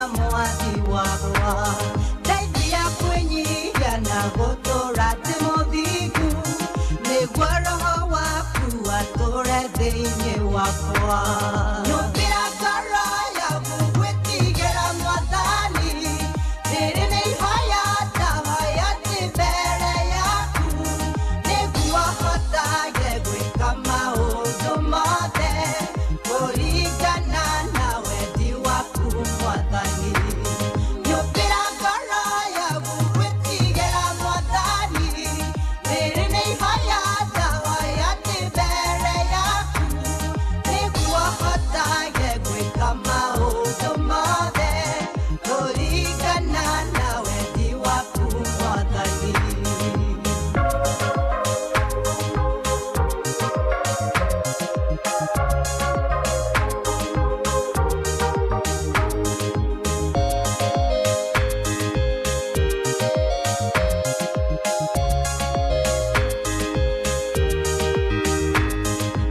Mwathi wakwa, ndeithia kwĩnyihia na gũtũũra ndĩ mũthingu, nĩguo Roho waku atũũre thĩinĩ wakwa. Nyũmbĩra ngoro yaku gwĩtigĩra Mwathani, rĩrĩ nĩ ihoya ndahoya ndĩ mbere yaku, nĩguo hotage gwĩka maũndũ mothe kũringana na wendi waku Mwathani. Nyũmbĩra ngoro yaku gwĩtigĩra Mwathani, rĩrĩ nĩ ihoya ndahoya ndĩ mbere yaku, nĩguo hotage gwĩka maũndũ mothe kũringana na wendi waku Mwathani.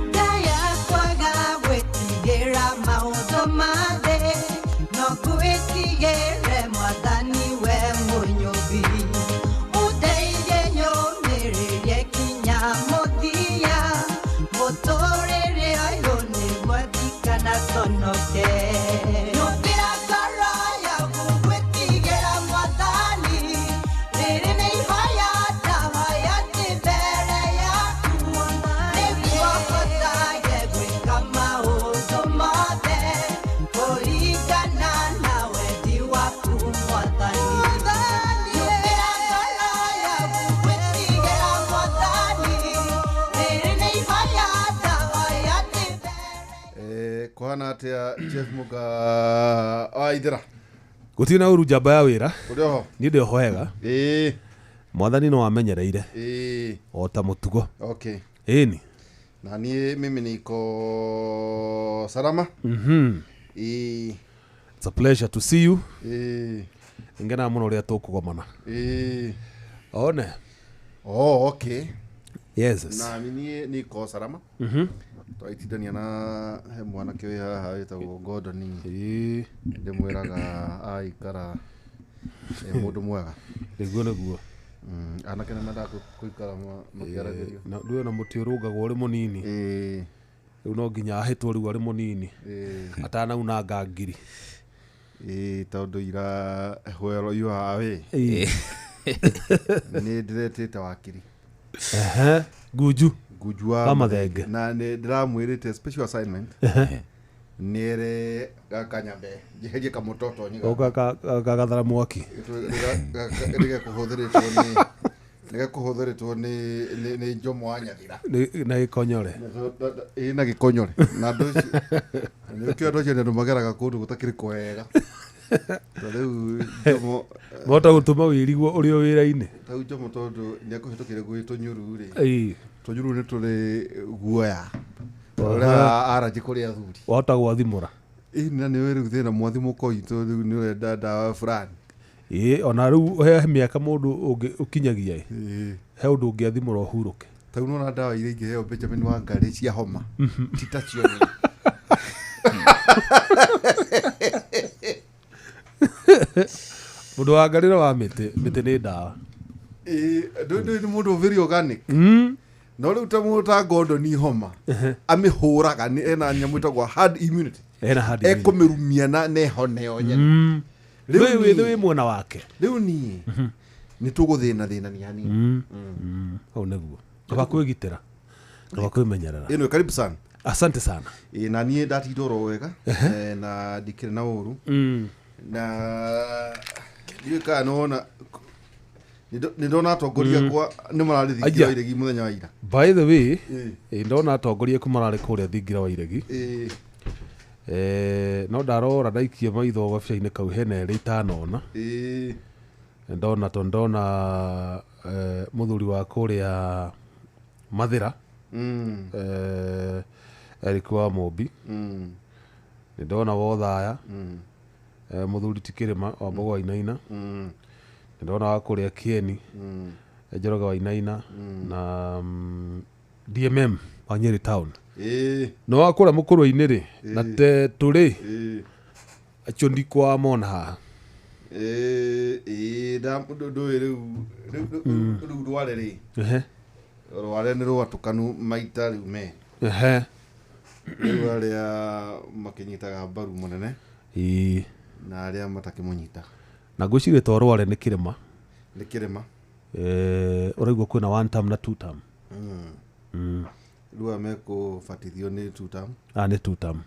Ngaya kwaga gwĩtigĩra maũndũ ma thĩ, no ngwĩtigĩre Mwathani we Mũnyũmbi. Ũndeithie nyũmĩrĩrie kinya mũthia, mũtũũrĩre ũyũ nĩguo ndikanaconoke. Nyũmbĩra ngoro yaku gwĩtigĩra Mwathani, rĩrĩ nĩ ihoya ndahoya ndĩ mbere yaku, nĩguo hotage gwĩka maũndũ mothe kũringana na wendi waku Mwathani. Nyũmbĩra ngoro yaku gwĩtigĩra Mwathani, rĩrĩ nĩ ihoya ndahoya ndĩ mbere. Kũhana atĩa Jeff Muga wa Ithĩra? Gũtirĩ na ũru, njamba ya wĩra. Ũrĩ oho? Niĩ ndĩ oho wega. Mwathani no amenyereire o ta mũtugo. Ĩni. Na niĩ mimi niko salama. It's a pleasure to see you. Ngenaga mũno ũrĩa tũkũgomana. One. Oh, okay. Yes. Na niĩ niko salama. Twaitindania na he mwanake wĩ haha wĩtagwo Gordon. Ndĩmwĩraga aikara e mũndũ mwega. Nĩguo nĩguo. Anake nĩ mendaga gũikara makĩaragĩrio. Na ndũĩ ona mũtĩ ũrũngagwo ũrĩ mũnini. Rĩu no nginya ahĩtwo rĩu arĩ mũnini atanaunanga ngiri. Ĩĩ, tondũ ira where you are away nĩ ndĩretĩte wakiri. Ehe, Ngunju. Ngunju wa Wa Mathenge. Na nĩ ndĩramwĩrĩte special assignment nĩere gaka nyambe njeherie kamũtoto Goka gagathara mwaki. Nĩgekũhũthĩrĩtwo nĩ nĩgekũhũthĩrĩtwo nĩ Njomo wa Nyathira. Na gĩkonyore. Ĩ, na gĩkonyore na andũ acio nĩ ũkĩo andũ acio nĩ andũ mageraga kũndũ gũtakĩrĩ kwega. Ta rĩu Njomo Mahota gũtũma wĩrigwo ũrĩ o wĩra-inĩ. Tau Njomo tondũ nĩekũhĩtũkĩire gwĩ tũnyũru rĩ, tũnyũru nĩ tũrĩ guoya ũrĩa aranjĩ kũrĩ athuri. Wahota gwathimũra. Ĩ, na nĩ rĩu thĩna mwathimũko itũ rĩu nĩ ũrenda ndawa fulani. Ĩĩ, ona rĩu he mĩaka mũndũ ũngĩ ũkinyagia ĩ. He ũndũ ũngĩathimũra ũhurũke. Tau nona ndawa iria ingĩheo Benjamin Wangari cia homa ti tacio nene. Mũndũ wa ngarĩro wa mĩtĩ, mĩtĩ nĩ ndawa. Ĩ, ndũĩ nĩ mũndũ very organic. No rĩu ta mũndũ ta Gordon homa amĩhũraga nĩ ena nyamũ ĩtagwo herd immunity. Ena hard immunity. Ekũmĩrumia na nehone yo nyene. Rĩu Rĩu wĩ niĩ wĩ mwena wake. Rĩu niĩ nĩ tũgũthĩna thĩnania hanini. Hau nĩguo kaba kwĩgitĩra, kaba kwĩmenyerera. Ĩno karibu sana. Asante sana. Ĩ, na niĩ ndatinda oro wega, na ndikĩrĩ na ũru na ndiũĩ kana nĩwona nĩ ndona atongoria akwa nĩ mararĩ thingira Aya. wa Iregi mũthenya wa ira. By the way, ĩ, ndona atongoria aku mararĩ kũrĩa thingira wa Iregi. No ndarora ndaikia maitho gabica-inĩ kau hena erĩ itanona. Ndona to ndona mũthuri wa kũrĩa Mathĩra, Eric wa Mũmbi. Nĩ ndona Wothaya, mũthuri ti Kĩrĩma wa Mbogo wa Inaina. Nĩ ndona wa kũrĩa Kĩeni, Njoroge wa Inaina na DMM wa Nyeri town. No wa kũrĩa mũkũrwe-inĩ rĩ na te tũrĩ. Acio ndikwamona haha. Ĩĩ ndũĩ rĩu rware rĩ. Ehe. Rware nĩ rwatũkanu maita rĩu me. Ehe. Rĩu arĩa makĩnyitaga mbaru mũnene Ĩĩ. na arĩa matakĩmũnyitaga. Na ngwĩciria to rware nĩ kĩrĩma. Nĩ kĩrĩma. Ũraigua kwĩna one term na two term. Rĩu aya mekũbatithio nĩ two term. Ah, nĩ two term.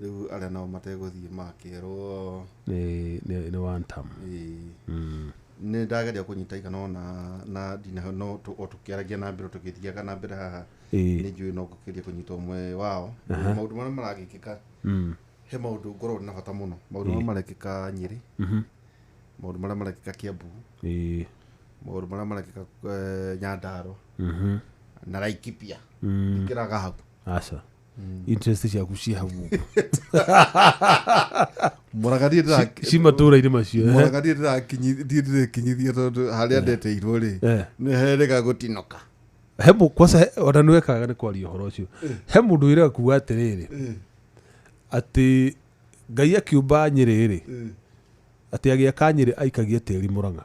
Rĩu arĩa nao mategũthiĩ makerwo Nĩ one term. Ĩĩ. Nĩ ndageria kũnyita igana ona na ndina no o tũkĩaragia na mbere tũgĩthiaga na mbere haha. Ĩĩ. Nĩ njũĩ no ngũkĩria kũnyita ũmwe wao. Maũndũ marĩa maragĩkĩka he maũndũ ngoragwo na bata mũno. Maũndũ marĩa marekĩka Nyĩrĩ. Maũndũ marĩa marekĩka Kiambu. Ĩĩ. Maũndũ marĩa marekĩka Nyandarua. Na Laikipia. Ndikĩraga hau. Aca. Interest ciaku ci hau ũguo. Mũraga niĩ Ci matũra-inĩ macio. Ehe. Mũraga niĩ ndĩrekinyithia tondũ harĩa ndeteirwo rĩ nĩ herĩga gũtinoka. He kwanza ona nĩ wekaga nĩ kwaria ũhoro ũcio. He mũndũ wĩraga kuga atĩrĩrĩ atĩ Ngai akiũmba Nyĩrĩ rĩ atĩ agĩaka Nyĩrĩ aikagia tĩri Mũrang'a.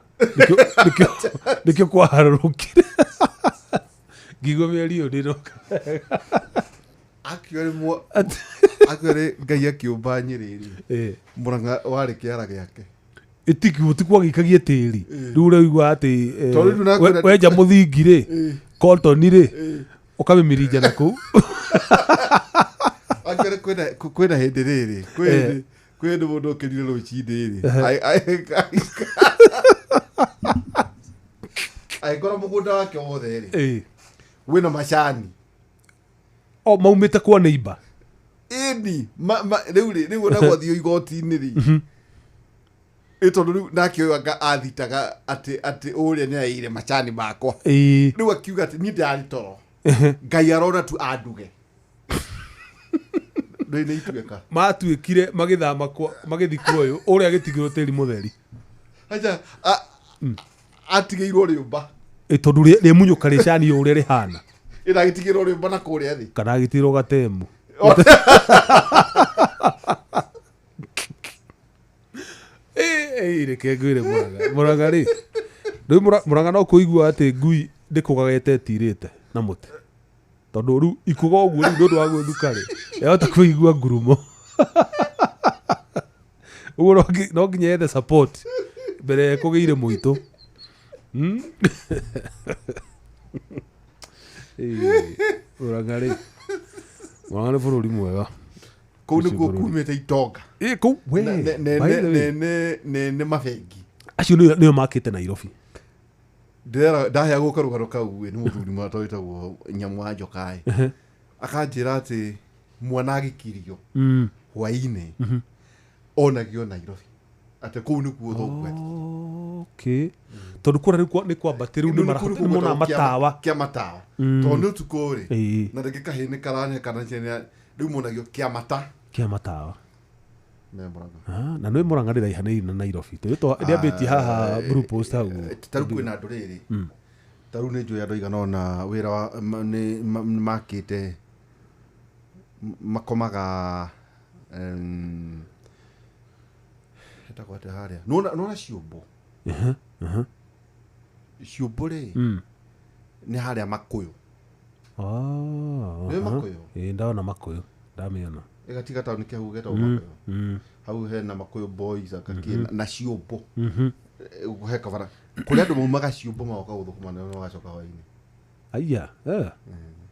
Nĩkĩo kwaharũrũkire. Ngĩigua mĩario ĩyo ndĩnoka. Akiuga Ngai akĩũmba Nyĩrĩ rĩ Mũrang'a warĩ kĩara gĩake. Ĩtikuo agĩikagia tĩri. Rĩu ũraigua atĩ Tondũ rĩu nakwĩra- wenja mũthingi rĩ kotoni rĩ ũkamĩmirinja na kũu. Akiuga kwĩna hĩndĩ rĩrĩ kwĩ hĩndĩ mũndũ okĩrire rũcinĩ rĩ agĩkora mũgũnda wake wothe rĩ wĩna macani. O maumĩte kwa neighbor. Ĩni rĩu rĩ rĩu ona gwathiĩ igoti-inĩ rĩ ĩ tondũ rĩu nake ũyũ anga athitaga atĩ ũrĩa nĩ aiyire macani makwa. Rĩu akiuga atĩ niĩ ndarĩ toro Ngai arona tu anduge. Rĩu nĩ ituĩka. Matuĩkire magĩthama magĩthiĩ kuoyũ ũrĩa agĩtigĩrwo tĩri mũtheri. Acha atigĩirwo rĩũmba. Tondũ rĩmunyũka rĩcani ũrĩa rĩhana. Ĩna agĩtigĩrwo rĩũmba na kũrĩa thĩ. Kana agĩtigĩrwo gatemu. Reke ngwĩre Mũrang'a. Mũrang'a rĩ rĩu Mũrang'a no kũigua atĩ ngui ndĩkũgaga ĩtetirĩte na mũtĩ. Tondũ rĩu ikũga ũguo rĩu nĩ ũndũ wa gwĩthuka rĩ yahota kũigua ngurumo. Ũguo no nginya yethe support mbere ĩkũgĩire mũitũ. Mũrang'a rĩ Mũrang'a nĩ bũrũri mwega. Kũu nĩkuo kumĩte itonga. Kũu we by the way. Nene mabengi. Acio nĩo makĩte Nairobi. Ndaheagwo karũgano kau nĩ mũthuri mwata wĩtagwo Nyamũ wa Njokaĩ. Akanjĩra atĩ mwana agĩkirio hwaĩ-inĩ onagio Nairobi. Atĩ kũu nĩkuo thoguo athiĩ. Okay. Tondũ kũrĩa rĩu nĩ kwambatĩru nĩ monaga matawa. Kĩa matawa. Tondũ nĩ ũtukũ rĩ na rĩngĩ kahĩĩ nĩ karane kana rĩu monagio kĩa mata. Kĩa matawa. Me Mũrang'a. Na nĩ Mũrang'a rĩraihanĩirie na Nairobi. Tondũ rĩambĩtie haha Blue Post hau. Ta rĩu kwĩna andũ rĩrĩ. Ta rĩu nĩ njũĩ andũ aigana ũna wĩra wa nĩ makĩte makomaga hetagwo atĩa harĩa. Nĩwona ciũmbũ. Ciũmbũ rĩ nĩ harĩa Makũyũ. Nĩ Makũyũ? Ĩĩ ndona Makũyũ. Ndamĩona. Ĩgatiga taũni kĩa hau getagwo Makũyũ. Hau hena Makũyũ boys akakĩ na ciũmbũ. He kabara. Kũrĩa andũ maumaga ciũmbũ magoka gũthũkũma na magacoka hwaĩ-inĩ. Aya.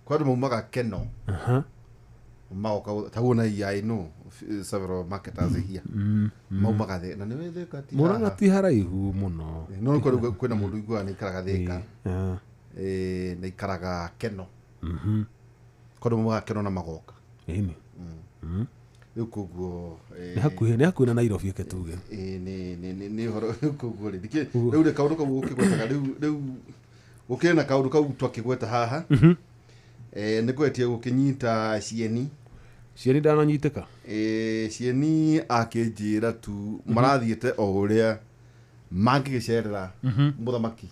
Kũrĩa andũ maumaga Keno. Magoka ta guo na I know several marketers here. Maumaga thĩ na nĩ Thika ti Mũrang'a ti haraihu mũno. No kwĩna mũndũ ũiguaga nĩ aikaraga Thika. Na aikaraga Keno. Kwa andũ maumaga Keno na magoka. Ĩni. Rĩu koguo Nĩ hakuhĩ na Nairobi ĩke tuge. Nĩ ũhoro rĩu koguo rĩ rĩu rĩ kaũndũ kau ũkĩgwetaga rĩu gũkĩrĩ na kaũndũ kau twakĩgweta haha. Nĩ ngwetie gũkĩnyita cieni. Cieni ndananyitĩka. Cieni akĩnjĩra tu marathiĩte o ũrĩa mangĩgĩcerera mũthamaki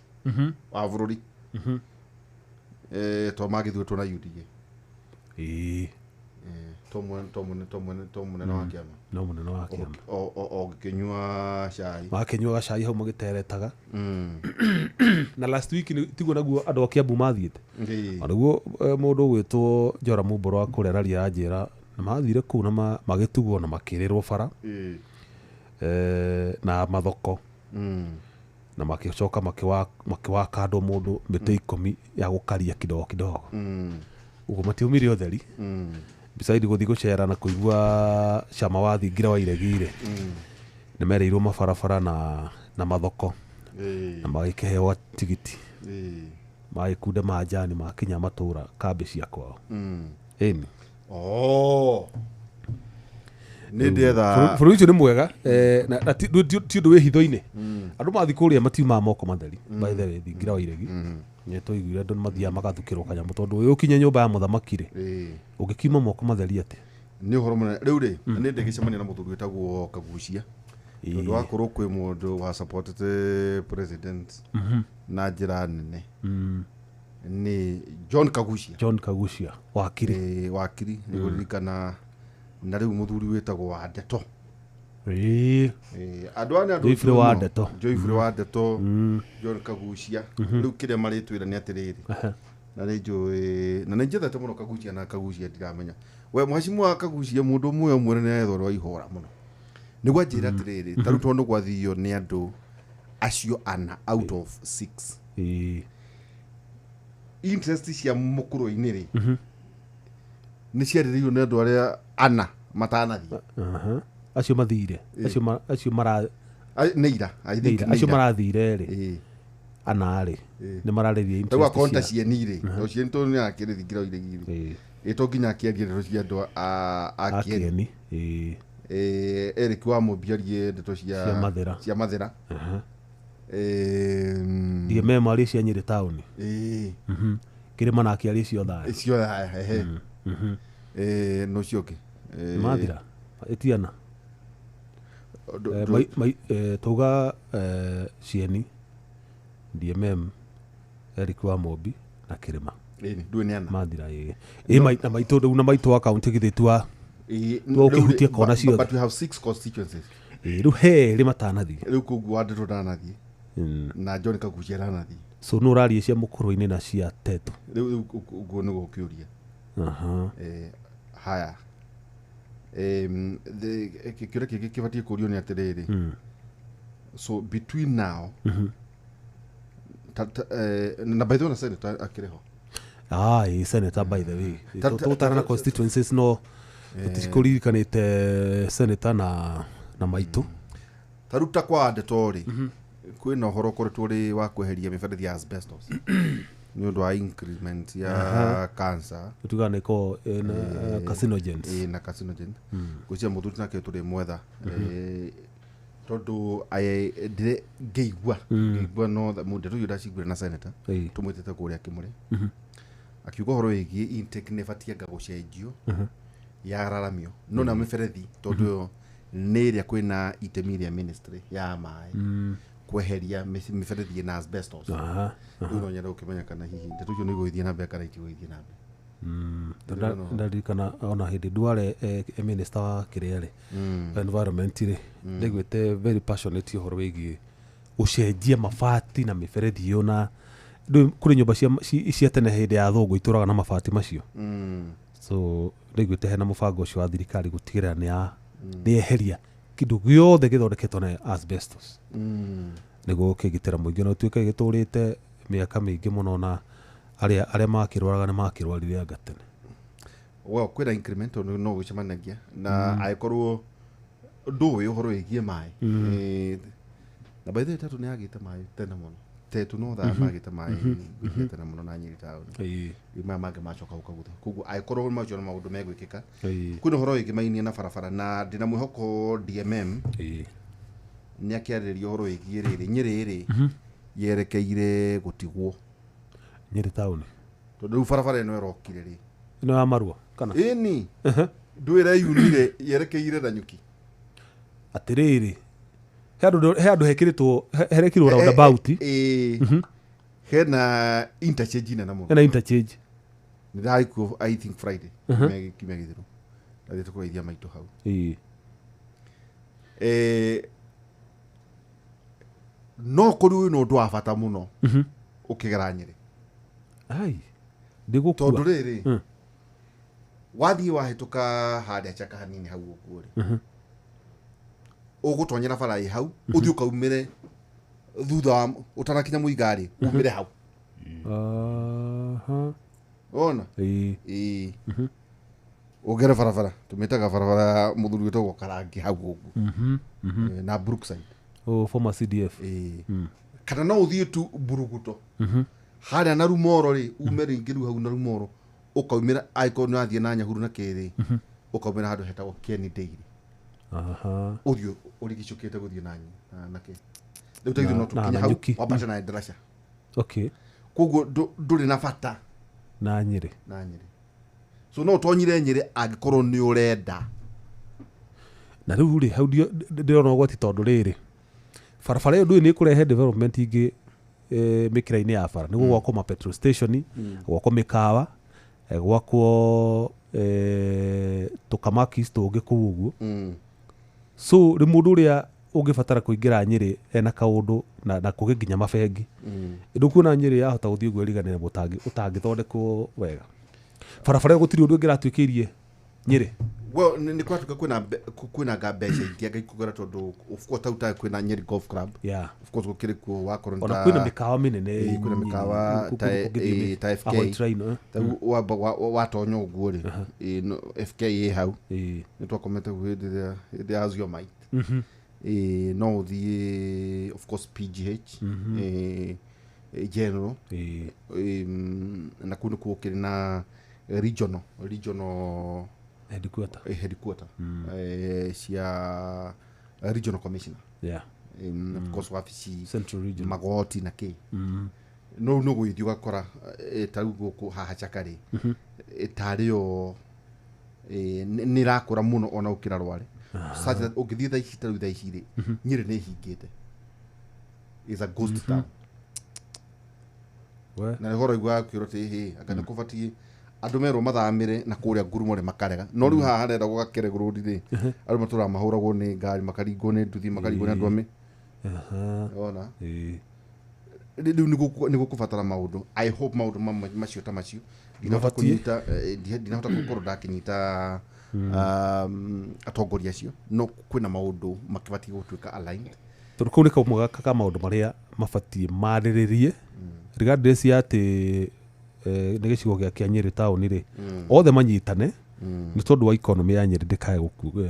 wa bũrũri. To magĩthuĩtwo na UDA. To mũnene wa kĩama. No mũnene wa kĩama. O gĩkĩnyua cai. Makĩnyuaga cai hau magĩteretaga. Na last week tiguo naguo andũ a Kiambu mathiĩte. Ona guo mũndũ ũgwĩtwo Joram Mboro wa kũrĩa raria anjĩra na mathire kũu na magĩtugwo na makĩrĩrwo bara na mathoko na makĩcoka makĩwaka andũ mũndũ mĩtĩ 10 ya gũkaria kidogo kidogo. Ũguo matiumire ũtheri. Beside gũthiĩ gũcera na kũigua cama wa thingira wa iregi-rĩ, nĩ mereirwo mabarabara na mathoko na magĩkĩheo tigiti magĩkunde manjani makinya matũra kambĩ cia kwao. Ĩni. Oh. Nĩ ndetha Bũrũri ũcio nĩ mwega na ti ũndũ wĩ hitho-inĩ. Andũ mathiĩ kũrĩa matiumaga moko matheri. By the way, thingira wa iregi nĩ twaiguire andũ nĩ mathiaga magathukĩrwo kanyamũ tondũ ũyũ ũkinye nyũmba ya mũthamaki rĩ, ũngĩkiuma moko matheri atĩa? Nĩ ũhoro mũnene rĩu rĩ, nĩ ndĩgĩcemania na mũthuri wĩtagwo Kagucia tondũ wakorwo kwĩ mũndũ wa supportete president na njĩra nene nĩ John Kagucia. John Kagucia wakiri. Wakiri nĩ kũririkana na rĩu mũthuri wĩtagwo wa Ndeto. Andũ aya nĩ andũ Joyfrey wa Ndeto. Joyfrey wa Ndeto, John Kagucia. Rĩu kĩrĩa marĩtwĩra nĩ atĩrĩrĩ, na nĩ njũĩ na nĩ njethete mũno Kagucia na Kagucia ndiramenya we mheshimiwa wa Kagucia mũndũ ũmwe ũmwe nĩ ethwo rwa ihora mũno nĩguo anjĩra atĩrĩrĩ, ta rĩu tondũ gwathio nĩ andũ acio ana out of 6 interest cia mũkũrũ-inĩ rĩ, nĩ ciarĩrĩirio nĩ andũ arĩa ana matanathiĩ. Acio mathire acio mara Nĩ ira, I think nĩ nĩ acio ira. Marathire rĩ, ana rĩ, nĩ mararĩria Rĩu interest akonta cia cieni rĩ, to cieni to nĩ akĩrĩ thingira iregi rĩ, to nginya akĩarie ndeto cia andũ a Kieni. Akieni. Eric wa Mũmbi arie ndeto cia Cia Mathĩra. Cia Mathĩra. DMM arie cia Nyĩrĩ taũni. Kĩrĩma nake arie cio thaya. Cio haya ehe. No ũcio ũngĩ Mathira ĩtiana. Tauga cieni, DMM, Eric wa Mũmbi na Kĩrĩma. Ĩni, ndũĩ nĩ ana. Mathira ĩ ĩ na maitũ rĩu na maitũ wa kaunti githĩ tua Twa ũkĩhutia kona ciothe. But we have six constituencies. Ĩ, rĩu he erĩ matanathiĩ. Rĩu koguo wa Ndeto ndanathiĩ na John Kagucia ndanathiĩ. So nũ ũraria cia mũkũrũ-inĩ na cia teto? Rĩu ũguo nĩguo ũkĩũria. Haya, kĩũria kĩngĩ kĩbatiĩ kũũrio nĩ atĩrĩrĩ, so between now na by the way na senator akĩrĩ ho. Ah, ĩ senator, by the way, tũtara na constituencies no tũtikũririkanĩte senator na maitũ. Ta rĩu ta kwa Ndeto rĩ, kwĩna ũhoro ũkoretwo ũrĩ wa kweheria mĩberethi ya asbestos nĩ ũndũ wa increment ya cancer. Tugaga nĩ ko ĩna carcinogens. Ĩ, na carcinogen. Ngwĩciria mũthuri nake tũrĩ mwetha tondũ ndĩre ngĩigua no ndeto icio ndaciguire na senator tũmwĩtĩte kũrĩa kĩmũrĩ akiuga ũhoro wĩgiĩ intake nĩ ĩbatiĩ anga gũcenjio yararamio no na mĩberethi tondũ ĩyo nĩ ĩrĩa kwĩna itemi rĩa ministry ya maĩ kweheria mĩberethi ĩna asbestos. Rĩu no nyende gũkĩmenya kana hihi ndeto icio nĩ igũgĩthiĩ na mbere kana itigũgĩthiĩ na mbere. Tondũ ndaririkana ona hĩndĩ Duale e minister wa kĩrĩa rĩ, environment rĩ, ndaiguĩte very passionate ũhoro wĩgiĩ gũcenjia mabati na mĩberethi ĩyo na ndũĩ kũrĩ nyũmba cia tene hĩndĩ ya thũngũ itũraga na mabati macio. So ndaiguĩte hena mũbango ũcio wa thirikari gũtigĩrĩra nĩ yeheria kĩndũ gĩothe gĩthondeketwo na asbestos nĩguo gũkĩgitĩra mũingĩ na ũtuĩke gĩtũrĩte mĩaka mĩingĩ mũno na arĩa makĩrwaraga nĩ makĩrwarire anga tene. Well, kwĩna increment tondũ no gũcemanagia na angĩkorwo ndũĩ ũhoro wĩgiĩ maĩ. Na by the way Tetu nĩ agĩte maĩ tene mũno, Tetu no thaa magĩte maĩ gwĩtia tene mũno na Nyĩrĩ taũni. Rĩu maya mangĩ macoka gũka gutha koguo angĩkorwo macio nĩ maũndũ megwĩkĩka. Kwĩna ũhoro wĩgĩmainie na barabara na ndĩna mwĩhoko DMM nĩ akĩarĩrĩria ũhoro wĩgiĩ rĩrĩ Nyĩrĩ rĩ yerekeire gũtigwo. Nyĩrĩ taũni. Tondũ rĩu barabara ĩno ĩrokire rĩ, Ĩno ya marua kana? Ĩni, ndũĩ ĩreyunire yerekeire na nyuki. Atĩrĩrĩ, he handũ hekĩrĩtwo herekirwo roundabout. Ĩĩ, hena interchange nene mũno. Hena interchange. Nĩ ndarĩ kuo, I think Friday kiumia gĩthiru. Athiĩte kũgeithia maitũ hau. Ĩĩ. No kũrĩ wĩna ũndũ wa bata mũno ũkĩgera Nyĩrĩ. Ai, ndĩgũkua. Tondũ rĩrĩ, wathiĩ wahĩtũka harĩa Chaka hanini hau ũguo rĩ, ũgũtonyera bara ĩ hau, ũthiĩ ũkaumĩre thutha wa ũtanakinya mũiga rĩ, umĩre hau. Aha. Wona? Ĩĩ. Ĩĩ. Ũgere barabara, tũmĩtaga barabara ya mũthuri wĩtagwo Karangi hau ũguo. Na Brookside. Oh, former CDF. Ĩĩ. Kana no ũthiĩ tu Buruguto. Harĩa na Rumoro rĩ, ume rĩngĩ rĩu hau na Rumoro, ũkaumĩra angĩkorwo nĩ wathiĩ na Nyahururu na kĩrĩ, ũkaumĩra handũ hetagwo Kieni Dairy. Aha. Ũthiĩ ũrigicũkĩte gũthiĩ na na kĩ. Rĩu ta ithuĩ no Na tũkinye hau Nanyuki. wambate na ndaraca. Okay. Koguo ndũrĩ na bata Na Nyĩrĩ. na Nyĩrĩ. So no ũtonyire Nyĩrĩ angĩkorwo nĩ ũrenda. Na rĩu rĩ, hau ndĩrona ũgwati tondũ rĩrĩ, barabara ĩyo ndũĩ nĩ ĩkũrehe development ingĩ mĩkĩra-inĩ ya bara. Nĩguo gwakwo ma petrol station, gwakwo mĩkawa, gwakwo tũkamakis tũngĩ kũu ũguo. So rĩ mũndũ ũrĩa ũngĩbatara kũingĩra Nyĩrĩ ena kaũndũ na kũgĩ nginya mabengi. Ndũkuona Nyĩrĩ yahota gũthiĩ ũguo ĩriganĩre ũtangĩthondekwo wega. Barabara ĩyo gũtirĩ ũndũ ĩngĩratuĩkĩirie Nyĩrĩ. Well, nĩ kwatuĩka kwĩna nga mbeca ingĩ anga ikũgera tondũ of course tau ta kwĩna Nyeri Golf Club. Yeah. Of course gũkĩrĩ kuo wakorwo nĩ Ona ta kwĩna mĩkawa mĩnene. Ĩĩ, kwĩna mĩkawa ta FK. White Rhino, eh? Ta wamba watonya ũguo rĩ, ĩĩ, no, FK ĩ hau. Ĩĩ. Nĩ twakomete hau hĩndĩ ĩrĩa ya Ziomite. Ĩĩ, no ũthiĩ of course PGH, ĩĩ, General. Ĩĩ. Na kũu nĩkuo gũkĩrĩ na regional Headquarter. Headquarter cia regional commissioner. Yeah. Of course wabici Central region. magoti na kĩ. No rĩu nĩ ũgũgĩthiĩ ũgakora ta rĩu gũkũ haha Chaka rĩ, tarĩ yo nĩ ĩrakũra mũno ona gũkĩra Rware. Such that ũngĩthiĩ thaa ici ta rĩu thaa ici rĩ, Nyĩrĩ nĩ ĩhingĩte. Is a ghost town. We. Na nĩho ũraiguaga kwĩrwo atĩ hĩ, anga nĩ kũbatiĩ andũ merwo mathamĩre na kũrĩa ngurumo rĩ makarega. No rĩu haha harenda gũgakĩre road rĩ, andũ matũraga mahũragwo nĩ ngari, makaringwo nĩ nduthi, makaringwo nĩ andũ amĩ. Aha. Wona? Ĩĩ. Rĩu nĩ gũkũbatara maũndũ. I hope maũndũ mamwe macio ta macio ndinahota Mabatiĩ. kũnyita, ndinahota gũkorwo ndakĩnyita atongoria acio, no kwĩna maũndũ makĩbatiĩ gũtuĩka aligned. Tondũ kũu nĩ kamwe ka maũndũ marĩa mabatiĩ marĩrĩrie regardless ya atĩ nĩ gĩcigo gĩa kĩa Nyĩrĩ taũni rĩ, othe manyitane nĩ tondũ wa economy ya Nyĩrĩ ndĩkae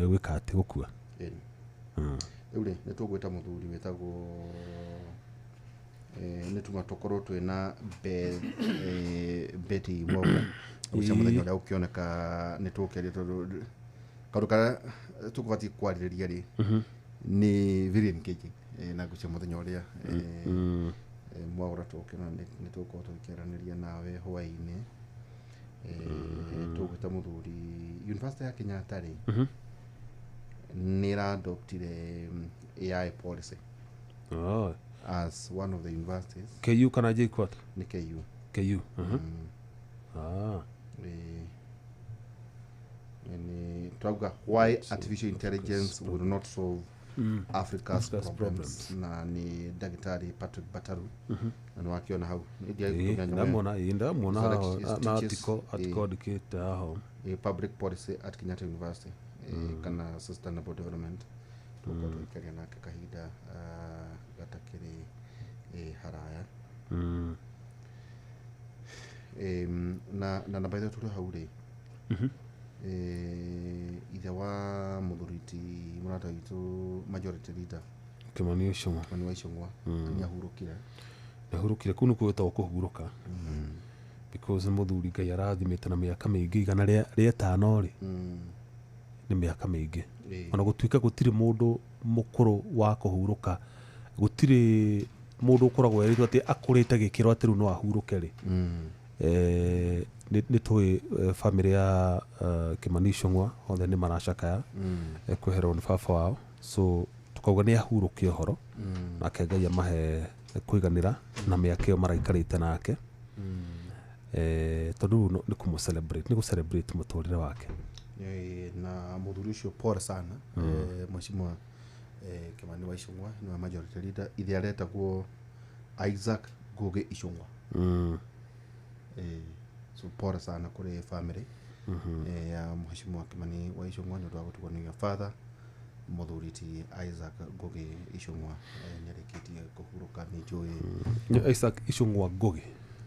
gwĩka atĩ gũkua. Rĩu rĩ, nĩ tũgwĩta mũthuri wĩtagwo nĩ tuma tũkorwo twĩna Betty Mwaura ũcio mũthenya ũrĩa ũkĩoneka nĩ tũkĩaria tondũ kaũndũ karĩa tũkũbatiĩ kwarĩrĩria rĩ nĩ very engaging, na ngwĩciria mũthenya ũrĩa Mwaura tũkĩona nĩ tũgũkorwo tũgĩkĩaranĩria nawe hwaĩ-inĩ. Tũgwĩta mũthuri University ya Kenyatta rĩ, nĩ ĩradoptire AI policy Oh. as one of the universities. KU kana JKUAT? Nĩ KU. KU. Ah. Nĩ twauga why artificial intelligence will not solve Africa's Africa's problems. Na nĩ ndagĩtarĩ Patrick Bataru, na nĩ wakĩona hau. Nĩ ndiagĩkũmenya nyamũ ĩyo. Ndamwona, ĩĩ, ndamwona Sasa haha, is na teaches, article andĩkĩte haha. Public policy at Kenyatta University, kana sustainable development. Tũgũkorwo tũgĩkĩaria nake kahinda gatakĩrĩ haraya. Na namba ithatũ tũrĩ hau rĩ, ithe wa mũthuri ti mũrata witũ majority leader Kĩmani Ichung'wa. Kimani wa Ichung'wa nĩ ahurũkire. Nĩahurũkire kũu nĩkuo gwĩtagwo kũhurũka, because nĩ mũthuri Ngai arathimĩte na mĩaka mĩingĩ, igana rĩa ĩtano rĩ, nĩ mĩaka mĩingĩ. Ona gũtuĩka gũtirĩ mũndũ mũkũrũ wa kũhurũka, gũtirĩ mũndũ ũkoragwo erĩtwo atĩ akũrĩte gĩkĩro atĩ rĩu no ahurũke rĩ. Nĩ tũĩ famĩlĩ ya Kimani Ichung'wa othe nĩ maracakaya kwehererwo nĩ baba wao, so tukauga nĩ ahurũke ũhoro, nake Ngai amahe kũiganĩra na mĩaka ĩyo maraikarĩte nake, tondũ rĩu nĩ kũmũ celebrate, nĩ gũ celebrate mũtũrĩre wake. Na muthuri ucio pole sana, mheshimiwa Kimani wa Ichung'wa niwe majority leader, ithe aretagwo Isaac Ngugi Ichung'wa. So pole sana kuri family ya mheshimiwa Kimani wa Ichung'wa nĩ ũndũ wa gũtigwo nĩ father muthuri ti Isaac Ngugi Ichung'wa, nĩarĩkĩtie kũhurũka, nĩ njũĩ. Nĩ Isaac Ichung'wa Ngugi?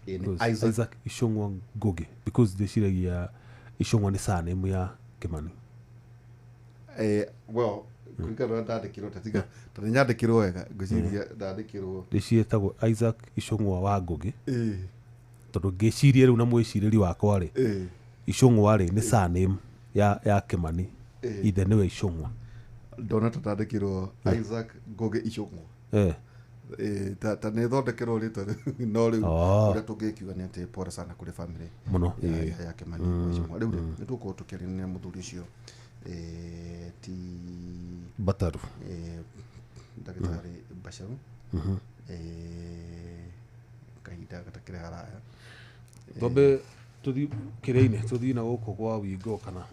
Nĩ Isaac. Isaac Ichung'wa Ngugi, because ndĩciragia Ichung'wa nĩ surname ya Kimani. Well, kũringana na ndandĩkirwo, tatiga tondũ nyandĩkirwo wega, ngwĩciria ndandĩkirwo. Ndĩciĩtagwo Isaac Ichung'wa wa Ngugi, tondũ ngĩciria rĩu na mwĩcirĩri wakwa rĩ, Ichung'wa rĩ nĩ surname ya Kimani. Ithe nĩwe Ichung'wa. Ndona ta ndandĩkirwo Isaac Ngugi Ichung'wa. Ta nĩ thondekerwo rĩtwa rĩu, no rĩu ũrĩa tũngĩkiuga nĩ atĩ pole sana kũrĩ family mũno. ya Kimani wa Ichung'wa. Rĩu rĩ, nĩ tũgũkorwo tũkĩaria mũthuri ũcio, ti Bataru. Ndagĩtarĩ Bacaru, kahinda gatakĩrĩ haraya. Twambe tũthiĩ kĩrĩa-inĩ, tũthiĩ na gũkũ kwa wingo kana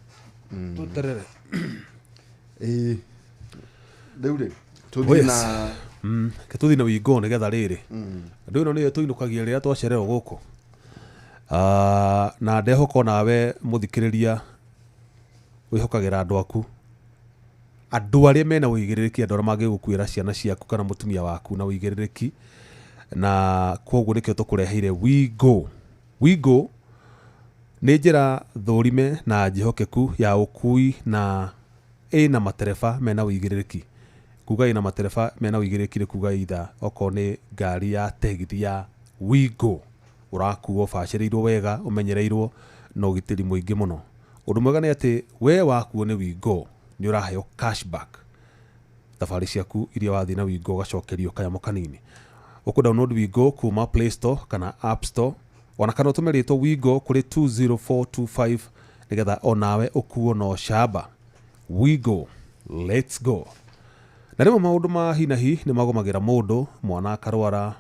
tũterere. Rĩu rĩ Oh, tũthiĩ yes. na Ke tũthiĩ na wingo nĩgetha rĩrĩ andũ ĩno nĩyo tũinũkagia rĩrĩa twacererwo gũkũ. Ah, na ndehoka nawe mũthikĩrĩria wĩhokagĩra andũ aku, andũ arĩa mena ũigĩrĩrĩki, andũ arĩa mangĩgũkuĩra ciana ciaku kana mũtumia waku na ũigĩrĩrĩki, na koguo nĩkĩo tũkũreheire Wigo. Wigo nĩ njĩra thũrime na njĩhokeku ya ũkui na ĩna matereba mena ũigĩrĩrĩki. Kuga ĩna matereba mena ũigĩrĩrĩki nĩ kuga either okorwo nĩ ngari ya tegithi ya Wigo, ũrakuo ũbacĩrĩirwo wega, ũmenyereirwo na ũgitĩri mũingĩ mũno. Ũndũ mwega nĩ atĩ we wakuo nĩ Wigo nĩ ũraheo cashback thabarĩ ciaku iria wathiĩ na Wigo, ũgacokerio kanyamũ kanini. Ũkũ download Wigo kuma Play Store kana App Store, ona kana ũtũme rĩtwa Wigo kũrĩ 20425 nĩgetha onawe ũkuo na ũcamba. Wigo, let's go. Na rĩmwe maũndũ ma hi na hi nĩ magũmagĩra mũndũ, mwana akarwara,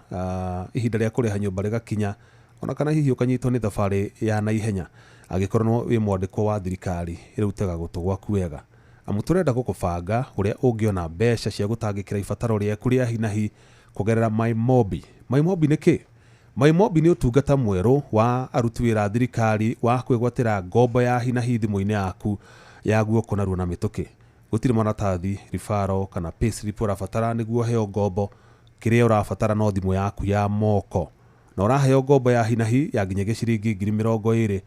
ihinda rĩa kũrĩha nyũmba rĩgakinya, ona kana hihi ũkanyitwo nĩ thabarĩ ya naihenya. Angĩkorwo no wĩ mwandĩkwo wa thirikari, rĩu tega gũtũ gwaku wega, amu tũrenda gũkũbanga ũrĩa ũngĩona mbeca cia gũtangĩkĩra ibataro rĩaku rĩa hi na hi kũgerera MyMobi. MyMobi nĩ kĩ? MyMobi nĩ ũtungata mwerũ wa aruti wĩra a thirikari wa kwĩgwatĩra ngombo ya hi na hi thimũ-inĩ yaku ya guoko narua na mĩtũkĩ. Gũtirĩ maratathi, ribaro kana payslip ũrabatara nĩguo ũheo ngombo. Kĩrĩa ũrabatara no thimũ yaku ya moko, na ũraheo ngombo ya hi na hi ya nginyagia ciringi 20,000,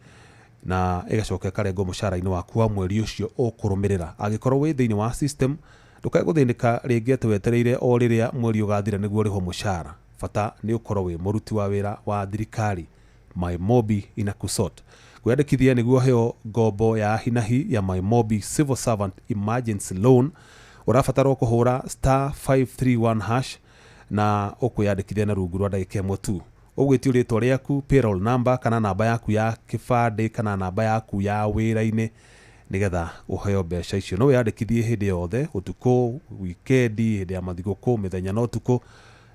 na ĩgacoka ĩkarengwo mũcara-inĩ waku wa mweri ũcio ũkũrũmĩrĩra. Angĩkorwo wĩ thĩinĩ wa system, ndũkae gũthĩnĩka rĩngĩ atĩ wetereire o rĩrĩa mweri ũgathira nĩguo ũrĩhwo mũcara. Bata nĩ ũkorwo wĩ mũruti wa wĩra wa thirikari. MyMobi inakusort. Kwĩyandĩkithia nĩguo ũheo ngombo ya hi na hi ya MyMobi Civil Servant Emergency Loan, ũrabatarwo kũhũra *531# na ũkwĩyandĩkithia na rungu rwa ndagĩka 1 tu. Ũgwĩtio rĩtwa rĩaku, payroll number kana namba yaku ya kĩbandĩ kana namba yaku ya wĩra-inĩ nĩgetha ũheo mbeca icio. No wĩyandĩkithie hĩndĩ yothe, ũtukũ, wikendi, hĩndĩ ya mathigũkũ, mĩthenya na ũtukũ,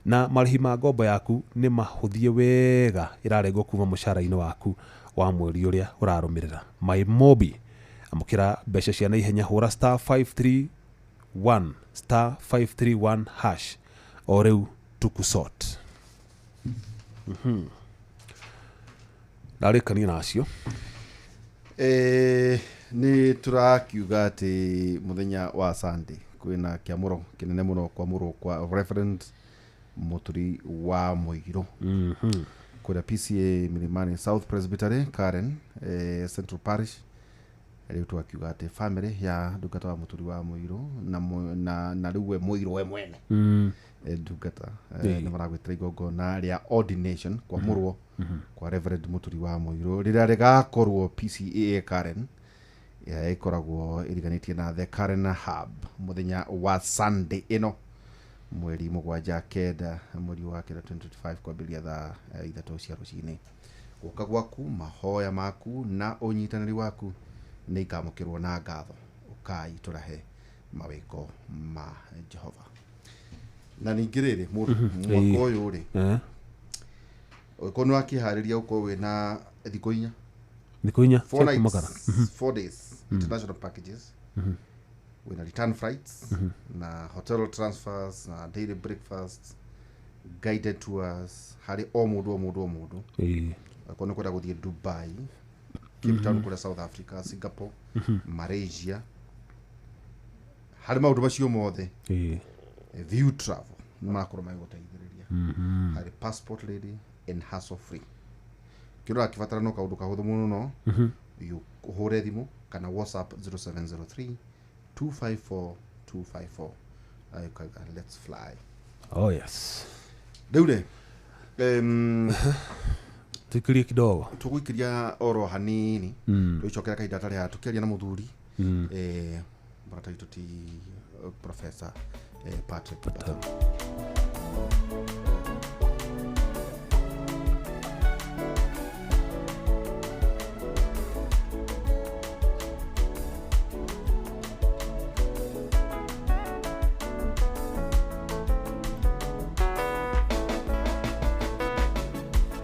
na marĩhi ma ngombo yaku nĩ mahũthie wega, ĩrarengwo kuma mũcara-inĩ waku wa mweri ũrĩa ũrarũmĩrĩra. MyMobi, amũkĩra mbeca cia naihenya, hũra *531 *531# o rĩu tukusort. Ndarĩkania nacio. Nĩ tũrakiuga atĩ mũthenya wa Sunday kwĩna kĩamũro kĩnene mũno, kwamũrwo kwa Reverend Mũturi wa Mũirũ kũrĩa PCA Milimani South Presbytery, Karen, Central Parish. Rĩu twakiuga atĩ family ya ndungata wa Mũturi wa Mũirũ na rĩu we Mũirũ we mwene, ndungata, nĩ maragwĩtĩra igongona rĩa ordination, kwamũrwo kwa Reverend Mũturi wa Mũirũ, rĩrĩa rĩgakorwo PCA Karen, ĩrĩa ĩkoragwo ĩriganĩtie na The Karen Hub, mũthenya wa Sunday ĩno mweri 7 9 mweri wa 9 2025, kwambĩrĩria thaa 3 cia rũcinĩ. Gũka gwaku, mahoya maku na ũnyitanĩri waku nĩ ikamũkĩrwo na ngatho. Ũkai tũrahe mawĩko ma Jehova. Na ningĩ rĩrĩ, mũndũ mwaka ũyũ rĩ, ũngĩkorwo nĩ wakĩharĩria gũkorwo wĩna thikũ 4. Thikũ 4 Four cia kumakara. nights, 4 days, international packages wĩna return flights na hotel transfers na daily breakfasts, guided tours harĩ o mũndũ o mũndũ o mũndũ. Ĩĩ. Akorwo nĩ kwenda gũthiĩ Dubai, Cape Town kũrĩa South Africa, Singapore, Malaysia, harĩ maũndũ macio mothe, Ĩĩ. View Travel nĩ marakorwo magĩgũteithĩrĩria harĩ passport ready and hassle free. Kĩrĩa ũrakĩbatara no kaũndũ kahũthũ mũno, you ũhũre thimũ kana WhatsApp 0703 254 254. Let's fly. Oh yes. Rĩu rĩ, Tuikirie kidogo. Tũgũikĩria oro hanini, tũgĩcokera kahinda tarĩ haha tũkĩaria na mũthuri, mũrata witũ ti Professor Patrick Bata.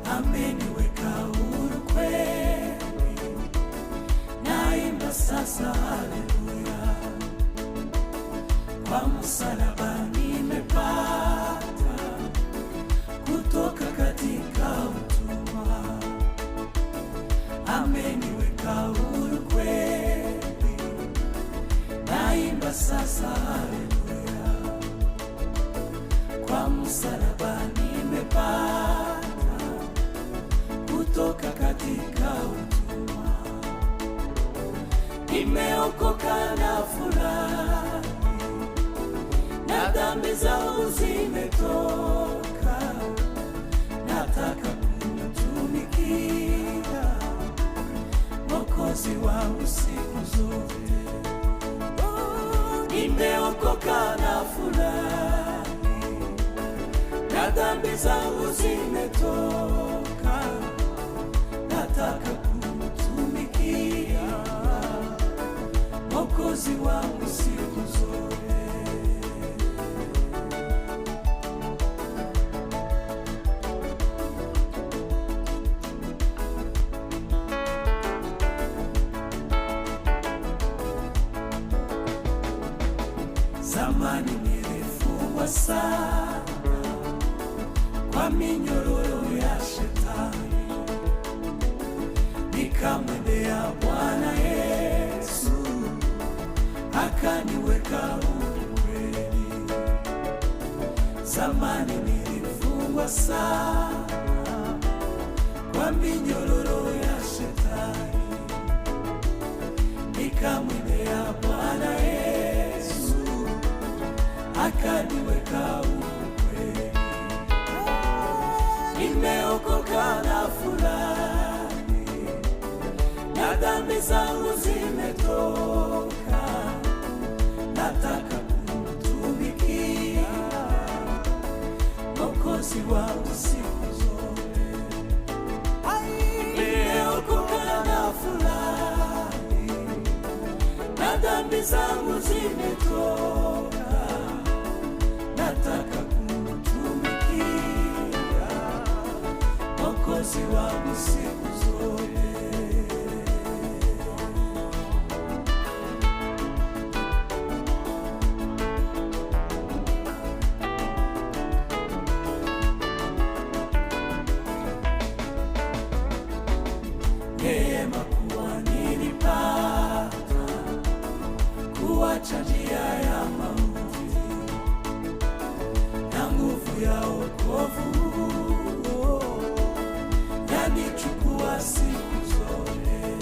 Ameniweka huru kweli, naimba sasa haleluya. Kwa msalaba nimepata kutoka katika utumwa. Ameniweka huru kweli, naimba sasa haleluya. Kwa msalaba nimepata kutoka katika utumwa. Nimeokoka na furahi, na dhambi zangu zimetoka. Nataka kumtumikia Mwokozi wangu siku zote. Oh, nimeokoka na furahi, na dhambi zangu zimetoka. Nataka kumtumikia Mwokozi wangu siku zote. Zamani nilifungwa sana kwa minyororo ya shetani, nikamwendea Bwana Yesu akaniweka huru kweli. Zamani nilifungwa sana kwa minyororo ya shetani, nikamwendea Bwana Yesu akaniweka huru kweli. Nimeokoka na furahi, na dhambi zangu zimetoka. Nataka kumtumikia Mwokozi wangu siku zote. Nimeokoka na furahi, na dhambi zangu zimetoka. Nataka kumtumikia Mwokozi wangu siku zote. Neema kuwa nilipata kuacha njia ya mauti na nguvu ya wokovu yanichukua siku zote.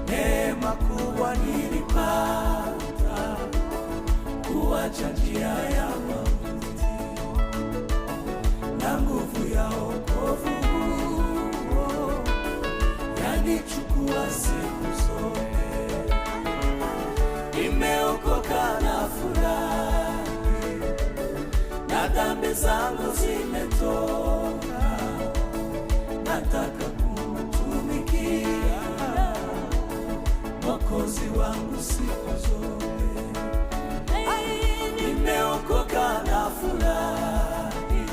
Neema kuwa nilipata kuacha njia ya mauti na nguvu ya wokovu yanichukua siku zote. Nimeokoka na furahi, na dhambi zangu zimetoka. Nataka kumtumikia Mwokozi wangu siku zote. Nimeokoka na furahi,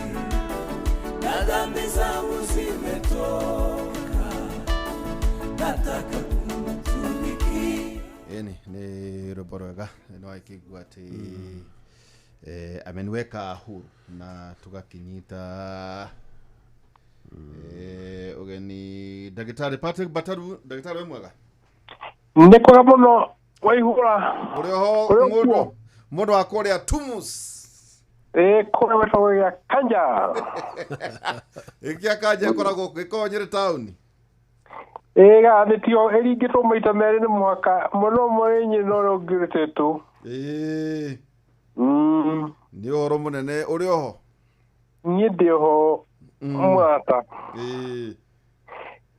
na dhambi zangu zimetoka. Rwĩmbo rwega nĩ wakĩigua atĩ ameniweka huru na tũgakĩnyita ũgeni ndagĩtarĩ Patrick Bataru. Ndagĩtarĩ, wĩ mwega? Nĩ kwega mũno, waihũra. Ũrĩ oho? Ũrĩ mũndũ kuo? Mũndũ wa kũrĩa Tumus. Ĩ, kũrĩa gwĩtagwo gĩa Kanja. Ĩkĩa Kanja ĩkoragwo gĩkoragwo Nyĩrĩ taũni. Ĩ, gathĩtio ĩringĩtwo maita merĩ nĩ mũhaka, mwena ũmwe wĩ Nyĩrĩ na ũrĩa ũngĩ ũrĩtĩtwo. Ĩĩ. Nĩ ũhoro mũnene, ũrĩ oho? Niĩ ndĩ oho, mũrata. Ĩĩ.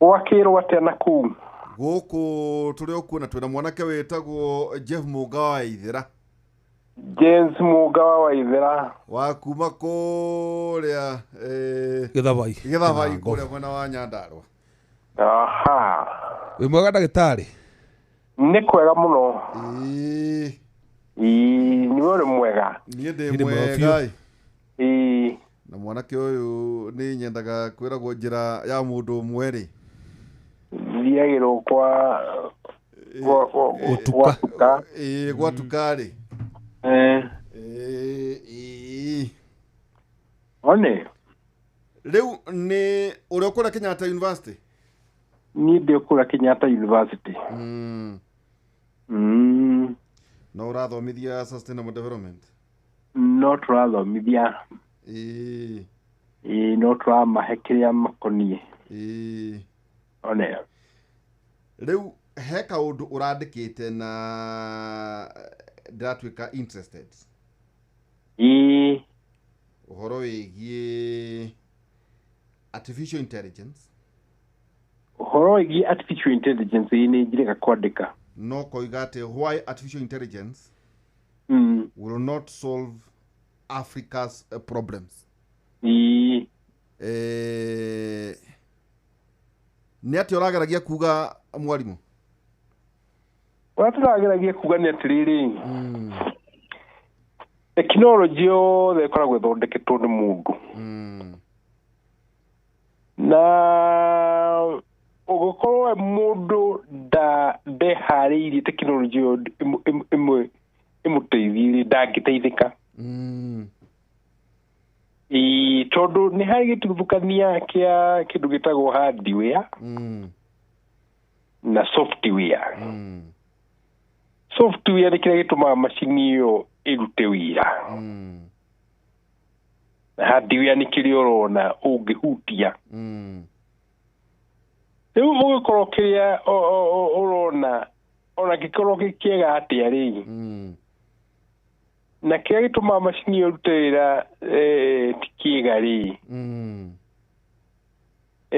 Gwakĩrwo atĩa na kũu? Gũkũ tũrĩ o kuo na twĩna mwanake wĩtagwo Jeff Mũnga wa Ithĩra. James Mũnga wa Waithĩra. Wa kuma kũrĩa Gĩthabai. Gĩthabai kũrĩa mwena wa Nyandarũa. Aha. Wĩ mwega, ndagĩtarĩ? Nĩ kwega mũno. Ĩĩ. Ĩĩ, nĩwe ũrĩ mwega? Niĩ ndĩ Ndĩ mwega mwega ĩ. Ĩĩ. Na mwanake ũyũ nĩ nyendaga kwĩragwo njĩra ya mũndũ ũmwe rĩ Thiagĩrwo kwa Gũtuka. Gwatuka. Ĩĩ, gwatuka rĩ. Eh. Ĩĩ, ĩĩ. One. Rĩu nĩ ũrĩa ũkũrĩa Kenyatta University? Niĩ ndĩ kũrĩa Kenyatta University. No ũrathomithia sustainable development? No tũrathomithia. Ĩĩ. Ĩĩ, no tũramahe kĩrĩa makoniĩ. Ĩĩ. One. Rĩu he kaũndũ ũrandĩkĩte na ndĩratuĩka interested. Ĩĩ. Ũhoro wĩgiĩ artificial intelligence. Ũhoro wĩgiĩ artificial intelligence, ĩĩ, nĩ njirĩga kwandĩka. No koiga atĩ why artificial intelligence will not solve Africa's problems. Ĩĩ. Nĩ atĩ ũrageragia kuga, mwarimũ? Ũrĩa tũrageragia kuga nĩ atĩrĩrĩ, tekinoronjĩ yothe ĩkoragwo ĩthondeketwo nĩ mũndũ, na ũgũkorwo mũndũ ndeharĩirie tekinoronjĩ ĩyo ĩmũteithie, ndangĩteithĩka. Ĩĩ, tondũ nĩ harĩ gĩtigithũkania kĩa kĩndũ gĩtagwo hardware na software. Software nĩ kĩrĩa gĩtũmaga macini ĩyo ĩrute wĩra. Na hardware nĩ kĩrĩa ũrona ũngĩhutia. Rĩu ũgĩkorwo kĩrĩa ũrona ona gĩkorwo gĩ kĩega atĩa rĩ, na kĩrĩa gĩtũmaga macini ĩyo ĩrute wĩra ti kĩega rĩ,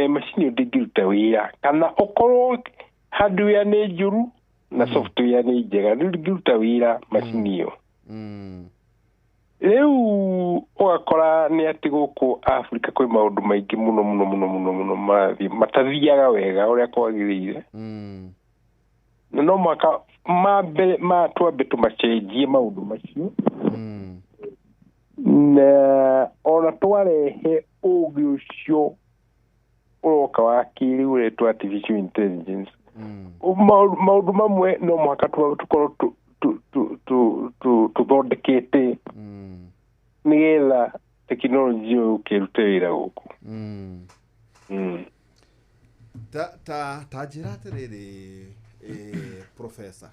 macini ĩyo ndĩngĩruta wĩra. Kana ũkorwo hardware nĩ njũru na software nĩ njega, rĩu ndĩngĩruta wĩra macini ĩyo. Rĩu ũgakora nĩ atĩ gũkũ Afrika kwĩ maũndũ maingĩ mũno mũno mũno mũno mũno marathiĩ matathiaga wega ũrĩa kwagĩrĩire, na no mũhaka mambere ma twambe tũmacenjie maũndũ macio, na ona twarehe ũgĩ ũcio ũroka wa kĩrĩu ũretwo artificial intelligence, maũndũ mamwe no mũhaka tũkorwo tũthondekete nĩgetha tekinoronjĩ ĩyo yũke ĩrute wĩra gũkũ. Ta njĩra atĩrĩrĩ, professor.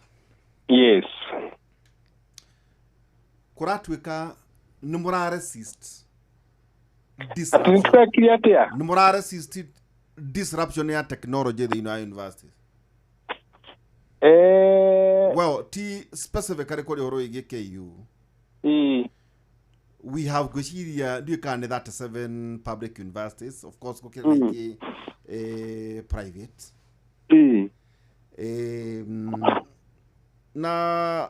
Yes. Kũratuĩka nĩ mũra resist Atĩ nĩ disruption. tũrekire atĩa? Nĩ mũra resist disruption ya technology thĩinĩ wa university. Well, ti specifically kũrĩ ũhoro wĩgiĩ KU. We have, ngwĩciria ndiũĩ kana nĩ 37 public universities, of course gũkĩrĩ na ingĩ private. Na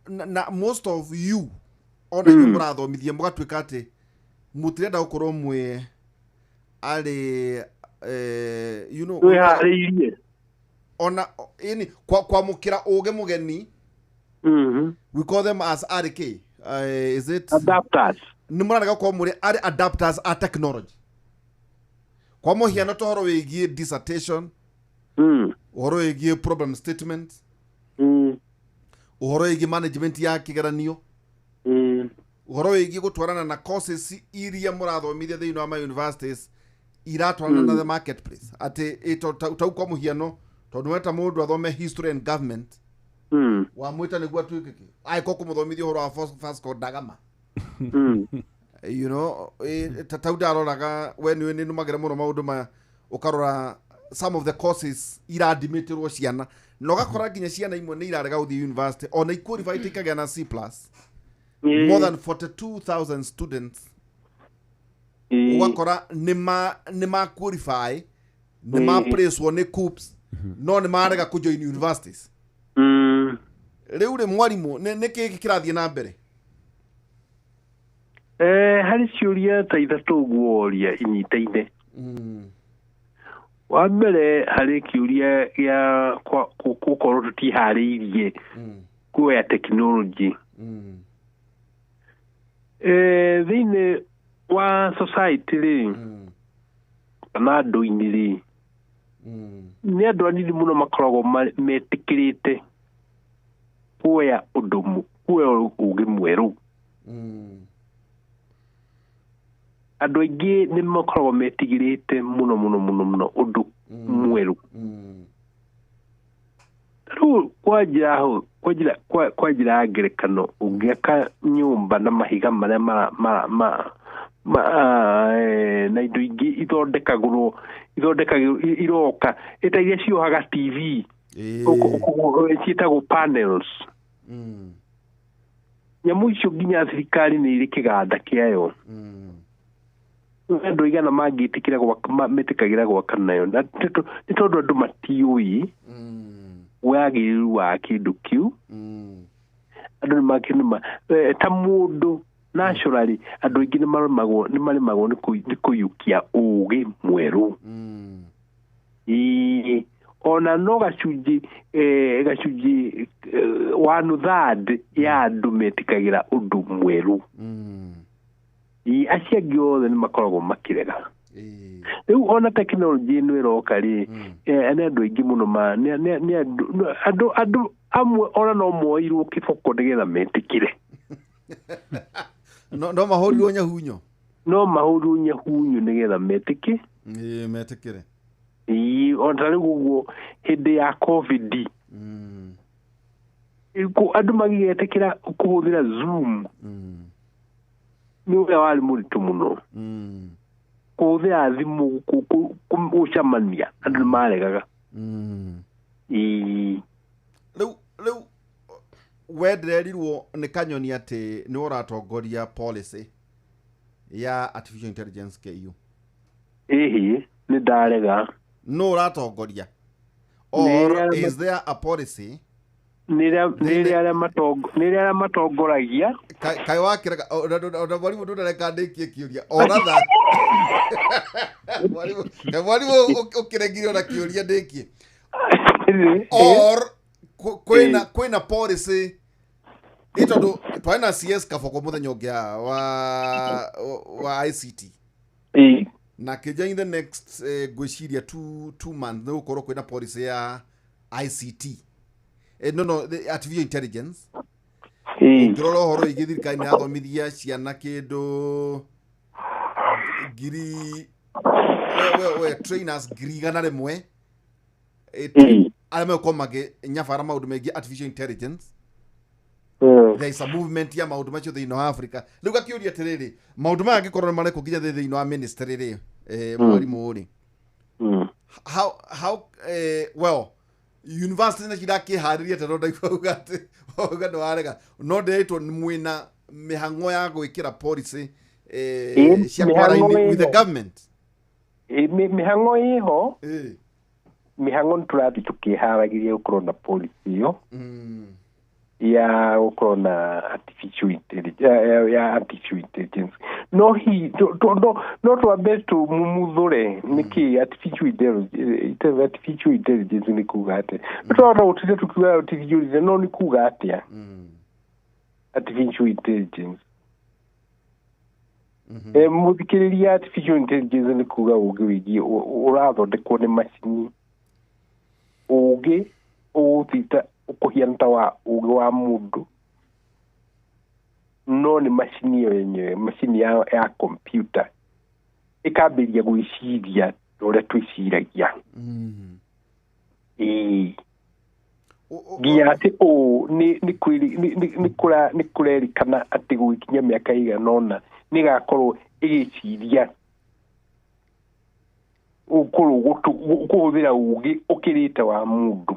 na most of you ona inyuĩ mũrathomithia mũgatuĩka atĩ mũtirenda gũkorwo mwĩ arĩ Twĩharĩirie. Ona ini kwamũkĩra ũgĩ mũgeni. We call them as RK, is it Adapters. Nĩ mũrarega gũkorwo mũrĩ arĩ adapters a technology, kwa mũhiano tohoro wĩgiĩ dissertation. Ũhoro wĩgiĩ problem statement, ũhoro wĩgiĩ management ya kĩgeranio, ũhoro wĩgiĩ gũtwarana na courses iria mũrathomithia thĩinĩ wa ma universities iratwarana na the marketplace, atĩ tau kwa mũhiano tondũ weta mũndũ athome history and government, wamwĩta nĩguo atuĩke kĩ angĩkorwo kũmũthomithia ũhoro wa Vasco da Gama, you know, tau ndaroraga we nĩ nĩnũmagĩra mũno maũndũ maya, ũkarora some of the courses iradimĩtĩrwo ciana na ũgakora nginya ciana imwe nĩ irarega gũthiĩ university ona iqualified ikagĩa na C+. More than 42,000 students ũgakora nĩ ma qualify, nĩ ma placewo nĩ coops, no nĩ marega kũ join universities. Rĩu rĩ mwarimũ, nĩ kĩ kĩrathiĩ na mbere? Harĩ ciũria ta ithatũ ũguo woria inyitaine. Wa mbere harĩ kĩũria gĩa gũkorwo tũtiharĩirie kuoya tekinoronjĩ. Thĩinĩ wa society rĩ, kana andũ-inĩ rĩ, nĩ andũ anini mũno makoragwo metĩkĩrĩte kuoya ũndũ, kuoya ũgĩ mwerũ. Andũ aingĩ nĩ makoragwo metigĩrĩte mũno mũno mũno mũno ũndũ mwerũ. Rĩu kwa njĩra ya ngerekano, ũngĩaka nyũmba na mahiga marĩa na indo ingĩ ithondekagwo iroka ĩta iria ciohaga TV ciĩtagwo panels. Nyamũ icio nginya thirikari nĩ ĩrĩ kĩganda kĩayo. Andũ aigana mangĩtĩkĩra metĩkagĩra gwaka nayo, na nĩ tondũ andũ matiũĩ wagĩrĩru wa kĩndũ kĩu. Andũ nĩ ta mũndũ naturally andũ aingĩ nĩ maremagwo nĩ kũiyũkia ũgĩ mwerũ. Ona no gacunjĩ 1/3 ya andũ metĩkagĩra ũndũ mwerũ. Acio angĩ othe nĩ makoragwo makĩrega. Rĩu ona tekinoronjĩ ĩno ĩroka rĩ, nĩ andũ aingĩ mũno andũ amwe ona no moirwo kĩboko nĩgetha metĩkĩre. No mahũrirwo nyahunyo. No mahũrirwo nyahunyo nĩgetha metĩkĩre. Metĩkĩre. Ona rĩu ũguo hĩndĩ ya COVID, andũ magĩgetĩkĩra kũhũthĩra Zoom, nĩ ũrĩa warĩ mũritũ mũno. Kũhũthĩra thimũ gũcemania andũ nĩ maregaga. Rĩu we ndĩrerirwo nĩ Kanyoni atĩ nĩ ũratongoria policy ya artificial intelligence KU. Ĩhĩ, nĩ ndarega. No ũratongoria, or is there a policy? Nĩ arĩa matongoragia. Kaĩ wakĩrega ona mwarimũ ndũnareka ndĩkie kĩũria ona tha mwarimũ ũkĩregire ona kĩũria ndĩkie. Or kwĩna policy ĩ tondũ twarĩ na CS Kaboko mũthenya ũngĩ wa ICT, na kĩnja in the next ngwĩciria 2 months nĩ gũkorwo kwĩna policy ya ICT, no the artificial intelligence. Ũngĩrora ũhoro wĩgiĩ thirikari nĩ yathomithia ciana kĩndũ ngiri trainers 100,000 arĩa megũkorwo makĩnyabara maũndũ megiĩ artificial intelligence. There is a movement ya maũndũ macio thĩinĩ wa Africa. Rĩu gakĩũria atĩrĩrĩ, maũndũ maya angĩkorwo nĩ marekwo nginya thĩinĩ wa ministry rĩ, mwarimũ rĩ, how well university nĩ cirakĩharĩria tondũ ndaigua uga atĩ uga nĩ warega, no ndĩretwo mwĩna mĩhang'o ya gwĩkĩra policy cia kwaranĩria with the government. Mĩhang'o ĩho, mĩhang'o nĩ tũrathiĩ tũkĩharagĩria gũkorwo na policy ĩyo ya gũkorwo na artificial intelligence, ya artificial intelligence. No hi no twambe tũmumuthũre nĩkĩ artificial intelligence nĩ kuga atĩa. Nĩ tũtinde tukiuga artificial intelligence, no nĩ kuga atĩa artificial intelligence? Mũthikĩrĩria, artificial intelligence nĩ kuga ũgĩ wĩgiĩ ũrathondekwo nĩ macini. Ũũgĩ ũgũthiĩ ũkũhiana ta wa ũũgĩ wa mũndũ, no nĩ macini ĩyo yenyewe, macini ya computer ĩkambĩrĩria gwĩciria ũrĩa twĩciragia. Ĩĩ, nginya atĩ ũũ nĩ kũrerĩkana atĩ gũgĩkinya mĩaka ĩigana ũna nĩ ĩgakorwo ĩgĩciria kũhũthĩra ũũgĩ ũkĩrĩte wa mũndũ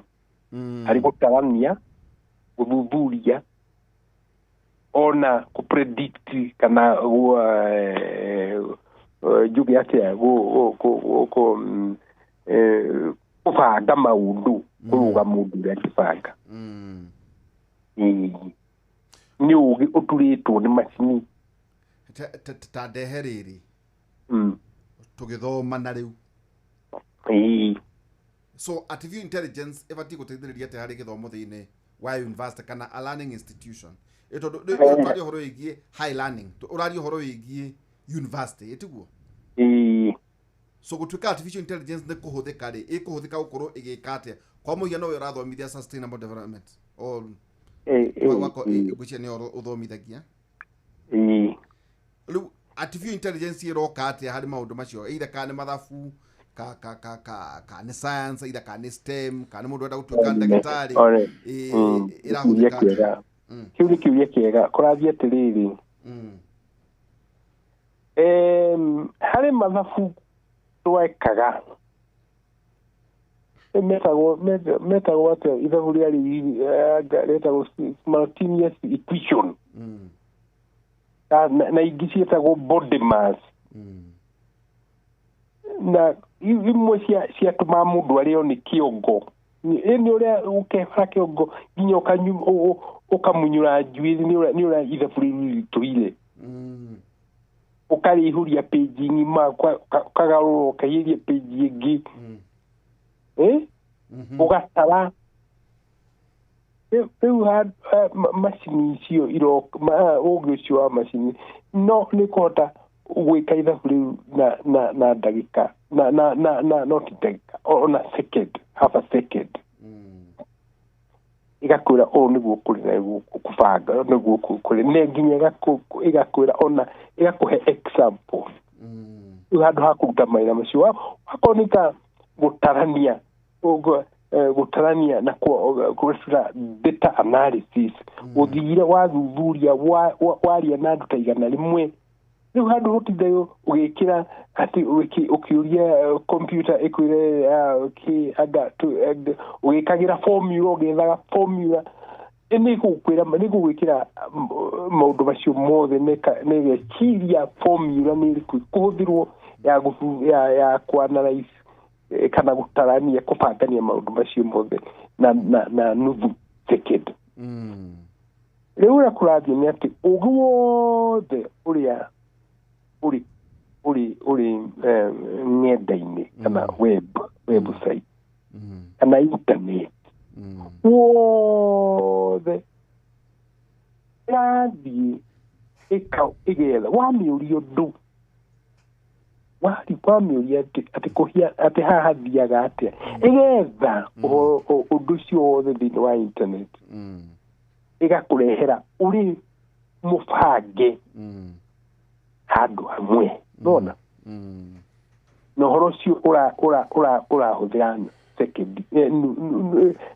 harĩ gũtarania, gũthuthuria, ona kũ-predict kana njuge atĩa, kũbanga maũndũ, kũrũga mũndũ ũrĩa angĩbanga. Nĩ ũũgĩ ũturĩtwo nĩ macini. Ta ndehe rĩrĩ tũgĩthoma na rĩu. So artificial intelligence ĩbatiĩ gũteithĩrĩria atĩa harĩ gĩthomo thĩinĩ wa university kana a learning institution? Tondũ twaria ũhoro wĩgiĩ high learning, ũraria ũhoro wĩgiĩ university, ĩtiguo? So gũtuĩka artificial intelligence nĩ kũhũthĩka rĩ, ĩkũhũthĩka gũkorwo ĩgĩka atĩa? Kwa mũhiano ũyũ ũrathomithia sustainable development or ngwĩciria nĩyo ũthomithagia. Rĩu artificial intelligence ĩroka atĩa harĩ maũndũ macio, either kana nĩ mathabu, ka nĩ science, either ka nĩ STEM, ka nĩ mũndũ ũrenda gũtuĩka ndagĩtarĩ, ĩrahũthĩka atĩa? Kĩu nĩ kĩũria kĩega. Kũrathiĩ atĩrĩrĩ, harĩ mathabu twekaga metagwo atĩa, ithabu rĩarĩ rĩtagwo simultaneous equation, na ingĩ ciĩtagwo body mass, na imwe ciatũmaga mũndũ arĩo nĩ kĩongo. Nĩ ũrĩa ũkebara kĩongo nginya ũkamunyũra njuĩrĩ, nĩ ũrĩa ithabu rĩu rĩritũhire. Ũkarĩihũria page ng'ima, ũkagarũra ũkaihũria page ĩngĩ, ũgatara. Rĩu macini icio ũũgĩ ũcio wa macini no nĩ kũhota gwĩka ithabu rĩu na ndagĩka na not ndagĩka, ona second, half a second, ĩgakwĩra ũũ nĩguo kũrĩ na kũbanga nĩguo kũrĩ, nĩ nginya ĩgakwĩra ona ĩgakũhe example. Rĩu handũ ha kũruta mawĩra macio, wakorwo nĩ ta gũtarania, gũtarania na kũruta data analysis, ũthire wathuthuria, waria na andũ ta 100. Rĩu handũ gũtinda ũgĩkĩra atĩ ũkĩũria computer ĩkwĩre ũgĩkagĩra formula, ũgĩethaga formula, nĩ gũgwĩkĩra maũndũ macio mothe, nĩ ĩgeciria formula nĩ ĩrĩkũ ĩkũhũthĩrwo ya kũ-analyze kana gũtarania, kũbangania maũndũ macio mothe na nuthu second. Rĩu ũrĩa kũrathiĩ nĩ atĩ ũũgĩ wothe ũrĩa ũrĩ ng'enda-inĩ kana website kana internet wothe ĩrathiĩ ĩgetha wamĩũria ũndũ, wamĩũria atĩ haha hathiaga atĩa, ĩgetha ũndũ ũcio wothe thĩinĩ wa internet, ĩgakũrehera ũrĩ mũbange handũ hamwe. Nona na ũhoro ũcio ũrahũthĩra sekendi,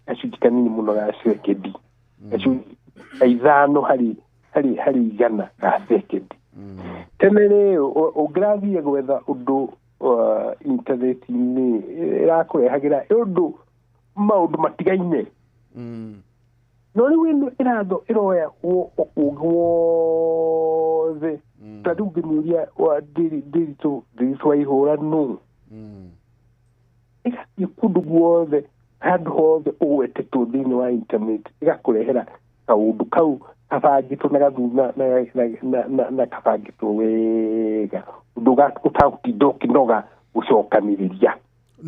gacunjĩ kanini mũno ga sekendi, gacunjĩ 5 harĩ 100 ga sekendi. Tene rĩ, ũngĩrathiĩ gwetha ũndũ intaneti-inĩ, ĩrakũrehagĩra ũndũ maũndũ matigaine. No rĩu ĩno ĩroya ũũgĩ wothe. Ta rĩu ngĩmĩũria Ndiritu Waihũra nũ, ĩgathiĩ kũndũ guothe, handũ hothe ũgwetetwo thĩinĩ wa internet, ĩgakũrehera kaũndũ kau kabangĩtwo na na kabangĩtwo wega, ũndũ ũtagũtinda ũkĩnoga gũcokanĩrĩria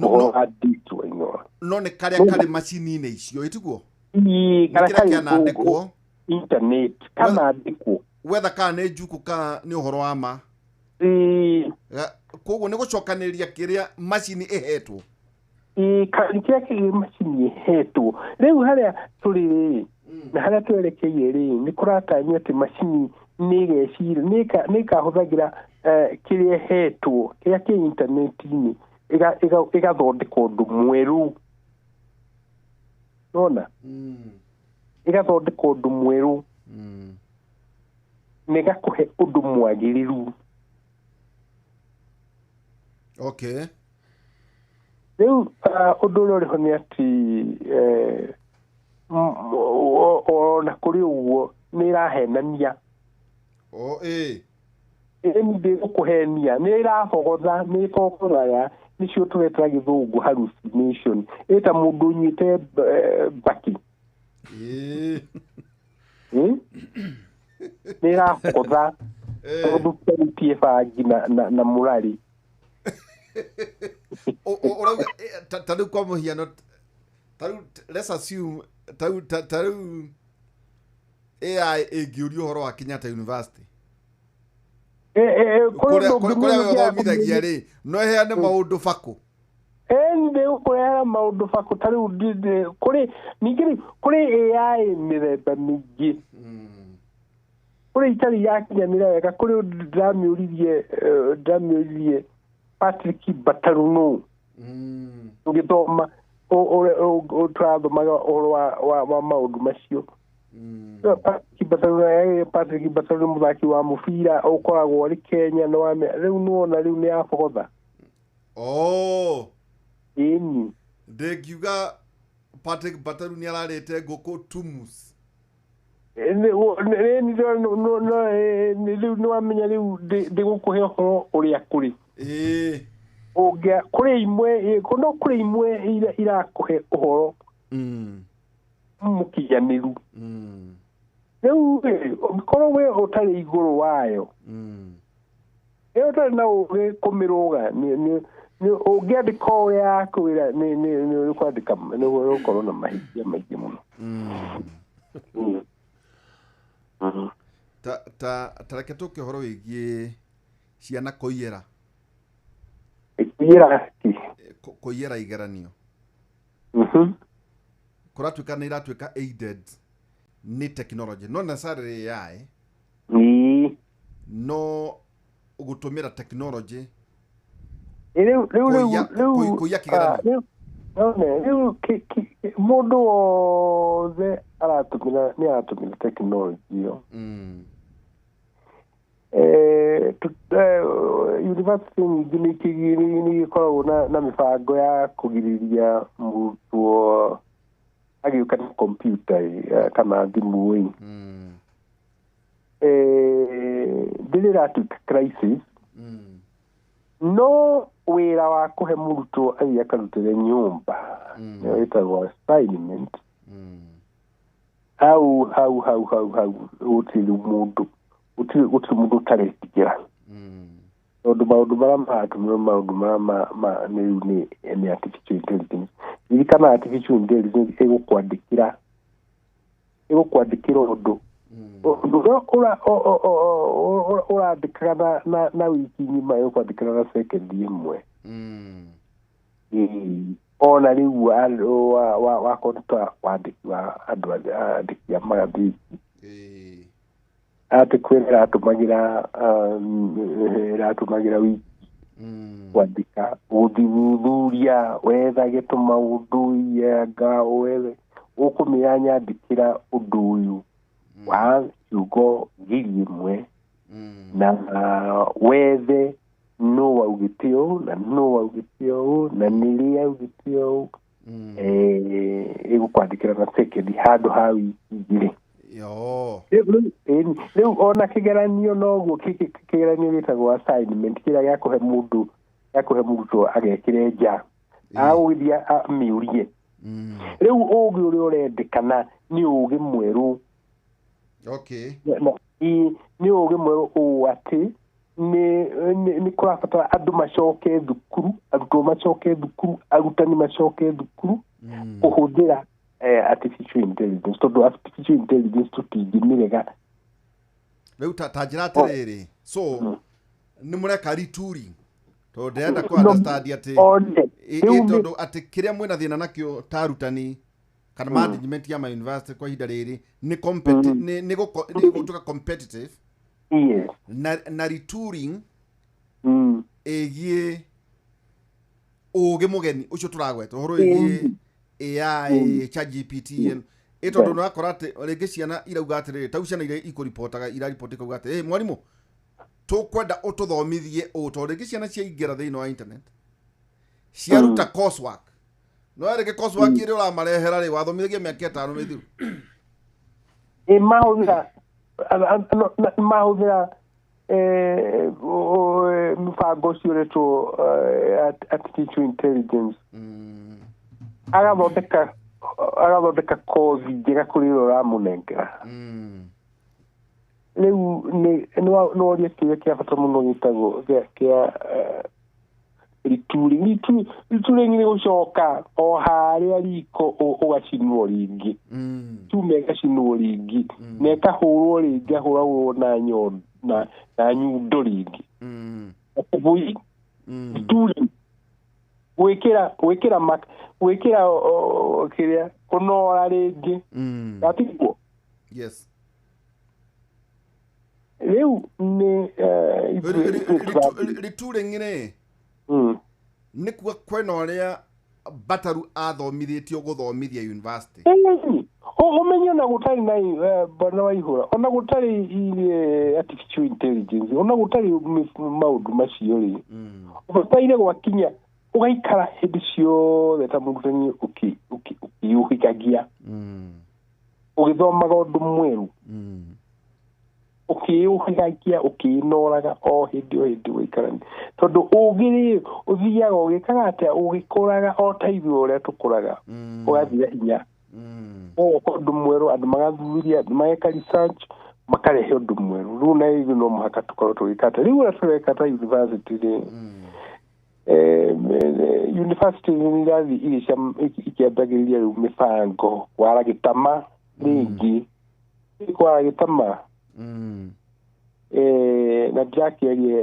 ũhoro wa Ndiritu Waihũra. No nĩ karĩa karĩ macini-inĩ icio, ĩtiguo? Ĩĩ, karĩa karĩ kĩanandĩkwo internet, kanandĩkwo wetha kana nĩ njuku kana nĩ ũhoro wa ma. Koguo nĩ gũcokanĩrĩria kĩrĩa macini ĩhetwo. Kĩrĩa kĩrĩ macini ĩhetwo rĩu harĩa tũrĩ rĩ na harĩa twerekeire rĩ nĩ kũratanywo atĩ macini nĩ ĩgeciria nĩ ĩkahũthagĩra kĩrĩa ĩhetwo kĩrĩa kĩ intaneti-inĩ ĩgathondeka ũndũ mwerũ nona ĩgathondeka ũndũ mwerũ na ĩgakũhe ũndũ mwagĩrĩru. Okay. Rĩu ũndũ ũrĩa ũrĩho nĩ atĩ ona kũrĩ ũguo nĩ ĩrahenania. Ndĩgũkũhenia nĩ ĩrabogotha nĩ ĩbogothaga nĩcio tũretara gĩthũngũ hallucination ĩta mũndũ ũnyuĩte mbakĩ nĩ ĩrabogotha tondũ kĩarutie bangi na mũrarĩ. Ũrauga ta rĩu kwa mũhiano ta rĩu let's assume ta rĩu AI ĩngĩũrio ũhoro wa Kenyatta University kũrĩa ũthomithagia rĩ no ĩheane maũndũ bakũ ndĩgũkũrehere maũndũ bakũ ta rĩu kũrĩ ningĩ rĩu kũrĩ AI mĩthemba mĩingĩ kũrĩ itarĩ yakinyanĩra wega kũrĩ ndĩramĩũririe Patrick Bataruno ũgĩthoma tũrathomaga ũhoro wa maũndũ macio. Patrick Bataruno mũthaki wa mũbira ũkoragwo arĩ Kenya rĩu nĩwona rĩu nĩ abogotha. Ĩni ndĩngiuga Patrick Bataru nĩ ararĩte ngũkũ Tumus. Rĩu nĩwamenya rĩu ndĩgũkũhe ũhoro ũrĩa kũrĩ. Kũrĩ imwe no kũrĩ imwe irakũhe ũhoro mũkinyanĩru. Rĩu ũngĩkorwo we ũtarĩ igũrũ wayo ĩyo ũtarĩ na ũgĩ kũmĩrũga ũngĩandĩka ũrĩa yakwĩra nĩ ũkwandĩka nĩ ũgũkorwo na mahĩtia maingĩ mũno. Ta reke tũke ũhoro wĩgiĩ ciana kũiyĩra. Kũiyĩra igeranio. Kũratuĩka nĩ iratuĩka aided nĩ technology not necessarily AI no gũtũmĩra technology rĩu kũiya kĩgeranio. Rĩu mũndũ wothe aratũmĩra nĩ aratũmĩra technology ĩyo. University nyingĩ nĩ ikoragwo na mĩbango ya kũgirĩrĩria mũrutwo agĩũka na kompiuta kana thimũ ĩ. Ndĩrĩ ĩratuĩka crisis no wĩra wa kũhe mũrutwo athiĩ akarutĩre nyũmba nĩyo ĩtagwo assignment hau hau hau hau hau gũtirĩ mũndũ gũtirĩ mũndũ ũtaretigĩra tondũ maũndũ marĩa maratũmĩrwo maũndũ marĩa rĩu nĩ artificial intelligence. Ririkana artificial intelligence ĩgũkwandĩkĩra ũndũ ũndũ ũrĩa ũrandĩkaga na wiki ng'ima ĩgũkwandĩkĩra na sekendi ĩmwe. Ona rĩu wakorwo ta wandĩki wa andũ andĩki a magathĩti atĩ kwĩna ĩratũmagĩra wiki kwandĩka gũthuthuria wethage tũmaũndũ anga wethe ũkũmĩra nyandĩkĩra ũndũ ũyũ wa ciugo 1,000 na wethe no waugĩte ũũ na no waugĩte ũũ na nĩrĩ augĩte ũũ ĩgũkwandĩkĩra na sekendi handũ ha wiki 2. Rĩu ona kĩgeranio noguo kĩgeranio gĩtagwo assignment kĩrĩa gĩa kũhe mũndũ gĩa kũhe mũrutwo agekĩre nja agũgĩthiĩ amĩũrie. Rĩu ũgĩ ũrĩa ũrendekana nĩ ũgĩ mwerũ. Nĩ ũgĩ mwerũ ũũ atĩ nĩ kũrabatara andũ macoke thukuru, arutwo macoke thukuru, arutani macoke thukuru kũhũthĩra artificial intelligence tondũ artificial intelligence tũtingĩmĩrega. Rĩu ta njĩra atĩrĩrĩ so nĩ mũreka retooling Tondũ ndĩrenda kũ understand atĩ One ĩ tondũ atĩ kĩrĩa mwĩna thĩna nakĩo ta arutani kana management ya ma university kwa ihinda rĩrĩ nĩ nĩ gũtuĩka competitive. Yes. Na retooling ĩgiĩ ũgĩ mũgeni ũcio tũragweta ũhoro ĩgiĩ AI, ChatGPT ĩ tondũ nĩ wakora atĩ rĩngĩ ciana irauga atĩrĩrĩ tau ciana iria ikũripotaga iraripoti ikauga atĩ ĩ mwarimũ tũkwenda ũtũthomithie ũũ tondũ rĩngĩ ciana ciaingĩra thĩinĩ wa internet ciaruta coursework no rĩngĩ coursework ĩrĩa ũramarehera rĩ wathomithagia mĩaka 5 mĩthiru ĩ mahũthĩra mũbango ũcio ũretwo artificial intelligence agathondeka kothi njega kũrĩ ũrĩa ũramũnengera. Rĩu nĩ woria kĩũria kĩa bata mũno gĩtagwo kĩa retooling. Retooling nĩ gũcoka o harĩa riko ũgacinwo rĩngĩ, cuma ĩgacinwo rĩngĩ na ĩkahũrwo rĩngĩ, ahũragwo na nyondo na nyundo rĩngĩ. Kũbui retooling gwĩkĩra kĩrĩa kũnora rĩngĩ gatiguo. Yes. Rĩu nĩ retooling rĩ nĩ kuga kwĩna ũrĩa Bataru athomithĩtio gũthomithia university. Ũmenye ona gũtarĩ na bwana Waihũra, ona gũtarĩ artificial intelligence, ona gũtarĩ maũndũ macio rĩ, ũbataire gwakinya ũgaikara hĩndĩ ciothe ta mũrutani ũkĩyũhĩkagia, ũgĩthomaga ũndũ mwerũ, ũkĩyũhĩgagia, ũkĩĩnoraga o hĩndĩ o hĩndĩ ũgaikarania, tondũ ũgĩ rĩ ũthiaga ũgĩkaga atĩa, ũgĩkũraga o ta ithuĩ ũrĩa tũkũraga, ũgathira hinya, ũgoka ũndũ mwerũ, andũ magathuthuria, andũ mageka research, makarehe ũndũ mwerũ. Rĩu na ithuĩ no mũhaka tũkorwo tũgĩka atĩa. Rĩu ũrĩa tũreka ta university rĩ, university nĩ irathiĩ ikĩambagĩrĩria rĩu mĩbango kwara gĩtama rĩngĩ, kwara gĩtama na ndĩrakĩaria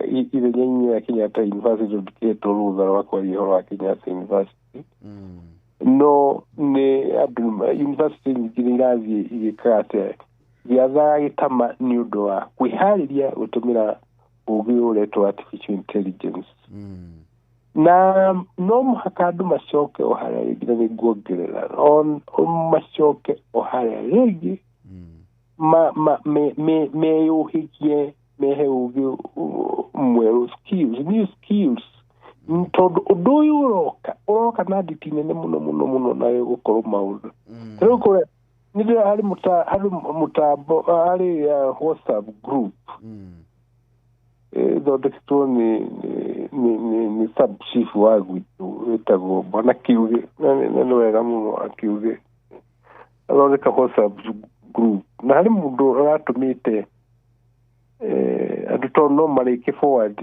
ithenya-inĩ rĩa Kenyatta University ndikĩhetwo rũtha rwa kwaria ũhoro wa Kenyatta University, no nĩ andũ university nyingĩ nĩ irathiĩ igĩkaga atĩa, igĩathaga gĩtama nĩ ũndũ wa kwĩharĩria gũtũmĩra ũgĩ ũretwo artificial intelligence. Na no mũhaka andũ macoke o harĩa rĩngĩ, na nĩ nguongerera macoke o harĩa rĩngĩ meyũhĩgie, mehe ũgĩ mwerũ, skills, new skills, tondũ ũndũ ũyũ ũroka na nditi nene mũno mũno mũno na ĩgũkorwo maũndũ. Rĩu kũrĩa nĩ harĩ mũtambo, harĩ WhatsApp group ĩthondeketwo nĩ sub chief wa gwitũ wĩtagwo Bwana Kiuge, na nĩ wega mũno Akiuge athondeka WhatsApp group, na harĩ mũndũ aratũmĩte andũ tondũ no marĩke forward,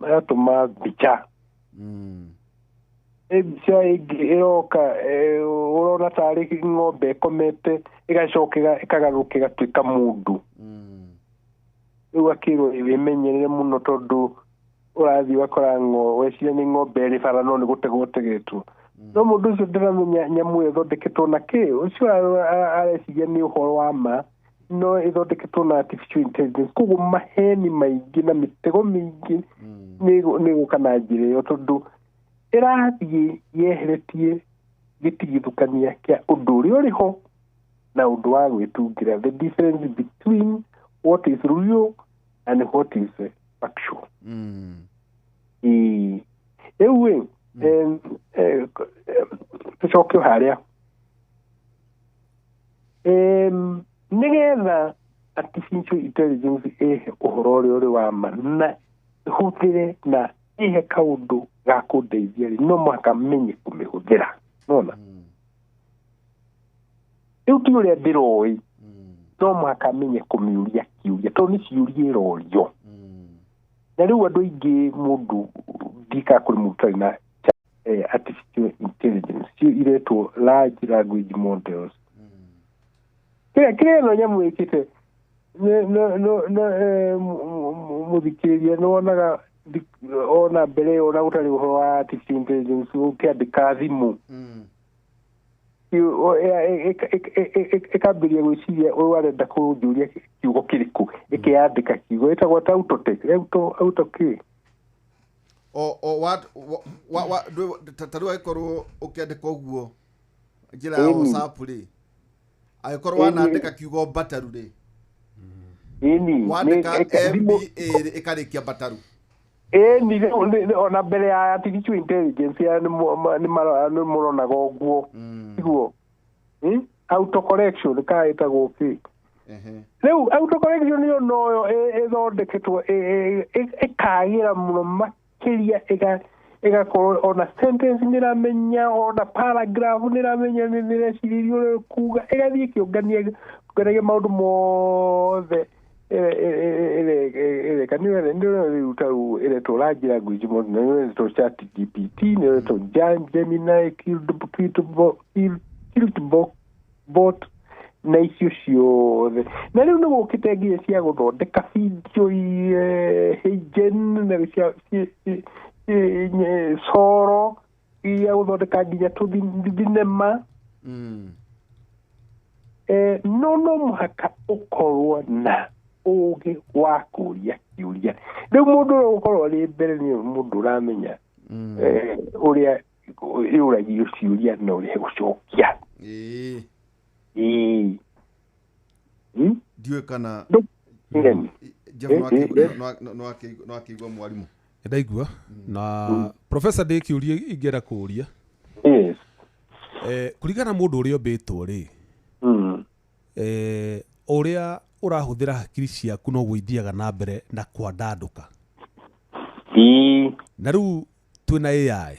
aratũma mbica mbica ĩngĩ ĩroka ũrona tarĩ ng'ombe ĩkomete ĩgacoka ĩkagarũrũka ĩgatuĩka mũndũ. Rĩu akĩrwo wĩmenyerere mũno tondũ ũrathiĩ ũgakora weciria nĩ ng'ombe ĩrĩ bara no nĩ gũtegwo ũtegetwo. No mũndũ ũcio ndĩramenya nyamũ ĩyo ĩthondeketwo na kĩ, ũcio areciria nĩ ũhoro wa ma, no ĩthondeketwo na artificial intelligence. Koguo maheni maingĩ na mĩtego mĩingĩ nĩ ĩgũka na njĩra ĩyo, tondũ ĩrathiĩ yeheretie gĩtigithũkania kĩa ũndũ ũrĩa ũrĩ ho na ũndũ wa gwĩtungĩra, the difference between what is real and what is factual. Rĩu ĩ tũcoke o harĩa nĩgetha artificial intelligence ĩhe ũhoro ũrĩa ũrĩ wa ma na hũthĩre na ĩhe kaũndũ ga kũndeithia rĩ, no mũhaka menye kũmĩhũthĩra. Nona rĩu ti ũrĩa ndĩroĩ, no mũhaka menye kũmĩũria kĩũria, tondũ nĩ ciũria ĩrorio. Na rĩu andũ aingĩ mũndũ ndikaga kũrĩ mũndũ ũtarĩ na artificial intelligence, cio iretwo large language models. Kĩrĩa ĩno nyamũ ĩkĩte Mũthikĩrĩria nĩ wonaga ona mbere ona gũtarĩ ũhoro wa artificial intelligence ũkĩandĩka thimũ ĩkambĩrĩria gwĩciria ũyũ arenda kũnjũria kiugo kĩrĩkũ, ĩkĩandĩka kiugo ĩtagwo ta autotext, auto kĩ o wa wa ta rĩu angĩkorwo ũkĩandĩka ũguo njĩra ya WhatsApp rĩ, angĩkorwo wanandĩka kiugo mbataru rĩ, wandĩka MBA rĩ, ĩkarĩkia mbataru. Ĩni ona mbere ya artificial intelligence ya nĩ mũronaga ũguo iguo auto correction ka ĩtagwo kĩ. Rĩu auto correction ĩyo noyo ĩthondeketwo ĩkagĩra mũno makĩria, ĩgakorwo ona sentence nĩramenya, ona paragraph nĩramenya, nĩrecirĩria ũrĩa kuga, ĩgathiĩ ĩkĩũngania maũndũ mothe ĩreka. Nĩyo rĩu ta rĩu ĩretwo large language model, nĩyo ĩretwo ChatGPT, nĩyo ĩretwo Gemini, Kiltbot na icio ciothe. Na rĩu nĩ gũkĩte nginya cia gũthondeka video, HeyGen, na cia Soro ya gũthondeka nginya tũthinema. No mũhaka ũkorwo na ũgĩ wa kũria kĩũria. Rĩu mũndũ ũrĩa ũgũkorwo arĩ mbere nĩ mũndũ ũramenya ũrĩa ĩũragio ciũria na ũrĩa gũcokia. Ndiũĩ kana Jeff no akĩigua mwarimũ. Ndaigua na professor ndĩ kĩũria ingĩenda kũũria. Yes. Kũringana na mũndũ ũrĩa ũmbĩtwo rĩ, ũrĩa ũrahũthĩra hakiri ciaku noguo ithiaga na mbere na kwandandũka. Na rĩu twĩna AI.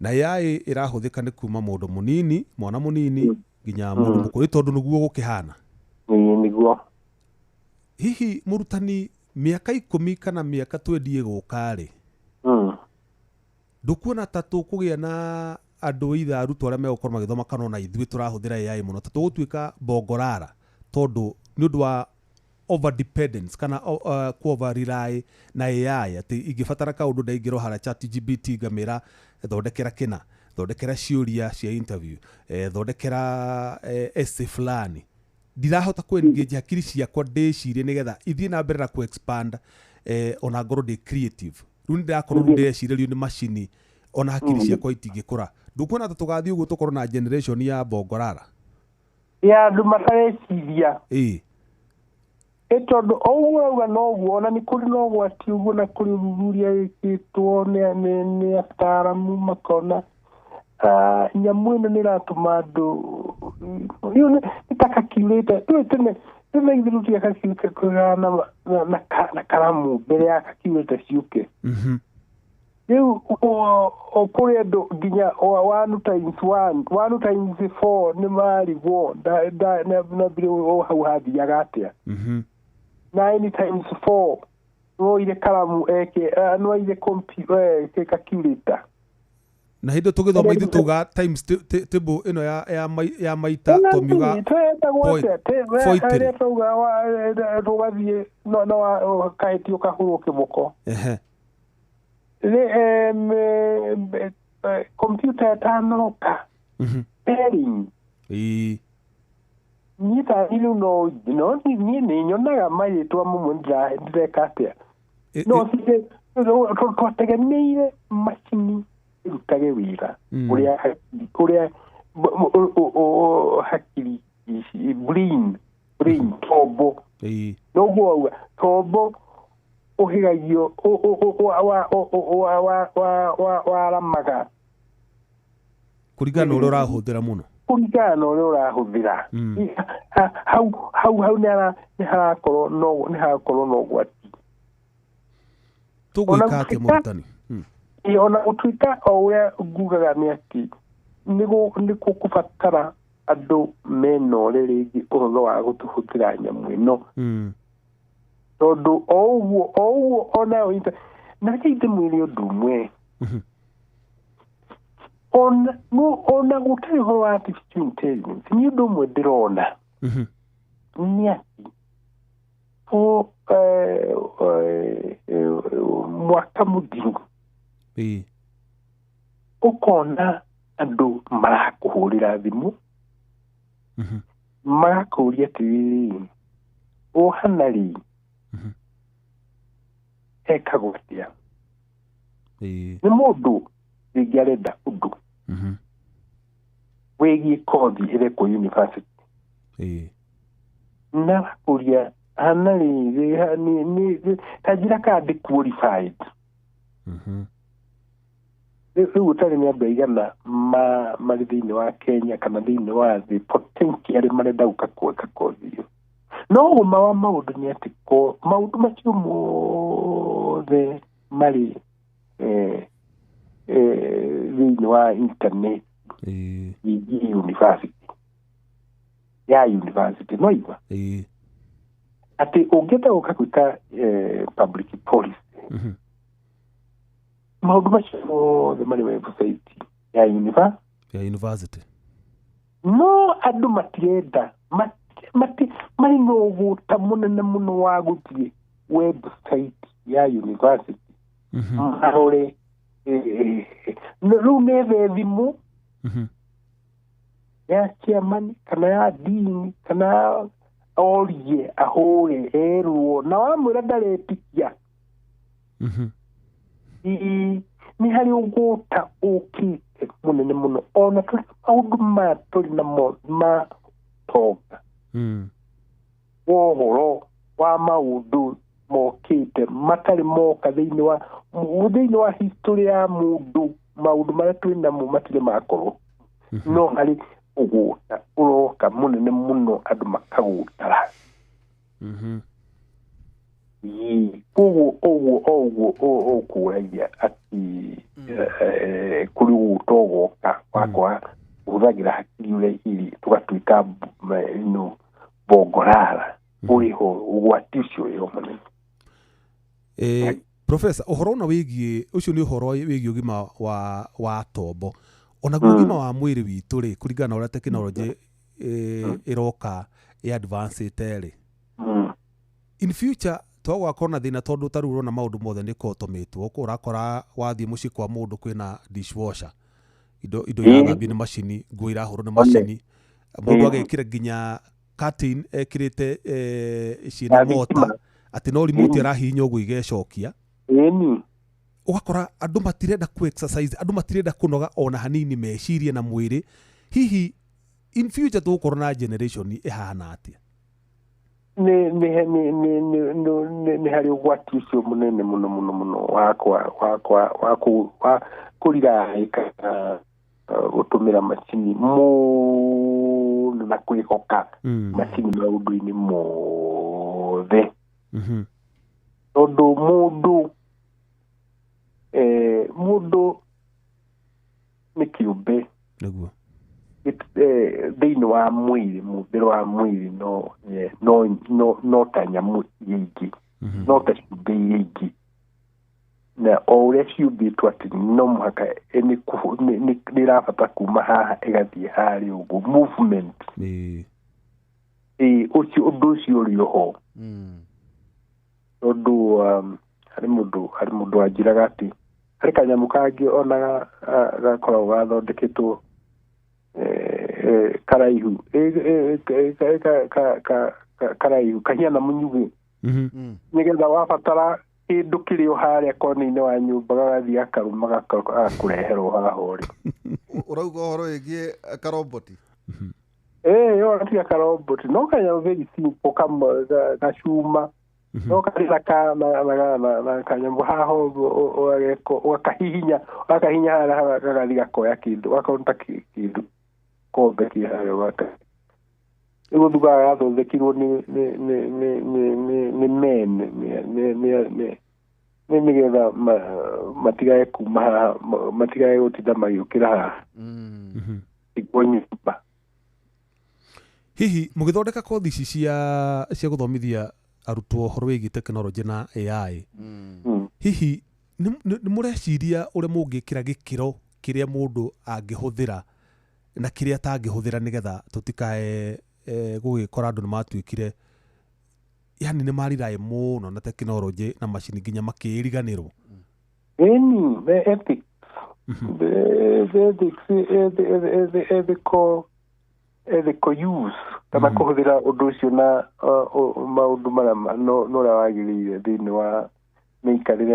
Na AI ĩrahũthĩka nĩ kuma mũndũ mũnini, mwana mũnini nginya mũndũ mũkũrũ, tondũ nĩguo gũkĩhana. Nĩguo. Hihi mũrutani mĩaka 10 kana mĩaka 20 ĩgũka rĩ, ndũkuona ta tũkũgĩa na andũ itha arutwo arĩa megũkorwo magĩthoma kana ona ithuĩ tũrahũthĩra AI mũno, ta tũgũtuĩka bongorara tondũ nĩ ũndũ wa over dependence kana ku over rely na AI, atĩ ingĩbatara kaũndũ ndaingĩra harĩa ChatGPT ngamĩra thondekera kĩna, thondekera ciũria cia interview, thondekera essay fulani, ndirahota kũ engage hakiri ciakwa ndĩcirie nĩgetha ithiĩ na mbere na ku expand, ona ngorwo ndĩ creative. Rĩu nĩ ndĩrakorwo rĩu ndĩrecirĩrio nĩ macini, ona hakiri ciakwa itingĩkũra. Ndũkuona ta tũgathiĩ ũguo tũkorwo na generation ya bongorara ya andũ matareciria? Tondũ o ũguo ũrauga noguo, ona nĩ kũrĩ na ũgwati ũguo, na kũrĩ ũthuthuria wĩkĩtwo nĩ ataaramu makona nyamũ ĩno nĩ ĩratũma andũ rĩu nĩ ta calculator. Tũĩ tene tene ithuĩ tũtiaga calculator na karamu mbere ya calculator ciũke. Rĩu kũrĩ andũ nginya 1 times 1, 1 times 4 nĩ marigwo na mbere hau hathiaga atĩa. 9 times 4 nĩwoire karamu eke, nĩwoire calculator. Na hĩndĩ tũgĩthoma ithuĩ tuga times table ĩno ya maita tũmiuga point tũgathiĩ no kahĩtio kahũrwo kĩboko. Computer ĩtanoka pairing niĩ ta rĩu no niĩ nĩ nyonaga marĩtwa mamwe ndĩreka atĩa, no twategemeire macini ĩrutage wĩra ũrĩa hakiri brain tombo noguo wauga tombo ũhĩgagio waramaga kũringana na ũrĩa ũrahũthĩra mũno, kũringana na ũrĩa ũrahũthĩra. Hau hau nĩ harakorwo na ũgwati. Tũgwĩka atĩa mũrutani? Ona gũtuĩka o ũrĩa ngugaga nĩ atĩ nĩ gũkũbatara andũ mena ũrĩ rĩngĩ ũhoro wa gũtũhũthĩra nyamũ ĩno, tondũ o ũguo onayo na reke ndĩmwĩre ũndũ ũmwe, ona gũtarĩ ũhoro wa artificial intelligence, nĩ ũndũ ũmwe ndĩrona Nĩ atĩ mwaka mũthiru ũkona andũ marakũhũrĩra thimũ magakũria atĩrĩrĩ ũhana rĩ hekagwo atĩa nĩ mũndũ rĩngĩ arenda ũndũ wĩgiĩ kothi ĩrekwo university na arakũria hana rĩ ta njĩra kana ndĩ qualified rĩu ũtarĩ nĩ andũ aigana marĩ thĩinĩ wa Kenya kana thĩinĩ wa thĩ potentially marenda gũka gwĩka kothi ĩyo no ũma wa maũndũ nĩ atĩ maũndũ macio mothe marĩ thĩinĩ wa internet ĩgiĩ university ya university no igua atĩ ũngĩenda gũka gwĩka public policy maũndũ macio mothe marĩ website ya university no andũ matirenda marĩ na ũgũta mũnene mũno wa gũthiĩ website ya university marore rĩu nethe thimũ ya chairman kana ya dean kana orie ahũre erwo na wamwĩra ndaretĩkia nĩ harĩ ũgũta ũkĩte mũnene mũno ona tũrĩ maũndũ maya tũrĩ namo ma tonga wa ũhoro wa maũndũ mokĩte matarĩ moka thĩinĩ wa history ya mũndũ maũndũ marĩa twĩ namo matirĩ makorwo no harĩ ũgũta ũroka mũnene mũno andũ makagũtara koguo ũguo o ũguo ũkũragia atĩ kũrĩ ũgũta ũgoka wakwa ũhũthagĩra hakiri ũrĩa iri tũgatuĩka bongorara ũrĩho ũgwati ũcio ũrĩho mũnene. Professor, ũhoro na wĩgiĩ ũcio nĩ ũhoro wĩgiĩ ũgima wa tombo onaguo ũgima wa mwĩrĩ witũ rĩ kũringana na ũrĩa tekinoronjĩ ĩroka ĩ advanced rĩ in future twagwakorwo na thĩna tondũ ta rĩu ũrona maũndũ mothe nĩ kotomĩtwo ũrakora wathiĩ mũciĩ kwa mũndũ kwĩna dishwasher indo irathambio nĩ macini nguo irahũrwo nĩ macini mũndũ agekĩra nginya curtain ekĩrĩte ciĩna mota atĩ no remote arahihinya ũguo igecokia ũgakora andũ matirenda ku exercise andũ matirenda kũnoga ona hanini meciria na mwĩrĩ hihi in future tũgũkorwo na generation ĩhana atĩa? Nĩ harĩ ũgwati ũcio mũnene mũno mũno mũno wa kũriraĩka gũtũmĩra macini mũno na kwĩhoka macini maũndũ-inĩ mothe tondũ mũndũ nĩ kĩũmbe nĩguo thĩinĩ wa mwĩrĩ mũmbĩre wa mwĩrĩ no ta nyamũ iria ingĩ no ta ciũmbe iria ingĩ na o ũrĩa ciũmbĩtwo atĩ no mũhaka nĩ ĩrabata kuma haha ĩgathiĩ harĩa ũguo movement ũcio ũndũ ũcio ũrĩ oho tondũ harĩ mũndũ wanjĩraga atĩ harĩ kanyamũ kangĩ ona gakoragwo gathondeketwo karaihu karaihu kahiana mũnyugĩ nĩgetha wabatara kĩndũ kĩrĩ o harĩa kona-inĩ wa nyũmba gagathiĩ gakarũma gakũreherwo haha ũrĩ. Ũrauga ũhoro wĩgiĩ karoboti? Ĩĩ gatiga karoboti no kanyamũ very simple gacuma no karĩ na kanyamũ haha ũguo ũgakahihinya harĩa gagathiĩ gakoya kĩndũ gakorwo ta kĩndũ kombe kĩ harĩa ũgaka ĩgũthugaga gathondekirwo nĩ men nĩ nĩgetha matigae kuma haha matigae gũtinda magĩũkĩra haha iguo nyũmba. Hihi mũgĩthondeka kothi ici cia gũthomithia arutwo ũhoro wĩgiĩ tekinoronjĩ na AI hihi nĩ mũreciria ũrĩa mũngĩkĩra gĩkĩro kĩrĩa mũndũ angĩhũthĩra na kĩrĩa atangĩhũthĩra nĩgetha tũtikae Gũgĩkora andũ nĩ matuĩkire yani nĩ mariraĩ mũno na tekinoronjĩ na macini nginya makĩriganĩrwo. Ĩni the ethics, the ethics, ethical use kana kũhũthĩra ũndũ ũcio na maũndũ marĩa no ũrĩa wagĩrĩire thĩinĩ wa mĩikarĩre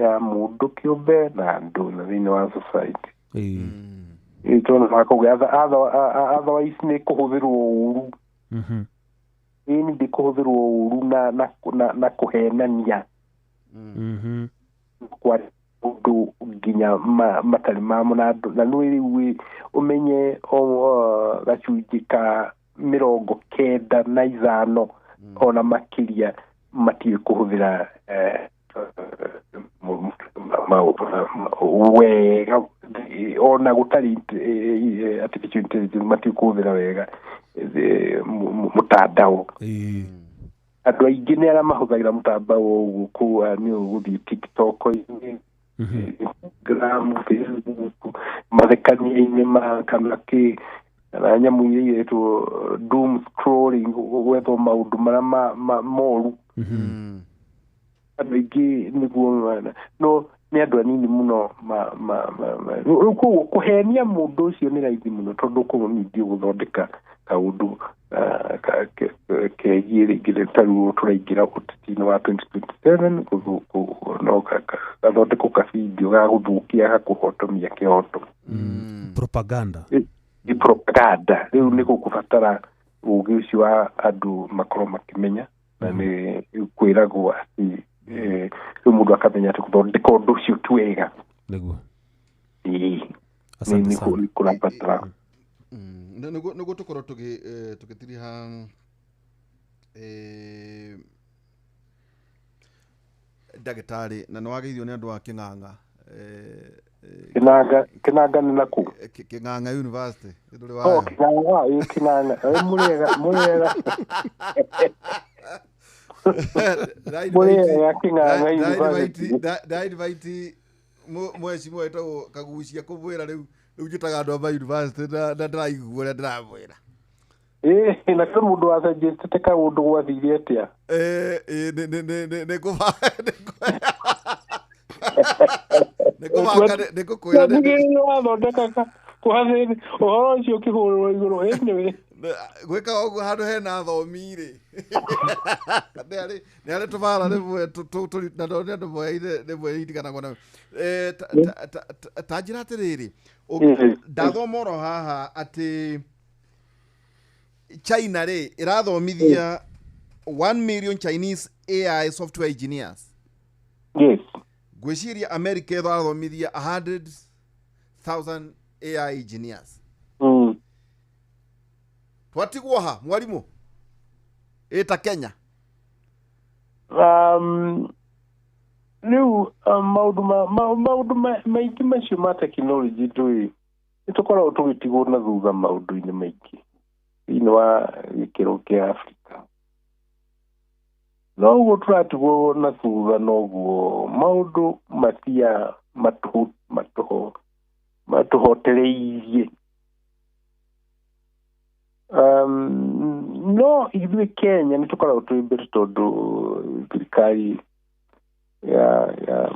ya mũndũ kĩũmbe na andũ na thĩinĩ wa society. Tondũ makauga otherwise nĩ kũhũthĩrwo ũru. Ĩni ndĩkũhũthĩrwo ũru na kũhenania kwa ũndũ nginya matarĩ mamo na andũ na nĩ rĩu ũmenye gacunjĩ ka 95 ona makĩria matiũĩ kũhũthĩra wega ona gũtarĩ artificial intelligence matiũĩ kũhũthĩra wega mũtandao. Andũ aingĩ nĩ arĩa mahũthagĩra mũtandao ũguo kũu nĩ ũgũthiĩ TikTok, Instagram, Facebook, mathekania-inĩ ma kana kĩ kana nyamũ iria iretwo doom scrolling, gwethwo maũndũ marĩa moru. Andũ aingĩ nĩguo no nĩ andũ anini mũno rĩu koguo kũhenia mũndũ ũcio nĩ raithi mũno tondũ koguo ningĩ gũthondeka kaũndũ kegiĩ rĩngĩ ta rĩu tũraingĩra ũteti-inĩ wa 2027 no gathondekwo kabidio ga gũthũkia gakũhotomia kĩhoto. Propaganda. Propaganda rĩu nĩ gũkũbatara ũgĩ ũcio wa andũ makorwo makĩmenya na nĩ kwĩragwo atĩ rĩu mũndũ akamenya atĩ gũthondeka ũndũ ũcio ti wega. Nĩguo. Nĩ kũrabatara nĩguo tũkorwo tũgĩtiriha ndagĩtarĩ na nĩ wageithio nĩ andũ a Kĩng'ang'a. Kĩng'ang'a nĩ nakũ? Kĩng'ang'a University. Oh, Kĩng'ang'a, Kĩng'ang'a. Mũrĩega, mũrĩega. Mũrĩega Kĩng'ang'a University. Ndainvite mwecimu wetagwo Kagucia kũmwĩra rĩu njĩtaga andũ a ma university na ndĩraigua ũrĩa ndĩramwĩra. Na kwĩ mũndũ wacenjetie kaũndũ gwathire atĩa? Nĩ kũkwĩra wathondeka ũhoro ũcio ũkĩhũrwo igũrũ anyway. Gwĩka ũguo handũ hena athomi rĩ nĩ arĩ tũbara rĩmwe na nĩ andũ moyaire rĩmwe iriganagwo na ta njĩra atĩrĩrĩ, ndathoma oro haha atĩ China rĩ ĩrathomithia 1 million Chinese AI software engineers. Yes. Ngwĩciria America ĩrathomithia 100,000 AI engineers. Twatigwo ha mwarimũ ĩta Kenya? Rĩu maũndũ maingĩ macio ma tekinoronjĩ ndũĩ nĩ tũkoragwo tũgĩtigwo na thutha maũndũ-inĩ maingĩ thĩinĩ wa gĩkĩro kĩa Afrika. No ũguo tũratigwo na thutha noguo maũndũ matia matũhotereirie. No ithuĩ Kenya nĩ tũkoragwo twĩ mbere tondũ thirikari ya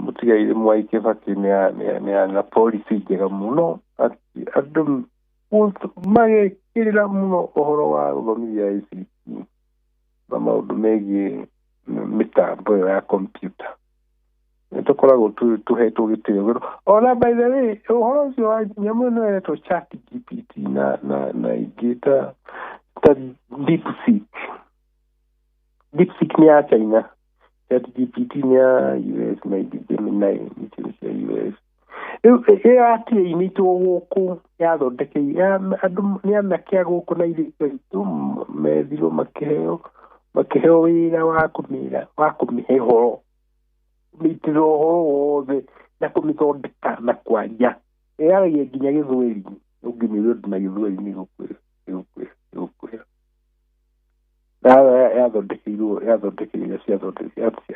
mũtigairĩ Mwai Kibaki nĩ na policy njega mũno atĩ andũ magekĩrĩra mũno ũhoro wa gũthomithia ICT na maũndũ megiĩ mĩtambo ĩyo ya kompyuta. Nĩ tũkoragwo tũhetwo gĩtĩo. Ona by the way, ũhoro ũcio wa nyamũ ĩno ĩretwo ChatGPT na ingĩ ta DeepSeek. DeepSeek nĩ ya China, ChatGPT nĩ ya US na ingĩ Gemini nĩ cia US. Rĩu ĩyo yatirĩinĩtwo gũkũ yathondekeire andũ nĩ anake a gũkũ na airĩtu aitũ methirwo makĩheo wĩra wa kũmĩhe ũhoro, kũmĩitĩrĩra ũhoro wothe na kũmĩthondeka na kwaria. Ĩyaragia nginya Gĩthweri, ũngĩmĩũria ũndũ na Gĩthweri nĩ ĩgũkwĩra. Na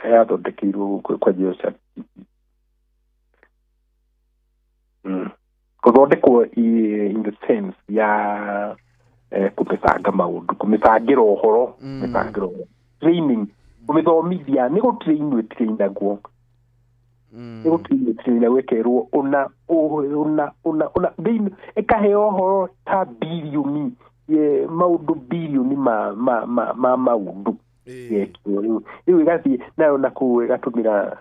yathondekeirwo gũkũ kwa njĩra ChatGPT. Kũthondekwo in the sense ya Kũmĩbanga maũndũ, kũmĩbangĩra ũhoro, mĩbangĩra ũhoro. Training, kũmĩthomithia, nĩ gũtrainwo ĩtrainagwo. Nĩ gũtrainwo ĩtrainagwo ĩkerwo ũna ũna ũna ũna thĩinĩ ĩkaheo ũhoro ta birioni maũndũ birioni ma ma ma ma maũndũ gekwo rĩu ĩgathiĩ nayo na kũu ĩgatũmĩra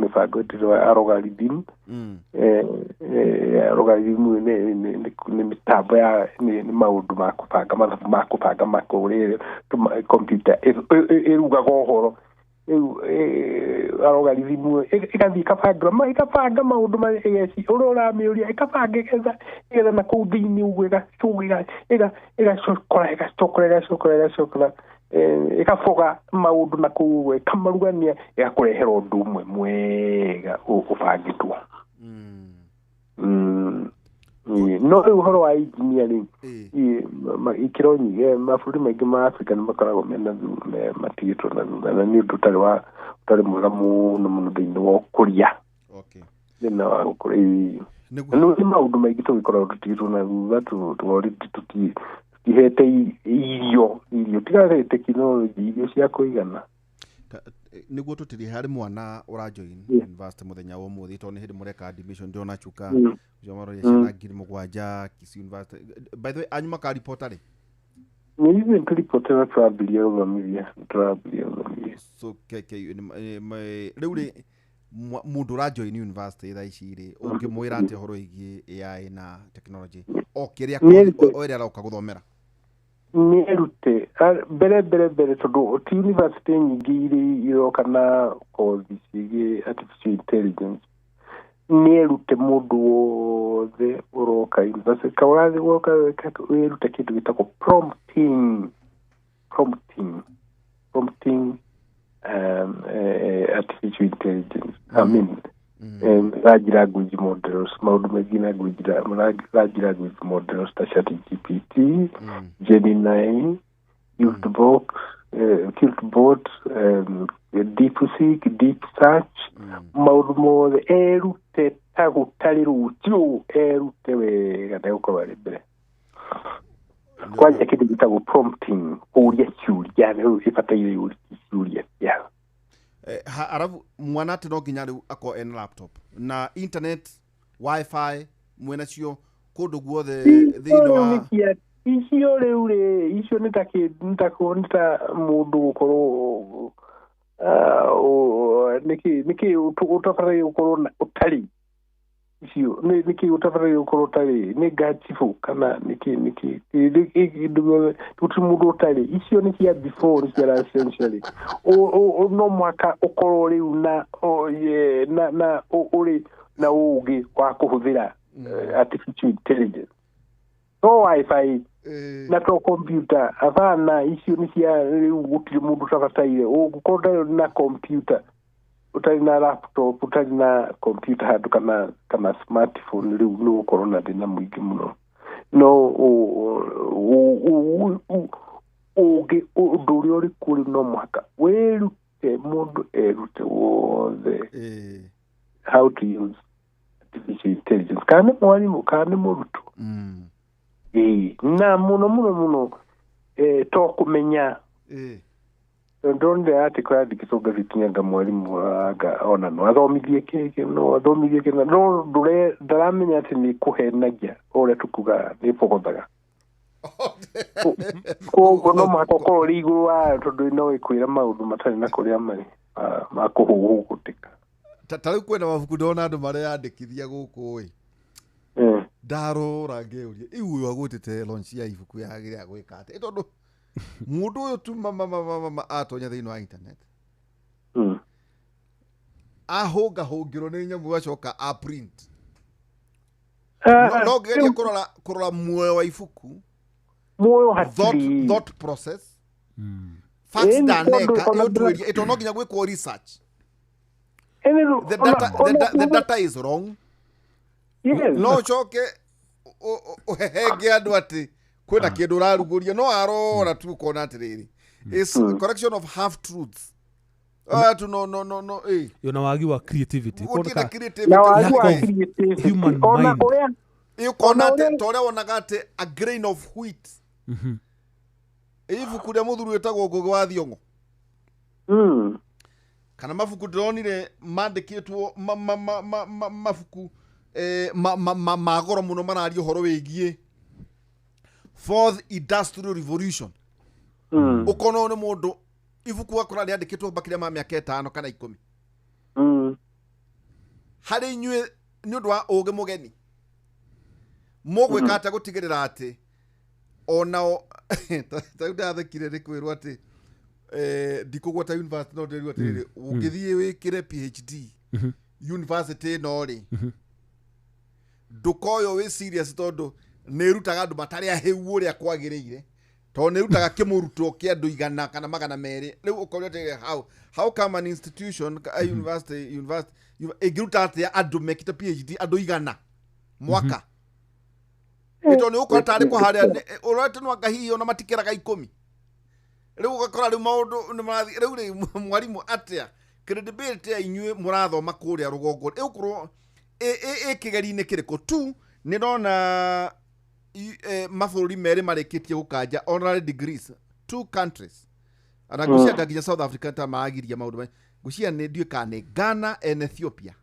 mĩbango ĩtĩtwo algorithm. Algorithm nĩ mĩtambo ya nĩ maũndũ ma kũbanga mathabu ma kũbanga makũrĩa computer ĩrugaga ũhoro rĩu algorithm ĩgathiĩ ĩkabanga ĩkabanga maũndũ marĩa ĩgeci ũrĩa ũramĩũria ĩkabanga ĩgetha na kũu thĩinĩ ũguo ĩgacũgĩra ĩgacokora ĩgacokora ĩgacokora ĩgacokora ĩkaboga maũndũ na kũu ũguo ĩkamarugania ĩgakũrehera ũndũ ũmwe mwega ũbangĩtwo. No rĩu ũhoro wa engineering ikĩro nyingĩ mabũrũri maingĩ ma Africa nĩ makoragwo mena matigĩtwo na thutha na nĩ ũndũ ũtarĩ mwega mũno mũno thĩinĩ wa ũkũria thĩna wa ũkũria. Nĩ maũndũ maingĩ tũgĩkoragwo tũtigĩtwo na thutha tũtihete irio tiga tekinoronjĩ irio cia kũigana. Nĩguo tũtiri harĩ mwana ũrajoin university mũthenya wa ũmũthĩ tondũ nĩ hĩndĩ mũreka admission ndĩrona Chuka ũcio maroria ciana 7,000 Kisii University. By the way, anyu makaripota rĩ? Nĩ ithuĩ tũripotera tũrambirie gũthomithia So rĩu rĩ mũndũ ũrajoin university thaa ici rĩ ũngĩmwĩra atĩa ũhoro wĩgiĩ AI na technology o kĩrĩa o ĩrĩa aroka gũthomera? Nĩerute mbere tondũ ti university nyingĩ iria iroka na kothi ciĩgiĩ artificial intelligence. Nĩerute mũndũ wothe ũroka university ka ũrathiĩ woka wĩrute kĩndũ gĩtagwo prompting artificial intelligence. I mean large language models, maũndũ maingĩ large language models ta ChatGPT, Gemini, Qtbox, Qtbot, DeepSeek, Deep Search, maũndũ mothe erute ta gũtarĩ rũciũ, erute wega ndegũkorwo arĩ mbere. Kwanja kĩndũ gĩtagwo prompting, kũũria ciũria, rĩu ĩbataire yũrie ciũria cia arabu mwana atĩ no nginya rĩu akorwo ena laptop na internet wifi mwena cio kũndũ guothe thĩinĩ wa icio rĩu rĩ icio nĩ ta mũndũ gũkorwo nĩkĩ ũtabataire gũkorwo ũtarĩ icio nĩkĩ ũtabataire gũkorwo ũtarĩ nĩ ngachibũ kana nĩkĩ kĩndũ gĩothe gũtirĩ mũndũ ũtarĩ icio nĩ cia before nĩ cia last century. No mũhaka ũkorwo rĩu na na ũrĩ na ũũgĩ wa kũhũthĩra artificial intelligence to wifi na to computer abana icio nĩ cia rĩu gũtirĩ mũndũ ũtabataire ũngĩkorwo ũtarĩ na computer ũtarĩ na laptop ũtarĩ na computer handũ kana smartphone rĩu nĩ ũgũkorwo na thĩna mũingĩ mũno. No ũngĩ ũndũ ũrĩa ũrĩ kuo rĩu no mũhaka wĩrute mũndũ erute wothe how to use artificial intelligence kana nĩ mwarimũ kana nĩ mũrutwo. Na mũno mũno mũno to kũmenya ndonire article yandĩkĩtwo ngathĩti anga mwarimũ anga ona no athomithie kĩkĩ no athomithie kĩna no ndaramenya atĩ nĩ kũhenagia ũrĩa tũkuga nĩ bogothaga. Koguo no mũhaka ũkorwo ũrĩ igũrũ wayo tondũ no ĩkwĩra maũndũ matarĩ na kũrĩa marĩ ma kũhũhũgũtĩka. Ta rĩu kwĩna mabuku ndona andũ mareyandĩkithia gũkũ ĩ ndarora ngĩũria iu ũyũ agwĩtĩte launch ya ibuku yagĩrĩra gwĩka atĩa tondũ mũndũ ũyũ tu mama atonya thĩinĩ wa internet ahũngahũngĩrwo nĩ nyamũ acoka a print no ngerie kũrora muoyo wa ibuku muoyo hatirĩ thought process facts ndaneka ĩũtuĩrie ĩtondũ no nginya gwĩkwo research. The data is wrong. No ũcoke ũhehenge andũ atĩ kwĩna kĩndũ ũrarugũria no arora tu ũkona atĩrĩrĩ is correction of half truths. No yona wagi wa creativity gũtirĩ creativity na wagi wa creativity human mind ũkona atĩ ta ũrĩa wonaga atĩ a grain of wheat Ibuku rĩa mũthuri wĩtagwo Ngũgĩ wa Thiong'o kana mabuku ndĩronire mandĩkĩtwo mabuku ma goro mũno mararia ũhoro wĩgiĩ fourth industrial revolution. Ũkona ũyũ nĩ mũndũ ibuku wakora rĩandĩkĩtwo makĩria ma mĩaka 5 kana 10. Harĩ inyuĩ nĩ ũndũ wa ũgĩ mũgeni mũgwĩka atĩa gũtigĩrĩra atĩ onao ta rĩu ndathekire nĩ kwĩrwo atĩ ndikũgwata university no ndĩrwo atĩrĩrĩ ũngĩthiĩ wĩkĩre PhD university ĩno rĩ ndũkoywo wĩ serious tondũ nĩ ĩrutaga andũ matarĩ ahĩu ũrĩa kwagĩrĩire tondũ nĩ ĩrutaga kĩmũrutwo kĩa andũ 100 kana 200. Rĩu ũkorio atĩrĩrĩ how come an institution a university ĩngĩruta atĩa andũ mekĩte PhD andũ 100 mwaka? Ĩtondũ nĩ ũgũkora tarĩ kwa harĩa ũrorete no anga hihi ona matikĩraga 10. Rĩu ũgakora rĩu maũndũ nĩ marathiĩ rĩu rĩ mwarimũ atĩa credibility ya inyuĩ mũrathoma kũrĩa rũgongo ĩgũkorwo ĩ kĩgeri-inĩ kĩrĩkũ? Tu nĩ ndona mabũrũri merĩ marĩkĩtie gũkanja honorary degrees, 2 countries ana ngwĩciria nginya South Africa ta maagiria maũndũ maya. Ngwĩciria nĩ ndiũĩ kana nĩ Ghana and Ethiopia.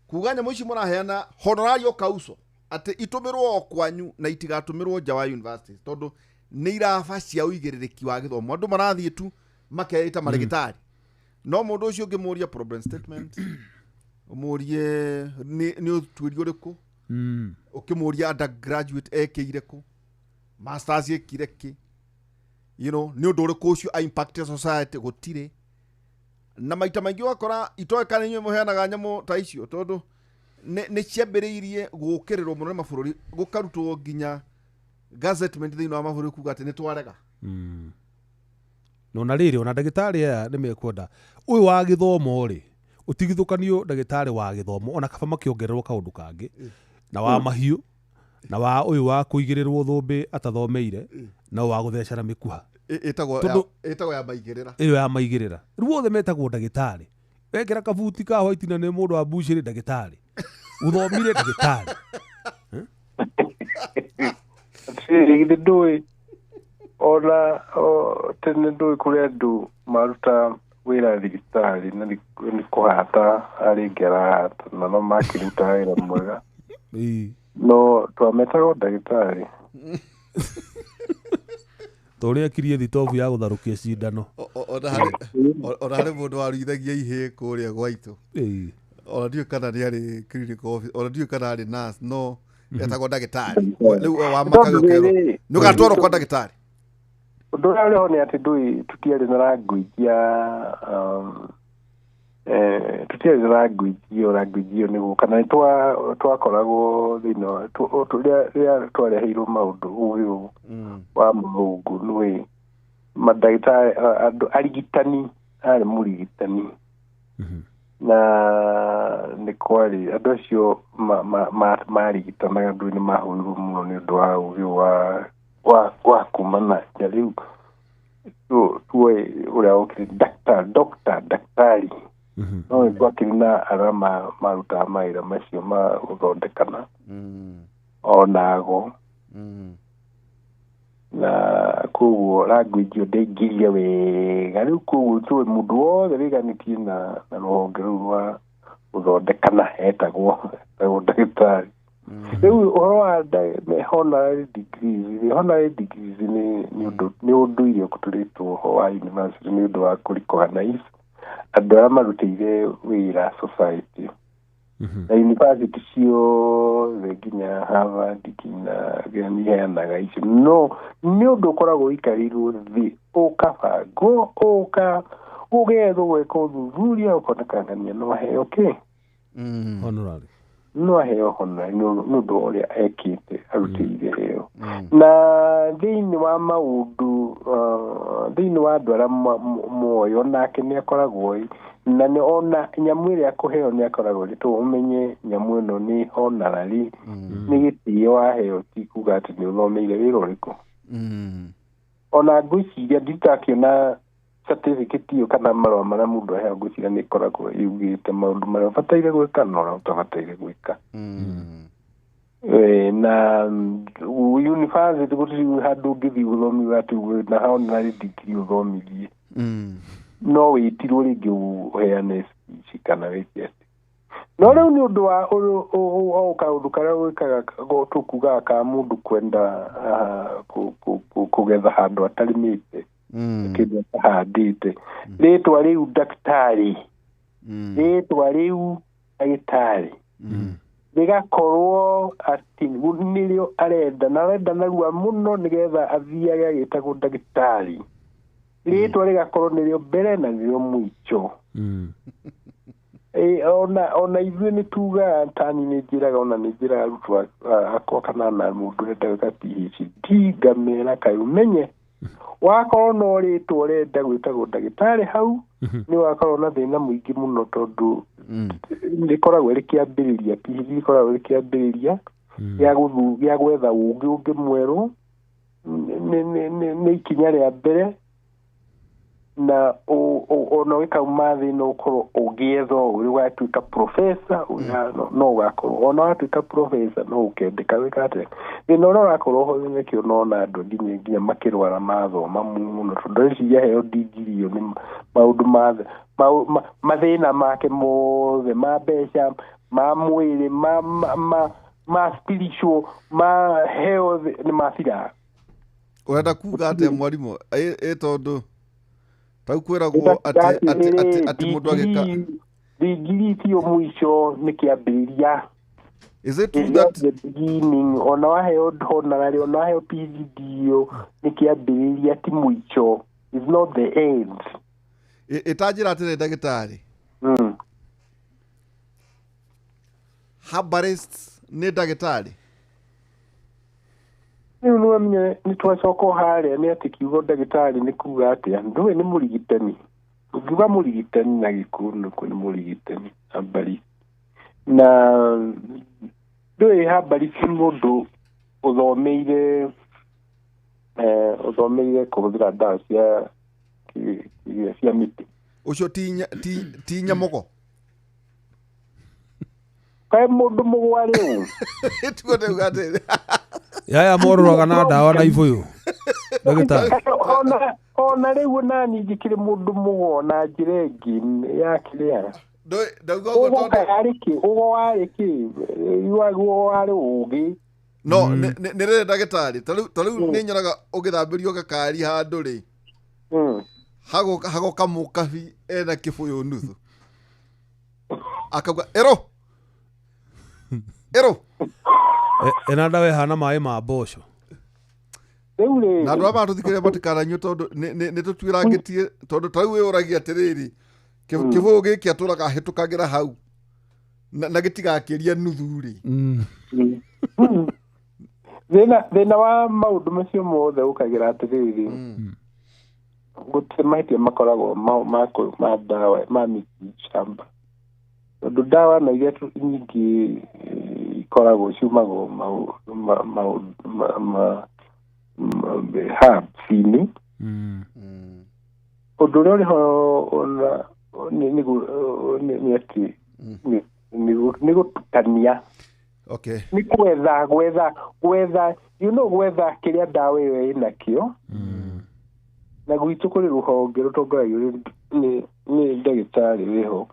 Kuga nyamũ ici mũraheana honorario kauso atĩ itũmĩrwo o kwanyu na itigatũmĩrwo nja wa universities tondũ nĩ iraba cia ũigĩrĩrĩki wa gĩthomo. Andũ marathiĩ tu makeĩta marĩgĩtarĩ no mũndũ ũcio ũngĩmũria problem statement ũmũrie nĩ ũtuĩria ũrĩkũ ũkĩmũria undergraduate ekĩire kũ masters ekire kĩ you know nĩ ũndũ ũrĩkũ ũcio a impact society gũtirĩ. Na maita maingĩ ũgakora itoĩ kana inyuĩ mũheanaga nyamũ ta icio tondũ nĩ ciambĩrĩirie gũũkĩrĩrwo mũno nĩ mabũrũri gũkarutwo nginya gazettement thĩinĩ wa mabũrũri kuga atĩ nĩ twarega. No na rĩrĩ ona ndagĩtarĩ aya nĩ mekwenda ũyũ wa gĩthomo rĩ ũtigithũkanio ndagĩtarĩ wa gĩthomo ona kaba makĩongererwo kaũndũ kangĩ na wa mahiũ na wa ũyũ wa kũigĩrĩrwo thũmbĩ atathomeire na wa gũthecana mĩkuha ĩtagwo ya maigĩrĩra ĩyo ya maigĩrĩra. Rĩu othe metagwo ndagĩtarĩ. Wekĩra kabuti ka white na nĩ mũndũ wa bucĩrĩ ndagĩtarĩ ũthomire ndagĩtarĩ. Githĩ ndũĩ ona tene ndũĩ kũrĩ andũ maruta wĩra thibitarĩ na nĩ kũhata arĩ arahata na no makĩruta wĩra mwega no twametagwo ndagĩtarĩ ta ũrĩa akirie thitobu ya gũtharũkia cindano. Ona harĩ mũndũ waruithagia ihĩĩ kũrĩa gwaitũ ona ndiũĩ kana nĩ arĩ clinical officer ona ndiũĩ kana arĩ nurse no etagwo ndagĩtarĩ. Rĩu wamaka gũkerwo nĩ ũgatwarwo kwa ndagĩtarĩ. Ũndũ ũrĩa ũrĩ ho nĩ atĩ ndũĩ tũtiarĩ na language ya tũtiarĩ na language ĩyo language ĩyo nĩguo kana nĩ twakoragwo thĩinĩ rĩrĩa twareheirwo maũndũ ũgĩ wa mũthũngũ nĩũĩ mandagĩtarĩ andũ arigitani arĩ mũrigitani na nĩ kwarĩ andũ acio marigitanaga andũ nĩ mahũrirwo mũno nĩ ũndũ wa ũgĩ wa kuma na nja. Rĩu tuoĩ ũrĩa wokire doctor daktari no nĩ twakĩrĩ na arĩa marutaga mawĩra macio ma gũthondekana onago na koguo language ĩyo ndĩaingĩrire wega. Rĩu koguo tũĩ mũndũ wothe wĩganĩtie na rũhonge rũu rwa gũthondekana etagwo ndagĩtarĩ. Rĩu ũhoro wa honorary degrees honorary degrees nĩ ũndũire ũtũrĩtwo ho wa university nĩ ũndũ wa kũ-recognize andũ arĩa marutĩire wĩra society na university ciothe nginya Harvard nginya nĩ iheanaga icio no nĩ ũndũ ũkoragwo ũikarĩirwo thĩ ũkabangwo ũgethwo gwĩka ũthuthuria ũkonekana no aheo kĩ honorary no aheo honorary nĩ ũndũ wa ũrĩa ekĩte arutĩire ĩyo. Na thĩinĩ wa maũndũ thĩinĩ wa andũ arĩa moĩ onake nĩ akoragwo na nĩ ona nyamũ ĩrĩa akũheo nĩ akoragwo ĩrĩ ũmenye nyamũ ĩno nĩ honorary nĩ gĩtĩo waheo ti kuga atĩ nĩ ũthomeire wĩra ũrĩkũ. Ona ngwĩciria nditakiona certificate ĩyo kana marũa marĩa mũndũ aheagwo ngwĩciria nĩ ĩkoragwo yugĩte maũndũ marĩa ũbataire gwĩka na ũrĩa ũtabataire gwĩka. Na university gũtirĩ handũ ũngĩthiĩ gũthomithia atĩ na honorary degree ũthomithie. No wĩtirwo rĩngĩ ũheane speech kana wĩke atĩ. No rĩu nĩ ũndũ wa o kaũndũ karĩa gwĩkaga tũkugaga ka mũndũ kwenda kũgetha handũ atarĩmĩte, kĩndũ atahandĩte. Rĩtwa rĩu ndagĩtarĩ, rĩtwa rĩu ndagĩtarĩ rĩgakorwo atĩ nĩrĩo arenda, na arenda narua mũno nĩgetha athiage agĩtagwo ndagĩtarĩ. Rĩtwa rĩgakorwo nĩrĩo mbere na nĩrĩo mũico. Ona ithuĩ nĩ tugaga tani nĩ njĩraga, ona nĩ njĩraga arutwo akwa kana na mũndũ ũrenda gwĩka PhD ngamera kaĩ ũmenye wakorwo no rĩtwa ũrenda gwĩtagwo ndagĩtarĩ hau, nĩ wakorwo na thĩna mũingĩ mũno tondũ rĩkoragwo rĩ kĩambĩrĩria, PhD ĩkoragwo rĩ kĩambĩrĩria gĩa gwetha ũũgĩ ũngĩ mwerũ, nĩ ikinya rĩa mbere, na ona ũgĩkauma thĩ no ũkorwo ũgĩetha ũrĩa ũgatuĩka professor, no ũgakorwo ona watuĩka professor no ũkendeka wĩka atĩa. Thĩna ũrĩa ũrakorwo ho nĩkĩo nona andũ nginya makĩrwara mathoma mũno, tondũ rĩciria heo degree ĩyo nĩ maũndũ mathĩna make mothe ma mbeca, ma mwĩrĩ, ma spiritual, ma health nĩ mathira. Ũrenda kuga atĩa mwarimũ? Ĩ tondũ tau kwĩragwo atĩ mũndũ agĩka degree tiyo mũico, nĩ kĩambĩrĩria. Is it true that the beginning, ona waheo honorary, ona waheo PhD ĩyo nĩ kĩambĩrĩria, ti mũico. It's not the end. Ĩtanjĩra atĩrĩ ndagĩtarĩ, herbalist nĩ ndagĩtarĩ? Rĩu nĩ wamenya nĩ twacoka harĩa nĩ atĩ kiugo ndagĩtarĩ nĩ kuga atĩa, ndũĩ nĩ mũrigitani. Ũngiuga mũrigitani na Gĩkũyũ nĩ mũrigitani, herbalist. Na ndũĩ herbalist nĩ mũndũ ũthomeire kũhũthĩra ndawa cia mĩtĩ. Ũcio ti nyamogo? Kaĩ mũndũ mũgwa rĩu? Tiguo ndauga atĩrĩ. Yaya morũraga na ndawa na ibũyũ. Ndagĩtarĩ. Ona rĩu nani njĩkĩrĩ mũndũ mũgo na njĩra ĩngĩ ya kĩrĩa. Ndauga ũguo tondũ Ũgo warĩ kĩ? Ũgo warĩ ũũgĩ. No nĩ rĩrĩ ndagĩtarĩ, ta rĩu nĩ nyonaga ũgĩthambĩrio gakari handũ rĩ, hagoka mũkabi ena kĩbũyũ nuthu, akauga ĩrũ ĩrũ ena ndawa ĩhana maĩ ma mboco. Na andũ arĩa maratũthikĩrĩria matikananyue tondũ nĩ tũtuĩrangĩtie, tondũ ta rĩu wĩyũragia atĩrĩrĩ, kĩbũyũ gĩkĩ atũraga ahĩtũkagĩra hau na gĩtigakĩria nuthu rĩ. Thĩna wa maũndũ macio mothe ũkagĩra atĩrĩrĩ, gũtirĩ mahĩtia makoragwo ma ndawa ma mĩtĩ shamba, tondũ ndawa na iria nyingĩ ikoragwo ciumagwo herbs-inĩ. Ũndũ ũrĩa ũrĩ ho ona nĩ atĩ nĩ gũtukania. Okay. Nĩ gwetha you know, gwetha kĩrĩa ndawa ĩyo ĩnakĩo. Na gwitũ kũrĩ rũhonge rũtongoragio nĩ ndagĩtarĩ wĩho.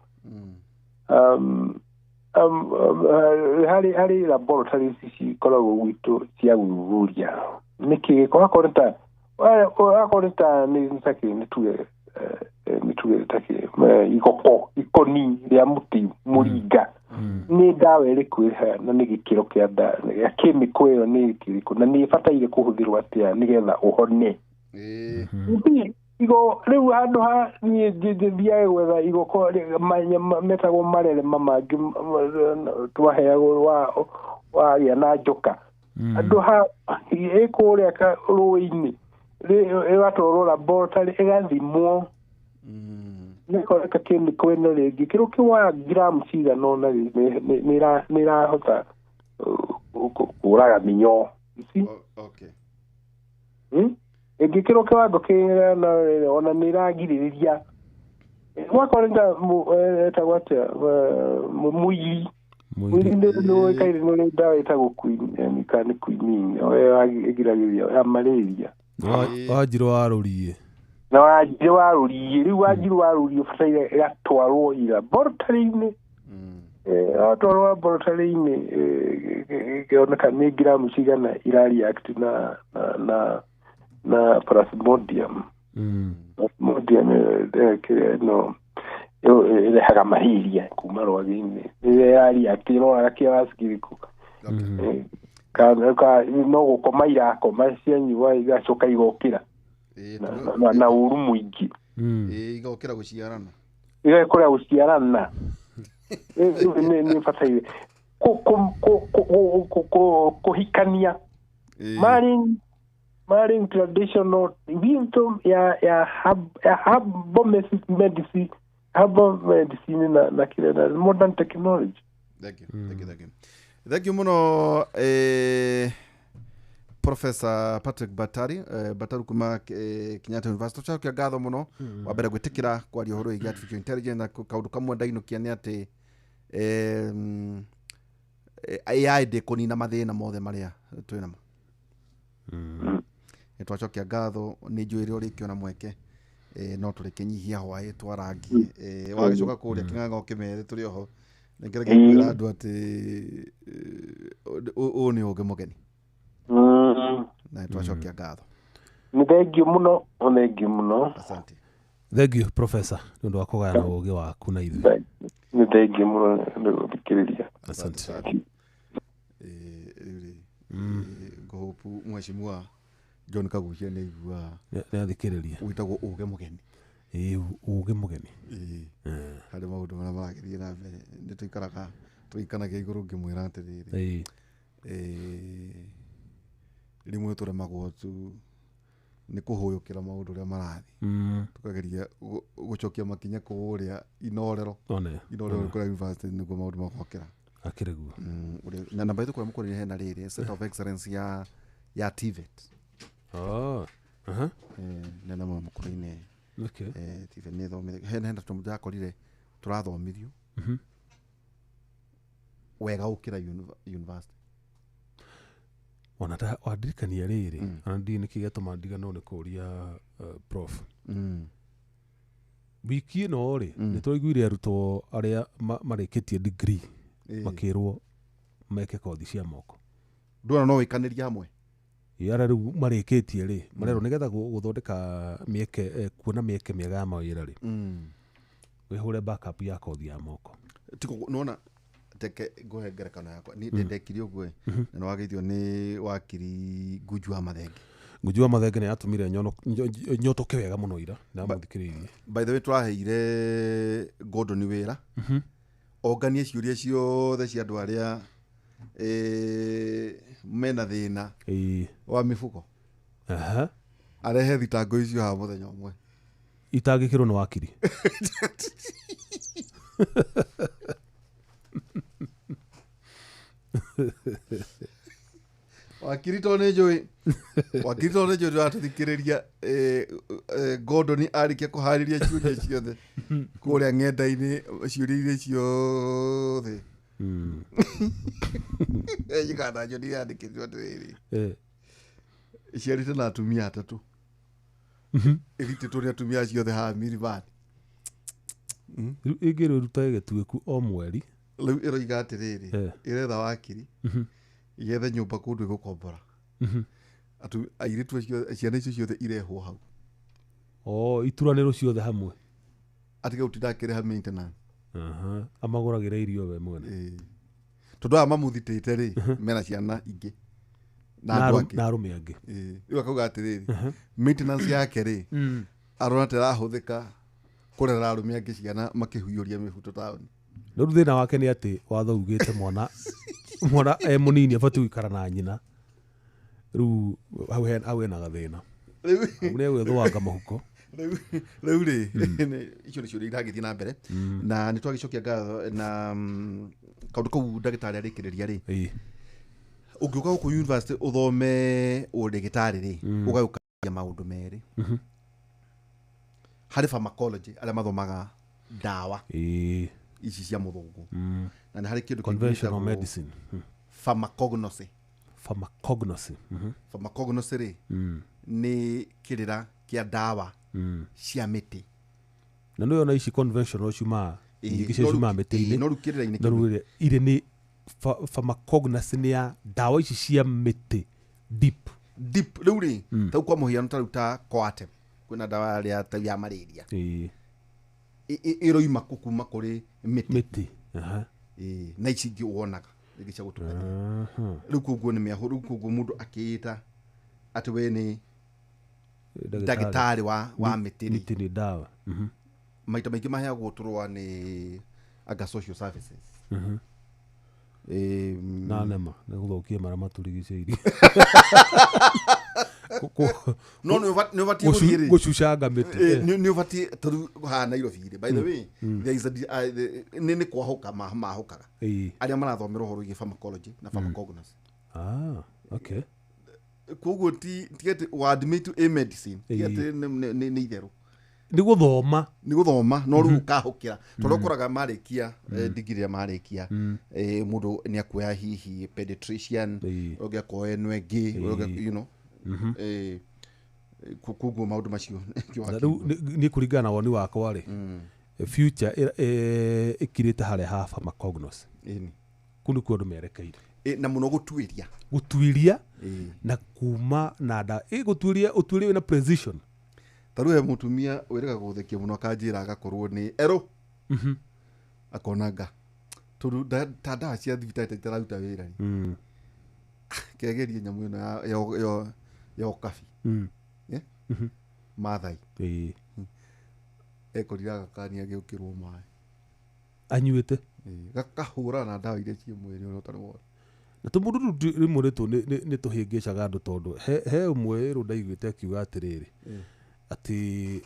Harĩ laboratories cikoragwo gwitũ cia gũthuthuria nĩkĩ akorwo nĩ ta nĩ takĩ nĩ tuge takĩ igoko ikoni rĩa mũtĩ mũringa nĩ ndawa ĩrĩkũ ĩha na nĩ gĩkĩro kĩa ndawa ya chemical ĩyo nĩ kĩrĩkũ na nĩ ĩbataire kũhũthĩrwo atĩa nĩgetha ũhone. Igo rĩu handũ ha niĩ thiage gwetha igoko metagwo marere mangĩ twaheagwo wagĩa na njoka, andũ ha ĩkũrĩa rũĩ-inĩ ĩgatwarwo laboratory ĩgathimwo nĩkoneka chemical ĩno rĩngĩ kĩro kĩwoya gramu cigana ũna nĩ ĩrahota kũraga mĩnyoo. Okay. Ĩngĩkĩrwo kĩwango kĩigana ona nĩ ĩragirĩrĩria wakorwo nĩ etagwo atĩa mũiri Mũiri Nĩũĩkaine nĩ ndawa ĩtagwo quinine kana nĩ quinine ĩyo ĩgiragĩrĩria ya malaria. Wanjirũ wa rũriĩ. Na wanjirũ wa rũriĩ, rĩu wanjirũ wa rũriĩ ũbataire ĩgatwarwo laboratory-inĩ. Watwarwo laboratory-inĩ ĩkĩoneka nĩ ngiramu cigana ira react na na na na plasmodium. Plasmodium kĩrĩa ĩno ĩyo ĩrehaga malaria kuma rwagĩ-inĩ. Rĩrĩa ya react ĩroraga kĩraci kĩrĩkũ. No gũkoma irakoma cianyua igacoka igokĩra na ũru mũingĩ. Igokĩra gũciarana. Igakũra gũciarana. Nĩ bataire kũhikania marrying traditional wisdom ya herbal medicine, herbal medicine na kile na modern technology. Thank you, thank you, thank you. Thank you muno Professor Patrick Batari, Bataru kuma Kenyatta University. Tucokia ngatho muno wa mbere gwitikira kwaria uhoro wigie artificial intelligence na kaundu kamwe ndainukia ni ati AI ndĩkũnina mathĩna mothe marĩa twĩ namo. Nĩ twacokia ngatho, nĩ njũĩ rĩo rĩkĩona mweke no tũrĩkĩnyihia hwaĩ twarangie. Wagĩcoka kũrĩa kĩng'ang'a ũkĩmere tũrĩ oho. Nĩngeragia kwĩra andũ atĩ ũũ nĩ ũngĩ mũgeni. Na twacokia ngatho. Nĩ thengiũ mũno, thengiũ mũno. Asante. Thank you Professor nĩ ũndũ wa kũgayana ũũgĩ waku na ithuĩ. Nĩ thengiũ mũno nĩ gũthikĩrĩria. Asante. Rĩu rĩ ngũhopu mheshimiwa John Kaguchia nĩ aigua nĩ athikĩrĩria. Wĩtagwo ũũgĩ mũgeni. Ũũgĩ mũgeni. Harĩ maũndũ marĩa maragĩthiĩ na mbere nĩ tũikaraga tũikanagia igũrũ ngĩmwĩra atĩrĩrĩ rĩmwe tũremagwo tu nĩ kũhũyũkĩra maũndũ ũrĩa marathiĩ. Tũkageria gũcokia makinya kũrĩa inorero. Inorero kũrĩa university nĩguo maũndũ magokĩra. Akĩrĩ guo. Na namba itũ kũrĩa mũkũrĩire hena rĩrĩ Center of Excellence ya TVET. Nena mũno mũkũrũ-inĩ. Okay. TVET nĩ ĩthomithagio. Hena tondũ ndakorire tũrathomithio wega gũkĩra university. Ona ta wandirikania rĩrĩ, ona ndiũĩ nĩkĩ gĩatũma ndiganĩrwo nĩ kũũria prof. Wiki ĩno rĩ, nĩ twaiguire arutwo arĩa marĩkĩtie degree makĩrwo meke kothi cia moko. Ndwona no wĩkanĩrie hamwe. Arĩa rĩu marĩkĩtie rĩ, marerwo nĩgetha gũthondeka mĩeke, kuona mĩeke mĩega ya mawĩra rĩ, wĩhũre backup ya kothi ya moko. Nĩwona teke ngũhe ngerekano yakwa ni ndekire ũguo na nĩ wageithio nĩ wakiri Ngunju wa Mathenge. Ngunju wa Mathenge nĩ atũmire nyotoke wega mũno ira ndamũthikĩrĩirie. By the way tũraheire Gordon wĩra onganie ciũria ciothe cia andũ arĩa mena thĩna wa mĩbuko. Arehe thitango icio haha mũthenya ũmwe itangĩkĩrwo nĩ wakiri. Wakiri to nĩ njũĩ, wakiri to nĩ njũĩ ndĩratũthikĩrĩria. Gordon arĩkia kũharĩria ciũria ciothe kũrĩa ng'enda-inĩ, ciũria iria ciothe njikana njũ ndirandĩkĩtwo atĩrĩrĩ iciarĩte na atumia atatũ ĩrutĩtwo nĩ atumia ciothe haha Milimani. Rĩu ĩngĩrwo ĩrutage gĩtuĩku o mweri. Rĩu ĩroiga atĩrĩrĩ ĩretha wakiri yethe nyũmba kũndũ ĩgũkombora. Airĩtu acio ciana icio ciothe irehwo hau. Ituranĩrwo ciothe hamwe. Atige gũtinda akĩrĩha maintenance. Amagũragĩra irio we mwene. Tondũ aya mamũthitĩte rĩ mena ciana ingĩ na andũ angĩ na arũme angĩ. Rĩu akauga atĩrĩrĩ maintenance yake rĩ arona ta ĩrahũthĩka kũrera arũme angĩ ciana makĩhuiũria mĩbuto taũni. Rĩu thĩna wake nĩ atĩ watho ugĩte mwana e mũnini abatiĩ gũikara na nyina. Rĩu hau hena gathĩna. Rĩu nĩ egwĩthũanga mũhuko. Rĩu rĩ icio nĩ ciũria iragĩthiĩ na mbere na nĩ twagĩcokia ngatho na kaũndũ kau ndagĩtarĩ arĩkĩrĩria rĩ ũngĩũka gũkũ university ũthome ũndagĩtarĩ rĩ ũgagĩũkagia maũndũ merĩ. Harĩ pharmacology arĩa mathomaga ndawa ici cia mũthũngũ Na nĩ harĩ kĩndũ kĩngĩ Conventional gĩtagwo medicine. Pharmacognosy. Pharmacognosy. Pharmacognosy rĩ, nĩ kĩrĩra kĩa ndawa cia mĩtĩ. Na nä ona ici conventional ciumaga nyingĩ cio No rĩu- ciumaga mĩtĩ-inĩ. No rĩu kĩrĩra-inĩ No kĩu rĩu irĩ nĩ pharmacognosy nĩ ya ndawa ici cia mĩtĩ deep. Deep rĩu rĩ, ta rĩu kwa mũhiano, ta rĩu ta Coartem, kwĩna ndawa ĩrĩa ta ya malaria. Ĩroima kũ kuma kũrĩ mĩtĩ. Mĩtĩ. Aha. Na ici ingĩ wonaga ingĩ cia gũtukania. Rĩu koguo nĩ mĩahũ. Rĩu koguo mũndũ akĩĩta atĩ we nĩ ndagĩtarĩ wa mĩtĩ rĩ, Mĩtĩ nĩ ndawa. Maita maingĩ maheagwo tũrũa nĩ anga social services. Na nema nä gå thå kia marä a matå rigicä No nĩ ũbatiĩ gũthiĩ rĩ, gå cucanga mä tä. Nĩ ũbatiĩ tondũ haha Nairobi rĩ, by the way, there is a nĩ kwahũka mahũkaga arĩa marathomera ũhoro wĩgiĩ pharmacology na pharmacognosy. Koguo ti atĩ wa admit to a medicine, ti atĩ nĩ itherũ. Nä gå thoma. Nĩ gũthoma, no rĩu ũkahũkĩra tondũ ũkoraga marĩkia degree ĩrĩa marĩkia, mũndũ nĩ akuoya hihi pediatrician, ũngĩ akoya ĩno ĩngĩ, ũrĩa ũngĩ, koguo maũndũ macio nĩkĩo Na rä u niä kå ringana na woni wakwa rä, future ä kirä te harä a ha pharmacognosy. Ĩni. Kå nä kuo andå merekeire. Na mũno gũtuĩria. Gå tuiria na kuma na nda gå tuiria, å tuiria wä na precision. Ta rĩu he mũtumia wĩrĩga gũthekia mũno, akanjĩra agakorwo nĩ erũ, akona nga tondũ ta ndawa cia thibitarĩ ta itararuta wĩra rĩ, kegerie nyamũ ĩno ya ũkabi. Mathai ekorire agakania gĩũkĩrwo maĩ. Anyuä te. Gakahũrana na ndawa iria ciĩ mwĩrĩ ũrĩa ũtarĩ wona. Na tå må ndå rä mwe nä tå hä ngä caga andå tondå he å mwe rå ndaiguä te akiuga atä rä rä atä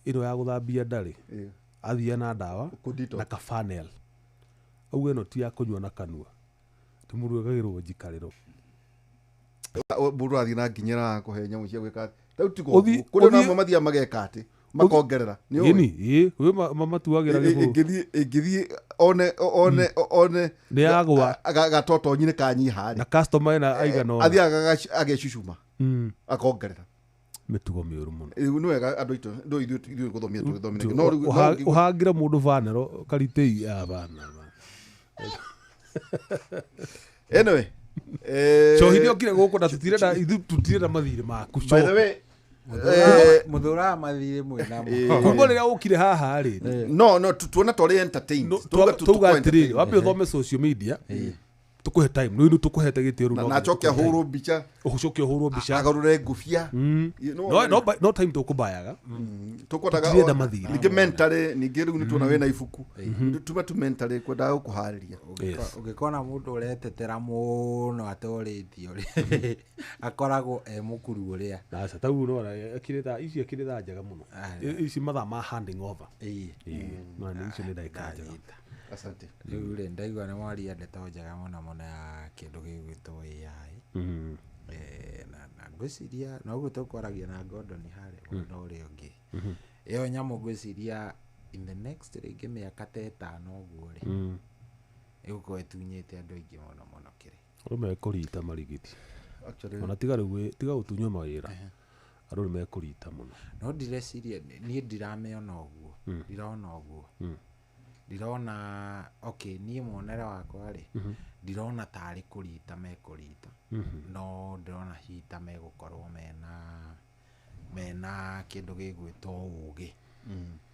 ä no ya gå thambia ndarä athia na ndawa Kũ-detox. na kafanel auga ä no ti ya kå nyua na kanua tä må ndå egagä rwo njikarä ro. Mũndũ athiĩ na nginya arakũhe nyamũ cia gwĩka atĩ rĩu tigo Ũthiĩ- kũrĩ ona ũthiĩ- amwe mathiaga mageka atĩ makongerera. Nĩ ũĩ? Ĩni ä kwä matuagä ra gä bå. Ĩngĩthiĩ one Nĩ yagwa. gatotonyi nĩ kanyiha Na rĩ, customer ena aigana ũna. athiaga agecucuma akongerera. Mä tugo mä å ru må no. Rĩu nĩ wega andũ aitũ ndũ ithuĩ gũthomia tũgĩthomithia no rĩu Å hangä ra må ndå banero karitä i bana. Anyway, Cohi nä okire gå kå na tũtirenda ithuĩ tũtirenda mathirĩ maku. by the way, Mũthũraga mathirĩ mwĩnamo. Kuma rä rä a å kire haha rä, no tuona twarĩ entertained. Tuauga tauga tuko atä rä rä wambe å thome social media, tå kå he time rä u tå kå hete gä tä na acoke ahũrwo mbica. Å coke å hå rwo mbica. Agarũre ngũbia. You know, No time tå kå mbayaga. Tũkwendaga Tũtirenda mathirĩ. Ningĩ mentally, ningĩ rĩu nĩ tuona wĩna ibuku tuma tu mentally kwendaga gũkũharĩria. Yes. Ũngĩkona mũndũ ũretetera mũno atorĩtio rĩ, akoragwo e mũkuru ũrĩa. Aca tau nona akirä thaa ici, akirä thaa njega må no ici, mathaa ma handing over. Ĩĩ. No nä icio nä ndagä ka njega. Ndanyita. Asante. Rĩu rĩ, ndaigua nĩ mwaria ndeto njega mũno mũno ya kĩndũ gĩgwĩtwo AI. Na ngwĩciria noguo tũkwaragia na Gordon harĩa mwena ũrĩa ũngĩ, ĩyo nyamũ ngwĩciria in the next rĩngĩ mĩaka ta ĩtano ũguo rĩ, ĩgũkorwo ĩtunyĩte andũ aingĩ mũno mũno kĩrĩ. Andå mekå rita marigiti. Actually, Ona tiga rä u tiga gå tunywo mawä ra, andå nä mekå rita må no. No ndireciria niĩ ndiramĩona ũguo, ndirona ũguo, ndirona okay, niĩ muonere wakwa rĩ, ndirona tarĩ kũrita mekũrita, no ndĩrona hihi ta megũkorwo mena kĩndũ gĩgwĩtwo ũgĩ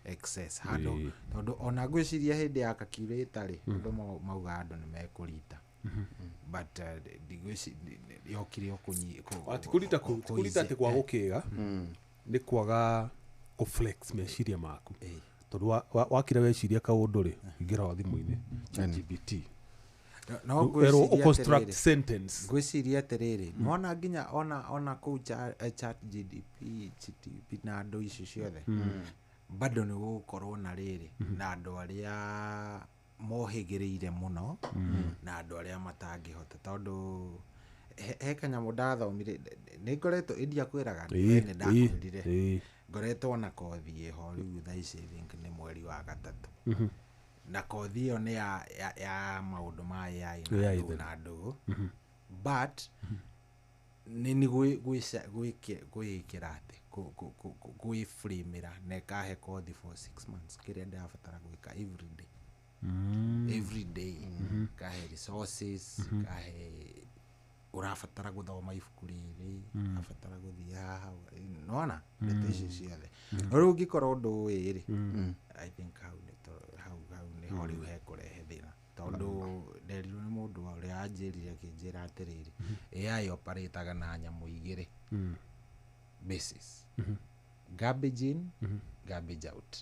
excess handũ, tondũ ona ngwĩciria hĩndĩ ya calculator rĩ, andũ maugaga andũ nĩ mekũrita, but ndigwĩciria yokire o Ti kå rita kå rita atä kwaga gå kä ga nä kwaga kå flex meciria maku, tondå wakira weciria kaå ndå rä ingä ra wa thimå-inä ChatGPT. No Erwo ngwĩciria å construct atĩrĩrĩ, sentence. Ngwĩciria atĩrĩrĩ, nona nginya ona kũu chat GDP GTP na andũ icio ciothe, bado nĩ gũgũkorwo na rĩrĩ na andũ arĩa mohĩgĩrĩire mũno na andũ arĩa matangĩhota, tondũ he kanyamũ ndathomire, nĩ ngoretwo indiakwĩraga nĩ ndakwĩrire ngoretwo na kothi ĩho rĩu thaa ici, I think nĩ mweri wa gatatũ. Na kothi ĩyo nĩ ya maũndũ ma AI na AI ndũ then. na ndũ, but nĩ gwĩkĩra atĩ gwĩframĩra na ĩkahe kothi for 6 months kĩrĩa ndĩrabatara gwĩka every day, every day, kahe resources, kahe ũrabatara gũthoma ibuku rĩrĩ, ũrabatara gũthiĩ haha, nona ndeto icio ciothe. No rĩu ũngĩkorwo ndũĩ rĩ, I think hau nĩ hau nĩho rĩu hekũrehe thĩna, tondũ nderirwo nĩ mũndũ ũrĩa anjĩrire, akĩnjĩra atĩrĩrĩ, AI operataga na nyamũ igĩrĩ basis, garbage in, garbage out.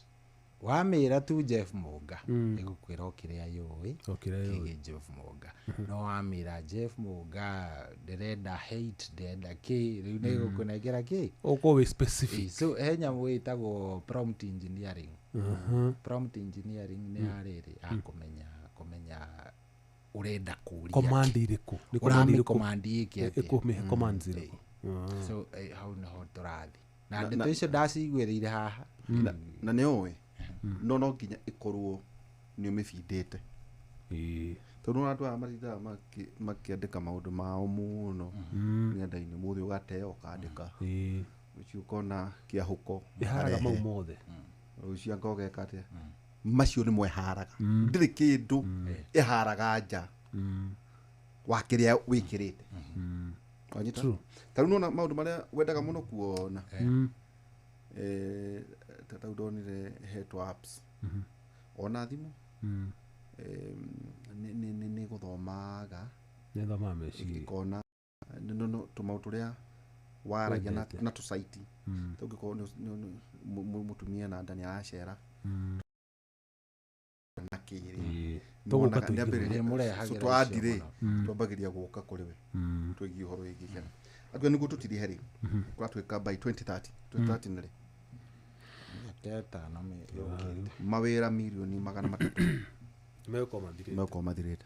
Wamĩra tu Jeff Mũnga, ĩgũkwĩra o kĩrĩa yũĩ O kĩrĩa yũĩ. kĩgiĩ Jeff Mũnga. No wamĩra Jeff Mũnga ndĩrenda hate, ndĩrenda kĩ, rĩu nĩ ĩgũkũnengera kĩ. Ũkorwo wĩ specific. So he nyamũ ĩtagwo prompt engineering. Prompt engineering nĩ ya rĩrĩ ya kũmenya ũrenda kũria Command irĩkũ, nĩ command ũramĩ irĩkũ command ĩke atĩa. ĩkũmĩhe commands irĩkũ. So hau nĩho tũrathiĩ na ndeto icio ndaciguĩrĩire haha. Na nĩ ũĩ no nginya ĩkorwo nĩ ũmĩbindĩte, tondũ nĩ andũ aya matindaga makĩandĩka maũndũ mao mũno ng'enda-inĩ, mũthĩ ũgateo ũkandĩka, rũciũ ũkona kĩahũko ĩharaga mau ũkarehe. Mothe. Rũciũ anga ũgeka atĩa, macio nĩmo ĩharaga, ndĩrĩ kĩndũ ĩharaga nja wa kĩrĩa wĩkĩrĩte. Wanyita? Ta rĩu nona maũndũ marĩa wendaga mũno kuona, ta rĩu ndonire hetwo apps ona thimũ, nĩ gũthomaga. Nĩ thomaga meciria. Ĩkona no tũmaũndũ tũrĩa waragia na, Wendete. na tũcaiti. Ũngĩkorwo mũtumia na nda nĩ aracera na kĩrĩ. Tũgũka tũingĩ. Nĩmũrehagĩra icio twandire mũno. twambagĩria gũka kũrĩ we twĩgiĩ ũhoro wĩgiĩ ciana. Atue nĩguo tũtirihe rĩ, kũratuĩka by 2030, 2030 nĩ rĩ? Mĩaka 5 yũkĩte. Mawĩra 300,000,000 Megũkorwo mathirĩte. megũkorwo mathirĩte.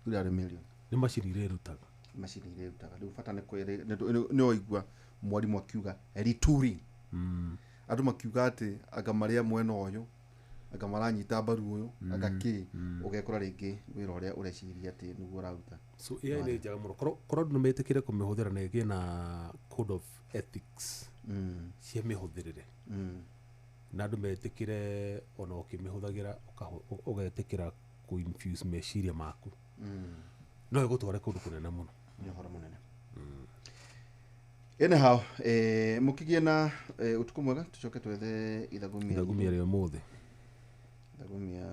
300 million. Nĩ macini irĩrutaga. Macini irĩrutaga. Rĩu bata nĩ kwĩrĩ nĩ waigua mwarimũ akiuga retooling, andũ makiuga atĩ anga marĩa mwena ũyũ, anga maranyita mbaru ũyũ, anga kĩ, ũgekora rĩngĩ wĩra ũrĩa ũreciria atĩ nĩguo ũraruta. So AI nĩ njega mũno korwo andũ nĩ metĩkĩre kũmĩhũthĩra na ĩgĩe na code of ethics cia mĩhũthĩrĩre, na andũ metĩkĩre ona ũkĩmĩhũthagĩra ũgetĩkĩra kũ-infuse meciria maku, no ĩgũtware kũndũ kũnene mũno. Nĩ ũhoro mũnene. Anyhow, mũkĩgĩe na ũtukũ mwega, tũcoke twethe ithagumia. Ithagumia rĩa ũmũthĩ. Ithagumia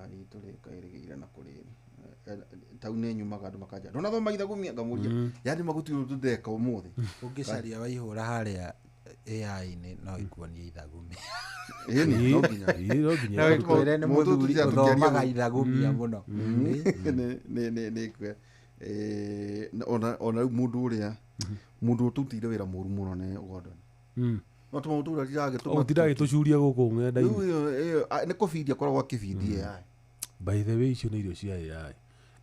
ritũ rĩkairĩgĩire na kũrĩ tau nĩ nyumaga andũ makanja ndũnathoma ithagumia, ngamũria yani magũtirĩ ũndũ ndeka ũmũthĩ. Ũngĩcaria waihũra harĩa AI-inĩ no ikuonie ithagumia. Ĩni no nginya. Ĩĩ, no nginya. No ĩkwĩre nĩ Mũndũ mũthuri tũtiratũkĩaria ũthomaga mũno. ithagumia mũno. Nĩ kwe ona rĩu mũndũ ũrĩa mũndũ ũtũrutĩire wĩra mũru mũno nĩ Gordon, no tũmaũndũ tũrĩa tiragĩtũma. Ũtinda agĩtũcuria gũkũ ng'enda-inĩ. Rĩu nĩ kũbindia akoragwo akĩbindia AI. By the way, icio nĩ irio cia AI,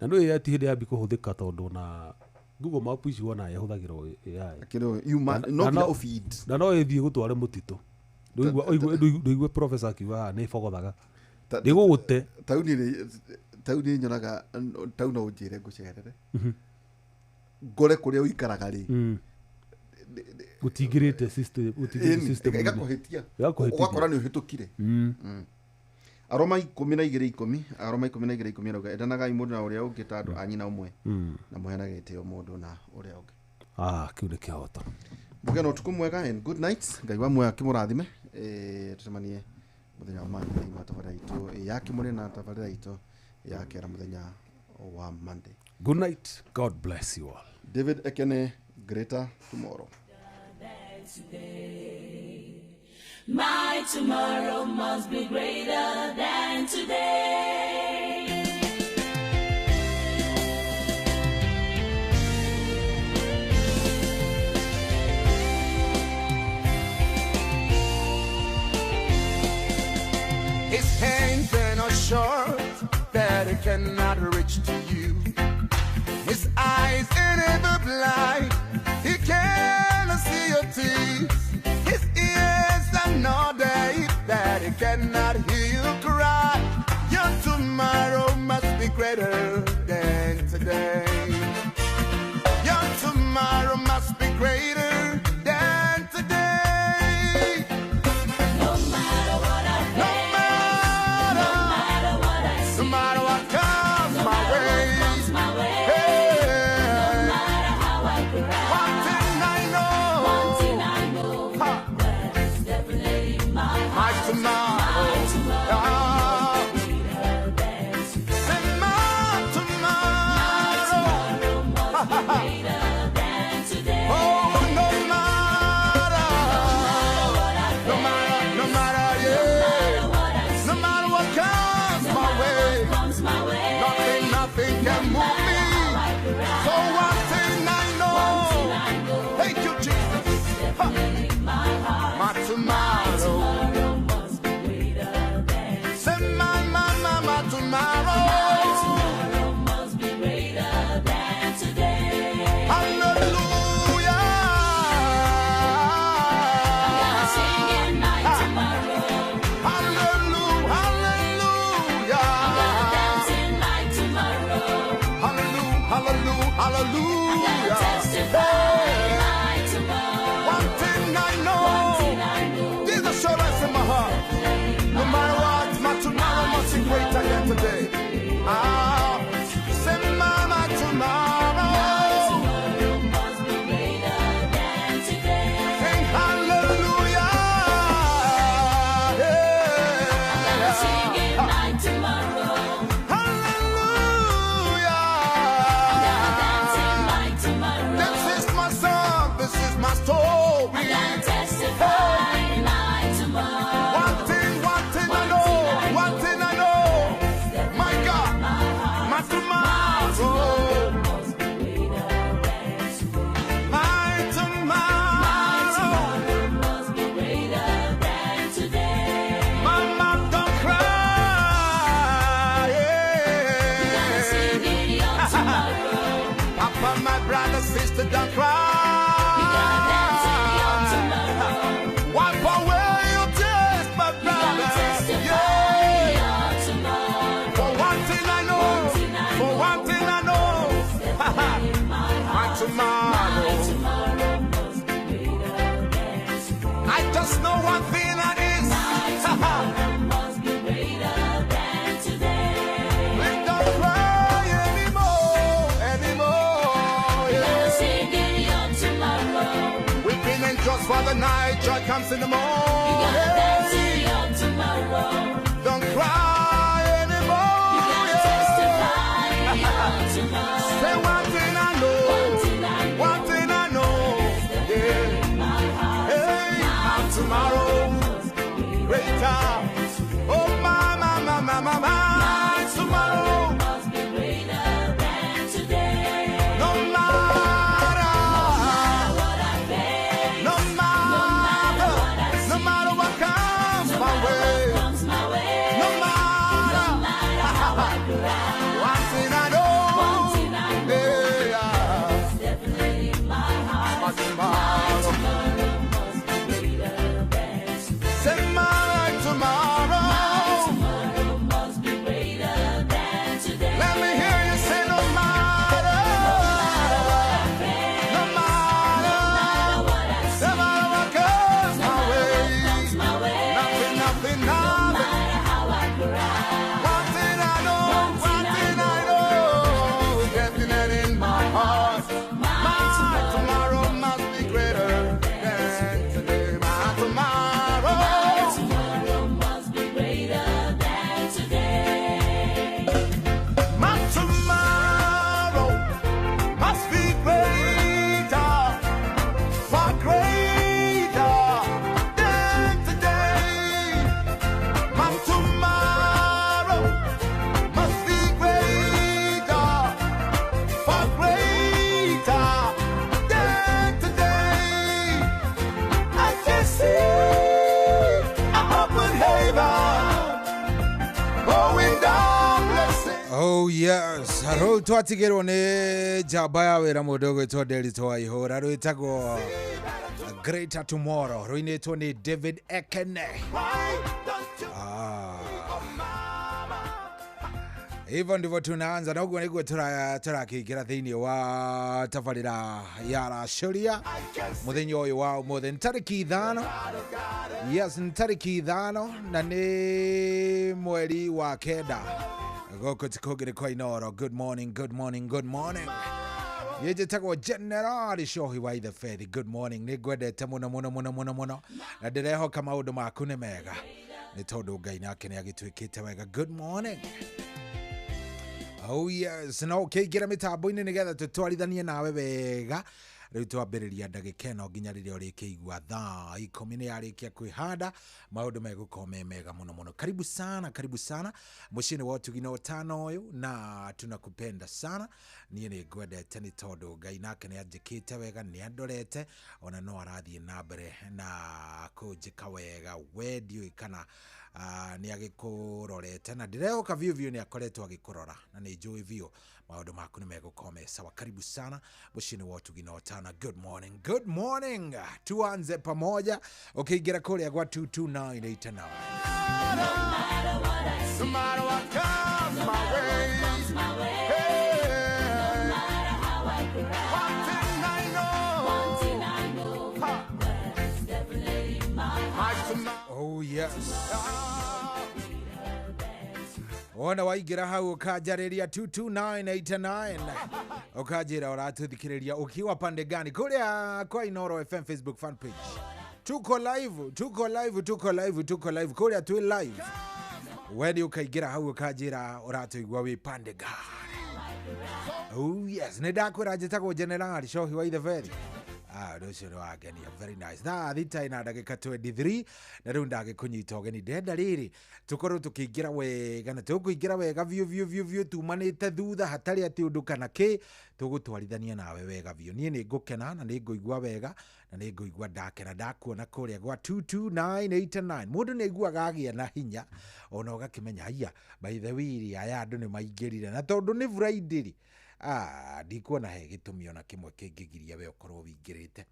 na no AI ti hĩndĩ yambi kũhũthĩka, tondũ na Google Map ici wona ĩhũthagĩrwo AI. Akĩrĩ yuma Na- no na nginya ũfeed. Na no ĩthiĩ gũtware mũtitũ. Ndũigue professor akiuga haha nĩ ĩbogothaga, ndĩgũgũte. Tau nĩ nyonaga tau no ũnjĩre ngũcerere ngore kũrĩa ũikaraga rĩ. Gũtingĩrĩte system, gũtingĩrĩte Ĩni, system. ĩgakũhĩtia. Ĩgakũhĩtithia. Ũgakora nĩ ũhĩtũkire. Aroma 12:10, Aroma 12:10 arauga endanagai mũndũ na ũrĩa ũngĩ ta andũ a nyina ũmwe, na mũheanage gĩtĩo mũndũ na ũrĩa ũngĩ. Ah, kĩu nĩ kĩhoto. Mũgĩe na ũtukũ mwega and good night. Ngai wa muoyo akĩmũrathime. Tũcemanie mũthenya wa Monday thĩinĩ wa tabarĩra itũ ya kĩmũrĩ na tabarĩra itũ ya kĩara mũthenya wa Monday. Good night, God bless you all. David Ekene, greater tomorrow. My tomorrow must be greater than today. His hands are not short that he cannot reach to you. His eyes are never blind, he cannot see your tears. His ears are not deaf that he cannot hear you cry. Your tomorrow My tomorrow. Say my tomorrow. Oh, no matter. No matter, no matter, yeah. No matter what comes my way. Nothing, nothing can move me. So one thing I know. Thank you, Jesus. Ha. My tomorrow. Say my, my, my, my tomorrow. Hallelujah. Hallelujah. Hallelujah. Hallelujah. Hallelujah. Hallelujah. Hey. One thing I know. There's assurance in my heart. No matter what, my tomorrow must be greater than today. Ah, say my, my tomorrow. Sing hallelujah. Yeah. Hallelujah. This is my song. This is my story. One thing I know. One thing I know. My God, my tomorrow. My tomorrow. Mama, don't cry. Yeah. Papa, my brother, sister, don't cry. Wipe away your tears, my brother. Yeah. For one thing I know. For one thing I know. My tomorrow. I just know one thing that is. Please don't cry anymore, anymore. Yeah. Weeping and just for the night, joy comes in the morning. Don't cry anymore. Yeah. Say one thing I know, one thing I know. Yeah. Hey, my tomorrow greater. Oh my, my, my, my, my, my tomorrow. No matter, no matter, no matter what comes my way. No matter, one thing I know. Yeah. My tomorrow. Say my tomorrow. Let me hear you say no matter, no matter, no matter what comes my way. Nothing, nothing, nothing. One thing I know, one thing I know, definite in my heart. My tomorrow must be greater than today. My tomorrow. My tomorrow must be greater, far greater than today. My tomorrow must be greater, far greater than today. I can see a open heaven going down blessing. Oh yes, rũu twatigĩrwo nĩ njamba ya wĩra mũndũ ũgwĩtwo Nderitu wa Ihũra rwĩtagwo Greater Tomorrow rũinĩtwo nĩ David Ekene. Why don't you, Ah. mama? Hivyo ndivyo tunaanza na ũguo nĩguo tũrakĩingĩra thĩinĩ wa tabarĩra ya racũria mũthenya ũyũ wa ũmũthĩ nĩ tarĩki 5. Yes, nĩ tarĩki 5 na nĩ mweri wa 9 gũkũ ti kũngĩ nĩ kwa Inooro. Good morning, good morning, good morning. Niĩ njĩtagwo General Shohi wa Ithe Fethi. Good morning, nĩ ngwendete mũno mũno mũno mũno mũno, na ndĩrehoka maũndũ maku nĩ mega, nĩ tondũ Ngai nake nĩ agĩtwĩkĩte wega. Good morning. Oh yes, no ũkĩingĩra mĩtambo-inĩ nĩgetha tũtwarithanie nawe wega. Rĩu twambĩrĩria ndagĩka ĩno nginya rĩrĩa ũrĩkĩigua thaa 10 nĩ yarĩkia kwĩhanda, maũndũ megũkorwo me mega mũno mũno. Karibu sana, karibu sana mũciĩ-inĩ wa ũtugi na ũtano ũyũ, na tunakupenda sana. Niĩ nĩ ngwendete nĩ tondũ Ngai nake nĩ anjĩkĩte wega, nĩ andorete, ona no arathiĩ na mbere na kũnjĩka wega. We ndiũĩ kana nĩ agĩkũrorete, na ndĩrehoka biũ biũ nĩ akoretwo agĩkũrora, na nĩ njũĩ biũ maũndũ maku nĩ megũkorwo me sawa. Karibu sana mũciĩ-inĩ wa ũtugi na ũtana. Good morning, good morning. Tuanze pamoja ũkĩingĩra kũrĩa gwa 22989. No matter what comes my way, hey, one thing I know, ha, my tomorrow. Oh yes. Wona waingĩra hau ũkanjarĩria 22989, ũkanjĩra ũratũthikĩrĩria ukiwa pande gani kũrĩa kwa Inoro FM Facebook fan page. Tuko live, tuko live, tuko live, tuko live kũrĩa twĩ live. Wendi ũkaingĩra hau ũkanjĩra ũratũigua wĩ pande gani. Oh yes, nĩ ndakwĩra njĩtagwo General Shohi wa Ithe Fethi. Ũndũ ũcio nĩ wangenia, very nice. Thaa 6 na ndagĩka 23, na rĩu ndagĩkũnyita ũgeni. Ndenda rĩrĩ tũkorwo tũkĩingĩra wega, na tũkũingĩra wega biũ biũ biũ biũ, tumanĩte thutha hatarĩ atĩ ũndũ kana kĩ, tũgũtwarithania nawe wega biũ. Niĩ nĩ ngũkena na nĩ ngũigua wega na nĩ ngũigua ndakena ndakuona kũrĩa gwa 22989. Mũndũ nĩ aiguaga agĩa na hinya, ona ũgakĩmenya haiya, by the way aya andũ nĩ maingĩrire, na tondũ nĩ Friday rĩ, ndikuona he gĩtũmi ona kĩmwe kĩngĩgiria we ũkorwo wĩingĩrĩte.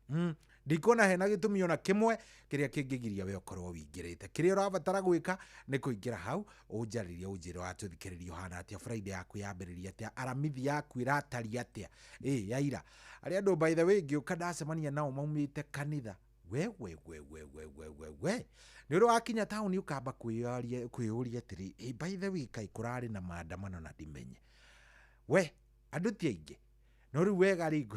Ndikuona hena gĩtũmi ona kĩmwe kĩrĩa kĩngĩgiria we ũkorwo wĩingĩrĩte. Kĩrĩa ũrabatara gwĩka nĩ kũingĩra hau ũnjarĩrie, ũnjĩre watũthikĩrĩria ũhana atĩa, Friday yaku yambĩrĩria atĩa, aramithi yaku ĩrataria atĩa, ya ira. Arĩa andũ by the way ngĩũka ndacemania nao maumĩte kanitha, we we we we we we we we, nĩ ũrĩ wakinya taũni ũkamba kwĩyũria atĩrĩ, by the way kaĩ kũrarĩ na maandamano na ndimenye. We andũ ti aingĩ, no rĩu wega rĩ,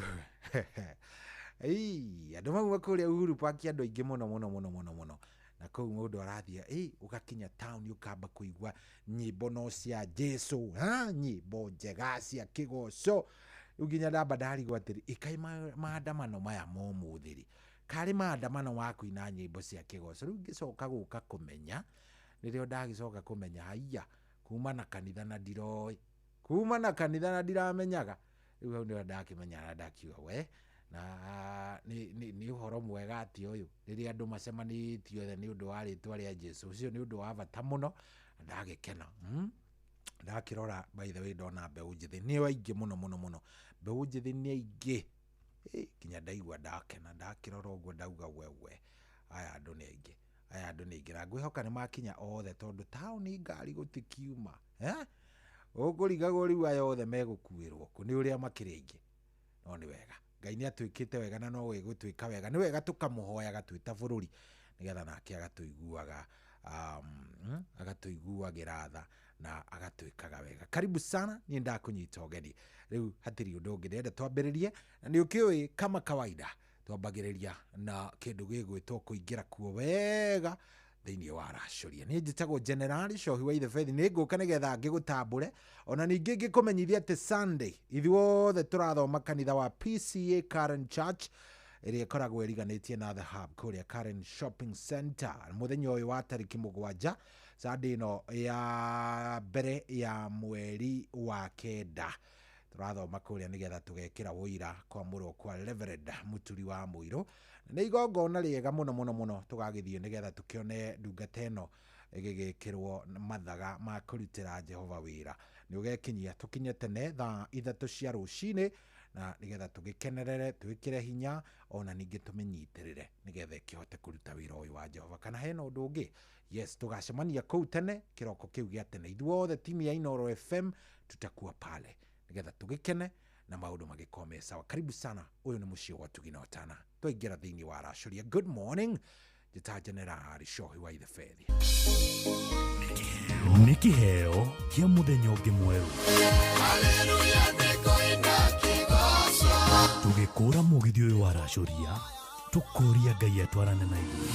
andũ mauma kũrĩa Uhuru Park andũ aingĩ mũno mũno mũno mũno mũno, na kũu mũndũ arathiĩ, ũgakinya taũni ũkamba kũigua nyĩmbo no cia Jesu, nyĩmbo njega cia kĩgoco. Rĩu nginya ndamba ndarigwo atĩrĩ, ĩkaĩ maandamano maya ma ũmũthĩ rĩ, karĩ maandamano ma kũina nyĩmbo cia kĩgoco. Rĩu ngĩcoka gũka kũmenya, rĩrĩa ndagĩcoka kũmenya haiya, kuma na kanitha na ndiroĩ, kuma na kanitha na ndiramenyaga. Rĩu hau nĩho ndakĩmenya na ndakiuga we, na nĩ ũhoro mwega atĩ ũyũ, rĩrĩa andũ macemanĩtie othe nĩ ũndũ wa rĩtwa rĩa Jesu, ũcio nĩ ũndũ wa bata mũno, na ndagĩkena. Ndakĩrora by the way ndona mbeũ njĩthĩ nĩ aingĩ mũno mũno mũno, mbeũ njĩthĩ nĩ aingĩ, nginya ndaigua ndakena, ndakĩrora ũguo ndauga wewe, aya andũ nĩ aingĩ, aya andũ nĩ aingĩ, na ngwĩhoka nĩ makinya othe tondũ taũni ngari gũtikiuma, ũkũrigagwo rĩu aya othe megũkuĩrwo kũ nĩ ũrĩa makĩrĩ aingĩ. No nĩ wega, Ngai nĩ atwĩkĩte wega na no egũtwĩka wega. Nĩ wega tũkamũhoyaga twĩ ta bũrũri nĩgetha nake agatũiguaga, agatũiguagĩra tha na agatwĩkaga wega. Karibu sana, niĩ ndakũnyita ũgeni. Rĩu hatirĩ ũndũ ũngĩ ndĩrenda twambĩrĩrie, na nĩ ũkĩũĩ kama kawaida twambagĩrĩria na kĩndũ gĩgwĩtwo kũingĩra kuo wega thĩinĩ wa racũria. Niĩ njĩtagwo General Shohi wa Ithe Fethi, nĩ ngũka nĩgetha ngĩgũtambũre, ona ningĩ ngĩkũmenyithia atĩ Sunday ithuothe tũrathoma kanitha wa PCA Karen Church ĩrĩa ĩkoragwo ĩriganĩtie na The Hub kũrĩa Karen Shopping Center, mũthenya ũyũ wa tarĩki 7, Sunday ĩno ya mbere ya mweri wa 9. Tũrathoma kũrĩa nĩgetha tũgekĩra ũira kwamũrwo kwa Reverend Mũturi wa Mũirũ. Nĩ igongona rĩega mũno mũno mũno tũgagĩthiĩ nĩgetha tũkĩone ndungata ĩno ĩgĩgĩkĩrwo mathaga ma kũrutĩra Jehova wĩra. Nĩ ũgekinyia tũkinye tene thaa 3 cia rũcinĩ, na nĩgetha tũgĩkenerere, twĩkĩre hinya, ona ningĩ tũmĩnyitĩrĩre nĩgetha ĩkĩhote kũruta wĩra ũyũ wa Jehova. Kana hena ũndũ ũngĩ? Yes, tũgacemania kũu tene kĩroko kĩu gĩa tene. Ithuothe timu ya Inoro FM tutakuwa pale nĩgetha tũgĩkene na maũndũ magĩkorwo me sawa. Karibu sana, ũyũ nĩ mũciĩ wa Ũtugi na Ũtana. Twaingĩra thĩinĩ wa racũria. Good morning, njĩta General Shohi wa Ithe Fethi. Nĩ kĩheo kĩa mũthenya ũngĩ mwerũ. Haleluya, nĩkũina kĩgoco. Tũgĩkũra mũgithi ũyũ waracũria tũkũria Ngai atwarane na ithuĩ.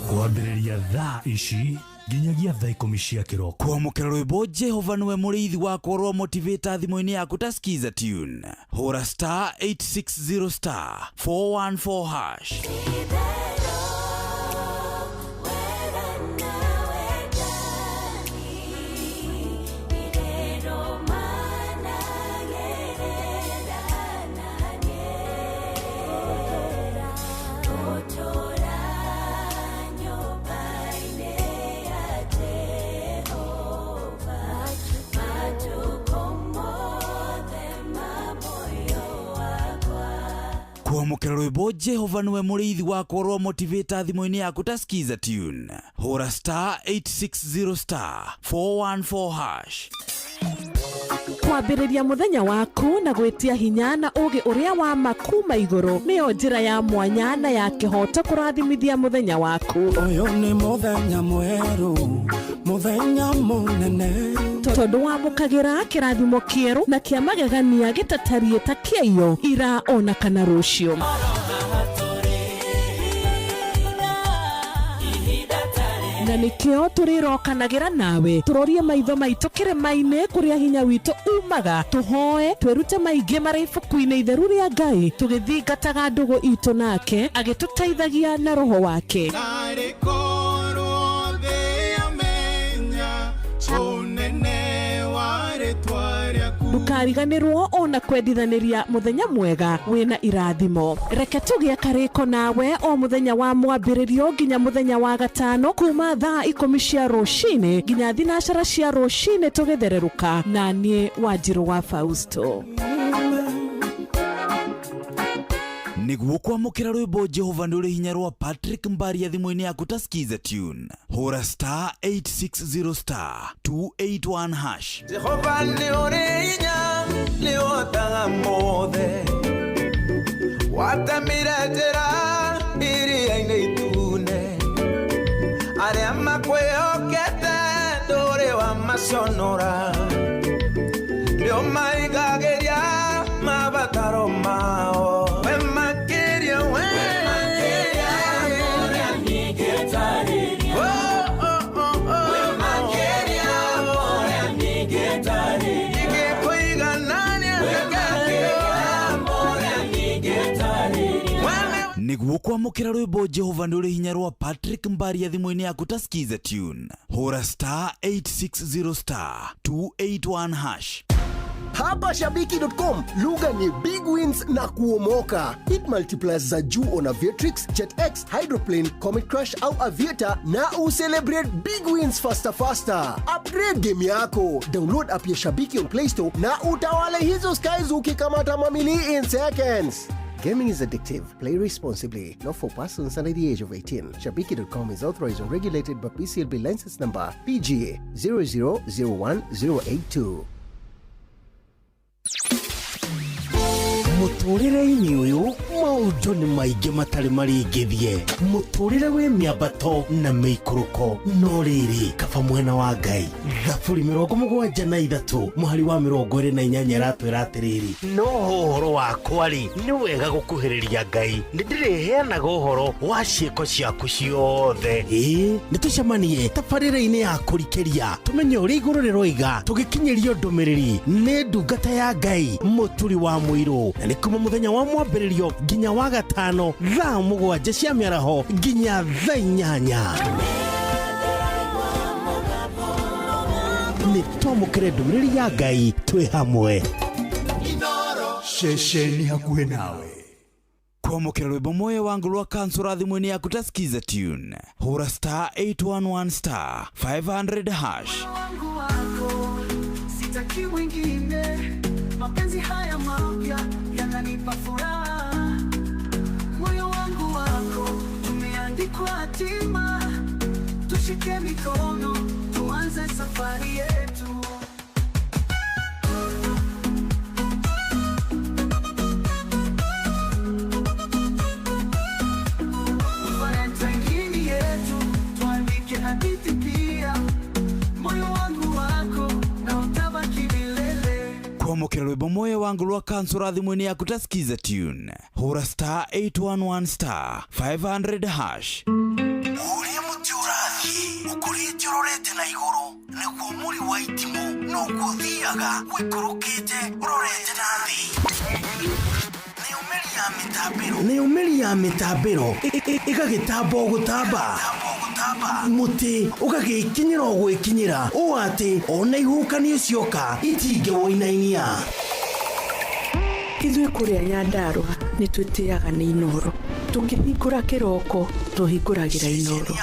Kwambĩrĩria thaa ici nginyagia thaa 10 cia kĩroko. Kwamũkĩra rwĩmbo Jehova nĩwe mũrĩithi wakwa rwa motivator thimũ-inĩ yaku ta skiza tune. Hũra star 860 star 414 hash. Kwamũkĩra rwĩmbo Jehova nĩwe mũrĩithi wakwa rwa motivator thimũ-inĩ yaku ta skiza tune. Hũra star 860 star 414 hash. Kwambĩrĩria mũthenya waku na gwĩtia hinya na ũũgĩ ũrĩa wa ma kuma igũrũ nĩyo njĩra ya mwanya na ya kĩhooto kũrathimithia mũthenya waku. Ũyũ nĩ mũthenya mwerũ, mũthenya mũnene, tondũ wamũkagĩra kĩrathimo kĩerũ na kĩa magegania gĩtatariĩ ta kĩaiyo ira ona kana rũciũ. Na nikio tũrĩrokanagĩra nawe tũrorie maitho maitũ kĩrĩma-inĩ kũrĩa hinya witũ umaga, tũhoe twĩrute maingĩ marĩ ibuku-inĩ itheru rĩa Ngai tũgĩthingataga ndũgũ itũ nake agĩtũteithagia na roho wake. Ndũkariganĩrwo ona kwendithanĩria mũthenya mwega wĩna irathimo. Reke tũgĩe karĩko nawe o mũthenya wa mwambĩrĩrio nginya mũthenya wa gatano kuma thaa 10 cia rũcinĩ nginya 12 cia rũcinĩ tũgĩthererũka na niĩ Wanjirũ wa Fausto. Nĩguo kwamũkĩra rwĩmbo Jehova nĩ ũrĩ hinya rwa Patrick Mbaria thimũ-inĩ yaku ta skiza tune. Hũra star 860 star 281 hash. Jehova nĩ ũrĩ hinya, nĩ ũhotaga mothe, watemire njĩra iria-inĩ itune, arĩa makwĩhokete ndũrĩ wamaconora, nĩ ũmaigagĩria mabataro mao. Nĩguo kwamũkĩra rwĩmbo Jehova nĩ ũrĩ hinya rwa Patrick Mbaria thimũ-inĩ yaku ta skiza tune. Hũra star 860 star 281 hash. Hapa Shabiki.com lugha ni big wins na kuomoka. Hit multipliers za juu on Aviatrix, JetX, Hydroplane, Comet Crash au Aviator na ucelebrate big wins faster faster. Upgrade game yako. Download app ya Shabiki on Play Store na utawale hizo skies ukikamata mamili in seconds. Gaming is addictive. Play responsibly. Not for persons under the age of 18. Shabiki.com is authorized and regulated by PCLB license number PGA 0001082. Mũtũrĩre-inĩ ũyũ maũndũ nĩ maingĩ matarĩ marĩngĩthie. Mũtũrĩre wĩ mĩambato na mĩikũrũko, no rĩrĩ kaba mwena wa Ngai. Thaburi 73 mũhari wa 28 ĩratwĩra atĩrĩrĩ, no ũhoro wakwa rĩ nĩ wega gũkuhĩrĩria Ngai, nĩndĩrĩheanaga ũhoro wa ciĩko ciaku ciothe. Ĩĩ nĩ tũcemanie tabarĩra-inĩ ya kũrikĩria tũmenye ũrĩa igũrũ rĩroiga tũgĩkinyĩrio ndũmĩrĩri nĩ ndungata ya Ngai Mũturi wa Mũirũ, na nĩ kuma mũthenya wa mwambĩrĩrio nginya wa gatano thaa 7 cia mĩaraho nginya thaa 8. Nĩ twamũkĩre ndũmĩrĩri ya Ngai twĩ hamwe. Ceceni hakuhĩ nawe. Kwamũkĩra rwĩmbo moyo wangu rwa kansura thimũ-inĩ yaku ta skiza tune. Hũra star 811 star 500 hash. Wangu wako sitaki wengine, mapenzi haya mapya yananipa furaha. Moyo wangu wako tumeandikwa hatima, tushike mikono tuanze safari yetu. Valentine yetu tuandike hadithi pia, moyo wangu wako na utabaki milele. Kwa Kwamũkĩra rwĩmbo moyo wangu rwa kansũra thimũ-inĩ yaku ta skiza tune, hũra star 811 star 500 hash. Ũrĩa mũtĩ ũrathiĩ ũkũrĩte ũrorete na igũrũ nĩguo mũri wa itimũ noguo ũthiaga ũikũrũkĩte ũrorete na thĩ. Nayo mĩri ya mĩtambĩro ĩgagĩtamba o gũtamba, mũtĩ ũgagĩkinyĩra o gwĩkinyĩra ũũ atĩ ona ihuhũkanio cioka itingĩwũinainia. Ithuĩ kũrĩa Nyandarũa nĩ twĩtĩaga nĩ Inooro. Tũkĩhingũra kĩroko tũhingũragĩra Inooro.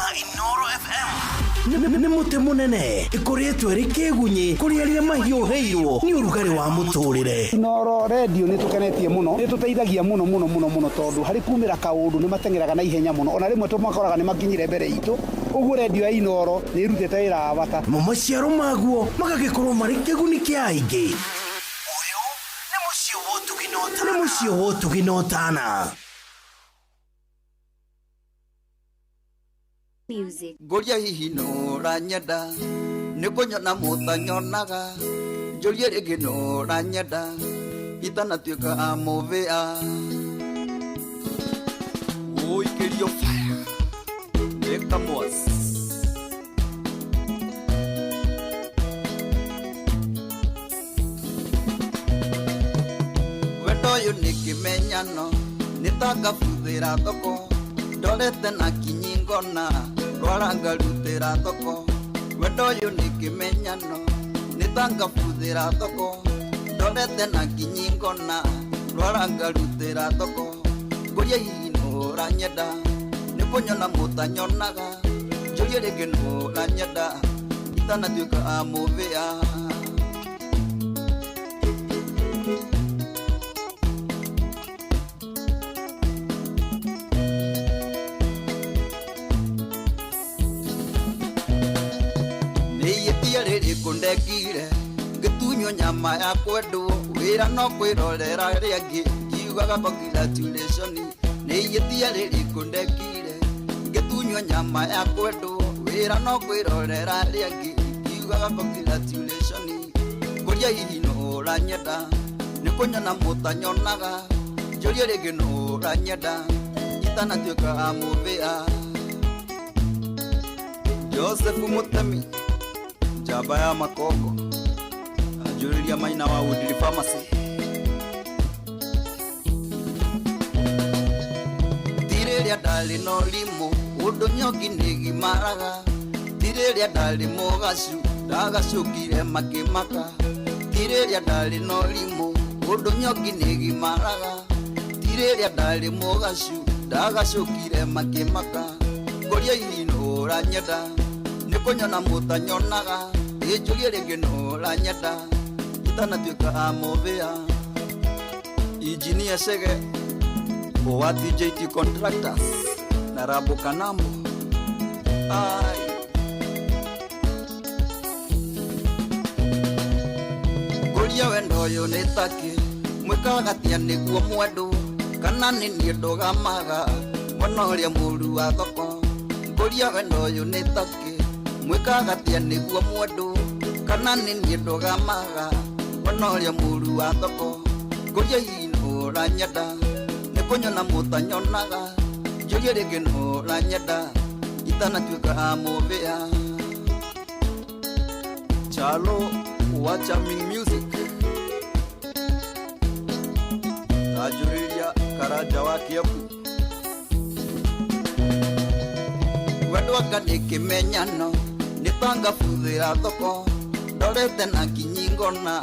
Nĩ mũtĩ mũnene ĩkũrĩtwo ĩrĩ kĩgunyĩ kũrĩ arĩa mahiũhĩirwo nĩ ũrugarĩ wa mũtũrĩre. Inooro redio nĩ tũkenetie mũno, nĩ tũteithagia mũno mũno mũno mũno tondũ harĩ kumĩra kaũndũ nĩ mateng'eraga na ihenya mũno, ona rĩmwe tũmakoraga nĩ makinyire mbere itũ. Ũguo redio ya Inooro nĩ ĩrutĩte wĩra wa bata. Mo maciaro maguo magagĩkorwo marĩ kĩguni kĩa aingĩ. Ũyũ nĩ mũciĩ wa ũtugi na ũtana. Nĩ mũciĩ wa ũtugi na ũtana. Music. Ngũria hihi nũranyenda nĩ kũnyona mũtanyonaga, njũrie rĩngĩ nũranyenda itanatuĩka mũbĩa. Ũikĩrio fire nĩ kamwas. Wendo ũyũ nĩ kĩmenyano nĩ ta ngabuthĩra thoko, ndorete na kinyi ngona rwara ngarutĩra thoko. Wendo ũyũ nĩ kĩmenyano nĩ ta ngabuthĩra thoko, ndorete na kinyi ngona rwara ngarutĩra thoko. Ngũria hihi nũranyenda nĩ kũnyona mũtanyonaga, njũrie rĩngĩ nũranyenda itanatuĩka mũbĩa. Rĩrĩ kũndekire ngĩtunywo nyama ya kwendwo, wĩra no kwĩrorera rĩangĩ ngiugaga congratulation. Nĩ ihĩtia rĩrĩ kũndekire ngĩtunywo nyama ya kwendwo, wĩra no kwĩrorera rĩangĩ ngiugaga congratulation. Ngũria hihi nũranyenda nĩ kũnyona mũtanyonaga, njũrie rĩngĩ nũranyenda itanatuĩka mũbĩa. Joseph Mutemi njamba ya makongo anjũrĩria maina wa Woodley Pharmacy. Ti rĩrĩa ndarĩ na ũrimũ ũndũ nyongi nĩgimaraga, ti rĩrĩa ndarĩ mũgacu ndagacũkire makĩmaka. Ti rĩrĩa ndarĩ na ũrimũ ũndũ nyongi nĩgimaraga, ti rĩrĩa ndarĩ mũgacu ndagacũkire makĩmaka. Ngũria hihi nũranyenda nĩ kũnyona mũtanyonaga, ĩnjũrie rĩngĩ nũranyenda itanatuĩka mũbĩa. Injinia Chege wa TJT Contractors na Rabo Kanambo. Ai. Ngũria wendo ũyũ nĩ takĩ mwĩkaga atĩa nĩguo mwendwo, kana nĩ niĩ ndũgamaga mwana ũrĩa mũru wa thoko. Ngũria wendo ũyũ nĩ takĩ mwĩkaga atĩa nĩguo mwendwo, kana nĩ niĩ ndũgamaga mwana ũrĩa mũru wa thoko. Ngũria hihi nũranyenda nĩ kũnyona mũtanyonaga, njũrie rĩngĩ nũranyenda itanatuĩka mũbĩa. Chalo wa Charming Music anjũrĩria Karanja wa Kiambu. Wendo anga nĩ kĩmenyano nĩ ta ngabuthĩra thoko, ndorete na kinyi ngona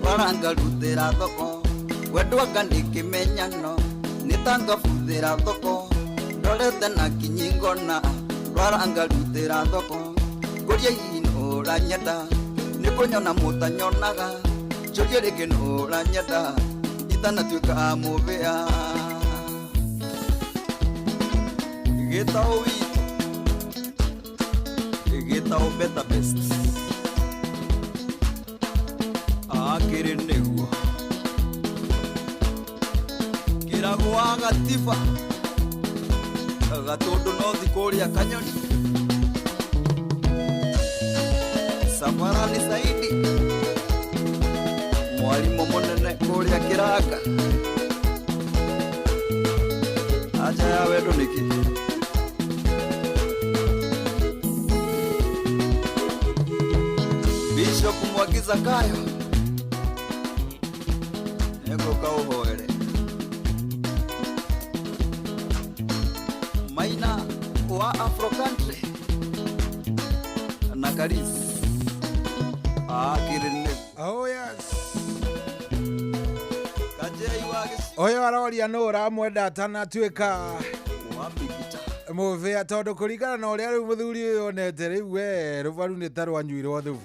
rwara ngarutĩra thoko. Wendo anga nĩ kĩmenyano nĩ ta ngabuthĩra thoko, ndorete na kinyi ngona rwara ngarutĩra thoko. Ngũria hihi nũranyenda nĩ kũnyona mũtanyonaga, njũrie rĩngĩ nũranyenda itanatuĩka mũbĩa. Gĩtaũ witũ gĩtaũ better best akĩrĩ nĩguo kĩragwo wa gatiba gatũndũ no thi kũrĩa kanyoni. Safarani Saidi Mwalimu mũnene kũrĩa kĩranga. Aja ya wendo nĩkĩ? Bishop Mwangi Zakayo nĩngũka ũhoere. Maina wa Afro Country na Karis akĩrĩ. Oh yes. Kajei wa gĩci Ũyũ aroria nũ ũramwenda atanatuĩka wa Bigita. Mũbĩa, tondũ kũringana na ũrĩa rĩu mũthuri ũyũ onete rĩu, we rũbaru nĩ ta rwanyuirwo thubu,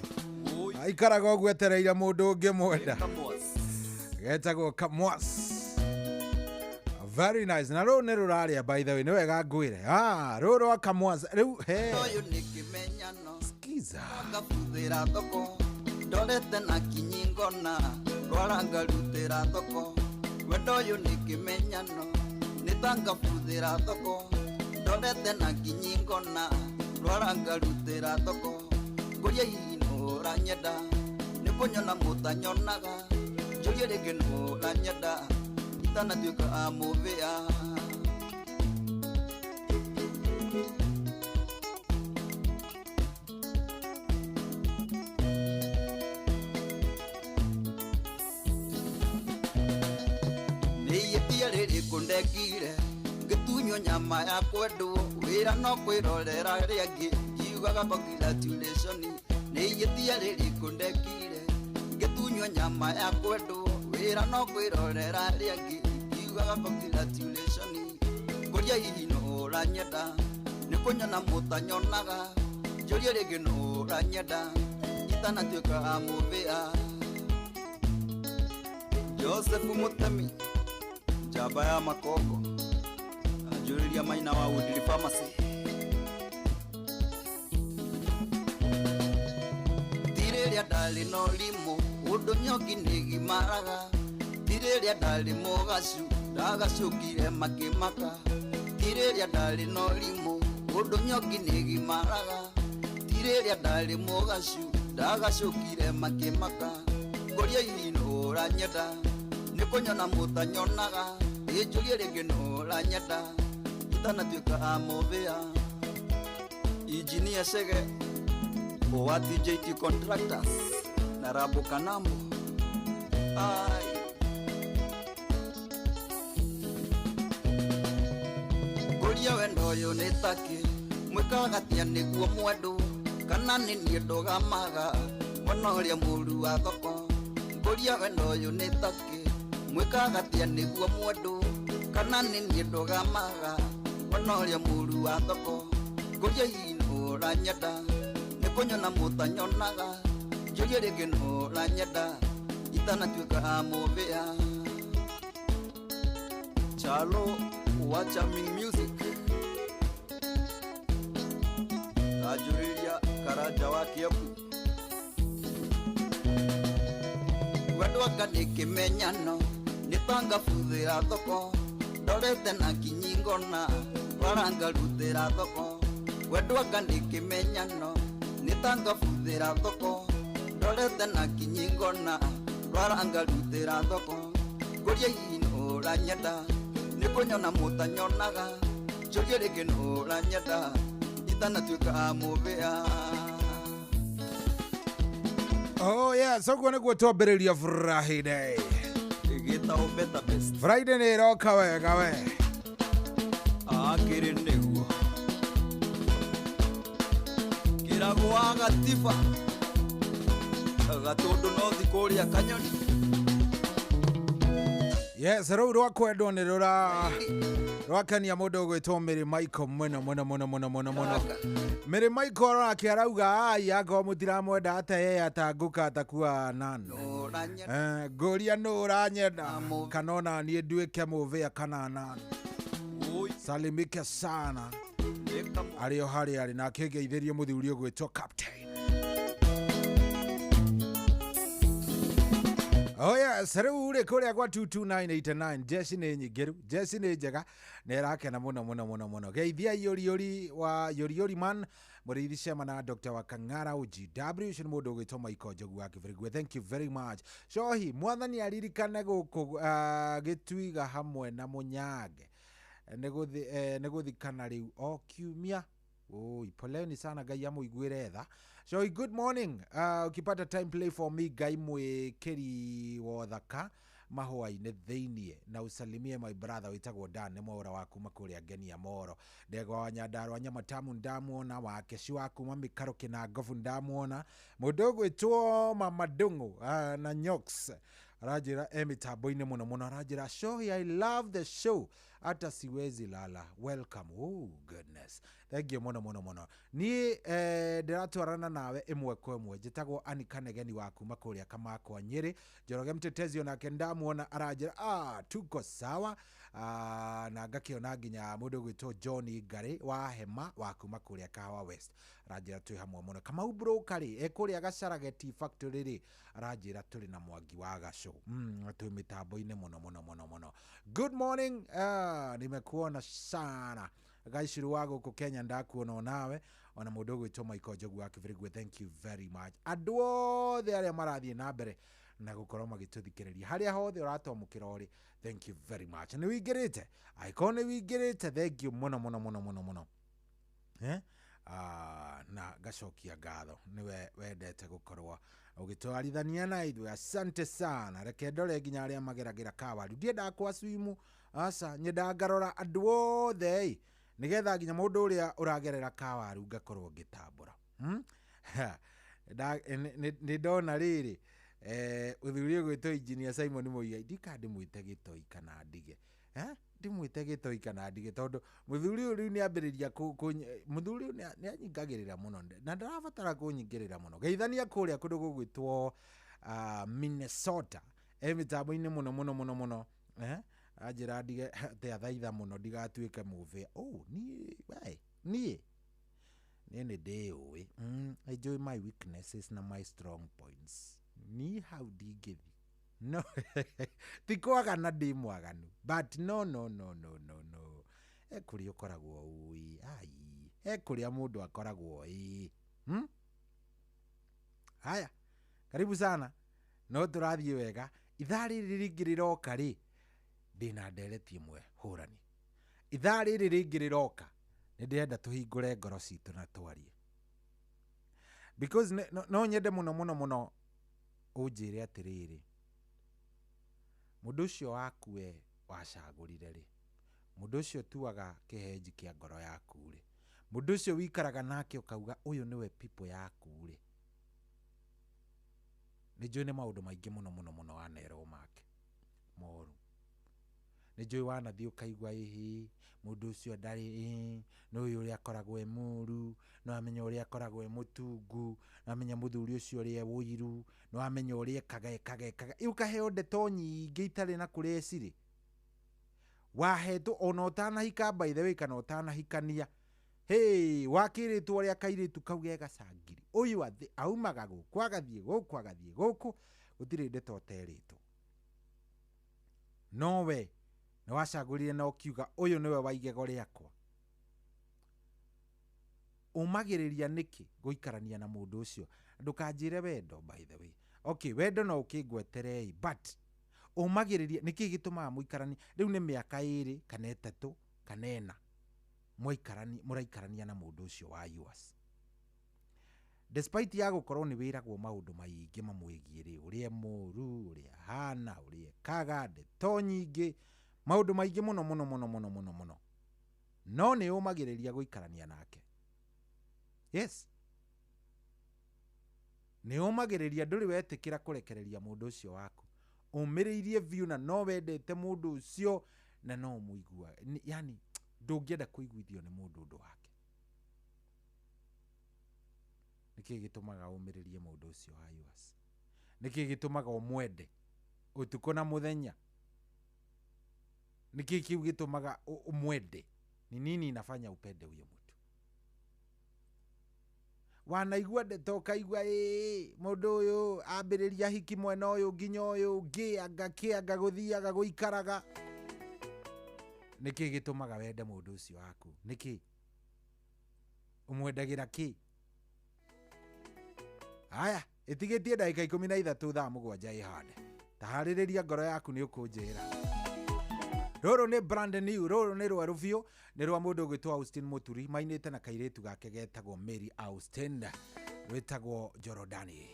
aikaraga ũguo etereire mũndũ ũngĩ mwenda getagwo Kamwas. Very nice. Na rũu nĩ rũrarĩa, by the way, nĩ wega ngwĩre, ah, rũu rwa Kamwas rĩu he. Ũyũ nĩ kĩmenyano. Skiza. Ngabuthĩra thoko ndorete na kinyi ngona rwara ngarutĩra thoko. Wendo ũyũ nĩ kĩmenyano, nĩ ta ngabuthĩra thoko ndorete na kinyi ngona rwara ngarutĩra thoko. Ngũria hihi nũ ũranyenda, nĩ kũnyona mũtanyonaga, njũrie rĩngĩ nũ ũranyenda itanatuĩka amũbĩa. Nĩ ihĩtia rĩrĩkũ ndekire ngĩtunywo nyama ya kwendwo, wĩra no kwĩrorera rĩangĩ ngiugaga congratulation. Nĩ ihĩtia rĩrĩkũ ndekire ngĩtunywo nyama ya kwendwo, wĩra no kwĩrorera rĩangĩ ngiugaga congratulation. Ngũria hihi nũ ũranyenda, nĩ kũnyona mũtanyonaga, njũrie rĩngĩ nũ ũranyenda itanatuĩka amũbĩa. Joseph Mutemi njamba ya makongo anjũrĩria Maina wa Woodley Pharmacy. Ti rĩrĩa ndarĩ na ũrimũ ũndũ nyongi nĩgimaraga, ti rĩrĩa ndarĩ mũgacu ndagacũkire makĩmaka, ti rĩrĩa ndarĩ na ũrimũ ũndũ nyongi nĩgimaraga, ti rĩrĩa ndarĩ mũgacu ndagacũkire makĩmaka. Ngũria hihi nũ ũranyenda, nĩ kũnyona mũtanyonaga, ĩnjũrie rĩngĩ nũ ũranyenda itanatuĩka amũbĩa. Injinia Chege wa TJT Contractors na Rabo Kanambo. Ai. Ngũria wendo ũyũ nĩ takĩ mwĩkaga atĩa nĩguo mwendwo, kana nĩ niĩ ndũgamaga mwena ũrĩa mũru wa thoko. Ngũria wendo ũyũ nĩ takĩ mwĩkaga atĩa nĩguo mwendwo, kana nĩ niĩ ndũgamaga mwena ũrĩa mũru wa thoko. Ngũria hihi nũ ũranyenda, nĩ kũnyona mũtanyonaga, njũrie rĩngĩ nũ ũranyenda itanatuĩka amũbĩa. Chalo wa Charming Music anjũrĩria Karanja wa Kiambu. Wendo anga nĩ kĩmenyano, nĩ ta ngabuthĩra thoko ndorete na kinyi ngona rwara ngarutĩra thoko. Wendo anga nĩ kĩmenyano, nĩ ta ngabuthĩra thoko ndorete na kinyi ngona rwara ngarutĩra thoko. Ngũria hihi nũ ũranyenda, nĩ kũnyona mũtanyonaga, njũrie rĩngĩ nũ ũranyenda itanatuĩka amũbĩa. Oh yes, ũguo nĩguo twambĩrĩria Friday. Ĩgĩtagwo Better Best. Friday nĩ ĩroka wega we. Akĩrĩ nĩguo kĩragwo wa gatiba gatũndũ no thi kũrĩa kanyoni. Yes, rũu rwa kwendwo nĩ rũra rwakenia mũndũ ũgwĩtwo Mary Michael mũno mũno mũno mũno mũno mũno. Mary Michael nake arauga ai angorwo mũtiramwenda ate yeye atangũka atakuwa nan. Ngũria nũ ũranyenda kana ona niĩ nduĩke mũbĩa kana nan. Salimike sana arĩ o harĩa arĩ, nake ngeithĩrie mũthuri ũgwĩtwo Captain. Oh yes. Yes, rĩu rĩ kũrĩa gwa 22989 jeci nĩ nyingĩru, jeci nĩ njega na ĩrakena mũno mũno mũno mũno. Geithia yũriyũri wa yũriyũri man mũrĩithi cema na Dr. wa Kang'ara OGW ũcio nĩ mũndũ ũgwĩtwo Michael Njogu wa Kĩbĩrĩgwe. Thank you very much. Cohi mwathani aririkane gũkũ gĩtuiga hamwe na mũnyange nĩ gũthikana rĩu o kiumia. Oi, poleni sana, Ngai amũiguĩre tha. So good morning. Ukipata time play for me Ngai mwĩkĩri wothaka mahũa-inĩ thĩiniĩ na usalimie my brother wĩtagwo Dan nĩ mwaũra wa kuma kũrĩa Ngenia Moro. Ndegwa wa Nyandarua Nyamatamu ndamuona, wa Keci wa kuma Mĩkaro Kĩnangobu ndamuona, mũndũ ũgwĩtwo Mama Ndũng'ũ na Nyox aranjĩra e mĩtambo-inĩ mũno mũno, aranjĩra Shohi, I love the show hata siwezi lala, welcome. Oh goodness, thank you mũno mũno mũno. Niĩ ndĩratwarana nawe ĩmwe kwa ĩmwe. Njĩtagwo Ani Kanegeni wa kuma kũrĩa Kamakwa Nyĩrĩ. Njoroge Mtetezi onake ndamuona aranjĩra tuko sawa. Na ngakĩona nginya mũndũ ũgwĩtwo John Ngarĩ wa Hema wa kuma kũrĩa Kahawa West aranjĩra twĩ hamwe mũno. Kamau Broker rĩ e kũrĩa Gacaraga Tea Factory rĩ aranjĩra tũrĩ na Mwangi wa Gacũ twĩ mĩtambo-inĩ mũno mũno mũno mũno. Good morning. Nimekuona sana Gaicuru wa gũkũ Kenya, ndakuona onawe ona mũndũ ũgwĩtwo Michael Njogu wa Kĩbĩrĩgwe. Thank you very much andũ othe arĩa marathiĩ na mbere na gũkorwo magĩtũthikĩrĩria harĩa hothe ũratwamũkĩra ũrĩ. Thank you very much. Nĩ wingĩrĩte, angĩkorwo nĩ wingĩrĩte, thank you mũno mũno mũno mũno mũno. Eh? Na ngacokia ngatho nĩwe wendete gũkorwo ũgĩtwarithania na ithuĩ, asante sana. Reke ndore nginya arĩa mageragĩra kawaru, ndiendaga kwa swimu, aca nyendaga ngarora andũ othe ĩ nĩgetha nginya mũndũ ũrĩa ũragerera kawaru ngakorwo ngĩtambũra. Nĩ ndona rĩrĩ ũthuri ũgwĩtwo Engineer Simon Mũigai, ndika ndĩmwĩte gĩtoi kana ndige, eh? Ndimwĩte gĩtoi kana ndige, tondũ mũthuri ũyũ rĩu nĩambĩrĩria mũthuri ũyũ nĩanyingagĩrĩra mũno na ndarabatara kũnyingĩrĩra mũno. Geithania kũrĩa kũndũ gũgwĩtwo Minnesota e mĩtambo-inĩ mũno mũno mũno mũno, eh? Anjĩra ndige atĩ athaitha mũno ndigatuĩke mũbĩa. Oh, niĩ we niĩ niĩ nĩ ndĩũĩ. Enjoy my weaknesses na my strong points. Niĩ hau ndingĩthi no ti kwagana ndĩ mwaganu, but no no no no no no, he kũrĩa ũkoragwo ũĩ, ai he kũrĩa mũndũ akoragwo ĩ. Haya, karibu sana, no tũrathiĩ wega. Ithaa rĩrĩ rĩngĩ rĩroka rĩ ndĩna ndereti ĩmwe hũrani. Ithaa rĩrĩ rĩngĩ rĩroka nĩ ndĩrenda tũhingũre ngoro citũ na twarie, because no nyende mũno mũno mũno ũnjĩre atĩrĩrĩ, mũndũ ũcio waku we wacagũrire rĩ, mũndũ ũcio ũtuaga kĩhenji kĩa ngoro yaku rĩ, mũndũ ũcio wikaraga nake ũkauga ũyũ nĩwe people yaku rĩ, nĩ njũĩ nĩ maũndũ maingĩ mũno mũno mũno wanerwo make moru, nĩ njũĩ wanathiĩ ũkaigua ĩhĩ mũndũ ũcio ndarĩ ĩ nĩ ũyũ ũrĩa akoragwo e mũru, nĩ wamenya ũrĩa akoragwo e mũtungu, nĩ wamenya mũthuri ũcio ũrĩa e ũiru, nĩ wamenya ũrĩa ekaga ekaga ekaga, ĩ ũkaheo ndeto nyingĩ itarĩ na kũrĩa cirĩ wahetwo ona ũtanahika, by the way, kana ũtanahikania. Hey, wakĩrĩtwo ũrĩa kairĩtu kau ge gacangiri ũyũ athĩ aumaga gũkũ agathiĩ gũkũ agathiĩ gũkũ, gũtirĩ ndeto ũterĩtwo, no we nĩ wacagũrire na ũkiuga ũyũ nĩwe wa igego rĩakwa. Ũmagĩrĩria nĩkĩ gũikarania na mũndũ ũcio? Ndũkanjĩre wendo, by the way. Okay, wendo no ũkĩngweterei, but ũmagĩrĩria nĩkĩ gĩtũmaga mũikaranie rĩu nĩ mĩaka 2 kana 3 kana 4 mwaikarani mũraikarania na mũndũ ũcio wa yours, despite ya gũkorwo nĩ wĩragwo maũndũ maingĩ mamwĩgiĩ rĩ, ũrĩa mũru, ũrĩa hana, ũrĩa ekaga, ndeto nyingĩ, maũndũ maingĩ mũno mũno mũno mũno mũno mũno, no nĩ ũmagĩrĩria gũikarania nake. Yes, nĩ ũmagĩrĩria, ndũrĩ wetĩkĩra kũrekereria mũndũ ũcio waku, ũmĩrĩirie biũ na no wendete mũndũ ũcio na no ũmũigua, yani ndũngĩenda kũiguithio nĩ mũndũ ũndũ wake. Nĩkĩ gĩtũmaga ũmĩrĩrie mũndũ ũcio wa yours? Nĩkĩ gĩtũmaga ũmwende ũtukũ na mũthenya? Nĩkĩ kĩu gĩtũmaga ũmwende? Ni nini inafanya upende huyo mtu? Wanaigua ndeto ũkaigua ĩĩ mũndũ ũyũ ambĩrĩria hiki mwena ũyũ nginya ũyũ ũngĩ, anga kĩ anga gũthiaga gũikaraga. Nĩkĩ gĩtũmaga wende mũndũ ũcio waku? Nĩkĩ ũmwendagĩra kĩ? Haya, ĩtigĩtie ndagĩka 13 thaa 7 ĩhande. Taharĩrĩria ngoro yaku nĩ ũkũnjĩra. Rũrũ nĩ brand new, rũrũ nĩ rwerũ biũ, nĩ rwa mũndũ ũgwĩtwo Austin Mũturi, mainĩte na kairĩtu gake getagwo Mary Austin, wĩtagwo Jorodani.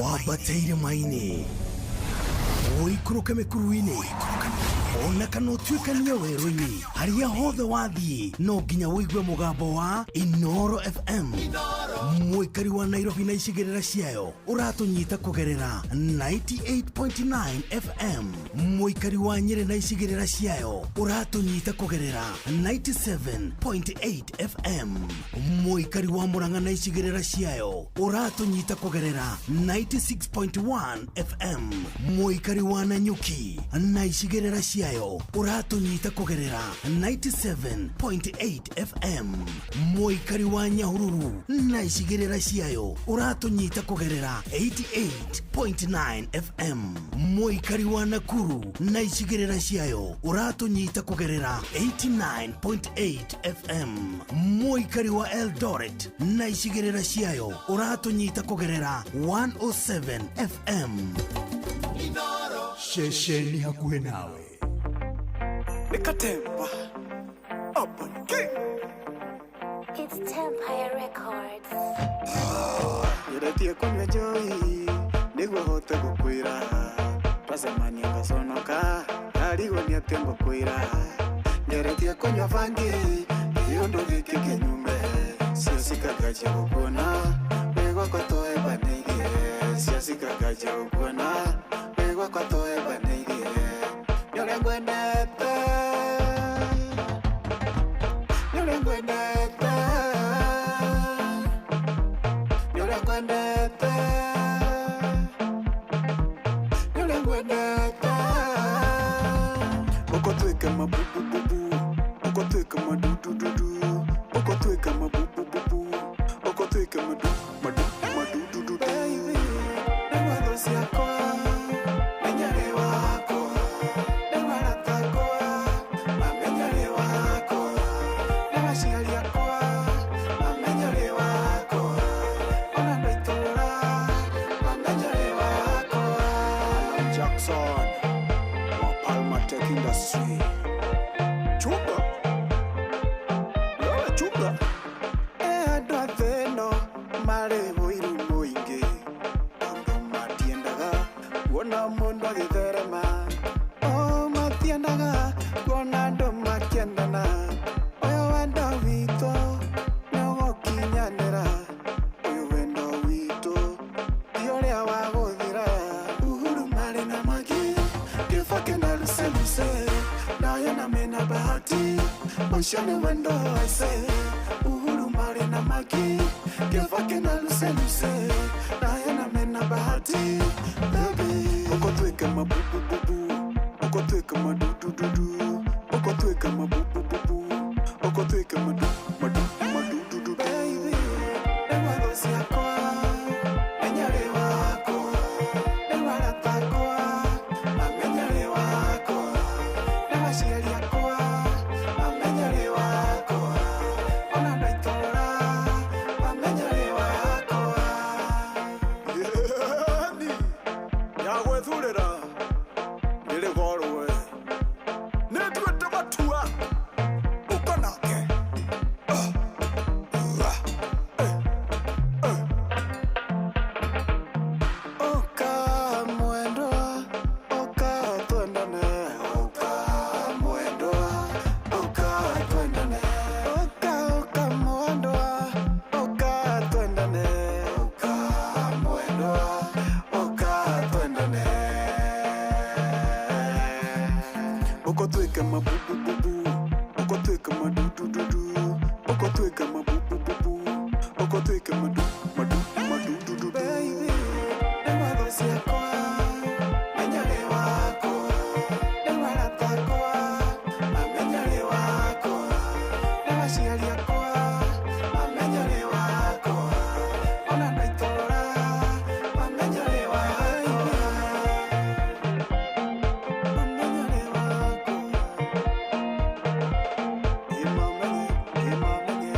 Wambate irĩma-inĩ, ũikũrũke mĩkuru-inĩ, ona kana ũtuĩkanie werũ-inĩ, harĩa hothe wathiĩ no nginya ũigue mũgambo wa Inoro FM. Mũikari wa Nairobi na icigĩrĩra ciayo ũratũnyita kũgerera 98.9 FM. Mũikari wa Nyĩrĩ na icigĩrĩra ciayo ũratũnyita kũgerera 97.8 FM. Mũikari wa Murang'a na icigĩrĩra ciayo ũratũnyita kũgerera 96.1 FM. Mũikari wa Nanyuki na icigĩrĩra ciayo ũratũnyita kũgerera 97.8 FM. Mũikari wa Nyahururu na icigĩrĩra ciayo ũratũnyita kũgerera 88.9 FM. Mũikari wa Nakuru na icigĩrĩra ciayo ũratũnyita kũgerera 89.8 FM. Mũikari wa Eldoret na icigĩrĩra ciayo ũratũnyita kũgerera 107 FM. Ceceni hakuhĩ nawe. Nikatemba Urban King. It's Tempire Records. Nyeretie kunywa njohi nĩguo hote gũkwĩra, twacemania ngaconoka ndarigwo nĩ atĩ ngũkwĩra. Nyeretie kunywa bangi kĩũndũ gĩkĩ kĩnyume, cio cikangajia gũkuona wĩ gwakwa tũhembanĩirie, cio cikangajia gũkuona wĩ gwakwa tũhembanĩirie. Nĩ ũrĩa ngwendete, nĩ ũrĩa ngwendete, nĩ ũrĩa ngwendete, nĩ ũrĩa ngwendete. Ũkũtuĩka mabubububu, ũkũtuĩka madudududu, ũkũtuĩka mabubububu, ũkũtuĩka madu madu madudududu. Baby, nĩ thũ ciakwa, menya rĩ wakwa, nĩ arata akwa, mamenya rĩ wakwa, nĩ aciari akwa, mamenya rĩ wakwa, ona andũ a itũũra, mamenya rĩ wakwa. Jackson wa Palma Tech Industry. Chunga. Wewe chunga. Andũ a thĩ ĩno marĩ ũiru mũingĩ, tondũ matiendaga kuona mũndũ agĩtherema. Oh, matiendaga kuona andũ makĩendana. Ũyũ wendo witũ nĩ ũgũkinyanĩra, ũyũ wendo witũ ti ũrĩa wa gũthira. Uhuru marĩ na Magi, Kibaki na Luseluse, nayo na mena Bahati, ũcio nĩ wendo aise. Uhuru marĩ na Magi, Kibaki na Luseluse, nayo na mena Bahati. Baby, Ũkũtuĩka mabubububu, ũkũtuĩka madudududu, ũkũtuĩka mabubububu, ũkũtuĩka madu madu madudududu. Baby, nĩ thũ ciakwa, menya rĩ wakwa, nĩ arata akwa, mamenya rĩ wakwa, nĩ aciari akwa, mamenya rĩ wakwa, ona andũ a itũũra, mamenya rĩ wakwa. Yeni ya gwĩthurĩra nĩ rĩgorwe nĩ nduĩte matua ũka nake. Ũka mwendwa, ũka twendane, ũka mwendwa, ũka twendane, ũka ũka mwendwa, ũka twendane, ũka mwendwa, ũka twendane. Ũkũtuĩka mabubububu, ũkũtuĩka madudududu, ũkũtuĩka mabubububu, ũkũtuĩka madu madu madudududu. Baby, nĩ thũ ciakwa, menya rĩ wakwa, nĩ arata akwa, mamenya rĩ wakwa, nĩ aciari akwa, mamenya rĩ wakwa, ona andũ a itũũra, mamenya rĩ wakwa, mamenya rĩ wakwa. Imamenye, imamenye.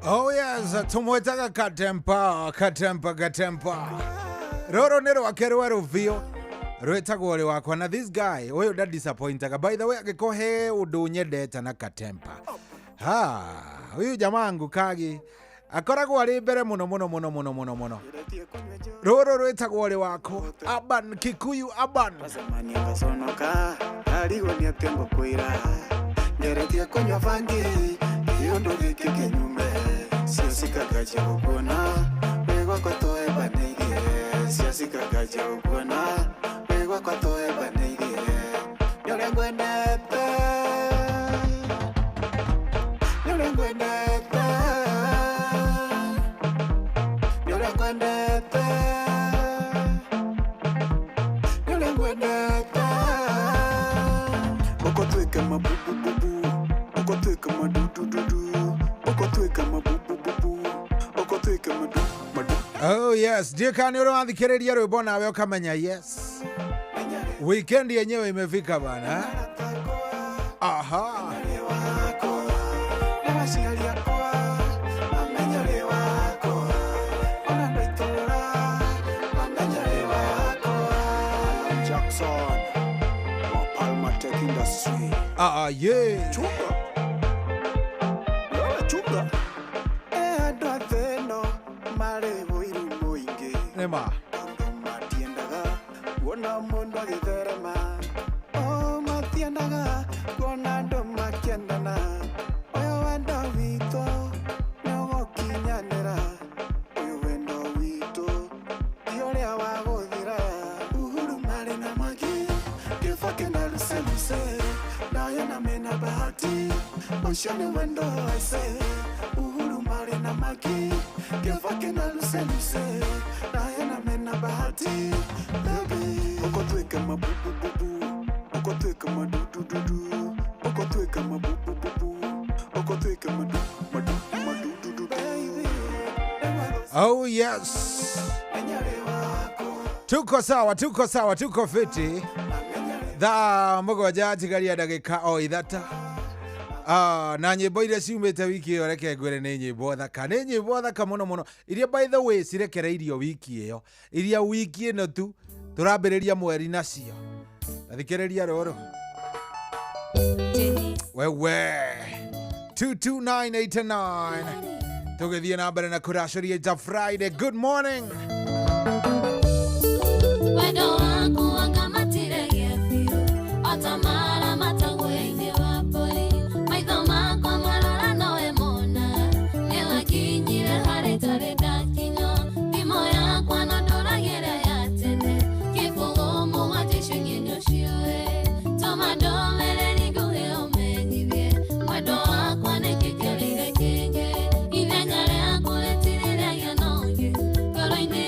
Oh yes, tumwetaga Katempa, Katempa, Katempa. Roro nĩ rwake rwerũ biũ rwĩtagwo rĩ wakwa, na this guy ũyũ ndadisappointaga. By the way, angĩkorwo he ũndũ nyendete na Katempa, ha huyu jamaa ngukagi akoragwo arĩ mbere mũno mũno mũno mũno mũno mũno. Rũrũ rwĩtagwo rĩ wakwa, Urban Kikuyu Urban. Twacemania ngaconoka ndarigwo nĩ atĩ ngũkwĩra. Ngeretie kunywa bangi kĩũndũ gĩkĩ kĩnyume, Ciacikagaja gũkuona wĩ gwakwa tũhebanĩirie. Ciacikagaja gũkuona wĩ gwakwa tũhebanĩirie. Nĩ ũrĩa ngwendete, nĩ ũrĩa ngwendete, nĩ ũrĩa ngwendete, nĩ ũrĩa ngwendete. Ũko twĩke mabubububu, ũko twĩke madudududu, ũko twĩke mabubububu, ũko twĩke madu madu. Oh yes, ndiä kana nä å rä wathikĩrĩria rwĩmbo nawe ũkamenya yes, weekend yenyewe imefika bana. Aha. Na aciari akwa mamenya ũrĩ wakwa, ona andũ a itũũra mamenya ũrĩ wakwa. Jackson wa Palma Tech Industry. Ah, yeah. Chunga. Lola chunga. Andũ a thĩ ĩno marĩ ũiru mũingĩ. Nĩma. Tondũ matiendaga kuona mũndũ agĩtherema. Oh, matiendaga kuona andũ makĩendana. Ũyũ wendo witũ nĩ ũgũkinyanĩra. Ũyũ wendo witũ ti ũrĩa wa gũthira. Uhuru marĩ na Mwangi, Kibaki na Luseluse, Diana mena Bahati, ũcio nĩ wendo aise. Uhuru marĩ na Mwangi, Kibaki na Luseluse, Diana mena Bahati, baby. Ũko twĩke mabubububu, ũko twĩke madudududu, ũko twĩke mabubububu, ũko twĩke madu madu madududu, baby. Oh yes. Tuko sawa, tuko sawa, tuko fiti. Thaa mũgwanja tigaria ndagĩka o ithata. Ah, na nyĩmbo iria ciumĩte wiki ĩyo reke ngwĩre nĩ nyĩmbo thaka, nĩ nyĩmbo thaka mũno mũno, iria by the way cirekereirio wiki ĩyo, iria wiki ĩno tu tũrambĩrĩria mweri nacio. Tathikĩrĩria rũrũ wewe 22989 tũgĩthiĩ na mbere na kũracũria ita Friday. Good morning. Wendo waku wangamatire biũ ota mara matagũya-inĩ wa mbũri, maitho makwa marora nowe mona, nĩwakinyire harĩ tarĩ ndakinywo, thimũ yakwa no ndũragĩra ya tene, kĩbũgũ mũgwanja icio ingĩ nĩũciũĩ, tũma ndũmĩrĩri nguhĩ ũmenyithie, mwendo wakwa nĩkĩ kĩarĩire kĩngĩ, ithenya rĩaku rĩtirĩ rĩagĩa na ũngĩ, ngoro-inĩ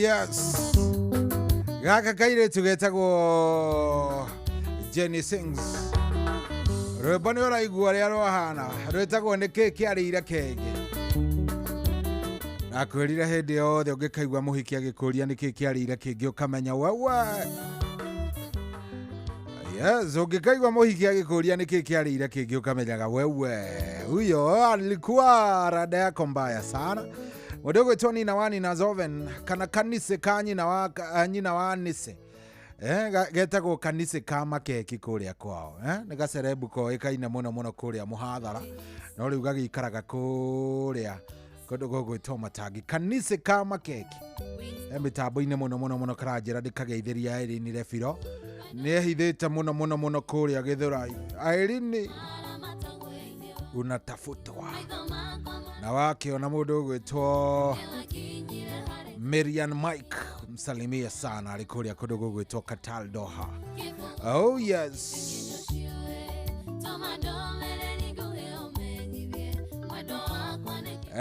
Yes, gaka kairĩtu getagwo Jenny Sings. Rwĩmbo nĩ ũraigua ũrĩa rwahana, rwĩtagwo nĩ kĩ kĩarĩire kenge. Nakwĩrire hĩndĩ yothe ũngĩkaigua mũhiki agĩkũria nĩ kĩ kĩarĩire kĩngĩ ũkamenya wewe. Yes, ũngĩkaigua mũhiki agĩkũria nĩ kĩ kĩarĩire kĩngĩ ũkamenyaga wewe huyo alikuwa rada yako mbaya sana. Mũndũ ũgwĩtwo Nina wa Nina Zoven kana kanise ka nyina wa nyina wa Nise getagwo kanise ka makeki kũrĩa kwao, nĩ gacerebu koĩkaine mũno mũno kũrĩa mũhathara, no rĩu gagĩikaraga kũrĩa kũndũ gũgwĩtwo Matangi. Kanise ka makeki mĩtambo-inĩ mũno mũno mũno, karanjĩra ndĩkageithĩria Irene Refiro, nĩ ehithĩte mũno mũno mũno kũrĩa Gĩthũrai. Irene unatafutwa na wakĩona mũndũ ũgwĩtwo Marian Mike, msalimie sana, arĩ kũrĩa kũndũ gũgwĩtwo Qatar Doha. Oh yes.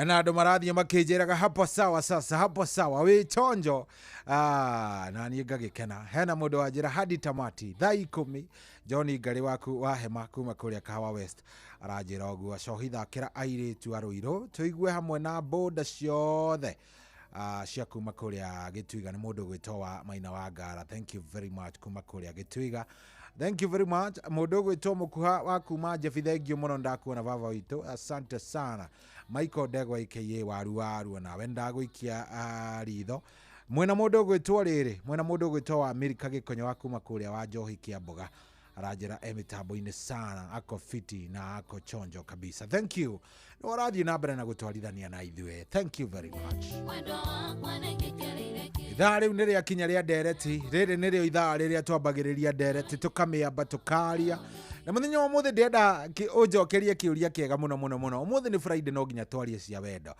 Na andũ marathiĩ makĩnjĩraga hapo sawa, sasa hapo sawa wĩ chonjo. Na niĩ ngagĩkena. Hena mũndũ wanjĩra hadi tamati thaa 10. John Ngarĩ waku wa hema kuma kũrĩa Kahawa West aranjĩra ũguo, acohi thakĩra airĩtu a Rũirũ tũigue hamwe na boda ciothe cia kuma kũrĩa Gĩtuiga. Nĩ mũndũ ũgwĩtwo wa Maina wa Ngara, thank you very much kuma kũrĩa Gĩtuiga, thank you very much. Mũndũ ũgwĩtwo Mũkuha wa kuma Njebi, thank you mũno, ndakuona baba witũ, asante sana. Michael Ndegwa aka waru waru, nawe ndagũikia ritho. Mwena mũndũ ũgwĩtwo rĩrĩ, mwena mũndũ ũgwĩtwo wa Amerika Gĩkonyo wa kuma kũrĩa wa Njohi Kĩamboga aranjĩra e mĩtambo-inĩ sana, ako fiti na ako chonjo kabisa, thank you. Nĩ ũrathiĩ na mbere na gũtwarithania na ithuĩ, thank you very much. Ithaa rĩu nĩ rĩakinya rĩa ndereti, rĩrĩ nĩrĩo ithaa rĩrĩa twambagĩrĩria ndereti, tũkamĩamba tũkaria. Na mũthenya wa ũmũthĩ ndĩrenda ũnjokerie kĩũria kĩega mũno mũno mũno. Ũmũthĩ nĩ Friday, no nginya twarie cia wendo.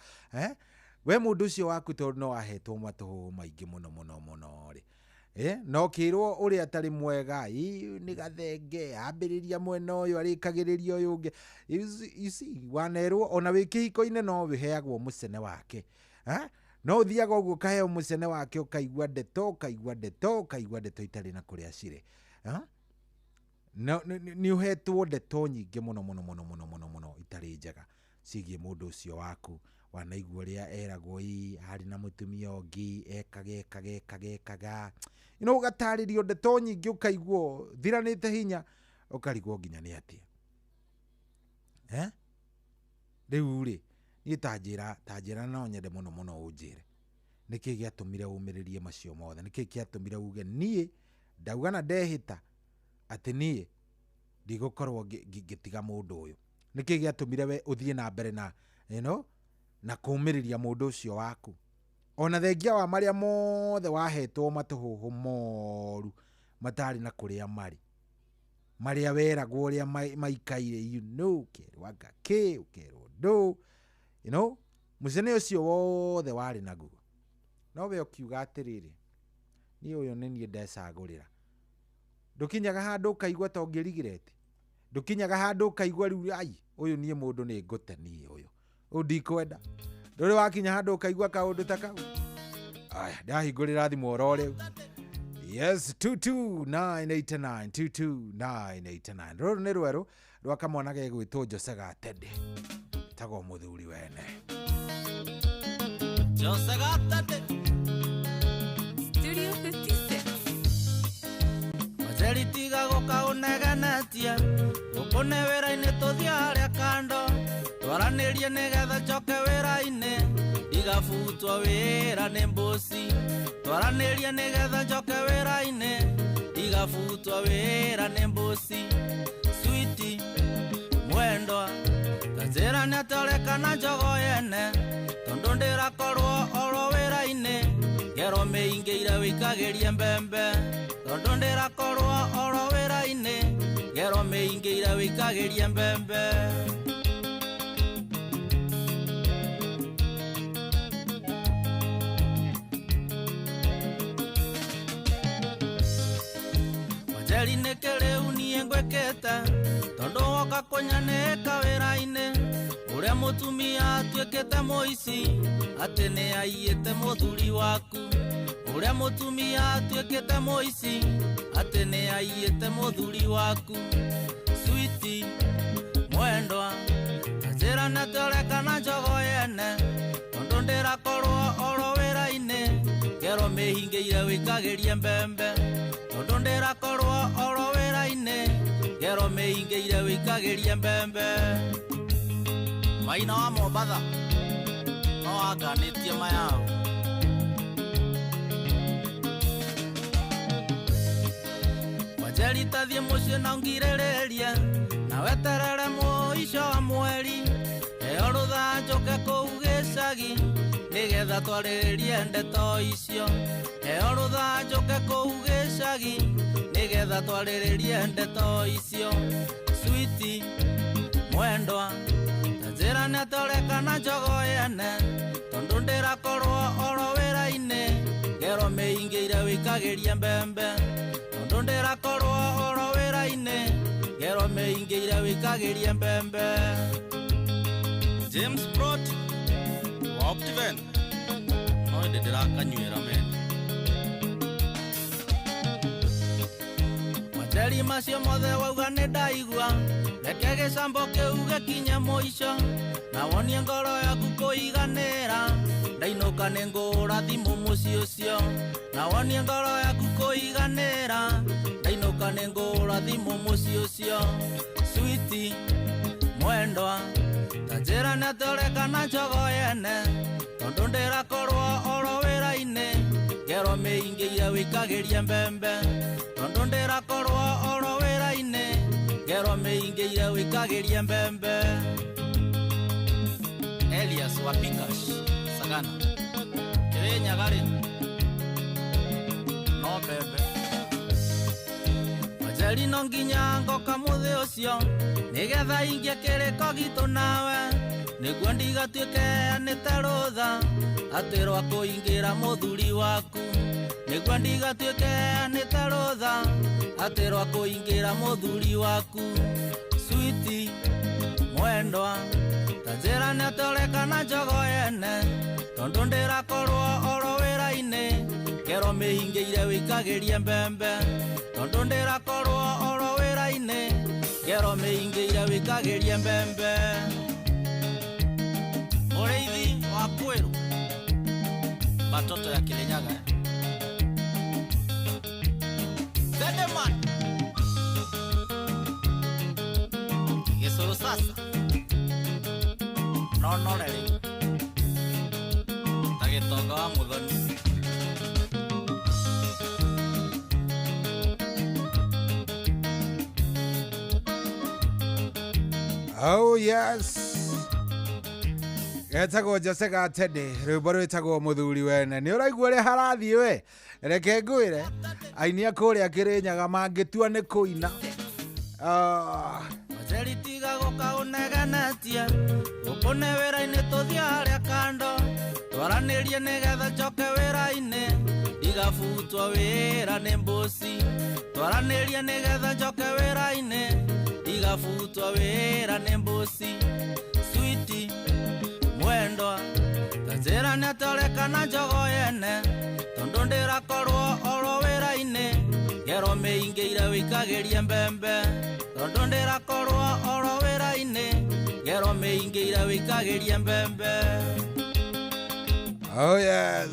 We mũndũ ũcio waku tondũ no ahetwo matũhũhũ maingĩ mũno mũno mũno rĩ, no kĩrwo ũrĩa atarĩ mwega, nĩ gathenge ambĩrĩria mwena ũyũ arĩkagĩrĩria ũyũ ũngĩ. You see, wanerwo ona wĩ kĩhiko-inĩ no wĩheagwo mũcene wake. No ũthiaga ũguo ũkaheo mũcene wake, ũkaigua ndeto, ũkaigua ndeto, ũkaigua ndeto itarĩ na kũrĩa cirĩ. Nĩ ũhetwo ndeto nyingĩ mũno mũno mũno mũno mũno mũno itarĩ njega ciĩgiĩ mũndũ ũcio waku. Wanaigua ũrĩa eragwo ĩ arĩ na mũtumia ũngĩ, ekaga ekaga ekaga ekaga, you know, ũgatarĩrio ndeto nyingĩ ũkaigua thiranĩte hinya, ũkarigwo nginya nĩ atĩa. Rĩu rĩ, niĩ ta njĩra no nyende mũno mũno ũnjĩre nĩkĩ gĩatũmire ũmĩrĩrie macio mothe, nĩkĩ gĩatũmire uge niĩ ndauga na ndehĩta atĩ niĩ ndigũkorwo ngĩtiga mũndũ ũyũ. Nĩkĩ gĩatũmire we ũthiĩ na mbere na you know, na kũũmĩrĩria mũndũ ũcio waku, ona thengia wa marĩa mothe wahetwo matũhũhũ moru matarĩ na kũrĩa marĩ, marĩa weragwo ũrĩa maikaire, you know, ũkerwo anga kĩ, ũkerwo ndũ, you know, mũcene ũcio wothe warĩ naguo, no we ũkiuga atĩrĩrĩ, niĩ ũyũ nĩ niĩ ndecagũrĩra. Ndũkinyaga handũ ũkaigua ta ũngĩrigirete, ndũkinyaga handũ ũkaigua rĩu ai ũyũ niĩ mũndũ nĩ ngũte niĩ ũyũ ũyũ ndikwenda. Ndũrĩ wakinya handũ ũkaigua kaũndũ ta kau? Aya, ndahingũrĩra thimũ oro rĩu. Yes, 22989 22989. Rũrũ nĩ rwerũ rwa kamwana gegwĩtwo Jose Gatende, tagwo mũthuri wene. Jose Gatete. Studio 56. Wajeri tiga gũka ũnegenetie, gũkũ nĩ wĩra-inĩ tũthiĩ harĩa kando, twaranĩrie nĩgetha njoke wĩra-inĩ, ndigabutwo wĩra nĩ mbũci. Twaranĩrie nĩgetha njoke wĩra-inĩ, ndigabutwo wĩra nĩ mbũci. Switi mwendwa, ta njĩra nĩ atĩa ũreka na njogo yene, tondũ ndĩrakorwo oro wĩra-inĩ, ngero mĩingĩire wĩikagĩrie mbembe, tondũ ndĩrakorwo oro wĩra-inĩ, ngero mĩingĩire wĩikagĩrie mbembe. Wanjeri nĩkĩ rĩu niĩ ngwĩkĩte, tondũ woka kũnyanĩka wĩra-inĩ, ũrĩa mũtumia atuĩkĩte mũici, atĩ nĩ aiyĩte mũthuri waku. Ũrĩa mũtumia atuĩkĩte mũici atĩ nĩ aiyĩte mũthuri waku. Switi mwendwa njĩra nĩ tũrekana njogo yene tondũ ndĩrakorwo oro wĩra-inĩ ngero mĩhingĩire wĩkagĩrie mbembe tondũ ndĩrakorwo oro wĩra-inĩ ngero mĩhingĩire wĩkagĩrie mbembe. Maina wa Mombatha no anganĩtie mayao. Wanjeri tathiĩ mũciĩ na ũngirĩrĩrie na weterere mũico wa mweri heo rũtha njũke kũu gĩcagi nĩgetha twarĩrĩrie ndeto icio. Heo rũtha njũke kũu gĩcagi nĩgetha twarĩrĩrie ndeto icio. Switi mwendwa ta njĩra nĩ tũrekana njogo yene tondũ ndĩrakorwo oro wĩra-inĩ ngero mĩingĩire wĩkagĩrie mbembe tondũ ndĩrakorwo oro wĩra-inĩ ngero mĩingĩire wĩkagĩrie mbembe. James Brot wa Optiven no ĩndĩ ndĩrakanyuĩra mene. Wanjeri macio mothe wauga nĩ ndaigua reke gĩcambo kĩu gĩkinye mũico na wonie ngoro yaku kũiganĩra ndainũka nĩ ngũra thimũ mũciĩ ũcio na wonie ngoro yaku kũiganĩra ndainũka nĩ ngũra thimũ mũciĩ ũcio. Switi mwendwa ta njĩra nĩ tũrekana njogo yene tondũ ndĩrakorwo oro wĩra-inĩ ngero mĩingĩire wĩkagĩrie mbembe tondũ ndĩrakorwo oro wĩra-inĩ ngero mĩingĩire wĩkagĩrie mbembe. Elias wa Pikash Sagana Kirinyaga rĩ no mbembe. Wanjeri no nginya ngoka mũthĩ ũcio nĩgetha ingie kĩrĩko gitũ nawe nĩguo ndigatuĩke nĩte rũtha atĩ rwa kũingĩra mũthuri waku nĩguo ndigatuĩke nĩte rũtha atĩ rwa kũingĩra mũthuri waku. Switi mwendwa ta njĩra nĩ tũrekana njogo yene tondũ ndĩrakorwo oro wĩra-inĩ ngero mĩhingĩire wĩkagĩrie mbembe tondũ ndĩrakorwo oro wĩra-inĩ ngero mĩhingĩire wĩkagĩrie mbembe. Mũrĩithi wa Kwĩrũ batoto ya Kirinyaga Zedeman gĩcũrũ sasa no nore rĩu ta gĩtonga wa Mũthoni. Oh yes. Getagwo Jose Gatende rwĩmbo rwĩtagwo mũthuri wene nĩ ũraigua ũrĩa harathiĩ we reke ngwĩre aini a kũrĩa Kĩrĩnyaga mangĩtua nĩ kũina. Wanjeri tiga gũka ũnegenetie gũkũ nĩ wĩra-inĩ tũthiĩ harĩa kando twaranĩrie nĩgetha njoke wĩra-inĩ ndigabutwo wĩra nĩ mbũci twaranĩrie nĩgetha njoke wĩra-inĩ ndigabutwo wĩra nĩ mbũci. Switi mwendwa ta njĩra nĩ tũrekana njogo yene tondũ ndĩrakorwo oro wĩra-inĩ ngero mĩingĩire wĩkagĩrie mbembe tondũ ndĩrakorwo oro wĩra-inĩ ngero mĩingĩire wĩkagĩrie mbembe. Oh yes.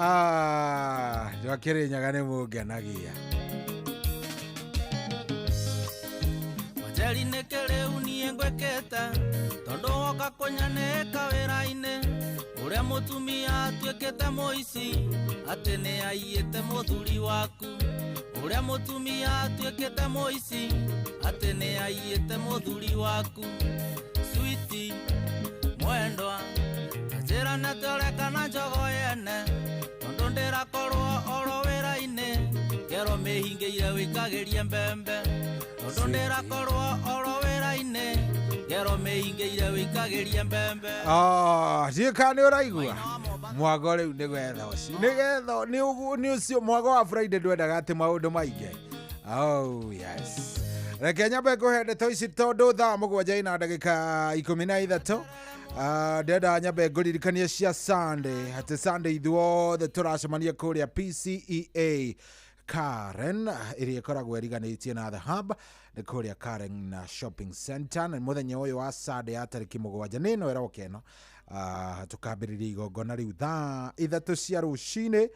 Ah, andũ a Kĩrĩnyaga nĩ mũngenagia. Wanjeri nĩkĩ rĩu niĩ ngwĩkĩte tondũ woka kũnyanĩka wĩra-inĩ ũrĩa mũtumia atuĩkĩte mũici atĩ nĩ aiyĩte mũthuri waku ũrĩa mũtumia atuĩkĩte mũici atĩ nĩ aiyĩte mũthuri waku. Switi mwendwa ta njĩra nĩ tũrekana njogo yene tondũ ndĩrakorwo oro wĩra-inĩ ngero mĩhingĩire wĩkagĩrie mbembe tondũ ndĩrakorwo oro wĩra-inĩ ngero mĩhingĩire wĩkagĩrie mbembe. Ndiũĩ kana nĩ ũraigua mwago rĩu nĩ gwetha ũcio nĩgetha nĩ ũcio mwago wa Friday ndwendaga atĩ maũndũ maingĩ. Oh yes. Reke nyambe ngũhe ndeto ici tondũ thaa 7:13. Ndĩrenda nyambe ngũririkanie cia Sunday atĩ Sunday ithuothe tũracemania kũrĩa PCEA Karen ĩrĩa ĩkoragwo ĩriganĩtie na The Hub nĩ kũrĩa Karen na Shopping Center na mũthenya ũyũ wa Sunday ya tarĩki 7 nĩ ĩno ĩroka ĩno. Tũkambĩrĩria igongona rĩu thaa 3 cia rũcinĩ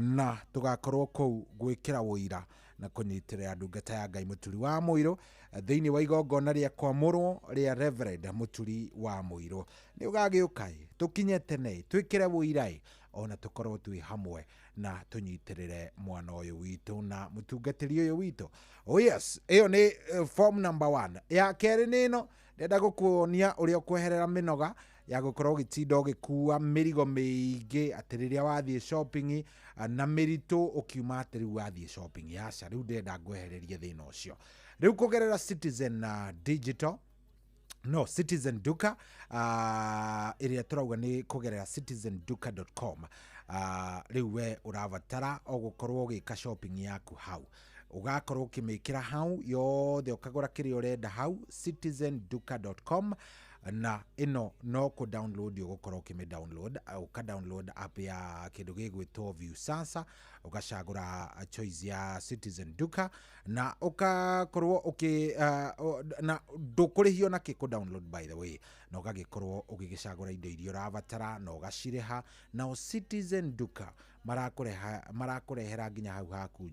na tũgakorwo kũu gwĩkĩra ũira na kũnyitĩrĩra ndungata ya Ngai Mũturi wa Mũirũ thĩinĩ wa igongona rĩa kwamũrwo rĩa Reverend Mũturi wa Mũirũ. Nĩ ũgagĩũka ĩ, tũkinye tene twĩkĩre ũira ĩ, ona tũkorwo twĩ hamwe na tũnyitĩrĩre mwana ũyũ witũ na mũtungatĩri ũyũ witũ. Oh yes, ĩyo nĩ form number 1. Ya kerĩ nĩ ĩno, ndĩrenda gũkuonia ũrĩa ũkweherera mĩnoga ya gũkorwo ũgĩtinda ũgĩkua mĩrigo mĩingĩ atĩ rĩrĩa wathiĩ shopping na mĩritũ ũkiuma atĩ rĩu wathiĩ shopping. Aca, rĩu ndĩrenda ngwehererie thĩna ũcio. Rĩu kũgerera Citizen na Digital, no Citizen Duka, ĩrĩa tũrauga nĩ kũgerera citizenduka.com. Rĩu we ũrabatara o gũkorwo ũgĩka shopping yaku hau, ũgakorwo ũkĩmĩkĩra hau yothe, ũkagũra kĩrĩa ũrenda hau citizenduka.com. Na ĩno no kũ download ũgũkorwo ũkĩmĩ download, ũka download app ya kĩndũ gĩgwĩtwo Viusasa, ũgacagũra choice ya Citizen Duka na ũgakorwo ũkĩ na ndũkũrĩhio na kĩ kũ download by the way, na ũgagĩkorwo ũgĩgĩcagũra indo iria ũrabatara na ũgacirĩha. Nao Citizen Duka marakũrehera nginya hau haku,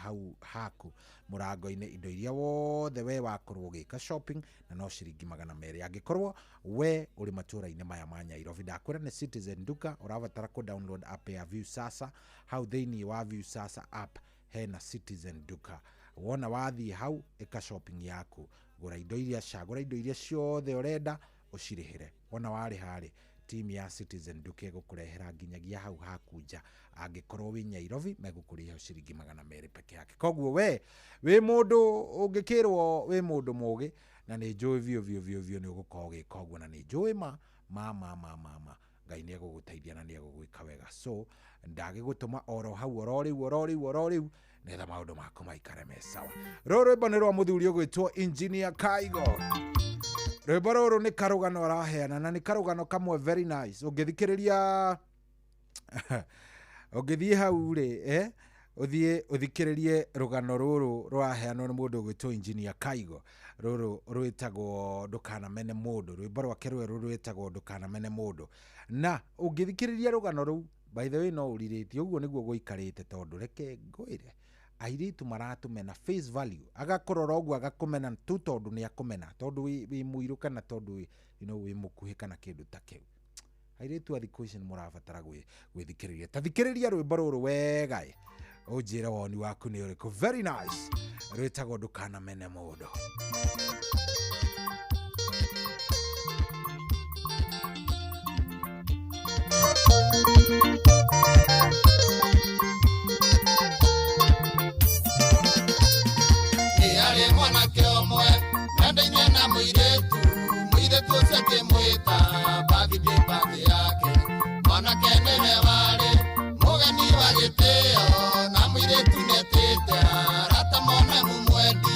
hau haku mũrango-inĩ indo iria wothe we wakorwo ũgĩka shopping na no ciringi 200. Angĩkorwo we ũrĩ matũũra-inĩ maya ma Nairobi, ndakwĩra nĩ Citizen Duka, ũrabatara kũ download app ya Viusasa. Hau thĩinĩ wa Viusasa app hena Citizen Duka. Wona wathiĩ hau ĩka shopping yaku, gũra indo iria, cagũra indo iria ciothe ũrenda ũcirĩhĩre. Wona warĩha rĩ, timu ya Citizen Duka ĩgũkũrehera nginyagia hau haku nja. Angĩkorwo wĩ Nairobi megũkũrĩha ciringi 200 peke yake. Koguo we wĩ mũndũ ũngĩkĩrwo wĩ mũndũ mũgĩ, na nĩ njũĩ biũ biũ biũ biũ nĩ ũgũkorwo ũgĩka ũguo, na nĩ njũĩ ma ma ma ma ma ma Ngai nĩ egũgũteithia na nĩ egũgwĩka wega. So ndagĩgũtũma oro hau oro rĩu oro rĩu oro rĩu nĩgetha maũndũ maku maikare me sawa. Rũrũ rwĩmbo nĩ rwa mũthuri ũgwĩtwo Engineer Kaigo. Rwĩmbo rũrũ nĩ karũgano araheana na nĩ karũgano kamwe very nice. Ũngĩthikĩrĩria ũngĩthiĩ hau rĩ, ũthiĩ ũthikĩrĩrie rũgano rũrũ rũraheanwo nĩ mũndũ ũgwĩtwo Engineer Kaigo. Rũrũ rwĩtagwo Ndũkanamene Mũndũ, rwĩmbo rwake rwerũ rwĩtagwo Ndũkanamene Mũndũ. Na ũngĩthikĩrĩria rũgano rũu, by the way no ũrirĩtie ũguo nĩguo gũikarĩte, tondũ reke ngwĩre airĩtu maratũmena face value, agakũrora ũguo agakũmena tu tondũ nĩ akũmena, tondũ wĩ mũirũ kana tondũ you know, wĩ mũkuhĩ kana kĩndũ ta kĩu. Airĩtu a thikũ ici nĩ mũrabatara gwĩthikĩrĩria. Ta thikĩrĩria rwĩmbo rũrũ wega ĩ, ũnjĩre woni waku nĩ ũrĩkũ. Very nice, rwĩtagwo Ndũkanamene Mũndũ. Nĩ arĩ mwanake ũmwe mendaine na mũirĩtu, mũirĩtu ũcio akĩmwĩta birthday party yake. Mwanake nĩwe warĩ mũgeni wa gĩtĩo na mũirĩtu nĩetĩte arata mone mũmwendi.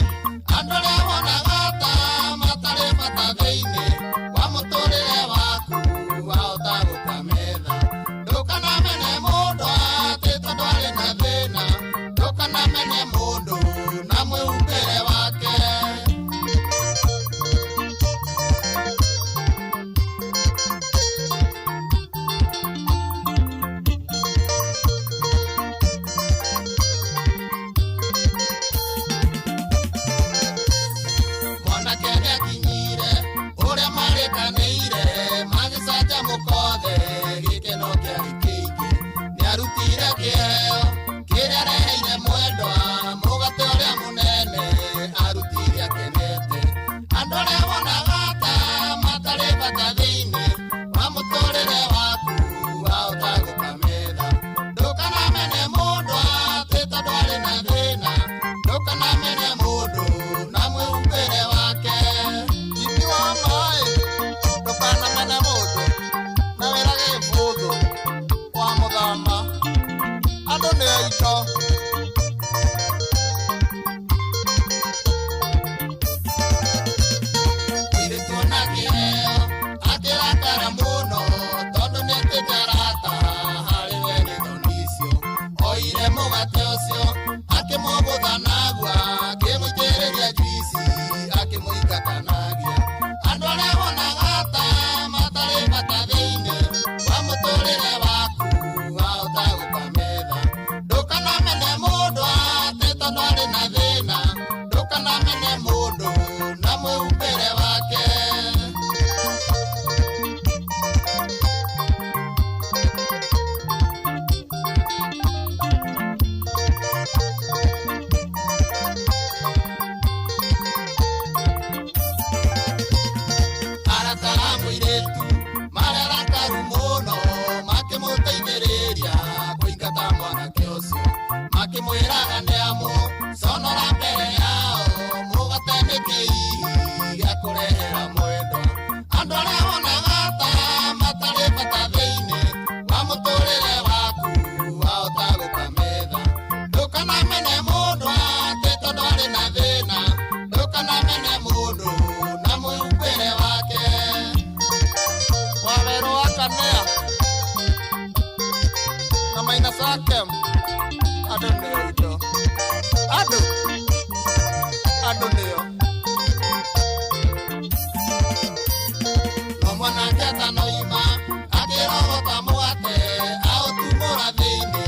Andũ arĩa wonaga ta matarĩ bata thĩinĩ wa mũtũrĩre waku wahota gũkametha. Ndũkanamene mũndũ atĩ tondũ arĩ na thĩna, ndũkanamene mũndũ na mwĩhumbĩre wake. Mwanake nĩakinyire ũrĩa marĩkanĩire, magĩcanjamũka othe, gĩkeno kĩarĩ kĩingĩ. Nĩarutire kĩheo kĩrĩa areheire mwendwa, mũgate ũrĩa mũnene arutire akenete. Andũ arĩa wonaga ta matarĩ bata thĩinĩ wa mũtũrĩre waku wahota gũkametha. Ndũkanamene mũndũ atĩ tondũ arĩ na thĩna, ndũkanamene mũndũ na mwĩhumbĩre wake. Ipi wa maĩ, ndũkanamene mũndũ na wĩra gĩbũthũ wa mũthama. Andũ Makwĩraga nĩ amu conora mbere yao mũgate nĩ kĩi gĩa kũrehera mwendwa andũ arĩa wonaga ta matarĩ bata thĩinĩ wa mũtũrĩre waku wahota gũkametha ndũkanamene mũndũ atĩ tondũ arĩ na thĩna ndũkanamene mũndũ na mwĩhumbĩre wake Wawerũ wa Kanea na Maina Sakem andũ nĩo indo andũ nĩo no mwanake atanoima akĩrogota mũgate aũtumũra thĩinĩ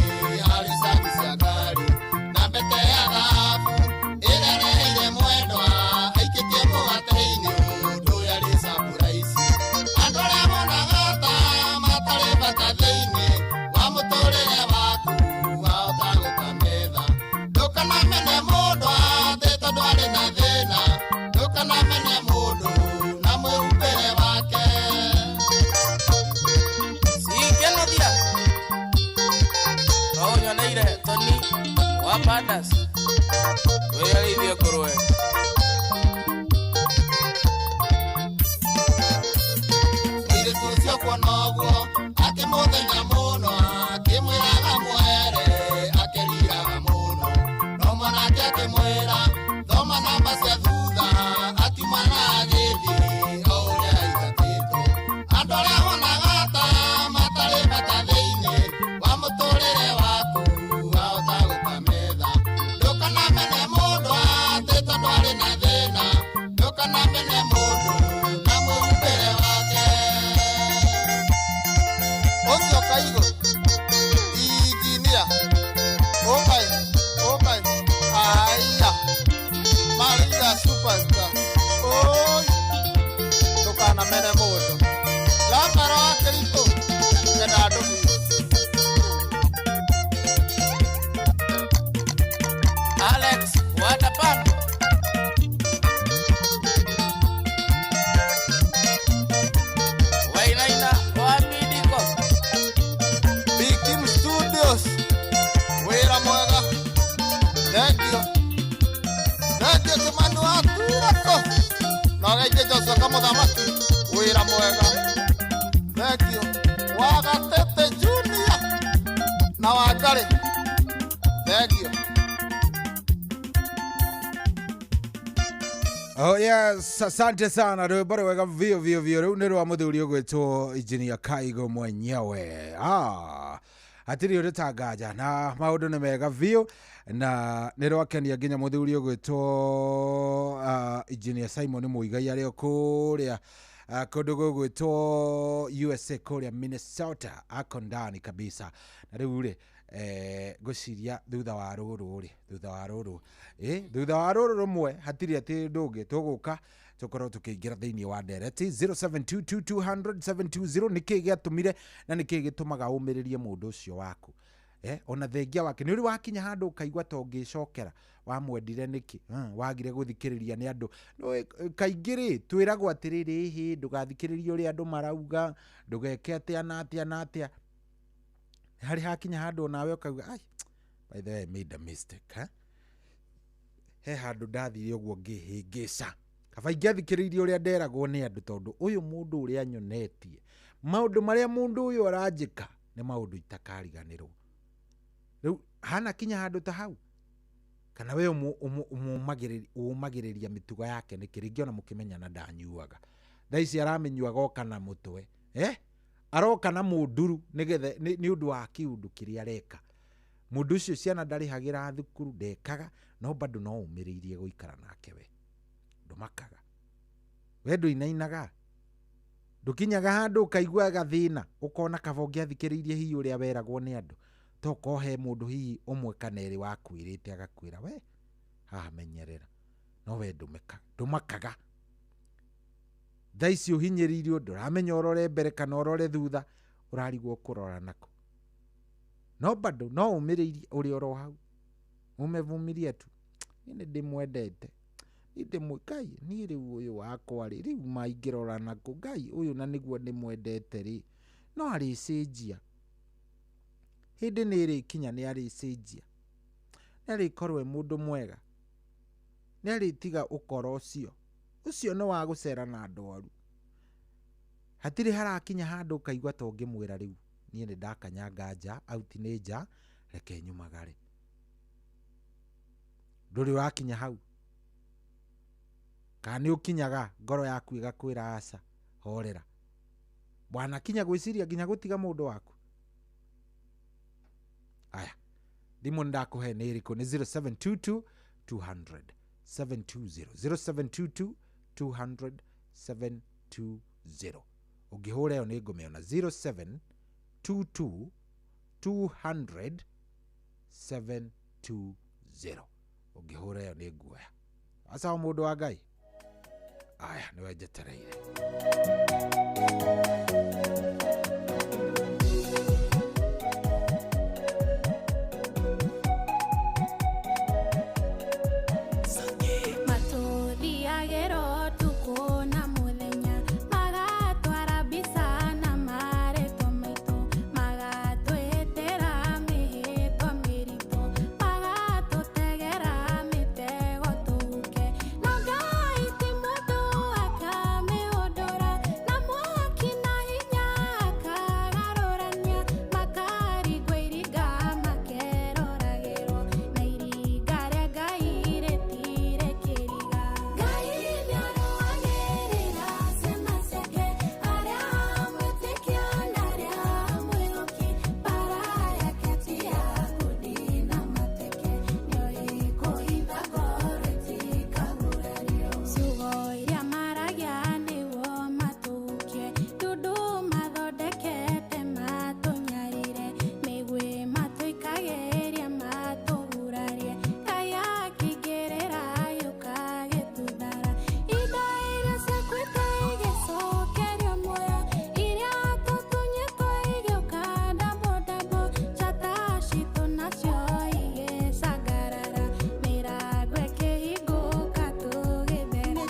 harĩ cabi cia ngari na mbete ya thahabu ĩrĩa areheire mwendwa aikĩtie mũgate-inĩ ũndũ yarĩ surprise andũ arĩa monaga ta matarĩ bata thĩinĩ wa mũtũrĩre waku wahota gũkametha ndũkanamene mũndũ atĩ tondũ arĩ na thĩna ndũkanamene mũndũ na mwĩhumbĩre wake Sikenothia no ũnyoneire Tony wa Pandas wĩyarĩithie ngũrwe mũirĩtu ũcio kuona ũguo akĩmũthenya mũno akĩmwĩraga mwere akĩriraga mũno no mwanake akĩmwĩra thoma namba cia thutha akiuma na agĩthiĩ o ũrĩa aingatĩtwo andũ arĩa wonaga ta matarĩ bata thĩinĩ wa mũtũrĩre waku wahota gũkametha ndũkanamene mũndũ atĩ tondũ arĩ na thĩna ndũkanamene mũndũ na mwĩhumbĩre wake ũcio Kaigũ injinia ũkai ũkai aya Maria superstar oi ndũkanamene mũndũ Lamaro wa Kĩritũ kenda andũ biũ Alex Watapan Wainaina wa Bidiko Bikim Studios wĩra mwega thengio thengio Kĩmani wa Turako na ũgeithie Joshua Kamũthamaki wĩra mwega thengio wa Gatete Junior na Wangarĩ thengio Oh yes, asante sana rwĩmbo rwega vio vio vio rĩu nĩ rwa mũthuri ũgwĩtwo Engineer Kaigo mwenyewe. Hatirĩ ũndũ ta nganja na maũndũ nĩ mega biũ na nĩ rwakenia nginya mũthuri ũgwĩtwo Engineer Simon Muigai arĩ o kũrĩa kũndũ gũgwĩtwo USA kũrĩa Minnesota ako ndani kabisa na rĩu rĩ ngwĩciria thutha wa rũrũ rĩ thutha wa rũrũ thutha wa rũrũ rũmwe hatirĩ atĩ ũndũ ũngĩ tũgũka tũkorwo tũkĩingĩra thĩinĩ wa ndereti 0722200720 nĩkĩĩ gĩatũmire na nĩkĩĩ gĩtũmaga ũmĩrĩrie mũndũ ũcio waku ona thengia wake nĩ ũrĩ wakinya handũ ũkaigua ta ũngĩcokera wamwendire nĩkĩ wagire gũthikĩrĩria nĩ andũ kaingĩ rĩ twĩragwo atĩrĩrĩ ĩhĩ ndũgathikĩrĩrie ũrĩa andũ marauga ndũgeke atĩa na atĩa na atĩa harĩ hakinya handũ onawe ũkauga ai by the way I made a mistake huh? He handũ ndathire ũguo ngĩhĩngĩca kaba ingĩathikĩrĩirie ũrĩa nderagwo nĩ andũ tondũ ũyũ mũndũ ũrĩa nyonetie maũndũ marĩa mũndũ ũyũ aranjĩka nĩ maũndũ itakariganĩrwo rĩu hana kinya handũ ta hau kana we ũmagĩrĩria mĩtugo yake nĩkĩ rĩngĩ ona mũkĩmenyana ndanyuaga thaa ici aramĩnyuaga oka na mũtwe aroka na mũnduru nĩgetha nĩ ũndũ wa kĩũndũ kĩrĩa areka mũndũ ũcio ciana ndarĩhagĩra thukuru ndekaga no bado no ũmĩrĩirie gũikara nake we ndũmakaga we ndũinainaga ndũkinyaga handũ ũkaigua gathĩna ũkona kaba ũngĩathikĩrĩirie hihi ũrĩa weragwo nĩ andũ tokorwo he mũndũ hihi ũmwe kana erĩ wakwĩrĩte agakwĩra we haha menyerera no we ndũmakaga thaa ici ũhinyĩrĩirio ndũramenya ũrore mbere kana ũrore thutha ũrarigwo kũrora nako no bado no ũmĩrĩirie ũrĩ oro hau umevumilia tu niĩ nĩ ndĩmwendete Ngai niĩ rĩu ũyũ wakwa rĩ rĩu maingĩrora nakũ Ngai ũyũ na nĩguo ndĩmwendete rĩ no arĩcenjia hĩndĩ nĩ ĩrĩkinya nĩ arĩcenjia Nĩ arĩkorwo e mũndũ mwega? Nĩ arĩtiga ũkora ũcio? Ũcio nĩ wa gũcera na andũ oru. Hatirĩ harakinya handũ ũkaigua ta ũngĩmwĩra rĩu niĩ nĩ ndakanyanga nja, auti nĩ nja, reke nyumagare. Ndũrĩ ũrakinya hau? Kana nĩ ũkinyaga ngoro yaku ĩgakwĩra aca, horera. Wanakinya gwĩciria nginya gũtiga mũndũ waku? Aya, thimũ nĩ ndakũhe nĩ ĩrĩkũ? Nĩ 0722 200 720, 0722 200 720. Ũngĩhũra ĩyo nĩ ngũmĩona. 0722 200 720, ũngĩhũra ĩyo nĩ nguoya. Aca mũndũ wa Ngai, aya nĩwe njetereire. Matũthiagĩra ũtukũ na mũthenya, magatwara mbica na marĩtwa maitũ, magatwĩtĩra mĩhĩtwa mĩritũ, magatũtegera mĩtego tũhuke. No Ngai ti mũndũ akamĩhũndũra, na mwaki na hinya akagarũrania, makaringwo iringa makeroragĩrwo, na iringa rĩa Ngai rĩtirĩ kĩriga. Ngai nĩarũagĩrĩra ciana ciake, arĩa amwĩtĩkia na arĩa amwĩhoki, mbara yake ti ya ngundi na mateke, nĩoĩ kũhitha ngoro itikagurario. Ciugo iria maragia nĩguo matũhukie, ndundu mathondekete matũnyarire, mĩguĩ matũikagĩria matũgurarie, Ngai akĩingĩrĩra gĩũka gĩtuthara. Indo iria ciakuĩte igĩcokerio muoyo, iria tũtunyĩtwo igĩũka ndambũndambũ, njata citũ nacio igĩcangarara, mĩrango ĩkĩhingũka tũgĩthera.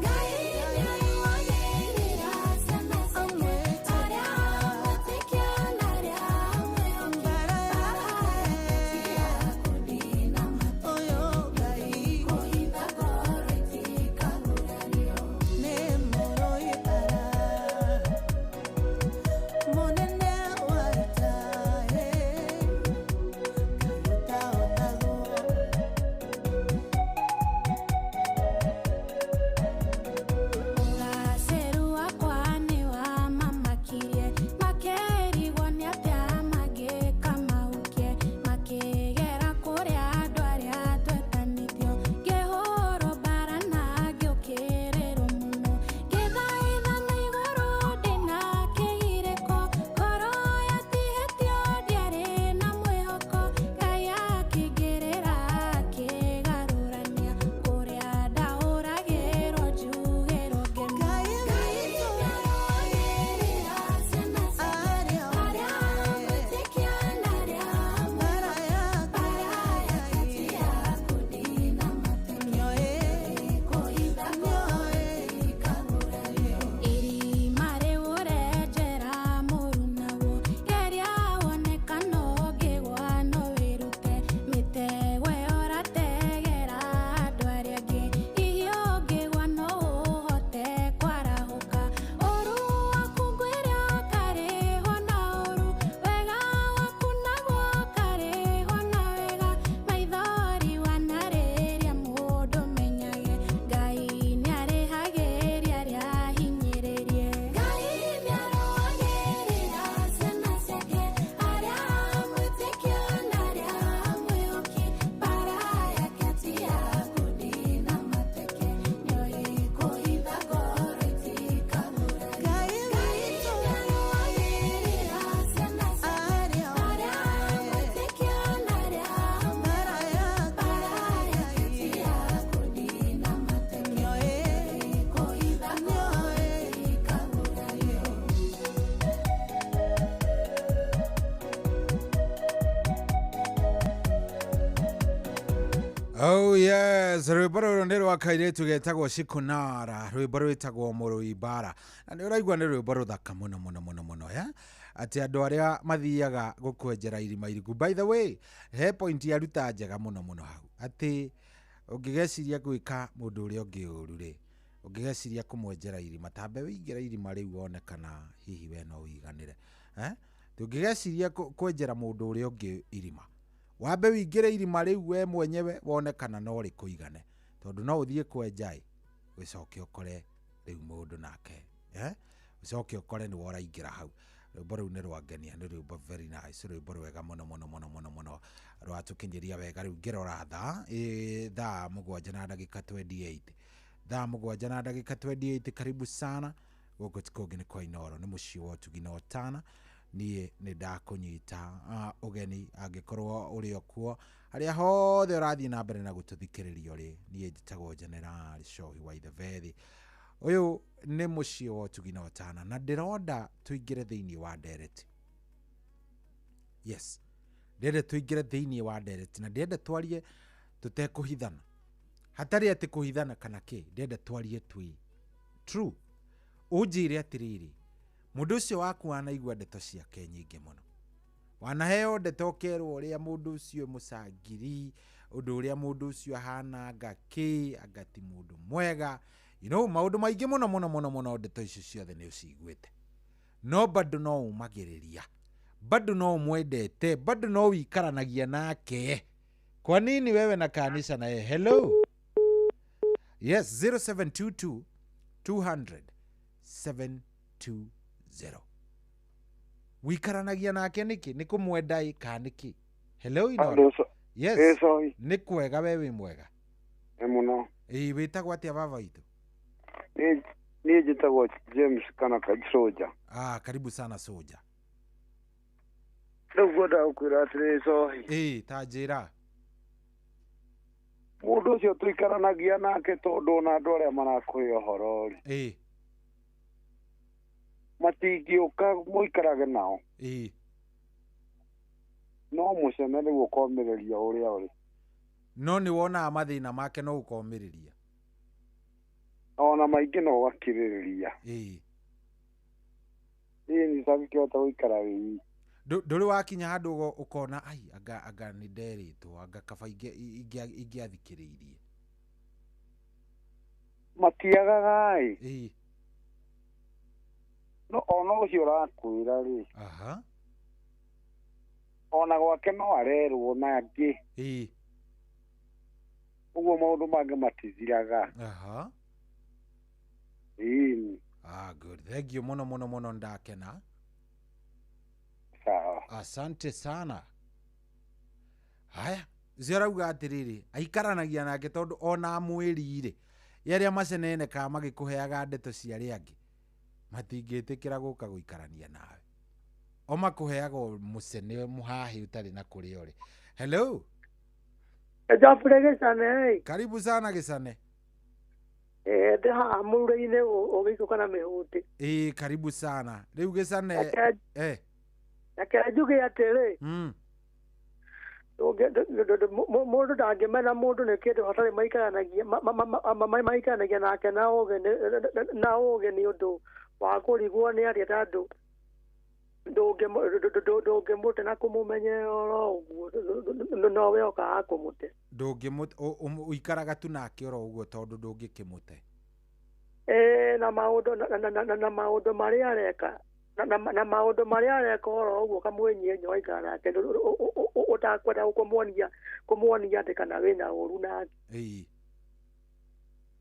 Ngai nĩarũagĩrĩra ciana ciake, arĩa amwĩtĩkia na arĩa amwĩhoki, mbara yake ti ya ngundi na mateke, kũhitha ngoro itikagurario. Nĩ mũrũi bara mũnene wa ita, Ngai ũtahotagwo. Ũgacĩru wakwa nĩwamamakirie, makĩrigwo nĩ atĩa mangĩka mahukie, makĩgera kũrĩa andũ arĩa twetanĩtio, ngĩhũrwo mbara na ngĩũkĩrĩrwo mũno, ngĩthaitha na igũrũ ndĩna kĩgirĩko, ngoro yatihĩtio ndiarĩ na mwĩhoko, Ngai akĩingĩrĩra akĩgarũrania, kũrĩa ndahũragĩrwo njugĩrwo ngemi. Ngai nĩarũagĩrĩra ciana ciake, arĩa amwĩtĩkia na arĩa amwĩhoki, mbara yake ti ya ngundi na mateke, kũhitha ngoro itikagurario. Irima rĩũrenjera mũru naguo, geria wone kana ũngĩgwa no wĩrute, mĩtego ĩyo ũrategera andũ arĩa angĩ, hihi ũngĩgwa no ũhote kwarahũka. Ũru waku ngwĩra ũkarĩhwo na ũru, wega waku naguo ũkarĩhwo na wega, maithori wanarĩria mũndũ menyage, Ngai nĩarĩhagĩria arĩa ahinyĩrĩrie. Ngai nĩarũagĩrĩra ciana ciake, arĩa amwĩtĩkia na arĩa amwĩhoki, mbara yake ti ya ngundi na mateke, nĩoĩ kũhitha ngoro itikagurario. Ngai nĩarũagĩrĩra ciana ciake, arĩa amwĩtĩkia na arĩa amwĩhoki, mbara yake ti ya ngundi na mateke, nĩoĩ kũhitha ngoro itikagurario. Oh yes, rwĩmbo rũrũ nĩ rwa kairĩtu getagwo Shikunara, rwĩmbo rwĩtagwo Mũrũi Mbara. Na nĩ ũraigua nĩ rwĩmbo rũthaka mũno mũno mũno mũno ya. Atĩ andũ arĩa mathiaga gũkwenjera irima iriku. By the way, he point yaruta njega mũno mũno hau, atĩ ũngĩgeciria gwĩka mũndũ ũrĩa ũngĩ ũru rĩ, ũngĩgeciria kũmwenjera irima, tambe wĩingĩre irima rĩu wone kana hihi we no ũiganĩre, eh? Ũngĩgeciria kwenjera mũndũ ũrĩa ũngĩ irima, wambe wĩingĩre irima rĩu we mwenyewe wone kana no rĩkũigane, tondũ no ũthiĩ kwenja ĩ, ũcoke ũkore rĩu mũndũ nake, eh? Ũcoke ũkore nĩwe ũraingĩra hau. Rwĩmbo rũu nĩ rwangenia, nĩ rwĩmbo very nice, rwĩmbo rwega mũno mũno mũno mũno mũno, rwatũkinyĩria wega. Rĩu ngĩrora thaa thaa 7 na ndagĩka 28, thaa 7 na ndagĩka 28. Karibu sana gũkũ ti kũngĩ nĩ kwa Inooro, nĩ mũciĩ wa ũtugi na ũtana. Niĩ nĩ ndakũnyita ũgeni angĩkorwo ũrĩ o kuo harĩa hothe ũrathiĩ na mbere na gũtũthikĩrĩria ũrĩ. Niĩ njĩtagwo General Shohi wa Ithebethi. Ũyũ nĩ mũciĩ wa ũtugi na ũtana, na ndĩronda tũingĩre thĩinĩ wa ndereti. Yes, ndĩrenda tũingĩre thĩinĩ wa ndereti na ndĩrenda twarie tũtekũhithana, hatarĩ atĩ kũhithana kana kĩ. Ndĩrenda twarie twĩ true. Ũnjĩre atĩrĩrĩ, mũndũ ũcio waku wanaigua ndeto ciake nyingĩ mũno, wanaheo ndeto ũkerwo ũrĩa mũndũ ũcio mũcangiri, ũndũ ũrĩa mũndũ ũcio ahana, anga kĩ, anga ti mũndũ mwega, maũndũ maingĩ mũno mũno mũno mũno. Ndeto icio ciothe nĩ ũciguĩte, no bado no ũmagĩrĩria, bado no ũmwendete, bado no ũikaranagia nake. Kwa nini wewe na kanisa na yeye? Hello, yes, 0722 200 720. Wikaranagia nake nĩkĩ? Nĩ kũmwenda ĩ kana nĩkĩ? Hello, Inooro. Yes. Nĩ kwega, we wĩ mwega? Nĩ mũno. Ĩ, wĩtagwo atĩa baba witũ? Niĩ njĩtagwo James kana Soja. Ah, karibu sana Soja. Rĩu ngwendaga gũkwĩra atĩrĩrĩ Sohi. Ĩ, ta njĩra. Mũndũ ũcio tũikaranagia nake tondũ ona andũ arĩa marakũhe ũhoro rĩ, ĩ, matingĩũka mũikarage nao. Ĩ, no mũcene rĩu ũkomĩrĩria ũrĩa ũrĩ. No nĩ wonaga mathĩna make no ũkomĩrĩria. Ona maingĩ no ũgakirĩrĩria. Ĩ. Ĩ, nĩ ũtangĩkĩhota gũikara wĩ wiki. Ndũrĩ wakinya handũ ũkona ai anga anga nĩ nderĩtwo, anga kaba ingĩathikĩrĩirie. Matiagaga ĩ. Ĩ. No ona ũcio ũrakwĩra rĩ. Aha. Ona gwake no arerwo na angĩ. Ĩ. Ũguo maũndũ mangĩ matithiraga. Aha. Ĩ. Ah, good. Thank you mũno mũno mũno, ndakena. Sawa. Asante sana. Haya, ũcio arauga atĩrĩrĩ, aikaranagia nake tondũ ona amwĩri rĩ, arĩa macenenekaga magĩkũheaga ndeto cia arĩa angĩ, matingĩtĩkĩra gũka gũikarania nawe. O makũheaga mũcene mũhahĩ ũtarĩ na kũrĩa ũrĩ. Hello. Geoffrey Gĩcane. Karibu sana Gĩcane. Ndĩ haha mũrure-inĩ ũgĩikũrũka na mĩhũti. Ĩ, karibu sana. Rĩu Gĩcane, eh. Reke njuge atĩrĩ, mũndũ ndangĩmena mũndũ nĩ kĩndũ hatarĩ maikaranagia maikaranagia nake na ũgĩ nĩ ũndũ wa kũrigwo nĩ atĩa, tondũ ndũngĩmũte na kũmũmenyerera oro ũguo, nowe okaga kũmũte. Ndũngĩmũte, ũikaraga tu nake oro ũguo tondũ ndũngĩkĩmũte. Ĩ, na maũndũ na maũndũ marĩa areka, na maũndũ marĩa areka oro ũguo kamwenyenye waikara nake ũtakwenda kũmuonia atĩ kana wĩna ũru nake. Ĩ.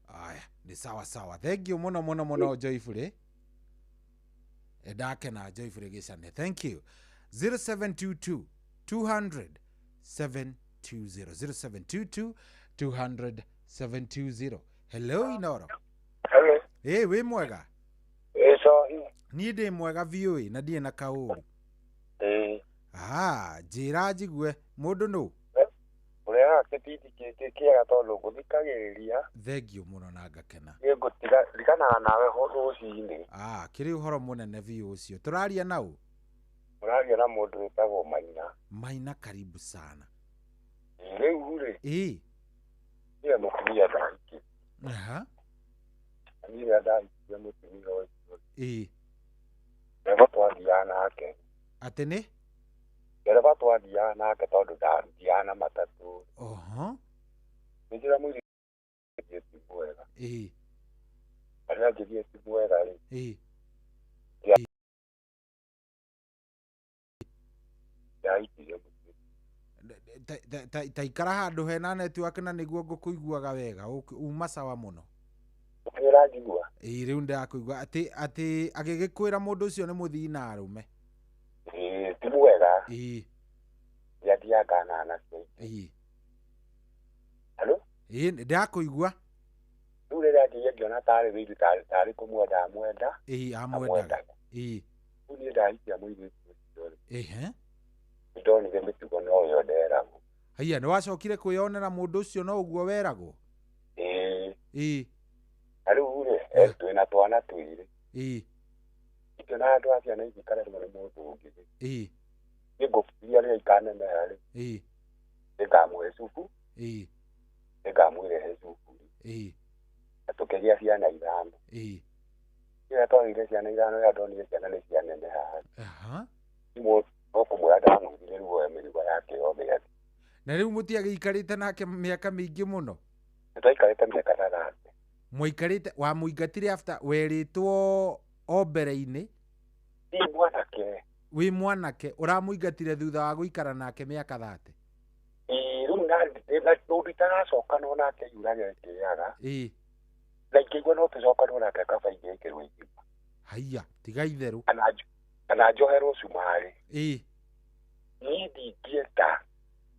Aya, nĩ sawa sawa. Thank you mũno mũno mũno Joyfully. Ndakena Joyfully Gĩcane. Thank you. 0722 200 720. 0722 200 720. Hello Inooro. Hello. Ĩ, wĩ mwega? Ĩ, Sohi. Niĩ ndĩ mwega biũ na ndirĩ na kaũru. Ĩ. Ah, njĩra njigue mũndũ nũ? Ũrehaga kĩbindi gĩkĩ kĩega tondũ ngũthikagĩrĩria. Thank you mũno na ngakena. Niĩ ngũtirikanaga nawe rũcinĩ. Ah, kĩrĩ ũhoro mũnene biũ ũcio. Tũraria naũ? Mũraria na mũndũ wĩtagwo Maina. Maina, karibu sana. Rĩu rĩ. Ĩ. Niĩ mũtumia ndahikire. Aha. Na niĩ rĩrĩa ndahikirie mũtumia ũcio. Ĩ. Nĩguo twathiaga nake. Atĩ nĩ? Ndereba twathiaga nake tondũ ndathiaga na matatũ. Oho. Nĩnjĩra mũirĩtu ti mwega. Ĩĩ. Arĩa anjĩrie ti mwega rĩ. Ĩĩ. Ndaikirie mũtĩ. Ta ikara handũ hena network na nĩguo ngũkũiguaga wega uma sawa mũno. Nĩ ũranjigua? Ĩĩ rĩu ndĩrakũigua atĩ atĩ agĩgĩkwĩra mũndũ ũcio nĩ mũthii na arũme. Ĩĩ ti mwega. Ĩĩ. Ndiathiaga na anake. Ĩĩ. Halo? Ĩĩ ndĩrakũigua. Rĩu rĩrĩa anjĩrie ngĩona tarĩ wĩiru tarĩ kũmwenda amwenda. Ĩĩ amwendaga. Ĩĩ. Rĩu niĩ ndahikia mũirĩtu ũcio rĩ. Ĩhĩ. Nĩndonire mĩtugo no ĩyo nderagwo. Haiya nĩ wacokire kwĩyonera mũndũ ũcio no ũguo weragwo? Ĩĩ. Ĩĩ. Na rĩu rĩ, twĩna twana twĩrĩ. Ĩĩ. Ingĩona andũ a ciana ici ikarerwo nĩ mũndũ ũngĩ rĩ. Ĩĩ. Niĩ ngũburia rĩrĩa ikaneneha rĩ. Ĩĩ. Nĩngamũhe cubu. Ĩĩ. Nĩngamwĩrehe cubu. Ĩĩ. Na tũkĩgĩa ciana ithano. Ĩĩ. Rĩrĩa twagĩire ciana ithano rĩrĩa ndonire ciana nĩ cianeneha. Aha. No kũmwĩra ndamwĩrire rĩu oe mĩrigo yake yothe athiĩ. Na rĩu mũtiagĩikarĩte nake mĩaka mĩingĩ mũno? Nĩtwaikarĩte mĩaka ta thate. Mwaikarĩte wamũingatire after werĩtwo o mbere-inĩ? Ndĩ mwanake. Wĩ mwanake ũramũingatire thutha wa gũikara nake mĩaka 30? Ĩĩ rĩu na mũndũ itaracokanwo nake yurage ĩkĩaga. Ĩĩ. Na ingĩigua no tũcokanwo nake kaba ingĩkĩrwo irima. Haiya tiga itherũ. Kana njoherwo cumarĩ. Ĩĩ. Niĩ ndingĩenda.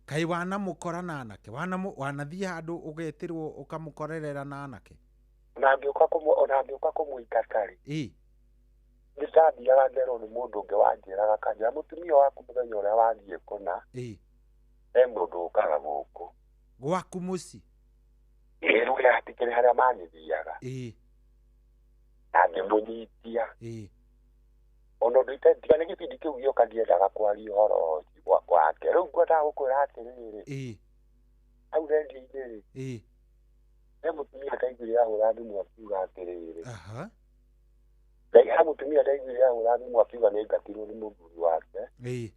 Kaĩ wanamũkora na anake? Wanathiĩ handũ ũgetĩrwo ũkamũkorerera na anake? Ona angĩũka kũmũingata rĩ. Ĩĩ. Nĩndathiaga ngerwo nĩ mũndũ ũngĩ wanjĩraga akanjĩra mũtumia waku mũthenya ũrĩa wathiĩ kũna. Ĩĩ. He mũndũ ũkaga gũkũ. Gwaku mũciĩ? Ĩĩ rĩu hatikĩrĩ harĩa magĩthiaga. Ĩĩ. Na ngĩmũnyitia. Ĩĩ. Ona ũndũ tiga nĩ gĩbindi kĩu gĩoka ndiendaga kwaria ũhoro wake. Rĩu ngwendaga gũkwĩra atĩrĩrĩ. Ĩĩ. Hau rendio-inĩ rĩ. Ĩĩ. He mũtumia ndaiguire ahũra thimũ akiuga atĩrĩrĩ. Aha. He mũtumia ndaiguire ahũra thimũ akiuga nĩ aingatirwo nĩ mũthuri wake. Ĩĩ.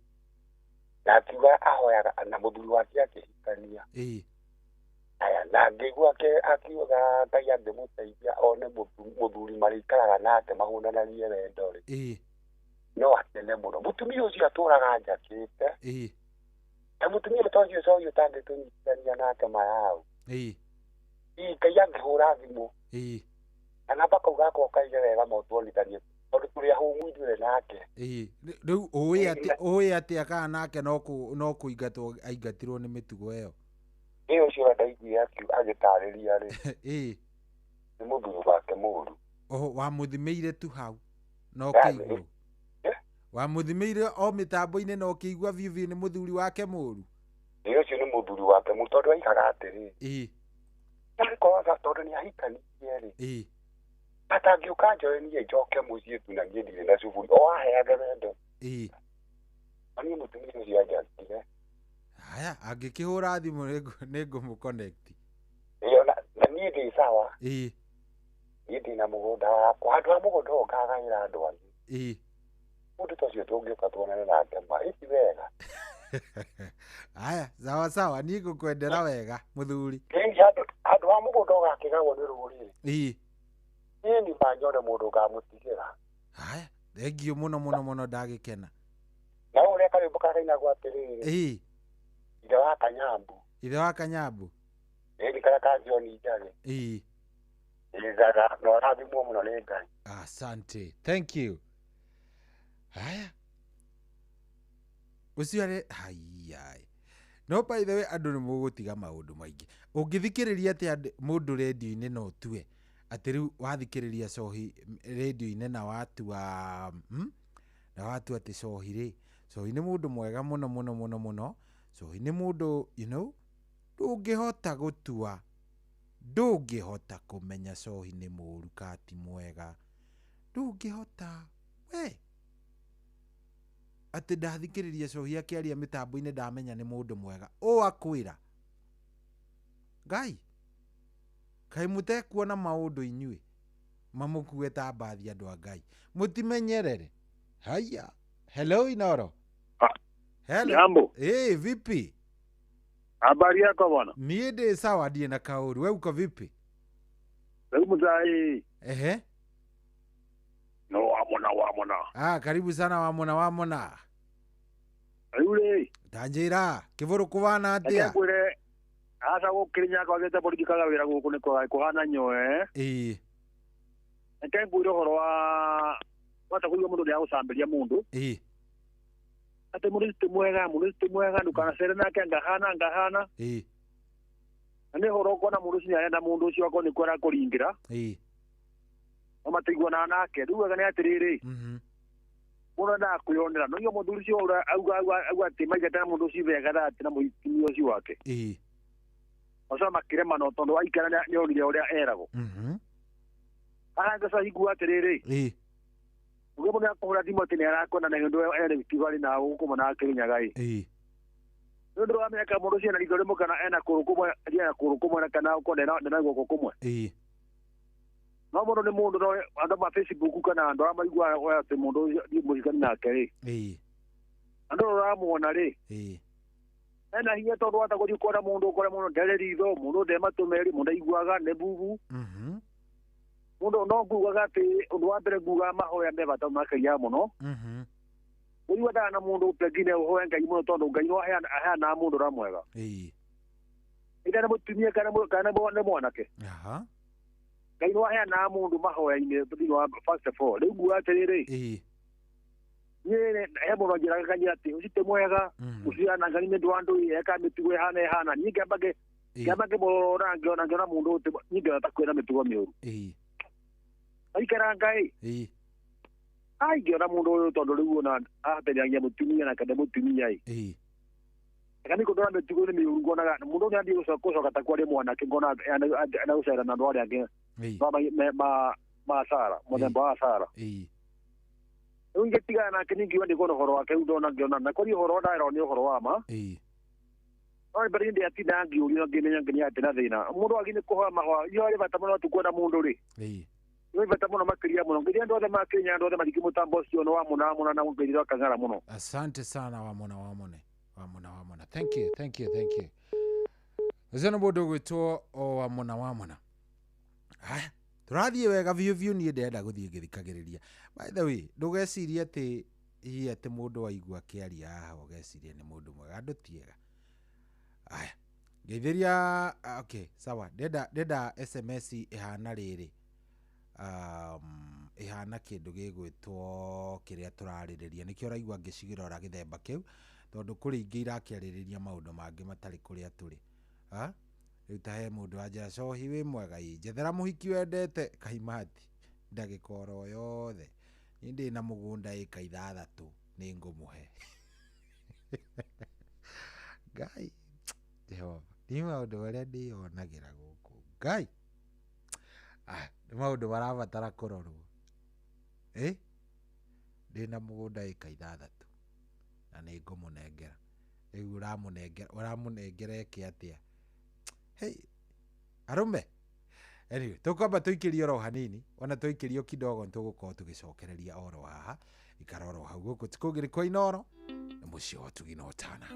Na akiuga ahoyaga na mũthuri wake akĩhikania. Ĩĩ. Aya na ngĩigua akiuga Ngai angĩmũteithia one mũthuri marĩikaraga nake mahũnanagie wendo rĩ. Ĩĩ. No akene mũno. Mũtumia ũcio atũraga njakĩte. Ĩĩ. Na mũtumia ta ũcio cogi ũtangĩtũnyitithania nake mayau. Ĩĩ. Ĩĩ Ngai angĩhũra thimũ. Ĩĩ. Na namba kau gakwa kaige wega motwonithanie tondũ tũrĩ ahũmu ithuĩ nake. Ĩĩ. Rĩu ũĩ atĩa kana nake no kũingatwo aingatirwo nĩ mĩtugo ĩyo? Ĩĩ ũcio ndaiguire agĩtarĩria rĩ. Ĩĩ. Nĩ mũthuri wake mũũru. Oho wamũthimĩire tu hau na ũkĩigua. Wamũthimĩire o mĩtambo-inĩ na ũkĩigua biũ biũ nĩ mũthuri wake mũũru? Ĩĩ ũcio nĩ mũthuri wake mũũru tondũ aigaga atĩrĩ. Ĩĩ. Nĩkorwo tondũ nĩ ahikanirie rĩ. Ĩĩ. Atangĩũka njoe niĩ njoke mũciĩ tu na niĩ ndirĩ na cuburi o aheage wendo. Ĩĩ. Na niĩ mũtumia ũcio anjakire. Haya angĩkĩhũra thimũ nĩngũmũ connect. Ĩĩ na niĩ ndĩ sawa. Ĩĩ. Niĩ ndĩna mũgũnda wakwa handũ ha mũgũnda ũyũ ngagaĩra andũ angĩ. Ĩĩ. Mũndũ ta ũcio tũngĩũka tuonane nake ma ĩti wega. Haya sawa sawa niĩ ngũkwendera wega mũthuri. Ĩĩ handũ ha mũgũnda ũgakĩgagwo nĩ rũrĩrĩ. Ĩĩ. Niĩ nĩ manyone mũndũ ngamũtigĩra. Haya thengiũ mũno mũno mũno ndagĩkena. Na ũrĩa karwĩmbo karainagwo atĩrĩrĩ. Ĩĩ. Ithe wa Kanyambu. Ithe wa Kanyambu. Ĩĩ nĩ karĩa ka John Njagi. Ĩĩ. Ĩĩ na ũrathimwo mũno nĩ Ngai. Asante. Thank you. Haya. Ũcio arĩ haiya. No by the way andũ nĩ mũgũtiga maũndũ maingĩ. Ũngĩthikĩrĩria atĩa mũndũ rendio-inĩ no ũtue atĩ rĩu wathikĩrĩria cohi rendio-inĩ na watua na watua atĩ cohi rĩ, cohi nĩ mũndũ mwega mũno mũno mũno mũno. Cohi nĩ mũndũ you know ndũngĩhota gũtua, ndũngĩhota kũmenya cohi nĩ mũũru kana ti mwega. Ndũngĩhota we atĩ ndathikĩrĩria cohi akĩaria mĩtambo-inĩ ndamenya nĩ mũndũ mwega. Ũ akwĩra Ngai kaĩ mũtekuona maũndũ inyuĩ mamũkue ta mbathi andũ a Ngai mũtimenyerere. Haiya Hello Inoro. Hello. Jambo. Hey, vipi? Habari yako bwana? Niĩ ndĩ sawa ndiĩ na kaũru. We uko vipi? Rĩu mũthai. Ehe. No wamona wamona. Ah, karibu sana wamona wamona. Rĩu rĩ. Tanjĩra, kĩbũrũ kũbana Reke atĩa? ngwĩre aca gũkĩrĩ kwagĩte mbũri wĩra gũkũ nĩ kũhana nyoe. Ĩĩ. Reke ngwĩre ũhoro wa wata kũigua mũndũ nĩagũcambĩria mũndũ. Ĩĩ. Atĩ mũndũ ti mwega, mũndũ ti mwega, ndũkanacere nake ngahana ngahana. Ĩĩ. Na nĩ ũhoro ũkona mũndũ ũcio nĩarenda mũndũ ũcio akorwo nĩkuo arakũringĩra. Ĩĩ. No matiguanaga nake. Rĩu wega nĩ atĩrĩrĩ. Mũndũ endaga kwĩyonera. No inyuĩ mũthuri ũcio auga auga atĩ maigate na mũndũ ũcio wega atĩ na mũtumia ũcio wake. Ĩĩ. Macoka makĩremana tondũ aikara nĩonire ũrĩa eragwo. Arangĩcoka igua atĩrĩrĩ. Ĩĩ. Ũguo mũndũ akũhũra thimũ atĩ nĩarakwenda na hĩndĩ ĩyo ene gĩtigo arĩ na gũkũ na Kĩrĩnyaga ĩ. Ĩĩ. Nĩ ũndũ wa mĩaka mũndũ ũcio ena ritho rĩmwe kana ena kũgũrũ kũmwe, ena kũgũrũ kũmwe na kana ũkorwo ndena guoko kũmwe. Ĩĩ. No mũndũ nĩ mũndũ no andũ ma Facebook kana andũ arĩa maiguaga atĩ mũndũ ũcio thiĩ mũhikani nake rĩ. Ĩĩ. Andũ ũramuona rĩ. Ĩĩ. Ena hinya tondũ wata gũthiĩ kuona mũndũ ũkore mũndũ ndarĩ ritho, mũndũ nde matũ merĩ, mũndũ aiguaga nĩ bubu. Mũndũ no ngugaga atĩ ũndũ wa mbere ngugaga mahoya me bata makĩria mũno. Ũrĩa wendaga na mũndũ pengine ũhoe Ngai mũno tondũ Ngai no aheanaga mũndũ ũrĩa mwega. Ĩĩ. Either nĩ mũtumia kana nĩ mwanake. Aha. Ngai no aheanaga mũndũ mahoya-inĩ thĩinĩ wa first of all. Rĩu nguga atĩrĩrĩ. Ĩĩ. Niĩ he mũndũ anjĩraga kanjĩra atĩ ũcio ti mwega, ũcio ana Ngai nĩ ũndũ wa andũ eka mĩtugo ĩhana ĩhana. Niĩ ngĩamba ngĩmũrora ngĩona ngĩona mũndũ ũyũ niĩ ngĩona ta kwĩna mĩtugo mĩũru. Ĩĩ. Aikara Ngai. Ĩĩ. Ai ngĩona mũndũ ũyũ tondũ rĩu ona ahatĩrĩragia mũtumia na kana mũtumia ĩ. Ĩĩ. Kana nĩ kũndora mĩtugo nĩ mĩũru ngonaga mũndũ ũyũ nĩathiĩ gũcoka ta kwarĩ mwanake ngona anagũcera na andũ arĩa angĩ ma Sara, mũthemba wa Sara. Ĩĩ. Rĩu ingĩtigana nake ningiuga ndikuona ũhoro wake rĩu ndona ngĩona na kũrĩ ũhoro ndarerwo nĩ ũhoro wa ma. Ĩĩ. No mbere ndiatinda ngĩũrio ngĩmenya nginya atĩ na thĩna. Mũndũ agĩrĩirwo nĩ kũhoya mahoya. Ihoya rĩ bata mũno tu kuona mũndũ rĩ. Ĩĩ. Nĩ bata mũno makĩria mũno. Nginya andũ othe ma Kenya andũ othe maringĩ mũtambo ũcio nĩ wa mũna mũna na ngĩrĩra kang'ara mũno. Asante sana wamona wamone. Wamona wamona. Thank you, thank you, thank you. Ũcio nĩ mũndũ ũgwĩtwo o wamona wamona. Aya, tũrathiĩ wega biũ biũ niĩ ndĩrenda gũthiĩ ngĩthikagĩrĩria. By the way, ndũgecirie atĩ hihi atĩ mũndũ waigua akĩaria haha ũgeciria nĩ mũndũ mwega. Andũ ti ega. Aya, ngeithĩria, okay, sawa. Ndĩrenda SMS ĩhana rĩrĩ. Ĩhana kĩndũ gĩgwĩtwo kĩrĩa tũrarĩrĩria. Nĩkĩo ũraigua ngĩcigĩrora gĩthemba kĩu tondũ kũrĩ ingĩ irakĩarĩrĩria maũndũ mangĩ matarĩ kũrĩa tũrĩ. Rĩu ta he mũndũ wanjĩra cohi wĩ mwega ĩ njethera mũhiki wendete kaimati ndagĩka oro yothe. Niĩ ndĩ na mũgũnda ĩka 6 nĩ ngũmũhe. Ngai Jehova, nĩ maũndũ marĩa ndĩyonagĩra gũkũ. Ngai. Ah, nĩ maũndũ marabatara kũrorwo. Ĩ? Ndĩ na mũgũnda ĩka 6 na nĩ ngũmũnengera. Rĩu ũramũnengera eke atĩa? Hey, arũme. Anyway, tũkwamba tũikĩrie oro hanini, ona tũikĩrio kidogo nĩtũgũkorwo tũgĩcokereria oro haha. Ikara oro hau gũkũ ti kũngĩ nĩ kwa Inooro na mũciĩ wa ũtugi na ũtana.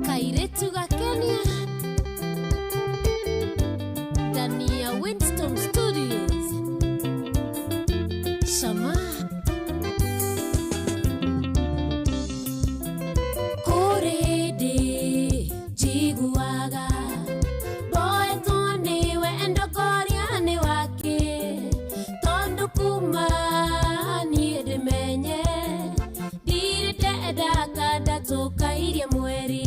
Kairĩtu gakenia ndani ya Winston Studios. Shama kũrĩ hĩndĩ njiguaga mboetwo nĩwe ndokoria nĩ wake tondũ kuma niĩ ndĩmenye ndirĩ ndenda kandatũkairie mweri.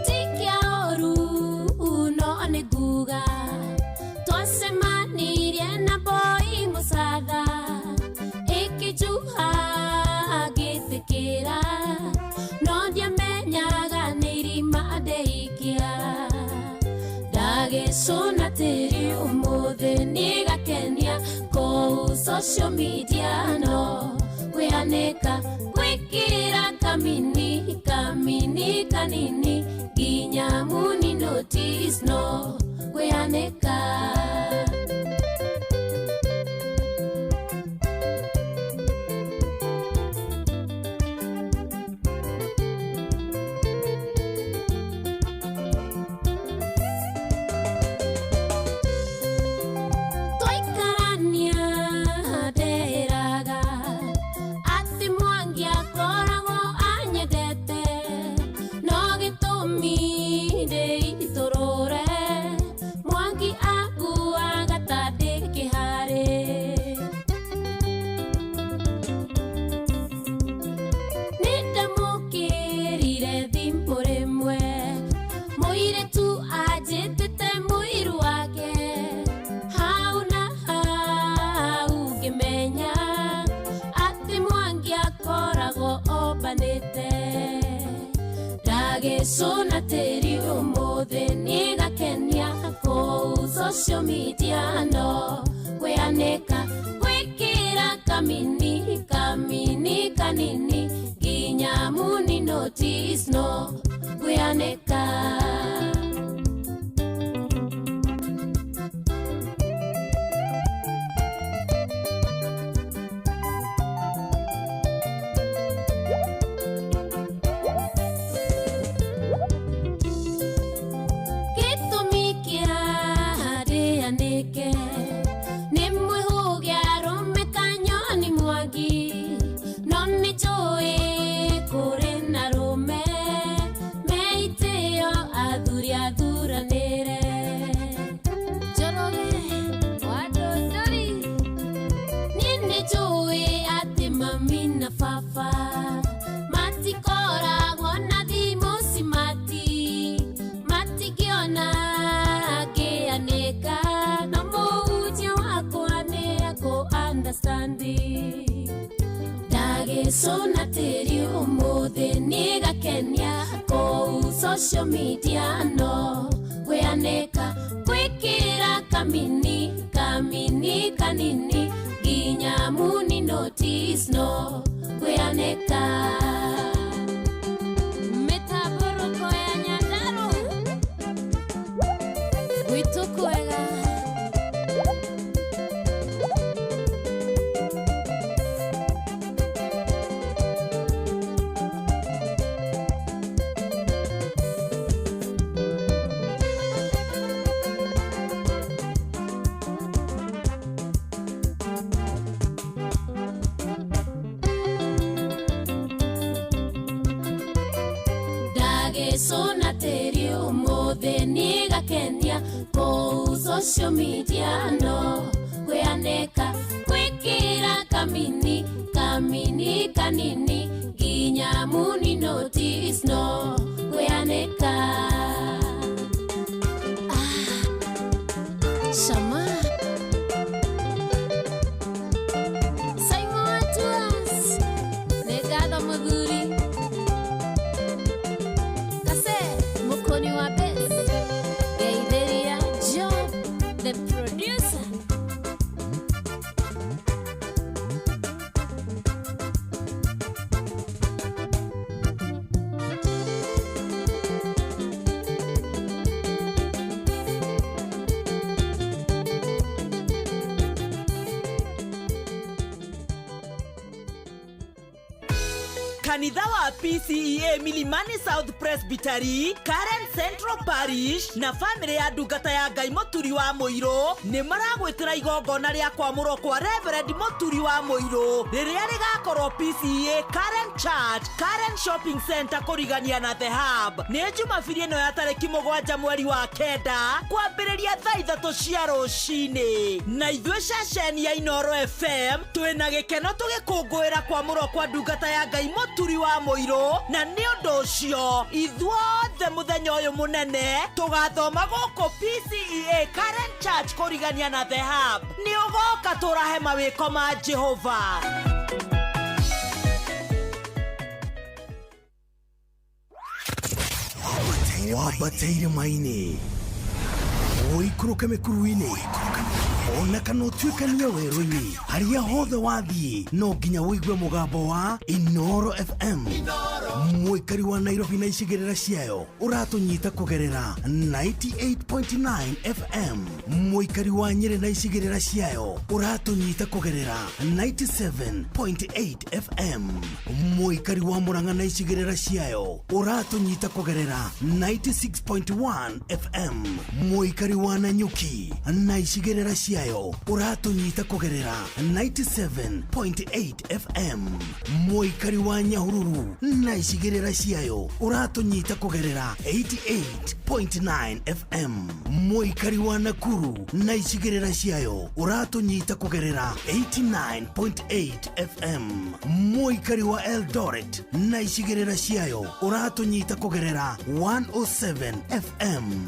Ti kĩa ũru no nĩ nguga twacemanirie na boy mũcatha ĩkĩnjuha ngĩtĩkĩra no ndiamenyaga nĩ irima ndeikia ndagĩcũna tĩri ũmũthĩ nĩgakenia kũu social media no kwĩanĩka gwĩkĩra kamini kamini kanini nginya muni notice no kwĩanĩka. Ndagĩcũna tĩri ũmũthĩ nĩgakenia kũu social media no kwĩanĩka gwĩkĩra kamini kamini kanini nginya muni notice no kwĩanĩka. Gĩtũmi kĩa harĩanĩke nĩ mwĩhũge arũme kanyoni mwangi no nĩ njũĩ kũrĩ na rũme meitĩo athuri athuranĩre. Njoroge wa Ndũndũri niĩ nĩ njũĩ atĩ mami na baba matikoragwo na thimũ cimati matingĩona ngĩanĩka no mũhunjia wakwa nĩ akũ understand. Ndagĩcũna tĩri ũmũthĩ nĩgakenia kũu social media no kwĩanĩka gwĩkĩra kamini kamini kanini nginya muni notice no kwĩanĩka. Mĩtambũrũko ya Nyandarũa gwitũ kwega. Ndagĩcũna tĩri ũmũthĩ nĩgakenia kũu social media no kwĩanĩka gwĩkĩra kamini kamini kanini nginya muni notice no kwĩanĩka. Ah, Shama Simon Atuas nĩ ngatho mũthuri Kase Mukoni wa bass Geithĩria Job the producer. Kanitha wa PCEA Milimani South Presbytery, Karen Central Parish na famĩlĩ ya ndungata ya Ngai Mũturi wa Mũirũ nĩ maragwĩtĩra igongona rĩa kwamũrwo kwa Reverend Mũturi wa Mũirũ rĩrĩa rĩgakorwo PCEA Karen Church, Karen Shopping Center kũrigania na The Hub. Nĩ Jumabiri ĩno ya tarĩki 7 mweri wa 9 kwambĩrĩria thaa 3 cia rũcinĩ. Na ithuĩ ceceni ya Inooro FM twĩna gĩkeno tũgĩkũngũĩra kwamũrwo kwa ndungata ya Ngai Mũturi wa Mũirũ, na nĩ ũndũ ũcio ithuothe mũthenya ũyũ mũnene tũgathoma gũkũ PCEA Karen Church kũrigania na The Hub. Nĩ ũgoka tũrahe mawĩko ma Jehova. Wambate irĩma-inĩ, ũikũrũke mĩkuru-inĩ, ona kana ũtuĩkanie werũ-inĩ, harĩa hothe wathiĩ no nginya ũigue mũgambo wa Inooro FM. Mũikari wa Nairobi na icigĩrĩra ciayo ũratũnyita kũgerera 98.9 FM. Mũikari wa Nyĩrĩ na icigĩrĩra ciayo ũratũnyita kũgerera 97.8 FM. Mũikari wa Murang'a na icigĩrĩra ciayo ũratũnyita kũgerera 96.1 FM. Mũikari wa Nanyuki na icigĩrĩra ciayo ũratũnyita kũgerera 97.8 FM. Mũikari wa Nyahururu na icigĩrĩra ciayo ũratũnyita kũgerera 88.9 FM. Mũikari wa Nakuru na icigĩrĩra ciayo ũratũnyita kũgerera 89.8 FM. Mũikari wa Eldoret na icigĩrĩra ciayo ũratũnyita kũgerera 107 FM.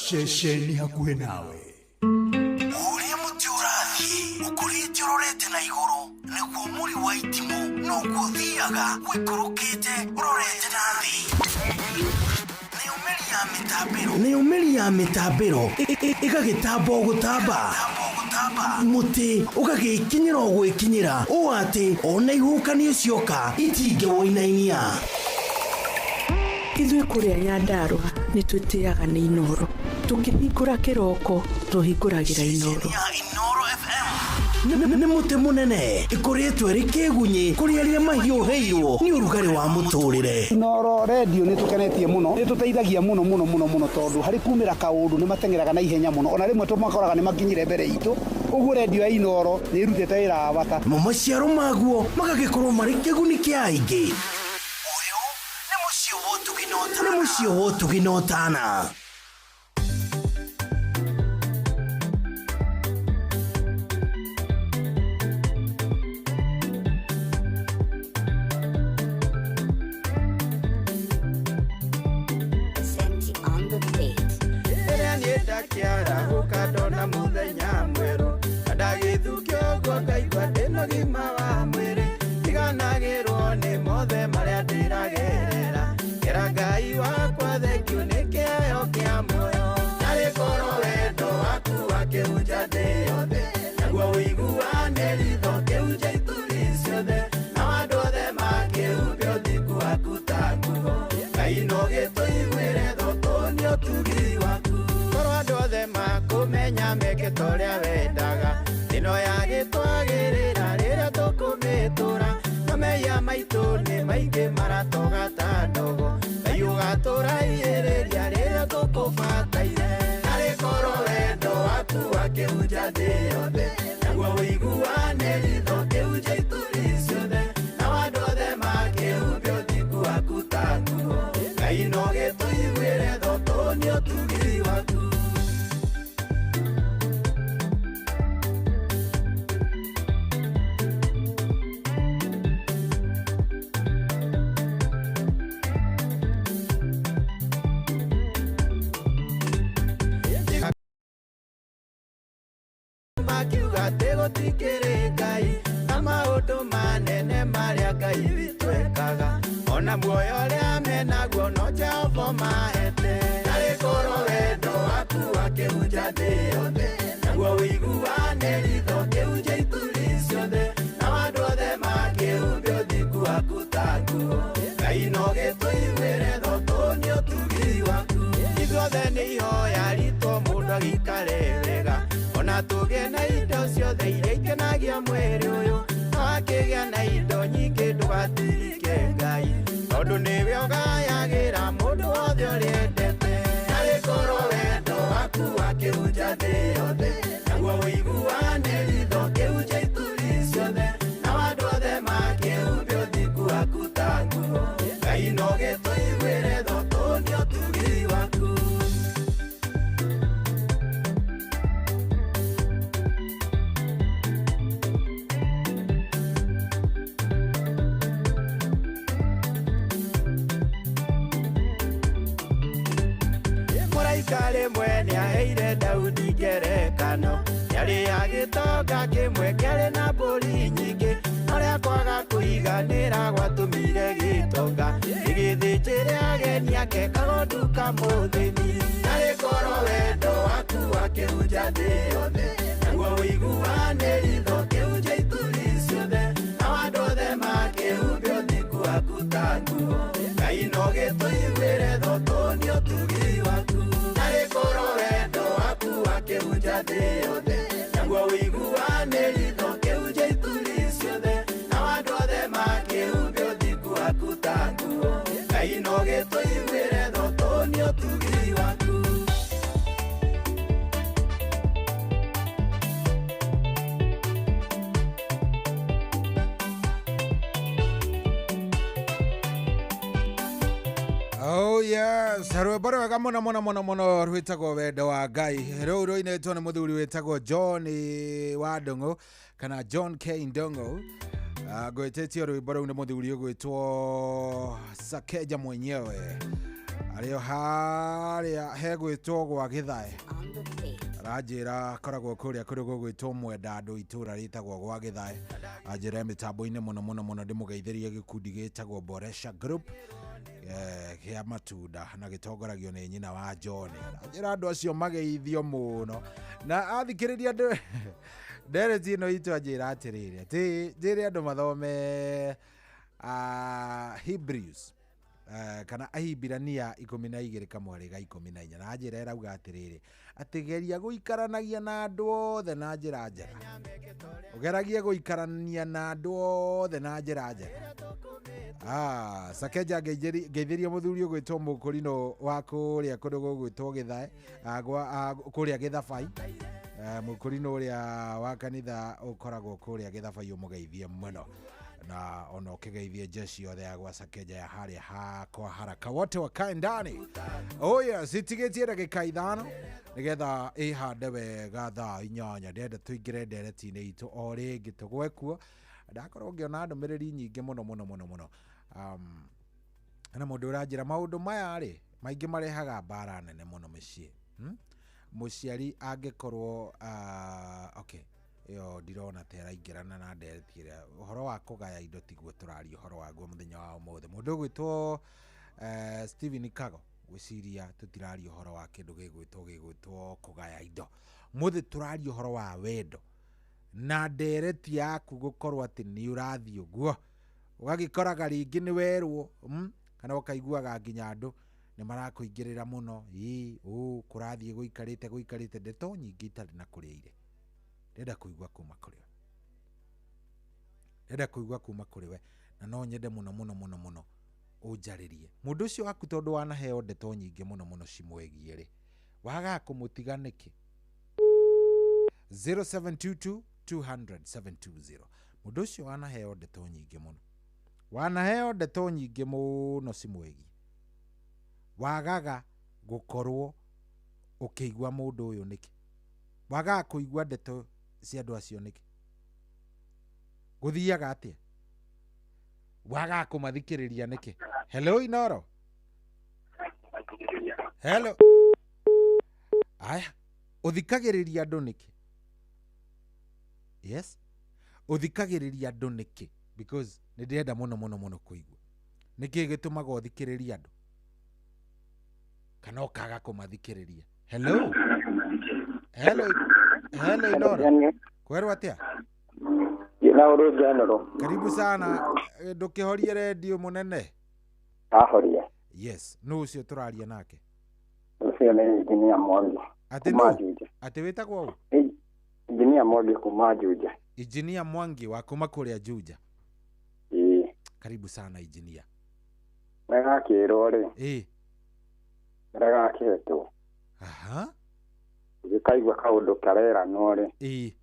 Ceceni hakuhĩ nawe. Ũrĩa mũtĩ ũrathiĩ Ũkũrĩte ũrorete na igũrũ, naguo mũri wa itimũ noguo ũthiaga ũikũrũkĩte ũrorete na thĩ. Nayo mĩri ya mĩtambĩro ĩgagĩtamba o gũtamba, mũtĩ ũgagĩkinyĩra o gwĩkinyĩra ũũ atĩ ona ihuhũkanio cioka itingĩwũinainia. Ithuĩ kũrĩa Nyandarũa nĩ twĩtĩaga nĩ Inooro. Tũkĩhingũra kĩroko tũhingũragĩra Inooro. Nĩ mũtĩ mũnene ĩkũrĩtwo ĩrĩ kĩgunyĩ kũrĩ arĩa mahiũhĩirwo nĩ ũrugarĩ wa mũtũrĩre. Inooro redio nĩ tũkenetie mũno, nĩ tũteithagia mũno mũno mũno mũno tondũ harĩ kumĩra kaũndũ nĩ mateng'eraga na ihenya mũno, ona rĩmwe tũmakoraga nĩ makinyire mbere itũ. Ũguo redio ya Inooro nĩ ĩrutĩte wĩra wa bata. Mo maciaro maguo magagĩkorwo marĩ kĩguni kĩa aingĩ. Nĩ mũciĩ wa ũtugi na ũtana. Senti on the beat. Rĩrĩa niĩ ndakĩarahũka ndona mũthenya mwerũ, na ndagĩthukio ũguo ngaigua ndĩna ũgima wa mwĩrĩ, ndiganagĩrwo nĩ mothe marĩa ndĩragerera, ngera Ngai wakwa thengiũ nĩ kĩheo kĩa muoyo. Narĩ korwo wendo waku wakĩhunja thĩ yothe, naguo ũiguane ritho kĩhunja ituri ciothe, nao andũ othe makĩhumbe ũthingu waku ta nguo. Ngai no gĩtũiguĩre thũ nĩ ũtugi waku. Korwo andũ othe makũmenya meke ta ũrĩa wendaga, ĩno yagĩtwagĩrĩra rĩrĩa tũkũmĩtũra, na mehia maitũ nĩ maingĩ maratoga ta ndogo, Ngai ũgatũraihĩrĩria rĩrĩa tũkũbataire. Narĩ korwo wendo waku wakĩhunja thĩ yothe, naguo ũiguane ritho kĩhunja ituri ciothe, nao andũ othe makĩhumbe ũthingu waku ta nguo. Ngai no gĩtũiguĩre thũ nĩ ũtugi waku. Makiuga atĩ gũtikĩrĩ Ngai, na maũndũ manene marĩa Ngai witũ ekaga, ona muoyo ũrĩa menaguo no Jehova mahete. Narĩ korwo wendo waku wakĩhunja thĩ yothe, naguo ũiguane ritho kĩhunja ituri ciothe, nao andũ othe makĩhumbe ũthingu waku ta nguo. Ngai no gĩtũiguĩre thũ nĩ ũtugi waku. Ithuothe nĩ ihoya ritũ mũndũ agĩikare wega, ona tũgĩe na indo ciothe iria ikenagia mwĩrĩ ũyũ, no akĩgĩa na indo nyingĩ ndũgatirike Ngai, tondũ nĩwe ũgayagĩra mũndũ wothe ũrĩa endete. Narĩ korwo wendo waku wakĩhunja thĩ yothe, naguo ũiguane ritho kĩhunja ituri ciothe, nao andũ othe makĩhumbe ũthingu waku ta nguo. Ngai no gĩtũiguĩre thũ nĩ ũtugi waku. Mũraika rĩmwe nĩaheire Daudi ngerekano, nĩarĩ agĩtonga kĩmwe kĩarĩ na mbũri nyingĩ, harĩa kwaga kũiganĩra gwatũmire gĩtonga gĩgĩthĩnjĩre ageni ake kagondu kamũthĩni. Narĩ korwo wendo waku wakĩhunja thĩ yothe, naguo ũiguane ritho kĩhunja ituri ciothe, nao andũ othe makĩhumbe ũthingu waku ta nguo. Ngai no gĩtũiguĩre thũ nĩ ũtugi waku. Narĩ korwo wendo waku wakĩhunja thĩ yothe, naguo ũiguane ritho kĩhunja ituri ciothe, nao andũ othe makĩhumbe ũthingu waku ta nguo. Ngai no gĩtũiguĩre thũ nĩ ũtugi waku. Oh yes, rwĩmbo rwega mũno mũno mũno mũno rwĩtagwo wendo wa Ngai. Rũu rũinĩtwo nĩ mũthuri wĩtagwo John wa Ndung'u kana John K Ndung'u. Ngwĩtĩtio rwĩmbo rũu nĩ mũthuri ũgwĩtwo Sakeja mwenyewe, arĩ o harĩa hegwĩtwo gwa Gĩthae. Aranjĩra akoragwo kũrĩa kũrĩ gũgwĩtwo mwenda andũ itũra rĩtagwo gwa Gĩthae. Anjĩra mĩtambo-inĩ mũno mũno mũno ndĩmũgeithĩrie gĩkundi gĩtagwo Boresha Group kĩa matunda na gĩtongoragio nĩ nyina wa John. Anjĩra andũ acio mageithio mũno na athikĩrĩria andũ ndereti ĩno itũ anjĩra atĩrĩrĩ atĩ njĩre andũ mathome Hebrews kana Ahibirania 12 kamwarĩ ga 14 na njĩra ĩrauga atĩrĩrĩ atĩ geria gũikaranagia na andũ othe na njĩra njega, ũgeragie gũikarania na andũ othe na njĩra njega. Sakeja ngeithĩrie mũthuri ũgwĩtwo Mũkũrinũ wa kũrĩa kũndũ gũgwĩtwo Gĩthae, kũrĩa Gĩthabai. Mũkũrinũ ũrĩa wa kanitha ũkoragwo kũrĩa Gĩthabai ũmũgeithie mũno na ona ũkĩgeithie jeshi yothe ya gwa Sakeja ya harĩa hakwa haraka wote wakae ndani. Oh yes, itigĩtie ndagĩka 5 nĩgetha ĩhande wega thaa 8. Ndĩrenda tũingĩre ndereti-inĩ itũ o rĩngĩ tũgwe kuo. Ndakorwo ngĩona ndũmĩrĩri nyingĩ mũno mũno mũno mũno. Na mũndũ ũranjĩra maũndũ maya rĩ maingĩ marehaga mbara nene mũno mĩciĩ. Mũciari angĩkorwo okay ĩyo ndirona ta ĩraingĩrana na ndereti ĩrĩa ũhoro wa kũgaya indo tiguo tũraria ũhoro waguo mũthenya wa ũmũthĩ. Mũndũ ũgwĩtwo Stephen Kago gwĩciria tũtiraria ũhoro wa kĩndũ gĩgwĩtwo kũgaya indo. Mũthĩ tũraria ũhoro wa wendo na ndereti yaku gũkorwo atĩ nĩ ũrathiĩ ũguo ũgagĩkoraga rĩngĩ nĩ werwo kana ũkaiguaga nginya andũ nĩ marakũingĩrĩra mũno ĩ ũ kũrathiĩ gũikarĩte ndeto nyingĩ itarĩ na kũrĩa irĩ. Ndĩrenda kũigua kuma kũrĩ we, ndĩrenda kũigua kuma kũrĩ we na no nyende mũno mũno mũno mũno ũnjarĩrie mũndũ ũcio waku tondũ wanaheo ndeto nyingĩ mũno mũno cimwĩgiĩ rĩ wagaga kũmũtiga nĩkĩ? 0722 200 720. Mũndũ ũcio wanaheo ndeto nyingĩ mũno, wanaheo ndeto nyingĩ mũno cimwĩgiĩ, wagaga gũkorwo ũkĩigua mũndũ ũyũ nĩkĩ? Wagaga kũigua ndeto cia andũ acio nĩkĩ? Gũthiaga atĩa? Wagaga kũmathikĩrĩria nĩkĩ? Hello Inoro. Hello. Aya, ũthikagĩrĩria andũ nĩkĩ? Yes, ũthikagĩrĩria andũ nĩkĩ? Because nĩ ndĩrenda mũno mũno mũno kũigua nĩkĩ gĩtũmaga ũthikĩrĩrie andũ kana ũkaga kũmathikĩrĩria. Hello. Hello. Hello Inoro. Kwerwo atĩa? Na ũrĩ General. Karibu sana. Ndũkĩhorie redio mũnene. Ahoria. Yes, nũ ũcio tũraria nake? Ũcio nĩ Engineer Mwangi. Atĩ nũ? Atĩ wĩtagwo ũ? Engineer Mwangi kuma Juja. Engineer Mwangi wa kuma kũrĩa Juja. Ĩĩ. Karibu sana engineer. Wega rĩ. Ĩĩ. Wega Aha. Ũgĩkaigua kaũndũ kareranwo rĩ. Ĩĩ.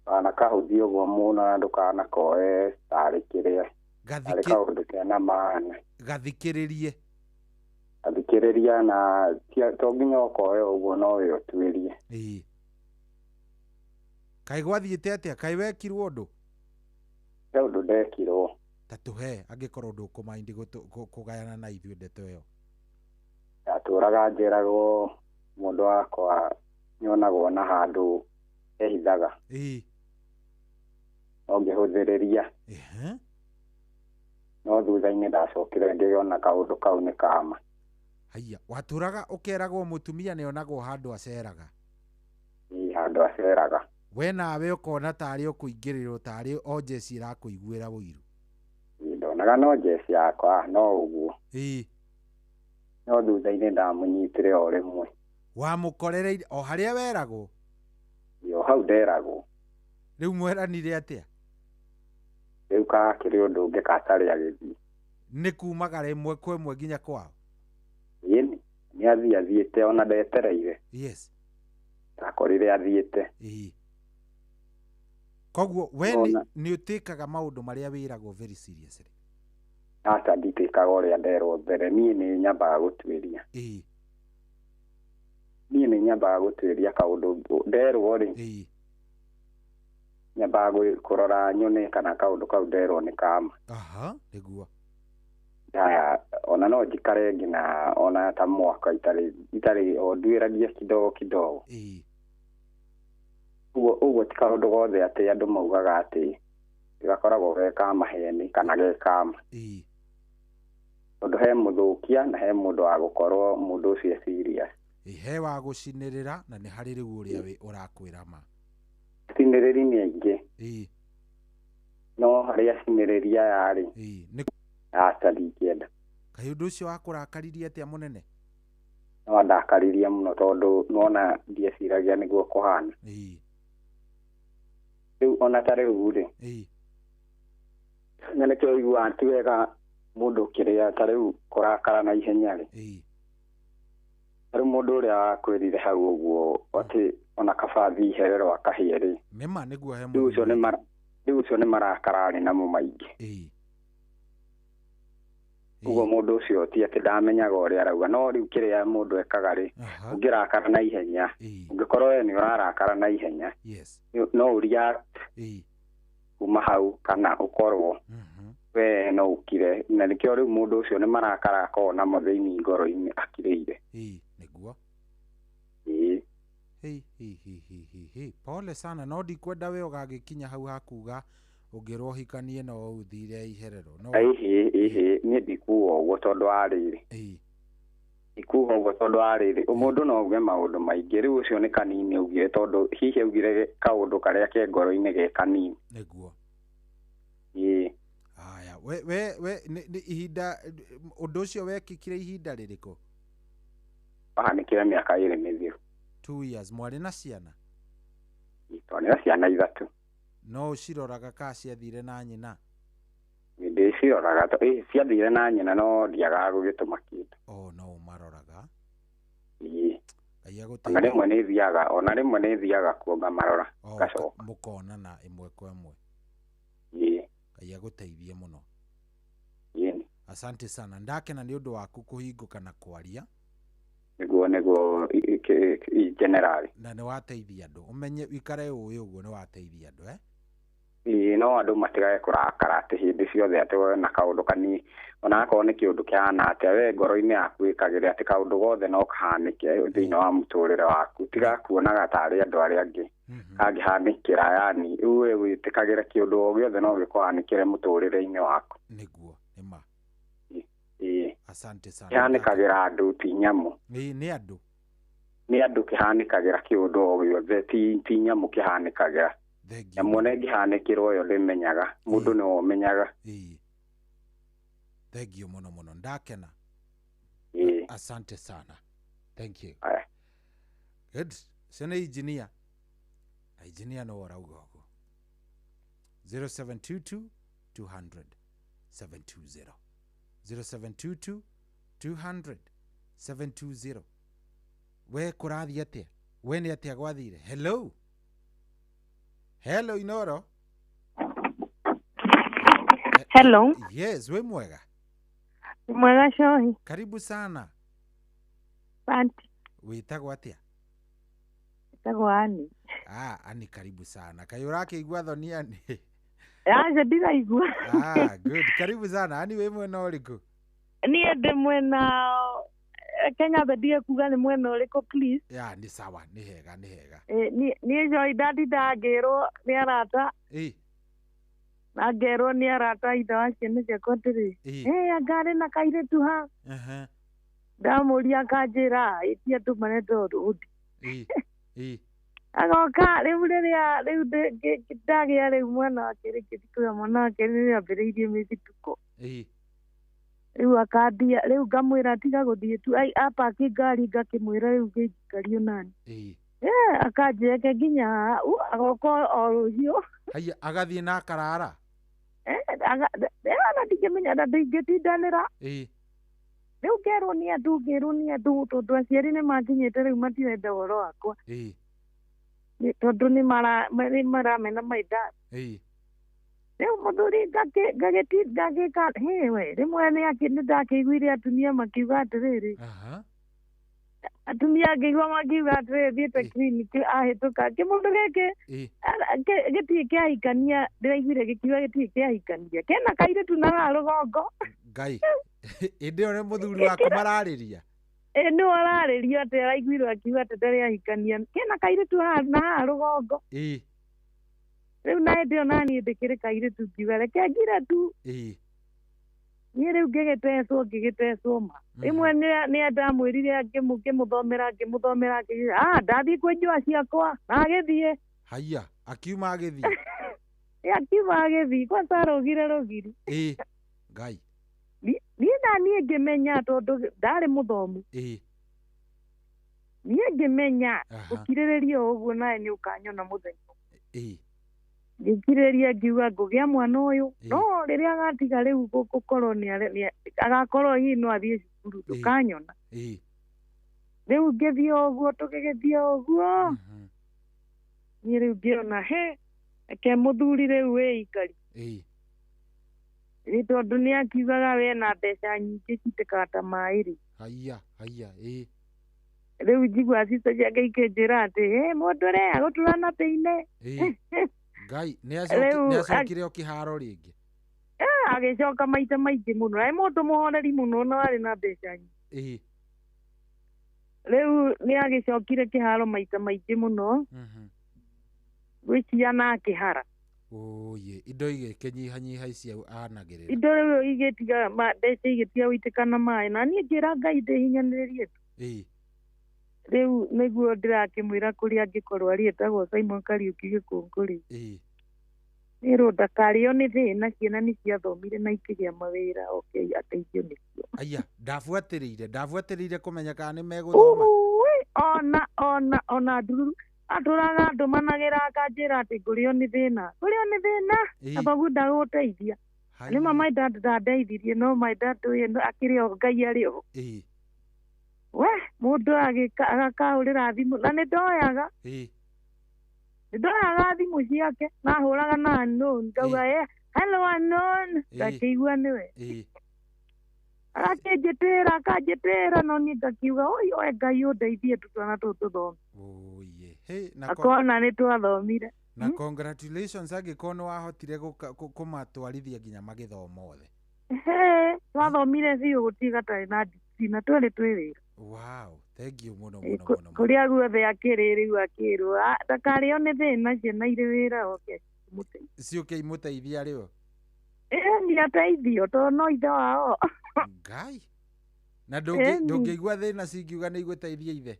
Ndũkanakahũthie ũguo mũno na ndũkanakoe tarĩ kĩrĩa. Tarĩ kaũndũ kena maana. Gathikĩrĩrie. Gathikĩrĩria na to nginya ũkoe ũguo no we ũtuĩrie. Ĩĩ. Kaĩ gwathiĩte atĩa? Kaĩ wekirwo ũndũ? He ũndũ ndekirwo. Ta tũhe angĩkorwo ndũkũmaindi kũgayana na ithuĩ ndeto ĩyo. Ndatũraga njĩragwo mũndũ wakwa nyonagwo na handũ ehithaga. Ĩĩ. No ngĩhũthĩrĩria. No thutha-inĩ ndacokire ngĩona kaũndũ kau nĩ kama. Haiya, watũraga ũkeragwo mũtumia nĩonagwo handũ aceraga. Ĩĩ, handũ aceraga. We nawe ũkona tarĩ ũkũingĩrĩrwo tarĩ o njeci ĩrakũiguĩra ũiru. Ĩĩ, ndonaga no njeci yakwa no ũguo. Ĩĩ. No thutha-inĩ ndamũnyitire o rĩmwe. Wamũkorereire o harĩa weragwo? Ĩĩ, o hau nderagwo. Rĩu mweranire atĩa? Rĩu kakĩrĩ ũndũ ũngĩ gatarĩ agĩthiĩ. Nĩ kumaga rĩmwe kwa ĩmwe nginya kwao? Ĩĩ, nĩ athiĩ athiĩte ona ndetereire. Yes. Ndakorire athiĩte. Ĩĩ. Koguo we nĩ ũtĩkaga maũndũ marĩa wĩragwo very seriously? Aca, nditĩkaga ũrĩa nderwo mbere. Niĩ nĩ nyambaga gũtuĩria. Ĩĩ. Niĩ nĩ nyambaga gũtuĩria kaũndũ nderwo rĩ. Ĩĩ. Nyambaga kũrora nyone kana kaũndũ kau nderwo nĩ kama. Aha, nĩguo. Haya, Ona no njikare nginya ona ta mwaka itarĩ o nduĩragia kidogo kidogo. Ũguo ti kaũndũ gothe atĩ andũ maugaga atĩ gakoragwo ge ka maheni kana ge kama. Tondũ he mũthũkia na he mũndũ wa gũkorwo mũndũ ũcio serious. He wa gũcinĩrĩra na nĩ harĩ rĩu ũrĩa wĩ ũrakwĩra ma. Cinĩrĩri nĩ aingĩ. No harĩa cinĩrĩri aya rĩ, aca ndingĩenda. Kaĩ ũndũ ũcio wakũrakaririe atĩa mũnene? No andakaririe mũno tondũ nĩwona ndieciragia nĩguo kũhana. Rĩu ona ta rĩu rĩ, na nĩkĩo ũiguaga ti wega mũndũ kĩrĩa ta rĩu kũrakara na ihenya rĩ. Rĩu mũndũ ũrĩa wakwĩrire hau ũguo atĩ ona kaba athiĩ iherero akahĩe rĩ, nĩma nĩguo he rĩu ũcio nĩ marakara arĩ namo maingĩ. Ũguo mũndũ ũcio ti atĩ ndamenyaga ũrĩa arauga, no rĩu kĩrĩa mũndũ ekaga rĩ, ũngĩrakara na ihenya, ũngĩkorwo we nĩ ũrarakara na ihenya, no ũreact kuma hau kana ũkorwo we no ũkire, na nĩkĩo rĩu mũndũ ũcio nĩ marakara akorwo namo thĩinĩ ngoro-inĩ akirĩire. Nĩguo. Pole sana, no ndikwenda we ũgagĩkinya hau hakuga ũngĩrwo ũhikanie no ũthire iherero. No ĩhĩ niĩ ndikuga ũguo tondũ wa rĩrĩ. Ndikuga ũguo tondũ wa rĩrĩ, mũndũ no auge maũndũ maingĩ, rĩu ũcio nĩ kanini augire tondũ hihi augire kaũndũ karĩa ke ngoro-inĩ ge kanini. Nĩguo. Haya, we nĩ ihinda ũndũ ũcio wekĩkire ihinda rĩrĩkũ? Wahanĩkire mĩaka 2 mĩthiru. 2 years. Mwarĩ na ciana? Twarĩ na ciana 3. No ũciroraga ka ciathire na nyina? Ndĩciroraga, ciathire na nyina no ndiagaga gũgĩtũma kĩndũ. Oh, no ũmaroraga? Ona rĩmwe nĩ thiaga kuo ngamarora, ngacoka. Mũkonana ĩmwe kwa ĩmwe. Ngai agũteithie mũno. Asante sana, ndakena nĩ ũndũ waku kũhingũka na kwaria. Nĩguo general. Na nĩ wateithia andũ, ũmenye ũikare ũĩ ũguo nĩ wateithia andũ. No andũ matigage kũrakara atĩ hĩndĩ ciothe atĩ we na kaũndũ kanini, ona akorwo nĩ kĩũndũ kĩhana atĩa, we ngoro-inĩ yaku ĩkagĩre atĩ kaũndũ gothe no kahanĩke thĩinĩ wa mũtũrĩre waku, tiga kuonaga tarĩ andũ arĩa angĩ kangĩhanĩkĩra, yani we wĩtĩkagĩre kĩũndũ o gĩothe no gĩkũhanĩkĩre mũtũrĩre-inĩ waku. Nĩguo, nĩma. Asante sana. Kĩhanĩkagĩra andũ ti nyamũ. Nĩ andũ. Nĩ andũ kĩhanĩkagĩra kĩũndũ o gĩothe, ti nyamũ kĩhanĩkagĩra. Nyamũ ona ĩngĩhanĩkĩrwo yo ndĩmenyaga, mũndũ nĩwe ũmenyaga. Thank you mũno mũno, ndakena. Asante sana. Thank you. Good. Ũcio nĩ engineer. Na engineer no ũrauga ũguo. 0722 200 720. 0722 200 720. We kũrathiĩ atĩa? We nĩ atĩa gwathire? Hello. Hello Inoro. Hello. Yes, we mwega. Mwega Shohi. Karibu sana. Asante. Wĩtagwo atĩa? Wĩtagwo Ani. Ah, Ani karibu sana. Kaĩ ũrakĩigua thoni Ani? Aca ndiraigua. Ah, good. Karibu sana. Ani wĩ mwena ũrĩkũ? Niĩ ndĩ mwena Kenya ndige kuga nĩ mwena ũrĩkũ please. Ya, nĩ sawa, nĩ hega, nĩ hega. Niĩ Shohi ndandinda ngĩrwo nĩ arata. Na ngerwo nĩ arata ithe wa ciana ciakwa atĩrĩ, anga arĩ na kairĩtu ha. Ndamũria akanjĩra ĩti andũ marenda ũndi. Agoka rĩu rĩrĩa rĩu ndagĩa rĩu mwana wa kerĩ ngĩthikũra mwana wa kerĩ nĩambĩrĩirie mĩthitũko. Rĩu akandia rĩu ngamwĩra tiga gũthiĩ tu apaki ngari ngakĩmwĩra rĩu ngĩikario nani. Akanjĩreke nginya haha agoka o rũciũ. Haiya agathiĩ na akarara? Ona ndingĩmenya na ndingĩtindanĩra. Rĩu ngerwo nĩ andũ tondũ aciari nĩ makinyĩte rĩu matirenda ũhoro wakwa. Tondũ nĩ maramena my dad. Rĩu mũthuri ngagĩka we rĩmwe nĩ ndakĩiguire atumia makiuga atĩrĩrĩ. Atumia ngĩigua makiuga atĩrĩrĩ thiĩte clinic ahĩtũka kĩmũndũ gĩkĩ gĩtirĩ kĩahikania, ndĩraiguire gĩkiuga gĩtirĩ kĩahikania kena kairĩtu na haha rũgongo. Ngai ĩndĩ ĩyo nĩ mũthuri waku mararĩria. Ĩ nĩ ararĩria atĩ araiguirwo akiuga atĩ ndarĩ ahikania kena kairĩtu haha na haha rũgongo. Ĩĩ. Rĩu na hĩndĩ ĩyo naniĩ ndĩkĩrĩ kairĩtu ngiuga reke ngire tu. Ĩĩ. Niĩ rĩu ngĩgĩtecwo ma rĩmwe nĩ ndamwĩrire ngĩmũthomera ngĩmũthomera ndathiĩ kwĩ njũa ciakwa na agĩthiĩ. Haiya akiuma agĩthiĩ. Akiuma agĩthiĩ kwanza arũgire rũgiri. Ĩĩ. Ngai. Niĩ na niĩ ngĩmenya tondũ ndarĩ mũthomu. Ĩĩ. Niĩ ngĩmenya gũkirĩrĩria ũguo nawe nĩ ũkanyona mũthenya. Ĩĩ. Ngĩkirĩrĩria ngiuga ngũgĩa mwana ũyũ no rĩrĩa agatiga rĩu gũkorwo nĩ agakorwo hihi no athiĩ cukuru ndũkanyona. Ĩĩ. Rĩu ngĩthiĩ ũguo tũgĩgĩthiĩ ũguo. Niĩ rĩu ngĩona he reke mũthuri rĩu wĩikari. Ĩĩ. Nĩ tondũ nĩ akiugaga we na mbeca nyingĩ citĩkaga ta maĩ rĩ. Haiya haiya. Ĩĩ. Rĩu njigua cico ciake ikĩnjĩra atĩ he mũndũ ũrĩa agũtura na thĩinĩ. Ĩĩ. Ngai nĩ acokire o kĩharo rĩngĩ. Agĩcoka maita maingĩ mũno. Arĩ mũndũ mũhoreri mũno na arĩ na mbeca nyingĩ. Ĩĩ. Rĩu nĩ agĩcokire kĩharo maita maingĩ mũno. Gwĩciria na akĩhara. Oye, indo igĩkĩnyihanyiha ici anagĩrĩra. Indo rĩu igĩtiga mbeca igĩtiga gũitĩka na maĩ na niĩ ngĩra Ngai ndĩhinyanĩrĩrie tu. Ĩĩ. Rĩu nĩguo ndĩrakĩmwĩra kũrĩa angĩkorwo arĩ etagwo Simon Kariuki Gĩkũngũrĩ. Ĩĩ. Nĩrwo ndakarĩo nĩ thĩna ciana nĩ ciathomire na ikĩgĩa mawĩra okay ateithio nĩcio. Aya, ndabuatĩrĩire kũmenya kana nĩ megũthoma. Ona ndururu atũraga ndũmanagĩra akanjĩra atĩ ngũrĩo nĩ thĩna. Ngũrĩo nĩ thĩna. Abagu ndagũteithia. Nĩ ma my dad ndandeithirie no my dad ũyũ akĩrĩ o Ngai arĩ o. Ĩĩ. We mũndũ agakahũrĩra thimũ na nĩ ndoyaga. Ĩĩ. Nĩ ndoyaga thimũ ciake na hũraga na unknown ngauga hello unknown ngakĩigua nĩwe. Ĩĩ. Agakĩnjĩtĩra akanjĩtĩra no niĩ ngakiuga oi oe Ngai ũndeithie tũtwana tũtũ tũthome. Oye. Hey, na akona nĩ twathomire. Na congratulations angĩkorwo nĩ wahotire kũmatwarithia nginya magĩthoma othe. He, twathomire biũ gũtirĩ gatarĩ na degree na twerĩ twĩ wĩra. Wow, thank you mũno mũno mũno. Kũrĩa guothe akĩrĩ rĩu akĩrwo ndakarĩo nĩ thĩna ciana irĩ wĩra oke ciũke imũteithia rĩo. Ĩĩ nĩ ateithio tondũ no ithe wao. Ngai. Na ndũngĩigua thĩna cingiuga nĩ igũteithia ithe.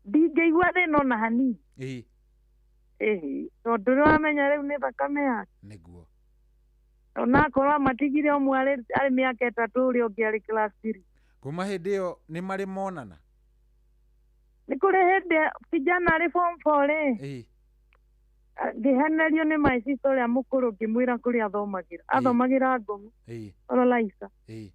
Ndingĩigua thĩna ona hanini. Ĩĩ. Ĩĩ, tondũ nĩwamenya rĩu nĩ thakame yake. Nĩguo. Onakorwo amatigire ũmwe arĩ mĩaka 3 ũrĩa ũngĩ arĩ class 3. Kuma hĩndĩ ĩyo nĩ marĩ monana? Nĩ kũrĩ hĩndĩ kijana arĩ form 4 rĩ. Ĩĩ. Ngĩhenerio nĩ my sister ũrĩa mũkũrũ ngĩmwĩra kũrĩa athomagĩra. Athomagĩra Ngong'o. Ĩĩ. Oro Laisa. Ĩĩ.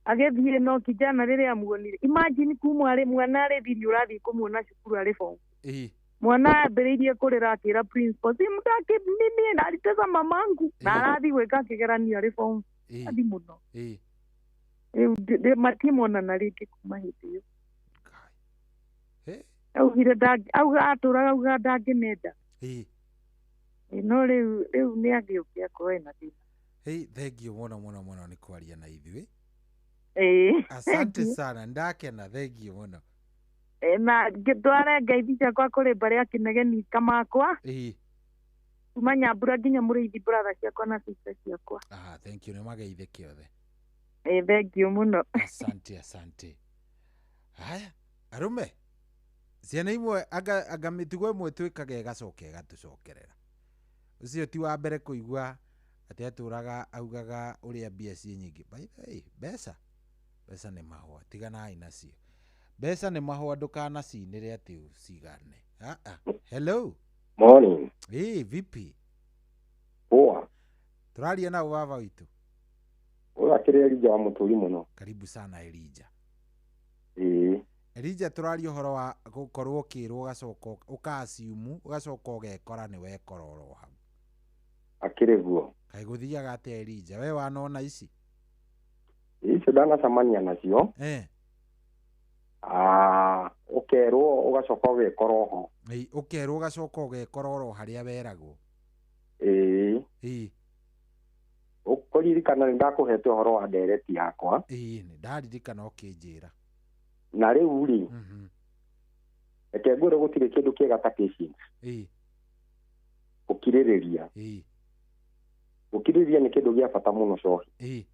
Agĩthiĩ no kijana rĩrĩa amuonire. Imagine kuma arĩ mwana arĩ thiri ũrathiĩ kũmuona cukuru arĩ form. Ĩĩ. Mwana ambĩrĩirie kũrĩra akĩra principal si mtaki mimi na aliteza mamangu na arathiĩ gwĩka kĩgeranio arĩ form. Athi mũno. Ĩĩ. Rĩu matimonana rĩngĩ kuma hĩndĩ ĩyo. He. Augire auga atũraga auga ndangĩmenda. Ĩĩ. No rĩu nĩ agĩũke akorwo ena thĩna. Hey, thank you mũno mũno mũno nĩ kwaria na ithuĩ. Ĩĩ. Asante sana, ndakena, thank you mũno. Na ngĩtware ngeithi ciakwa kũrĩ mbarĩ ya Kĩnegeni Kamakwa. Ĩĩ. Kuma Nyambura nginya Mũrĩithi brother ciakwa na sister ciakwa. Ah, thank you, nĩ mageithĩke othe. Ĩĩ, thank you mũno. Asante, asante. Haya, arũme. Ciana imwe anga mĩtugo ĩmwe twĩkaga ĩgacoka ĩgatũcokerera. Ũcio ti wa mbere kũigua atĩ atũraga augaga ũrĩa mbia ciĩ nyingĩ. By the way, mbeca nĩ mahũa, tiganai nacio. Mbeca nĩ mahũa ndũkanacinĩre atĩ ũcigane. Hello. Morning. Ĩĩ, vipi? Poa. Tũraria na baba witũ. Ũyũ akĩrĩ Elijah wa Mũturi mũno. Karibu sana Elijah. Ĩĩ. Elijah tũraria ũhoro wa gũkorwo ũkĩrwo ũgacoka ũka-assume ũgacoka ũgekora nĩ wekora oro hau. Akĩrĩ guo. Kaĩ gũthiaga atĩa Elijah? We wanona ici? Icio ndanacemania nacio. Ũkerwo ũgacoka ũgekora oho. Ĩĩ, ũkerwo ũgacoka ũgekora oro harĩa weragwo. Ĩĩ. Ĩĩ. Ũngĩririkana nĩ ndakũhete ũhoro wa ndereti yakwa. Ĩĩ nĩ ndaririkana ũkĩnjĩra. Na rĩu rĩ, reke ngwĩre gũtirĩ kĩndũ kĩega ta patience. Ĩĩ. Gũkirĩrĩria. Ĩĩ. Gũkirĩrĩria nĩ kĩndũ gĩa bata mũno cohi. Ĩĩ.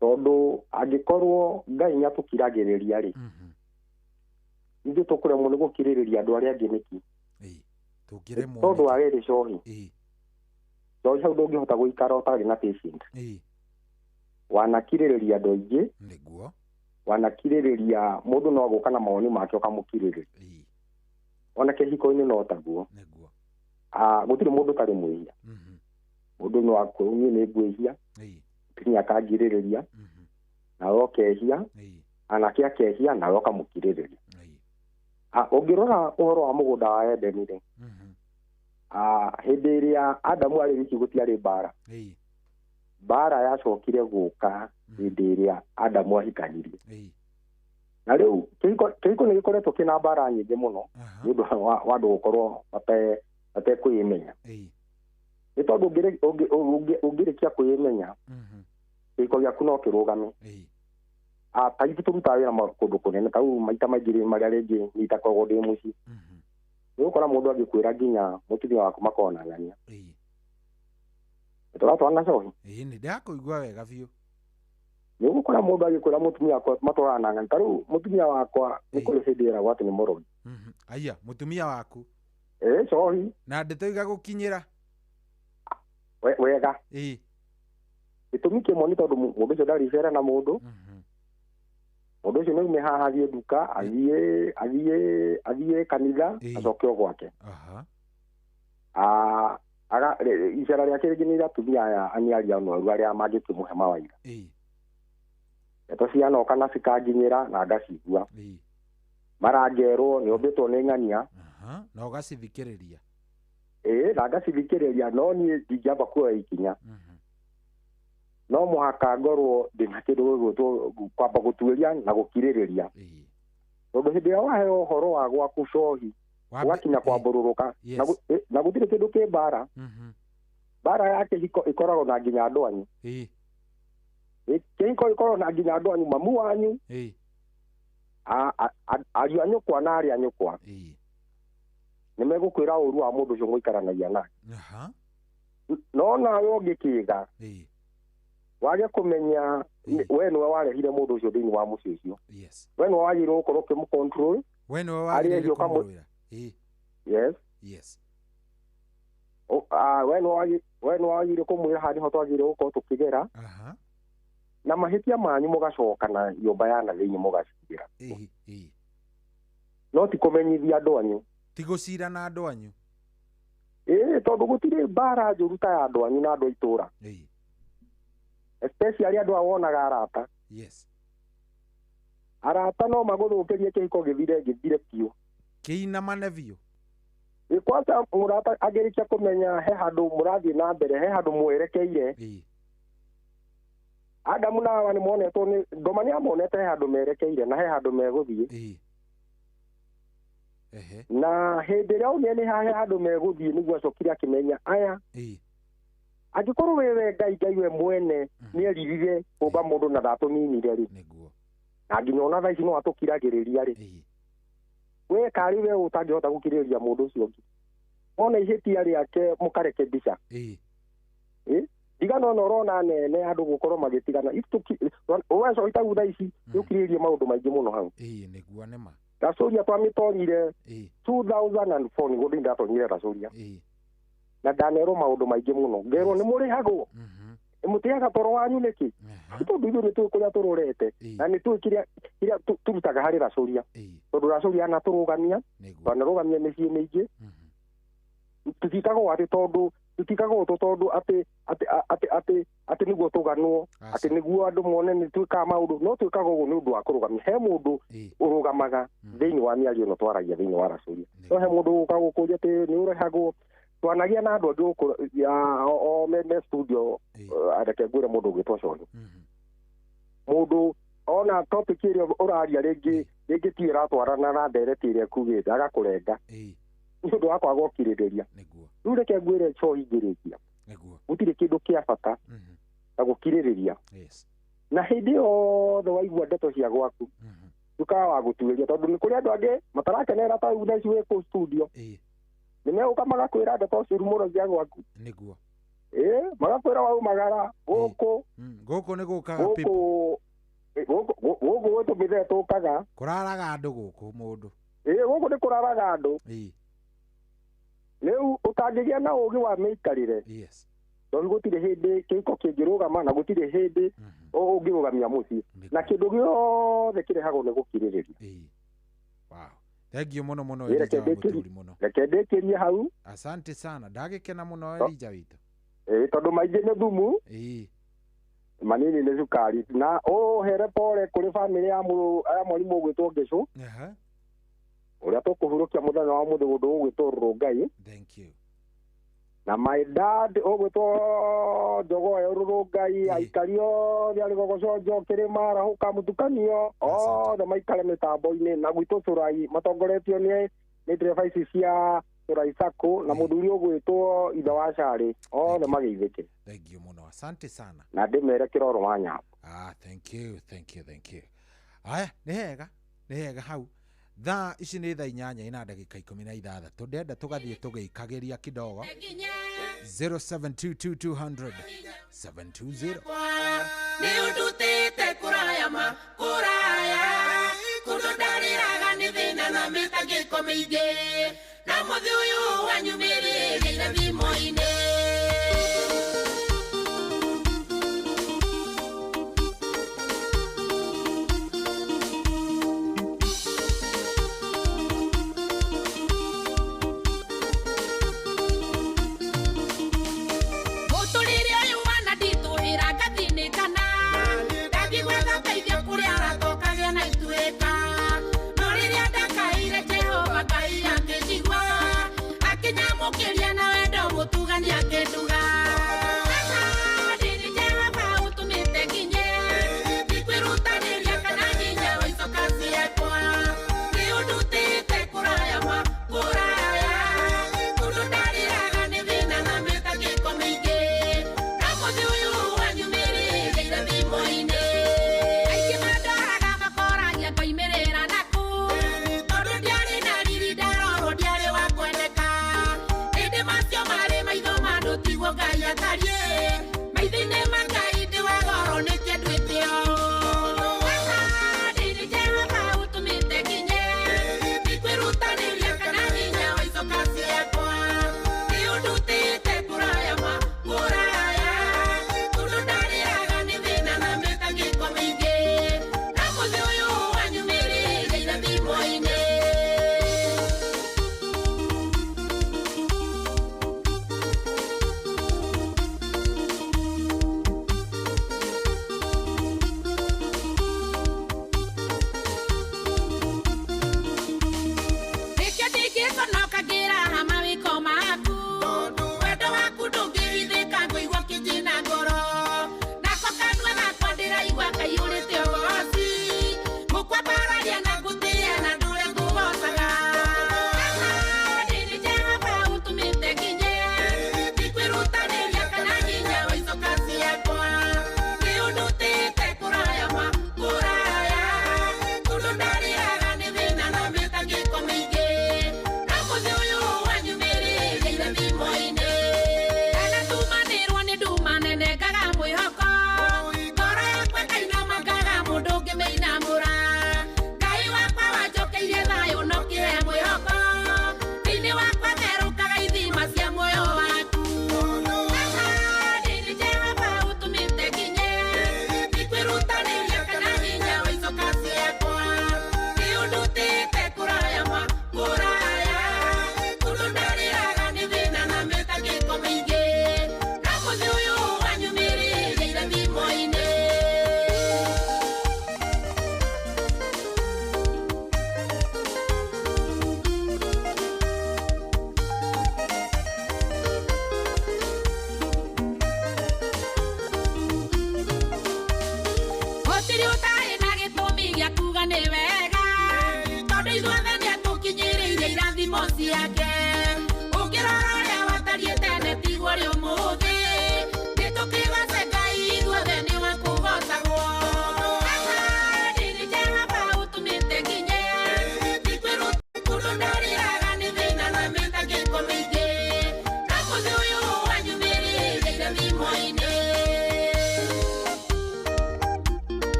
Tondũ angĩkorwo Ngai nĩ atũkiragĩrĩria rĩ, ithuĩ tũkũremwo nĩ gũkirĩrĩria andũ arĩa angĩ nĩkĩ? Tũngĩremwo Tondũ wa rĩrĩ cohi. Ĩĩ. Cohi hau ndũngĩhota gũikara ũtarĩ na patience. Ĩĩ. Wanakirĩrĩria andũ aingĩ. Nĩguo. Wanakirĩrĩria mũndũ no agũka na mawoni make ũkamũkirĩrĩria. Ona kĩhiko-inĩ no taguo. Nĩguo. Gũtirĩ mũndũ ũtarĩ mwĩhia. Mũndũ no akwĩre niĩ nĩ ngwĩhia. Mũtumia akangirĩrĩria. Nawe ũkehia. Anake akehia nawe ũkamũkirĩrĩria. Ũngĩrora ũhoro wa mũgũnda wa Edeni rĩ, hĩndĩ ĩrĩa Adamu arĩ wiki gũtiarĩ mbara. Mbara yacokire gũka hĩndĩ ĩrĩa Adamu ahikanirie. Na rĩu kĩhiko nĩ gĩkoretwo kĩna mbara nyingĩ mũno nĩ ũndũ wa andũ gũkorwo matekwĩmenya. Nĩ tondũ ũngĩrĩkia kwĩmenya, kĩhiko gĩaku no kĩrũgame. Ta ithuĩ tũrutaga wĩra kũndũ kũnene, ta rĩu maita maingĩ marĩa rĩngĩ niĩ itakoragwo ndĩ mũciĩ. Nĩ ũgũkora mũndũ angĩkwĩra nginya mũtumia waku makoragwo na ng'ania. Tũratwarana cohi? Ĩĩ nĩ ndakũigua wega biũ. Nĩ ũgũkora mũndũ agĩkwĩra mũtumia wakwa matwarana na ng'ania. Ta rĩu mũtumia wakwa nĩ kũrĩ hĩndĩ ĩragwo atĩ nĩ mũrogi. Aya, mũtumia waku. Ĩĩ cohi. Na ndeto igagũkinyĩra. Wega. Ĩĩ. Gĩtũmi kĩmwe nĩ tondũ mũndũ ũcio ndarĩ icera na mũndũ. Mũndũ ũcio nĩ aume haha athiĩ nduka, athiĩ kanitha, acoke o gwake. Icera rĩake rĩngĩ nĩ atumia aya aniaria anoru arĩa mangĩkĩmũhe mawaitha. Ndeto cianoka na cikanginyĩra na ngacigua. Marangerwo nĩ ũmbĩtwo nĩ ng'ania. Na ũgacithikĩrĩria. Ĩĩ na ngacithikĩrĩria no niĩ ndingĩamba kuoya ikinya. No mũhaka ngorwo ndĩna kĩndũ gĩgwĩtwo kwamba gũtuĩria na gũkirĩrĩria. Tondũ hĩndĩ ĩrĩa waheo ũhoro wa gwaku cohi, ũgakinya kwambũrũrũka, na gũtirĩ kĩndũ kĩ mbara. Mbara ya kĩhiko ĩkoragwo na nginya andũ anyu. Kĩhiko ĩkoragwo na nginya andũ anyu, mamu wanyu, ariũ a nyũkwa na arĩ a nyũkwa. Nĩ megũkwĩra ũru wa mũndũ ũcio mũikaranagia nake. No nawe ũngĩkĩga, wage kũmenya we nĩwe warehire mũndũ ũcio thĩinĩ wa mũciĩ ũcio. We nĩwe wagĩrĩirwo gũkorwo ũkĩmũ-control. We nĩwe wagĩrĩirwo kũmũrũĩra. Yes. Yes. We nĩwe wagĩrĩirwo kũmwĩra haha nĩho twagĩrĩirwo gũkorwo tũkĩgera. Na mahĩtia manyu mũgacoka na nyũmba ya na thĩinĩ mũgacigĩra. No ti kũmenyithia andũ anyu. Ti gũcira na andũ anyu. Ĩĩ tondũ gũtirĩ mbara njũru ta ya andũ anyu na andũ a itũũra. Especially andũ a wonaga arata. Yes. Arata no magũthũkĩrie kĩhiko gĩthire biũ. Kĩinamane biũ. Kwanza mũrata angĩrĩkia kũmenya he handũ mũrathiĩ na mbere, he handũ mwerekeire. Adamu na Hawa nĩ monetwo nĩ ngoma nĩ amonete he handũ merekeire na he handũ megũthiĩ. Na hĩndĩ ĩrĩa onire nĩ he handũ megũthiĩ nĩguo acokire akĩmenya aya. Angĩkorwo wewe Ngai we mwene nĩeririre kũmba mũndũ na ndatũninire rĩ, na nginya ona thaa ici no atũkiragĩrĩria rĩ, we karĩ we ũtangĩhota gũkirĩrĩria mũndũ ũcio ũngĩ. Wona ihĩtia rĩake mũkareke mbica. Ndigano ona ũrona nene andũ gũkorwo magĩtigana. Wecohi tau thaa ici nĩũkirĩrĩrie maũndũ maingĩ mũno hau. Ĩĩ nĩguo nĩ ma. Racũria twamĩtonyire 2004 nĩguo ndĩ ndatonyire racũria. Na ndanerwo maũndũ maingĩ mũno. Ngerwo nĩ mũrĩhagwo. Mũtĩaga toro wanyu nĩkĩ? Tondũ ithuĩ nĩ tũĩ kũrĩa tũrorete na nĩ tũĩ kĩrĩa tũrutaga harĩ racũria. Tondũ racũria anatũrũgamia, twanarũgamia mĩciĩ mĩingĩ. Tũtiĩkagwo atĩ tondũ tũtiĩkagwo ũũ tondũ atĩ nĩguo tũganwo, atĩ nĩguo andũ mone nĩ twĩkaga maũndũ, no twĩkaga ũguo nĩ ũndũ wa kũrũgamia. He mũndũ ũrũgamaga thĩinĩ wa mĩario ĩno twaragia thĩinĩ wa racũria. No he mũndũ ũgũka gũkũria atĩ nĩ ũrehagwo. Twanagia na andũ angĩ gũkũ o me studio, reke ngwĩre mũndũ ũgwĩtwo Cohi. Mũndũ ona topic ĩrĩa ũraria rĩngĩ ti ĩratwarana na ndereti ĩrĩa ĩkugĩte, agakũrenga. Nĩ ũndũ wa kwaga ũkirĩrĩria. Rĩu reke ngwĩre Cohi ngĩrĩkia. Gũtirĩ kĩndũ kĩa bata Ta gũkirĩrĩria. Yes. Na hĩndĩ yothe waigua ndeto cia gwaku, ndũkaga wa gũtuĩria, tondũ nĩ kũrĩ andũ angĩ matarakenera ta rĩu thaa ici wĩ kũu studio. Nĩ megũka magakwĩra ndeto cũru mũno cia gwaku. Nĩguo. Ĩ, magakwĩra waumagara gũkũ. Gũkũ nĩ gũkaga gũkũ people. Gũkũ gũkũ gwitũ mĩthee tũkaga. Kũraraga andũ gũkũ mũndũ. Ĩ, gũkũ nĩ kũraraga andũ. Rĩu ũtangĩgĩa na ũgĩ wa mĩikarĩre. Yes. Tondũ gũtirĩ hĩndĩ kĩhiko kĩngĩrũgama na gũtirĩ hĩndĩ ũngĩrũgamia mũciĩ, na kĩndũ gĩothe kĩrehagwo nĩ gũkirĩrĩria. Wow. Thank you mũno mũno Ĩ, reke Elijah wa ndĩkĩrie- Mũturi mũno. Reke ndĩkĩrie hau. Asante sana. Ndagĩkena mũno Elijah witũ. Ĩ, tondũ maingĩ nĩ thumu, manini nĩ cukari, na ũhere pole kũrĩ bamĩrĩ ya ya mwarimũ ũgwĩtwo Ngĩcũ, ũrĩa tũkũhurũkia mũthenya wa mũthĩ ũndũ ũgwĩtwo Rũrũngai. Thank you. Na my dad ũgwĩtwo Njogoe Rũrũngai, aikari othe arĩ Gogoconjo, Kĩrĩma, Rahũka, Mũtukanio, othe maikare mĩtambo-inĩ na gwitũ Cũrai, matongoretio nĩ ndereba ici cia Cũrai Sacco na mũthuri ũgwĩtwo Ithe wa Carĩ, othe mageithĩke. Thank you mũno. Asante sana. Na ndĩmere kĩroro wa nyambo. Ah, thank you, thank you, thank you. Aya, nĩ hega, nĩ hega hau. Thaa ici nĩ thaa 8 na ndagĩka 16. Ndĩrenda tũgathiĩ tũgĩikagĩria kidogo. 0722 200 720. Nĩ ũndutĩte kũraya ma kũraya, kũndũ ndarĩraga nĩ thĩna na mĩtangĩko mĩingĩ, na mũthĩ ũyũ wanyumĩrĩire thimũ-inĩ. Mũtũrĩre ũyũ wana nditũhĩra ngathinĩkana, ndangĩgwetha ũteithio kũrĩ arata ũkagĩa na ituĩka, no rĩrĩa ndakaĩire Jehova Ngai akĩnjigua, akĩnyamũkĩria na wendo mũtugani akĩnduga. Haha ndĩrĩ Jehova ũtũmĩte nginye, ndikwĩrutanĩria kana hinya wa icoka ciakwa, nĩ ũndutĩte kũraya ma kũraya, kũndũ ndarĩraga nĩ thĩna na mĩtangĩko mĩingĩ, na mũthĩ ũyũ wanyumĩrĩire thimũ-inĩ. Aingĩ mandoraga makoragia ngoimĩrĩra nakũ, tondũ ndiarĩ na riri ndarorwo ndiarĩ wa kwendeka, ĩndĩ macio marĩ maitho ma andũ tiguo Ngai atariĩ, maitho-inĩ ma Ngai ndĩ wa goro nĩkĩo nduĩte ũũ. Haha ndĩrĩ Jehova ũtũmĩte nginye, ndikwĩrutanĩria kana hinya wa icoka ciakwa, nĩ ũndutĩte kũraya ma kũraya, kũndũ ndarĩraga nĩ thĩna na mĩtangĩko mĩingĩ, na mũthĩ ũyũ wanyumĩrĩire thimũ-inĩ.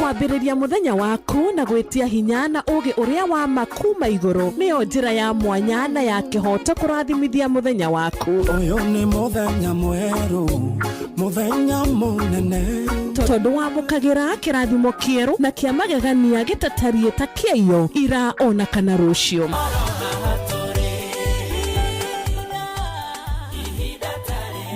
Kwambĩrĩria mũthenya waku na gwĩtia hinya na ũũgĩ ũrĩa wa ma kuma igũrũ nĩyo njĩra ya mwanya na ya kĩhooto kũrathimithia mũthenya waku. Ũyũ nĩ mũthenya mwerũ, mũthenya mũnene. Tondũ wamũkagĩra kĩrathimo kĩerũ na kĩa magegania gĩtatariĩ ta kĩaiyo ira ona kana rũciũ.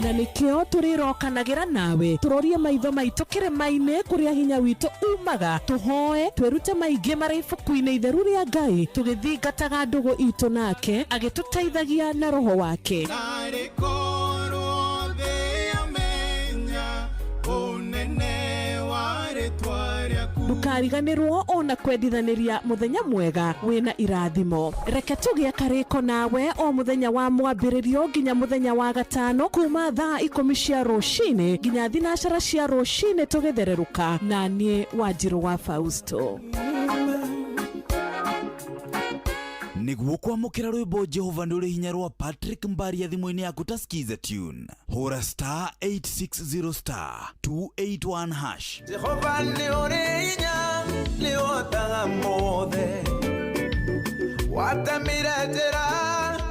Na nĩkĩo tũrĩrokanagĩra nawe tũrorie maitho maitũ kĩrĩma-inĩ kũrĩa hinya witũ umaga, tũhoe twĩrute maingĩ marĩ ibuku-inĩ itheru rĩa Ngai, tũgĩthingataga ndũgũ itũ nake agĩtũteithagia na roho wake. Narĩ korwo thĩ yamenya ũnene wa rĩtwa rĩaku. Ndũkariganĩrwo ona kwendithanĩria mũthenya mwega wĩna irathimo. Reke tũgĩe karĩko nawe o mũthenya wa mwambĩrĩrio nginya mũthenya wa gatano kuma thaa 10 cia rũcinĩ nginya 12 cia rũcinĩ tũgĩthererũka na niĩ Wanjirũ wa Fausto. Nĩguo kwamũkĩra rwĩmbo Jehova nĩ ũrĩ hinya rwa Patrick Mbaria thimũ-inĩ yaku ta Skiza tune, hũra star 860 star 281 hash. Jehova nĩ ũrĩ hinya, nĩ ũhotaga mothe. Watemire njĩra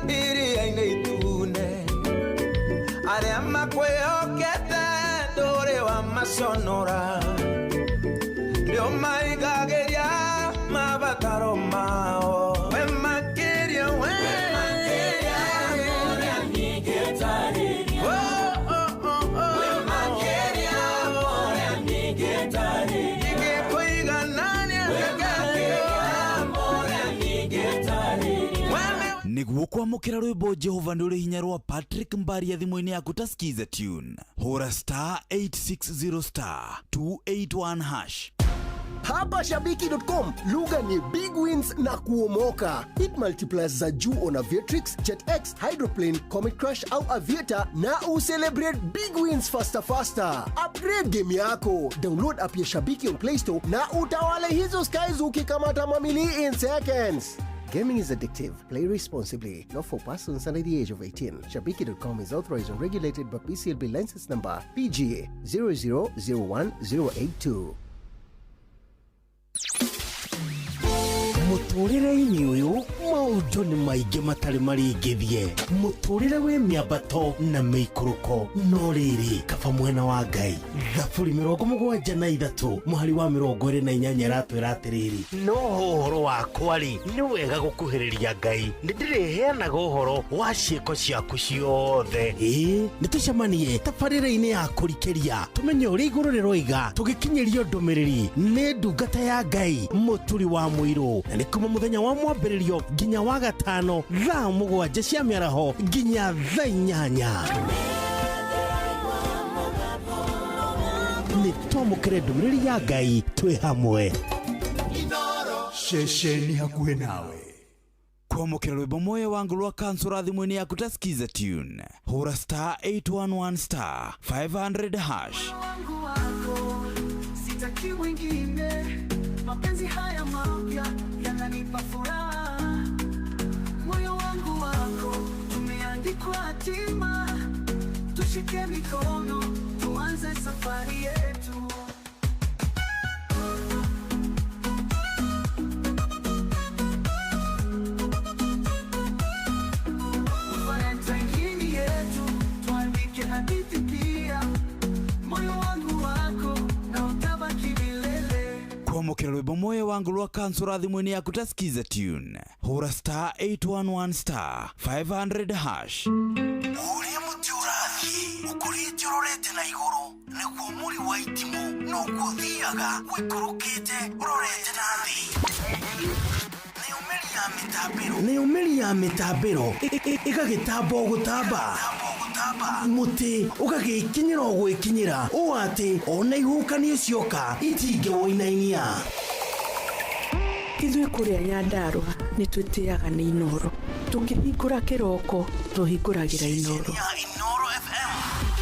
iria-inĩ itune, arĩa makwĩhokete ndũrĩ wamaconora, nĩ ũmaigagĩria mabataro mao. We makĩria, we Nĩguo kwamũkĩra rwĩmbo Jehova nĩ ũrĩ hinya rwa Patrick Mbaria thimũ-inĩ yaku ta Skiza tune, hũra star 860 star 281 hash. Hapa Shabiki.com lugha ni big wins na kuomoka. Hit multipliers za juu on Aviatrix, JetX, Hydroplane, Comet Crash au Aviator na ucelebrate big wins faster faster. Upgrade game yako. Download app ya Shabiki on Play Store na utawale hizo skies ukikamata mamili in seconds. Gaming is addictive. Play responsibly. Not for persons under the age of 18. Shabiki.com is authorized and regulated by PCLB license number PGA 0001082. Mũtũrĩre-inĩ ũyũ maũndũ nĩ maingĩ matarĩ maringithie, mũtũrĩre wĩ mĩambato na mĩikũrũko, no rĩrĩ kaba mwena wa Ngai. Thaburi 73 mũhari wa 28 ĩratwĩra atĩrĩrĩ, no ũhoro wakwa rĩ, nĩ wega gũkuhĩrĩria Ngai, nĩ ndĩrĩheanaga ũhoro wa ciĩko ciaku ciothe. Ĩĩ nĩ tũcemanie tabarĩra-inĩ ya kũrikĩria, tũmenye ũrĩa igũrũ rĩroiga, tũgĩkinyĩrio ndũmĩrĩri nĩ ndungata ya Ngai Mũturi wa Mũirũ, na nĩ kuma mũthenya wa mwambĩrĩrio nginya wa gatano thaa 7 cia mĩaraho nginya thaa 8. Nĩ twamũkĩre ndũmĩrĩri ya Ngai twĩ hamwe. Ceceni hakuhĩ nawe. Kwamũkĩra rwĩmbo moyo wangu rwa kansura thimũ-inĩ yaku ta Skiza tune, hũra star 811 star 500 hash. Wangu wako sitaki wengine, mapenzi haya mapya yananipa furaha. Moyo wangu wako tumeandikwa hatima, tushike mikono tuanze safari yetu. Valentine yetu tuandike hadithi pia, moyo wangu wako na utabaki milele. Kwamũkĩra rwĩmbo moyo wangu rwa kansura thimũ-inĩ yaku ta Skiza tune, hũra star 811 star 500 hash. Ũrĩa mũtĩ ũrathiĩ ũkũrĩte ũrorete na igũrũ nĩguo mũri wa itimũ noguo ũthiaga ũikũrũkĩte ũrorete na thĩ. Nayo mĩri ya mĩtambĩro ĩgagĩtamba o gũtamba, mũtĩ ũgagĩkinyĩra o gwĩkinyĩra ũũ atĩ ona ihuhũkanio cioka itingĩwũinainia. Ithuĩ kũrĩa Nyandarũa nĩ twĩtĩaga nĩ Inooro. Tũkĩhingũra kĩroko tũhingũragĩra Inooro.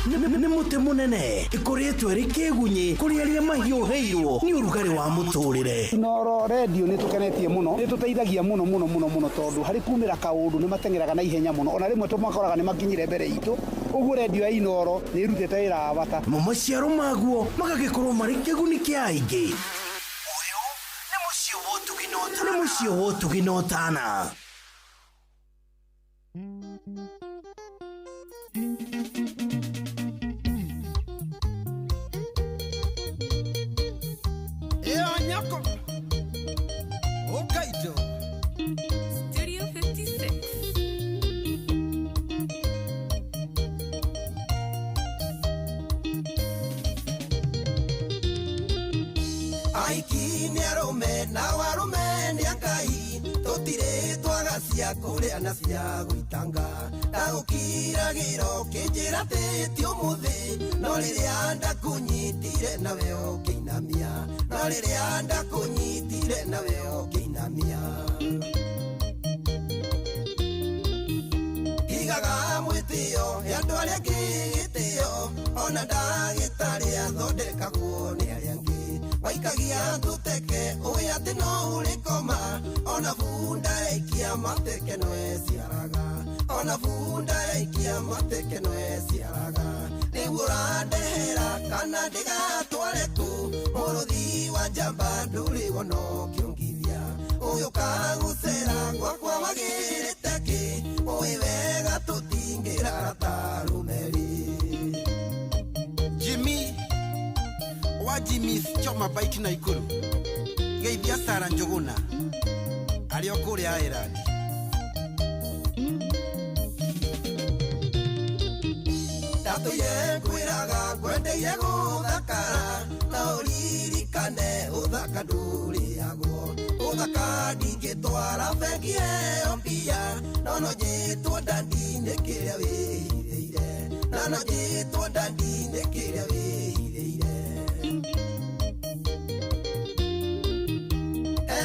Nĩ mũtĩ mũnene ĩkũrĩtwo ĩrĩ kĩgunyĩ kũrĩ arĩa mahiũhĩirwo nĩ ũrugarĩ wa mũtũrĩre. Inooro redio nĩ tũkenetie mũno, nĩ tũteithagia mũno mũno mũno mũno, tondũ harĩ kumĩra kaũndũ nĩ mateng'eraga na ihenya mũno, ona rĩmwe tũmakoraga nĩ makinyire mbere itũ. Ũguo redio ya Inooro nĩ ĩrutĩte wĩra wa bata. Mo maciaro maguo magagĩkorwo marĩ kĩguni kĩa aingĩ. Mũciĩ wa ũtugi na ũtana. Ĩyo nyako ũkaito. Studio 56. Aiki nĩ arũme na arũme nĩ Ngai, tũtirĩ twaga cia kũrĩa na cia gũitanga. Ndagũkiragĩra ũkĩnjĩra atĩ ti ũmũthĩ, no rĩrĩa ndakũnyitire nawe ũkĩinamia, no rĩrĩa ndakũnyitire nawe ũkĩinamia. Tigaga mwĩtĩo he andũ arĩa angĩ gĩtĩo, ona ndagĩtarĩ athondekagwo nĩ arĩa angĩ. Waikagia tũteke ũĩ atĩ no ũrĩkoma, ona bunda yaikia mateke no eciaraga, ona bunda yaikia mateke no eciaraga. Rĩu ũrandehera kana ndĩgatware kũ, mũrũthi wa njamba ndũrĩ wona ũkĩongithia. Ũyũ kagũcera gwakwa wagĩrĩte kĩ, ũĩ wega tũtingĩrara ta rũmeri. Jimmy wa Jimmy's Choma Bite Naikuru, geithia Sara Njuguna arĩ o kũrĩa Ireland. Ndatũire ngwĩraga ngwendeire gũthakara, na ũririkane ũthaka ndũrĩagwo. Ũthaka ndingĩtwara bengi ĩyo mbia, no no njĩtwo ndandi-inĩ kĩrĩa wĩhithĩire, na no njĩtwo ndandi-inĩ kĩrĩa wĩhithĩire.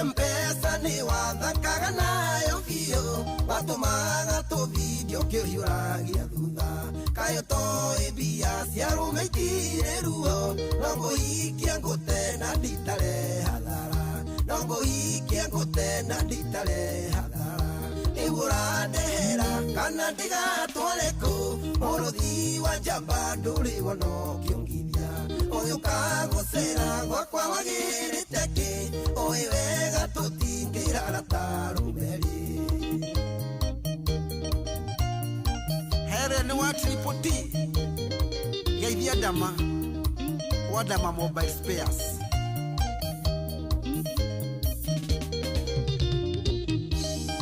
M-Pesa nĩ wathakaga nayo biũ, watũmaga tũbindio kĩhiũragia thutha. Kaĩ ũtoĩ mbia cia arũme itirĩ ruo, no ngũhikia ngũte na nditare hathara, no ngũhikia ngũte na nditare hathara. Rĩu ũrandehera kana ndĩgatware kũ, mũrũthi wa njamba ndũrĩ wona ũkĩongithia. Ũyũ kagũcera gwakwa wagĩrĩte kĩ, ũĩ wega tũtingĩrara ta rũmeri. Helen wa Triple T, geithia Dama wa Dama Mobile Spares.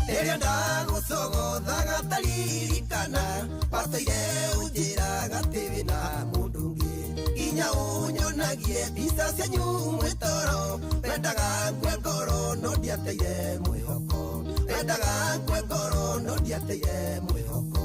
Rĩrĩa ndagũcogothaga taririkana, watũire ũnjĩraga atĩ wĩna mũndũ ũngĩ. Nginya ũnyonagie mbica cianyu mwĩ toro, wendaga ngue ngoro no ndiateire mwĩhoko, wendaga ngue ngoro no ndiateire mwĩhoko.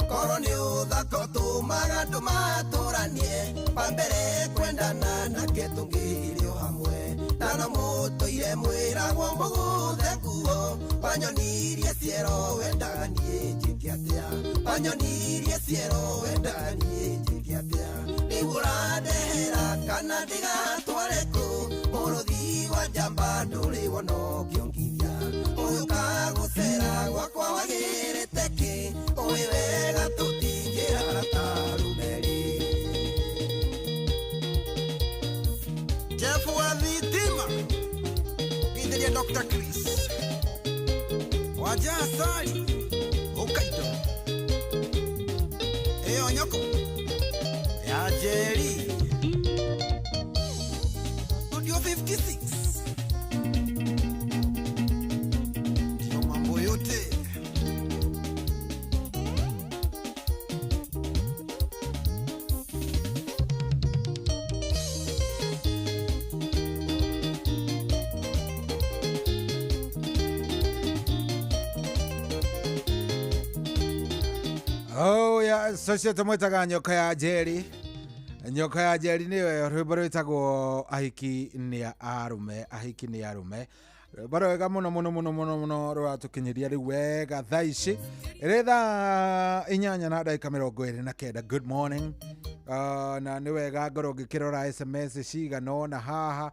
Korwo nĩ ũthaka ũtũmaga andũ matũranie, wa mbere kwendana nake tũngĩrĩ o hamwe. Na no mũtũire mwĩragwo mũgũthe nguo, wanyonirie ciero wendaga niĩ njĩke atĩa, wanyonirie ciero wendaga niĩ njĩke atĩa. Rĩu ũrandehera kana ndĩgatware kũ, mũrũthi wa njamba ndũrĩ wona ũkĩongithia. Ũyũ kagũcera gwakwa wagĩrĩte kĩ, ũĩ wega tũtingĩrara ta rũmeri. Jeff wa thitima, geithĩria Dr. Chris Wanja Asali ũkaindo ĩyo nyoko ya Njeri. Studio 56 ndio mambo yote. Oh ya socio tumwitaga nyoka ya Njeri. Nyoka ya Njeri niyo rwimbo rwitagwo ahiki nĩ arume, ahiki nĩ arume. Rwimbo rwega muno muno muno muno muno rũratũkinyĩria rĩu wega thaa ici ĩrĩ thaa 8:29. Good morning. Na nĩ wega ngorwo ngĩkĩrora SMS cigana ũna haha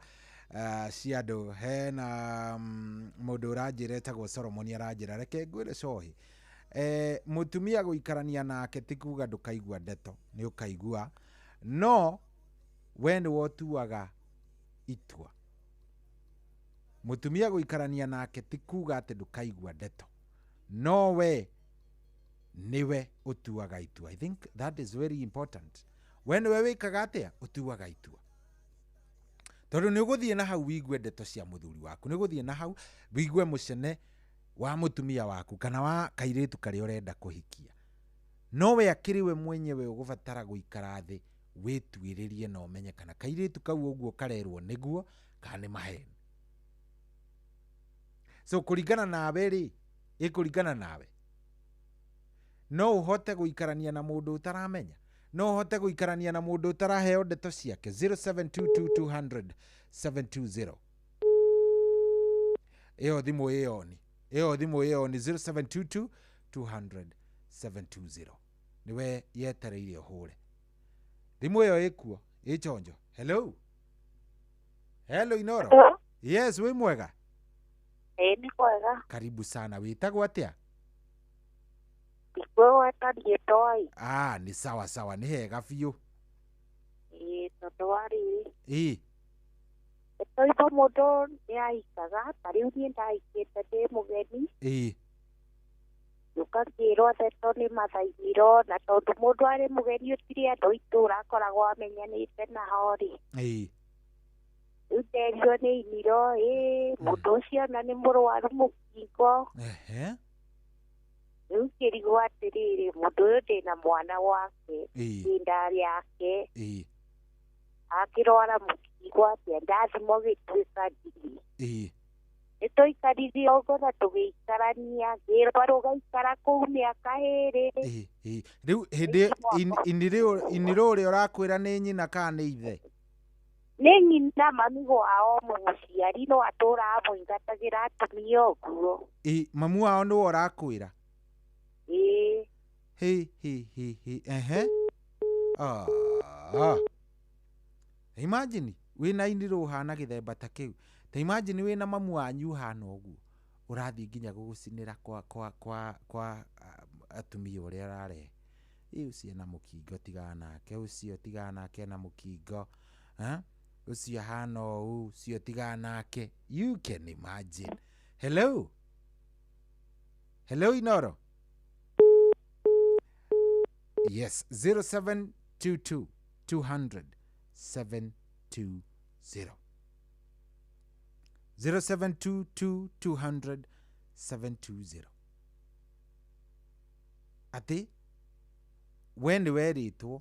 cia andũ. Hena mũndũ ũranjĩra etagwo Solomon, aranjĩra reke ngwĩre cohi, mũtumia gũikarania nake ti kuga ndũkaigua ndeto, nĩ ũkaigua, no we nĩwe ũtuaga itua. Mũtumia gũikarania nake ti kuga atĩ ndũkaigua ndeto, no we nĩwe ũtuaga itua. I think that is very important. We nĩwe wĩkaga atĩa? Ũtuaga itua. Tondũ nĩ ũgũthiĩ na hau wigue ndeto cia mũthuri waku, nĩ ũgũthiĩ na hau wigue mũcene wa mũtumia waku kana wa kairĩtu karĩa ũrenda kũhikia. No we akĩrĩ we mwenyewe ũgũbatara gũikara thĩ wĩtuĩrĩrie na ũmenye kana kairĩtu kau ũguo karerwo nĩguo kana nĩ maheni. So kũringana nawe rĩ, ĩkũringana nawe. No ũhote gũikarania na mũndũ ũtaramenya, no ũhote gũikarania na mũndũ ũtaraheo ndeto ciake. 0722 200 720. Ĩyo thimũ ĩyo ni, ĩyo thimũ ĩyo ni 0722 200 720. Niwe yetereire ũhũre thimũ ĩyo ĩkuo ĩchonjo. Hello, hello Inoro. Hello. Yes, wĩ mwega? Ĩĩ nĩ kwega. Karibu sana. Wĩtagwo atĩa? Ndikwĩgweta rĩtwa. Ah, nĩ sawa sawa, nĩ hega biũ. Ĩĩ tondũ wa rĩrĩ, Ĩĩ. Toivo mũndũ nĩ ahikaga, ta rĩu niĩ ndahikĩte ndĩ mũgeni. Ĩĩ. Ũgakĩrwo ndeto nĩ mathaithirwo, na tondũ mũndũ arĩ mũgeni ũtirĩ andũ itũra akoragwo amenyanĩte nao rĩ. Ĩĩ. Rĩu nderirwo nĩ iniro, ĩĩ mũndũ ũcio ona nĩ mũrwaru mũkingo. Ehe. Rĩu ngĩrigwo atĩrĩrĩ, mũndũ ũyũ ndĩna mwana wake, Ĩĩ. ndĩ nda yake, Ĩĩ. akĩrwara mũkingo atĩa, ndathimwo gĩtuĩka ndirĩ. Ĩĩ. Nĩ tũikarire ũguo na tũgĩikarania, ngĩrwo rũgaikara kũu mĩaka ĩĩrĩ. Ĩĩ. Ĩĩ. Rĩu hĩndĩ inirũ ũrĩa ũrakwĩra nĩ nyina kana nĩ ithe? Nĩ nyina, mami wao mũciari no atũraga amũingatagĩra atumia ũguo. Ĩĩ, mamu wao nĩwe ũrakwĩra? Ĩĩ. Hĩ hĩ hĩ hĩ. Ehe. Ah. Imagine wĩna inirũ ũhana gĩthemba ta kĩu. Ta imagine wĩna mamu wanyu ũhana ũguo, ũrathiĩ nginya gũgũcinĩra kwa kwa kwa kwa atumia ũrĩa ararehe. Ĩ ũcio ena mũkingo tigana nake, ũcio tigana nake ena mũkingo. Ũcio ahana ũũ, ũcio tigana nake. You can imagine. Hello. Hello Inoro. Yes, 0722 200 720. 0722 200 720. Atĩ we nĩ werĩtwo,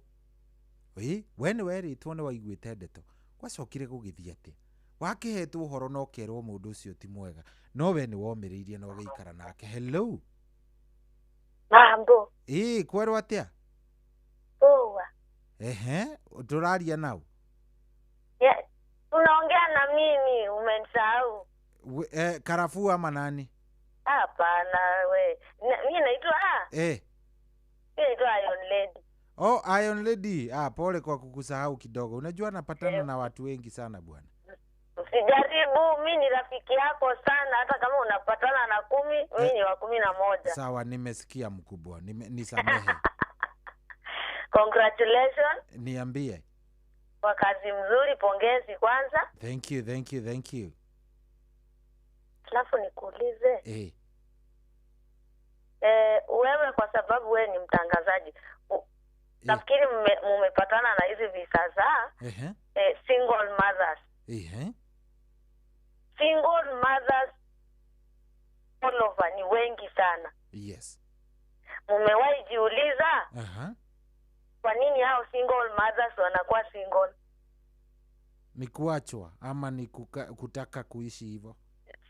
ĩ we nĩ werĩtwo nĩ waiguĩte ndeto, gwacokire gũgĩthiĩ atĩa? Wakĩhetwo ũhoro na ũkerwo mũndũ ũcio ti mwega, no we nĩ womĩrĩirie na ũgĩikara nake. Hello. Mambo. Ĩ kwerwo atĩa? Poa. Ehe, tũraria nao. Yeah, unaongea na mimi, umenisahau. Karafuu ama nani? Hapana we. Mimi naitwa Eh. Mimi naitwa Iron Lady. Oh, Iron Lady. Ah, pole kwa kukusahau kidogo. Unajua napatana na watu wengi sana bwana. Usijaribu, mimi ni rafiki yako sana, hata kama unapatana na 10, mimi ni wa 11. Sawa, nimesikia mkubwa. Nisamehe. Congratulations. Niambie. Kwa kazi mzuri, pongezi kwanza. Thank you, thank you, thank you. Alafu nikuulize. Wewe kwa sababu wewe ni mtangazaji, nafikiri mmepatana na hizi visa za single mothers. Single mothers all over ni wengi sana. Yes. Mumewahi jiuliza? Kwa nini hao single mothers wanakuwa single? Ni kuachwa ama ni kutaka kuishi hivyo?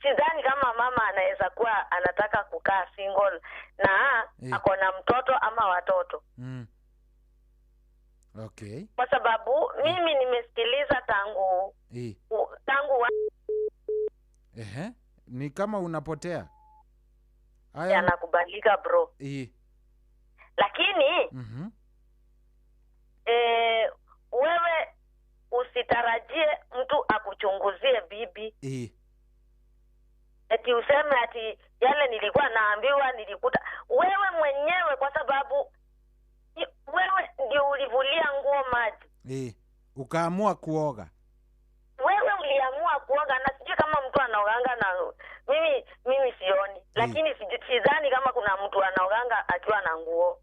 Sidhani kama mama anaweza kuwa anataka kukaa single na ako na mtoto ama watoto. Okay. Kwa sababu mimi nimesikiliza tangu Ni kama unapotea. Haya, anakubalika bro. Lakini wewe usitarajie mtu akuchunguzie bibi. Eti useme ati yale nilikuwa naambiwa nilikuta. Wewe mwenyewe, kwa sababu wewe ndio ulivulia nguo maji. Ukaamua kuoga. Wewe Lakini sidhani kama kuna mtu anaoganga akiwa na nguo.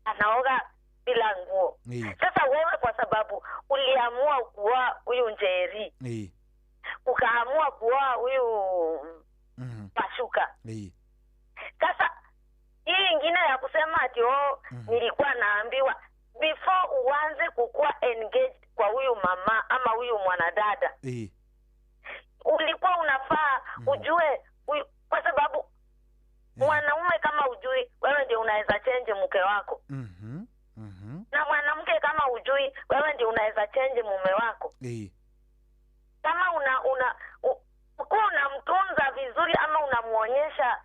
Anaoga bila nguo. Sasa wewe kwa sababu uliamua kuoa huyu Njeri. Ukaamua kuoa huyu Pashuka. Sasa hii ingine ya kusema ati nilikuwa naambiwa before uanze kukua engaged kwa huyu mama ama huyu mwanadada. Ulikuwa unafaa ujue kwa sababu mwanaume kama ujui wewe ndio unaweza change mke wako. Na mwanamke kama ujui wewe ndio unaweza change mume wako. Kama unamtunza vizuri ama unamuonyesha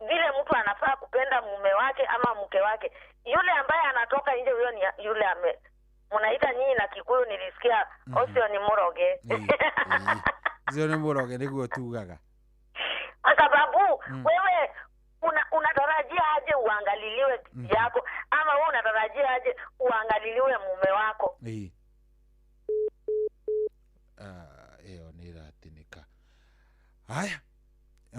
vile mtu anafaa kupenda mume wake ama mke wake. Yule ambaye anatoka nje huyo ni yule ame munaita nyinyi na Kikuyu nilisikia osio ni muroge. Sio ni muroge niguo tugaga. Kwa sababu wewe unatarajia aje uangaliliwe yako ama wewe unatarajia aje uangaliliwe mume wako? Iyo ni ratinika. Haya.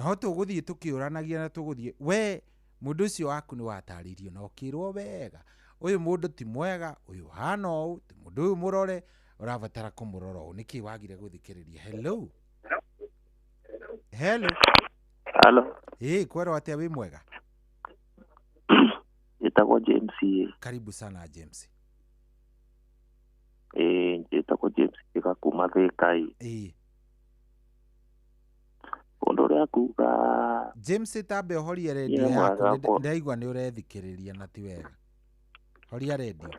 Ho tuguthie tukiuranagia na tuguthie we mundu ucio waku ni wataririo na ukirwo wega uyu mundu ti mwega uyu hana ou ti mundu uyu murore urabatara kumurora ou niki wagire guthikiriria. Hello. Hello. Hello. Kwero atia wi mwega? Njitagwo James. Karibu sana James. Njitagwo James kiga kuma Thika. Undu uria kuga James tambe horia redio yaku ndaigua ni urethikiriria na ti wega. Horia redio.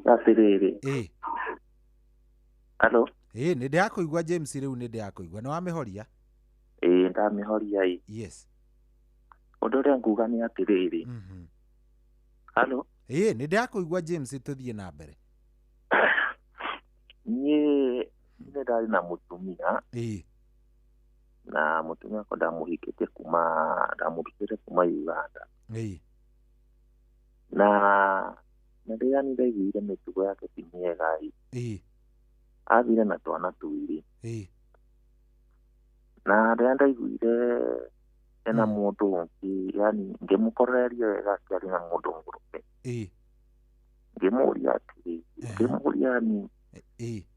Atiriri. Hello. Ni ndirakuigua James riu ni ndirakuigua ni wamihoria? Ndamihoria. Yes. Undu uria nguga ni atiriri. Hello. Ni ndirakuigua James tuthie na mbere. Niĩ nĩ ndarĩ na mũtumia. Na mũtumia wakwa ndamũhikĩtie kuma Uganda. Na rĩrĩa niĩ ndaiguire mĩtugo yake ti mĩega ĩ, athire na twana twĩrĩ. Na rĩrĩa ndaiguire ena mũndũ ũngĩ, yani ngĩmũkorereria wega akĩaria na mũndũ mũrũme. Ngĩmũria atĩrĩ, ngĩmũria ni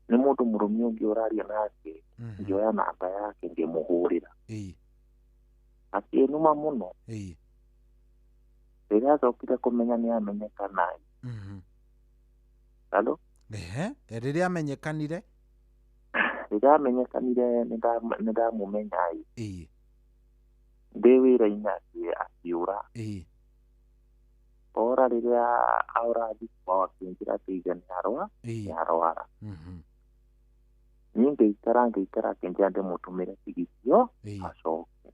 nĩ mũndũ mũrũme ũngĩ ũraria nake, ngĩoya namba yake ngĩmũhũrĩra. Akĩnuma mũno. Rĩrĩa acokire kũmenya nĩ amenyekana. Hello? Rĩrĩa amenyekanire? Rĩrĩa amenyekanire nĩ ndamũmenya. Ndĩ wĩra-inĩ akĩũra. Ora rĩrĩa aora kwao akĩnjĩra atĩ ithe nĩ arwara. Niĩ ngĩikara akĩnjĩra ndĩmũtũmĩre tigiti acoke.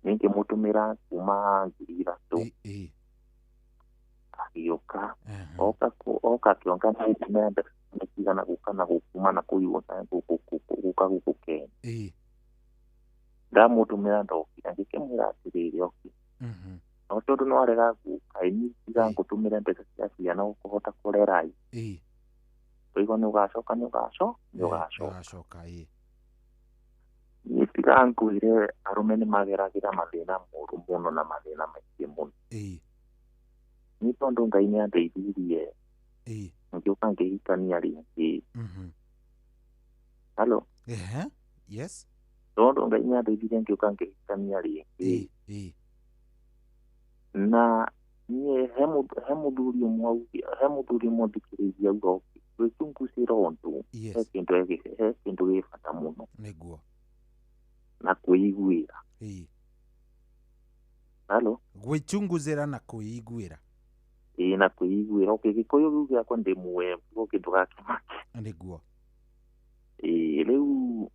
Niĩ ngĩmũtũmĩra kuma 3,000. Agĩũka. Oka akĩonga na mbeca cigana gũka na gũkuma na kũu gũka gũkũ Kenya. Ndamũtũmĩra ndokire ngĩkĩmwĩra atĩrĩrĩ oke. No tondũ no arega gũka niĩ tiga ngũtũmĩre mbeca cia ciana ũkũhota kũrera. Ũigua nĩ ũgacoka nĩ ũgacoka. Niĩ tiga ngwĩre arũme nĩ mageragĩra mathĩna moru mũno na mathĩna maingĩ mũno. Niĩ tondũ Ngai nĩ andeithirie ngĩũka ngĩhikania rĩngĩ. Hello? Yes. Tondũ Ngai nĩ andeithirie ngĩũka ngĩhikania rĩngĩ. Na niĩ he mũthuri ũmwe thikĩrĩirie auga gwĩchungucĩra ũndũ he kĩndũ gĩ bata mũno. Nĩguo. Na kwĩiguĩra. Hello? Gwĩchungucĩra na kwĩiguĩra. Na kwĩiguĩra. Okay, Gĩkũyũ kĩu gĩakwa ndĩ mũembu ndũgakĩmake. Nĩguo. Rĩu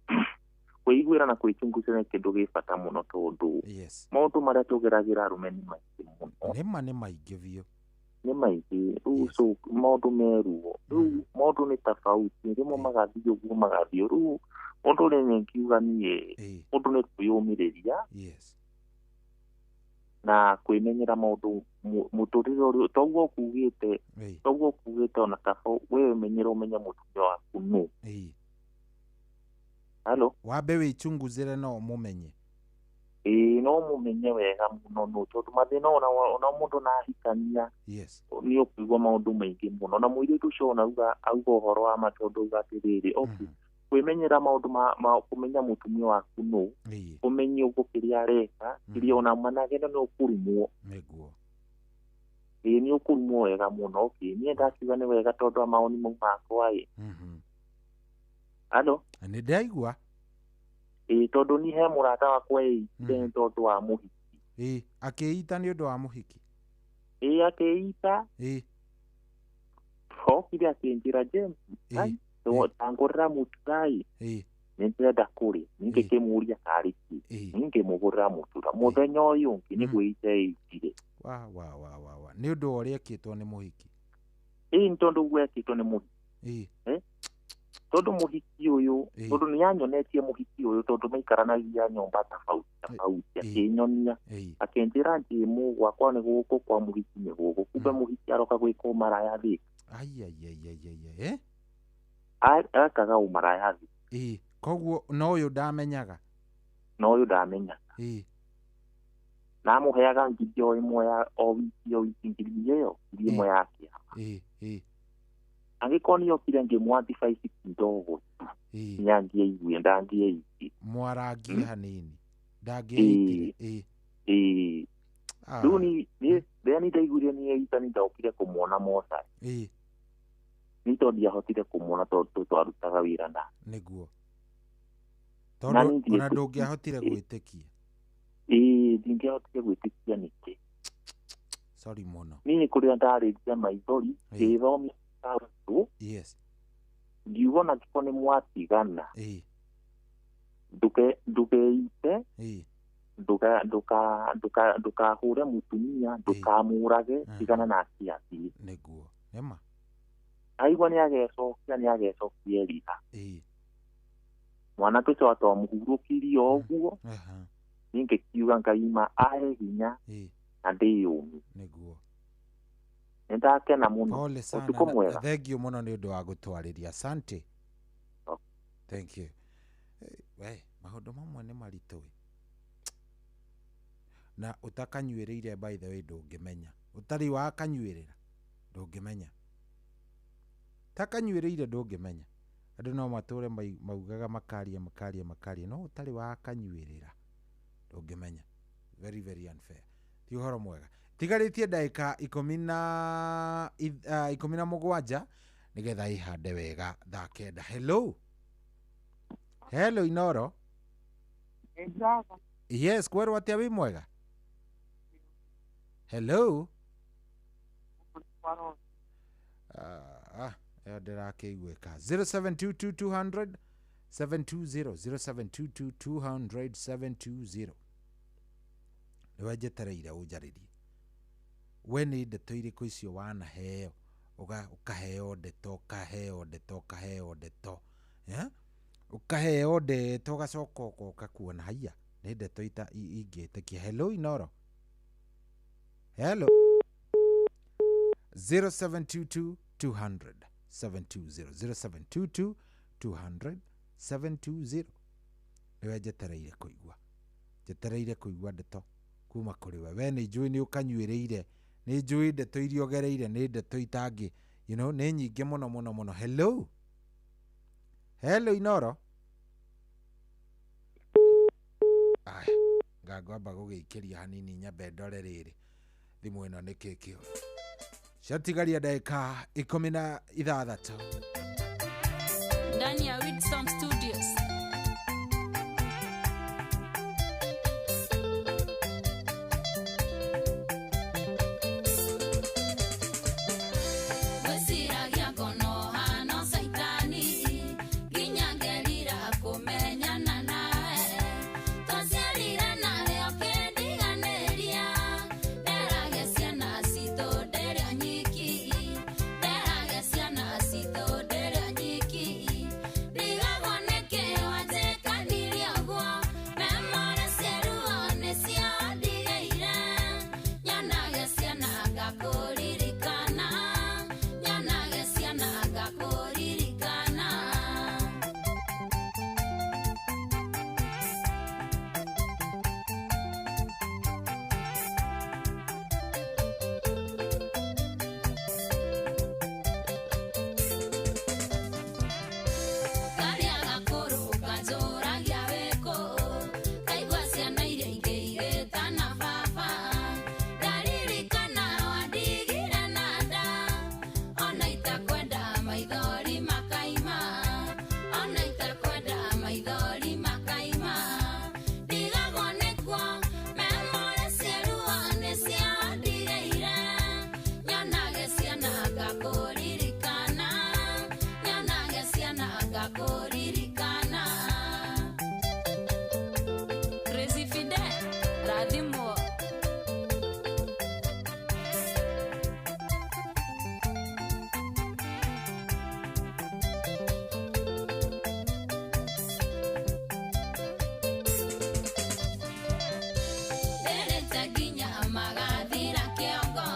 kwĩiguĩra na kwĩchungucĩra nĩ kĩndũ gĩ bata mũno tondũ maũndũ marĩa tũgeragĩra arũme nĩ maingĩ mũno. Nĩma nĩ maingĩ biũ. Nĩ maingĩ. Rĩu so maũndũ meruo. Rĩu maũndũ nĩ tofauti. Rĩmwe magathiĩ ũguo magathiĩ. Rĩu ũndũ ũrĩa ngiuga niĩ ũndũ nĩ kwĩyũmĩrĩria. Na kwĩmenyera maũndũ Mũtũrĩre ũrĩa toguo ũkugĩte, toguo ũkugĩte, ona kaba we ũmenyere, ũmenye mũtumia waku nũ. Halo? Wambe wĩchunguzĩre no ũmũmenye. Ĩĩ, no mũmenye wega mũno nũ, tondũ mathĩna ona mũndũ na ahikania nĩ ũkũigua maũndũ maingĩ mũno, na mũirĩtu ũcio ona auga ũhoro wa ma, tondũ auga atĩrĩrĩ, okay, kwĩmenyera maũndũ ma kũmenya mũtumia waku nũ, ũmenye ũguo kĩrĩa areka, kĩrĩa ona managene nĩ ũkũrumwo. Nĩguo. Ĩĩ, nĩ ũkũrumwo wega mũno. Okay, niĩ ndakiuga nĩ wega tondũ wa mawoni mau makwa ĩ. Halo? Nĩ ndaigua. Ĩĩ, tondũ ni he mũrata wakwa ĩitire nĩ tondũ wa mũhiki. Ĩĩ, akĩita nĩ ũndũ wa mũhiki. Ĩĩ, akĩita. Okire akĩnjĩra, "James, tangũrĩra mũtura ĩ, nĩ ndĩrenda kũrĩa." Niĩ ngĩkĩmũria karĩ kĩ, niĩ ngĩmũgũrĩra mũtura. Mũthenya ũyũ ũngĩ nĩ gwĩita ĩitire. Wa wa wa wa wa, nĩ ũndũ wa ũrĩa ekĩtwo nĩ mũhiki. Ĩĩ, nĩ tondũ ũguo ekĩtwo nĩ mũhiki. Tondũ mũhiki ũyũ, tondũ nĩ anyonetie mũhiki ũyũ, tondũ maikaranagia nyũmba tofauti tofauti, akĩnyonia, akĩnjĩra njĩmũ gwakwa nĩ gũkũ, kwa mũhiki nĩ gũkũ. Kumbe mũhiki aroka gwĩka ũmaraya thĩ. Ai ai ai ai ai, eh? Ekaga ũmaraya thĩ. Ĩĩ, koguo no ũyũ ndamenyaga. No ũyũ ndamenyaga. Na amũheaga ngiri o ĩmwe ya o wiki, o wiki, ngiri ĩyo, ngiri ĩmwe ya kĩama. Angĩkorwo nĩ okire ngĩmũ-advise kidogo tu, nĩangĩaigue, ndangĩaigue. Mwarangie hanini, ndangĩaitire. Ĩĩ. Rĩu ni rĩrĩa ni ndaiguire nĩ eita, nĩ ndokire kũmuona mocarĩ. Nĩ tondũ ndiahotire kũmuona tondũ twarutaga wĩra na Nĩguo. Tondũ ona ndũngĩahotire gwĩtĩkia. Ĩĩ, ndingĩahotire gwĩtĩkia nĩkĩ. Sorry mũno. Niĩ nĩ kũrĩa ndarĩria maithori, ngĩthomia kaũndũ. Ngiuga ona angĩkorwo nĩ mwatigana, ndũkeite, ndũkahũre mũtumia, ndũkamũrage, tigana nake athiĩ. Nĩguo. Nĩma. Aigua nĩ agecokia, nĩ agecokia erira. Mwanake ũcio atwamũhurũkirie o ũguo, niĩ ngĩkiuga Ngai ma ahe hinya na ndĩyũmie. Nĩguo. Nĩ ndakena mũno. Pole sana. Ũtukũ mwega. Thank you mũno nĩ ũndũ wa gũtwarĩria. Asante. Thank you. We, maũndũ mamwe nĩ maritũ ĩ. Na ũtakanyuĩrĩire, by the way, ndũngĩmenya. Ũtarĩ wakanyuĩrĩra ndũngĩmenya. Takanyuĩrĩire ndũngĩmenya. Andũ no matũre maugaga, makaria makaria makaria, no ũtarĩ wakanyuĩrĩra ndũngĩmenya. Very very unfair. Ti ũhoro mwega. Tigarĩtie ndagĩka 17 nĩgetha ĩhande wega thaa 9. Hello. Hello, Inoro. Yes, kwerwo atĩa, wĩ mwega? Hello. Ĩyo ndĩrakĩiguĩka. 0722 200 720, 0722 200 720, nĩwe njetereire ũnjarĩrie. We nĩ ndeto irĩkũ icio wanaheo, ũkaheo ndeto, ũkaheo ndeto, ũkaheo ndeto, eh? Ũkaheo ndeto, ũgacoka ũgoka kuona haiya nĩ ndeto ita ingĩtĩkia. Hello, Inoro. Hello. 0722 200 720, 0722 200 720, nĩwe njetereire kũigua, njetereire kũigua ndeto kuma kũrĩ we. We nĩ njũĩ nĩ ũkanyuĩrĩire, nĩ njũĩ ndeto iria ũgereire nĩ ndeto itangĩ nĩ nyingĩ mũno mũno mũno. Hello. Hello, Inoro. Aya, ngangwamba gũgĩikĩria hanini, nyambe ndore rĩrĩ thimũ ĩno nĩ kĩ kĩũru. Ciatigaria ndagĩka 16. Ndani ya Wisdom Studios. Gwĩciragia ngono hano caitani, nginya ngerira kũmenyana nawe, twaciarire nawe ũkĩndiganĩria, nderage ciana citũ ndĩrĩ o nyiki, nderage ciana citũ ndĩrĩ o nyiki, ndigagwo nĩkĩ. Rathimwo. Nderete nginya magathira kĩongo,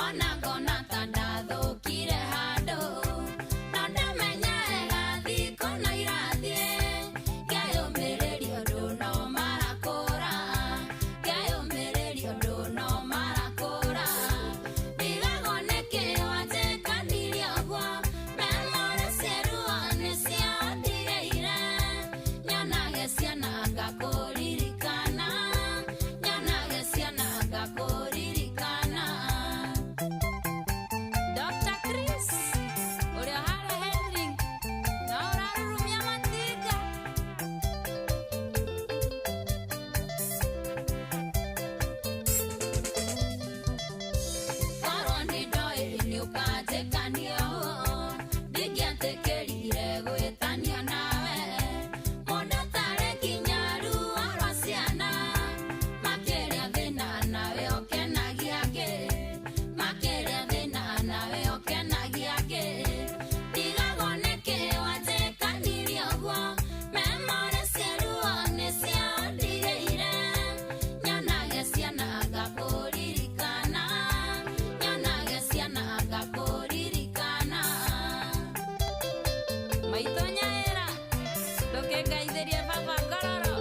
ona ngona ta ndathũkire handũ, no ndamenya wega thikũ no irathiĩ, ngeyũmĩrĩria ũndũ no marakũra, ngeyũmĩrĩria ũndũ no marakũra, ndigagwo nĩkĩ wanjĩkanirie ũguo, memore cieruo nĩcio ndigĩire, nyonage ciana ngakũririkana, nyonage ciana ngakũririkana. Dr. Chris, ũrĩa harĩa Henry, no ũrarurumia matinga. Korwo nĩ ndoĩ nĩ ũkanjĩkania ũũ, ndingĩetĩkĩrire gwĩtanio nawe. Mũndũ ũtarĩ nginya ruo rwa ciana, makĩria thĩna nawe ũkenagia angĩ, makĩria thĩna nawe ũkenagia angĩ. Ndigagwo nĩkĩ wanjĩkanirie ũguo, memore cieruo nĩcio ndigĩire, nyonage ciana ngakũririkana, nyonage ciana ngakũririkana. Maitũ nyaĩra, ndũkĩngaithĩrie baba ngororo.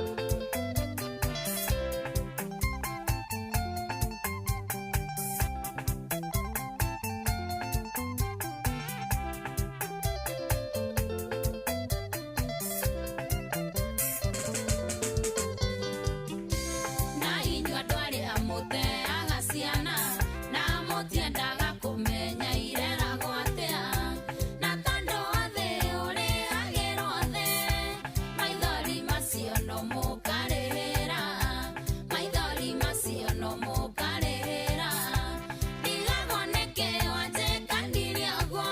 Na inyuĩ andũ arĩa mũteaga ciana, na mũtiendaga kũmenya ireragwo atĩa, na tondũ wa thĩ ũrĩhagĩrwo thĩ, maithori macio no mũkarĩhĩra, maithori macio no mũkarĩhĩra. Ndigagwo nĩkĩ wanjĩkanirie ũguo,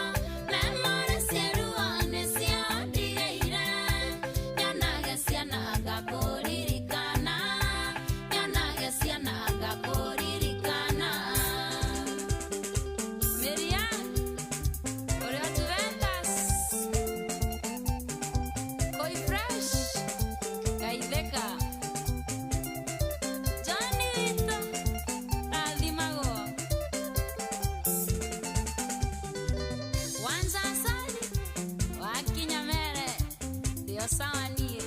memore cieruo nĩcio ndigĩire, nyonage ciana ngakũririkana, nyonage ciana ngakũririkana. Miriam, ũrĩa Juventus, Koi Fresh, Gaitheka, Johnny witũ, rathimagwo. Wanza Asali, wakinya mere, ndio sawa niĩ.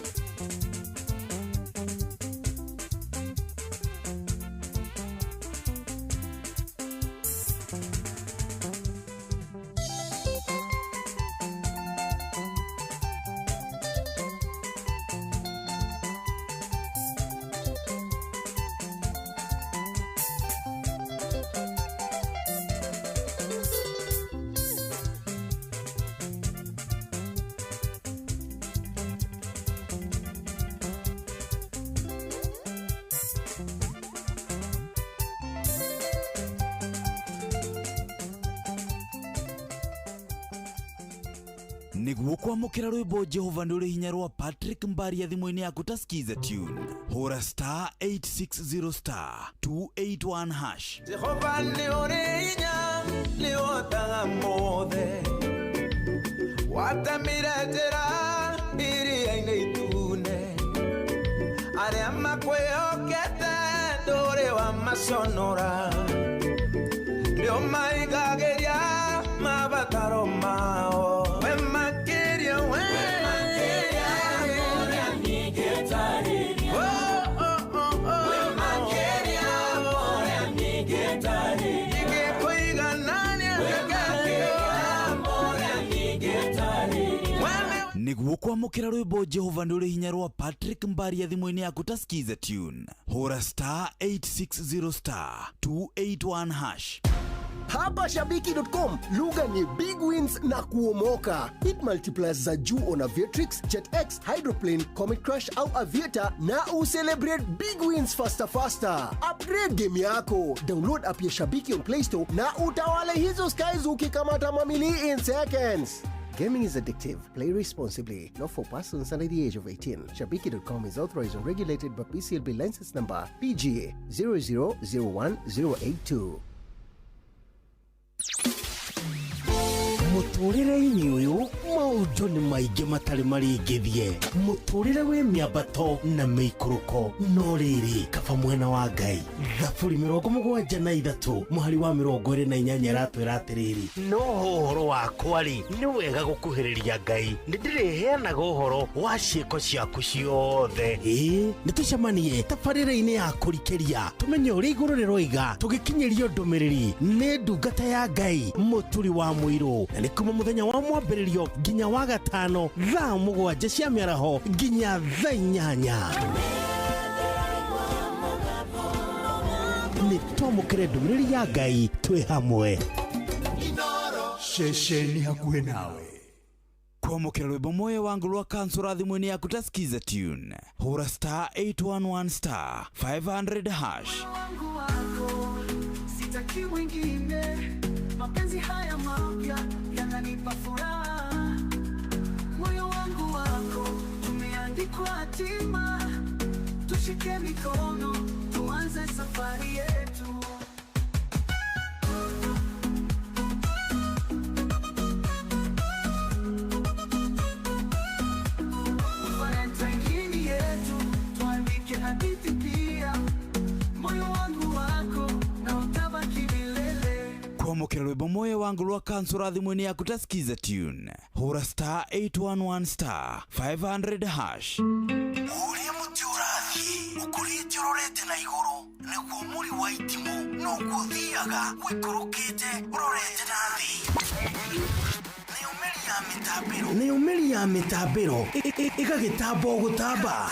Nĩguo kwamũkĩra rwĩmbo Jehova nĩ ũrĩ hinya rwa Patrick Mbaria thimũ-inĩ yaku ta Skiza tune, hũra star 860 star 281 hash. Jehova nĩ ũrĩ hinya, nĩ ũhotaga mothe, watemire njĩra iria-inĩ itune, arĩa makwĩhokete ndũrĩ wamaconora, nĩ ũmaigagĩria mabataro mao. We makĩria, we Oh, oh, oh, oh. Ingĩkũiganania Nĩguo kwamũkĩra rwĩmbo Jehova nĩ ũrĩ hinya rwa Patrick Mbaria thimũ-inĩ yaku ta Skiza tune, hũra star 860 star 281 hash. Hapa Shabiki.com lugha ni big wins na kuomoka. Hit multipliers za juu on Aviatrix, JetX, Hydroplane, Comet Crush au Aviator na ucelebrate big wins faster faster. Upgrade game yako. Download app ya Shabiki on Play Store na utawale hizo skies ukikamata mamili in seconds. Gaming is addictive. Play responsibly. Not for persons under the age of 18. Shabiki.com is authorized and regulated by PCLB license number PGA 0001082. Mũtũrĩre-inĩ ũyũ maũndũ nĩ maingĩ matarĩ marĩngĩthie, mũtũrĩre wĩ mĩambato na mĩikũrũko, no rĩrĩ kaba mwena wa Ngai. Thaburi 73 mũhari wa 28 ĩratwĩra atĩrĩrĩ, no ũhoro wakwa rĩ, nĩ wega gũkuhĩrĩria Ngai, nĩ ndĩrĩheanaga ũhoro wa ciĩko ciaku ciothe. Ĩĩ, nĩ tũcemanie tabarĩra-inĩ ya kũrikĩria tũmenye ũrĩa igũrũ rĩroiga, tũgĩkinyĩrio ndũmĩrĩri nĩ ndungata ya Ngai Mũturi wa Mũirũ, na nĩ kuma mũthenya wa mwambĩrĩrio nginya wa gatano thaa 7 cia mĩaraho nginya thaa 8. Nĩ twamũkĩre ndũmĩrĩri ya Ngai twĩ hamwe. Ceceni hakuhĩ nawe. Kwamũkĩra rwĩmbo moyo wangu rwa kansura thimũ-inĩ yaku ta Skiza tune, hũra star 811 star 500 hash. Wangu wako sitaki mwingine, mapenzi haya mapya yananipa furaha. Moyo wangu wako tumeandikwa hatima, tushike mikono tuanze safari yetu. Valentine yetu tuandike hadithi pia, moyo wangu wako na utabaki milele. Kwamũkĩra rwĩmbo moyo wangu rwa kansura thimũ-inĩ yaku ta Skiza tune, hũra star 811 star 500 hash. Ũrĩa mũtĩ ũrathiĩ ũkũrĩte ũrorete na igũrũ, nĩguo mũri wa itimũ noguo ũthiaga ũikũrũkĩte ũrorete na thĩ. Nayo mĩri ya mĩtambĩro ĩgagĩtamba o gũtamba,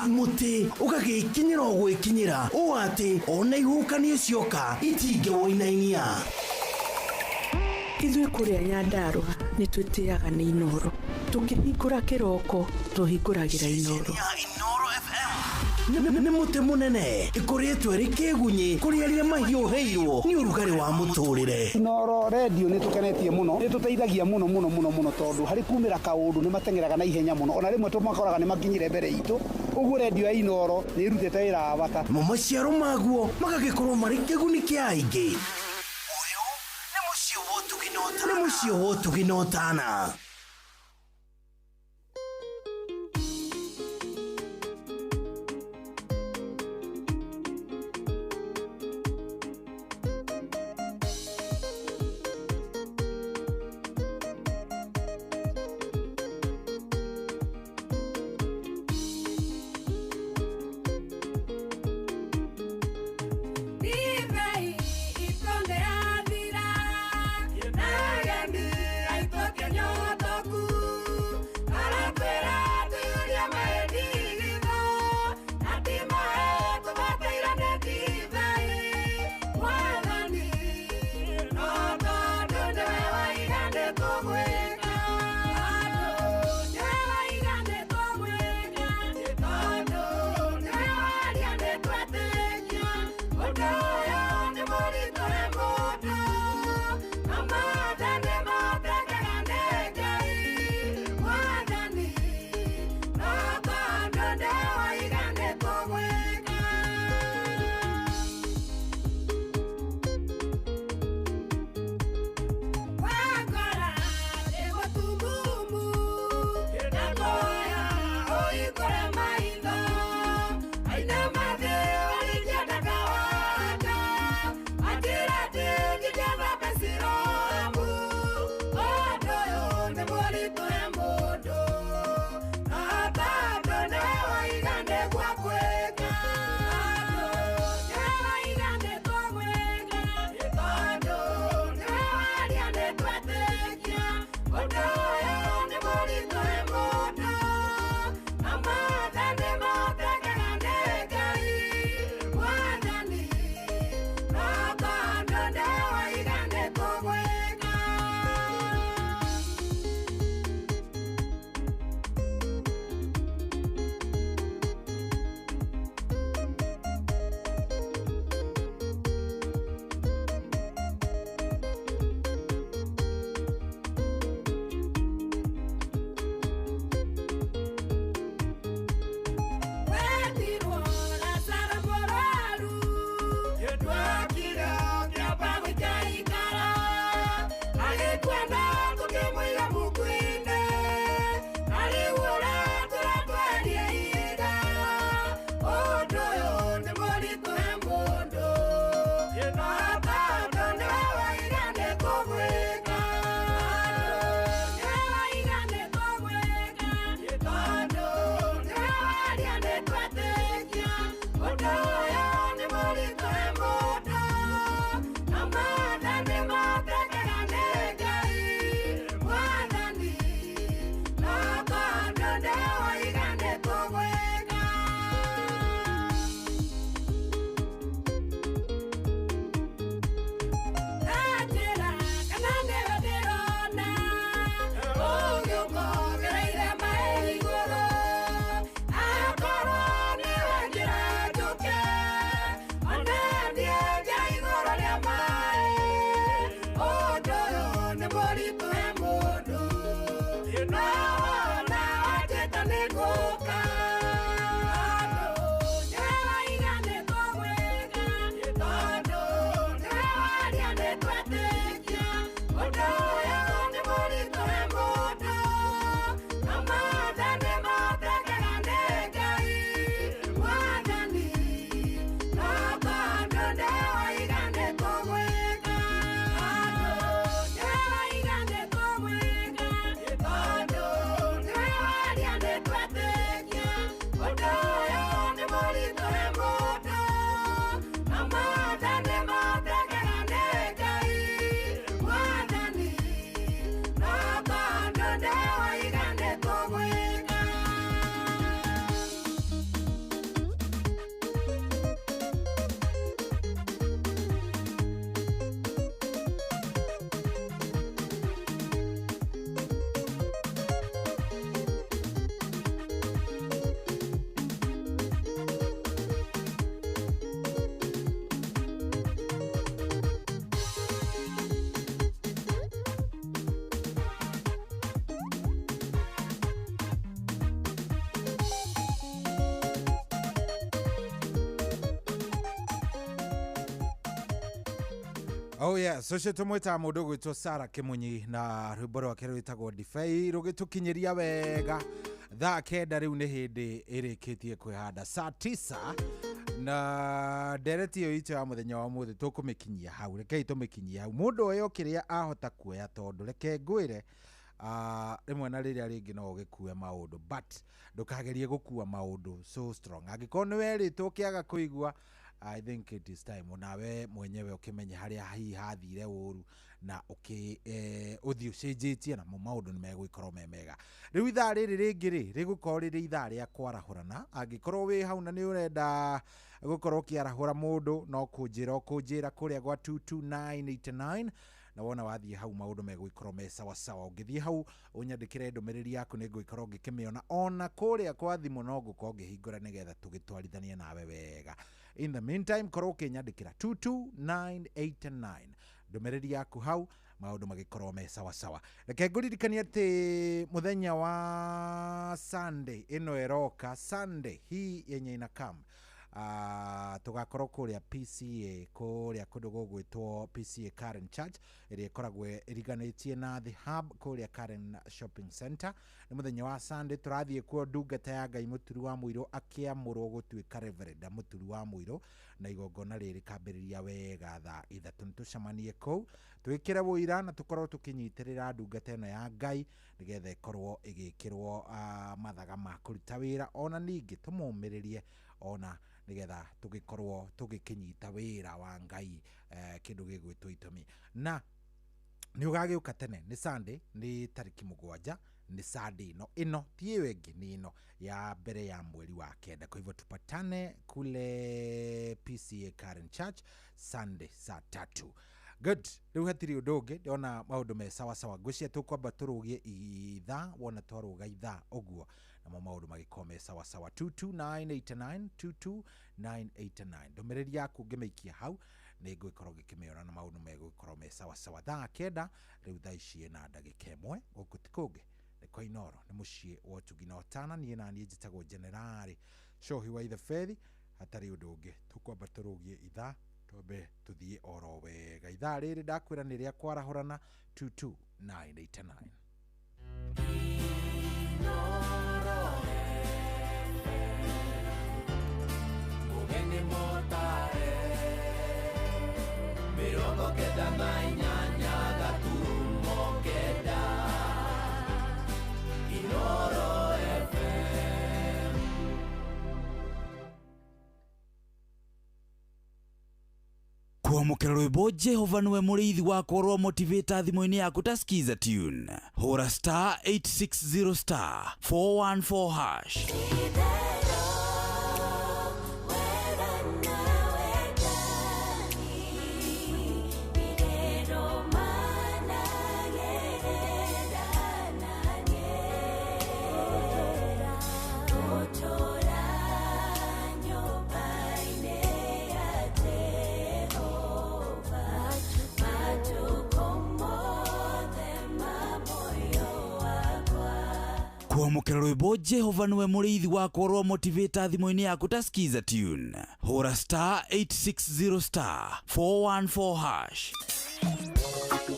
mũtĩ ũgagĩkinyĩra o gwĩkinyĩra, ũũ atĩ ona ihuhũkanio cioka itingĩwũinainia. Ithuĩ kũrĩa Nyandarũa nĩ twĩtĩaga nĩ Inooro. Tũkĩhingũra kĩroko tũhingũragĩra Inooro. Nĩ mũtĩ mũnene ĩkũrĩtwo ĩrĩ kĩgunyĩ kũrĩ arĩa mahiũhĩirwo nĩ ũrugarĩ wa mũtũrĩre. Inooro redio nĩ tũkenetie mũno, nĩ tũteithagia mũno mũno mũno mũno, tondũ harĩ kumĩra kaũndũ nĩ mateng'eraga na ihenya mũno, ona rĩmwe tũmakoraga nĩ makinyire mbere itũ. Ũguo redio ya Inooro nĩ ĩrutĩte wĩra wa bata. Mo maciaro maguo magagĩkorwo marĩ kĩguni kĩa aingĩ. Ũyũ nĩ mũciĩ wa ũtugi na ũtana. Itonde adira, nageni, aitoke nyoto. Oh yes, ũcio tũmwĩtaga mũndũ ũgwĩtwo Sarah Kĩmunyi na rwĩmbo rwake rwĩtagwo Ndibei rũgĩtũkinyĩria wega thaa 9 rĩu nĩ hĩndĩ ĩrĩkĩtie kwĩhanda saa 9 na ndereti ĩyo itũ ya mũthenya wa ũmũthĩ tũkũmĩkinyia hau. Rekei tũmĩkinyie hau, mũndũ oe o kĩrĩa ahota kuoya, tondũ reke ngwĩre, rĩmwe na rĩrĩa rĩngĩ no ũgĩkue maũndũ, but ndũkagerie gũkua maũndũ so strong. Angĩkorwo nĩ werĩtwo ũkĩaga kũigua, I think it is time nawe mwenyewe ũkĩmenye harĩa hihi hathire ũru na ũkĩ ũthiĩ ũcenjetie namo maũndũ nĩ megũgĩkorwo me mega. Rĩu ithaa rĩrĩ rĩngĩ rĩ rĩgũkorwo rĩrĩ ithaa rĩa kwarahũrana. Angĩkorwo wĩ hau na nĩ ũrenda gũkorwo ũkĩarahũra mũndũ, no kũnjĩra ũkũnjĩra kũrĩa gwa 22989, na wona wathiĩ hau maũndũ megũgĩkorwo me sawasawa. Ũngĩthiĩ hau ũnyandĩkĩre ndũmĩrĩri yaku nĩ ngũgĩkorwo ngĩkĩmĩona, ona kũrĩa kwa thimũ no ngũkorwo ngĩhingũra nĩgetha tũgĩtwarithanie nawe wega. In the meantime, korwo ũkĩnyandĩkĩra 22989 ndũmĩrĩri yaku hau, maũndũ magĩkorwo me sawasawa. Reke ngũririkanie atĩ mũthenya wa Sunday ĩno ĩroka, Sunday hii yenye inakam, tũgakorwo kũrĩa PCA, kũrĩa kũndũ gũgwĩtwo PCA Karen Church ĩrĩa ĩkoragwo ĩriganĩtie na The Hub kũrĩa Karen Shopping Center. Nĩ mũthenya wa Sunday tũrathiĩ kuo, ndungata ya Ngai Mũturi wa Mũirũ akĩamũrwo gũtuĩka Reverend Mũturi wa Mũirũ, na igongona rĩrĩ rĩkambĩrĩria wega thaa 3. Nĩ tũcemanie kũu twĩkĩre wũira na tũkorwo tũkĩnyitĩrĩra ndungata ĩno ya Ngai nĩgetha ĩkorwo ĩgĩkĩrwo mathaga ma kũruta wĩra, ona ningĩ tũmũmĩrĩrie ona nĩgetha tũgĩkorwo tũgĩkĩnyita wĩra wa Ngai, kĩndũ gĩgwĩtwo itũmi. Na nĩ ũgagĩũka tene, nĩ Sunday, nĩ tarĩki 7, nĩ Sunday ĩno ĩno ti ĩyo ĩngĩ, nĩ ĩno ya mbere ya mweri wa 9. Kwa hivyo tupatane kule PCA Karen Church Sunday saa 3. Good. Rĩu hatirĩ ũndũ ũngĩ, ndĩrona maũndũ me sawasawa. Ngwĩciria tũkwamba tũrũgie ithaa, wona twarũga ithaa ũguo namo maũndũ magĩkorwo me sawasawa. 22989 22989 ndũmĩrĩri yaku ngĩmĩikia hau nĩ ngũgĩkorwo ngĩkĩmĩona na maũndũ megũgĩkorwo me sawasawa. Thaa 9 rĩu thaa ici ĩna ndagĩka 1, gũkũ ti kũngĩ nĩ kwa Inooro, nĩ mũciĩ wa ũtugi na ũtana. Niĩ na niĩ njĩtagwo Generali Cohi wa Itheberi. Hatarĩ ũndũ ũngĩ tũkwamba tũrũgie ithaa, twambe tũthiĩ oro wega. Ithaa rĩrĩ ndakwĩra nĩ rĩa kwarahũrana 22989. Mugeni motare 98 gaturumo 9 Inooro FM. Kwamũkĩra rwĩmbo Jehova nĩwe mũrĩithi wakwa rwa motivator thimũ-inĩ yaku ta skiza tune, hũra star 860 star 414 hash. Kwamũkĩra rwĩmbo Jehova nĩwe mũrĩithi wakwa rwa motivator thimũ-inĩ yaku ta skiza tune, hũra star 860 star 414 hash.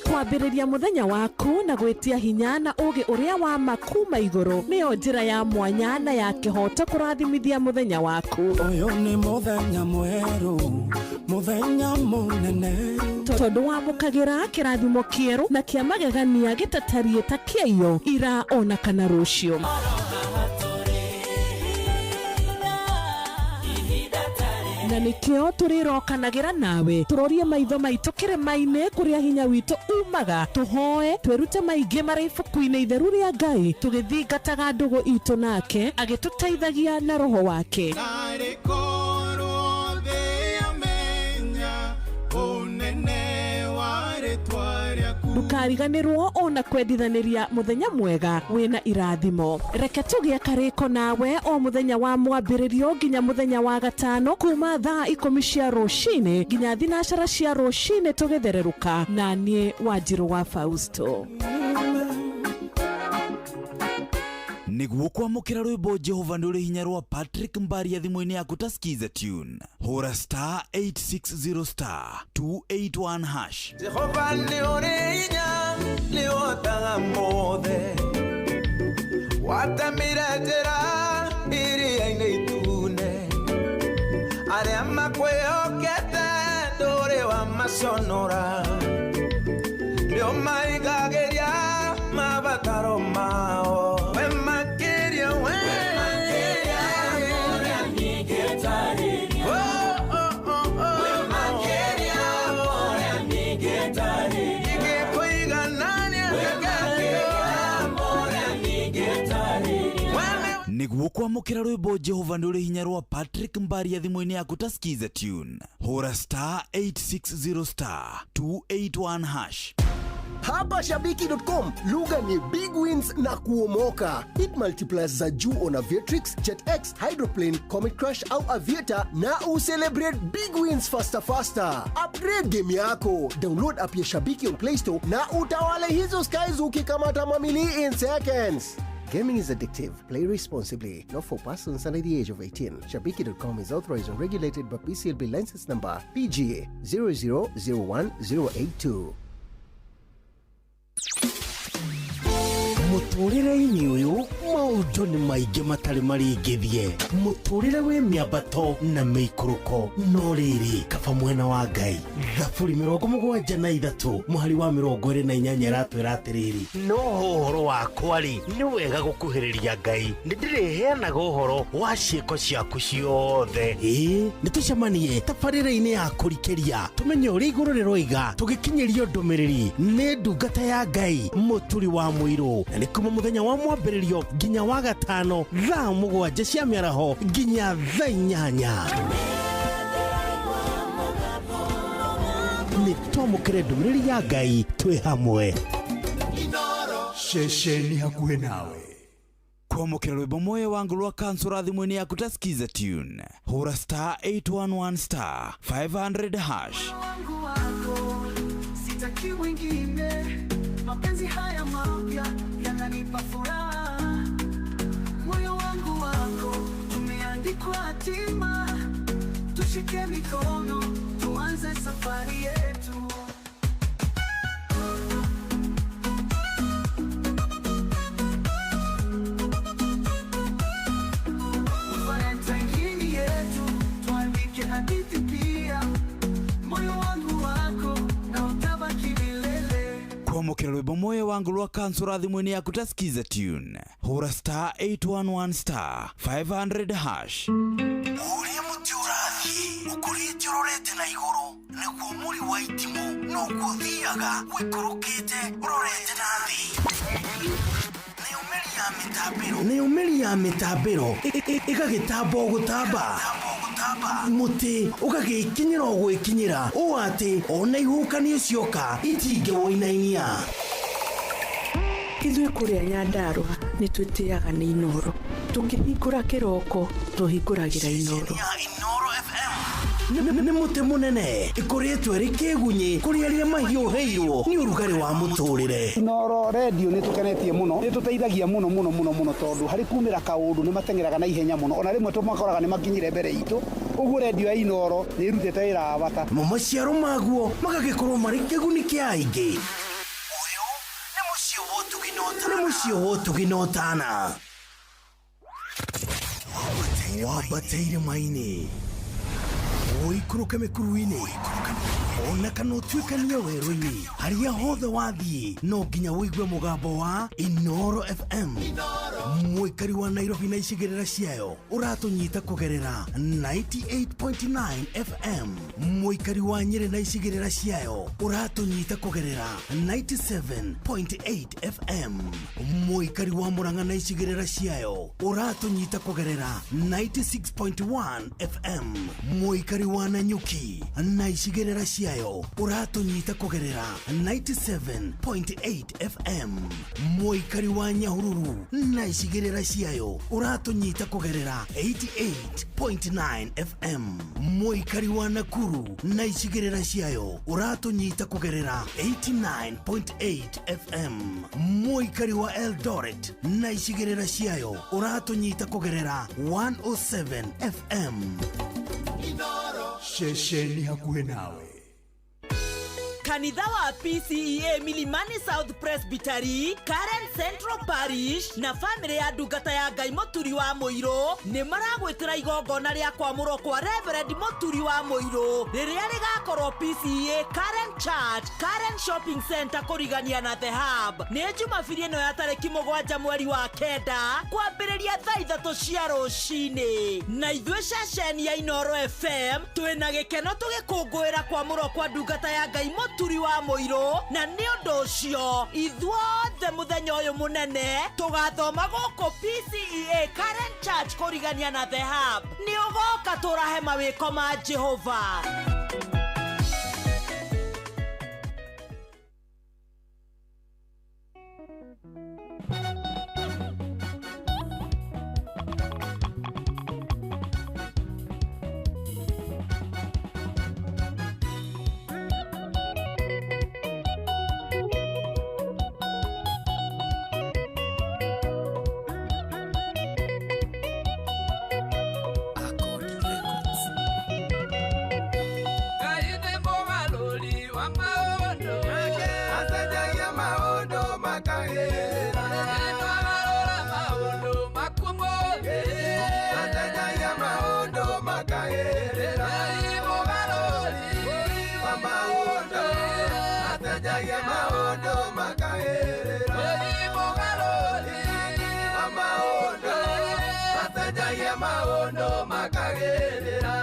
Kwambĩrĩria mũthenya waku na gwĩtia hinya na ũũgĩ ũrĩa wa ma kuma igũrũ nĩyo njĩra ya mwanya na ya kĩhooto kũrathimithia mũthenya waku. Ũyũ nĩ mũthenya mwerũ, mũthenya mũnene, tondũ wamũkagĩra kĩrathimo kĩerũ na kĩa magegania gĩtatariĩ ta kĩaiyo ira ona kana rũciũ. Na nĩkĩo tũrĩrokanagĩra nawe tũrorie maitho maitũ kĩrĩma-inĩ kũrĩa hinya witũ umaga, tũhoe twĩrute maingĩ marĩ ibuku-inĩ itheru rĩa Ngai, tũgĩthingataga ndũgũ itũ nake agĩtũteithagia na roho wake. Narĩ korwo thĩ yamenya ũnene wa rĩtwa rĩaku. Ndũkariganĩrwo ona kwendithanĩria mũthenya mwega wĩna irathimo. Reke tũgĩe karĩko nawe o mũthenya wa mwambĩrĩrio nginya mũthenya wa gatano kuma thaa 10 cia rũcinĩ nginya 12 cia rũcinĩ tũgĩthererũka na niĩ Wanjirũ wa Fausto. Nĩguo kwamũkĩra rwĩmbo Jehova nĩ ũrĩ hinya rwa Patrick Mbaria thimũ-inĩ yaku ta Skiza tune, hũra star 860 star 281 hash. Jehova nĩ ũrĩ hinya, nĩ ũhotaga mothe. Watemire njĩra iria-inĩ itune, arĩa makwĩhokete ndũrĩ wamaconora, nĩ ũmaigagĩria mabataro mao. We makĩria, we Nĩguo kwamũkĩra rwĩmbo Jehova nĩ ũrĩ hinya rwa Patrick Mbaria thimũ-inĩ yaku ta Skiza tune, hũra star 860 star 281 hash. Hapa Shabiki.com lugha ni big wins na kuomoka. Hit multipliers za juu on Aviatrix, JetX, Hydroplane, Comet Crush au Aviator na ucelebrate big wins faster faster. Upgrade game yako. Download app ya Shabiki on Play Store na utawale hizo skies ukikamata mamili in seconds. Gaming is addictive. Play responsibly. Not for persons under the age of 18. Shabiki.com is authorized and regulated by PCLB license number PGA 0001082. Mũtũrĩre-inĩ ũyũ maũndũ nĩ maingĩ matarĩ maringithie, mũtũrĩre wĩ mĩambato na mĩikũrũko, no rĩrĩ kaba mwena wa Ngai. Thaburi 73 mũhari wa 28 ĩratwĩra atĩrĩrĩ, no ũhoro wakwa rĩ, nĩ wega gũkuhĩrĩria Ngai, nĩ ndĩrĩheanaga ũhoro wa ciĩko ciaku ciothe. Ĩĩ, nĩ tũcemanie tabarĩra-inĩ ya kũrikĩria, tũmenye ũrĩa igũrũ rĩroiga, tũgĩkinyĩrio ndũmĩrĩri nĩ ndungata ya Ngai Mũturi wa Mũirũ, na nĩ kuma mũthenya wa mwambĩrĩrio nginya wa gatano thaa 7 cia mĩaraho nginya thaa 8. Nĩ twamũkĩre ndũmĩrĩri ya Ngai twĩ hamwe. Ceceni hakuhĩ nawe. Kwamũkĩra rwĩmbo moyo wangu rwa kansura thimũ-inĩ yaku ta Skiza tune, hũra star 811 star 500 hash. Wangu wako, sitaki wengine, mapenzi haya mapya yananipa furaha. Moyo wangu wako tumeandikwa hatima, tushike mikono tuanze safari yetu. Valentine yetu tuandike hadithi pia, moyo wangu wako na utabaki milele. Kwamũkĩra rwĩmbo moyo wangu rwa kansura thimũ-inĩ yaku ta Skiza tune, hũra star 811 star 500 hash. Ũrĩa mũtĩ ũrathiĩ ũkũrĩte ũrorete na igũrũ, nĩguo mũri wa itimũ noguo ũthiaga ũikũrũkĩte ũrorete na thĩ. Nayo mĩri ya mĩtambĩro ĩgagĩtamba o gũtamba, mũtĩ ũgagĩkinyĩra o gwĩkinyĩra, ũũ atĩ ona ihuhũkanio cioka itingĩwũinainia. Ithuĩ kũrĩa Nyandarũa nĩ twĩtĩaga nĩ Inoro, tũkĩhingũra kĩroko tũhingũragĩra Inoro. Nĩ mũtĩ mũnene ĩkũrĩtwo ĩrĩ kĩgunyĩ kũrĩ arĩa mahiũhĩirwo nĩ ũrugarĩ wa mũtũrĩre. Inoro radio nĩ tũkenetie mũno, nĩ tũteithagia mũno mũno mũno mũno, tondũ harĩ kumĩra kaũndũ nĩ mateng'eraga na ihenya mũno, ona rĩmwe tũmakoraga nĩ makinyire mbere itũ. Ũguo radio ya Inoro nĩ ĩrutĩte wĩra wa bata. Mo maciaro maguo magagĩkorwo marĩ kĩguni kĩa aingĩ. Ũyũ nĩ mũciĩ wa ũtugi na ũtana. Wambate irĩma-inĩ, ũikũrũke mĩkuru-inĩ, ona kana ũtuĩkanie werũ-inĩ, harĩa hothe wathiĩ no nginya ũigue mũgambo wa Inoro FM. Mũikari wa Nairobi na icigĩrĩra ciayo ũratũnyita kũgerera 98.9 FM. Mũikari wa Nyĩrĩ na icigĩrĩra ciayo ũratũnyita kũgerera 97.8 FM. Mũikari wa Murang'a na icigĩrĩra ciayo ũratũnyita kũgerera 96.1 FM. Mũikari wa Nanyuki na icigĩrĩra ciayo ũratũnyita kũgerera 97.8 FM. Mũikari wa Nyahururu na icigĩrĩra ciayo ũratũnyita kũgerera 88.9 FM. Mũikari wa Nakuru na icigĩrĩra ciayo ũratũnyita kũgerera 89.8 FM. Mũikari wa Eldoret na icigĩrĩra ciayo ũratũnyita kũgerera 107 FM. Ceceni hakuhĩ nawe. Kanitha wa PCEA Milimani South Presbytery, Karen Central Parish na famĩlĩ ya ndungata ya Ngai Mũturi wa Mũirũ nĩ maragwĩtĩra igongona rĩa kwamũrwo kwa Reverend Mũturi wa Mũirũ rĩrĩa rĩgakorwo PCEA Karen Church, Karen Shopping Center kũrigania na The Hub. Nĩ Jumabiri ĩno ya tarĩki 7 mweri wa 9 kwambĩrĩria thaa 3 cia rũcinĩ. Na ithuĩ ceceni ya Inoro FM twĩna gĩkeno tũgĩkũngũĩra kwamũrwo kwa ndungata ya Ngai Mũturi wa Mũirũ, na nĩ ũndũ ũcio ithuothe mũthenya ũyũ mũnene tũgathoma gũkũ PCEA Karen Church kũrigania na The Hub. Nĩ ũgoka tũrahe mawĩko ma Jehova. Ateithagia maũndũ makaĩrĩra.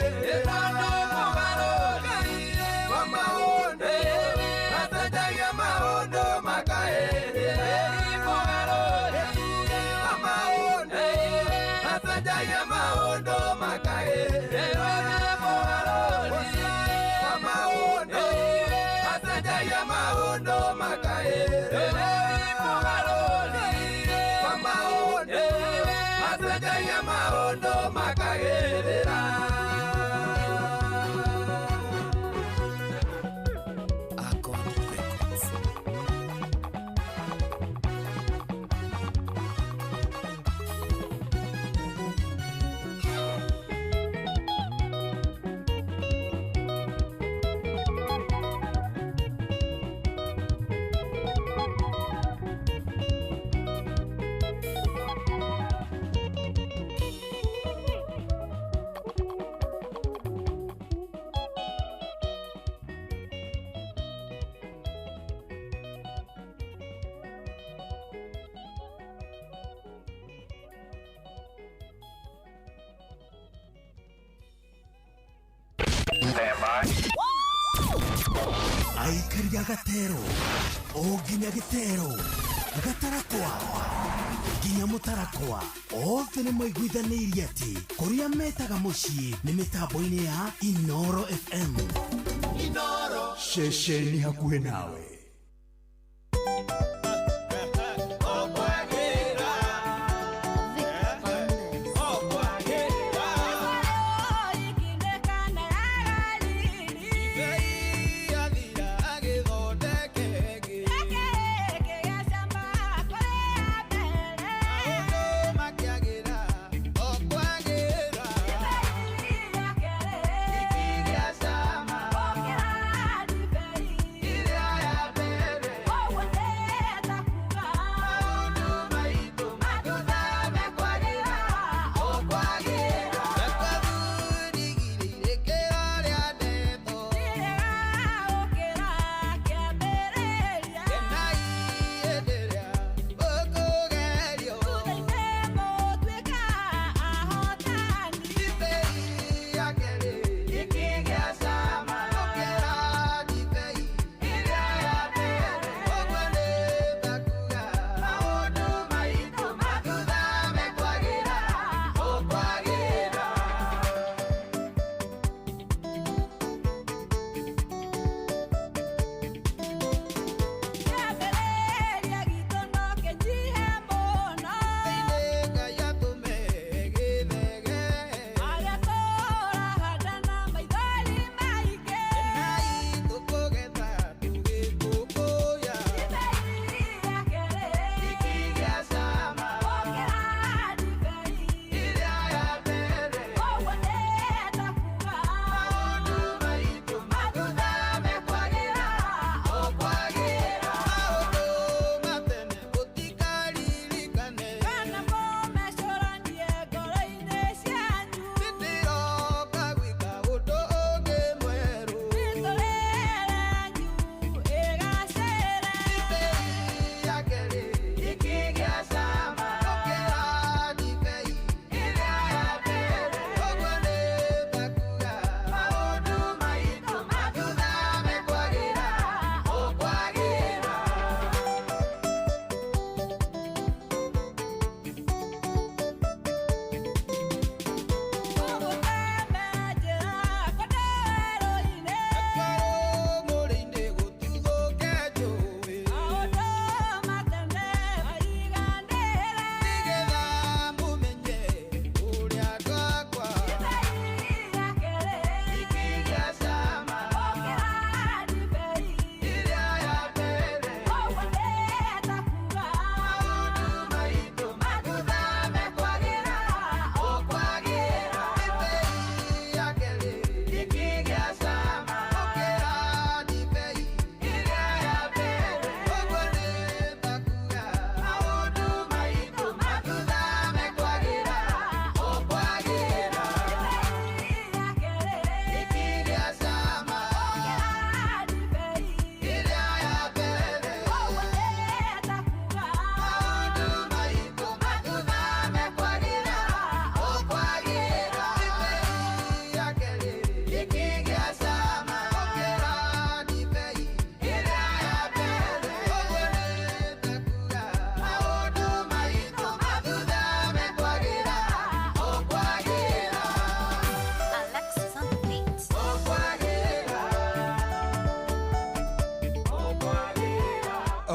Tondũ mũgarũri wa maũndũ acenjagia maũndũ makaĩrĩra. Mũgarũri wa maũndũ acenjagia maũndũ makaĩrĩra. Mũgarũri wa maũndũ acenjagia maũndũ makaĩrĩra. Mũgarũri wa maũndũ acenjagia maũndũ makaĩrĩra. Aikaria gatero o nginya gĩtero gatarakwa nginya mũtarakwa othe nĩ maiguithanĩirie atĩ kũrĩa metaga mũciĩ nĩ mĩtambo-inĩ ya Inoro FM. Inoro ceceni hakuhĩ nawe. Yeah.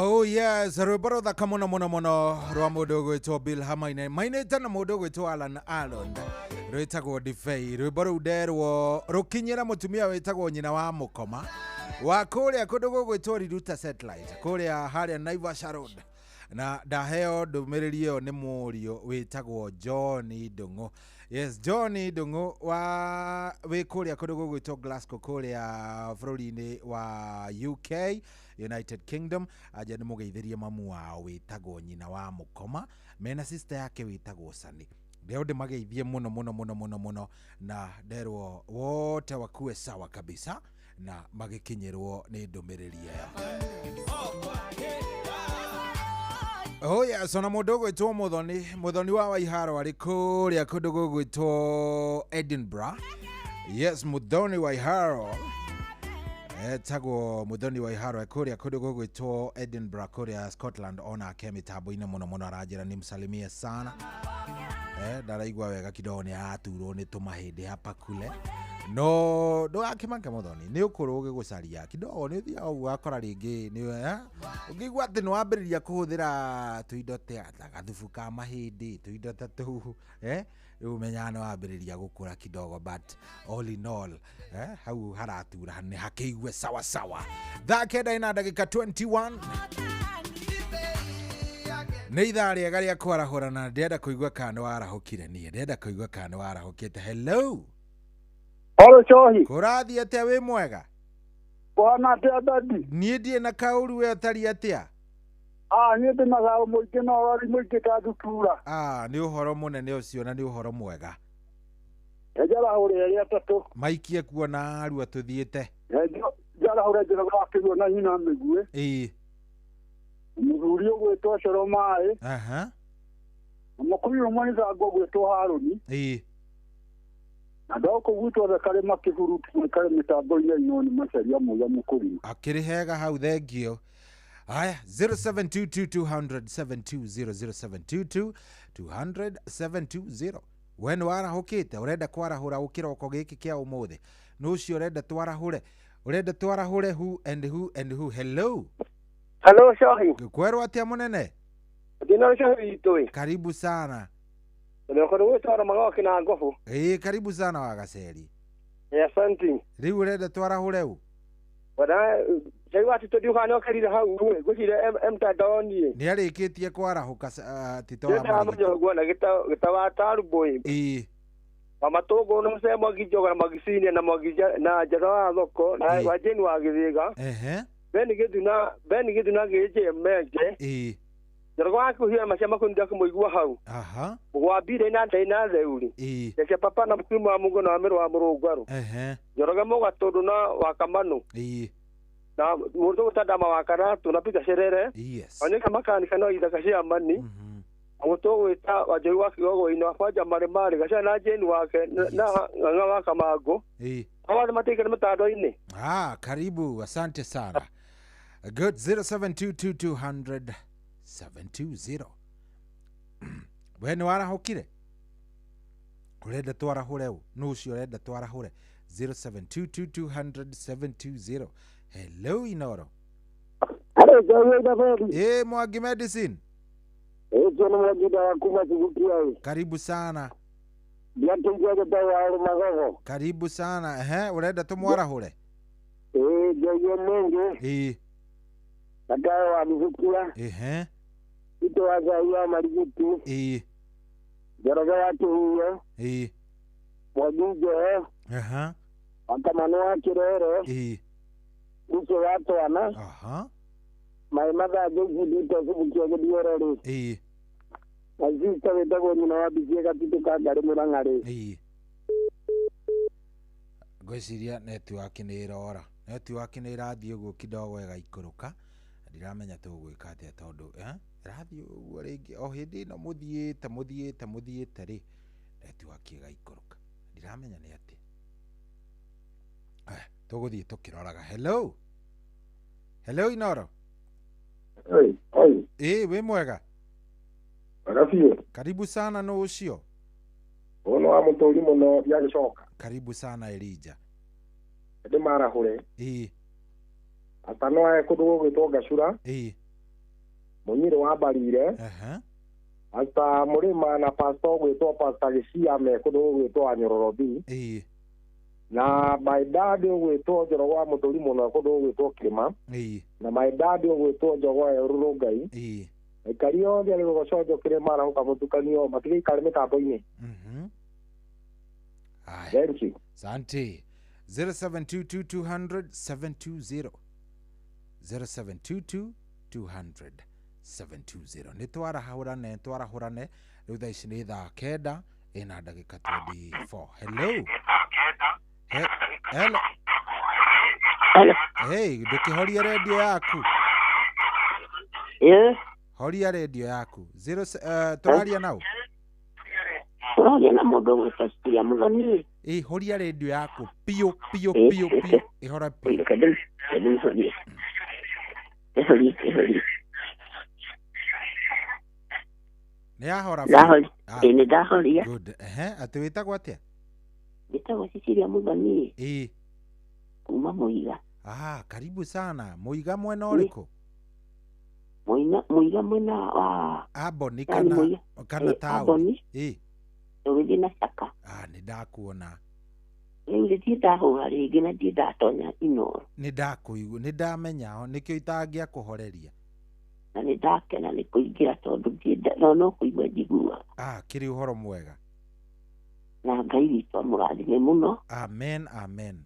Oh yes, rwĩmbo rũthaka mũno mũno mũno rwa mũndũ ũgwĩtwo Bill Hamaine mainĩte na mũndũ ũgwĩtwo Alan Alond, rwĩtagwo Ndibei. Rwĩmbo rũu nderwo rũkinyĩra mũtumia wĩtagwo nyina wa mũkoma wa kũrĩa kũndũ gũgwĩtwo Riruta Satellite kũrĩa harĩa Naivasha Road, na ndaheo ndũmĩrĩri ĩyo nĩ mũriũ wĩtagwo John Ndung'u. Yes, John Ndung'u wa wĩ kũrĩa kũndũ gũgwĩtwo Glasgow kũrĩa bũrũri-inĩ wa UK, United Kingdom. Aja nĩ mũgeithĩrie mamu wao wĩtagwo nyina wa mũkoma mena sister yake wĩtagwo Sani. Ndeo ndĩmageithie mũno mũno mũno mũno mũno, na nderwo wote wakue sawa kabisa na magĩkinyĩrwo nĩ ndũmĩrĩri ĩyo. Oh yes, ona mũndũ ũgwĩtwo Muthoni, Muthoni wa Waiharo arĩ kũrĩa kũndũ gũgwĩtwo Edinburgh. Yes, Muthoni Waiharo etagwo Muthoni Waiharo kũrĩa kũndũ gũgwĩtwo Edinburgh kũrĩa Scotland, onake mĩtambo-inĩ mũno mũno aranjĩra nimsalimie sana. Ndaraigua wega kidogo nĩ araturwo nĩ tũmahĩndĩ hapa kule, no ndũgakĩmake Muthoni, nĩ ũkũrũ ũgĩgũcaria kidogo nĩ ũthiaga ũguo ũgakora rĩngĩ nĩ ũngĩigua atĩ nĩ wambĩrĩria kũhũthĩra tũindo ta gathubu ka mahĩndĩ, tũindo ta tũu, rĩu ũmenyaga nĩ wambĩrĩria gũkũra kidogo, but all in all, hau haratura nĩ hakĩigue sawa sawa. Thaa 9 na ndagĩka 21 nĩ ithaa rĩega rĩa kwarahũrana. Ndĩrenda kũigua kana nĩ warahũkire. Niĩ ndĩrenda kũigua kana nĩ warahũkĩte. Hello. Halo Cohi. Kũrathiĩ atĩa? Wĩ mwega? Kũhana atĩa dadi? Niĩ ndirĩ na kaũru, we ũtariĩ atĩa? Niĩ ndĩ na thayũ mũingĩ na ũrori mũingĩ ta ndutura. Nĩ ũhoro mũnene ũcio na nĩ ũhoro mwega. Njarahũre erĩ atatũ. Maikie kuo na arua tũthiĩte. Njarahũre Njoroge wa Kĩguũ na nyina Mĩguĩ. Ĩĩ. Mũthuri ũgwĩtwo Coro Maĩ. Aha. Na mũkui ũmwe nĩ thango ũgwĩtwo Harũni. Ĩĩ. Na ndoko gwitũ othe karĩ makĩhurutu karĩ mĩtambo-inĩ ino nĩ macaria mũiga mũkũrima. Akĩrĩ hega hau, thengio. Haya, 0722 200 720, 0722 200 720. We nĩ warahũkĩte, ũrenda kwarahũra kĩroko gĩkĩ kĩa ũmũthĩ, nũ ũcio ũrenda twarahũre, ũrenda twarahũre who and who and who? Hello. Hello Cohi. Kwerwo atĩa mũnene? Ndina Cohi witũ. Karibu sana. Ndĩrokorwo gwĩtwara magoki na ngobu. Ĩĩ, karibu sana wa Gaceri. Asante. Rĩu ũrenda twarahũre ũ? Wada Jai wa tito ndiũka nĩokerire hau ĩ ngwĩciria mtandaoni. Nĩ arĩkĩtie kwarahũka Tito wa Marigiti. Ndĩramenya na gĩta wa Tarubũ ĩ. Ĩĩ. Wa Matũngũ na Mũcee Mwangi Njoga na Mwangi Senior na Mwangi na Njara wa Thoko na wa Jane wa Gĩthĩga. Ehe. Ben Gĩthuna Gĩnjĩ Menje. Ĩĩ. Njoroge wa kũhiũra macia makũni ndakũmũigua hau. Aha. Mũgwambire na ndai na theuri. Ĩĩ. Cia papa na mũkuru wa Mungu na wa Mĩrũ wa Mũrũngarũ. Ehe. Njoroge Mũgatũndũ na wa Kamanũ. Ĩĩ. Na mũndũ gũtandama wa Karatũ na Peter Cerere. Yes. Onyeka makanika no ithaka cia mani. Mũtũ gwĩta Wanjoi wa Kĩgogo-inĩ wa Kwanja Marĩ Marĩ Gacana na Jane wake na Ng'ang'a wa Kamangũ. Ĩĩ. Awathe mateikare mĩtandao-inĩ. Karibu, asante sana. Good. 0722 200 720. We nĩ warahũkire? Ũrenda twarahũre ũ? Nũ ũcio ũrenda twarahũre? 0722 200 720. Hello Inoro. Hello Joey David. Ĩĩ, Mwangi Medicine. Ĩĩ, nĩ Mwangi wa kuma Kigukia. Karibu sana. Ndiateithia gĩtaũ wa Rũmagogo. Karibu sana. Ehe, ũrenda tũmwarahũre? Ĩĩ, Joey Mengi. Ĩĩ. Gataũ wa Kigukia. Ehe. Tito wa Ngai wa Marigiti. Ĩĩ. Njoroge wa Kĩhuyo. Ĩĩ. Mwangi Njohe. Aha. Wa Kamanũ wa Kĩrere. Ĩĩ. Ucio wa Twana. Aha. Maĩ mathanjĩ icindĩte Subukia Gĩthioro rĩ. Ĩĩ. Na sister wĩtagwo nyina wa Mbicie Gatitũ ka Ngarĩ Mũrang'a rĩ. Ĩĩ. Ngwĩciria network nĩ ĩrora. Network nĩ ĩrathiĩ ũguo kidogo ĩgaikũrũka. Ndiramenya tũgwĩka atĩa tondũ ĩrathiĩ ũguo rĩngĩ o hĩndĩ ĩno mũthiĩte mũthiĩte mũthiĩte rĩ, network ĩgaikũrũka. Ndiramenya nĩ atĩa. Tũgũthiĩ tũkĩroraga. Hello. Hello Inoro. Oi, oi. Ĩĩ, wĩ mwega? Wega biũ. Karibu sana, nũ ũcio? Ũyũ nĩ wa mũtũri mũno ndiagĩcoka. Karibu sana Elijah. Ndĩmarahũre. Ĩĩ. Atano ae kũndũ gũgwĩtwo Ngacura. Ĩĩ. Mũnyirĩ wa Mbarire. Pastor Mũrĩma na pastor gwĩtwo Pastor Gĩcia me kũndũ gũgwĩtwo Wanyororobi. Ĩĩ. Na my dad ũgwĩtwo Njorogo wa Mũtũri mũno kũndũ gũgwĩtwo Kĩrĩma. Ĩĩ. Na my dad ũgwĩtwo Njogo wa Rũrũngai. Ĩĩ. Aikari othe arĩ Rũgoconjo Kĩrĩma arahũka mũtukanio matigĩikare mĩtambo-inĩ. Haya. Thank you. Asante. 0722 200 720. 0722 200 720. Nĩ twarahũrane twarahũrane rĩu thaa ici nĩ thaa 9 ĩna ndagĩka 24. Hello. Hello. Hello. Hey, ndũkĩhorie redio yaku. Ĩĩ. Horia redio yaku. Zero tũraria nau. Tũraria na mũndũ ũgwĩtwo Cecilia Mũthoni. Ĩ, horia redio yaku piũ piũ piũ piũ. Ĩhora piũ. Reke ndĩmĩhorie. Ĩhorie, ĩhorie. Nĩ yahora biũ? Ndahoria. Ah, Ĩ, nĩ ndahoria. Good. Ehe, atĩ wĩtagwo atĩa? Njĩtagwo Cecilia Mũthoni. Ĩ. Kuma Mũiga. Ah, karibu sana. Mũiga mwena ũrĩkũ? Mũiga Mũiga mwena wa Amboni yani kana Mũiga. kana Ĩ, taũni? Amboni. Ĩ. Ũgĩthiĩ na Caka. Ah, nĩ ndakuona. Rĩu rĩ ndahũra rĩngĩ na ndirĩ ndatonya Inooro. Nĩ ndakũigua, nĩ ndamenya nĩkĩo itangĩakũhoreria. Na nĩ ndakena nĩ kũingĩra tondũ ndirĩ no kũigua njiguaga. Ah, kĩrĩ ũhoro mwega. Na Ngai witũ amũrathime mũno. Amen, amen.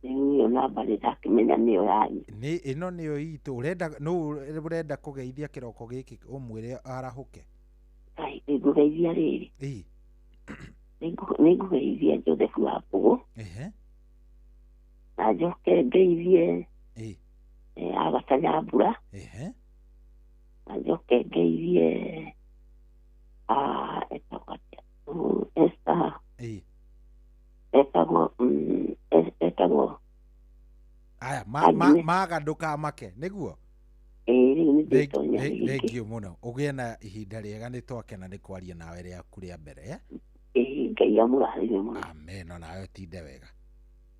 Rĩu ĩyo namba nĩ ndakĩmenya nĩyo yanyu. Nĩ ĩno nĩyo itũ. Ũrenda nũ ũrenda kũgeithia kĩroko gĩkĩ ũmwĩre arahũke? Ngai, nĩngũgeithia rĩrĩ. Ĩ. Nĩngũgeithia Joseph wa Mbũgũ. Ehe. Na njoke ngeithie Ĩ. Agatha Nyambura. Ehe. Na njoke ngeithie etagwo atĩa? Esther. Ĩ. Etagwo etagwo Aya, Agnes. maga ndũkamake, nĩguo? Ĩĩ, rĩu nĩ ndĩtonya rĩngĩ. Thank you mũno. Ũgĩe na ihinda rĩega, nĩ twakena nĩ kwaria nawe rĩaku rĩa mbere. Eh? Ĩĩ, Ngai amũrathime mũno. Amen, onawe ũtinde wega.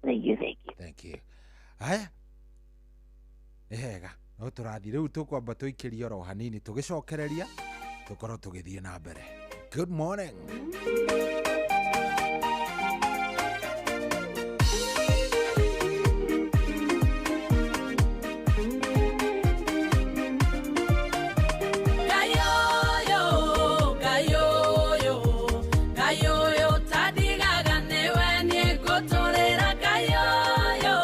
Thank you, thank you. Thank you. Haya. Nĩ hega. No tũrathiĩ rĩu tũkwamba tũikĩrie oro hanini tũgĩcokereria tũkorwo tũgĩthiĩ na mbere. Good morning. Kayoyo, kayoyo, kayoyo tadigaga newe niegũtũrĩra kayoyo,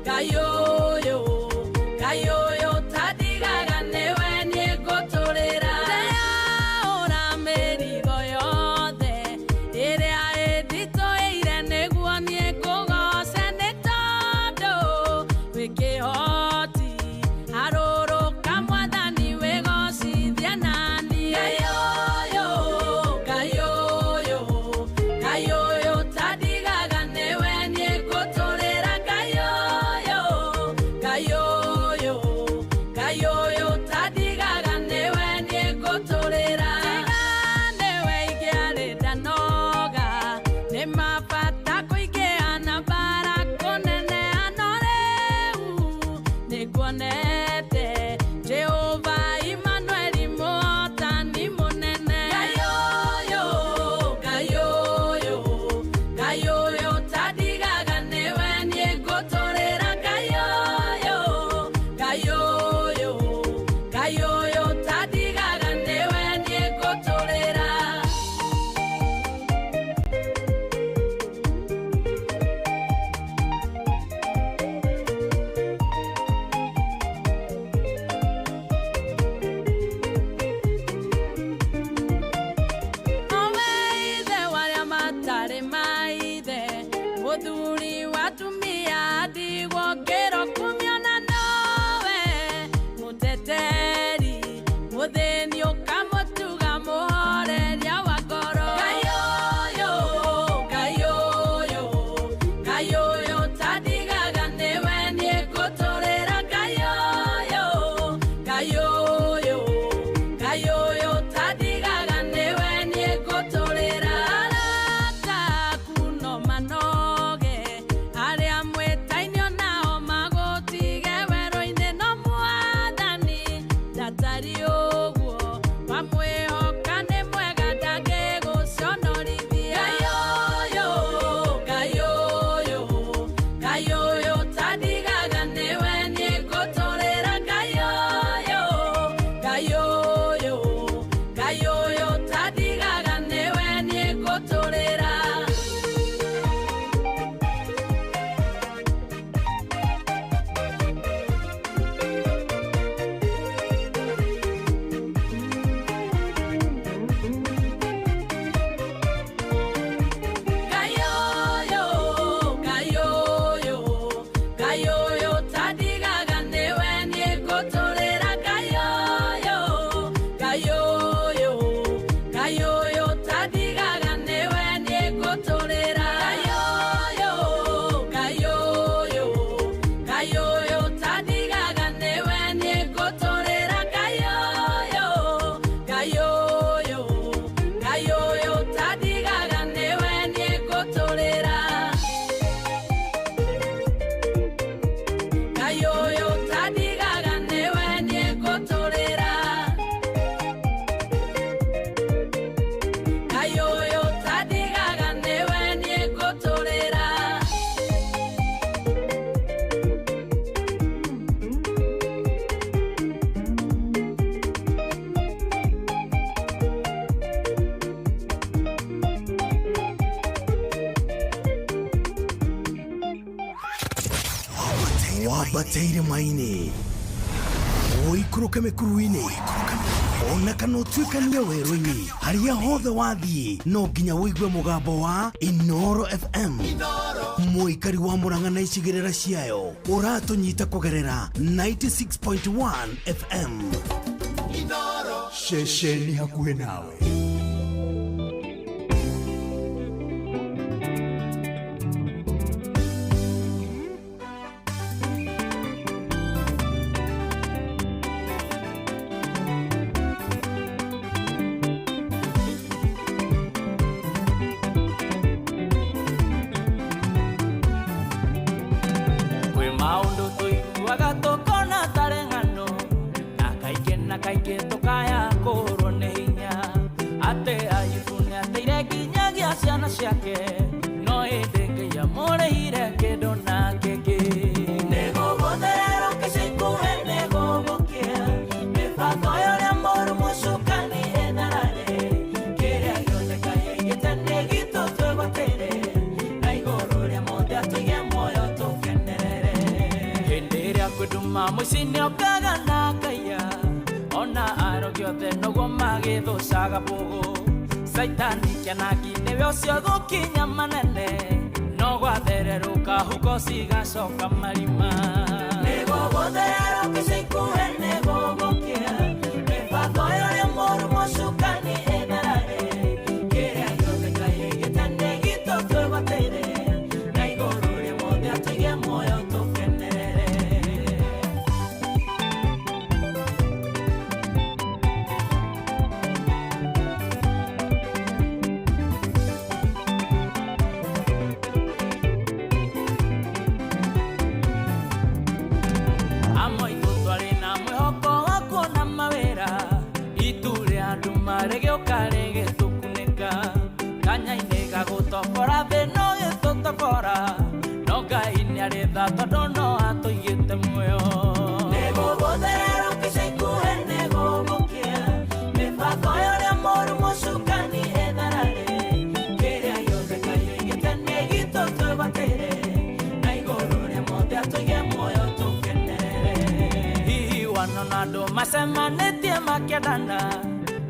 kayoyo, kayoyo tadigaga newe niegũtũrĩra. Ndĩraũra mĩrigo yothe ĩrĩa ĩnditũhĩire nĩguo niĩ ngũgoce nĩ tondũ wĩ kĩhoti. Harũrũka mwathani wĩgocithie nani. Kayoyo, kayoyo, kayoyo tandigaga nĩwe niĩ ngũtũrĩra kayoyo, kayoyo, kayoyo tandigaga nĩwe niĩ ngũtũrĩra. Tiga nĩwe ingĩarĩ ndanoga, nĩ mabata kũingĩha na mbara kũneneha no rĩu nĩnguonete Jehova Emmanueli mũhotani mũnene. Kayoyo, kayoyo, kayoyo tandigaga nĩwe niĩ ngũtũrĩra kayoyo, kayoyo, kayoyo tandigaga nĩwe niĩ ngũtũrĩra. Nowe ithe warĩa matarĩ maithe, mũthuri wa atumia ndigwo ngĩro kũmĩona nowe, mũteteri mũthĩni ũkamũtuga mũhoreria wa ngoro. Kayoyo, kayoyo, kayoyo tandigaga nĩwe niĩ ngũtũrĩra kayoyo, kayoyo, kayoyo tandigaga nĩwe niĩ ngũtũrĩra. Arata aku no manoge, arĩa mwĩtainio nao ma Wambate irĩma-inĩ, ũikũrũke mĩkuru-inĩ, ona kana ũtuĩkanie werũ-inĩ, harĩa hothe wathiĩ no nginya ũigue mũgambo wa Inoro FM. Mũikari wa Murang'a na icigĩrĩra ciayo ũratũnyita kũgerera 96.1 FM. Ceceni hakuhĩ nawe. Kwĩ maũndũ tũiguaga tũkona tarĩ ng'ano, na kaingĩ na kaingĩ tũkaya kũrwo nĩ hinya, atĩ Ayubu nĩateire nginyagia ciana ciake, no ĩndĩ Ngai amũrĩhire kĩndũ na kĩngĩ. Nĩgũgũthererũka ica ikuhĩ nĩgũgũkĩa, mĩbango ya ũrĩa mũũru mũcukani ĩtharare, kĩrĩa gĩothe Ngai aigĩte nĩ gitũ twĩgwatĩre, na igũrũ rĩa mothe atũige muoyo tũkenerere. Hĩndĩ ĩrĩa kwĩ nduma mũici nĩokaga na akaiya, ona arogi othe noguo magĩthũcaga mbũgũ. Caitani kĩanangi nĩwe ũcio gũkinya manene, no gwathererũka huko cigacoka marima. Nĩgũgũthererũka ica ikuhĩ nĩgũgũkĩa, mĩbango ya ũrĩa mũũru mũcukani ĩtharare, kĩrĩa gĩothe Ngai aigĩte nĩ gitũ twĩgwatĩre, na igũrũ rĩa mothe atũige muoyo tũkenerere. Amwe aitũ twarĩ na mwĩhoko wa kuona mawĩra, itu rĩa nduma rĩgĩũka rĩgĩtũkunĩka, kanya-inĩ gagũtobora thĩ no gĩtũtobora, no Ngai nĩarĩ tha tondũ no atũigĩte muoyo. Nĩgũgũthererũka ica ikuhĩ nĩgũgũkĩa, mĩbango ya ũrĩa mũũru mũcukani ĩtharare, kĩrĩa gĩothe Ngai aigĩte nĩ gitũ twĩgwatĩre, na igũrũ rĩa mothe atũige muoyo tũkenerere. Hihi wanona andũ macemanĩtie makĩendana,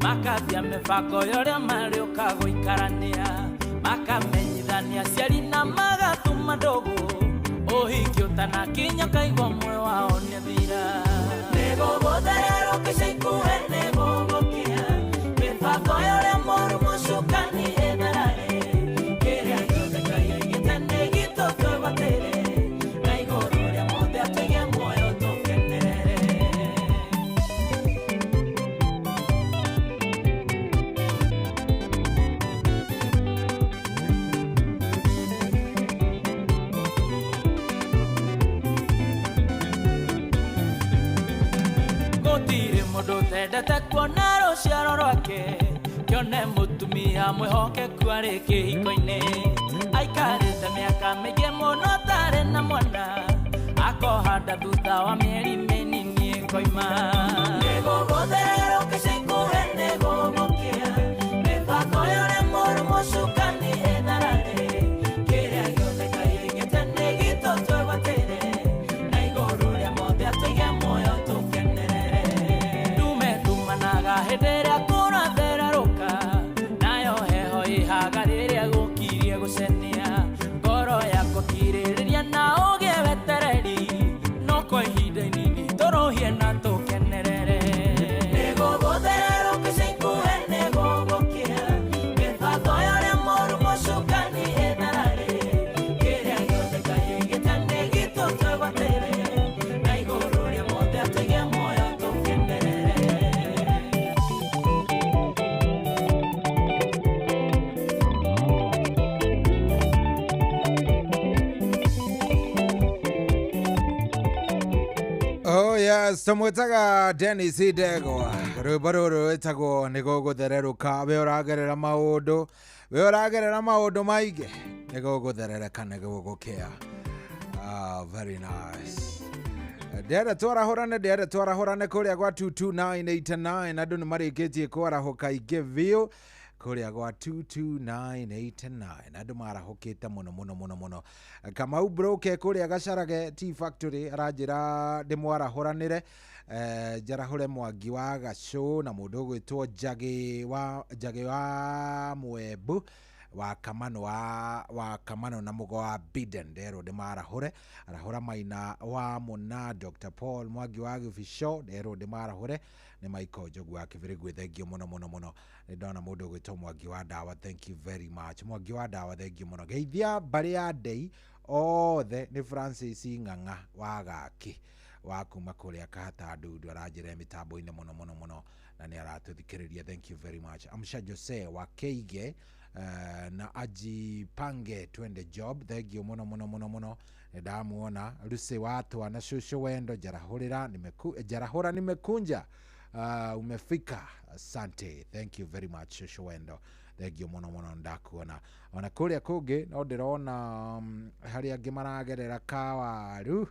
makaambia mĩbango ya ũrĩa marĩũka gũikarania, makamenyithania aciari na magatuma ndũgũ, ũhiki ũtanakinya ũkaigua ũmwe wao nĩathira. Nĩgũgũthererũka ica ikuhĩ nĩgũgũkĩa, mĩbango ya ũrĩa mũũru mũcukani ĩtharare, kĩrĩa gĩothe Ngai aigĩte nĩ gitũ twĩgwatĩre, na igũrũ rĩa mothe atũige muoyo tũkenerere. Gũtirĩ mũndũ ũtendete kuona rũciaro rwake kĩone mũtumia mwĩhokeku arĩ kĩhiko-inĩ, aikarĩte mĩaka mĩingĩ mũno atarĩ na mwana, akohanda thutha wa mĩeri mĩnini ĩkoima. Nĩgũgũthererũka ica ikuhĩ nĩgũgũkĩa, mĩbango ya ũrĩa mũũru mũcukani ĩtharare, kĩrĩa gĩothe Ngai aigĩte nĩ gitũ twĩgwatĩre, na igũrũ rĩa mothe atũige muoyo tũkenerere. Ndume tumanaga hĩndĩ ĩrĩa kũrathererũka, nayo heho ĩhaga rĩrĩa gũkirie gũcenia, ngoro yakwa kirĩrĩria na ũgĩe wetereri, no kwa ihinda inini tũrũhie na tũkenerere. Nĩgũgũthererũka ica ikuhĩ nĩgũgũkĩa, mĩbango ya ũrĩa mũũru mũcukani ĩtharare, kĩrĩa gĩothe Ngai aigĩte nĩ gitũ twĩgwatĩre, na igũrũ rĩa mothe atũige muoyo tũkenerere. Oh yes, tũmwĩtaga Dennis Ndegwa. Rwĩmbo rũrũ rwĩtagwo nĩ gũgũthererũka. We ũragerera maũndũ, we ũragerera maũndũ maingĩ, nĩ gũgũtherereka, nĩ gũgũkĩa. Ah, very nice. Ndĩrenda twarahũrane, ndĩrenda twarahũrane kũrĩa gwa 22989. Andũ nĩ marĩkĩtie kwarahũka aingĩ biũ. Kũrĩa gwa 22989 andũ marahũkĩte mũno mũno mũno mũno. Kamau Broke kũrĩa Gacarage Tea Factory aranjĩra ndĩmwarahũranĩre, njarahũre Mwangi wa Gacũ na mũndũ ũgwĩtwo Njagĩ wa Mwembu wa Kamano wa Kamano na Mũgo wa Biden. Nderwo ndĩmarahũre. Arahũra Maina wa Mũna, Dr Paul Mwangi wa Gĩbico, nderwo ndĩmarahũre nĩ Michael Njogu wa Kĩbĩrĩgwe. Thank you mũno mũno mũno. Nĩ ndona mũndũ ũgwĩtwo Mwangi wa Ndawa, thank you very much, Mwangi wa Ndawa, thank you mũno. Geithia mbarĩ ya Ndei othe. Nĩ Francis Ng'ang'a wa Gaki wa kuma kũrĩa Kahata Ndundu, aranjĩra mĩtambo-inĩ mũno mũno mũno na nĩ aratũthikĩrĩria. Thank you very much. Amsha Jose wa Keige na ajipange twende job, thank you mũno mũno mũno mũno. Nĩ ndamuona Lucy watwa na Shushu Wendo, njarahũrĩra njarahũra nimekunja, umefika, asante, thank you very much, Shushu Wendo, thank you mũno mũno. Ndakuona ona kũrĩa kũngĩ no ndĩrona harĩa angĩ maragerera kawaru.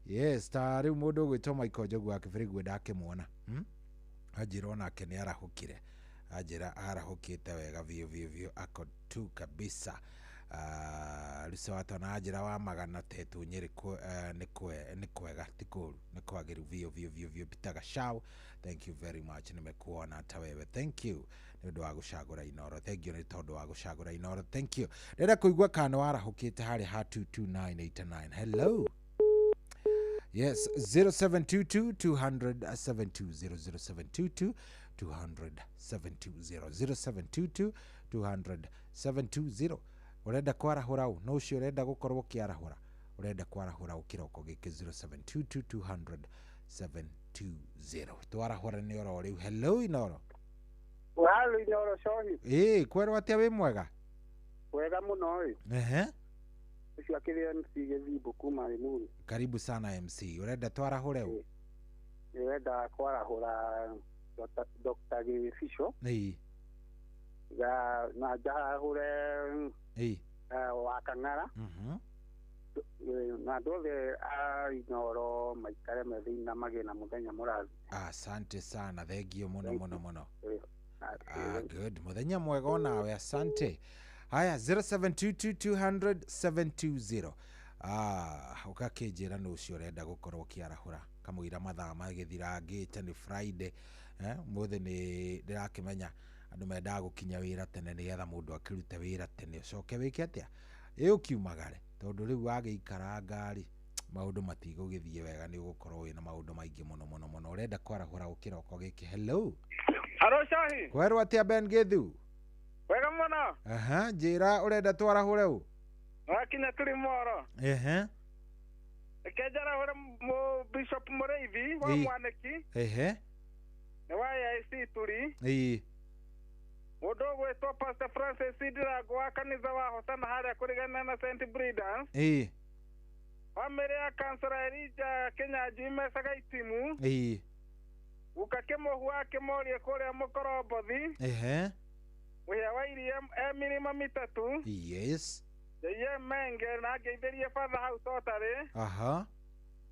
Yes, ta rĩu mũndũ ũgwĩtwo Michael Njogu wa Kĩbĩrĩgwe ndakĩmuona, Anjĩra onake nĩ arahũkire, anjĩra arahũkĩte wega biũ biũ biũ, ako tu kabisa. Lucy watona njĩra wa magana tetu Nyĩrĩ, nĩ kwega, ti kũru, nĩ kwagĩru biũ biũ biũ biũ. Peter Gachau, thank you very much, nimekuona hata wewe. Thank you nĩ ũndũ wa gũcagũra Inoro, thank you nĩ tondũ wa gũcagũra Inoro, thank you. Ndĩrenda kũigua kana nĩ warahũkĩte harĩa ha 22989. Hello, yes, 0722 200 720, 0722 200 720, 0722 200 720. Ũrenda kwarahũra ũ? No ũcio ũrenda gũkorwo ũkĩarahũra, ũrenda kwarahũra ũ kĩroko gĩkĩ? 0722 200 720. Twarahũra nĩ oro rĩu. Hello, Inoro. Halo, Inoro Cohi. Ĩĩ, kwerwo atĩa? Wĩ mwega? Wega mũno ĩ. Ũcio akĩrĩ MC Gĩthimbo kuma Limuru. Karibu sana, MC. Ũrenda twarahũre ũ? Ndĩrenda kwarahũra Dr. Gĩbico na njarahũre wa Kang'ara na andũ othe a Inoro maikare me thĩinĩ na magĩe na mũthenya mũrathi. Asante sana, thengio mũno mũno mũno. Ah, good, mũthenya mwega onawe, asante. Haya, 0722 200 720. Ah, ũgakĩnjĩra nũ ũcio ũrenda gũkorwo ũkĩarahũra kamũira mathaa magĩthirangĩte. Nĩ Friday, ũmũthĩ nĩ ndĩrakĩmenya andũ mendaga gũkinya wĩra tene nĩgetha mũndũ akĩrute wĩra tene, ũcoke wĩke atĩa? Ĩ, ũkiumagare, tondũ rĩu wagĩikara rĩ, maũndũ matigũgĩthiĩ wega, nĩ ũgũkorwo wĩna maũndũ maingĩ mũno mũno mũno. Ũrenda kwarahũra gũkĩroko gĩkĩ? Hello. Haro Shahi. Kwerwo atĩa, Ben Githu? Wega mũno. Aha, njĩra ũrenda twarahũre ũ? Wakinya tũrĩ mworo. Reke njarahũre mu Bishop Mũrĩithi wa Mwanĩki nĩ wa AIC Turi. Mũndũ ũgwĩtwo Pastor Francis Ndirango wa kanitha wa Hosana harĩa kũrigana na St Brendan. Famĩlĩ ya Kansara Elijah Kĩnyanjui mecaga itimu. Guka Kĩmũhu wa Kĩmorie kũrĩa Mũkorombothi. Mũhĩa wa Iria e mĩrĩma mĩtatũ. Jaiye Menge na ngeithĩrie batha hau Totarĩ.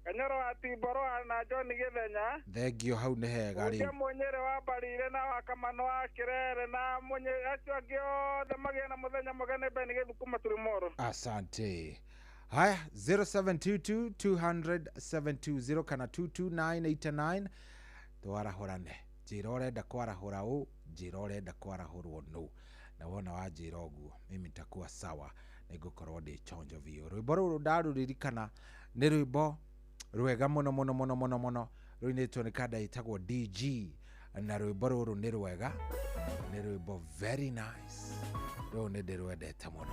Kanyoro wa Timboro na John Gĩthenya. Thengio, hau nĩ hega. Mũnje rĩu. Mũnyĩrĩ wa Mbarire na wa Kamano wa Kĩrere na Mũnyĩ acio angĩ othe magĩe na mũthenya mũgeni. Ben Gĩthukuma Turimoro. Asante. Haya, 0722 200 720 kana 22989, twarahũrane. Njĩra ũrenda kwarahũra ũ, njĩra ũrenda kwarahũrwo nũ, na wona wanjĩra ũguo mimi nitakuwa sawa, nĩngũkorwo ndĩ chonjo biũ. Rwĩmbo rũrũ ndarũririkana nĩ rwĩmbo rwega mũno mũno mũno mũno mũno, rũinĩtwo nĩ kanda ĩtagwo DG, na rwĩmbo rũrũ nĩ rwega, nĩ rwĩmbo very nice, rũrũ nĩ ndĩrwendete mũno.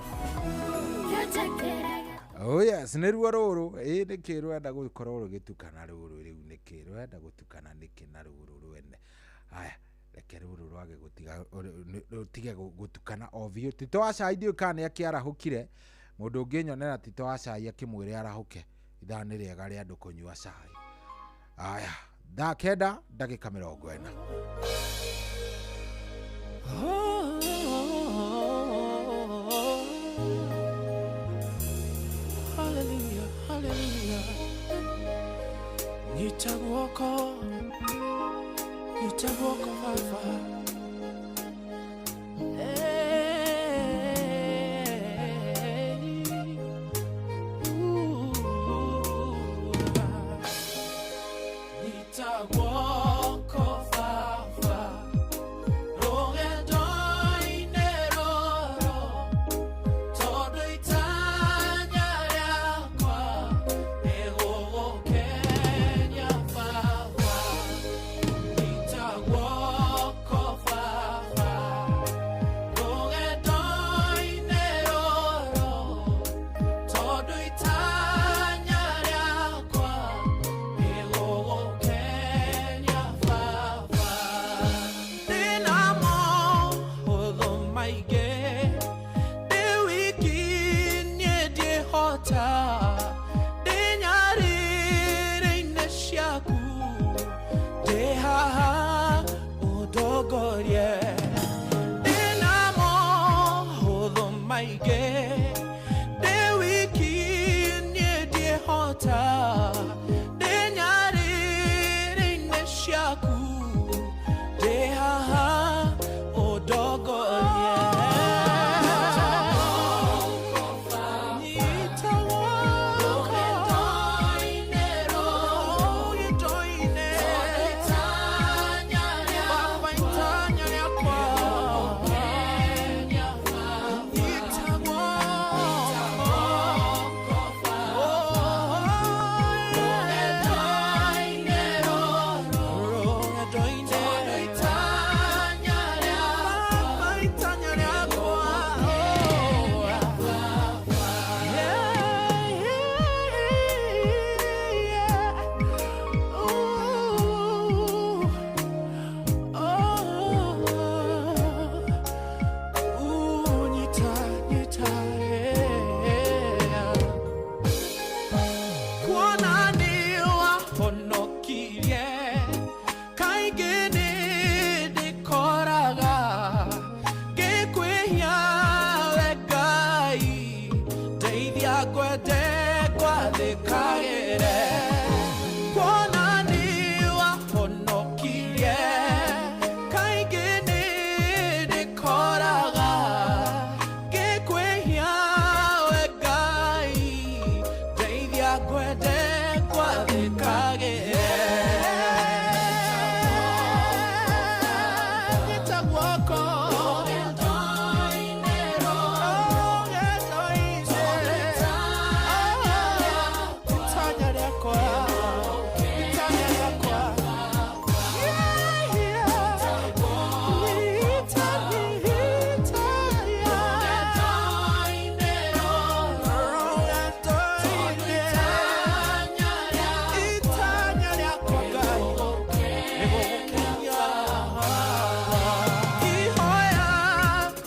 Oh yes, nĩ ruo rũrũ. Ĩ, nĩkĩ rwenda gũkorwo rũgĩtukana rũrũ rĩu? Nĩkĩ rwenda gũtukana nĩkĩ na rũrũ rwene? Aya, reke rũrũ rwage gũtiga, rũtige gũtukana o biũ. Tito wa Cai, ndiũĩ kana nĩ akĩarahũkire. Mũndũ ũngĩnyonera Tito wa Cai akĩmwĩre arahũke, ithaa nĩ rĩega rĩa andũ kũnyua cai. Aya, thaa 9 ndagĩka 40. Hallelujah, hallelujah. Nyita guoko, nyita guoko Baba. Ũndongorie ndĩna mohũthũ maingĩ ndĩ wiki niĩ ndiĩhota ndĩ nyarĩrĩ-inĩ ciaku ndĩ haha ũndongorie. Nyita guoko rũgendo-inĩ, Baba itanya rĩakwa. Nyita guoko, rũgendo-inĩ, Baba itanya rĩakwa. Kuona nĩ wahonokirie kaingĩ nĩ ndĩkoraga ngĩkwĩhia we Ngai ndeithia ngwende ngwathĩkagĩre. Kuona nĩ wahonokirie kaingĩ nĩ ndĩkoraga ngĩkwĩhia we Ngai ndeithia ngwende ngwathĩkagĩre. Nyita guoko rũgendo-inĩ, itanya rĩakwa, itanya rĩakwa. Yeah, yeah. Nyita, nyita, yeah. Rũgendo-inĩ, itanya rĩakwa Ngai, nĩgũgũkenia. Ihoya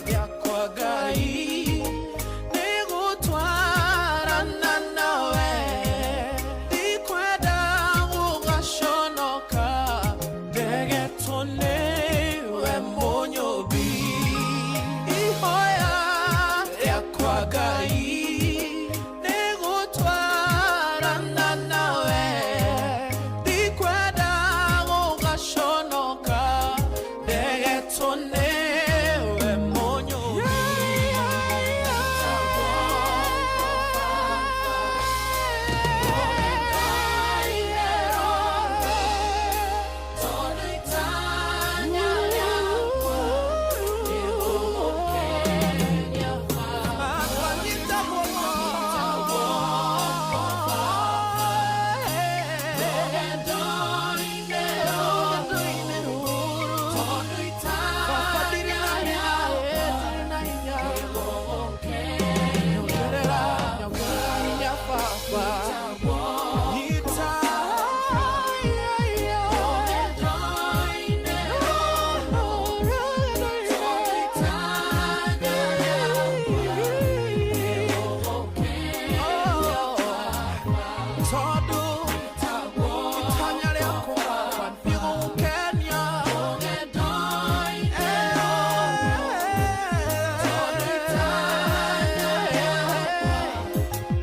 rĩakwa Ngai, nĩgũtwarana nawe, ndikwenda gũgaconoka, ndegetwo nĩwe Mũnyũmbi. Ihoya rĩakwa Ngai, nĩgũtwarana nawe, ndikwenda gũgaconoka, ndegetwo nĩwe Mũnyũmbi. Tondũ itanya rĩakwa nĩgũgũkenia.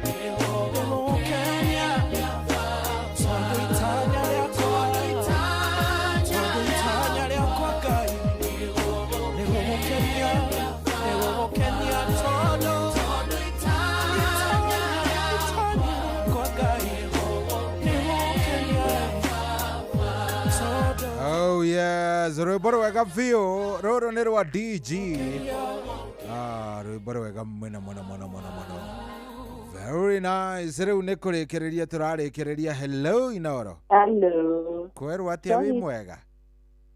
Nĩgũgũkenia. Tondũ itanya rĩakwa, tondũ itanya rĩakwa Ngai nĩgũgũkenia, nĩgũgũkenia tondũ itanya rĩakwa Ngai nĩgũgũkenia. Tondũ Oh yes, rwĩmbo rwega biũ rũrũ nĩ rwa DG. Ah, rwĩmbo rwega mũno mũno mũno mũno mũno. Very nice. Rĩu nĩ kũrĩkĩrĩria tũrarĩkĩrĩria. Hello Inoro. Hello. Kwerwo atĩa wĩ Sorry. mwega?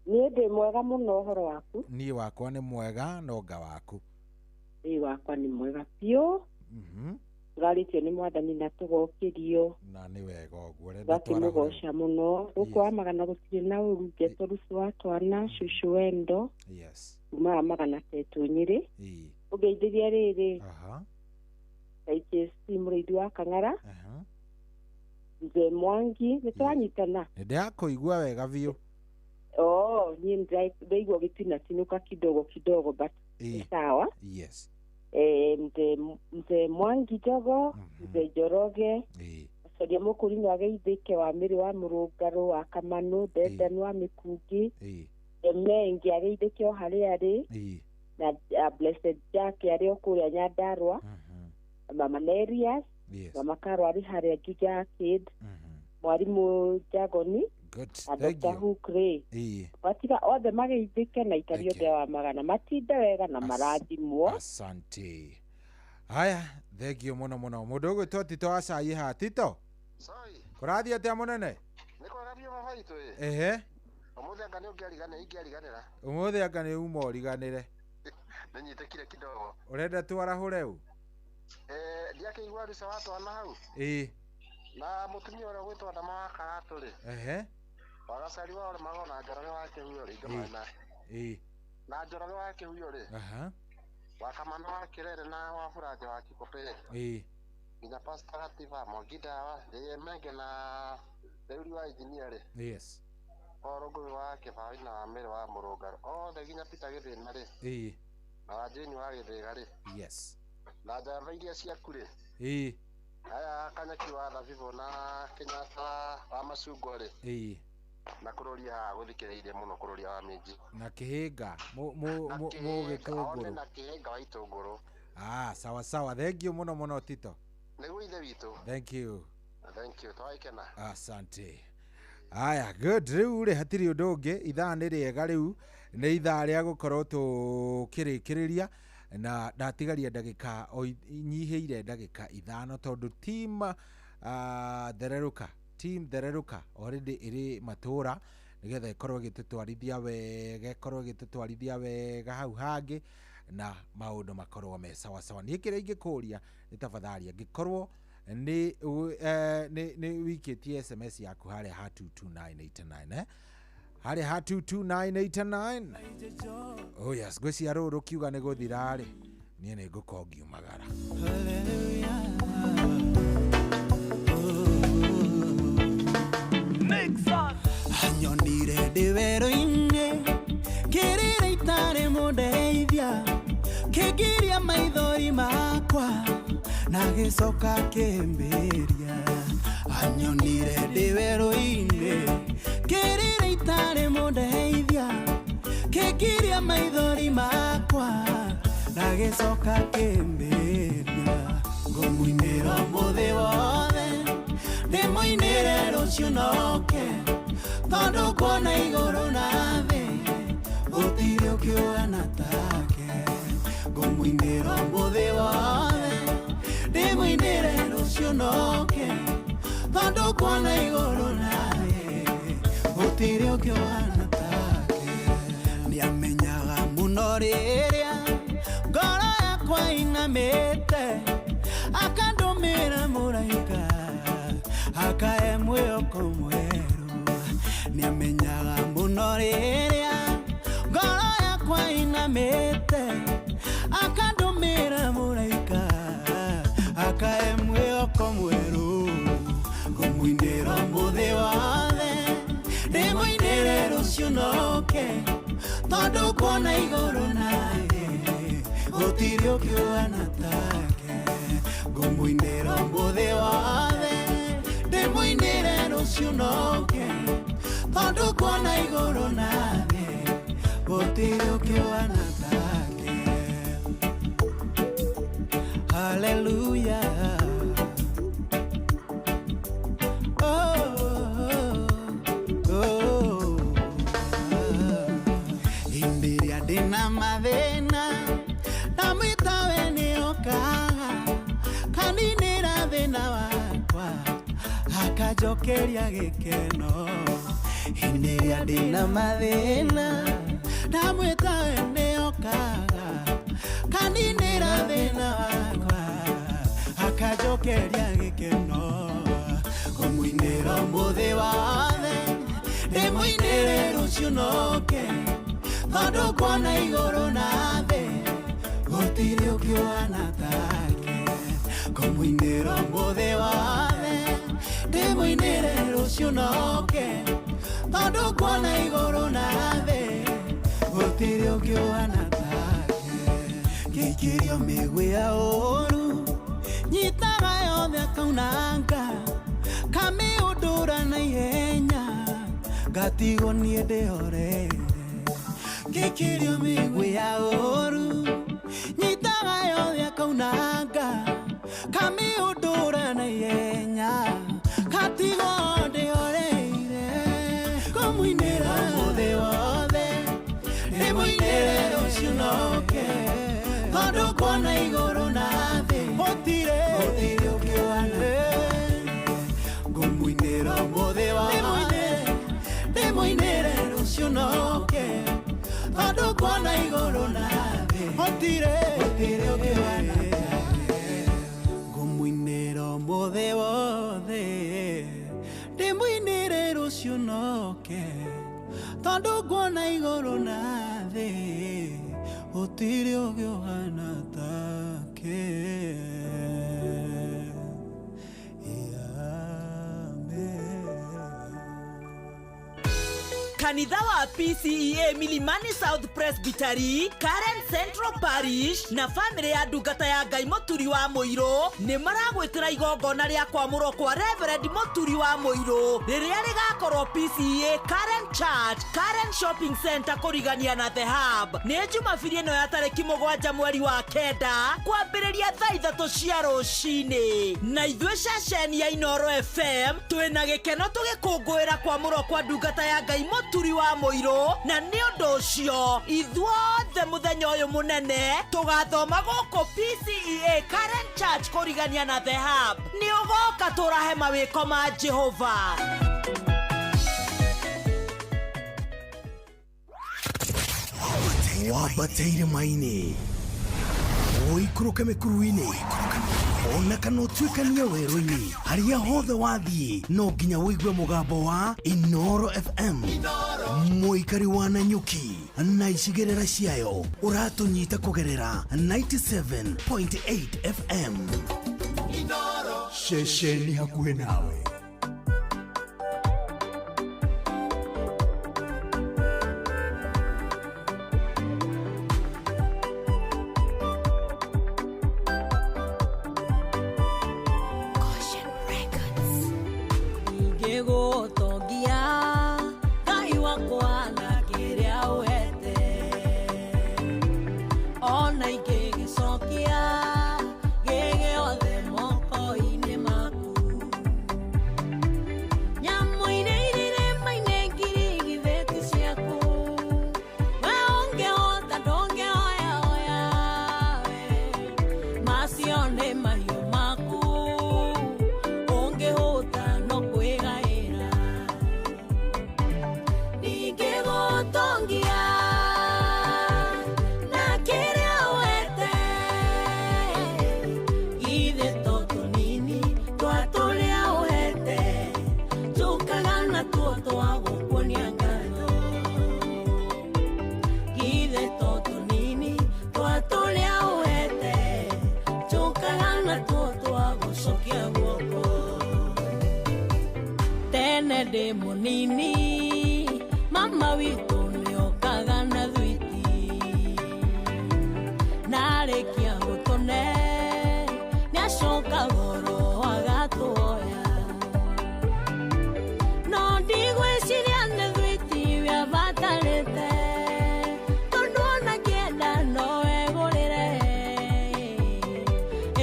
Niĩ ndĩ mwega mũno ũhoro waku. Niĩ wakwa nĩ mwega no nga waku. Ĩĩ wakwa nĩ mwega biũ. Tũrarĩtio nĩ mwathani na tũgokĩrio. Na nĩ wega ũguo ũrenda twarahũre. Tũgakĩmũgoca mũno. Gũkũ wa magana gũtirĩ na ũru ngetwo Rucu wa twana cũcũ wendo. Yes. Kuma wa magana tetũ Nyĩrĩ. Ĩĩ. Ũngeithĩria rĩrĩ. Aha. KKC mũrĩithi wa Kang'ara. Mzee Mwangi nĩ tũranyitana. Nĩ ndĩrakũigua wega biũ. Oh, niĩ ndaigua gĩtinatinũka kidogo kidogo, but Ĩĩ. sawa. Yes. Mzee Mwangi Njogo, mzee Njoroge, Ĩĩ. Caria Mũkũrinũ ageithĩke, wa Mĩrĩ wa Mũrũngarũ, wa Kamanũ, Ndendan wa Mĩkungi, Ĩĩ. Mengi ageithĩke o harĩa arĩ, Ĩĩ. na Blessed Jack arĩ o kũrĩa Nyandarũa, Mama Nerias, Yes. Mama Karo arĩ harĩa Juja Arcade, Mwarimũ Jagoni, Good. na Thank Dr. you. Hook rĩ, Ĩĩ. watiga othe mageithĩke na ikari othe wa magana matinde wega na marathimwo. Asante. Haya, thengio mũno mũno. Mũndũ ũgwĩtwo Tito wa Cai haha. Tito, kũrathiĩ atĩa mũnene? Nĩ kwega biũ baba itũ ĩ. Ehe. Ũmũthĩ anga nĩ ũngĩariganĩra ingĩariganĩra. Ũmũthĩ anga nĩ uma ũriganĩre. Nĩ nyitĩkire kidogo. Ũrenda twarahũre ũ? Eh, ndiakĩigua ruca wa twana hau. Ĩĩ. Na mũtumia ũrĩa ũgwĩtwo Ndama wa Karatũ rĩ. Ehe. Wa Gacari wa Ũrĩmago na Njoroge wa Kĩhuyo rĩ, Ĩĩ. ingĩmana. Ĩĩ. Na Njoroge wa Kĩhuyo rĩ. Aha. Wa Kamano wa Kĩrere na wa Buranja wa Kikopĩ. Ĩĩ. Nginya Pastor Gatiba, Mwangi Ndawa, J.M. Menge na Theuri wa Engineer rĩ. Yes. Paul Ngũgĩ wa Kĩbaũ na wa Mĩrĩ wa Mũrũngarũ. Othe nginya Peter Gĩthĩna rĩ. Ĩĩ. Na wa Jane wa Gĩthĩga rĩ. Yes. Na njamba iria ciaku rĩ. Ĩĩ. Aya Kanyaki wa Thabibũ na Kenyatta wa Macungwa rĩ. Ĩĩ. Na kũrũria haha gũthikĩrĩirie mũno kũrũria wa minji. Na kĩhĩnga Na mũ Kĩhĩnga, one gĩtũngũrũ. na Kĩhĩnga wa itũngũrũ. Ah, sawa sawa. Thank you mũno mũno Tito. Nĩguo ithe witũ. Thank you. Thank you. Twaikena. Asante. Aya, good. Rĩu rĩ hatirĩ ũndũ ũngĩ, ithaa nĩ rĩega rĩu, nĩ ithaa rĩa gũkorwo tũkĩrĩkĩrĩria na ndatigaria ndagĩka o nyihĩire ndagĩka 5 tondũ team thererũka, team thererũka already ĩrĩ matũra nĩgetha ĩkorwo ĩgĩtũtwarithia wega, ĩkorwo ĩgĩtũtwarithia wega hau hangĩ na maũndũ makorwo me sawa sawa. Niĩ kĩrĩa ingĩkũria nĩ tafadhali angĩkorwo nĩ nĩ wikĩtie SMS yaku harĩa ha 22989, eh? Harĩa ha 22989. Oh yes, ngwĩciria rũrũ rũkiuga nĩ gũthira rĩ, niĩ nĩ ngũkorwo ngiumagara. Anyonire ndĩ werũ-inĩ kĩrĩra itarĩ mũndeithia kĩngiria maithori makwa na gĩcoka kĩmbĩria. Anyonire ndĩ werũ-inĩ kĩrĩra itarĩ mũndeithia kĩngiria maithori makwa na gĩcoka kĩmbĩria. Ngũmũinĩra ũmũthĩ wothe ndĩmũinĩre rũciũ noke tondũ kuona igũrũ na thĩ gũtirĩ ũkĩũhana take. Ngũmũinĩra ũmũthĩ wothe ndĩmũinĩre rũciũ noke tondũ kuona igũrũ na thĩ gũtirĩ ũkĩũhana take. Nĩamenyaga mũno rĩrĩa ngoro yakwa inamĩte akandũmĩra mũraika akae mwĩhoko mwerũ. Nĩamenyaga mũno rĩrĩa ngoro yakwa inamĩte akandũmĩra mũraika akae mwĩhoko mwerũ. Ngũmũinĩra ũmũthĩ wothe ndĩmũinĩre rũciũ noke tondũ kuona igũrũ na thĩ gũtirĩ ũkĩũhana take. Ngũmũinĩra ũmũthĩ wothe ndĩmũinĩre rũciũ noke tondũ kuona igũrũ na thĩ gũtirĩ ũkĩũhana take. Hallelujah. Oh, oh, oh. Hĩndĩ ĩrĩa ndĩna mathĩna ndamwĩta we nĩokaga kaninĩra thĩna wakwa akanjokeria gĩkeno. Hĩndĩ ĩrĩa ndĩna mathĩna ndamwĩta we nĩokaga kaninĩra thĩna wakwa akanjokeria gĩkeno. Ngũmũinĩra ũmũthĩ wothe ndĩmũinĩre rũciũ noke tondũ kuona igũrũ na thĩ gũtirĩ ũkĩũhana take. Ngũmũinĩra ũmũthĩ wothe ndĩmũinĩre rũciũ noke Tondũ kuona igũrũ na thĩ gũtirĩ ũngĩ ũhana take. Ngĩikĩrio mĩguĩ ya ũũru nyitaga yothe akaunanga kamĩũndũra na ihenya ngatigwo niĩ ndĩhoreire. Ngĩikĩrio mĩguĩ ya ũũru nyitaga yothe akaunanga kamĩũndũra na ihenya ngatigwo ndĩhoreire. Ngũmũinĩra mũthĩ wothe ndĩmũinĩre rũciũ noke tondũ kuona igũrũ na thĩ gũtirĩ ũngĩ ũhana. Ngũmũinĩra ũmũthĩ wothe ndĩmũinĩre rũciũ noke tondũ kuona igũrũ na thĩ gũtirĩ ũngĩ ũhana. Ngũmũinĩra ũmũthĩ wothe ndĩmũinĩre rũciũ noke tondũ kuona igũrũ na thĩ gũtirĩ ũngĩ ũhana take. Kanitha wa PCEA Milimani South Presbytery, Karen Central Parish na famĩlĩ ya ndungata ya Ngai Mũturi wa Mũirũ nĩ maragwĩtĩra igongona rĩa kwamũrwo kwa Reverend Mũturi wa Mũirũ rĩrĩa rĩgakorwo PCEA Karen Church, Karen Shopping Center kũrigania na The Hub. Nĩ Jumabiri ĩno ya tarĩki 7 mweri wa 9 kwambĩrĩria thaa 3 cia rũcinĩ. Na ithuĩ ceceni ya Inooro FM twĩna gĩkeno tũgĩkũngũĩra kwamũrwo kwa ndungata ya Ngai Mũturi wa Mũirũ, na nĩ ũndũ ũcio ithuothe mũthenya ũyũ mũnene tũgathoma gũkũ PCEA Karen Church kũrigania na The Hub. Nĩ ũgoka tũrahe mawĩko ma Jehova. Wambateire maini ũikũrũke mĩkuru-inĩ ona kana ũtuĩkanie werũ-inĩ harĩa hothe wathiĩ no nginya ũigue mũgambo wa Inooro FM. Mũikari wa Nanyuki na icigĩrĩra ciayo ũratũnyita kũgerera 97.8 FM. Ceceni hakuhĩ nawe. Ingĩgũtongia Ngai wakwa na kĩrĩa ũhete ona ingĩgĩcokia gĩgĩothe moko-inĩ maku. Nyamũ iria irĩ irĩma-inĩ ngiri githĩ ciaku we ũngĩhota ndũngĩhoyahoya we macio nĩ mahiũ maku ũngĩhũta no kwĩgaĩra. Ingĩgũtongia na kĩrĩa ũhete githĩ to tũnini twa tũrĩa ũhete tũkaga natuo twa gũkuonia ngatho. Githĩ to tũnini twa tũrĩa ũhete tũkaga natuo twa gũcokia guoko. Tene ndĩ mũnini mama witũ nĩokaga na thwiti narĩkia gũtũne nĩacoka goro agatuoya no ndigwĩciria nĩ thwiti wĩabatarĩte tondũ ona ngĩenda no egũrĩre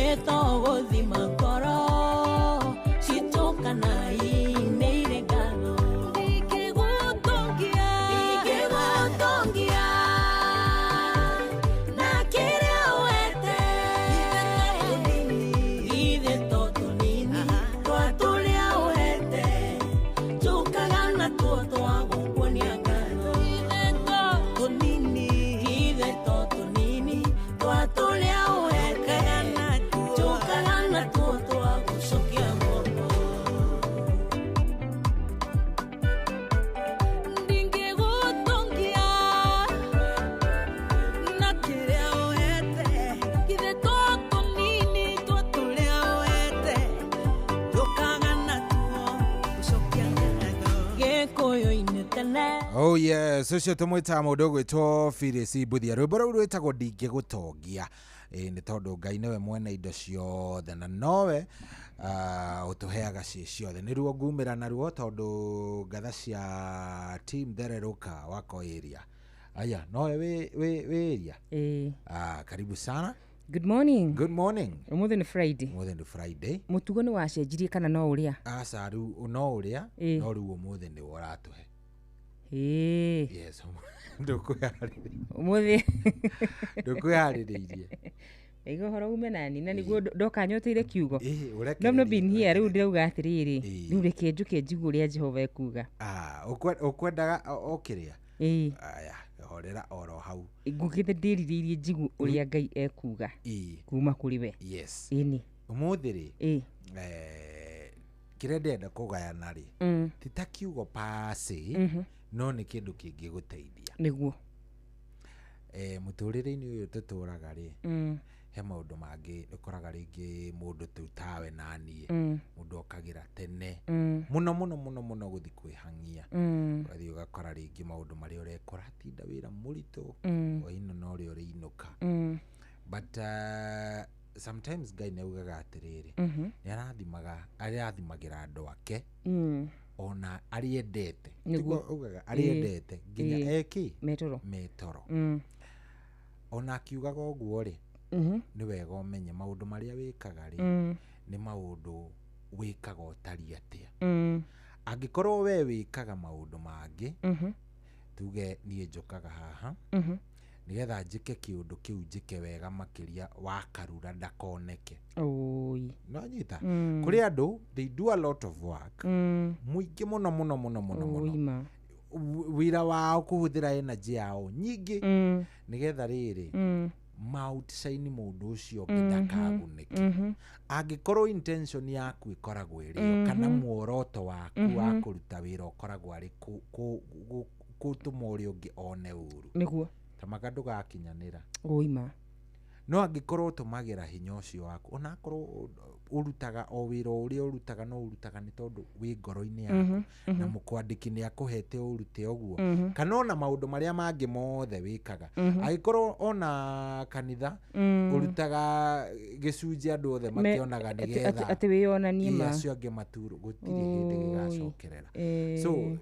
ĩtogũthima ngoro citũ kana inĩ irĩ ngatho. Ingĩgũtongia na kĩrĩa ũhete githĩ to tũnini twa tũrĩa ũhete tũkaga natuo twa gũkuonia ngatho. Githĩ to tũnini twa tũrĩa ũhete tũkaga natuo twa gũcokia guoko. Tene. Oh yes, ũcio tũmwĩtaga mũndũ ũgwĩtwo Phyllis Mbuthia. Rwĩmbo rũu rwĩtagwo Ndingĩgũtongia. Ĩĩ nĩ tondũ Ngai nĩwe mwene indo ciothe na nowe ũtũheaga ciĩ ciothe. Nĩruo ngumĩra naruo tondũ ngatha cia team Thererũka wako area. Aya, nowe wĩ area? Ĩĩ. Ah, karibu sana. Good morning. Good morning. Ũmũthĩ nĩ Friday. Ũmũthĩ nĩ Friday. Mũtugo nĩ wacenjirie kana no ũrĩa? Aca rĩu no ũrĩa, Ĩĩ. no rĩu ũmũthĩ nĩwe ũratũhe. Ĩĩ. Yes, ndũkwĩharĩrĩirie. Ũmũthĩ. Ndũkwĩharĩrĩirie. Iga ũhoro ume nani na nĩguo ndoka nyoteire kiugo. Ĩĩ, No no been ũrekererie. here rĩu ndĩrauga atĩrĩrĩ, rĩu reke njũke njigue ũrĩa Jehova ekuga. Ah, ũkwendaga o kĩrĩa? Ĩĩ. Aya, horera oro hau. Ngũkĩte ndĩrirĩirie njigue ũrĩa Ngai ekuga. Ĩĩ. Kuma kũrĩ we. Yes. Ĩni. Ũmũthĩ rĩ, Ĩĩ. Kĩrĩa ndĩrenda kũgayana rĩ, ti ta kiugo pasi, no nĩ kĩndũ kĩngĩgũteithia. Nĩguo. Mũtũrĩre-inĩ ũyũ tũtũraga rĩ, he maũndũ mangĩ ũkoraga rĩngĩ mũndũ tu tawe na niĩ, mũndũ okagĩra tene, mũno mũno mũno mũno gũthiĩ kwĩhang'ia. Ũgathiĩ ũgakora rĩngĩ maũndũ marĩa ũrekora tinda wĩra mũritũ, hwaĩ-inĩ no rĩo ũrĩinũka. But sometimes Ngai nĩ augaga atĩrĩrĩ, nĩ arathimaga, arathimagĩra andũ ake, ona arĩa endete. Nĩguo. Tiguo augaga arĩa endete nginya eki Metoro. Metoro. Ona akiugaga ũguo rĩ, nĩ wega ũmenye maũndũ marĩa wĩkaga rĩ, nĩ maũndũ wĩkaga ũtariĩ atĩa. Angĩkorwo we wĩkaga maũndũ mangĩ, tuge niĩ njũkaga haha, nĩgetha njĩke kĩũndũ kĩu njĩke wega makĩria wa Karura ndakoneke. Oi. No nyita? Kũrĩ andũ, they do a lot of work. Mũingĩ mũno mũno mũno mũno mũno. Oi ma. Wĩra wao kũhũthĩra energy yao nyingĩ, nĩgetha rĩrĩ, ma-outshine mũndũ ũcio ũngĩ ndakagunĩke. Angĩkorwo intention yaku ĩkoragwo ĩrĩ ĩyo, kana muoroto waku wa kũruta wĩra ũkoragwo arĩ gũtũma ũrĩa ũngĩ one ũru. Nĩguo. Tamaka ndũgakinyanĩra. Oi ma. No angĩkorwo ũtũmagĩra hinya ũcio waku, onakorwo ũrutaga o wĩra ũrĩa ũrutaga, no ũrutaga nĩ tondũ wĩ ngoro-inĩ yaku, na mũkwandĩki nĩ akũhete ũrute ũguo, kana ona maũndũ marĩa mangĩ mothe wĩkaga. Angĩkorwo ona kanitha, ũrutaga gĩcunjĩ andũ othe makĩonaga nĩgetha atĩ wĩyonanie ma. Acio angĩ maturwo, gũtirĩ hĩndĩ gĩgacokerera. So,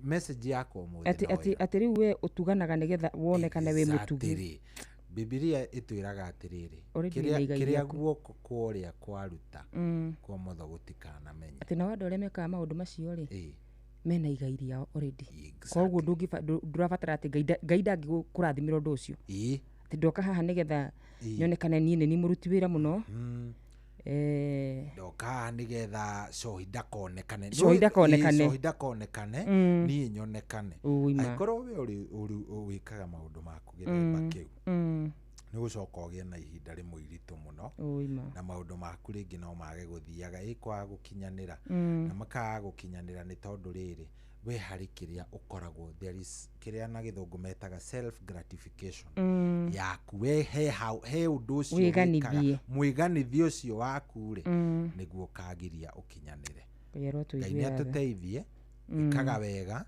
message yakwa ũmũthĩ no ĩno. Atĩ rĩu we ũtuganaga nĩgetha wonekane wĩ mũtugi. Exactly. Bibilia ĩtwĩraga atĩrĩrĩ, Already wĩna igai kĩrĩa rĩaku. guoko kwa ũrĩa kwaruta, kwa ũmotho gũtikanamenye. Atĩ nao andũ arĩa mekaga maũndũ macio rĩ, Ĩĩ. mena igai rĩao already. Koguo ndũrabatara atĩ Ngai ndangĩkũrathimĩra ũndũ ũcio. Ĩĩ. Atĩ ndoka haha nĩgetha Ĩĩ. nyonekane niĩ nĩ niĩ mũruti wĩra mũno. Ndoka haha nĩgetha cohi ndakonekane. Cohi ndakonekane. Ĩĩ, cohi ndakonekane, niĩ nyonekane. Ui ma. Angĩkorwo we wĩkaga maũndũ maku gĩthemba kĩu, nĩ gũcoka ũgĩe na ihinda rĩmwe iritũ mũno. Ui ma. Na maũndũ maku rĩngĩ no mage gũthiaga, ĩ kwaga gũkinyanĩra. Na makaga gũkinyanĩra nĩ tondũ rĩrĩ, we harĩ kĩrĩa ũkoragwo, there is kĩrĩa na gĩthũngũ metaga self gratification yaku. We he hau, he ũndũ ũcio Wĩganithie. wĩkaga, mwĩganithie ũcio waku rĩ, nĩguo ũkagiria ũkinyanĩre. Ngai arotũiguĩra Ngai nĩ tha. atũteithie, gwĩkaga wega,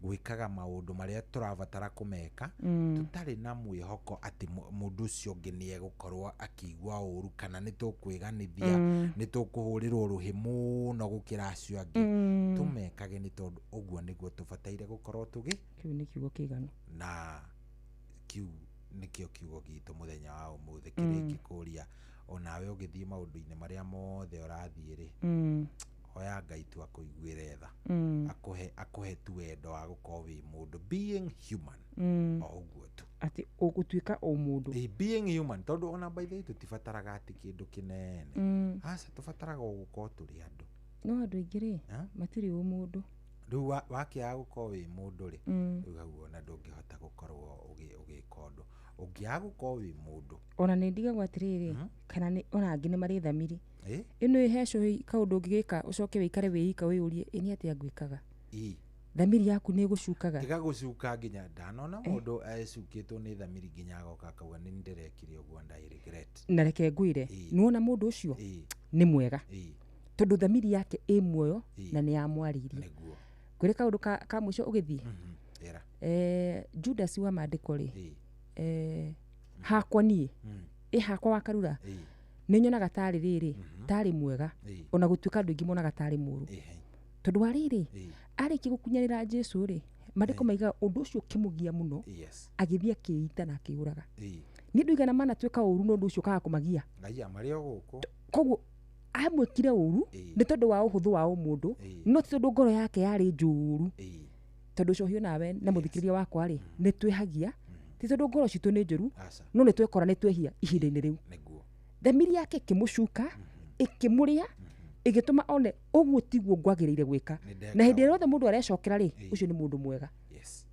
gwĩkaga maũndũ marĩa tũrabatara kũmeka, tũtarĩ na mwĩhoko atĩ mũndũ ũcio ũngĩ nĩ egũkorwo akĩigua ũru, kana nĩ tũkwĩganithia, nĩ tũkũhũrĩrwo rũhĩ mũno gũkĩra acio angĩ. Tũmekage nĩ tondũ ũguo nĩguo tũbataire gũkorwo tũgĩ. Kĩu nĩ kiugo kĩiganu. Na kĩu nĩkĩo kiugo gitũ mũthenya wa ũmũthĩ, kĩrĩa ingĩkũria onawe ũgĩthiĩ maũndũ-inĩ marĩa mothe ũrathiĩ rĩ, hoya Ngai tu akũiguĩre tha. Akũhe tu wendo wa gũkorwo wĩ mũndũ, being human. O ũguo tu. Atĩ ũgũtuĩka o mũndũ. Ĩ, being human, tondũ ona by the way tũtibataraga atĩ kĩndũ kĩnene. Aca, tũbataraga o gũkorwo tũrĩ andũ. No andũ aingĩ rĩ, matirĩ ũmũndũ. Rĩu wakĩaga gũkorwo wĩ mũndũ rĩ, rĩu hau ona ndũngĩhota gũkorwo ũgĩka ũndũ. Ũngĩaga gũkorwo wĩ mũndũ. Ona nĩ ndigagwo atĩrĩrĩ, kana nĩ, ona angĩ nĩ marĩ thamiri. Ĩ? Ĩno ĩhe cũi kaũndũ ũngĩgĩka, ũcoke wĩikare wĩika wĩyũrie, ĩ nĩ atĩa ngwĩkaga? Ĩ. Thamiri yaku nĩ ĩgũcukaga. Tiga gũcuka nginya ndanona mũndũ ecukĩtwo nĩ thamiri nginya agoka akauga nĩ ndĩrekire ũguo and I regret. Na reke ngwĩre, nĩwona mũndũ ũcio? Nĩ mwega. Tondũ thamiri yake ĩ muoyo na nĩ yamwarĩirie. Nĩguo. Ngwĩre kaũndũ ka mũico ũgĩthiĩ. Ĩra. Judas wa maandĩko rĩ, hakwa niĩ, ĩ hakwa wa Karura, nĩ nyonaga tarĩ rĩrĩ, tarĩ mwega, ona gũtuĩka andũ aingĩ monaga tarĩ mũũru. Tondũ wa rĩrĩ, arĩkia gũkunyanĩra Jesu rĩ, maandĩko maigaga ũndũ ũcio ũkĩmũgia mũno, agĩthiĩ akĩita na akĩũraga. Nĩ andũ aigana manatuĩka ũũru na ũndũ ũcio ũkaga kũmagia. Ngai marĩ o gũkũ. Koguo amwĩkire ũũru nĩ tondũ wa ũhũthũ wa ũmũndũ, no ti tondũ ngoro yake yarĩ njũru. Tondũ cohio nawe na mũthikĩrĩria wakwa rĩ, nĩ twĩhagia, ti tondũ ngoro citũ nĩ njũru, no nĩ twekora nĩ twehia ihinda-inĩ rĩu. Thamiri yake ĩkĩmũcuka, ĩkĩmũrĩa, ĩgĩtũma one ũguo tiguo ngwagĩrĩire gwĩka. Na hĩndĩ ĩrĩa yothe mũndũ arecokera rĩ, ũcio nĩ mũndũ mwega. Yes.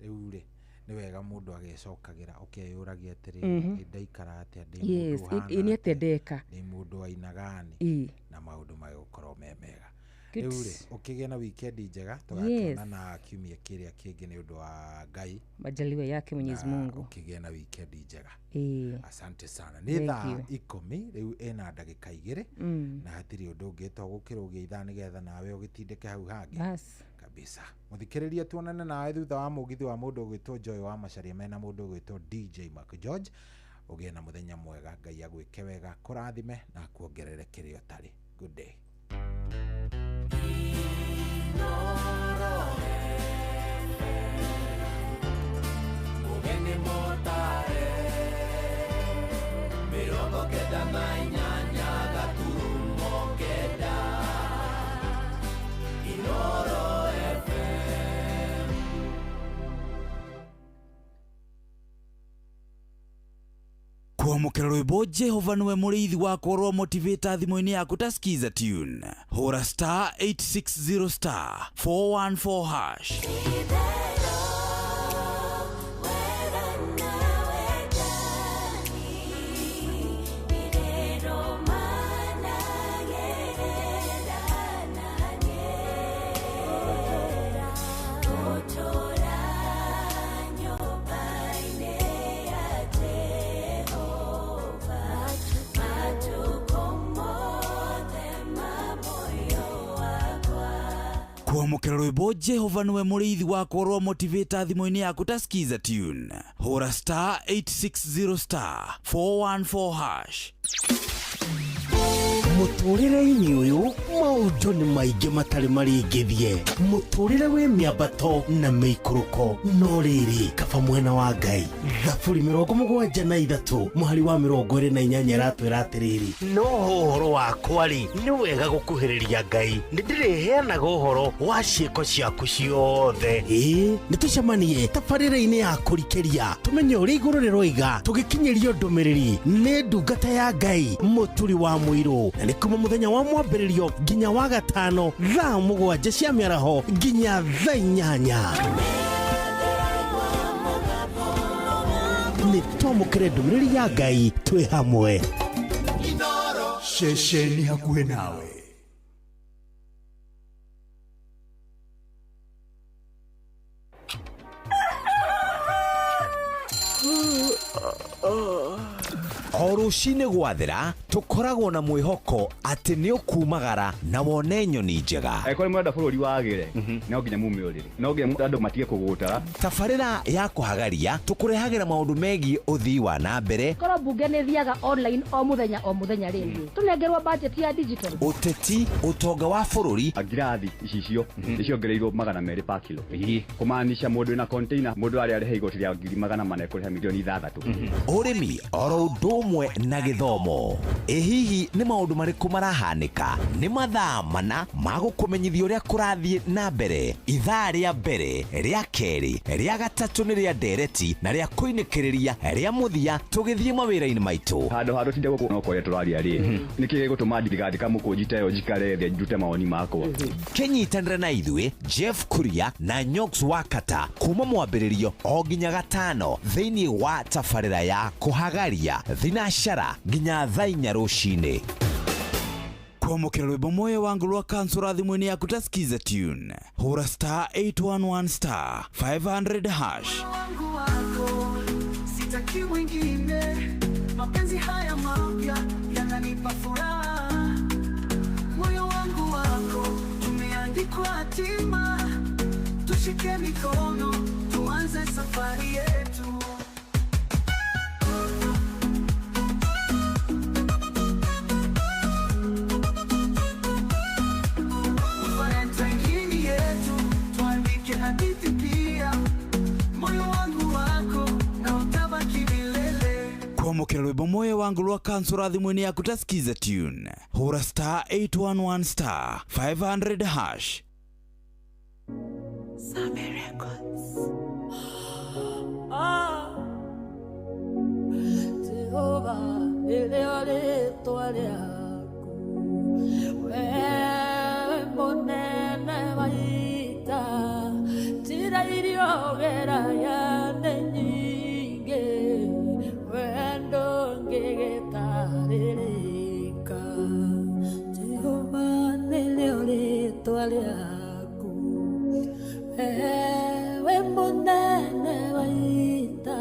Rĩu rĩ, nĩ wega mũndũ agecokagĩra ũkeyũragia atĩrĩrĩ, ndaikara atĩa, ndĩ mũndũ ũhana Ĩ nĩ atĩa ndeka, ndĩ mũndũ wainagani, na maũndũ magũkorwo me mega. Rĩu rĩ, ũkĩgĩe na weekend njega, tũgakĩonana kiumia kĩrĩa kĩngĩ nĩ ũndũ wa Ngai. Majaliwa yake Mwenyezi Mungu. Ũkĩgĩe na weekend njega. Asante sana. Nĩ thaa 10 rĩu ĩna ndagĩka 2, na hatirĩ ũndũ ũngĩ to gũkĩrũgia ithaa nĩgetha nawe ũgĩtindĩke hau hangĩ. Kabisa. Mũthikĩrĩria tuonane nawe thutha wa mũgithi wa mũndũ ũgwĩtwo Joy wa Macharia mena mũndũ ũgwĩtwo DJ Mark George. Ũgĩe na mũthenya mwega, Ngai agwĩke wega, kũrathime na akuongerere kĩrĩa ũtarĩ. Good day. Kwamũkĩra rwĩmbo Jehova nĩwe mũrĩithi wakwa rwa motivator thimũ-inĩ yaku ta Skiza tune. Hũra star 860 star 414 hash. Kwamũkĩra rwĩmbo Jehova nĩwe mũrĩithi wakwa rwa motivator thimũ-inĩ yaku ta Skiza tune. Hũra star 860 star 414 hash. Mũtũrĩre-inĩ ũyũ maũndũ nĩ maingĩ matarĩ marĩngĩthie. Mũtũrĩre wĩ mĩambato na mĩikũrũko, no rĩrĩ kaba mwena wa Ngai. Thaburi 73 mũhari wa 28 ĩratwĩra atĩrĩrĩ, no ũhoro wakwa rĩ, nĩ wega gũkuhĩrĩria Ngai, nĩ ndĩrĩheanaga ũhoro wa ciĩko ciaku ciothe. Ĩĩ, nĩ tũcemanie tabarĩra-inĩ ya kũrikĩria, tũmenye ũrĩa igũrũ rĩroiga, tũgĩkinyĩrio ndũmĩrĩri nĩ ndungata ya Ngai Mũturi wa Mũirũ. Na nĩ kuma mũthenya wa mwambĩrĩrio nginya wa gatano thaa 7 cia mĩaraho nginya thaa 8. Nĩ twamũkĩre ndũmĩrĩri ya Ngai twĩ hamwe. Ceceni hakuhĩ nawe. O rũcinĩ gwathera tũkoragwo na mwĩhoko atĩ nĩ ũkumagara na wone nyoni njega. Angĩkorwo nĩ mũrenda bũrũri wagĩre, no nginya mume ũrĩrĩ, no nginya andũ matige kũgũtara. Tabarĩra ya kũhagaria tũkũrehagĩra maũndũ megiĩ ũthii wa na mbere. Korwo mbunge nĩ thiaga online o mũthenya o mũthenya rĩ, tũnengerwo budget ya digital. Ũteti, ũtonga wa bũrũri. Ngirathi icicio nĩ ciongereirwo 200 per kilo, kũmaanisha mũndũ wĩna container mũndũ arĩa arĩhe igoti rĩa 400,000 ekũrĩha milioni 6. Ũrĩmi oro ũndũ ũmwe na gĩthomo. Ĩ hihi nĩ maũndũ marĩkũ marahanĩka? Nĩ mathaa mana ma gũkũmenyithia ũrĩa kũrathiĩ na mbere. Ithaa rĩa mbere, rĩa kerĩ, rĩa gatatũ nĩ rĩa ndereti na rĩa kũinĩkĩrĩria rĩa mũthia tũgĩthiĩ mawĩra-inĩ maitũ. Handũ ha tũtinde gũkũ no kwaria tũraria rĩ, nĩkĩ gĩgũtũma ndigathika mũkũnji ta ĩyo njikare thĩ ndute mawoni makwa. Kĩnyitanĩre na ithuĩ Jeff Kuria na Nyox Wakata kuma mwambĩrĩrio o nginya gatano thĩinĩ wa tabarĩra ya kũhagaria thinashara nginya thaa 4 rũcinĩ. Kwamũkĩra rwĩmbo moyo wangu rwa kansura thimũ-inĩ yaku ta Skiza tune. Hũra star 811 star 500 hash. Wangu wako sitaki mwingine, mapenzi haya mapya yananipa furaha. Moyo wangu wako tumeandikwa hatima. Nishike mikono, tuanze safari yetu. Valentine hii ni yetu, tuandike hadithi pia. Moyo wangu wako na utabaki milele. Kwamũkĩra rwĩmbo moyo wangu rwa kansũra thimũ-inĩ yaku ta skiza tune hũra star 811 star 500 hash. Same Records. Ah, Jehova, nĩrĩo rĩĩtwa rĩaku. Wee mũnene wa ita, njĩra iria ũgeragia nĩ nyingĩ, wee ndũngĩgĩtarĩrĩka. Jehova, nĩrĩo rĩĩtwa rĩaku. Ewe mũnene wa ita,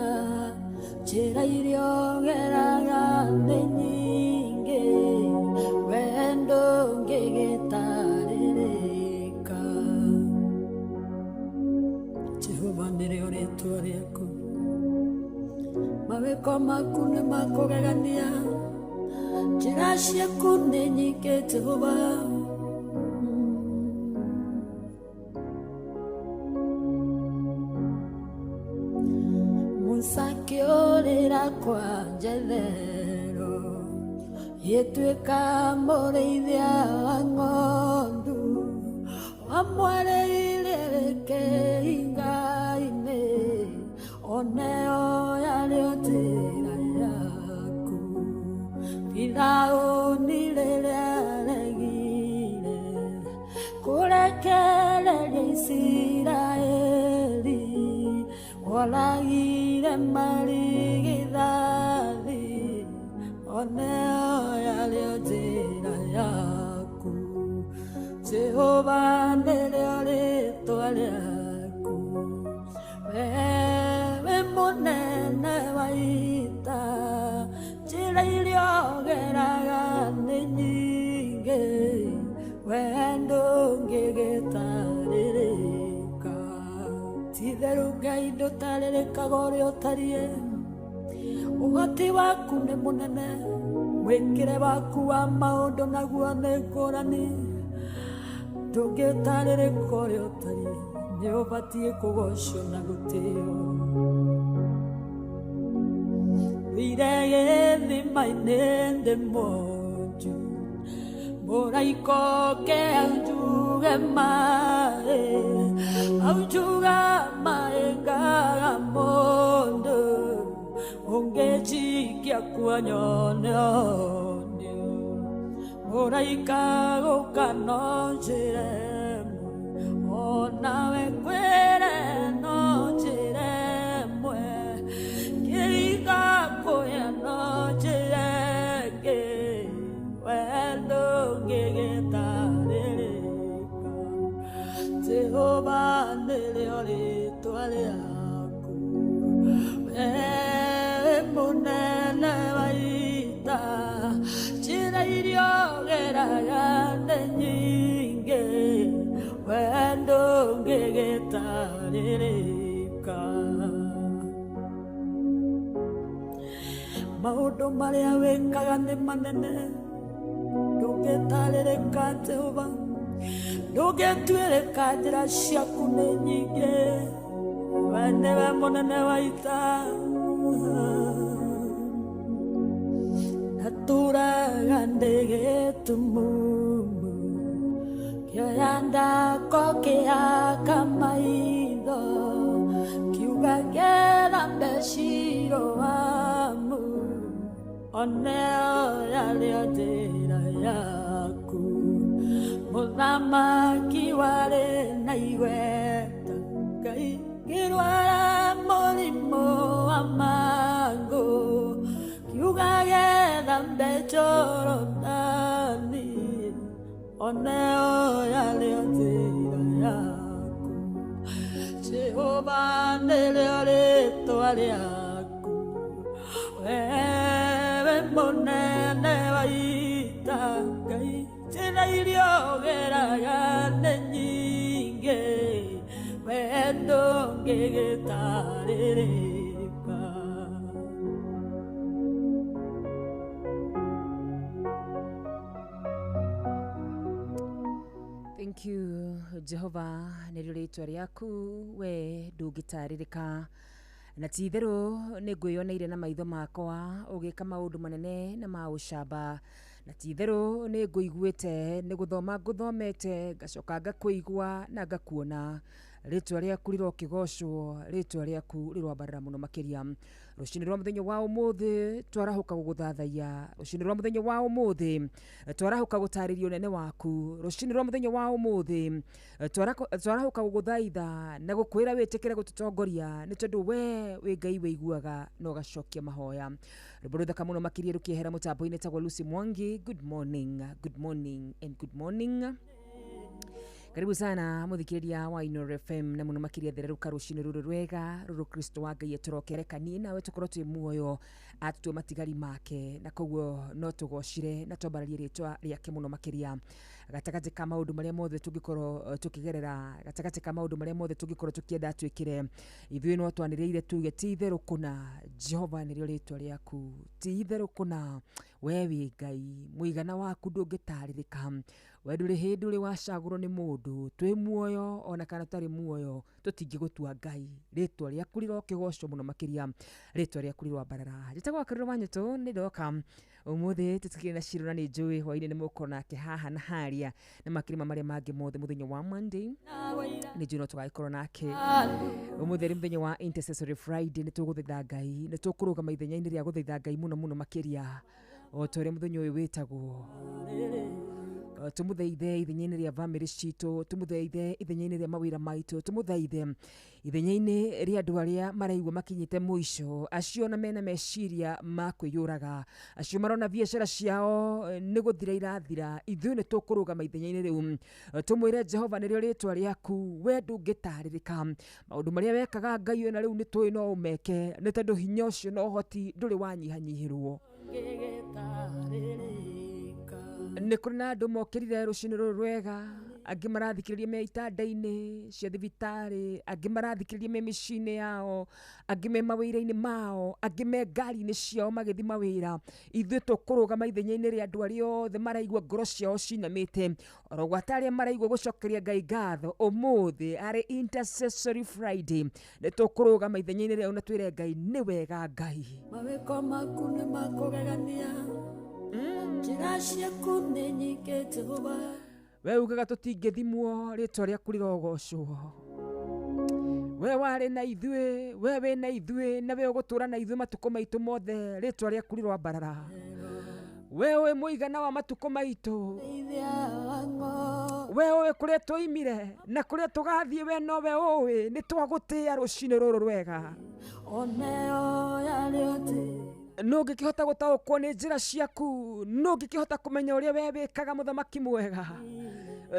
njĩra iria ũgeraga nĩ nyingĩ, wee ndũngĩgĩtarĩrĩka. Jehova, nĩrĩo rĩĩtwa rĩaku. Mawĩko maku nĩ ma kũgegania, njĩra ciaku nĩ nyingĩ, Jehova. Musa akĩũrĩra kwa Jethero, gĩtuĩka mũrĩithia wa ng'ondu, wamwarĩire kĩhinga-inĩ, oneo yarĩ o njĩra yaku. Firaũni rĩrĩa aregire kũrekereria Isiraeli, oragire marigithathi, oneo yarĩ o njĩra yaku. Jehova, nĩrĩo rĩĩtwa rĩaku. Wewe mũnene wa ita, njĩra iria ũgeraga nĩ nyingĩ, wee ndũngĩgĩtarĩrĩka. Ti-itherũ Ngai ndũtarĩrĩkaga ũrĩa ũtariĩ, ũhoti waku nĩ mũnene, mwĩkĩre waku wa maũndũ naguo nĩ ngũrani. Ndũngĩtarĩrĩka ũrĩa ũtariĩ, nĩ ũbatiĩ kũgocwo na gũtĩo. Thire gĩthima-inĩ ndĩ mwonju, mũraika oke aunjuge maĩ, aunjuga maĩ ngaga mũndũ, ũngĩnjikia kuo nyone ũnio. Mũraika gũka no njĩra ĩmwe, onawe ngwĩre no njĩra ĩmwe, kĩringa kũya no njĩra ĩngĩ, wee ndũngĩgĩtarĩrĩka. Jehova, nĩrĩo rĩĩtwa rĩaku. Wee mũnene wa ita, njĩra iria ũgeraga nĩ nyingĩ, wee ndũngĩgĩtarĩrĩka. Maũndũ marĩa wĩkaga nĩ manene, ndũngĩtarĩrĩka Jehova, ndũngĩtuĩrĩka, njĩra ciaku nĩ nyingĩ, wee nĩwe mũnene wa ita. Natũraga ndĩ gĩtumumu, kĩoya ndako kĩaka maitho, kiuga ngĩthambe Shiloamu, oneo yarĩ o njĩra yaku. Mũthamaki warĩ na igweta, Ngai ngĩrwara mũrimũ wa mangũ, kiuga gĩthambe Jorodani, oneo yarĩ o njĩra yaku. Jehova, nĩrĩo rĩĩtwa rĩaku. Wewe mũnene wa ita, Ngai njĩra iria ũgeraga nĩ nyingĩ, wee Ũngĩgĩtarĩrĩka. Thank you Jehova nĩrĩo rĩtwa rĩaku we ndũngĩtarĩrĩka na ti itherũ nĩ ngwĩyoneire na maitho makwa ũgĩka maũndũ manene na ma ũcamba na ti itherũ nĩ ngũiguĩte nĩ gũthoma ngũthomete ngacoka ngakũigua na ngakuona rĩtwa rĩaku rĩrokĩgocwo rĩtwa rĩaku rĩroambarara mũno makĩria rũcinĩ rwa mũthenya wa ũmũthĩ twarahũka gũgũthathaiya rũcinĩ rwa mũthenya wa ũmũthĩ twarahũka gũtarĩria ũnene waku rũcinĩ rwa mũthenya wa ũmũthĩ twarahũka gũgũthaitha na gũkwĩra wĩtĩkĩre gũtũtongoria nĩ tondũ we wĩ Ngai wĩiguaga na ũgacokia mahoya. Rwĩmbo rũthaka mũno makĩria rũkĩehera mũtambo-inĩ tagwo Lucy Mwangi. Good morning, good morning and good morning. Karibu sana muthikiriria wa Inoro FM na muno makiria thereruka rucini ruru rwega ruru Kristo wa Ngai atũrokere niĩ nawe tũkorwo twĩ muoyo atutue matigari make na koguo no tũgocire na twambararie rĩtwa rĩake mũno makĩria gatagatĩ ka maũndũ marĩa mothe tũngĩkorwo tũkĩgerera gatagatĩ ka maũndũ marĩa mothe tũngĩkorwo tũkĩenda twĩkĩre ithuĩ no twanĩrĩire tuge ti itherũ kũna Jehova nĩrĩo rĩtwa rĩaku ti itherũ kũna we wĩ Ngai mũigana waku ndũngĩtarĩrĩka we ndũrĩ hĩndĩ ũrĩ wacagũrwo nĩ mũndũ twĩ muoyo ona kana tũtarĩ muoyo tũtingĩgũtua Ngai rĩtwa rĩaku rĩrokĩgocwo mũno makĩria rĩtwa rĩaku rĩroambarara. Njĩtagwo Wakarura wa Nyũtũ nĩ ndoka ũmũthĩ tũtikĩrĩ na Shiro na nĩ njũĩ hwaĩ-inĩ nĩ mũgũkorwo nake haha na harĩa na makĩria marĩa mangĩ mothe mũthenya wa Monday nĩ njũĩ no tũgagĩkorwo nake ũmũthĩ nĩ mũthenya wa Intercessory Friday nĩ tũgũthaitha Ngai nĩ tũkũrũgama ithenya-inĩ rĩa gũthaitha Ngai mũno mũno makĩria o ta ũrĩa mũthenya ũyũ wĩtagwo tũmũthaithe ithenya-inĩ rĩa bamĩrĩ citũ tũmũthaithe ithenya-inĩ rĩa mawĩra maitũ tũmũthaithe ithenya-inĩ rĩa andũ arĩa maraigua makinyĩte mũico acio na mena meciria ma kwĩyũraga acio marona biacara ciao nĩ gũthira irathira ithuĩ nĩ tũkũrũgama ithenya-inĩ rĩu tũmwĩre Jehova nĩrĩo rĩtwa rĩaku we ndũngĩtarĩrĩka maũndũ marĩa wekaga Ngai ũyũ na rĩu nĩ tũĩ no ũmeke nĩ tondũ hinya ũcio na ũhoti ndũrĩ wanyihanyihĩrwo. Nĩ kũrĩ na andũ mokĩrire rũcinĩ rũrũ rwega angĩ marathikĩrĩria me itanda-inĩ cia thibitarĩ angĩ marathikĩrĩria me mĩciĩ-inĩ yao angĩ me mawĩra-inĩ mao angĩ me ngari-inĩ ciao magĩthiĩ mawĩra ithuĩ tũkũrũgama ithenya-inĩ rĩa andũ arĩa othe maraigua ngoro ciao cinamĩte oro gwata arĩa maraigua gũcokeria Ngai ngatho ũmũthĩ arĩ Intercessory Friday nĩ tũkũrũgama ithenya-inĩ rĩao na twĩre Ngai nĩ wega Ngai. Mawĩko maku nĩ makũgegania njĩra ciaku nĩ nyingĩ Jehova. We ugaga tũtingĩthimwo rĩtwa rĩaku rĩrogocwo we warĩ na ithuĩ we wĩ na ithuĩ na we ũgũtũũra na ithuĩ matukũ maitũ mothe rĩtwa rĩaku rĩroambarara we ũĩ mũigana wa matukũ maitũ we ũĩ kũrĩa twoimire na kũrĩa tũgathiĩ we nowe ũĩ nĩ twagũtĩĩa rũcinĩ rũrũ rwega nũ ũngĩkĩhota gũtaũkwo nĩ njĩra ciaku nũ ũngĩkĩhota kũmenya ũrĩa we wĩkaga mũthamaki mwega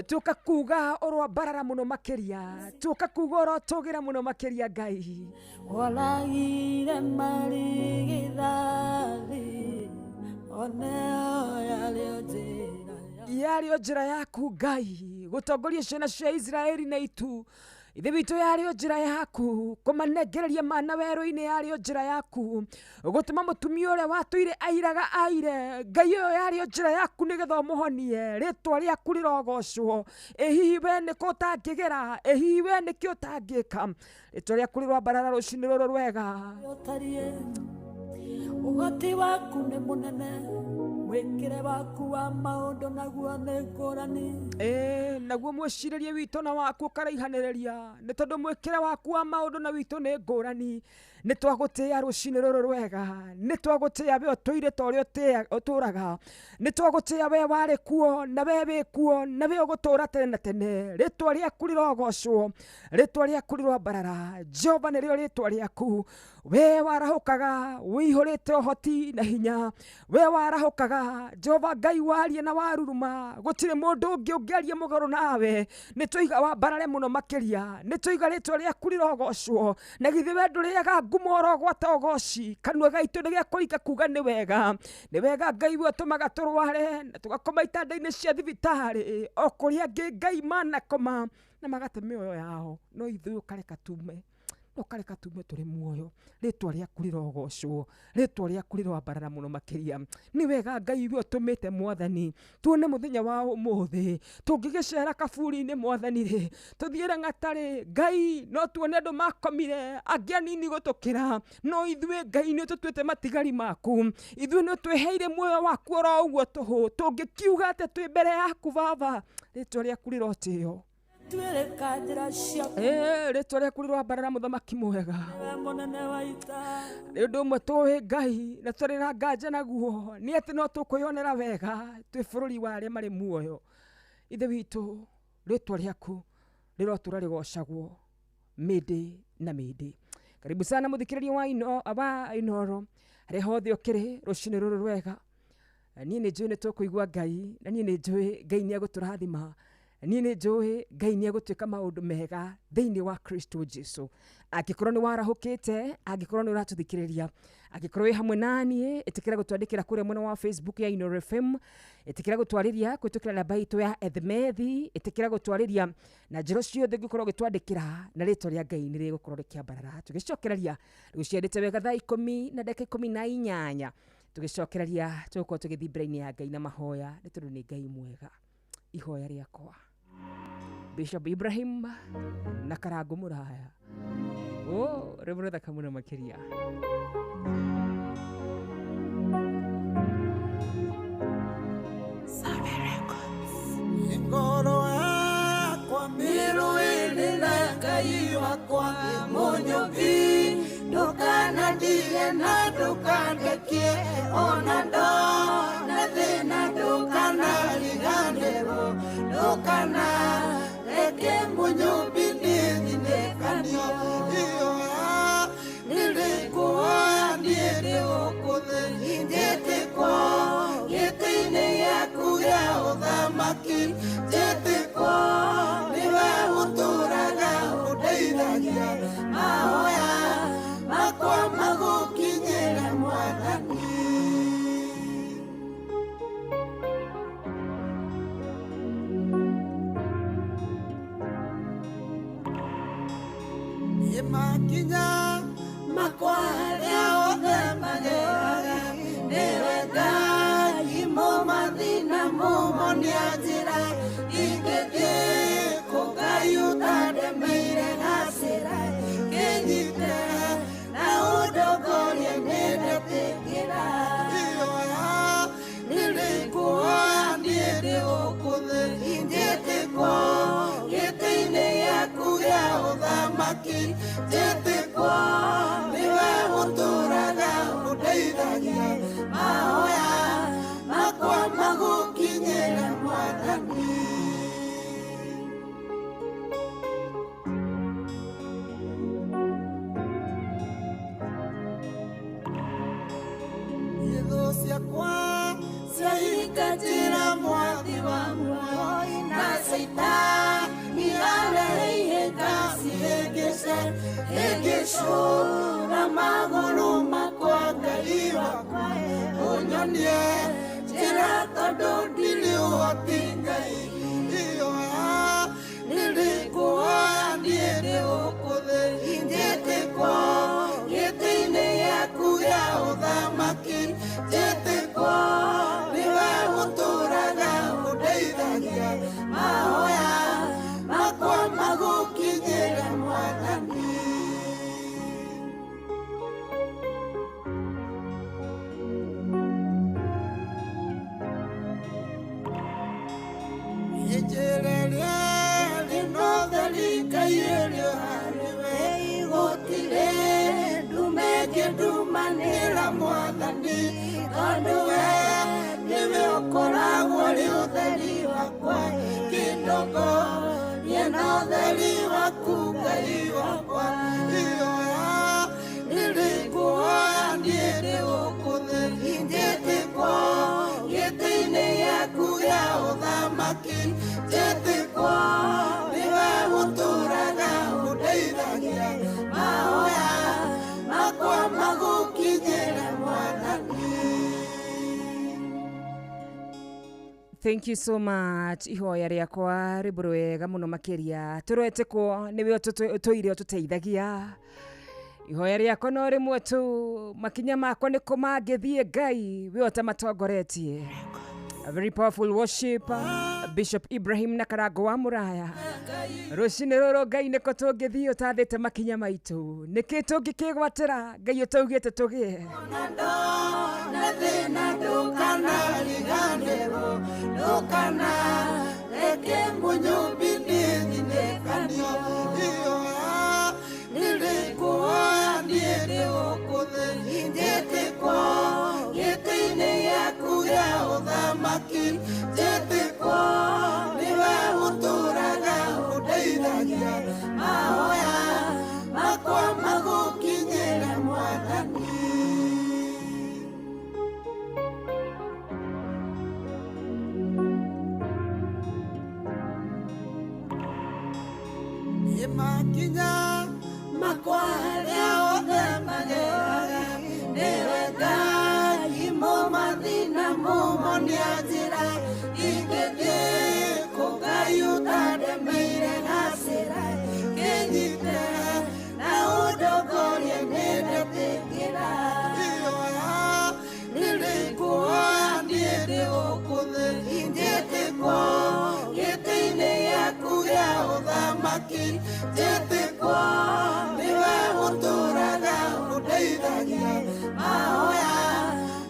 tũka kuga ũroambarara mũno makĩria tũka kuga ũrotũgĩra mũno makĩria Ngai Woragire marigithathi oneo yarĩo njĩra yarĩo njĩra yaku Ngai gũtongoria ciana cia Isiraeli na itu ithe witũ yarĩo njĩra yaku kũmanengereria mana werũ-inĩ yarĩo njĩra yaku gũtũma mũtumia ũrĩa watũire airaga aire Ngai ũyũ yarĩo njĩra yaku nĩgetha ũmũhonie rĩtwa rĩaku rĩrogocwo ĩ hihi we nĩkũ ũtangĩgera ĩ hihi we nĩkĩ ũtangĩka rĩtwa rĩaku rĩroambarara rũcinĩ rũrũ rwega. Ũtariĩ ũhoti waku nĩ mũnene mwĩkĩre waku wa maũndũ naguo nĩ ngũrani naguo mwĩcirĩrie witũ na waku ũkaraihanĩrĩria nĩ tondũ mwĩkĩre waku wa maũndũ na witũ nĩ ngũrani nĩ twagũtĩĩa rũcinĩ rũrũ rwega nĩ twagũtĩĩa we ũtũire ta ũrĩa ũtũraga nĩ twagũtĩĩa we warĩ kuo na we wĩ kuo na we ũgũtũra tene na tene rĩtwa rĩaku rĩrogocwo rĩtwa rĩaku rĩroambarara Jehova nĩrĩo rĩtwa rĩaku we warahũkaga wĩihũrĩte ũhoti na hinya we warahũkaga Jehova Ngai warie na waruruma gũtirĩ mũndũ ũngĩ ũngĩaria mũgarũ nawe nĩ tũiga wambarare mũno makĩria nĩ tũiga rĩtwa rĩaku rĩrogocwo na githĩ we ndũrĩaga ngumo ũrogwata ũgoci kanua gaitũ nĩ gĩakũringa kuga nĩ wega nĩ wega Ngai we ũtũmaga tũrware na tũgakoma itanda-inĩ cia thibitarĩ o kũrĩa angĩ Ngai manakoma na magate mĩoyo yao no ithuĩ ũkareka tume Na ũkareka tume tũrĩ muoyo. Rĩtwa rĩaku rĩrogocwo, rĩtwa rĩaku rĩroambarara mũno makĩria. Nĩ wega Ngai we ũtũmĩte Mwathani tuone mũthenya wa ũmũthĩ. Tũngĩgĩcera kaburi-inĩ Mwathani rĩ, tũthiĩ Ng'atarĩ, Ngai no tuone andũ makomire, angĩ anini gũtũkĩra, no ithuĩ Ngai nĩ ũtũtuĩte matigari maku. Ithuĩ nĩ ũtwĩheire muoyo waku oro ũguo tũhũ. Tũngĩkiuga atĩa twĩ mbere yaku Baba? Rĩtwa rĩaku rĩrotĩo. Tuĩrĩka njĩra ciaku. Rĩtwa rĩaku rĩroambarara mũthamaki mwega. Nĩwe mũnene wa ita. Nĩ ũndũ ũmwe tũĩ Ngai na tũrĩ na nganja naguo nĩ atĩ no tũkwĩyonera wega twĩ bũrũri wa arĩa marĩ muoyo. Ithe witũ, rĩtwa rĩaku rĩrotũra rĩgocagwo mĩndĩ na mĩndĩ. Karibu sana mũthikĩrĩria wa ino wa Inooro harĩa hothe ũkĩrĩ rũcinĩ rũrũ rwega. Niĩ nĩ njũĩ nĩ tũkũigua Ngai, na niĩ nĩ njũĩ Ngai nĩ egũtũrathima. Niĩ nĩ njũĩ Ngai nĩ egũtuĩka maũndũ mega thĩinĩ wa Kristo Jesu. Angĩkorwo nĩ warahũkĩte, angĩkorwo nĩ ũratũthikĩrĩria, angĩkorwo wĩ hamwe na niĩ, ĩtĩkĩra gũtwandĩkĩra kũrĩa mwena wa Facebook ya Inooro FM, ĩtĩkĩra gũtwarĩria kũhĩtũkĩra namba itũ ya Ethmethi, ĩtĩkĩra gũtwarĩria na njĩra ciothe ũngĩkorwo ũgĩtwandĩkĩra, na rĩtwa rĩa Ngai nĩ rĩgũkorwo rĩkĩambarara. Tũgĩcokereria rũciarĩte wega thaa ikũmi na ndagĩka ikũmi na inyanya, tũgĩcokereria tũgũkorwo tũgĩthiĩ mbere-inĩ ya Ngai na mahoya, nĩ tondũ nĩ Ngai mwega. Ihoya rĩakwa Bishop Ibrahim na Karango Muraya. Oh, rĩmwe rĩthaka mũno makĩria. Ngoro yakwa mĩrũĩrĩ na Ngai wakwa mũnyũmbi, ndũkanandige na ndũkandekie, ona ndona thĩna ndũkanariganĩrwo, ndũkanareke mũnyũmbi nĩthinĩkanio. Ihoya nĩrĩkũhoya niĩ ndĩ gũkũ thĩ, njĩtĩkwo gĩtĩ-inĩ gĩaku gĩa ũthamaki, njĩtĩkwo nĩwe ũtũũraga ũndeithagia, mahoya makwa magũkinyĩre Mwathani. Makinya makwa arĩa othe mageraga, nĩwe Ngai mũmathi na mũmonia njĩra, ingĩthiĩ kũ Ngai ũtandemeire gacĩra, kĩnyite na ũndongorie nĩndetĩkĩra. Ihoya nĩrĩkũhoya niĩ ndĩ gũkũ thĩ, njĩtĩkwo gĩtĩ-inĩ gĩaku gĩa ũthamaki, njĩtĩkwo nĩwe ũtũũraga ũndeithagia, mahoya makwa magũkinyĩre Mwathani. Thũ ciakwa ciahinga njĩra mwathi wa muoyo, na Caitani arehe ihĩnga cihĩngĩce, hĩngĩcũra magũrũ makwa Ngai wakwa, ũnyonie njĩra tondũ ndirĩ ũhoti Ngai. Ihoya nĩrĩkũhoya niĩ ndĩ gũkũ thĩ, njĩtĩkwo gĩtĩ-inĩ gĩaku gĩa ũthamaki, njĩtĩkwo nĩwe ũtũũraga ũndeithagia, mahoya makwa magũkinyĩre Mwathani. Ijĩrĩ rĩrĩ no theri Ngai ĩrĩ harĩwe, gũtirĩ ndume ĩngĩndumanĩra Mwathani, tondũ we nĩwe ũkoragwo ũrĩ ũtheri wakwa, kĩndongorie na ũtheri waku Ngai wakwa. Ihoya nĩrĩkũhoya niĩ ndĩ gũkũ thĩ, njĩtĩkwo gĩtĩ-inĩ gĩaku gĩa ũthamaki, njĩtĩkwo nĩwe ũtũũraga ũndeithagia, mahoya makwa magũkinyĩre Mwathani. Thank you so much. Ihoya rĩakwa rwĩmbo rwega mũno makĩria tũretĩkwo nĩwe ũtũire ũtũteithagia. Ihoya rĩakwa no rĩmwe tu, makinya makwa nĩkũ mangĩthiĩ Ngai we ũtamatongoretie. A very powerful worship, Bishop Ibrahim na Karango wa Muraya. Rũcinĩ rũrũ Ngai nĩkũ tũngĩthiĩ ũtathĩte makinya maitũ, nĩkĩ tũngĩkĩgwatĩra Ngai ũtaugĩte tũgĩe. Makinya makwa othe mageraga nĩwe Ngai mũmathĩna mũmonia njĩra ingĩthiĩ kũ Ngai ũtandemeire gacĩra kĩnyite na ũndongorie nĩndetĩkĩra ihoya rĩrĩkuoya niĩ ndĩ gũkũ thĩ njĩtĩkwo gĩtĩ-inĩ gĩaku gĩa ũthamaki njĩtĩkwo nĩwe ũtũũraga ũndeithagia mahoya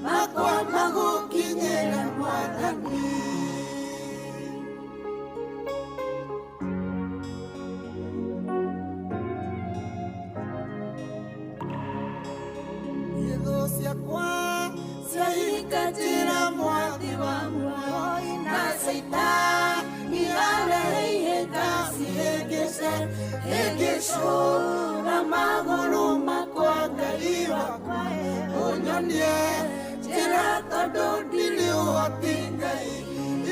makwa magũkinyĩra Mwathani. Thũ ciakwa ciahinga njĩra mwathi wa muoyo na Caitani arehe ihĩnga cihĩngĩce hĩngĩcũra magũrũ makwa Ngai wakwa ũnyonie njĩra tondũ ndirĩ ũhoti Ngai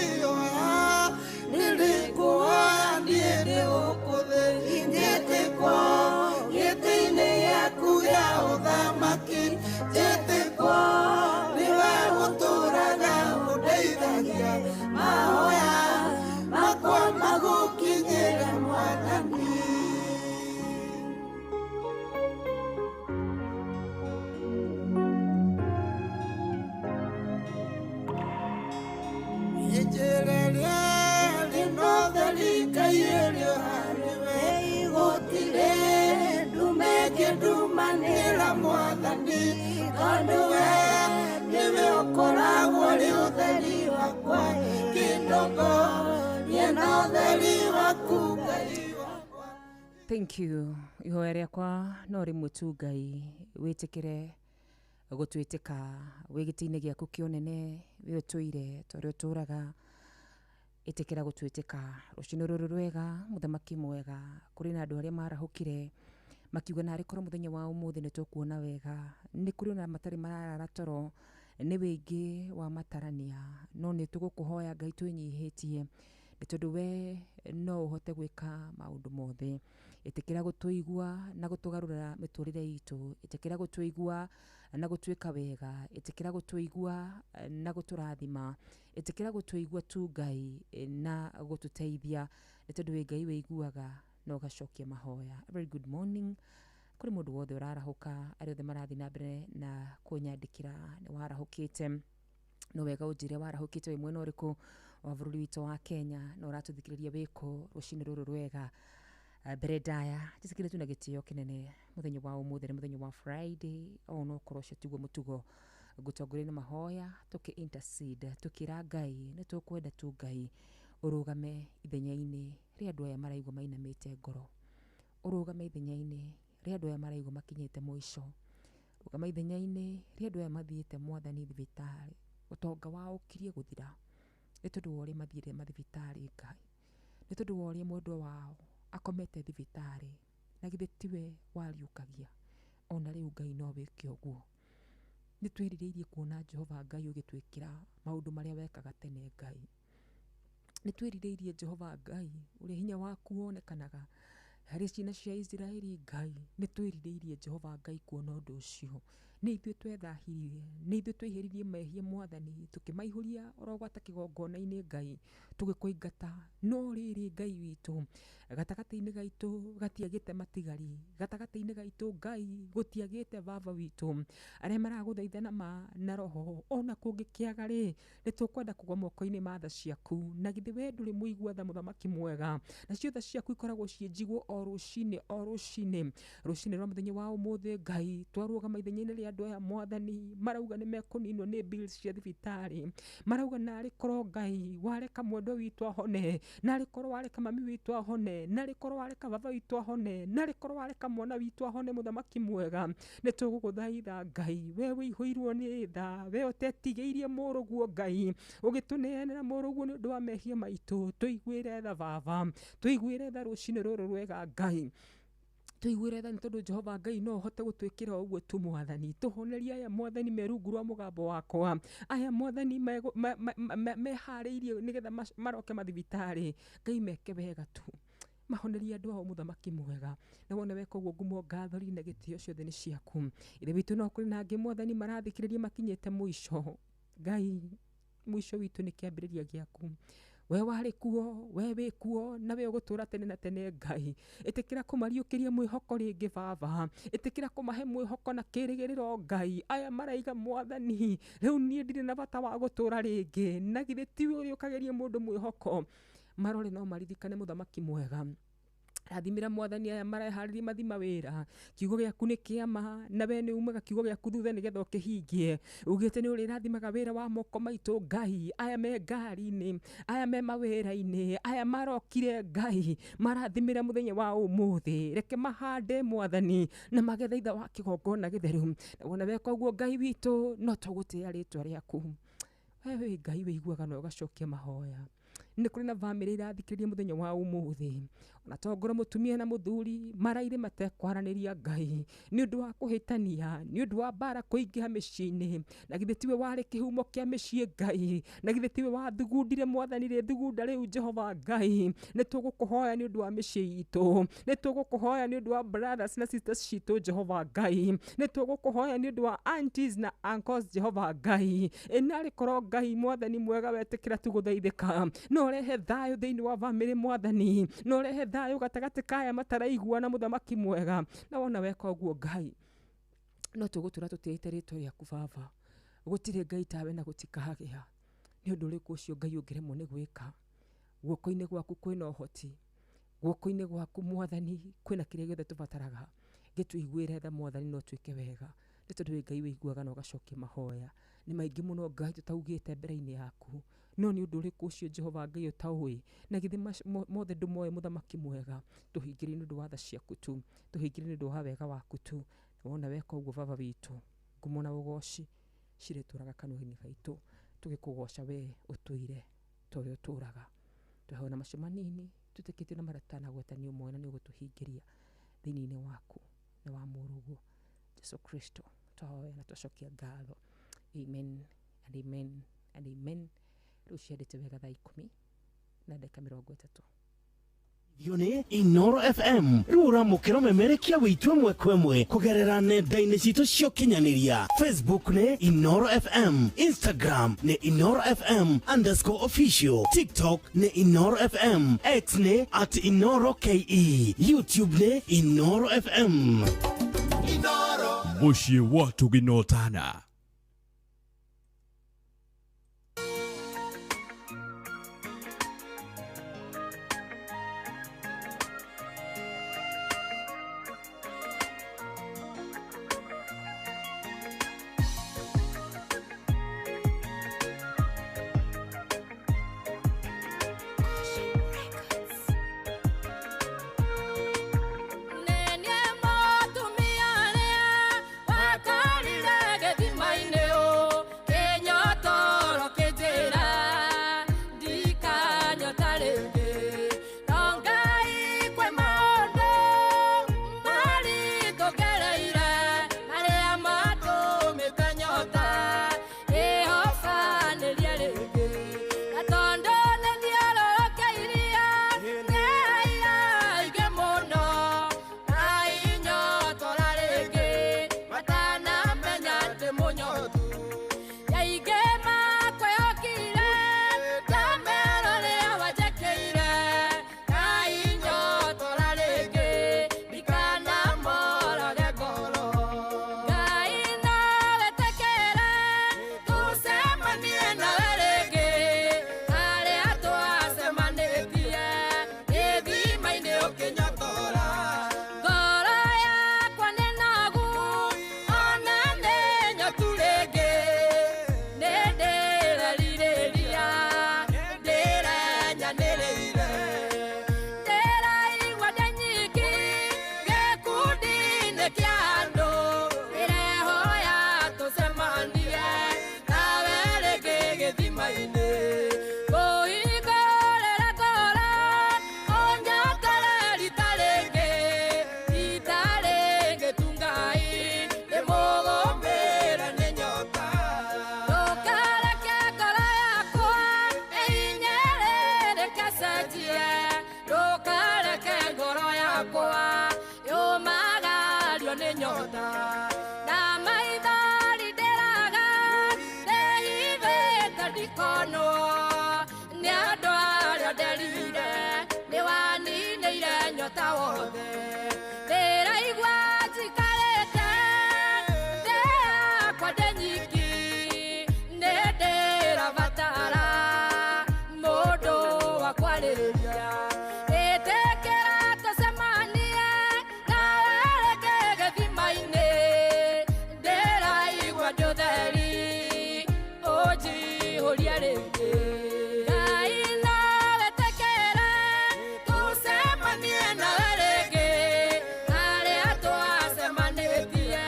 ihoya rĩrĩkuoya niĩ ndĩ gũkũ thĩ njĩtĩkwo gĩtĩ-inĩ gĩaku gĩa ũthamaki njĩtĩkwo nĩwe ũtũũraga ũndeithagia mahoya makwa magũkinyĩra Mwathani. Njĩra ĩrĩa ĩno theri Ngai ĩrĩ o harĩwe gũtirĩ ndume ĩngĩndumanĩra Mwathani tondũ we nĩwe ũkoragwo ũrĩ ũtheri wakwa kĩndongorie na ũtheri waku Ngai. Thank you. Ihoya rĩakwa no rĩmwe tu Ngai wĩtĩkĩre gũtwĩtĩka wĩ gĩtĩ-inĩ gĩaku kĩa ũnene wĩ ũtũire ta ũrĩa ũtũũraga ĩtĩkĩra gũtwĩtĩka rũcinĩ rũrũ rwega mũthamaki mwega kũrĩ na andũ arĩa marahũkire makiuga narĩ korwo mũthenya wa ũmũthĩ nĩ tũkuona wega nĩ kũrĩ ona matarĩ mararara toro nĩ wĩingĩ wa matarania no nĩ tũgũkũhoya Ngai twĩnyihĩtie nĩ tondũ we no ũhote gwĩka maũndũ mothe. Ĩtĩkĩra gũtũigua na gũtũgarũrĩra mĩtũrĩre itũ, ĩtĩkĩra gũtũigua na gũtwĩka wega, ĩtĩkĩra gũtũigua na gũtũrathima, ĩtĩkĩra gũtũigua tu Ngai na gũtũteithia nĩ tondũ wĩ Ngai wĩiguaga na ũgacokia mahoya. A very good morning kũrĩ mũndũ wothe ũrarahũka, arĩa othe marathiĩ na mbere na kũnyandĩkĩra nĩ warahũkĩte no wega ũnjĩre warahũkĩte wĩ mwena ũrĩkũ wa bũrũri witũ wa Kenya na ũratũthikĩrĩria wĩkũ rũcinĩ rũrũ rwega. Mbere ndaya njĩtĩkĩre tu na gĩtĩo kĩnene mũthenya wa ũmũthĩ nĩ mũthenya wa Friday o no korwo ũcio tiguo mũtugo ngũtongoria na mahoya tũkĩ intercede tũkĩra Ngai nĩ tũkwenda tu Ngai ũrũgame ithenya-inĩ rĩa andũ aya maraigua mainamĩte ngoro, ũrũgame ithenya-inĩ rĩa andũ aya maraigua makinyĩte mũico, rũgama ithenya-inĩ rĩa andũ aya mathiĩte Mwathani thibitarĩ ũtonga wao ũkirie gũthira nĩ tondũ wa ũrĩa mathiĩte mathibitarĩ Ngai, nĩ tondũ wa ũrĩa mwendwa wao akomete thibitarĩ na githĩ tiwe wariũkagia ona rĩu Ngai no wĩke ũguo. Nĩ twĩrirĩirie kuona Jehova Ngai ũgĩtwĩkĩra maũndũ marĩa wekaga tene Ngai, nĩ twĩrirĩirie Jehova Ngai ũrĩa hinya waku wonekanaga harĩ ciana cia Isiraeli Ngai, nĩ twĩrirĩirie Jehova Ngai kuona ũndũ ũcio. Nĩ ithuĩ twethahirie, nĩ ithuĩ twĩhĩririe mehia mwathani, tũkĩmaihũria oro gwata kĩgongona-inĩ Ngai, tũgĩkũingata. No rĩrĩ Ngai witũ, gatagatĩ-inĩ gaitũ gatiagĩte matigari, gatagatĩ-inĩ gaitũ Ngai gũtiagĩte baba witũ, arĩa maragũthaitha na ma na roho, ona kũngĩkĩaga rĩ, nĩ tũkwenda kũgwa moko-inĩ ma tha ciaku. Na githĩ we ndũrĩ mũigua tha mũthamaki mwega, nacio tha ciaku ikoragwo ciĩ njigũ o rũcinĩ o rũcinĩ. Rũcinĩ rwa mũthenya wa ũmũthĩ Ngai, twarũgama ithenya-inĩ rĩa andũ aya mwathani, marauga nĩ mekũninwo nĩ bills cia thibitarĩ, marauga narĩ korwo Ngai wareka mwendwa witũ ahone, narĩ korwo wareka mami witũ ahone, narĩ korwo wareka baba witũ ahone, narĩ korwo wareka mwana witũ ahone mũthamaki mwega, nĩ tũgũgũthaitha Ngai, we wĩihũirwo nĩ tha, we ũtetigĩirie mũrũguo Ngai, ũgĩtũneanĩra mũrũguo nĩ ũndũ wa mehia maitũ, tũiguĩre tha baba, tũiguĩre tha rũcinĩ rũrũ rwega Ngai, tũiguĩre tha nĩ tondũ Jehova Ngai no ũhote gũtwĩkĩra ũguo tu mwathani. Tũhonerie aya mwathani me rungu rwa mũgambo wakwa, aya mwathani meharĩirie nĩgetha maroke mathibitarĩ, Ngai meke wega tu, mahonerie andũ ao mũthamaki mwega, na wone weka ũguo ngumo ngatho na gĩtĩo ciothe nĩ ciaku. Ithe witũ no kũrĩ na angĩ mwathani marathikĩrĩria makinyĩte mũico, Ngai mũico witũ nĩ kĩambĩrĩria gĩaku. We warĩ kuo, we wĩ kuo, na we ũgũtũũra tene na tene Ngai. Ĩtĩkĩra kũmariũkĩria mwĩhoko rĩngĩ baba, ĩtĩkĩra kũmahe mwĩhoko na kĩrĩgĩrĩro Ngai. Aya maraiga mwathani, rĩu niĩ ndirĩ na bata wa gũtũũra rĩngĩ, na githĩ tiwe ũrĩũkagĩria mũndũ mwĩhoko. Marore no maririkane mũthamaki mwega. Rathimĩra mwathani aya mareharĩria mathima wĩra, kiugo gĩaku nĩ kĩama, na we nĩ umaga kiugo gĩaku thutha nĩgetha ũkĩhingie. Ugĩte nĩ ũrĩrathimaga wĩra wa moko maitũ Ngai, aya me ngari-inĩ, aya me mawĩra-inĩ, aya marokire Ngai, marathimĩra mũthenya wa ũmũthĩ, reke mahande mwathani na magethe itha wa kĩgongona gĩtheru. Na wona weka ũguo Ngai witũ, no tũgũtĩĩa rĩtwa rĩaku. We wĩ Ngai wĩiguaga na ũgacokia mahoya. Nĩ kũrĩ na bamĩrĩ irathikĩrĩria mũthenya wa ũmũthĩ, ona tongoro mũtumia na mũthuri maraire matekwaranĩria Ngai, nĩ ũndũ wa kũhĩtania, nĩ ũndũ wa mbara kũingĩha mĩciĩ-inĩ. Na githĩ tiwe warĩ kĩhumo kĩa mĩciĩ Ngai, na githĩ tiwe wathugundire mwathani rĩthugunda rĩu Jehova Ngai. Nĩ tũgũkũhoya nĩ ũndũ wa mĩciĩ itũ, nĩ tũgũkũhoya nĩ ũndũ wa brothers na sisters citũ Jehova Ngai, nĩ tũgũkũhoya nĩ ũndũ wa aunties na uncles Jehova Ngai. Ĩnarĩ korwo Ngai mwathani mwega wetĩkĩra tu gũthaithĩka, no ũrehe thayũ thĩinĩ wa bamĩrĩ mwathani, no ũrehe thayũ gatagatĩ ka aya mataraiguana mũthamaki mwega. Na wona weka ũguo Ngai, no tũgũtũra tũtĩĩte rĩtwa rĩaku baba. Gũtirĩ Ngai tawe na gũtikagĩa. Nĩ ũndũ ũrĩkũ ũcio Ngai ũngĩremwo nĩ gwĩka? Guoko-inĩ gwaku kwĩna ũhoti, guoko-inĩ gwaku mwathani kwĩna kĩrĩa gĩothe tũbataraga. Gĩtũiguĩre tha mwathani, no twĩke wega, nĩ tondũ wĩ Ngai wĩiguaga na ũgacokia mahoya. Nĩ maingĩ mũno Ngai tũtaugĩte mbere-inĩ yaku, no nĩ ũndũ ũrĩkũ ũcio Jehova Ngai ũtaũĩ? Na githĩ mothe ndũmoĩ mũthamaki mwega. Tũhingĩrie nĩ ũndũ wa tha ciaku tu, tũhingĩrie nĩ ũndũ wa wega waku tu. Na wona weka ũguo baba witũ, ngumo na ũgoci cirĩtũraga kanua-inĩ gaitũ, tũgĩkũgoca we ũtũire ta ũrĩa ũtũraga. Tũheo na macio manini twĩtĩkĩtie na marĩa tũtanagweta nĩ ũmwe, na nĩ ũgũtũhingĩria thĩinĩ waku na wa mũrũguo Jesu Kristo. Twahoya na twacokia ngatho. Amen and amen and amen. Rĩu ciandĩte wega thaa 10:30. Ithio nĩ Inoro FM rĩu ũramũkĩra ũmemerekia wĩitũ ĩmwe kwa ĩmwe kũgerera nenda-inĩ citũ cia ũkinyanĩria. Facebook nĩ Inoro FM, Instagram nĩ Inoro FM underscore official, TikTok nĩ Inoro FM, X nĩ at Inoro KE, YouTube nĩ Inoro FM. Inoro mũciĩ wa tũginotana. Nene motumia aria wakarire gĩthima yakwa yũmagario nĩ nyota na maithori ndĩraga ndĩhithĩte ndikonwo nĩ andũ arĩa nderire nĩ waninĩire nyota wothe ndĩraigua njikarĩte thĩ yakwa ndĩ nyiki nĩ ndĩrabatara mũndũ wa kwarĩria ĩtĩkĩra tũcemanie nawe rĩngĩ gĩthima-inĩ ndĩraigua ndĩ ũtheri ũnjihũrie rĩngĩ Ngai no wĩtĩkĩre tũcemanie nawe rĩngĩ harĩa twacemanĩtie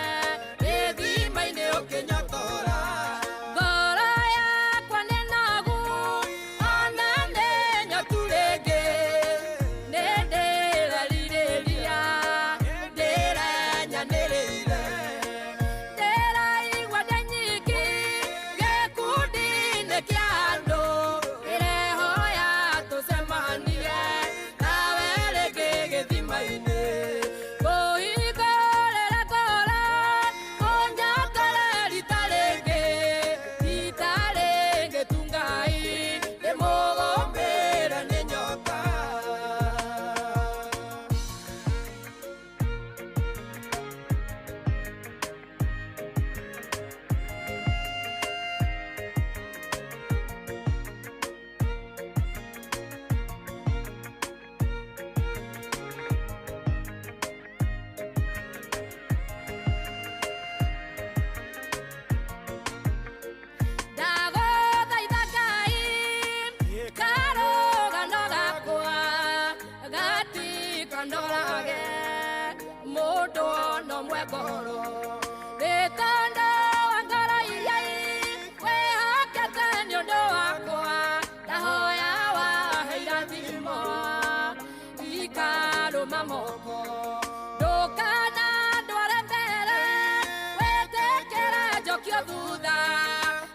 gĩthima-inĩ ũkĩnyotora ngoro yakwa nĩ nogu ona nĩ nyotu rĩngĩ nĩ ndĩrerirĩria ndĩrenyanĩrĩire ndĩraigua ndĩ nyiki gĩkundi-inĩ kĩa andũ ndĩrehoya tũcemanie nawe rĩngĩ gĩthima-inĩ kũhingũrĩra ngoro ũnyotore rita rĩngĩ rita rĩngĩ tu Ngai ndĩmũgũmbĩre nĩ nyota. Ndagũthaitha Ngai karũgano gakwa gatikandorage mũndũ ona ũmwe ngoro nĩ tondũ wa ngoro iria wĩhokete nĩ ũndũ wakwa ndahoya wahe irathimo ikarũma moko ndũkana ndware mbere wĩtĩkĩre njokio thutha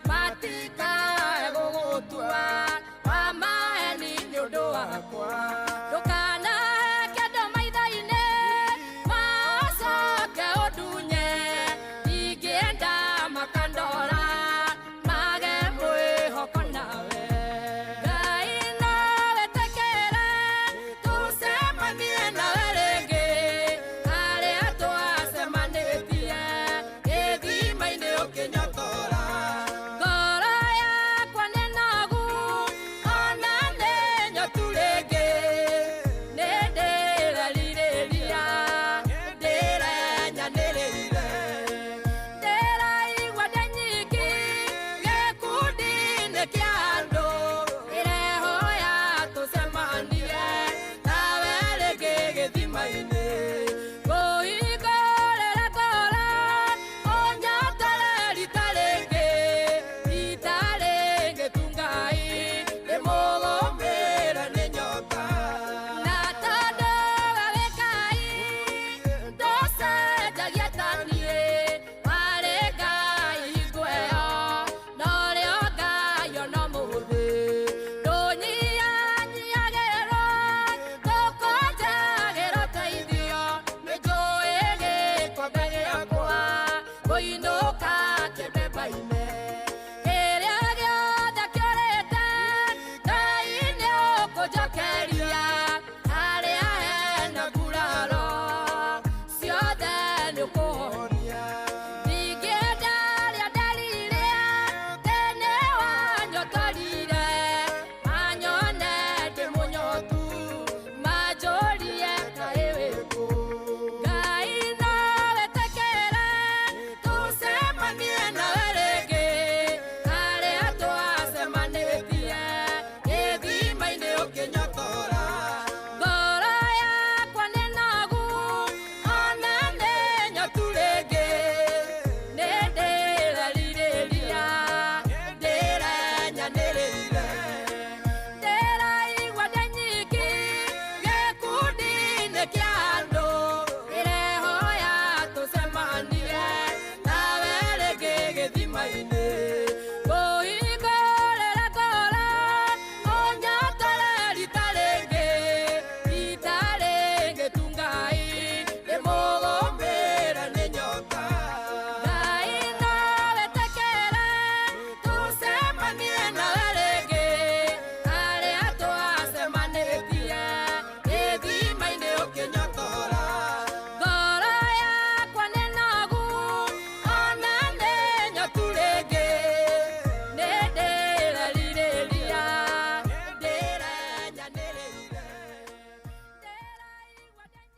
matikae gũgũtua wa maeni nĩ ũndũ wakwa ndũkanahe kĩndũ maitho-inĩ macoke ũndunye ingĩenda makandora mage mwĩhoko nawe Ngai no wĩtĩkĩre tũcemanie nawe rĩngĩ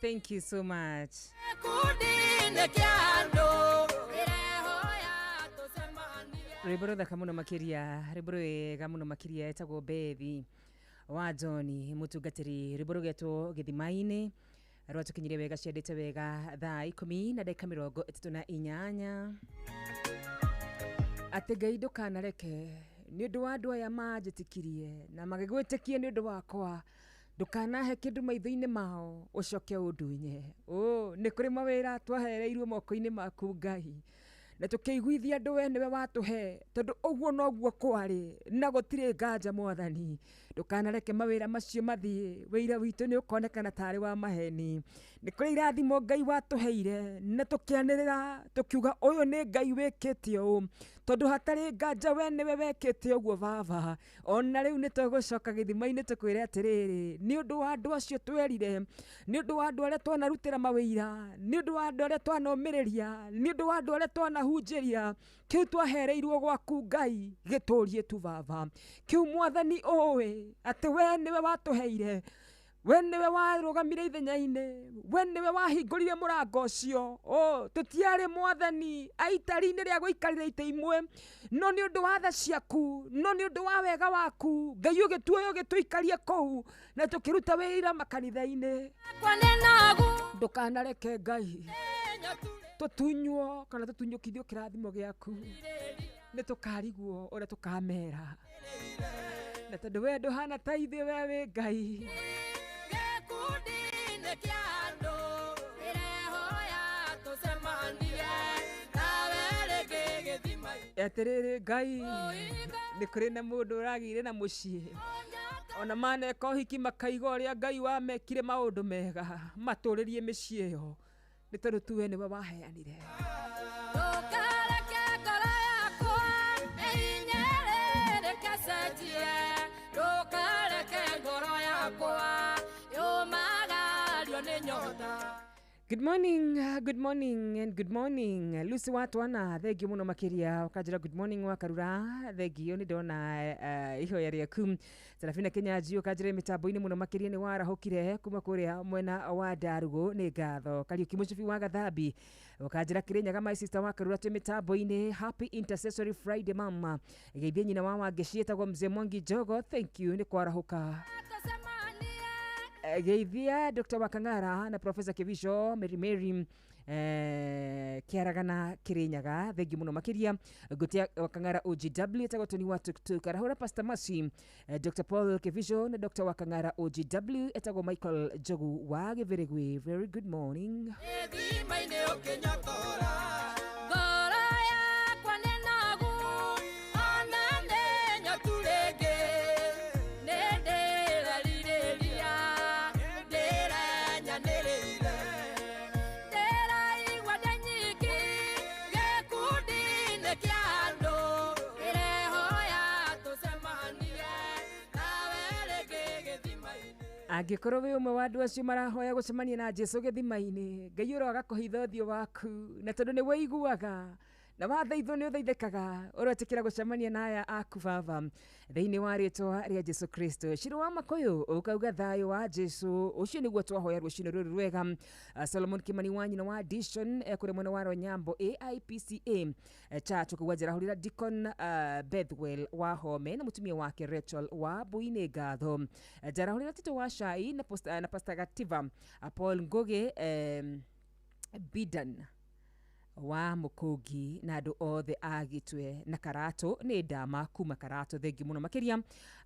Thank you so much. Gĩkundi-inĩ kĩa andũ ndĩrehoya tũcemanie. Rwĩmbo rũthaka mũno makĩria, rwĩmbo rwega mũno makĩria etagwo Bethi wa John mũtungatĩri, rwĩmbo rũgetwo gĩthima-inĩ rwatũkinyirie wega ciendete wega thaa 10 na ndagĩka 38. Atĩ Ngai ndũkanareke nĩ ũndũ wa andũ aya manjĩtĩkirie na magĩgwĩtĩkia nĩ ũndũ wakwa, ndũkanahe kĩndũ maitho-inĩ mao ũcoke ũndunye. Nĩ kũrĩ mawĩra twahereirwo moko-inĩ maku Ngai, na tũkĩiguithia andũ we nĩwe watũhe, tondũ ũguo noguo kwarĩ na gũtirĩ nganja Mwathani. Ndũkanareke mawĩra macio mathiĩ, wĩira witũ nĩ ũkonekana tarĩ wa maheni. Nĩ kũrĩ irathimo Ngai watũheire na tũkĩanĩrĩra tũkiuga ũyũ nĩ Ngai wĩkĩte ũũ, tondũ hatarĩ nganja we nĩwe wekĩte ũguo Baba. Ona rĩu nĩ tũgũcoka gĩthima-inĩ tũkwĩre atĩrĩrĩ, nĩ ũndũ wa andũ acio twerire, nĩ ũndũ wa andũ arĩa twanarutĩra mawĩira, nĩ ũndũ wa andũ arĩa twanomĩrĩria, nĩ ũndũ wa andũ arĩa twanahunjĩria, kĩu twahereirwo gwaku Ngai gĩtũrie tu Baba. Kĩu Mwathani ũĩ atĩ we nĩwe watũheire, we nĩwe warũgamire ithenya-inĩ, we nĩwe wahingũrire mũrango ũcio. Tũtiarĩ Mwathani aitari-inĩ rĩa gũikarĩra itĩ imwe, no nĩ ũndũ wa tha ciaku, no nĩ ũndũ wa wega waku Ngai ũgĩtuoya ũgĩtũikaria kũu na tũkĩruta wĩra makanitha-inĩ. Ndũkanareke Ngai tũtunywo kana tũtunyũkithio kĩrathimo gĩaku, nĩ tũkarigwo ũrĩa tũkamera, na tondũ we ndũhana ta ithuĩ, we wĩ Ngai. Gĩkundi-inĩ kĩa andũ ndĩrehoya tũcemanie nawe rĩngĩ gĩthima-inĩ. Atĩrĩrĩ Ngai, nĩ kũrĩ na mũndũ ũragĩire na mũciĩ, ona maneka ũhiki makaiga ũrĩa Ngai wamekire maũndũ mega, matũrĩrie mĩciĩ ĩyo, nĩ tondũ tu we nĩwe waheanire. Ndũkareke ngoro yakwa ĩhinyĩrĩrĩke cenjie, ndũkareke ngoro yakwa yũmagario nĩ nyota. Good morning, good morning and good morning. Lucy Watwana, thengiũ mũno makĩria. Ũkanjĩra good morning wa Karura, thengiũ nĩ ndona ihoya rĩaku. Serafina Kinyanjui ũkanjĩra mĩtambo-inĩ mũno makĩria nĩ warahũkire kuma kũrĩa mwena wa Ndarugũ, nĩ ngatho. Kariũki Mũcibi wa Gathambi ũkanjĩra Kĩrĩnyaga my sister wa Karura twĩ mĩtambo-inĩ. Happy Intercessory Friday mama. Geithie nyina wa Wangeci etagwo Mzee Mwangi Njogo, thank you nĩ kwarahũka. Geithia Dr. Wakang'ara na Professor Kivisho Mary Mary Kĩaragana Kĩrĩnyaga, thengiũ mũno makĩria. Ngutia Wakang'ara OGW etagwo Tony wa Tuktuk, arahũra Pastor Mercy, Dr. Paul Kivisho na Dr. Wakang'ara OGW etagwo Michael Njogu wa Gĩthĩrĩgwĩ. Very good morning. Gĩthima-inĩ ũkĩnyotora, ngoro yakwa nĩ nogu, ona nĩ nyotu rĩngĩ, nĩ ndĩrerirĩria, ndĩrenyanĩrĩire, ndĩraigua ndĩ nyiki gĩkundi-inĩ kĩa andũ, ndĩrehoya tũcemanie nawe rĩngĩ gĩthima-inĩ. Angĩkorwo wĩ ũmwe wa andũ acio marahoya gũcemania na Jesũ gĩthima-inĩ, Ngai ũroaga kũhitha ũthiũ waku, na tondũ nĩ wĩiguaga na wathaithwo nĩ ũthaithĩkaga, ũretĩkĩra gũcemania na aya aku Baba thĩinĩ wa rĩtwa rĩa Jesũ Kristo. Ciro wa Makũyũ ũkauga thayũ wa Jesũ, ũcio nĩguo twahoya rũcinĩ rũrũ rwega. Solomon Kimani wa nyina wa Dishon kũrĩ mwena wa Ronyambo AIPCA Church ũkauga njerahũrĩra Deacon Bethwell wa Home na mũtumia wake Rachel wa Buinĩ ngatho. Njerahũrĩra Tito wa Shai na Pastor Gativa Paul Ngugi Bidan wa Mũkũngi na andũ othe a Gĩtwe na Karatũ nĩ ndama kuma Karatũ, thengiũ mũno makĩria.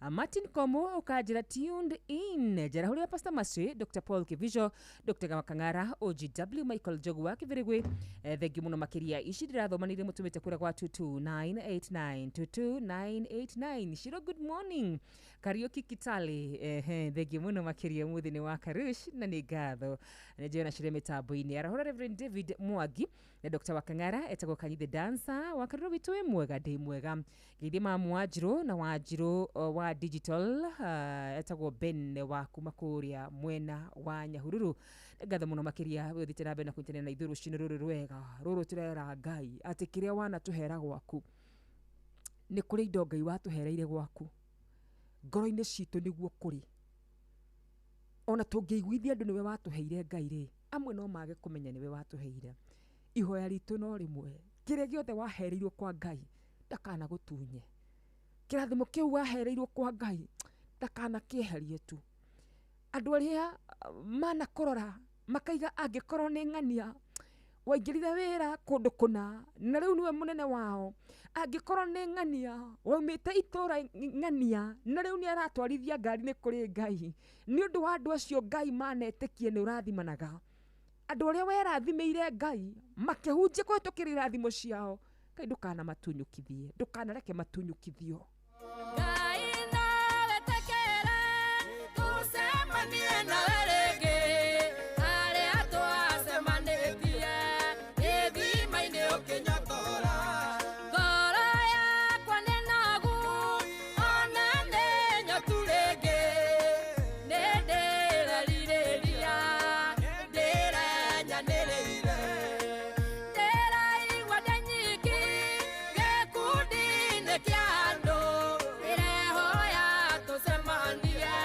Martin Komo ũkanjĩra tuned in, njerahũrĩra Pastor Mercy, Dr. Paul Kivisho, Dr. Wakang'ara OGW Michael Njogu wa Kĩbĩrĩgwĩ, thengiũ mũno makĩria. Ici ndĩrathomanire mũtũmĩte kũrĩa gwa 22989 22989. Shiro, good morning. Kariũki Kitale, thengiũ mũno makĩria. Ũmũthĩ nĩ wa Karush na nĩ ngatho nĩ njĩona cire mĩtambo-inĩ. Arahũra Reverend David Mwangi na Dr. Wakang'ara etagwo Kanyi the Dancer wa Karura witũ wĩ mwega, ndĩ mwega. Geithie mamu Wanjirũ na Wanjirũ wa digital etagwo Ben wa kuma kũrĩa mwena wa Nyahururu. Ngatho mũno makĩria wĩ ũthiĩte na mbere na kũnyitanĩra na ithuĩ rũcinĩ rũrũ rwega rũrũ tũrera Ngai atĩ kĩrĩa wanatũhera gwaku nĩ kũrĩ indo Ngai watũhereire gwaku ngoro-inĩ citũ nĩguo kũrĩ. Ona tũngĩiguithia andũ nĩwe watũheire Ngai rĩ, amwe no mage kũmenya nĩwe watũheire. Ihoya ritũ no rĩmwe, kĩrĩa gĩothe wahereirwo kwa Ngai ndakanagũtunye. Kĩrathimo kĩu wahereirwo kwa Ngai ndakanakĩeherie tu. Andũ arĩa manakũrora makaiga angĩkorwo nĩ ng'ania waingĩrire wĩra kũndũ kũna na rĩu nĩwe mũnene wao, angĩkorwo nĩ ng'ania waumĩte itũra ng'ania na rĩu nĩ aratwarithia ngari nĩ kũrĩ Ngai. Nĩ ũndũ wa andũ acio Ngai manetĩkie nĩ ũrathimanaga. Andũ arĩa werathimĩire Ngai makĩhunjia kũhĩtũkĩra irathimo ciao, Ngai ndũkanamatunyũkithie, ndũkanareke matunyũkithio. Ngai nawe tekere tũcemanie nawe rĩngĩ harĩa twacemanĩtie gĩthima-inĩ ũkĩnyotora. Ngoro yakwa nĩ nogu ona nĩ nyotu rĩngĩ, nĩ ndĩrerirĩria ndĩrenyanĩrĩire, ndĩraigua ndĩ nyiki gĩkundi-inĩ kĩa andũ, ndĩrehoya tũcemanie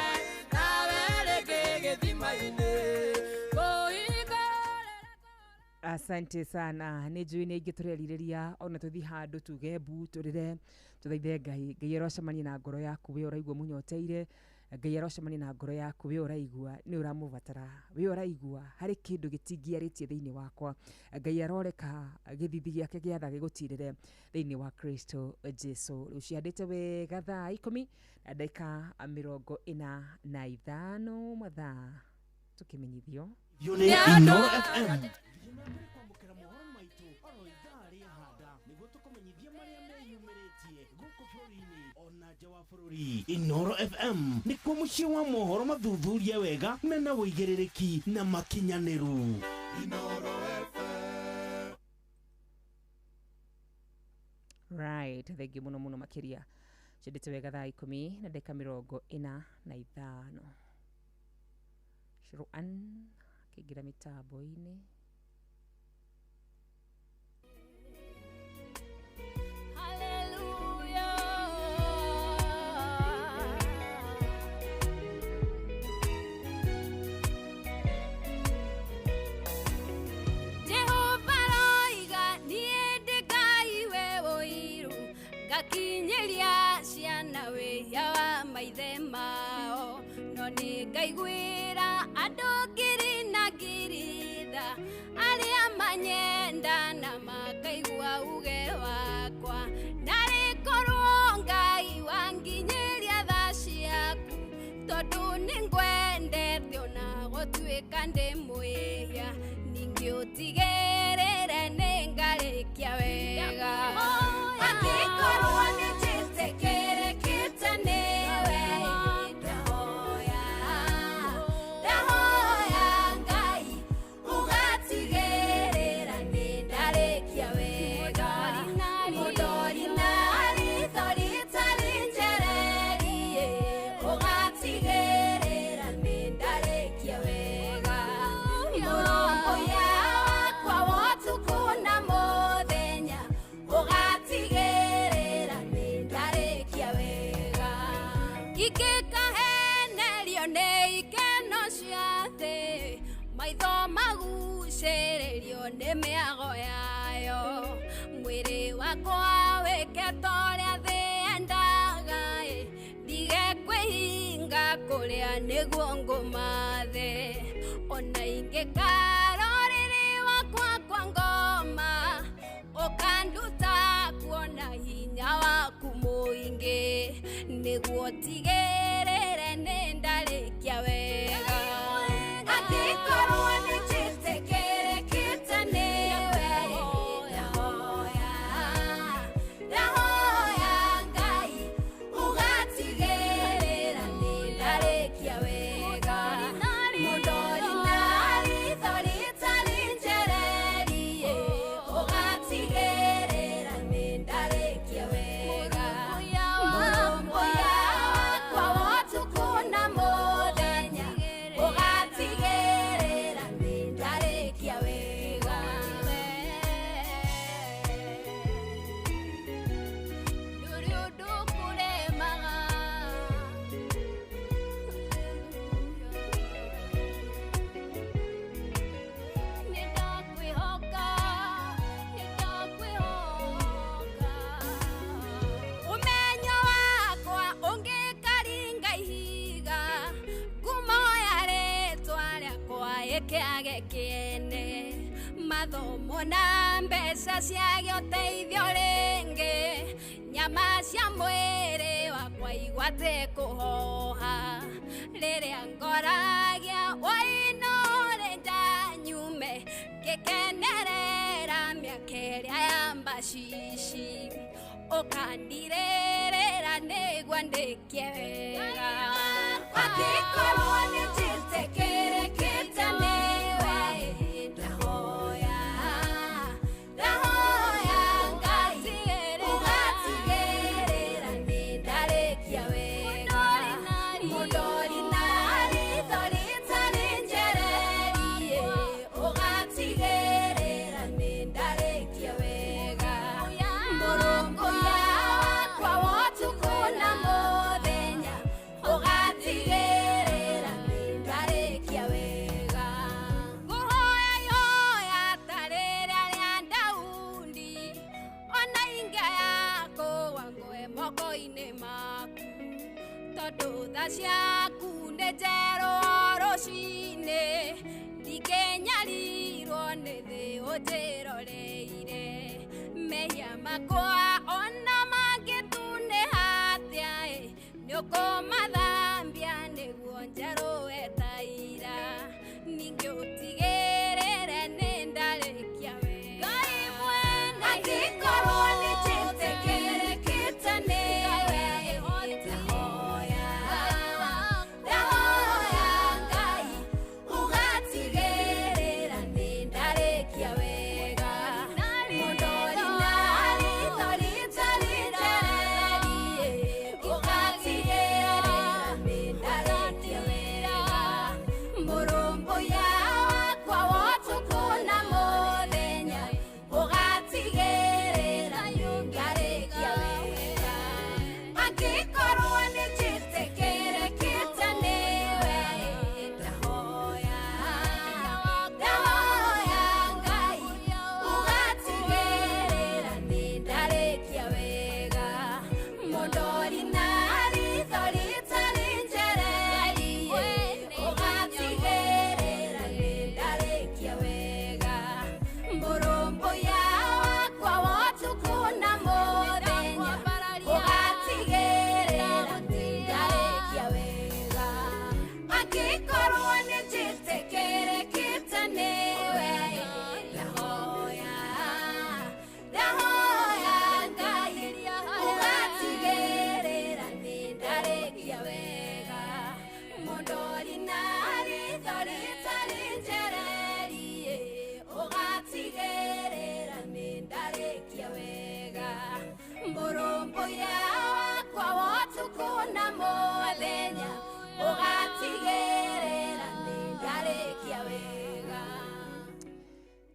nawe rĩngĩ gĩthima-inĩ. Asante sana. Nĩ njũĩ nĩ aingĩ tũrerirĩria ona tũthiĩ handũ tuge mbu tũrĩre tũthaithe Ngai. Ngai arocemania na ngoro yaku we ũraigua mũnyoteire. Ngai arocemania na ngoro yaku we ũraigua nĩ ũramũbatara, we ũraigua harĩ kĩndũ gĩtingĩarĩtie thĩinĩ wakwa. Ngai aroreka gĩthithi gĩake gĩa tha gĩgũtirĩre thĩinĩ wa Kristo Jesu. Rĩu cihandĩte wega thaa 10 na ndagĩka 45 mathaa tũkĩmenyithio. Inooro FM. Inooro FM nĩkuo mũciĩ wa mohoro mathuthurie wega mena ũigĩrĩrĩki na makinyanĩru. Right, thengiũ mũno mũno makĩria. Ciendete wega thaa 10 na ndagĩka 45. Shruan akĩingĩra mĩtambo-inĩ. Jehova roiga niĩ ndĩ Ngai we ũiru, ngakinyĩria ciana wĩhia wa maithe mao, no nĩ ngaiguĩra andũ ngiri na ngiri tha arĩa manyenda na makaigua uge wakwa. Narĩ korwo Ngai wanginyĩria tha ciaku, tondũ nĩ ngwendete ona gũtuĩka ndĩ mwĩhia, ningĩ ũtigĩrĩre nĩ ngarĩkia wega. Angĩkorwo nĩ njĩtĩkĩrĩkĩte nĩwe, ndahoya ndahoya Ngai ũgatigĩrĩra nĩ ndarĩkia wega. Mũndori na ritho rĩtarĩ njererie, ũgatigĩrĩra nĩ ndarĩkia wega. Mũrũmbũiya wakwa wa ũtukũ na mũthenya, ũgatigĩrĩra nĩ ndarĩkia wega. Ingĩkahenerio nĩ ikeno cia thĩ, maitho magucĩrĩrio nĩ mĩago yayo, mwĩrĩ wakwa wĩke ta ũrĩa thĩ yendaga ĩ, ndige kwĩhinga kũrĩa nĩguo ngũmathe. Ona ingĩkara ũrĩrĩ wakwa kwa ngoma, ũkanduta kuona hinya waku mũingĩ, nĩguo tigĩrĩre nĩ ndarĩkia wega. Angĩkorwo nĩ njĩtĩkĩrĩkĩte nĩwe, ndahoya ndahoya Ngai ũgatigĩrĩra nĩ ndarĩkia wega. Mũndori na ritho rĩtarĩ njererie, ũgatigĩrĩra nĩ ndarĩkia wega. Mũrũmbũiya wakwa wa kĩage kĩene mathomo na mbeca ciage ũteithio rĩngĩ nyama cia mwĩrĩ wakwa igwate kũhoha rĩrĩa ngoragia wainore njanyume ngĩkenerera mĩaka ĩrĩa ya mbacici ũkandirĩrĩra nĩguo ndĩkie wega angĩkorwo nĩ njĩtĩkĩrĩkĩte nĩwe ndahoya ndahoya Ngai ũgatigĩrĩra nĩ ndarĩkia wega mũndori na ritho rĩtarĩ njererie ũgatigĩrĩra nĩ ndarĩkia wega mũrũngũya wakwa wa ũtukũ na mũthenya ũgatigĩrĩra nĩ ndarĩkia wega ngũhoya ihoya ta rĩrĩa rĩa Daudi ona ingĩaya kũgwa ngwe moko-inĩ maku tondũ tha ciaku nĩ njerũ o rũcinĩ ndingĩnyarirwo nĩ thĩ ũnjĩroreire mehia makwa ona mangĩtunĩha atĩa ĩ nĩũkũmathambia nĩguo njerũe ta ira ningĩ ũtigĩrĩre nĩ ndarĩkia wega Ngai mwene angĩkorwo nĩ njĩtĩkĩrĩkĩte nĩwe ndahoya ndahoya Ngai ũgatigĩrĩra nĩ ndarĩkia wega mũndori na ritho rĩtarĩ njererie ũgatigĩrĩra nĩ ndarĩkia wega mũrũmbũiya wakwa wa ũtukũ na mũthenya ũgatigĩrĩra nĩ ndarĩkia wega angĩkorwo nĩ njĩtĩkĩrĩkĩte nĩwe ndahoya ndahoya Ngai ũgatigĩrĩra nĩ ndarĩkia wega mũndori na ritho rĩtarĩ njererie ũgatigĩrĩra nĩ ndarĩkia wega mũrũmbũiya wakwa wa ũtukũ na mũthenya ũgatigĩrĩra nĩ ndarĩkia wega angĩkorwo nĩ njĩtĩkĩrĩkĩte nĩwe ndahoya ndahoya Ngai ũgatigĩrĩra nĩ ndarĩkia wega mũndori na ritho rĩtarĩ njererie ũgatigĩrĩra nĩ ndarĩkia wega mũrũmbũiya wakwa wa ũtukũ na mũthenya ũgatigĩrĩra nĩ ndarĩkia wega.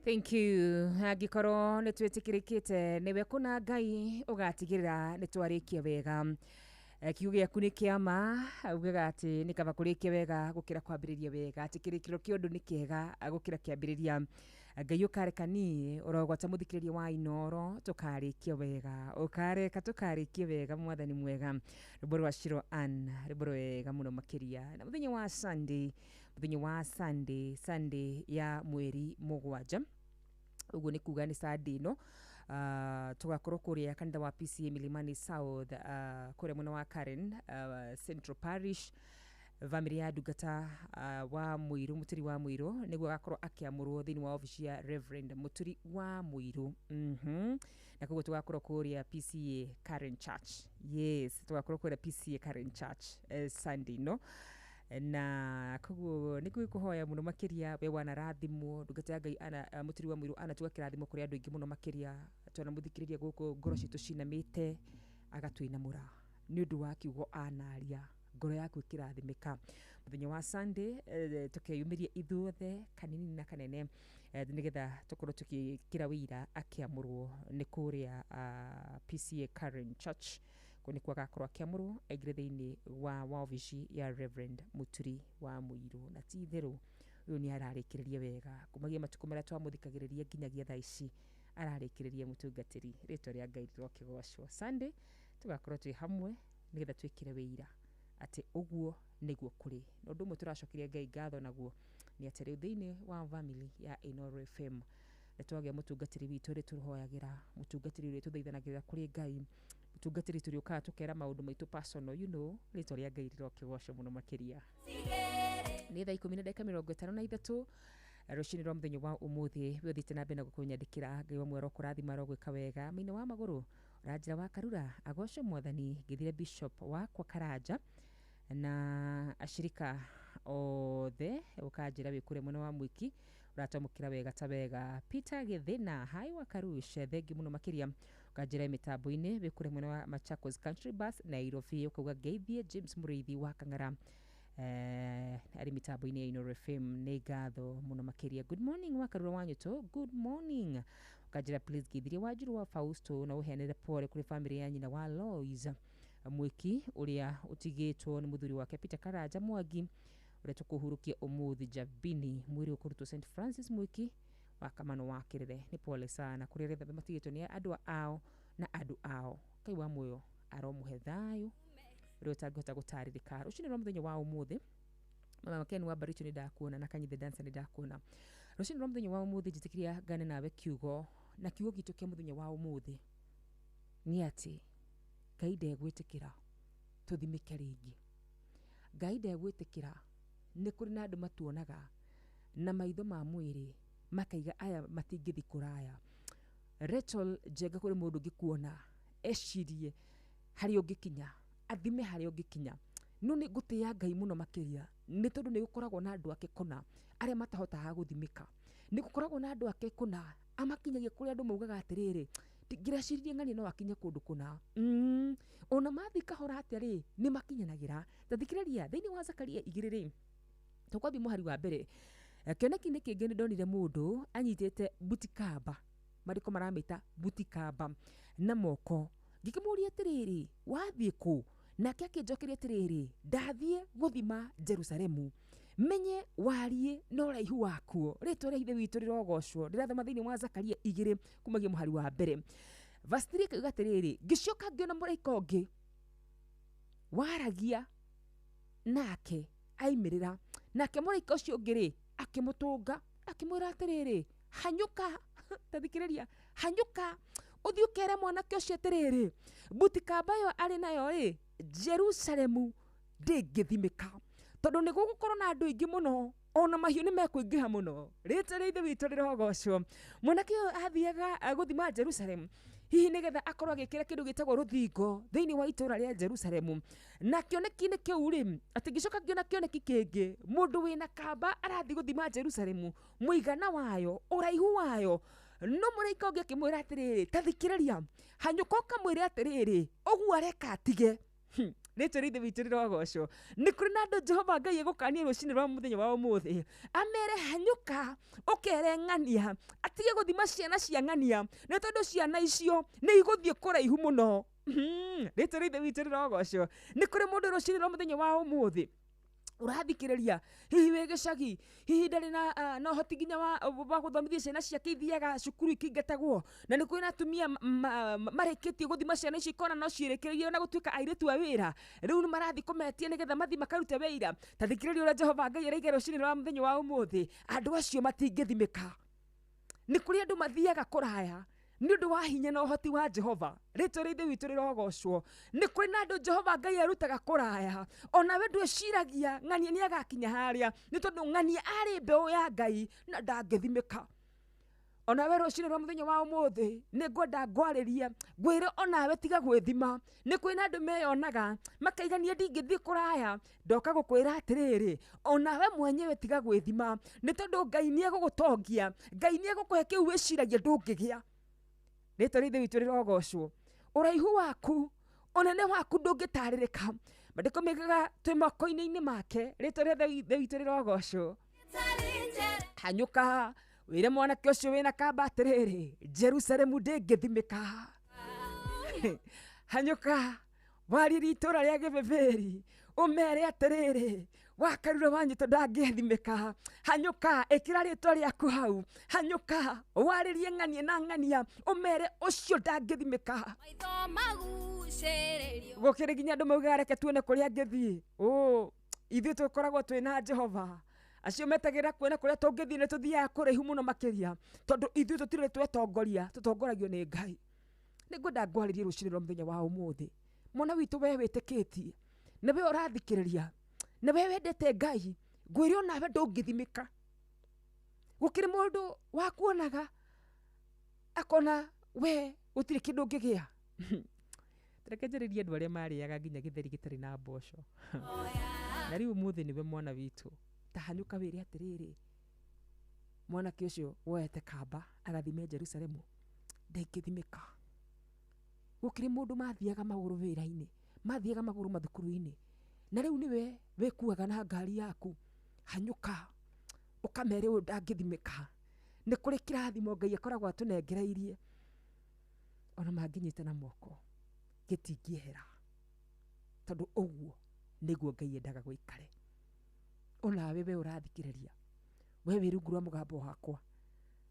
Thank you. Angĩkorwo nĩ twĩtĩkĩrĩkĩte nĩwe kũna Ngai ũgatigĩrĩra nĩ twarĩkia wega. Kiugo gĩaku nĩ kĩa ma ugaga atĩ nĩ kaba kũrĩkia wega gũkĩra kwambĩrĩria wega atĩ kĩrĩkĩrĩro kĩa ũndũ nĩ kĩega gũkĩra kĩambĩrĩria. Ngai ũkareka niĩ ũrogwata mũthikĩrĩria wa Inooro tũkarĩkia wega ũkareka tũkarĩkie wega mwathani mwega. Rwĩmbo rwa Shiro Ann rwĩmbo rwega mũno makĩria na mũthenya wa Sunday mũthenya wa Sunday Sunday ya mweri 7 ũguo nĩ kuga nĩ Sunday ĩno tugakorwo kũrĩa kanitha wa PCA Milimani South kũrĩa mwena wa Karen Central Parish bamĩrĩ ya ndungata wa Mũirũ Mũturi wa Mũirũ nĩguo agakorwo akĩamũrwo thĩinĩ wa obici ya Reverend Mũturi wa Mũirũ na koguo tugakorwo kũrĩa PCA Karen Church. Yes, tugakorwo kũrĩa PCA Karen Church Sunday no na koguo nĩ ngũkũhoya mũno makĩria we wanarathimwo ndungata ya Ngai ana Mũturi wa Mũirũ anatuga kĩrathimo kũrĩ andũ aingĩ mũno makĩria twanamũthikĩrĩria gũkũ ngoro citũ cinamĩte agatwĩnamũra nĩ ũndũ wa kiugo anaria ngoro yaku ĩkĩrathimĩka mũthenya wa Sunday tũkeyumĩria ithuothe kanini na kanene nĩgetha tũkorwo tũgĩkĩra wĩira akĩamũrwo nĩ kũrĩa PCA Karen Church kũu nĩkuo agakorwo akĩamũrwo aingĩre thĩinĩ wa wabici ya Reverend Mũturi wa Mũirũ na ti itherũ ũyũ nĩ ararĩkĩrĩria wega kumagia matukũ marĩa twamũthikagĩrĩria nginyagia thaa ici ararĩkĩrĩria mũtungatĩri rĩtwa rĩa Ngai rĩrokĩgocwo. Sunday tũgakorwo twĩ hamwe nĩgetha twĩkĩre wĩira atĩ ũguo nĩguo kũrĩ na ũndũ ũmwe tũracokeria Ngai ngatho naguo Nĩ atĩ rĩu thĩinĩ wa family ya Inooro FM nĩ twagĩa mũtungatĩri witũ ũrĩa tũhoyagĩra, mũtungatĩri ũrĩa tũthaithanagĩrĩra kũrĩ Ngai, mũtungatĩri tũrĩũkaga tũkera maũndũ maitũ personal, you know, rĩtwa rĩa Ngai rĩrokĩgocwo mũno makĩria. Nĩ thaa 10 na ndagĩka 53 rũcinĩ rwa mũthenya wa ũmũthĩ. We ũthiĩte na mbere na gũkũnyandĩkĩra, Ngai wa muoyo arokũrathima, arogwĩka wega. Maina wa magũrũ ũranjĩra wa Karura agocwo Mwathani, ngĩthire Bishop wakwa Karanja na ashirika othe, ũkanjĩra wĩ kũrĩa mwena wa Mwiki ũratwamũkĩra wega ta wega. Peter Gĩthĩna, hi wa Karush, thengi mũno makĩria, ũkanjĩra mĩtambo-inĩ wĩ kũrĩa mwena wa Machakos Country Bus Nairobi, ũkauga ngeithie James Mũrĩithi wa Kang'ara arĩ mĩtambo-inĩ ya Inooro FM, nĩ ngatho mũno makĩria. Good morning wa Karura wa Nyũtũ, good morning, ũkanjĩra please ngeithirie Wanjiru wa Fausto na ũheanĩre pole kũrĩ family ya nyina wa Lois Mwiki ũrĩa ũtigĩtwo nĩ mũthuri wake Peter Karanja Mwangi ũrĩa tũkũhurũkia ũmũthĩ Jabini, mwĩrĩ ũkũrutwo St Francis Mwiki wa Kamano wa Kĩrĩre. Nĩ pole sana kũrĩ arĩa matigĩtwo nĩ andũ ao na andũ ao. Ngai wa muoyo aromũhe thayũ ũrĩa ũtangĩhota gũtarĩrĩka. Rũcinĩ rwa mũthenya wa ũmũthĩ, Mama Ken wa Baricho nĩ ndakuona na Kanyithe Dancer nĩ ndakuona. Rũcinĩ rwa mũthenya wa ũmũthĩ njĩtĩkĩria ngane nawe kiugo, na kiugo gitũ kĩa mũthenya wa ũmũthĩ nĩ atĩ Ngai ndegwĩtĩkĩra tũthimĩke rĩngĩ. Ngai ndegwĩtĩkĩra. Nĩ kũrĩ na andũ matuonaga na maitho ma mwĩrĩ makaiga aya matingĩthi kũraya. Rachel Njenga, kũrĩ mũndũ ũngĩkuona ecirie harĩa ũngĩkinya, athime harĩa ũngĩkinya. No nĩ ngũtĩĩa Ngai mũno makĩria nĩ tondũ nĩ gũkoragwo na andũ ake kũna arĩa matahotaga gũthimĩka. Nĩ gũkoragwo na andũ ake kũna amakinyagia kũrĩa andũ maugaga atĩrĩrĩ, ndingĩreciririe ng'ania no akinye kũndũ kũna. Ona mathiĩ kahora atĩa rĩ, nĩ makinyanagĩra. Ta thikĩrĩria thĩinĩ wa Zakaria 2 rĩ, tũkwambia mũhari wa mbere. Kĩoneki-inĩ kĩngĩ nĩ ndonire mũndũ anyitĩte butikamba, marĩko maramĩta butikamba na moko. Ngĩkĩmũria atĩrĩrĩ, wathiĩ kũ? Nake akĩnjokeria atĩrĩrĩ, ndathiĩ gũthima Jerusalemu menye wariĩ na ũraihu wakuo. Rĩtwa rĩa Ithe witũ rĩrogocwo. Ndĩrathoma thĩinĩ wa Zakaria 2 kumagia mũhari wa mbere. Verse 3 ĩkauga atĩrĩrĩ, ngĩcoka ngĩona mũraika ũngĩ waragia nake aimĩrĩra, nake mũraika ũcio ũngĩ rĩ akĩmũtũnga akĩmwĩra atĩrĩrĩ, hanyũka, ta thikĩrĩria, hanyũka ũthiĩ ũkere mwanake ũcio atĩrĩrĩ, butikamba ĩyo arĩ nayo rĩ, Jerusalemu ndĩngĩthimĩka, tondũ nĩ gũgũkorwo na andũ aingĩ mũno, ona mahiũ nĩ mekũingĩha mũno. Rĩtwa rĩa Ithe witũ rĩrogocwo. Mwanake ũyũ athiaga gũthima Jerusalemu hihi nĩgetha akorwo agĩkĩra kĩndũ gĩtagwo rũthingo thĩinĩ wa itũũra rĩa Jerusalemu. Na kĩoneki-inĩ kĩu rĩ, atĩ ngĩcoka ngĩona kĩoneki kĩngĩ, mũndũ wĩna kamba arathiĩ gũthima Jerusalemu mũigana wayo, ũraihu wayo. No mũraika ũngĩ akĩmwĩra atĩrĩrĩ, ta thikĩrĩria, hanyũka ũkamwĩre atĩrĩrĩ, ũguo areka atige. Rĩtwa rĩa Ithe witũ rĩrogocwo. Nĩ kũrĩ na andũ Jehova Ngai egũkania rũcinĩ rwa mũthenya wa ũmũthĩ, amere hanyũka ũkere ng'ania atige gũthima ciana cia ng'ania, nĩ tondũ ciana icio nĩ igũthiĩ kũraihu mũno. Rĩtwa rĩa Ithe witũ rĩrogocwo. Nĩ kũrĩ mũndũ rũcinĩ rwa mũthenya wa ũmũthĩ ũrathikĩrĩria, hihi wĩ gĩcagi, hihi ndarĩ na ũhoti nginya wa gũthomithia ciana ciake ithiaga cukuru ikĩingatagwo, na nĩ kũrĩ na atumia marĩkĩtie gũthima ciana icio ikona no ciĩrĩkĩrĩrie na gũtuĩka airĩtu a wĩra, rĩu nĩ marathiĩ kũmetia nĩgetha mathiĩ makarute wĩra. Ta thikĩrĩria ũrĩa Jehova Ngai araiga rũcinĩ rwa mũthenya wa ũmũthĩ, andũ acio matingĩthimĩka. Nĩ kũrĩ andũ mathiaga kũraya nĩ ũndũ wa hinya na ũhoti wa Jehova. Rĩtwa rĩa Ithe witũ rĩrogocwo. Nĩ kũrĩ na andũ Jehova Ngai arutaga kũraya, onawe ndwĩciragia ng'ania nĩ agakinya harĩa, nĩ tondũ ng'ania arĩ mbeũ ya Ngai na ndangĩthimĩka. Onawe rũcinĩ rwa mũthenya wa ũmũthĩ nĩ ngwenda ngwarĩrie, ngwĩre onawe tiga gwĩthima. Nĩ kwĩ na andũ meyonaga makaigania ndingĩthiĩ kũraya, ndoka gũkwĩra atĩrĩrĩ, onawe mwenyewe tiga gwĩthima, nĩ tondũ Ngai nĩ egũgũtongia, Ngai nĩ egũkũhe kĩu wĩciragia ndũngĩgĩa. Rĩtwa rĩa Ithe witũ rĩrogocwo. Ũraihu waku, ũnene waku ndũngĩtarĩrĩka. Maandĩko maugaga twĩ moko-inĩ make. Rĩtwa rĩa Ithe witũ rĩrogocwo. Hanyũka wĩre mwanake ũcio wĩna kamba atĩrĩrĩ, Jerusalemu ndĩngĩthimĩka. Hanyũka warĩrie itũũra rĩa Gĩbeberi ũmere atĩrĩrĩ, Wakarura wa Nyũtũ ndangĩthimĩka. Hanyũka ĩkĩra rĩtwa rĩaku hau. Hanyũka warĩrie ng'ania na ng'ania ũmere ũcio ndangĩthimĩka. Gũkĩrĩ nginya andũ maugaga reke tuone kũrĩa angĩthiĩ. Ithuĩ tũkoragwo twĩna Jehova. Acio metagĩrĩra kuona kũrĩa tũngĩthiĩ nĩ tũthiaga kũraihu mũno makĩria, tondũ ithuĩ tũtirĩ twetongoria, tũtongoragio nĩ Ngai. Nĩ ngwenda ngwarĩrie rũcinĩ rwa mũthenya wa ũmũthĩ. Mwana witũ we wĩtĩkĩtie, na we ũrathikĩrĩria, na we wendete Ngai, ngwĩre onawe ndũngĩthimĩka. Gũkĩrĩ mũndũ wakuonaga akona we gũtirĩ kĩndũ ũngĩgĩa. Reke njarĩrie andũ arĩa marĩaga nginya gĩtheri gĩtarĩ na mboco. Na rĩu ũmũthĩ nĩwe mwana witũ. Ta hanyũka wĩre atĩrĩrĩ, mwanake ũcio woete kamba agathime Jerusalemu ndangĩthimĩka. Gũkĩrĩ mũndũ mathiaga magũrũ wĩra-inĩ, mathiaga magũrũ mathukuru-inĩ, na rĩu nĩwe wĩkuaga na ngari yaku. Hanyũka ũkamere ũyũ ndangĩthimĩka. Nĩ kũrĩ kĩrathimo Ngai akoragwo atũnengereirie, ona mangĩnyitana moko gĩtingĩehera, tondũ ũguo nĩguo Ngai endaga gũikare. Onawe we ũrathikĩrĩria, we wĩ rungu rwa mũgambo wakwa,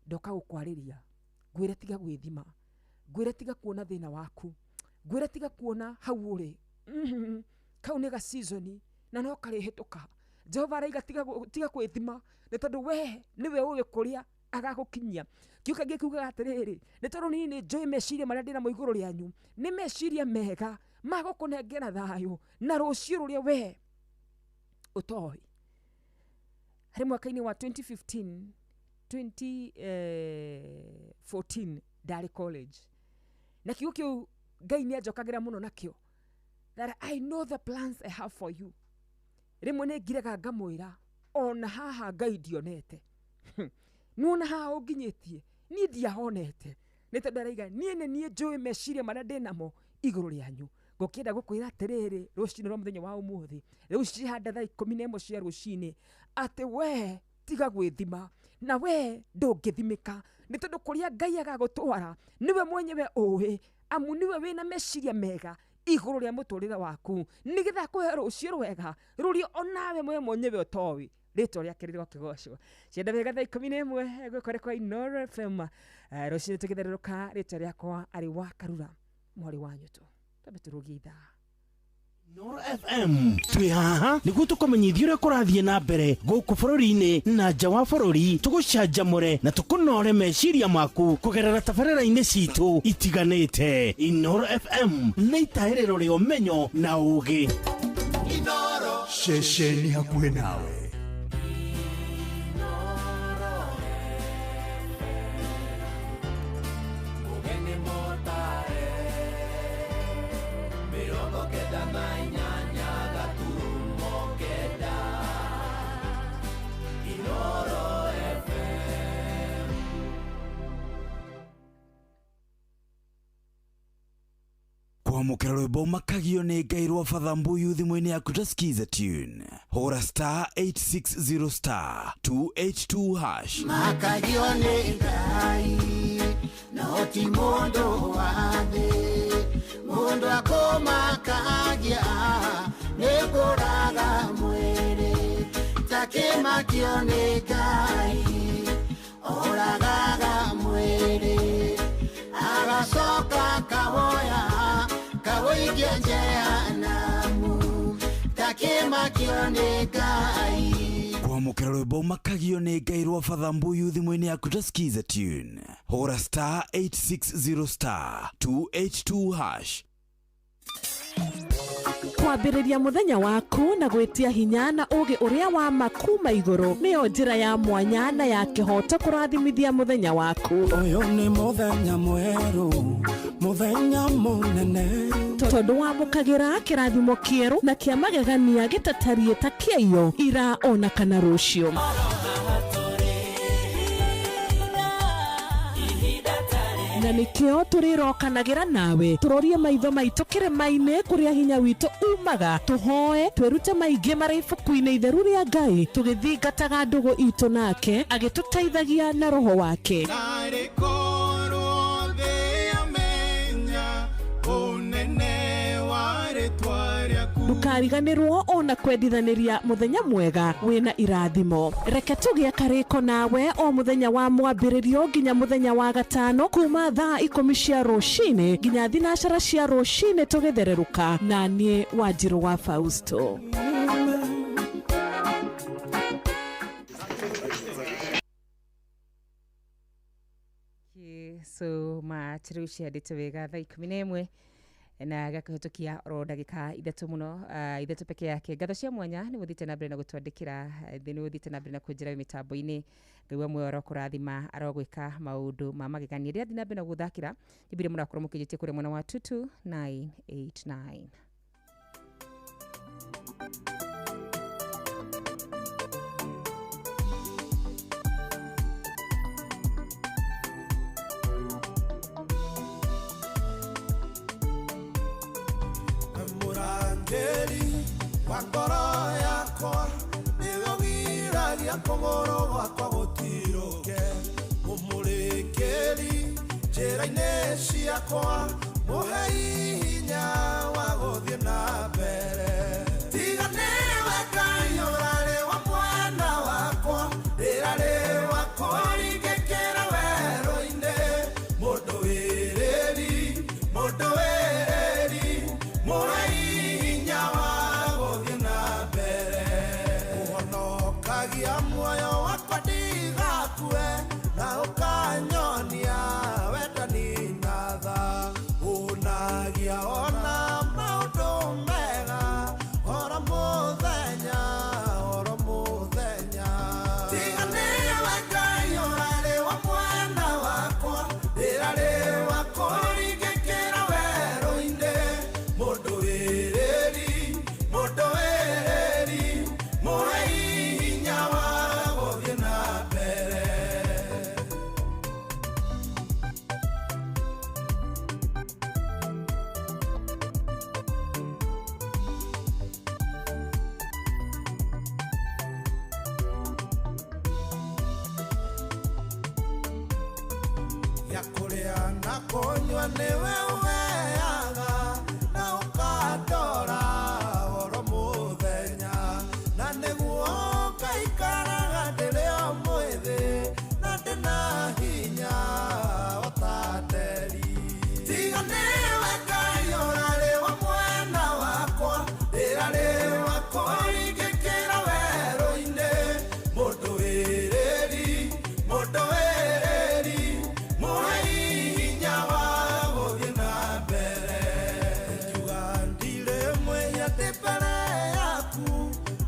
ndoka gũkwarĩria, ngwĩre tiga gwĩthima, ngwĩre tiga kuona thĩna waku, ngwĩre tiga kuona hau ũrĩ. Kau nĩ ga season na no karĩhĩtũka. Jehova araiga tiga gwĩthima, nĩ tondũ we nĩwe ũĩ kũrĩa agagũkinyia. Kiugo kĩngĩ kiugaga atĩrĩrĩ, nĩ tondũ niĩ nĩ njũĩ meciria marĩa ndĩnamo igũrũ rĩanyu, nĩ meciria mega ma gũkũnengera thayũ na rũciũ rũrĩa we ũtoĩ. Harĩ mwaka-inĩ wa 2015, 2014 ndarĩ college, na kiugo kĩu Ngai nĩ anjokagĩra mũno nakĩo, that I know the plans I have for you. Rĩmwe nĩ ngiraga ngamwĩra ona haha Ngai ndionete, nĩwona haha ũnginyĩtie niĩ ndiahonete, nĩ tondũ araiga niĩ nĩ niĩ njũĩ meciria marĩa ndĩnamo igũrũ rĩanyu. Ngũkĩenda gũkwĩra atĩrĩrĩ rũcinĩ rwa mũthenya wa ũmũthĩ, rĩu cihanda thaa 11 cia rũcinĩ, atĩ we tiga gwĩthima na we ndũngĩthimĩka, nĩ tondũ kũrĩa Ngai agagũtwara nĩwe mwenyewe ũĩ, amu nĩwe wĩna meciria mega igũrũ rĩa mũtũrĩre waku, nĩgetha akũhe rũciũ rwega rũrĩa onawe we mwenyewe ũtoĩ. Rĩtwa rĩake rĩrokĩgocwo. Cienda wega thaa 11 gwĩkore kwa Inooro FM. Rũcinĩ tũgĩtherũrũka, rĩtwa rĩakwa arĩ wa Karura mwarĩ wa Nyũtũ. Twambe tũrũgie ithaa. Inooro FM twĩ haha nĩguo tũkũmenyithie ũrĩa kũrathiĩ na mbere gũkũ bũrũri-inĩ na nja wa bũrũri, tũgũcanjamũre na tũkũnore meciria maku kũgerera tabarĩra-inĩ citũ itiganĩte. Inooro FM nĩ itahĩrĩro rĩa ũmenyo na ũũgĩ. Inooro ceceni hakuhĩ nawe. Kwamũkĩra rwĩmbo makagio nĩ Ngai rwa Father Mbuyu thimũ-inĩ yaku ta Skiza tune. Hũra star 860 star 282 hash. Makagio nĩ Ngai no ti mũndũ wa thĩ, mũndũ akũmakagia nĩ kũraga mwĩrĩ, takĩmakio nĩ Ngai oragaga mwĩrĩ, agacoka kawoya kawoigia jehanamu, takĩmakio nĩ Ngai. Kwamũkĩra rwĩmbo makagio nĩ Ngai rwa Father Mbuyu thimũ-inĩ yaku ta Skiza tune. Hũra star 860 star 282 hash. Kwambĩrĩria mũthenya waku na gwĩtia hinya na ũũgĩ ũrĩa wa ma kuma igũrũ nĩyo njĩra ya mwanya na ya kĩhooto kũrathimithia mũthenya waku. Ũyũ nĩ mũthenya mwerũ, mũthenya mũnene, tondũ wamũkagĩra kĩrathimo kĩerũ na kĩa magegania gĩtatariĩ ta kĩaiyo ira ona kana rũciũ. Na nĩkĩo tũrĩrokanagĩra nawe, tũrorie maitho maitũ kĩrĩma-inĩ kũrĩa hinya witũ umaga, tũhoe twĩrute maingĩ marĩ ibuku-inĩ itheru rĩa Ngai, tũgĩthingataga ndũgũ itũ nake agĩtũteithagia na roho wake. Narĩ korwo thĩ yamenya ũnene wa rĩtwa rĩaku. Ndũkariganĩrwo ona kwendithanĩria mũthenya mwega wĩna irathimo. Reke tũgĩe karĩko nawe o mũthenya wa mwambĩrĩrio nginya mũthenya wa gatano kuma thaa 10 cia rũcinĩ nginya 12 cia rũcinĩ tũgĩthererũka na niĩ Wanjirũ wa Fausto. so much. Rĩu ciandĩte wega thaa 11 na gakĩhĩtũkia oro ndagĩka 3 mũno, 3 peke yake. Ngatho cia mwanya nĩ mũthiĩte na mbere na gũtwandĩkĩra, nĩ mũthiĩte na mbere na kũnjĩra wĩ mĩtambo-inĩ. Ngai wa muoyo arokũrathima, arogwĩka maũndũ ma magegania. Rĩrĩa thiĩ na mbere na gũthakĩra nyĩmbo iria mũrakorwo mũkĩnjĩtie kũrĩa mwena wa 22989. Mũrangĩri wa ngoro yakwa nĩwe ũgiragia kũgũrũ gwakwa gũtirũke, mũmũrĩkĩri njĩra-inĩ ciakwa, mũhei hinya wa gũthiĩ na mbere. Tiga nĩwe Ngai ũrarĩ wa mwena wakwa, ndĩrarĩ wa kũringĩkĩra werũ-inĩ. Mũndũ wĩrĩri, mũndũ wĩrĩri, mũhei hinya wa gũthiĩ na mbere. Ũhonokagia muoyo wakwa ndigakue, na ũkanyonia wendani na tha. Ũnagia ona maũndũ mega, oro mũthenya, oro mũthenya. Tiga nĩwe Ngai ũrarĩ wa mwena wakwa, ndĩrarĩ wa kũringĩkĩra werũ-inĩ. Mũndũ wĩrĩri, mũndũ wĩrĩri, mũhei hinya wa gũthiĩ na mbere. Ya kũrĩa na kũnyua nĩwe ũheaga, na ũkandora oro mũthenya. Na nĩguo ngaikaraga ndĩrĩ o mwĩthĩ, na ndĩna hinya o ta nderi. Tiga nĩwe Ngai ũrarĩ wa mwena wakwa, ndĩrarĩ wa kũringĩkĩra werũ-inĩ. Mũndũ wĩrĩri, mũndũ wĩrĩri, mũhei hinya wa gũthiĩ na mbere. Ingiuga ndirĩ mwĩhia ndĩ mbere yaku,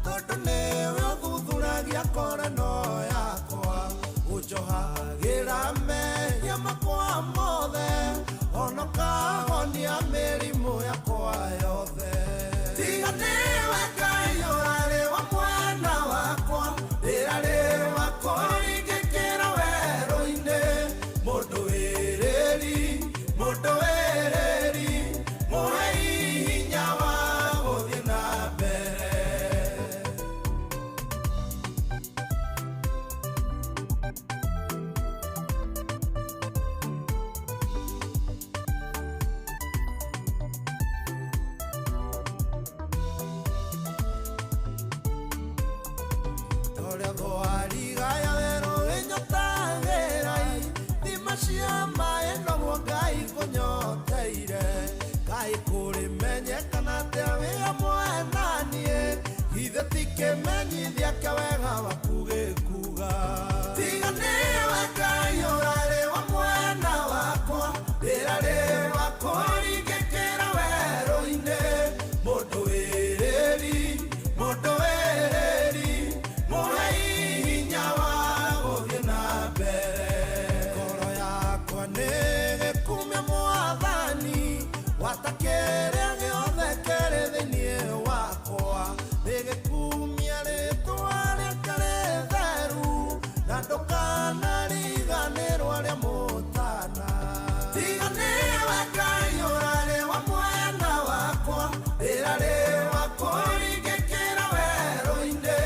tondũ nĩwe ũthuthuragia ngoro ĩno yakwa. Ũnjohagĩra mehia makwa mothe, ona ũkahonia mĩrimũ yakwa yothe. Tiga nĩwe Ngai ũrarĩ wa mwena wakwa, ndĩrarĩ wa kũringĩkĩra werũ-inĩ. Mũndũ wĩrĩri, mũndũ wĩrĩri, mũhei hinya wa gũthiĩ na mbere. Torĩa thwariga ya werũ ĩnyotagĩra, ithima cia maĩ noguo Ngai kũnyoteire. Kaĩ kũrĩmenyekana atĩa wĩ hamwe na niĩ, githĩ ti kĩmenyithia kĩa wega waku gĩkuga. Tiga nĩwe Ngai ũrarĩ wa mwena wakwa, ndĩrarĩ wa kũringĩkĩra werũ-inĩ. Mũndũ wĩrĩri, mũndũ wĩrĩri, mũhei hinya wa gũthiĩ na mbere. Ngoro yakwa nĩgĩkumia Mwathani, gwata kĩrĩa gĩothe kĩrĩ thĩinĩ wakwa. Nĩgĩkumia rĩtwa rĩake rĩtheru, na ndũkanariganĩrwo arĩa mũtana. Tiga nĩwe Ngai ũrarĩ wa mwena wakwa, ndĩrarĩ wa kũringĩkĩra werũ-inĩ.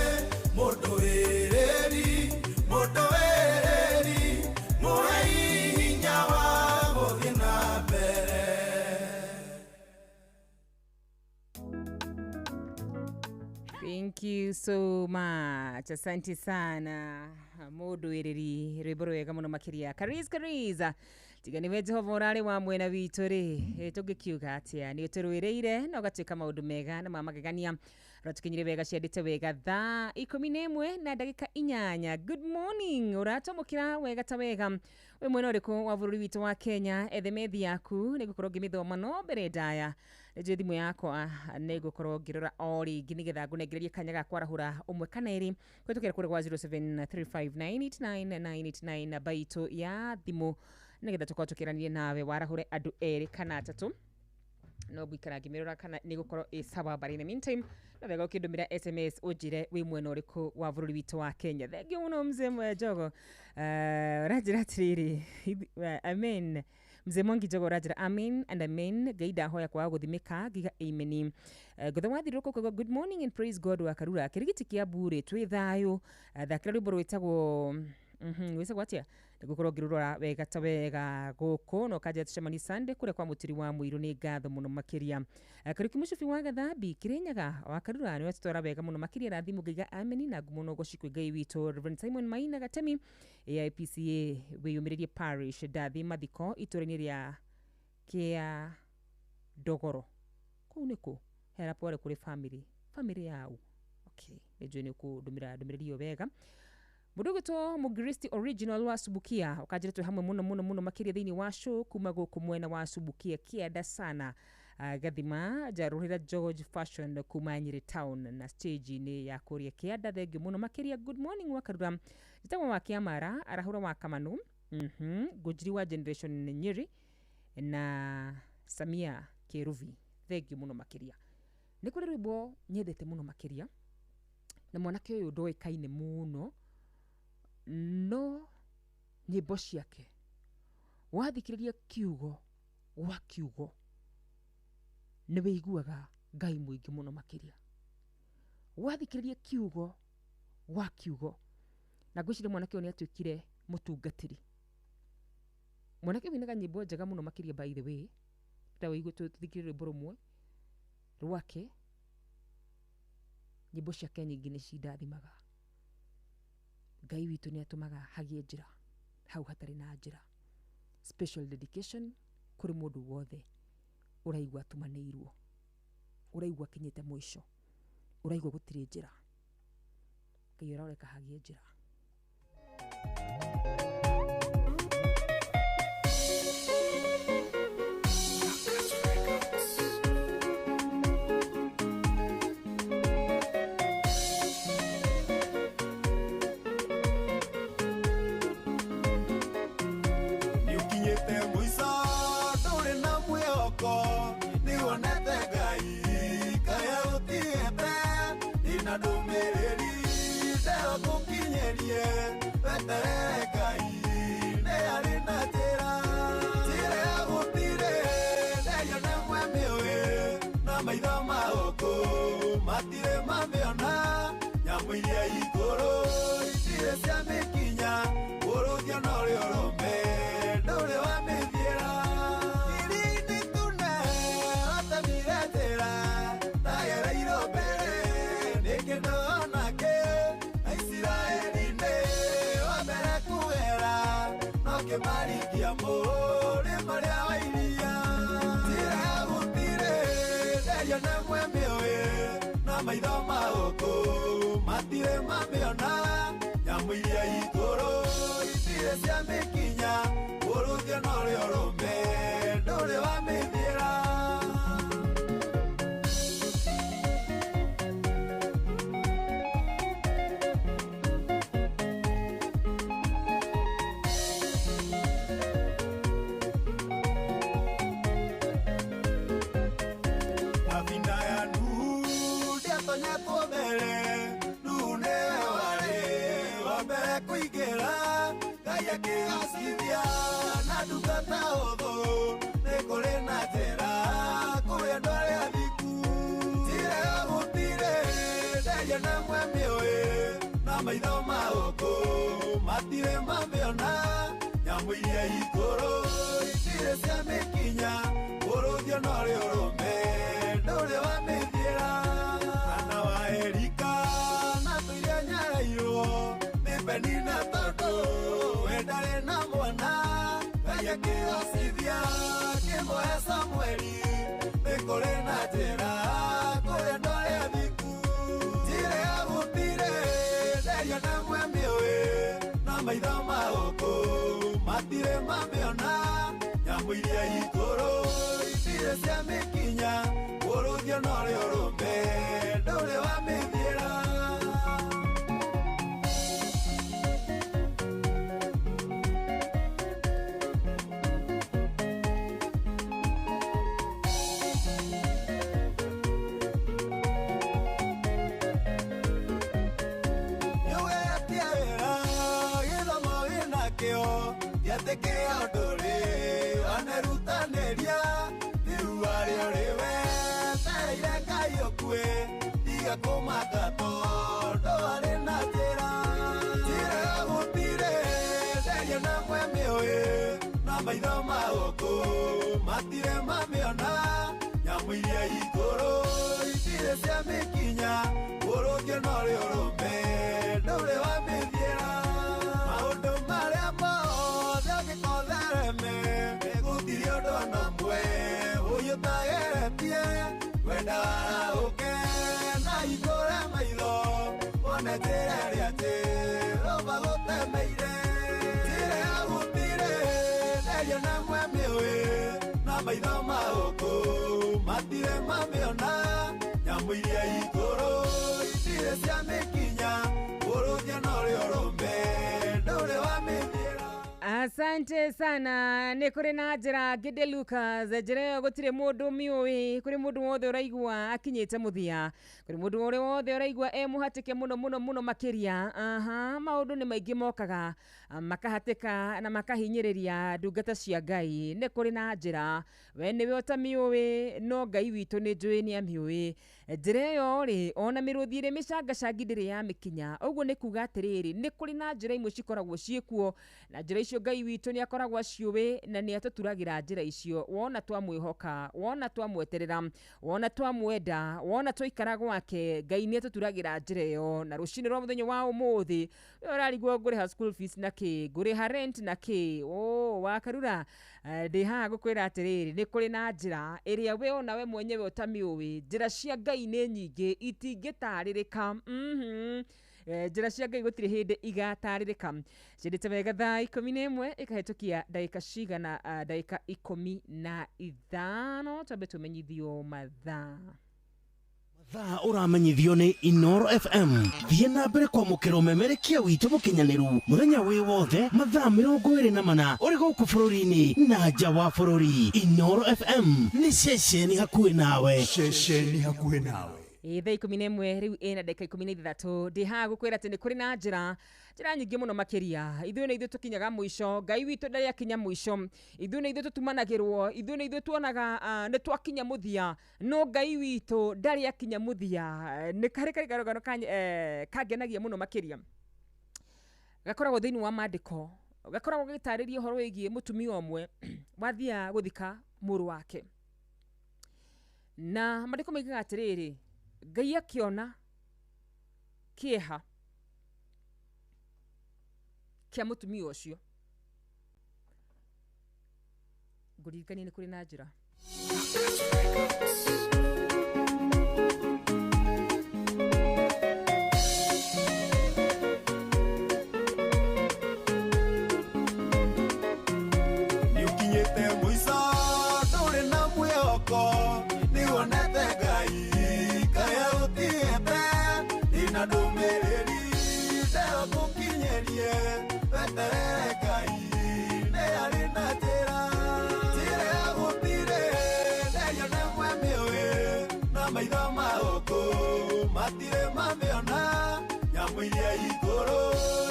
Mũndũ wĩrĩri, mũndũ wĩrĩri, mũhei hinya wa gũthiĩ na mbere. Thank you so much. Asante sana mũndũ wĩrĩri, rwĩmbo rwega mũno makĩria. Kariz Kariz, tiga nĩwe Jehova ũrarĩ wa mwena witũ rĩ, tũngĩkiuga atĩa? Nĩ ũtũrũĩrĩire na ũgatuĩka maũndũ mega na ma magegania. Ũratukinyire wega ciandĩte wega thaa 11 na ndagĩka 8. Good morning, ũratwamũkĩra wega ta wega. Wĩ mwena ũrĩkũ wa bũrũri witũ wa Kenya? Ethe methi yaku nĩ ngũkorwo ngĩmĩthoma no mbere ndaya nĩnjũĩ thimũ yakwa nĩ ngũkorwo ngĩrora o rĩngĩ nĩgetha ngũnengererie kanya ga kwarahũra ũmwe kana ĩrĩ kũhĩtũkĩra kũrĩa gwa 0735989989 namba itũ ya thimũ nĩgetha tũkorwo tũkĩranie nawe warahũre andũ erĩ kana atatũ. No ngũikara ngĩmĩrora kana nĩ gũkorwo ĩ sawa, but in the meantime no wega ũkĩndũmĩra SMS ũnjĩre wĩ mwena ũrĩkũ wa bũrũri witũ wa Kenya. Thengiũ mũno mzee Njogo. Ũranjĩra atĩrĩrĩ, amen. Mzee Mwangi Njogo ũranjĩra amen and amen. Ngai ndahoya kwaga gũthimĩka ngiga amen. Ngothe wathirũrũka ũkauga good morning and praise God wa Karura kĩrigiti kĩa mbure twĩ thayũ. Thakĩra rwĩmbo rwĩtagwo rwĩtagwo atĩa? Nĩngũkorwo ngĩrũrora wega ta wega gũkũ na ũkanjĩra tũcemanie Sunday kũrĩa kwa mũturi wa mũirũ. Nĩ ngatho mũno makĩria. Kariũki Mũcubi wa Gathambi Kĩrĩnyaga wa Karura nĩwe tũtwara wega mũno makĩria. Rathimũ ngaiga ameni na ngumo no goci kwĩ Ngai witũ. Reverend Simon Maina Gatemi AIPCA wĩyũmĩrĩrie parish ndathiĩ mathiko itũra-inĩ rĩa kĩa Ndogoro. Kũu nĩkũ? Hera pole kũrĩ family yao. Okay, nĩnjũĩ nĩ ũkũndũmĩra ndũmĩrĩri ĩyo wega. Mũndũ ũgwĩtwo Mũgristi original wa Subukia ũkanjĩra twĩ hamwe mũno mũno mũno makĩria thĩinĩ wa show kuma gũkũ mwena wa Subukia kĩanda sana. Gathima njarũrĩra George Fashion kuma Nyĩrĩ town na stage-inĩ ya kũrĩa kĩanda. Thengiũ mũno makĩria. Good morning wa Karura, njĩtagwo wa Kĩamara arahũra wa Kamanu, Ngũnjiri wa Generation Nyĩrĩ na Samia Kĩrubi. Thengiũ mũno makĩria. Nĩ kũrĩ rwĩmbo nyendete mũno makĩria na mwanake ũyũ ndoĩkaine mũno no nyĩmbo ciake wathikĩrĩria kiugo gwa kiugo nĩ wĩiguaga Ngai mũingĩ mũno makĩria. Wathikĩrĩria kiugo gwa kiugo na ngwĩciria mwanake ũyũ nĩ atuĩkire mũtungatĩri. Mwanake ũyũ ainaga nyĩmbo njega mũno makĩria. By the way, ta wĩigue tũthikĩrĩrie rwĩmbo rũmwe rwake. Nyĩmbo ciake nyingĩ nĩ cindathimaga. Ngai witũ nĩ atũmaga hagĩe njĩra hau hatarĩ na njĩra. Special dedication kũrĩ mũndũ wothe ũraigua atumanĩirwo, ũraigua akinyĩte mũico, ũraigua gũtirĩ njĩra. Ngai ũrareka hagĩe njĩra. Nĩũkinyĩte mũico ndũrĩ na mwĩhoko, nĩwonete Ngai kaya ũtigĩte. Ndĩna ndũmĩrĩri ndegũkũkinyĩrie, weterere Ngai nĩ arĩ na njĩra. Njĩra ya gũtirĩ nderio nĩ mĩũĩ, na maitho ma gũkũ matirĩ mamĩona. Nyamũ iria ikũrũ itirĩ ciamĩkinya, ũrũthio no rĩ ũrũme ndũrĩ wamĩthiĩra. Iria-inĩ itune watemire njĩra, ndagereirwo mbere nĩ kĩndũ onakĩ. Aisiraeli nĩ wa mbere kugera, no kĩmaringia mũrĩmo ũrĩa wa iria. Njĩra ya gũtirĩ nderio nĩ mĩũĩ, na maitho ma gũkũ matirĩ mamĩona. Nyamũ iria ikũrũ itirĩ ciamĩkinya, ũrũthio no rĩ ũrũme ndũrĩ wamĩthiĩra. Thabina ya Nuhu ndĩatonyetwo mbere, Nuhu nĩwe warĩ wa mbere kũingĩra. Ngai akĩgacithia na ndungata hũthũ, nĩ kũrĩ na njĩra kũrĩ andũ arĩa athingu. Njĩra ya gũtirĩ nderio nĩ mĩũĩ, na maitho ma gũkũ matirĩ mamĩona. Nyamũ iria ikũrũ itirĩ ciamĩkinya, ũrũthio no rĩ ũrũme ndũrĩ wamĩthiĩra. Ana wa Erika na tũiria nyareirwo nĩ Penina tondũ we ndarĩ na mwana. Ngai akĩgacithia akĩmũhe Samueli, nĩ kũrĩ na njĩra kũrĩ andũ arĩa athingu. maitho ma gũkũ matirĩ mamĩona nyamũ iria ikũrũ itirĩ ciamĩkinya ũrũthio norĩ ũrũme ndũrĩ wamĩthiĩra. Maitho ma gũkũ matirĩ mamĩona nyamũ iria ikũrũ itirĩ ciamĩkinya ũrũthio norĩ ũrũme ndũrĩ wamĩthiĩra. Maũndũ marĩa mothe ũngĩkothereme gũtirĩ ũndũ ona ũmwe ũyũ ũtageretie wenda warahũke na hingũre maitho wone njĩra ĩrĩa Jehova gũtemeire. Njĩra ya gũtirĩ nderio na mwemĩũĩ na maitho ma gũkũ matirĩ mamĩona nyamũ iria ikũrũ itirĩ ciamĩkinya ũrũthio norĩ ũrũme ndũrĩ wamĩthiĩra. Asante sana. Nĩ kũrĩ na njĩra Ngĩndĩ Lucas, njĩra ĩyo gũtirĩ mũndũ mĩũĩ. Kũrĩ mũndũ wothe ũraigua akinyĩte mũthia, kũrĩ mũndũ ũrĩa wothe ũraigua e mũhatĩke mũno mũno mũno makĩria. Aha, maũndũ nĩ maingĩ mokaga makahatĩka na makahinyĩrĩria ndungata cia Ngai. Nĩ kũrĩ na njĩra, we nĩwe ũtamĩũĩ, no Ngai witũ nĩ njũĩ nĩ amĩũĩ. Njĩra ĩyo rĩ, ona mĩrũthi ĩrĩ mĩcangacangi ndĩrĩ yamĩkinya. Ũguo nĩ kuga atĩrĩrĩ, nĩ kũrĩ na njĩra imwe cikoragwo ciĩkuo, na njĩra icio Ngai witũ nĩ akoragwo aciũĩ na nĩ atũturagĩra njĩra icio. Wona twamwĩhoka, wona twamweterera, wona twamwenda, wona twaikara gwake, Ngai nĩ atũturagĩra njĩra ĩyo. Na rũcinĩ rwa mũthenya wa ũmũthĩ, we ũrarigwo ngũrĩha school fees na kĩ, ngũrĩha rent na kĩ, o wakarura ndĩ haha gũkwĩra atĩrĩrĩ, nĩ kũrĩ na njĩra ĩrĩa we ona we mwenyewe ũtamĩũĩ. Njĩra cia Ngai nĩ nyingĩ itingĩtarĩrĩka. Njĩra cia Ngai gũtirĩ hĩndĩ igatarĩrĩka. Ciendete wega thaa 11 ĩkahĩtũkia ndagĩka cigana, ndagĩka 15. Twambe tũmenyithio mathaa. Mathaa ũramenyithio nĩ Inoro FM. Thiĩ na mbere kwamũkĩra ũmemerekia witũ mũkinyanĩru mũthenya wĩ wothe mathaa 24 ũrĩ gũkũ bũrũri-inĩ na nja wa bũrũri. Inoro FM nĩ ceceni hakuhĩ nawe. Ceceni hakuhĩ nawe. Thaa 11 rĩu ĩna ndagĩka 16. Ndĩ haha gũkwĩra atĩ nĩ kũrĩ na njĩra nyingĩ mũno makĩria. Ithuĩ nĩ ithuĩ tũkinyaga mũico, Ngai witũ ndarĩ akinya mũico. Ithuĩ nĩ ithuĩ tũtumanagĩrwo, ithuĩ nĩ ithuĩ tuonaga nĩ twakinya mũthia, no Ngai witũ ndarĩ akinya mũthia. Nĩ karĩ karĩ karũgano kangenagia mũno makĩria, gakoragwo thĩinĩ wa maandĩko, gakoragwo gagĩtarĩria ũhoro wĩgiĩ mũtumia ũmwe wathiaga gũthika mũrũ wake. Na maandĩko moigaga atĩrĩrĩ, Ngai akĩona kĩeha kĩa mũtumia ũcio. Ngũririkanie nĩ kũrĩ na njĩra. Nĩ ũkinyĩte mũico ndũrĩ na mwĩhoko, nĩ wonete Ngai kaya ũtigĩte, ndĩna ndũmĩrĩri ndegũkũkinyĩrie, weterere Ngai nĩ arĩ na njĩra. Njĩra ya gũtirĩ nderio na mwemĩũĩ, na maitho ma gũkũ matirĩ mamĩona, nyamũ iria ikũrũ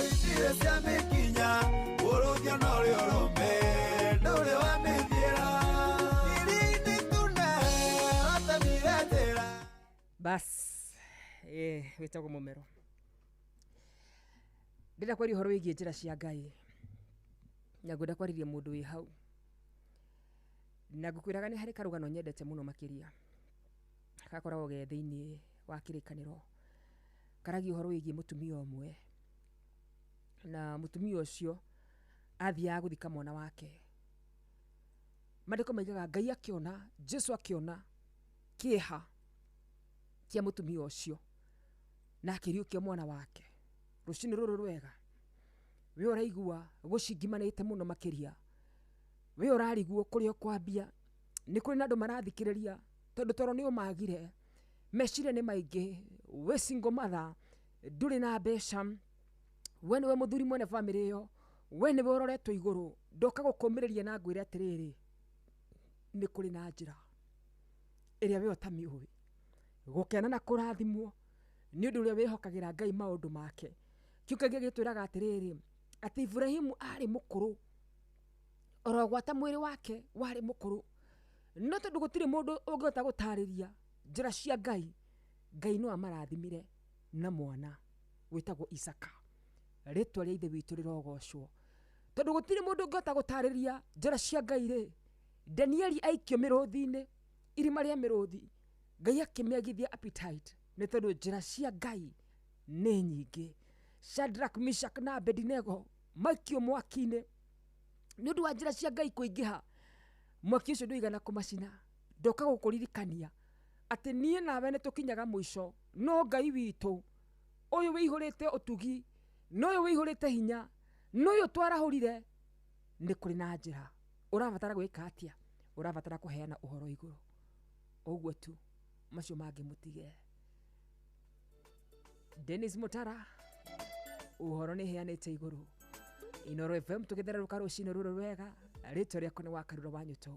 itirĩ ciamĩkinya, ũrũthio norĩ ũrũme ndũrĩ wamĩthiĩra. Iria-inĩ itune watemire njĩra. Bas, wĩtagwo mũmero. Ndĩrenda kwaria ũhoro wĩgiĩ njĩra cia Ngai, na ngwenda kwarĩria mũndũ wĩ hau, na ngũkwĩraga nĩ harĩ karũgano nyendete mũno makĩria, gakoragwo ge thĩinĩ wa kĩrĩkanĩro, karagia ũhoro wĩgiĩ mũtumia ũmwe, na mũtumia ũcio athiaga gũthika mwana wake. Maandĩko maigaga Ngai akĩona, Jesu akĩona kĩeha kĩa mũtumia ũcio na akĩriũkia mwana wake. Rũcinĩ rũrũ rwega, We ũraigua gũcingimanĩte mũno makĩria, we ũrarigwo kũrĩa ũkwambia. Nĩ kũrĩ na andũ marathikĩrĩria tondũ toro nĩ ũmagire, meciria nĩ maingĩ, wĩ single mother, ndũrĩ na mbeca, we nĩwe mũthuri mwene bamĩrĩ ĩyo, we nĩwe ũroretwo igũrũ. Ndoka gũkũmĩrĩria na ngwĩre atĩrĩrĩ, nĩ kũrĩ na njĩra ĩrĩa we ũtamĩũĩ. Gũkena na kũrathimwo nĩ ũndũ ũrĩa wĩhokagĩra Ngai maũndũ make. Kiugo kĩngĩ gĩtwĩraga atĩrĩrĩ, atĩ Ibrahimu arĩ mũkũrũ, oro gwata mwĩrĩ wake warĩ mũkũrũ, no tondũ gũtirĩ mũndũ ũngĩhota gũtarĩria njĩra cia Ngai, Ngai no amarathimire na mwana wĩtagwo Isaka. Rĩtwa rĩa Ithe witũ rĩrogocwo. Tondũ gũtirĩ mũndũ ũngĩhota gũtarĩria njĩra cia Ngai rĩ, Danieli aikio mĩrũthi-inĩ, irima rĩa mĩrũthi, Ngai akĩmĩagithia appetite, nĩ tondũ njĩra cia Ngai nĩ nyingĩ. Shadrach, Meshach na Abednego maikio mwaki-inĩ nĩ ũndũ wa njĩra cia Ngai kũingĩha, mwaki ũcio ndũigana kũmacina. Ndoka gũkũririkania atĩ niĩ nawe nĩ tũkinyaga mũico, no Ngai witũ ũyũ wĩihũrĩte ũtugi, no ũyũ wĩihũrĩte hinya, no ũyũ twarahũrire, nĩ kũrĩ na njĩra. Ũrabatara gwĩka atĩa? Ũrabatara kũheana ũhoro igũrũ. Ũguo tu, macio mangĩ mũtige. Dennis Mutara, ũhoro nĩ heanĩte igũrũ. Inoro FM tũgĩthererũka rũcinĩ rũrũ rwega, rĩtwa rĩakwa nĩ Wakarura wa Nyũtũ.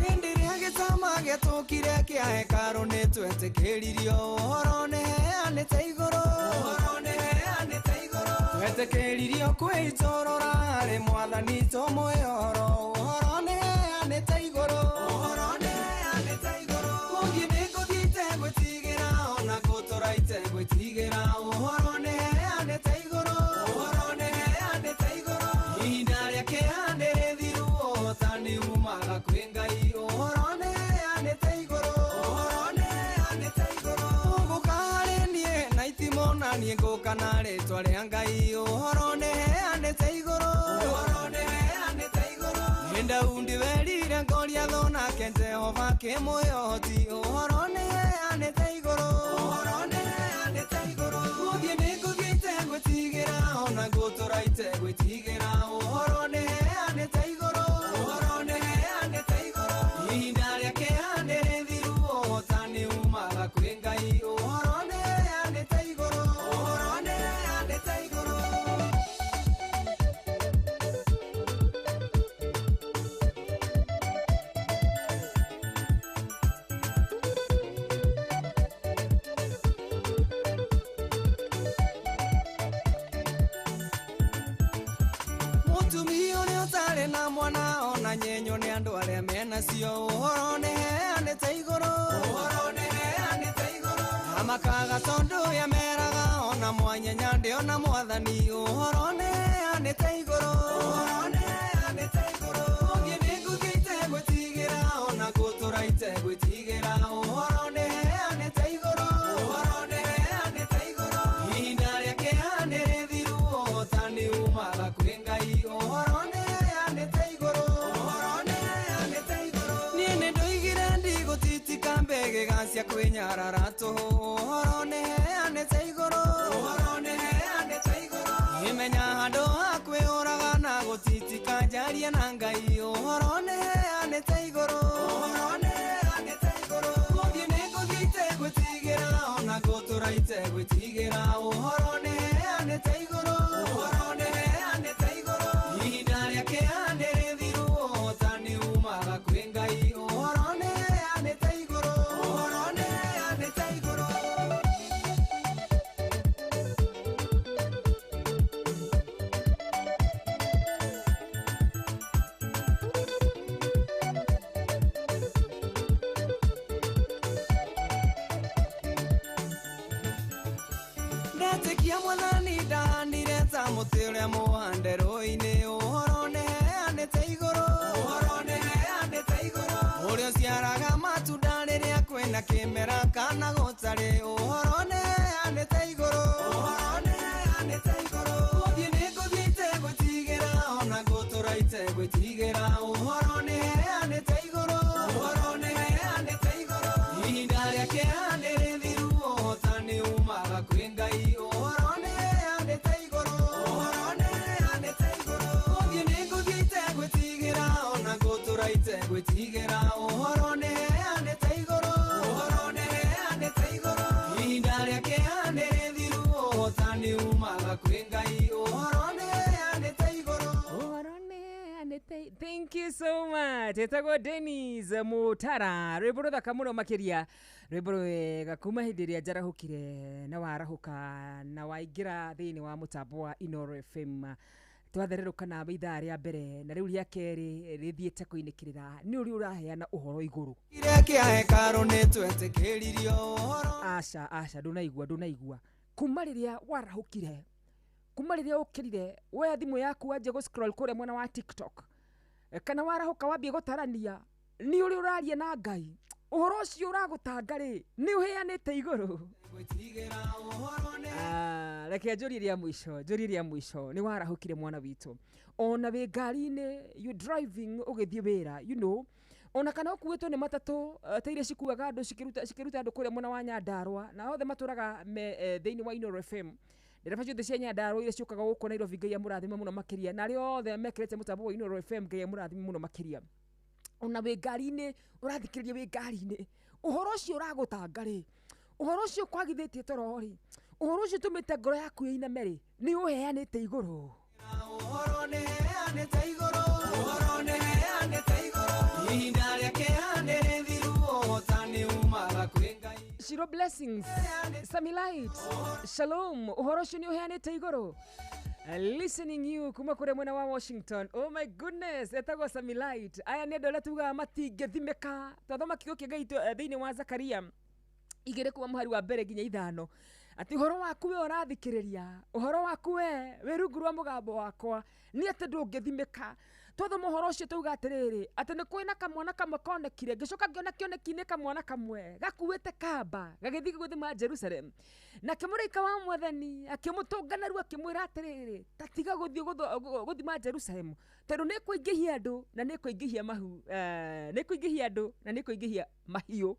Hĩndĩ ĩrĩa gĩtama gĩatũkire kĩa hekarũ nĩ twetĩkĩririo, ũhoro nĩ heanĩte igũrũ, ũhoro nĩ heanĩte igũrũ. Twetĩkĩririo kwĩitũrũra harĩ Mwathani tũmũhe ũhoro, ũhoro nĩ heanĩte igũrũ, ũhoro nĩ heanĩte igũrũ. Gũthiĩ nĩ ngũthiĩ itegwĩtigĩra, ona gũtũra itegwĩtigĩra, ũhoro nĩ heanĩte igũrũ, ũhoro nĩ heanĩte igũrũ. Ihinda rĩa kĩeha nĩ rĩthiru, ũhotani umaga kwĩ Ngai, ũhoro nĩ heanĩte igũrũ, ũhoro nĩ heanĩte igũrũ. Ũgũka harĩ niĩ na itimũ na niĩ ngũka na rĩtwa rĩa Ngai, ũhoro nĩ heanĩte igũrũ, ũhoro nĩ heanĩte igũrũ. Nĩ Daudi werire Goliathũ nake Jehova akĩmũhe ũhoti, ũhoro nĩ heanĩte igũrũ, ũhoro nĩ heanĩte igũrũ. Gũthiĩ nĩ ngũthiĩ itegwĩtigĩra, ona gũtũra itegwĩtigĩra, ũhoro nĩ heanĩte igũrũ, ũhoro nĩ heanĩte igũrũ. Ihinda rĩa kĩeha nĩ rĩthiru, ũhotani umaga kwĩ Ngai, ũhoro nĩ heanĩte igũrũ, ũhoro nĩ heanĩte igũrũ. Mũtumia ũrĩa ũtarĩ na mwana ona nyenyo nĩ andũ arĩa menacio, ũhoro nĩ heanĩte igũrũ, ũhoro nĩ heanĩte igũrũ. Amakaga tondũ yameraga ona mwanyenya ndĩona Mwathani, ũhoro nĩ heanĩte igũrũ, ũhoro nĩ heanĩte igũrũ. Gũthiĩ nĩ ngũthiĩ itegwĩtigĩra, ona gũtũra itegwĩtigĩra, ũhoro nĩ heanĩte igũrũ, ũhoro nĩ heanĩte igũrũ. Ihinda rĩa kĩeha nĩ rĩthiru, ũhotani umaga kwĩ Ngai, ũhoro nĩ heanĩte igũrũ, ũhoro nĩ heanĩte igũrũ. Niĩ nĩ ndoigire ndigũtitika mbegega cia kwĩnyarara tũhũ, ũhoro nĩ heanĩte igũrũ, ũhoro nĩ heanĩte igũrũ. Ngĩmenya handũ ha kwĩyũraga na gũtitika njarie na Ngai, ũhoro nĩ heanĩte igũrũ, ũhoro nĩ heanĩte igũrũ. Gũthiĩ nĩ ngũthiĩ itegwĩtigĩra, ona gũtũra itegwĩtigĩra, ũhoro nĩ heanĩte igũrũ, ũhoro nĩ heanĩte igũrũ. Ihinda rĩa kĩeha nĩ rĩthiru, ũhotani umaga kwĩ Ngai, ũhoro nĩ heanĩte igũrũ, ũhoro nĩ heanĩte igũrũ. Ndetĩkia Mwathani ndahandire ta mũtĩ ũrĩa mũhande rũĩ-inĩ, ũhoro nĩ heanĩte igũrũ, ũhoro nĩ heanĩte igũrũ. Ũrĩa ũciaraga matunda rĩrĩa kwĩna kĩmera kana gũtarĩ, ũhoro nĩ heanĩte igũrũ, ũhoro nĩ heanĩte igũrũ. Gũthiĩ nĩ ngũthiĩ itegwĩtigĩra, ona gũtũra itegwĩtigĩra, ũhoro nĩ heanĩte igũrũ, ũhoro nĩ heanĩte igũrũ. Ihinda rĩa kĩeha nĩ rĩthiru, ũhotani umaga kwĩ Ngai. umaga kwĩ Ngai ũhoro nĩheanĩte igũrũ. Ũhoro nĩheanĩte. Thank you so much. Etagwo Dennis Mutara, rwĩmbo rũthaka mũno makĩria, rwĩmbo rwega kuma hĩndĩ ĩrĩa njarahũkire na warahũka na waingĩra thĩinĩ wa mũtambo wa Inooro FM. Twathererũka nawe ithaa rĩa mbere na rĩu rĩa kerĩ rĩthiĩte kũinĩkĩrĩra. Nĩ ũrĩa ũraheana ũhoro igũrũ. Kĩrĩa kĩa hekarũ nĩtwetĩkĩririo ũhoro. Aca aca, ndũnaigua. Kuma rĩrĩa warahũkire, kuma rĩrĩa ũkĩrire, woya thimũ yaku wanjie gũ scroll kũrĩa mwena wa TikTok, kana warahũka wambie gũtarania, nĩ ũrĩa ũraria na Ngai. Ũhoro ũcio ũragũtanga rĩ, nĩ ũheanĩte igũrũ. Reke njũrie rĩa mũico, njũrie rĩa mũico. Nĩ warahũkire mwana witũ, ona wĩ ngari-inĩ, you driving ũgĩthiĩ wĩra, you know, ona kana ũkuĩtwo nĩ matatũ ta iria cikuaga andũ cikĩruta andũ kũrĩa mwena wa Nyandarũa, na othe matũraga thĩinĩ wa Inooro FM. Ndereba ciothe cia Nyandarũa iria ciũkaga gũkũ Nairobi, Ngai amũrathime mũno makĩria, na arĩa othe mekĩrĩte mũtambo wa Inooro FM, Ngai amũrathime mũno makĩria. Ona wĩ ngari-inĩ, ũrathikĩrĩria wĩ ngari-inĩ, ũhoro ũcio ũragũtanga rĩ, ũhoro ũcio ũkwagithĩtie toro rĩ, ũhoro ũcio ũtũmĩte ngoro yaku ĩiname rĩ, nĩ ũheanĩte igũrũ. Ũhoro nĩheanĩte igũrũ. Ũhoro nĩheanĩte igũrũ. Ihinda rĩa kĩeha nĩrĩthiru, ũhotani umaga kwĩ Ngai. Shiro blessings, Sami Light, Shalom, ũhoro ũcio nĩ ũheanĩte igũrũ. Listening you kuma kũrĩa mwena wa Washington. Oh my goodness, etagwo Sami Light. Aya nĩ andũ arĩa tugaga matingĩthimĩka. Twathoma kiugo kĩa Ngai thĩinĩ wa Zakaria 2 kuma mũhari wa 1 nginya 5, atĩ ũhoro waku we ũrathikĩrĩria, ũhoro waku we wĩ rungu rwa mũgambo wakwa, nĩ atĩ ndũngĩthimĩka. Twathoma ũhoro ũcio tauga atĩrĩrĩ, atĩ nĩ kwĩna kamwana kamwe konekire, ngĩcoka ngĩona kĩoneki-inĩ kamwana kamwe gakuĩte kamba gagĩthiĩ gũthima Jerusalem. Nake mũraika wa Mwathani akĩmũtũnga narua akĩmwĩra atĩrĩrĩ, ta tiga gũthiĩ gũthima Jerusalem, tondũ nĩkũingĩhia andũ na nĩkũingĩhia mahu, nĩkũingĩhia andũ na nĩkũingĩhia mahiũ.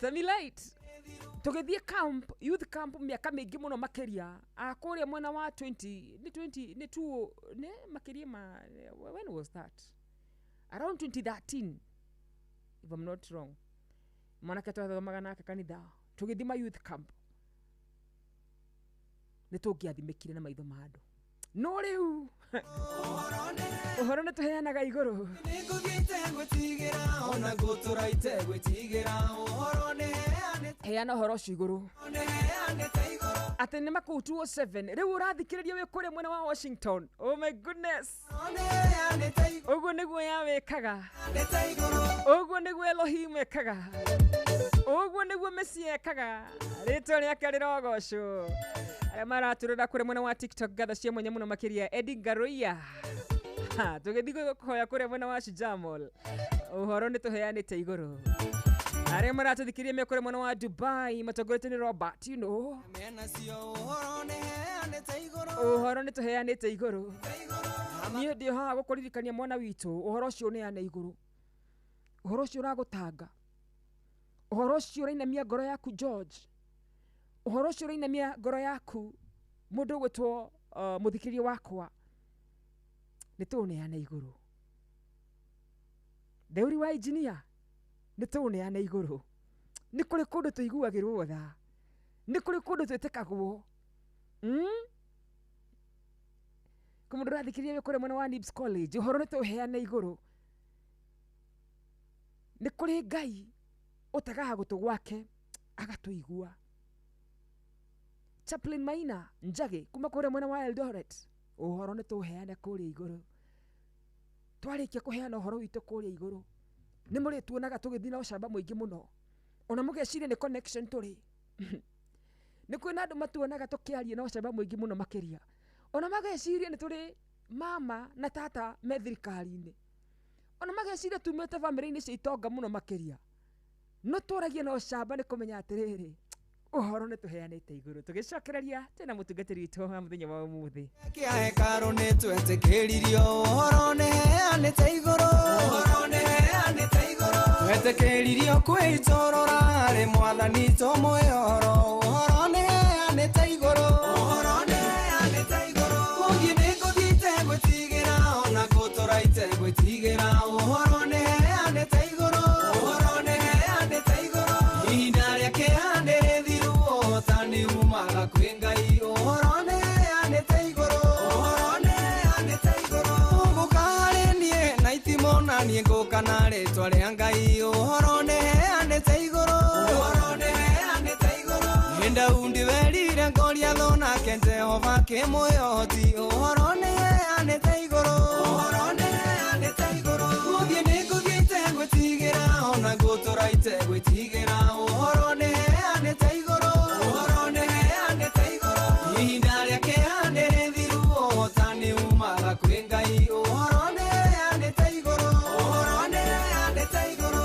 Sami Light, tũgĩthiĩ camp, youth camp mĩaka mĩingĩ mũno makĩria, kũrĩa mwena wa 20 nĩ 20 nĩ 2 nĩ makĩria ma, when was that? Around 2013 if I'm not wrong. Mwanake twathomaga nake kanitha, tũgĩthiĩ ma youth camp, nĩ tũngĩathimĩkire na maitho ma andũ. No rĩu ũhoro nĩ tũheanaga igũrũ. Heana ũhoro ũcio igũrũ, atĩ nĩ makũu 207. Rĩu ũrathikĩrĩria wĩ kũrĩa mwena wa Washington. Oh my goodness, ũguo nĩguo yawĩkaga, ũguo nĩguo Elohim ekaga, ũguo nĩguo Mesia ekaga. Rĩtwa rĩake rĩrogocwo. Arĩa maratũrora kũrĩa mwena wa TikTok, ngatho cia mwanya mũno makĩria. Eddie Ngaroia, tũgĩthiĩ kũhoya kũrĩa mwena wa Shujaa Mall, ũhoro nĩ tũheanĩte igũrũ. Arĩa maratũthikĩrĩria me kũrĩa mwena wa Dubai, matongoretio nĩ Robert, you know, ũhoro nĩ tũheanĩte igũrũ. Niĩ ndĩ haha gũkũririkania mwana witũ, ũhoro ũcio ũneane igũrũ, ũhoro ũcio ũragũtanga, ũhoro ũcio ũrainamia ngoro yaku George, ũhoro ũcio ũrainamia ngoro yaku mũndũ ũgwĩtwo mũthikĩrĩria wakwa, nĩ tũũneane igũrũ. Theuri wa engineer, nĩ tũũneane igũrũ. Nĩ kũrĩ kũndũ tũiguagĩrwo tha, nĩ kũrĩ kũndũ twĩtĩkagwo. Kũ mũndũ ũrathikĩrĩria wĩ kũrĩa mwena wa Nibs College, ũhoro nĩ tũũheane igũrũ. Nĩ kũrĩ Ngai ũtegaga gũtũ gwake agatũigua. Chaplain Maina Njagi kuma kũrĩa mwena wa Eldoret, ũhoro nĩ tũũheane kũrĩa igũrũ. Twarĩkia kũheana ũhoro witũ kũrĩa igũrũ, nĩ mũrĩtuonaga tũgĩthiĩ na ũcamba mũingĩ mũno, ona mũgeciria nĩ connection tũrĩ. Nĩ kwĩna andũ matuonaga tũkĩaria na ũcamba mũingĩ mũno makĩria, ona mageciria nĩ tũrĩ mama na tata me thirikari-inĩ, ona mageciria tumĩte bamĩrĩ-inĩ cia itonga mũno makĩria. No tũragia na ũcamba nĩ kũmenya atĩrĩrĩ, ũhoro nĩ tũheanĩte igũrũ. Tũgĩcokereria tena mũtungatĩri witũ wa mũthenya wa ũmũthĩ. Kĩa hekarũ nĩtwetĩkĩririo ũhoro nĩheanĩte igũrũ. Ũhoro nĩheanĩte igũrũ. Twetĩkĩririo kwĩitorora harĩ Mwathani tũmũhe ũhoro. Ũhoro nĩheanĩte igũrũ. Ũhoro nĩheanĩte igũrũ. Kũngĩ nĩngũthiĩ itegwĩtigĩra, ona gũtũra itegwĩtigĩra. Ũhoro nĩheanĩte igũrũ. Ũhoro nĩheanĩte igũrũ. Ihinda rĩa kĩeha nĩrĩthiru, ũhotani uma umaga kwĩ Ngai ũhoro nĩheanĩte igũrũ ũhoro nĩheanĩte igũrũ ũgũka harĩ niĩ na itimũ na niĩ ngũka na rĩtwa rĩa Ngai ũhoro nĩheanĩte igũrũ ũhoro nĩheanĩte igũrũ nĩ Daudi werire Goliathũ nake Jehova kĩmwĩhoti ũhoro nĩheanĩte igũrũ ũhoro nĩheanĩte igũrũ gũthiĩ nĩ ngũthiĩ itegwĩtigĩra ona ngũtũra itegwĩtigĩra ũhoro nĩheanĩte igũrũ ũhoro nĩheanĩte igũrũ ihinda rĩa kĩeha nĩ rĩthiru ũhotani umaga kwĩ Ngai ũhoro nĩheanĩte igũrũ ũhoro nĩheanĩte igũrũ.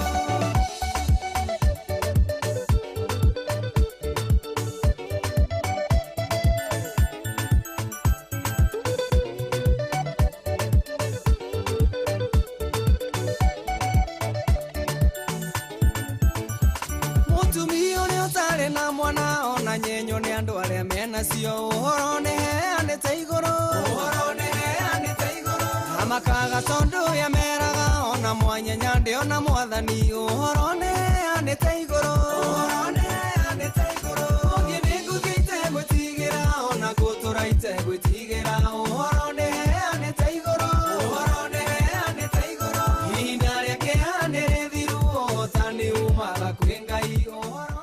Mũtumia ũrĩa ũtarĩ na mwana ona nyenyo nĩ andũ arĩa menacio ũhoro nĩheanĩte igũrũ ũhoro nĩheanĩte igũrũ amakaga tondũ yameraga ona mwanyenya ndĩona mwathani ũhoro nĩheanĩte igũrũ ũhoro nĩheanĩte igũrũ gũthiĩ nĩ ngũthiĩ itegwĩtigĩra ona ngũtũra itegwĩtigĩra ũhoro nĩheanĩte igũrũ ũhoro nĩheanĩte igũrũ ihinda rĩa kĩeha nĩ rĩthiru ũhotani umaga kwĩ Ngai ũhoro.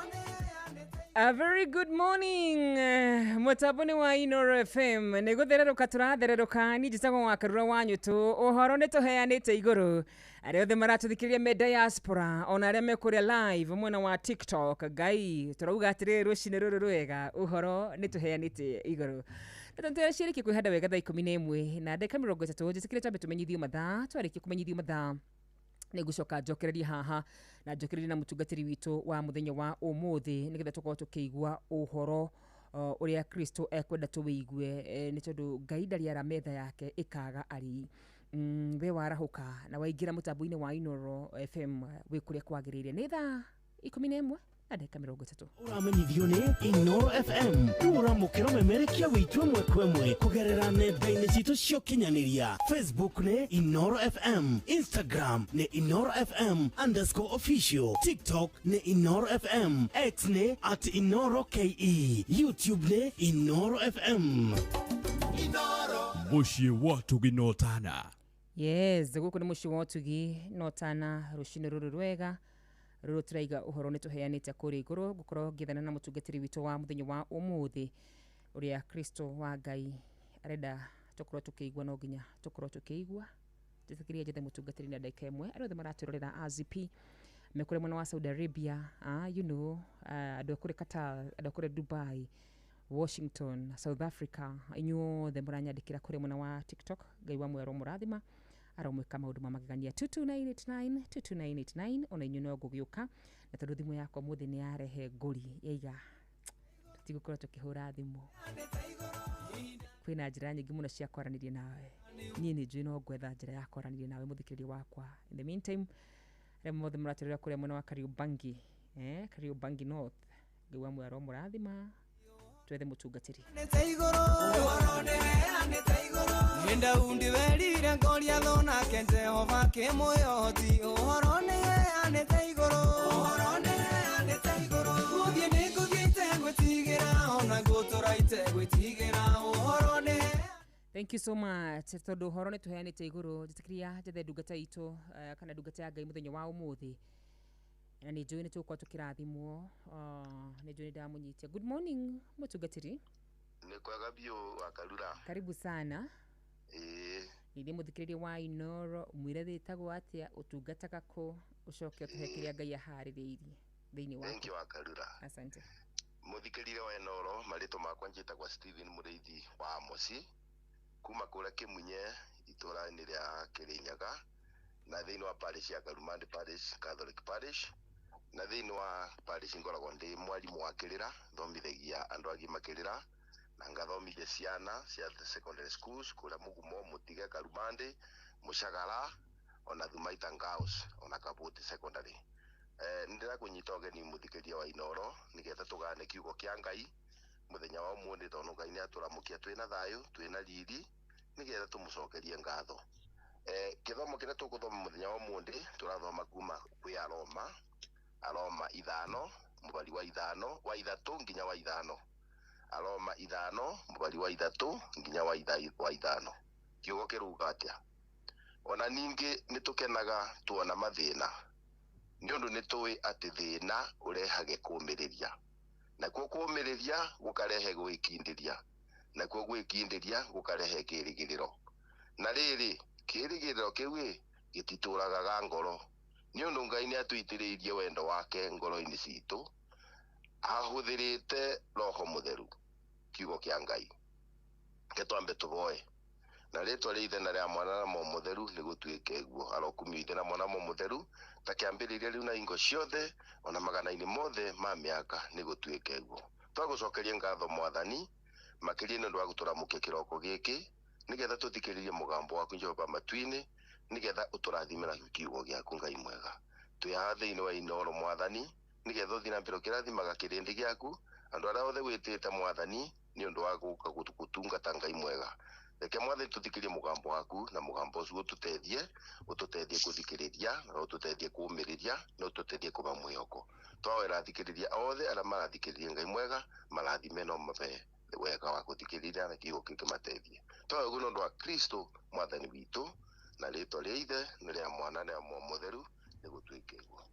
A very good morning mutambo-inĩ wa Inooro FM nĩ gũthererũka tũrathererũka niĩ njĩtagwo wa Karura wa Nyũtũ ũhoro nĩ tũheanĩte igũrũ arĩa othe maratũthikĩrĩria me diaspora ona arĩa me kũrĩa live mwena wa TikTok Ngai tũrauga atĩrĩrĩ rũcinĩ rũrũ rwega ũhoro nĩ tũheanĩte igũrũ na kwĩhanda wega thaa 11 na ndagĩka 30 njĩtĩkĩre twambe tũmenyithio mathaa twarĩkia kũmenyithio mathaa nĩngũcoka njokererie haha na njokererie na mũtungatĩri witũ wa mũthenya wa ũmũthĩ nĩgetha tũkorwo tũkĩigua ũhoro ũrĩa Kristo ekwenda tũwĩigue nĩ tondũ Ngai ndarĩ ara metha yake ĩkaga arĩi. We warahũka na waingĩra mũtambo-inĩ wa Inooro FM wĩ kũrĩa kwagĩrĩire nĩ thaa 11 na ndagĩka 30. Ũramenyithio nĩ Inooro FM rĩu ũramũkĩra ũmemerekia witũ ĩmwe kwa ĩmwe kũgerera nenda-inĩ citũ cia ũkinyanĩria Facebook nĩ Inooro FM, Instagram nĩ Inooro FM _official, TikTok nĩ Inooro FM, X nĩ @InooroKE, YouTube nĩ Inooro FM. Mũciĩ wa Ũtugi na Ũtana. Yes, gũkũ nĩ mũciĩ wa Ũtugi na Ũtana rũcinĩ rũrũ rwega rũrũ tũraiga ũhoro nĩ tũheanĩte kũrĩa igũrũ ngũkorwo ngĩethana na mũtungatĩri witũ wa mũthenya wa ũmũthĩ ũrĩa Kristo wa Ngai arenda tũkorwo tũkĩigua no nginya tũkorwo tũkĩigua njĩtĩkĩrie njethe mũtungatĩri na ndagĩka ĩmwe arĩa othe maratwĩrorera AZP me kũrĩa mwena wa Saudi Arabia you know andũ a kũrĩa Qatar andũ a kũrĩa Dubai Washington South Africa inyuothe mũranyandĩkĩra kũrĩa mwena wa TikTok Ngai wa muoyo aromũrathima aromwĩka maũndũ ma magegania 22989 22989 ona inyuĩ no ngũgĩũka na tondũ thimũ yakwa mũthĩ nĩ yarehe ngũri yaiga tũtigũkorwo tũkĩhũra thimũ kwĩna njĩra nyingĩ mũno cia kwaranĩria nawe niĩ nĩ njũĩ no ngwetha njĩra ya kwaranĩria nawe mũthikĩrĩria wakwa in the meantime arĩa mothe mũratũrĩra kũrĩa mwena wa Kariobangi Kariobangi North Ngai wa muoyo aromũrathima twethe mũtungatĩri. Nĩ Daudi werire Goliathũ nake Jehova kĩmwĩhoti ũhoro nĩheanĩte igũrũ ũhoro nĩheanĩte igũrũ gũthiĩ nĩ ngũthiĩ itegwĩtigĩra ona ngũtũra itegwĩtigĩra ũhoro nĩ. Thank you so much tondũ ũhoro nĩ tũheanĩte igũrũ njĩtĩkĩria njethe ndungata itũ kana ndungata ya Ngai mũthenya wa ũmũthĩ na nĩ njũĩ nĩ tũgũkorwo tũkĩrathimwo nĩ njũĩ nĩ ndamũnyitia. Good morning mũtungatĩri. Nĩ kwega biũ wa Karura. Karibu sana. Nĩ mũthikĩrĩria wa Inooro mwĩre wĩtagwo atĩa ũtungataga kũ ũcoke ũtũhe kĩrĩa Ngai aharĩrĩirie thĩinĩ waku. Thank you wa Karura. Asante. Mũthikĩrĩria wa Inooro marĩtwa makwa njĩtagwo Stephen Mũrĩithi wa Amosi kuma kũrĩa Kĩmunye itũũra-inĩ rĩa Kĩrĩnyaga na thĩinĩ wa parish ya Karumandi Parish Catholic Parish na thĩinĩ wa parish ngoragwo ndĩ mwarimũ wa kĩrĩra thomithagia andũ agima kĩrĩra na ngathomithia ciana cia secondary schools kũrĩa Mũgumo Mũtige Karumandi Mũcagara ona Thumaita Girls ona Kabuti secondary. Nĩndĩrakũnyita ũgeni mũthikĩria wa Inooro nĩgetha tũgane kiugo kĩa Ngai mũthenya wa ũmũthĩ tondũ Ngai nĩatũramũkia twĩna thayũ twĩna riri nĩgetha tũmũcokerie ngatho. Kĩthomo kĩrĩa tũgũthoma mũthenya wa ũmũthĩ tũrathoma kuma kwĩ Aroma 5 mũbari wa 5 wa 3 nginya wa 5. Aroma 5 mũbari wa 3 nginya wa 5. Kiugo kĩruga atĩa? Ona ningĩ nĩtũkenaga tuona mathĩna, nĩ ũndũ nĩtũĩ atĩ thĩna ũrehage kũũmĩrĩria, nakuo kũũmĩrĩria gũkarehe gwĩkindĩria, nakuo gwĩkindĩria gũkarehe kĩĩrĩgĩrĩro. Na rĩrĩ, kĩĩrĩgĩrĩro kĩu gĩtitũragaga ngoro, nĩ ũndũ Ngai nĩatũitĩrĩirie wendo wake ngoro-inĩ citũ ahũthĩrĩte Roho Mũtheru. Kiugo kĩa Ngai. Reke twambe tũhoe. Na rĩtwa rĩa Ithe na rĩa Mwana na Roho Mũtheru nĩgũtuĩke guo. Arokumio Ithe na Mwana na Roho Mũtheru ta kĩambĩrĩria rĩu na hingo ciothe ona magana-inĩ mothe ma mĩaka nĩgũtuĩke guo. Twagũcokeria ngatho Mwathani makĩria nĩ ũndũ wa gũtũramũkia kĩroko gĩkĩ nĩgetha tũthikĩrĩrie mũgambo waku Jehova matu-inĩ, nĩgetha ũtũrathime na kiugo gĩaku Ngai mwega. Twĩ haha thĩinĩ wa Inooro Mwathani nĩgetha ũthiĩ na mbere ũkĩrathimaga kĩrĩndĩ gĩaku, andũ arĩa othe wĩtĩte Mwathani nĩ ũndũ wa gũka gũtungata Ngai mwega. Reke Mwathani tũthikĩrie mũgambo waku, na mũgambo ũcio ũtũteithie, ũtũteithie gũthikĩrĩria, na ũtũteithie kũũmĩrĩria, na ũtũteithie kũba mwĩhoko. Twawĩra athikĩrĩria othe arĩa marathikĩrĩria Ngai mwega, marathime no mabe wega wa gũthikĩrĩria na kiugo kĩu kĩmateithie. Twahoya ũguo nĩ ũndũ wa Kristo Mwathani witũ, na rĩtwa rĩa Ithe na rĩa Mwana na rĩa Roho Mũtheru nĩgũtuĩke guo.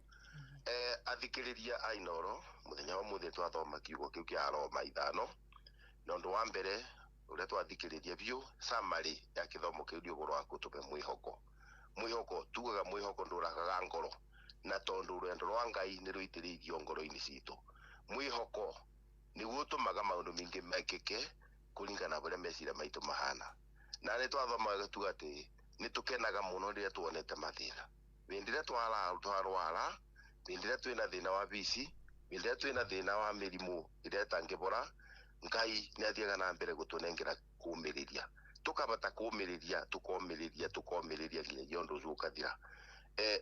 Athikĩrĩria a Inooro, mũthenya wa ũmũthĩ twathoma kiugo kĩu kĩa Aroma 5, na ũndũ wa mbere ũrĩa twathikĩrĩria biũ summary ya kĩthomo kĩu nĩ ũhoro wa gũtũhe mwĩhoko. Mwĩhoko, tugaga mwĩhoko ndũragaga ngoro, na tondũ rwendo rwa Ngai nĩ rũitĩrĩirio ngoro-inĩ citũ. Mwĩhoko nĩguo ũtũmaga maũndũ maingĩ mekĩke kũringana na ũrĩa meciria maitũ mahana. Na nĩ twathomaga tuga atĩ nĩ tũkenaga mũno rĩrĩa tuonete mathĩna. Hĩndĩ ĩrĩa twarwara, hĩndĩ ĩrĩa twĩna thĩna wa bici, hĩndĩ ĩrĩa twĩna thĩna wa mĩrimũ ĩrĩa ĩtangĩbora, Ngai nĩ athiaga na mbere gũtũnengera kũũmĩrĩria. Tũkabata kũũmĩrĩria, tũkomĩrĩria, tũkomĩrĩria nginyagia ũndũ ũcio ũkathira.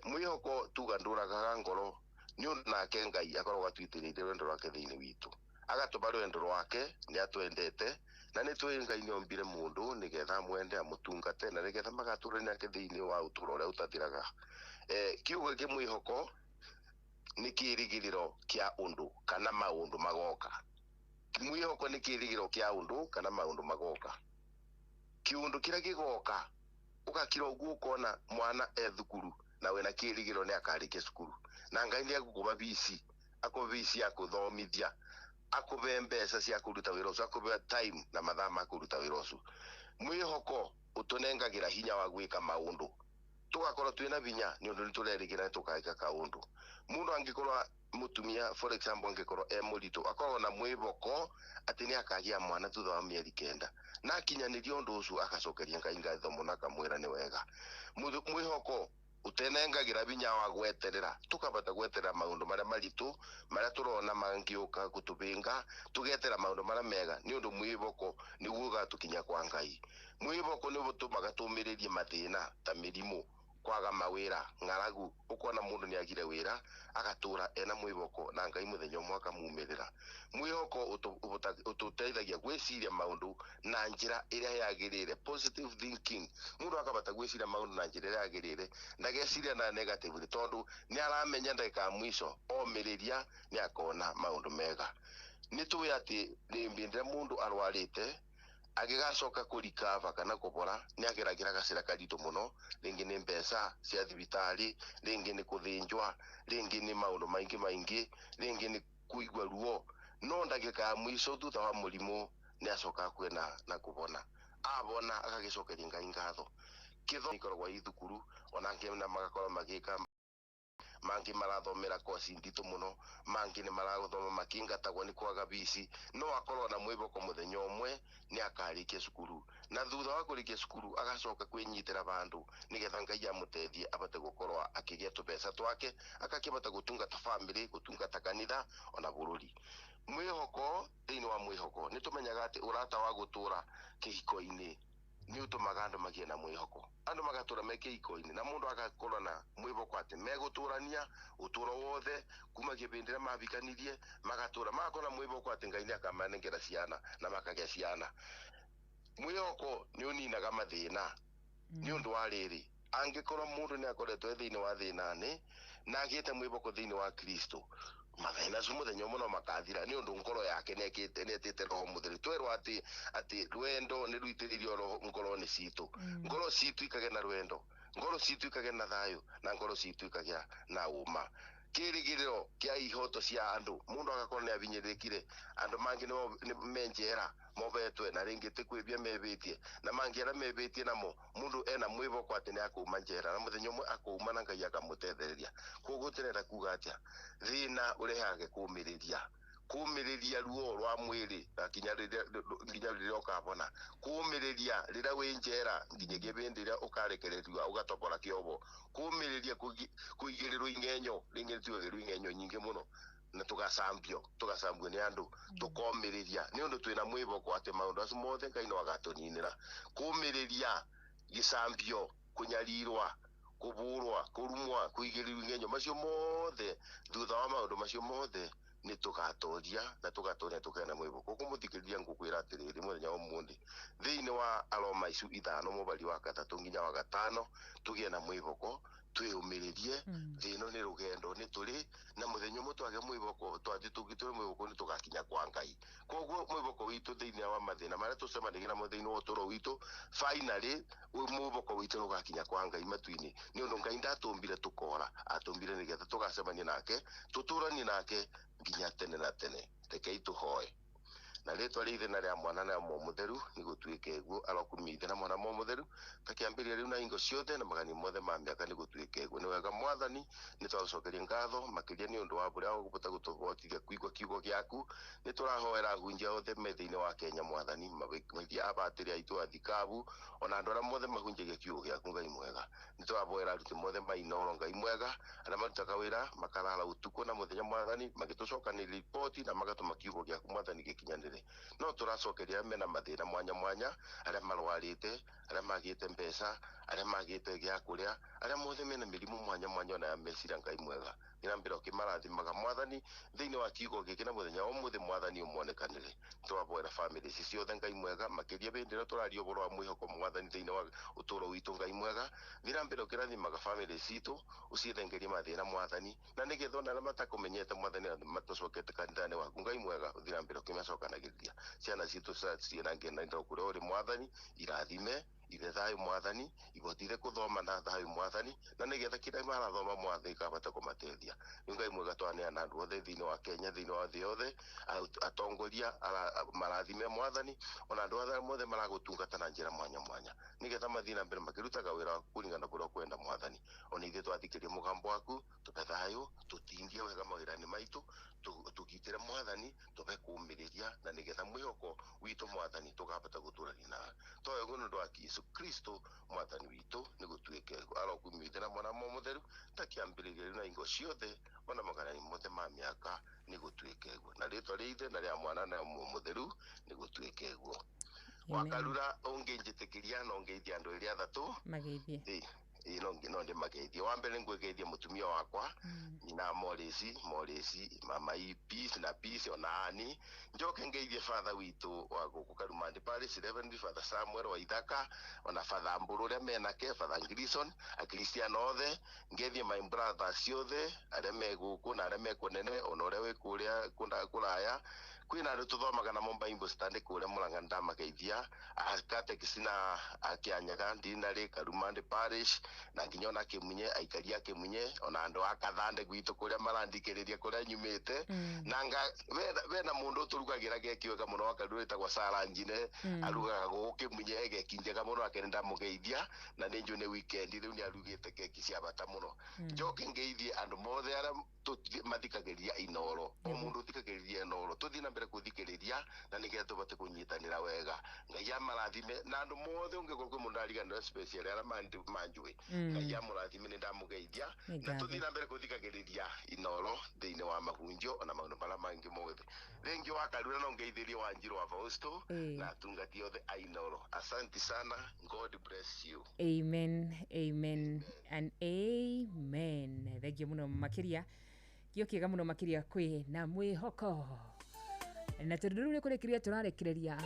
Mwĩhoko tuga ndũragaga ngoro, nĩ ũndũ nake Ngai akoragwo atũitĩrĩirie rwendo rwake thĩinĩ witũ. Agatũma rwendo rwake, nĩ atwendete, na nĩ tũĩ Ngai nĩ ombire mũndũ nĩgetha amwende, amũtungate, na nĩgetha magatũrania nake thĩinĩ wa ũtũũro ũrĩa ũtathiraga. Kiugo gĩkĩ mwĩhoko nĩ kĩĩrĩgĩrĩro kĩa ũndũ kana maũndũ magoka. Mwĩhoko nĩ kĩĩrĩgĩrĩro kĩa ũndũ kana maũndũ magoka. Kĩũndũ kĩrĩa gĩgoka, ũgakira ũguo ũkona mwana e thukuru na wĩna kĩĩrĩgĩrĩro nĩ akarĩkia cukuru, na Ngai nĩ egũkũba bici, akũbe bici ya kũthomithia, akũbe mbeca cia kũruta wĩra ũcio, akũbe time na mathaa ma kũruta wĩra ũcio. Mwĩhoko ũtũnengagĩra hinya wa gwĩka maũndũ, tũgakorwo twĩna hinya nĩ ũndũ nĩtũrerĩgĩrĩra nĩtũgeka kaũndũ. Mũndũ angĩkorwo mũtumia for example angĩkorwo e mũritũ, akorwo na mwĩhoko atĩ nĩ akagĩa mwana thutha wa mĩeri 9, na akinyanĩria ũndũ ũcio agacokeria Ngai ngatho mũno akamwĩra nĩ wega. Mwĩhoko ũtenengagĩra hinya wa gweterera, tũkabata gweterera maũndũ marĩa maritũ marĩa tũrona mangĩũka gũtũbĩnga, tũgetera maũndũ marĩa mega, nĩ ũndũ mwĩhoko nĩguo ũgatũkinya kwa Ngai. Mwĩhoko nĩguo ũtũmaga tũmĩrĩrie mathĩna ta mĩrimũ, kwaga mawĩra, ng'aragu. Ũkona mũndũ nĩ agire wĩra agatũra ena mwĩhoko na Ngai mũthenya ũmwe akamumĩrĩra. Mwĩhoko ũtũteithagia gwĩciria maũndũ na njĩra ĩrĩa yagĩrĩire, positive thinking. Mũndũ akabata gwĩciria maũndũ na njĩra ĩrĩa yagĩrĩire, ndageciria na negatively, tondũ nĩ aramenya ndagĩka ya mũico omĩrĩria nĩ akona maũndũ mega. Nĩ tũĩ atĩ hĩndĩ ĩrĩa mũndũ arwarĩte agĩgacoka kũrikava kana kũbora, nĩ ageragĩra gacĩra karitũ mũno, rĩngĩ nĩ mbeca cia thibitarĩ, rĩngĩ nĩ kũthĩnjwa, rĩngĩ nĩ maũndũ maingĩ maingĩ, rĩngĩ nĩ kũigua ruo. No ndagĩka ya mũico thutha wa mũrimũ nĩ acokaga kwĩna na kũbona. Abona agagĩcokeria Ngai ngatho. Kĩthomo gĩkoragwo ĩ thukuru, ona angĩ na magakorwo magĩka, mangĩ marathomera koci nditũ mũno, mangĩ nĩ marathoma makĩingatagwo nĩ kwaga bici, no akorwo na mwĩhoko mũthenya ũmwe nĩ akarĩkia cukuru, na thutha wa kũrĩkia cukuru agacoka kwĩnyitĩra bandũ nĩgetha Ngai amũteithie abote gũkorwo akĩgĩa tũbeca twake, akakĩbota gũtungata family, gũtungata kanitha ona bũrũri. Mwĩhoko, thĩinĩ wa mwĩhoko nĩ tũmenyaga atĩ ũrata wa gũtũra kĩhiko-inĩ nĩ ũtũmaga andũ magĩe na mwĩhoko, andũ magatũra me kĩhiko-inĩ, na mũndũ agakorwo na mwĩhoko atĩ megũtũrania ũtũro wothe kuma kĩbĩndĩ ĩrĩa mabikanirie, magatũra magakorwo na mwĩhoko atĩ Ngai nĩ akamanengera ciana na makagĩa ciana. Mwĩhoko nĩ ũninaga mathĩna nĩ ũndũ wa rĩrĩ, angĩkorwo mũndũ nĩ akoretwo e thĩinĩ wa thĩna-inĩ na agĩte mwĩhoko thĩinĩ wa Kristo, Mathĩna acio mũthenya ũmwe no makathira nĩ ũndũ ngoro yake nĩekĩte nĩetĩte roho mũtheru. Twerwo atĩ atĩ rwendo nĩ rũitĩrĩirio roho ngoro-inĩ citũ. Ngoro citũ ikagĩa na rwendo, ngoro citũ ikagĩa na thayũ, na ngoro citũ ikagĩa na ũma. Kĩrĩgĩrĩro kĩa ihoto cia andũ, mũndũ agakorwo nĩ abinyĩrĩkire, andũ mangĩ nĩ me njera mobetwe na rĩngĩ ti kwĩbia mebĩtie, na mangĩ arĩa mebĩtie namo mũndũ ena mwĩboko atĩ nĩ akuma njera na mũthenya ũmwe akuma na Ngai akamũtethereria. Koguo tũrenda kuga atĩa? Thĩna ũrehaga kũmĩrĩria, kũmĩrĩria ruo rwa mwĩrĩ na nginya rĩrĩa ũkabona, kũmĩrĩria rĩrĩa wĩ njera nginyagia hĩndĩ ĩrĩa ũkarekererio ũgatobora kĩobo, kũmĩrĩria kũigĩrĩrwo ing'enyo, rĩngĩ nĩ tuigagĩrwo ing'enyo nyingĩ mũno na tũgacambio nĩ andũ, tũkomĩrĩria nĩ ũndũ twĩna mwĩboko atĩ maũndũ acio mothe Ngai no agatũninĩra. Kũmĩrĩria gĩcambio, kũnyarirwa, kũbũrwa, kũrumwa, kũigĩrĩrwo ing'enyo, macio mothe, thutha wa maũndũ macio mothe nĩ tũgatoria na tũgatoria tũkagĩa na mwĩboko. Kũmũthikĩrĩria ngũkwĩra atĩrĩrĩ mũthenya wa ũmũthĩ thĩinĩ wa Aroma icu 5 mũbari wa 3 nginya wa 5 tũgĩe na mwĩboko, twĩyũmĩrĩrie. Thĩ ĩno nĩ rũgendo nĩ tũrĩ na mũthenya ũmwe twage mwĩboko, twathiĩ tũgĩtũre mwĩboko nĩ tũgakinya kwa Ngai. Koguo mwĩboko witũ thĩinĩ wa mathĩna marĩa tũcemanagia namo thĩinĩ wa ũtũũro witũ, finally mwĩboko witũ nĩ ũgakinya kwa Ngai matu-inĩ, nĩ ũndũ Ngai ndatũmbire tũkora, atũmbire nĩgetha tũgacemania nake, tũtũranie nake nginya tene na tene. Rekei tũhoe. Na rĩtwa rĩa Ithe na rĩa Mwana na rĩa Muoyo Mũtheru nĩ gũtuĩke guo, arokumia Ithe na Mwana Muoyo Mũtheru ta kĩambĩrĩria rĩu na hingo ciothe na magani mothe ma mĩaka nĩ gũtuĩke guo. Nĩ wega Mwathani, nĩ twagũcokeria ngatho makĩria nĩ ũndũ wa ũrĩa ũgũbota gũtũhotithia kũigua kiugo gĩaku. Nĩ tũrahoera ahunjia othe me thĩinĩ wa Kenya Mwathani, makĩria abatĩrĩ aitũ a thikabu, ona andũ arĩa mothe mahunjagia kiugo gĩaku Ngai mwega. Nĩ tũrahoera aruti mothe ma Inooro Ngai mwega, arĩa marutaga wĩra makarara ũtukũ na mũthenya Mwathani, magĩtũcokanĩria riboti na magatũma kiugo gĩaku Mwathani gĩkinyanĩre. No tũracokeria mena mathĩna mwanya mwanya, arĩa marwarĩte, arĩa magĩte mbeca, arĩa magĩte gĩa kũrĩa, arĩa mothe mena mĩrimũ mwanya mwanya ona ya meciria Ngai mwega. Nĩrambĩra ũkĩmarathimaga Mwathani thĩinĩ wa kiugo gĩkĩ na mũthenya wa ũmũthĩ Mwathani ũmonekanĩre. Tũraboera bamĩrĩ ici ciothe Ngai mwega, makĩria hĩndĩ ĩrĩa tũraria ũhoro wa mwĩhoko Mwathani thĩinĩ wa ũtũũro witũ Ngai mwega. Nĩrambĩra ũkĩrathimaga bamĩrĩ citũ, ũciĩthengerie mathĩna Mwathani, na nĩgetha ona arĩa matakũmenyete Mwathani na matũcokete kanitha-inĩ waku Ngai mwega, ũthiĩ ũkĩmacokanagĩrĩria. Ciana citũ ciĩna ngendanĩro kũrĩa ũrĩ Mwathani, irathime ithe thayũ Mwathani, ibotire kũthoma na thayũ Mwathani, na nĩgetha kĩrĩa marathoma Mwathani kabata kũmateithia. Nĩ Ngai mwega twaneana andũ othe thĩinĩ wa Kenya, thĩinĩ wa thĩ yothe, atongoria marathime Mwathani, ona andũ arĩa mothe maragũtungata na njĩra mwanya mwanya, nĩgetha mathiĩ na mbere makĩrutaga wĩra waku kũringana na kũrĩa ũkwenda Mwathani. Ona ithuĩ twathikĩria mũgambo waku, tũbe thayũ, tũtindie wega mawĩra-inĩ maitũ, tũgitĩre Mwathani, tũbe kũũmĩrĩria, na nĩgetha mwĩhoko witũ Mwathani tũkabata gũtũrania nawe. Twoe ũguo nĩ ũndũ wa Jesũ Kristo Mwathani witũ, nĩ gũtuĩke arokumio Ithe na Mwana Muoyo Mũtheru ta kĩambĩrĩria rĩu na hingo ciothe ona magana mothe ma mĩaka nĩ gũtuĩke guo. Na rĩtwa rĩa Ithe na rĩa Mwana na rĩa Muoyo Mũtheru nĩ gũtuĩke guo. Wakarura ũngĩnjĩtĩkĩria no ngeithie andũ erĩ athatũ. Mageithie. No ndĩmageithie. Wa mbere nĩngwĩgeithia mũtumia wakwa nyina Morisi, mama i Peace na Peace ona Ani. Njoke ngeithie father witũ wa gũkũ Karumandi Parish, Reverend Father Samuel wa Ithaka, ona Father Mbũrũ ũrĩa menake, Father Grison, Akristiano othe. Ngeithie my brothers ciothe arĩa me gũkũ na arĩa me kũnene, ona ũrĩa wĩ kũrĩa kũraya. Kwĩna andũ tũthomaga namo Bible study kũrĩa Mũrang'a, ndamageithia. Katekisi na Akĩanyaga Ndinarĩ, Karumandi Parish, na nginya ona Kĩmunye, aikari a Kĩmunye, ona andũ a Kathande gwitũ kũrĩa marandikĩrĩria kũrĩa nyumĩte. Na wena mũndũ ũtũrugagĩra keki wega mũno wa Karura wĩtagwo Sarah Njine, arugaga gũkũ Kĩmunye keki njega mũno, ake nĩndamũgeithia, na nĩ njũĩ nĩ weekend rĩu nĩ arugĩte keki cia bata mũno. Njoke ngeithie andũ mothe arĩa mathikagĩrĩria Inooro, o mũndũ ũthikagĩrĩria Inooro, tũthiĩ na mbere kũthikĩrĩria na nĩgetha tũbote kũnyitanĩra wega. Ngai amarathime na andũ mothe, ũngĩkorwo kwĩ mũndũ ariganĩrwo special arĩa manjũĩ, Ngai amũrathime, nĩ ndamũgeithia, na tũthiĩ na mbere kũthikagĩrĩria Inooro thĩinĩ wa mahunjio ona maũndũ marĩa mangĩ mothe. Rĩngĩ wakarura no ngeithĩrie Wanjiru wa Fausto na atungati othe a Inooro. Asante sana, God bless you. Amen, amen and amen. Thank you mũno makĩria. Kĩo kĩega mũno makĩria kwĩ na mwĩhoko. Na tondũ rĩu nĩ kũrĩkĩrĩria tũrarekereria,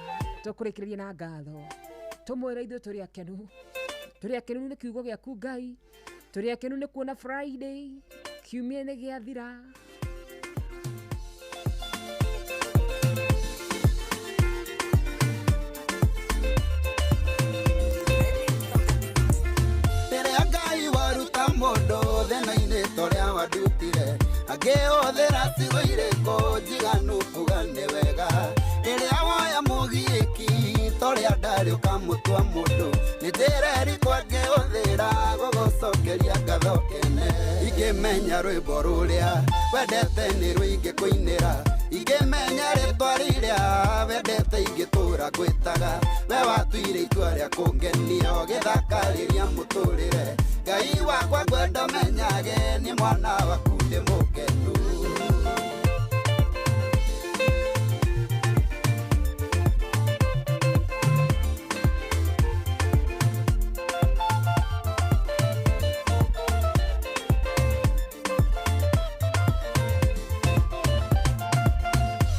tũkũrĩkĩrĩria na ngatho. Tũmwĩre ithuĩ tũrĩ akenu. Tũrĩ akenu nĩ kiugo gĩaku Ngai. Tũrĩ akenu nĩ kuona Friday, kiumia nĩ gĩathira. Ingĩhũthĩra ciugo irĩkũ njiganu kuga nĩ wega. Rĩrĩa woya mũgiĩki torĩa ndarĩ ũkamũtua mũndũ. Nĩ njĩra ĩrĩkũ angĩhũthĩra gũgũcokeria ngatho kene. Ingĩmenya rwĩmbo rũrĩa wendete nĩ ruo ingĩkũinĩra. Ingĩmenya rĩtwa rĩrĩa wendete ingĩtũra ngwĩtaga. We watuire itua rĩa kũngenia ũgĩthakarĩria mũtũrĩre. Ngai wakwa ngwenda menyage nĩ mwana waku ndĩ mũkenu.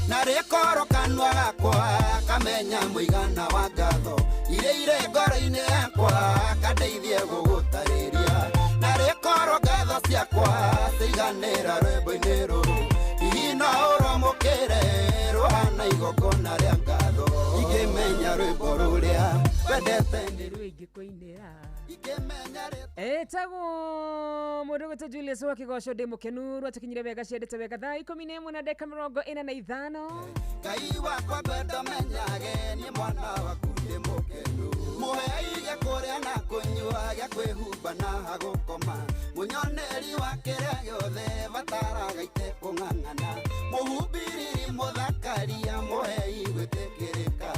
Narĩkorwo kanua gakwa kamenya mũigana wa ngatho iria irĩ ngoro-inĩ yakwa kandeithie gũgũtarĩria. Narĩkorwo ngatho ciakwa ciiganĩra rwĩmbo-inĩ rũrũ hihi no ũrwamũkĩre rũhana igongona rĩa ngatho. Ingĩmenya rwĩmbo rũrĩa wendete nĩ ruo ingĩkũinĩra. Etagwo mũndũ gwĩtwo Julius wa Kĩgoco ndĩ mũkenu rwatũkinyire wega ciendete wega thaa 11 na ndagĩka 45. Ngai wakwa ngwenda menyage nĩ mwana waku ndĩ mũkenu. Mũhei gĩa kũrĩa na kũnyua gĩa kwĩhumba na hagũkoma. Mũnyoneri wa kĩrĩa gĩothe bataraga itekũng'ang'ana. Mũhumbĩrĩri mũthakaria mũhei gwĩtĩkĩrĩka.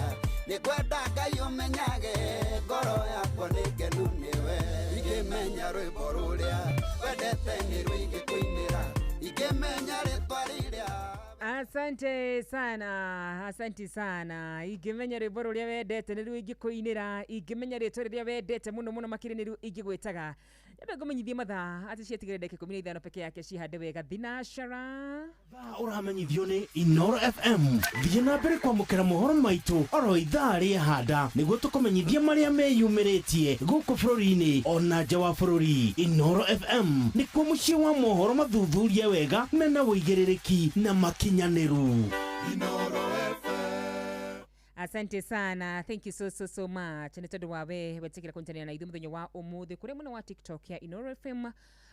Nĩ ngwenda Ngai ũmenyage ngoro yakwa nĩ ngenu nĩwe. Ingĩmenya rwĩmbo rũrĩa wendete nĩ ruo ingĩkũinĩra. Ingĩmenya rĩtwa rĩrĩa. Asante sana, asante sana. Ingĩmenya rwĩmbo rũrĩa wendete nĩ ruo ingĩkũinĩra. Ingĩmenya rĩtwa rĩrĩa wendete mũno mũno makĩria nĩ ruo ingĩgwĩtaga. Nyambe ngũmenyithie mathaa atĩ ciatigire ndagĩka 15 peke yake cihande wega thinashara. Thaa ũramenyithio nĩ Inoro FM. Thiĩ na mbere kwamũkĩra mohoro maitũ oro ithaa rĩahanda nĩguo tũkũmenyithie marĩa meyumĩrĩtie gũkũ bũrũri-inĩ ona nja wa bũrũri. Inoro FM nĩkuo mũciĩ wa mohoro mathuthurie wega mena ũigĩrĩrĩki na makinyanĩru. Asante sana, thank you so so so much. Nĩ tondũ wa we wetĩkĩra kũnyitanĩra na ithuĩ mũthenya wa ũmũthĩ kũrĩa mwena wa TikTok ya Inoro FM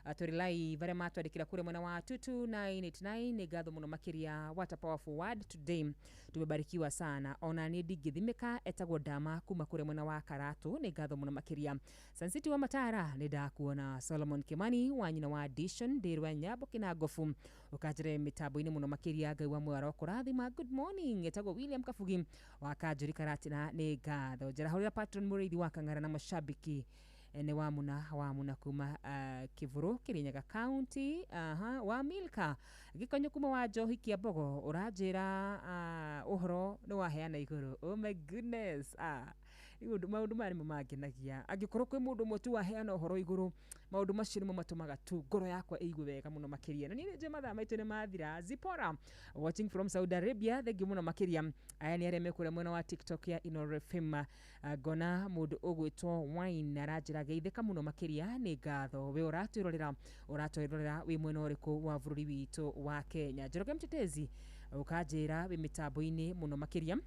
tũrĩ live arĩa matwandĩkĩra kũrĩa mwena wa 22989 nĩ ngatho mũno makĩria. What a powerful word today, tumebarikiwa sana. Ona niĩ ndingĩthimĩka etagwo Ndama kuma kũrĩa mwena wa Karatu, nĩ ngatho mũno makĩria. Sansiti wa Matara nĩ ndakuona. Solomon Kimani wa nyina wa Dishon Ndĩrwa Nyambo Kĩnangobu ũkanjĩre mĩtambo-inĩ mũno makĩria. Ngai wa muoyo arokũrathima. Good morning, etagwo William Kabugi wa Kanjũri Karatina, nĩ ngatho. Njarahũrĩra patron mũrĩithi wa Kang'ara na mashabiki nĩ wa muna kuma Kĩbũrũ Kĩrĩnyaga County. Wa Milka Gĩkonyo kuma wa Njohi Kĩambogo ũranjĩra ũhoro nĩ waheana igũrũ. Oh my goodness, maũndũ maya nĩmo mangenagia. Angĩkorwo kwĩ mũndũ ũmwe tu waheana ũhoro igũrũ, maũndũ macio nĩmo matũmaga tu ngoro yakwa ĩigue wega mũno makĩria. Na niĩ nĩ njũĩ mathaa maitũ nĩ mathira. Zipora watching from Saudi Arabia, thengiũ mũno makĩria. Aya nĩ arĩa mekũrĩa mwena wa TikTok ya Inoro FM. Ngona mũndũ ũgwĩtwo Wine aranjĩra geithĩka mũno makĩria, nĩ ngatho. We ũratwĩrorera wĩ mwena ũrĩkũ wa bũrũri witũ wa Kenya? Njoroge Mtetezi ũkanjĩra wĩ mĩtambo-inĩ mũno makĩria.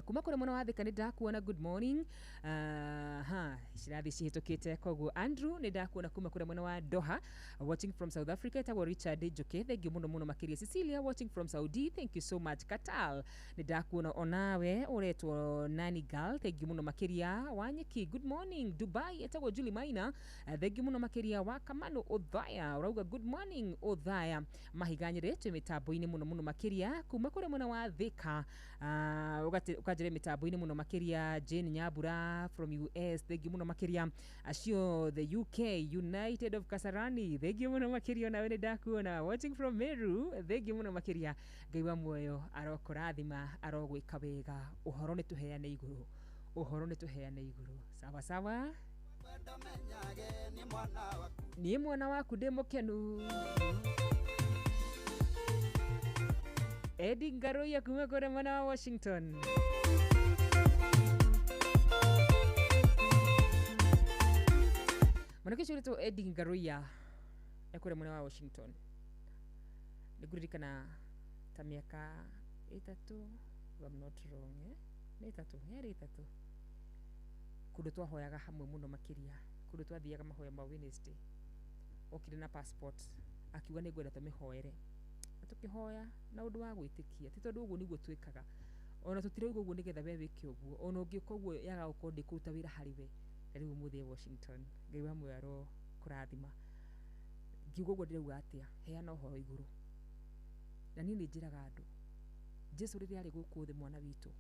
Kuma kũrĩa mwena wa Thika nĩ ndakuona, good morning. Ha cirathi cihĩtũkĩte koguo Andrew nĩ ndakuona kuma kũrĩa mwena wa Doha watching from South Africa. Etagwo Richard Njuki, thank you mũno mũno makĩria. Cecilia watching from Saudi, thank you so much. Katal nĩ ndakuona onawe ũretwo Nani Girl, thank you mũno makĩria. Wanyeki, good morning. Dubai etagwo Julie Maina, thank you mũno makĩria. Wa Kamano Othaya ũrauga good morning Othaya. Mahiga Nyĩrĩ twĩ mĩtambo-inĩ mũno mũno makĩria kuma kũrĩa mwena wa Thika. Ũkanjĩra mĩtambo-inĩ mũno makĩria. Jane Nyambura from US, thank you mũno makĩria. Acio the UK United of Kasarani, thank you mũno makĩria. Onawe nĩ ndakuona watching from Meru, thank you mũno makĩria. Ngai wa muoyo arokũrathima, arogwĩka wega. Ũhoro nĩ tũheane igũrũ, ũhoro nĩ tũheane igũrũ. Sawa sawa, niĩ mwana waku ndĩ mũkenu. Eddie Ngaruiya kuma kũrĩa mwena wa Washington. Mwanake ũcio ũretwo Eddie Ngaruiya e kũrĩa mwena wa Washington. Nĩngũririkana ta mĩaka 3, if I'm not wrong, nĩ 3, yarĩ 3, kũndũ twahoyaga hamwe mũno makĩria, kũndũ twathiaga mahoya ma Wednesday. Okire na passport Akiuga nĩ ngwenda tũmĩhoere. Na tũkĩhoya na ũndũ wa gwĩtĩkia, ti tondũ ũguo nĩguo twĩkaga. Ona tũtirauga ũguo nĩgetha we wĩke ũguo, ona ũngĩka ũguo yaga gũkorwo ndĩkũruta wĩra harĩ we. Na rĩu ũmũthĩ e Washington, Ngai wa muoyo aro kũrathima. Ngiuga ũguo ndĩrauga atĩa? Heana ũhoro igũrũ. Na niĩ nĩ njĩraga andũ, Jesu rĩrĩa arĩ gũkũ thĩ mwana witũ,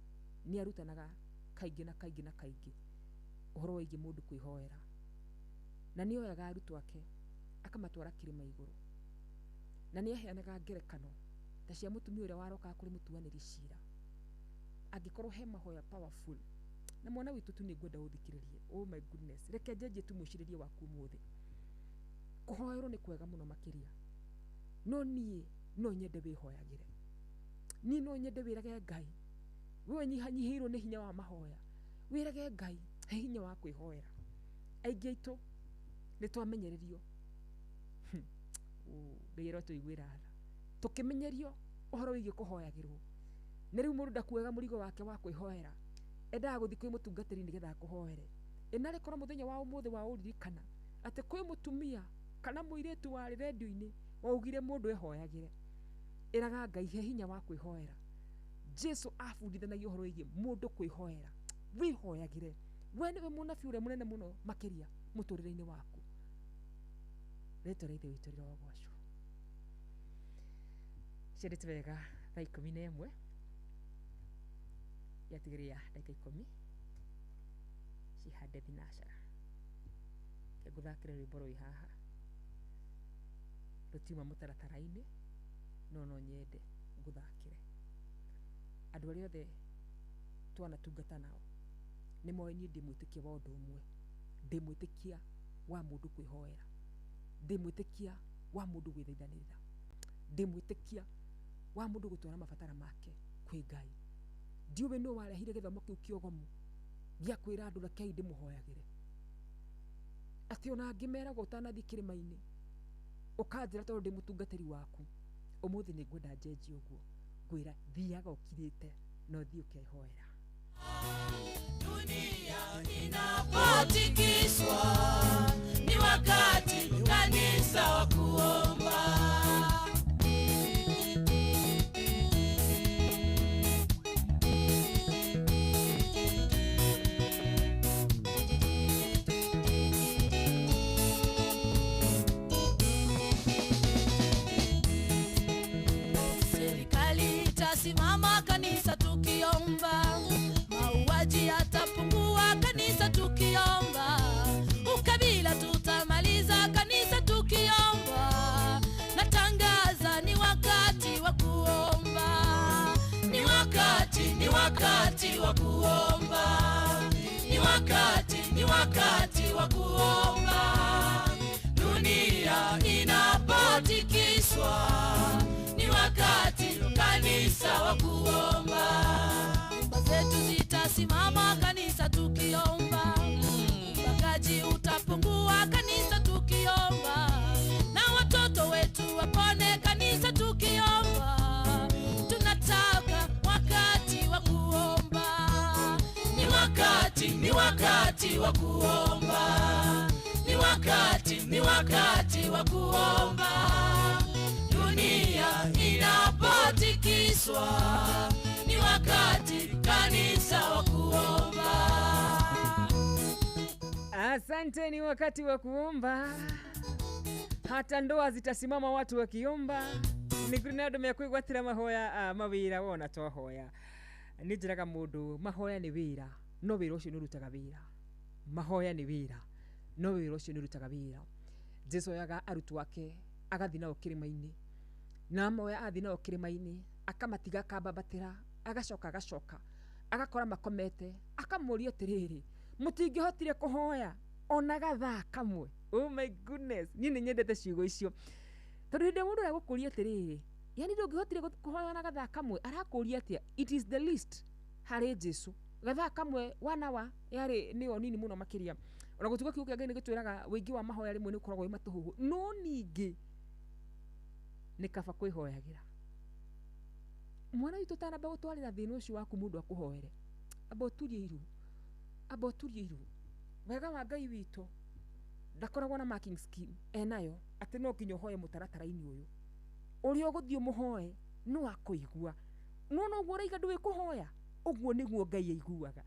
nĩ arutanaga kaingĩ na kaingĩ na kaingĩ ũhoro wĩgiĩ mũndũ kwĩhoera. Na nĩ oyaga arutwo ake akamatwara kĩrĩma igũrũ. Na nĩ aheanaga ngerekano ta cia mũtumia ũrĩa warokaga kũrĩ mũtuanĩri cira. Angĩkorwo he mahoya powerful, na mwana witũ tu nĩ ngwenda ũthikĩrĩrie. Oh my goodness, reke njenjie tu mwĩcirĩrie waku ũmũthĩ. Kũhoerwo nĩ kwega mũno makĩria, no niĩ no nyende wĩhoyagĩre. Niĩ no nyende wĩrage Ngai, we ũnyihanyihĩirwo nĩ hinya wa mahoya, wĩrage Ngai he hinya wa kwĩhoera. Aingĩ aitũ nĩ twamenyererio, Ngai arotũiguĩra tha, tũkĩmenyerio ũhoro wĩgiĩ kũhoyagĩrwo. Na rĩu mũndũ ndakuaga mũrigo wake wa kwĩhoera, endaga gũthiĩ kwĩ mũtungatĩri nĩgetha akũhoere. Ĩ narĩ korwo mũthenya wa ũmũthĩ wa ũririkana atĩ kwĩ mũtumia kana mũirĩtu warĩ rendio-inĩ waugire mũndũ ehoyagĩre, ĩraga Ngai he hinya wa kwĩhoera. Jesu abundithanagia ũhoro wĩgiĩ mũndũ kwĩhoera. Wĩhoyagĩre, we nĩwe mũnabii ũrĩa mũnene mũno makĩria mũtũrĩre-inĩ waku. Rĩtwa rĩa Ithe witũ rĩrogocwo. Ciendete wega thaa 11 yatigĩrĩra ndagĩka 10 cihande thinacara. Reke ngũthakĩre rwĩmbo rwĩ haha, rũtiuma mũtaratara-inĩ, no no nyende ngũthakĩre. Andũ arĩa othe twanatungata nao nĩ moĩ niĩ ndĩ mwĩtĩkia wa ũndũ ũmwe, ndĩ mwĩtĩkia wa mũndũ kwĩhoera, ndĩ mwĩtĩkia wa mũndũ gwĩthaithanĩrĩra, ndĩ mwĩtĩkia wa mũndũ gũtwara mabatara make kwĩ Ngai. Ndiũĩ nũ warehire gĩthomo kĩu kĩogomu gĩa kwĩra andũ rekei ndĩmũhoyagĩre, atĩ ona angĩ meragwo ũtanathiĩ kĩrĩma-inĩ ũkanjĩra tondũ ndĩ mũtungatĩri waku, ũmũthĩ nĩ ngwenda njenjie ũguo, ngwĩra thiaga ũkirĩte na ũthiĩ ũkehoera. Dunia inapotikiswa ni wakati kanisa wa kuomba. Serikali itasimama kanisa tukiomba, mauaji yatapungua kanisa tukiomba, ukabila tutamaliza kanisa tukiomba. Natangaza ni wakati wa kuomba, ni wakati wa kuomba, ni wakati wa kuomba. Dunia inapotikiswa ni wakati kanisa wa kuomba. Nyumba zetu zitasimama kanisa tukiomba, ubakaji utapungua kanisa tukiomba, na watoto wetu wapone kanisa tukiomba. Tunataka wakati wa kuomba, ni wakati wa kuomba, ni wakati wa kuomba. Dunia inapotikiswa ni wakati kanisa wa kuomba. Asante, ni wakati wa kuomba. Hata ndoa zitasimama watu wakiomba. Nĩ kũrĩ na andũ mekwĩgwatĩra mahoya mawĩra wona twahoya. Nĩ njĩraga mũndũ mahoya nĩ wĩra, no wĩra ũcio nĩ ũrutaga wĩra. Mahoya nĩ wĩra, no wĩra ũcio nĩ ũrutaga wĩra. Jesu oyaga arutwo ake agathiĩ nao kĩrĩma-inĩ, na amoya athiĩ nao kĩrĩma-inĩ akamatiga akambambatĩra, agacoka agacoka agakora makomete, akamũria atĩrĩrĩ, mũtingĩhotire kũhoya ona gathaa kamwe? Oh my goodness, niĩ nĩ nyendete ciugo icio, tondũ hĩndĩ ĩrĩa mũndũ aragũkũria atĩrĩrĩ, yani ndũngĩhotire kũhoya ona gathaa kamwe, arakũria atĩa? It is the least harĩ Jesu. Gathaa kamwe wanawa yarĩ nĩyo nini mũno makĩria. Ona gũtuĩka kiugo kĩa Ngai nĩ gĩtwĩraga ũingĩ wa mahoya rĩmwe nĩ ũkoragwo wĩ matũhũhũ, no ningĩ nĩ kaba kwĩhoyagĩra. Mwana witũ ũtanamba gũtwarĩra thĩna ũcio waku mũndũ akũhoere, amba ũturie iru, amba ũturie iru. Wega wa Ngai witũ Ndakoragwo na marking scheme enayo atĩ no nginya ũhoe mũtaratara-inĩ ũyũ. Ũrĩa ũgũthiĩ ũmũhoe no akũigua. No noguo ũraiga ndũĩ kũhoya, ũguo nĩguo Ngai aiguaga.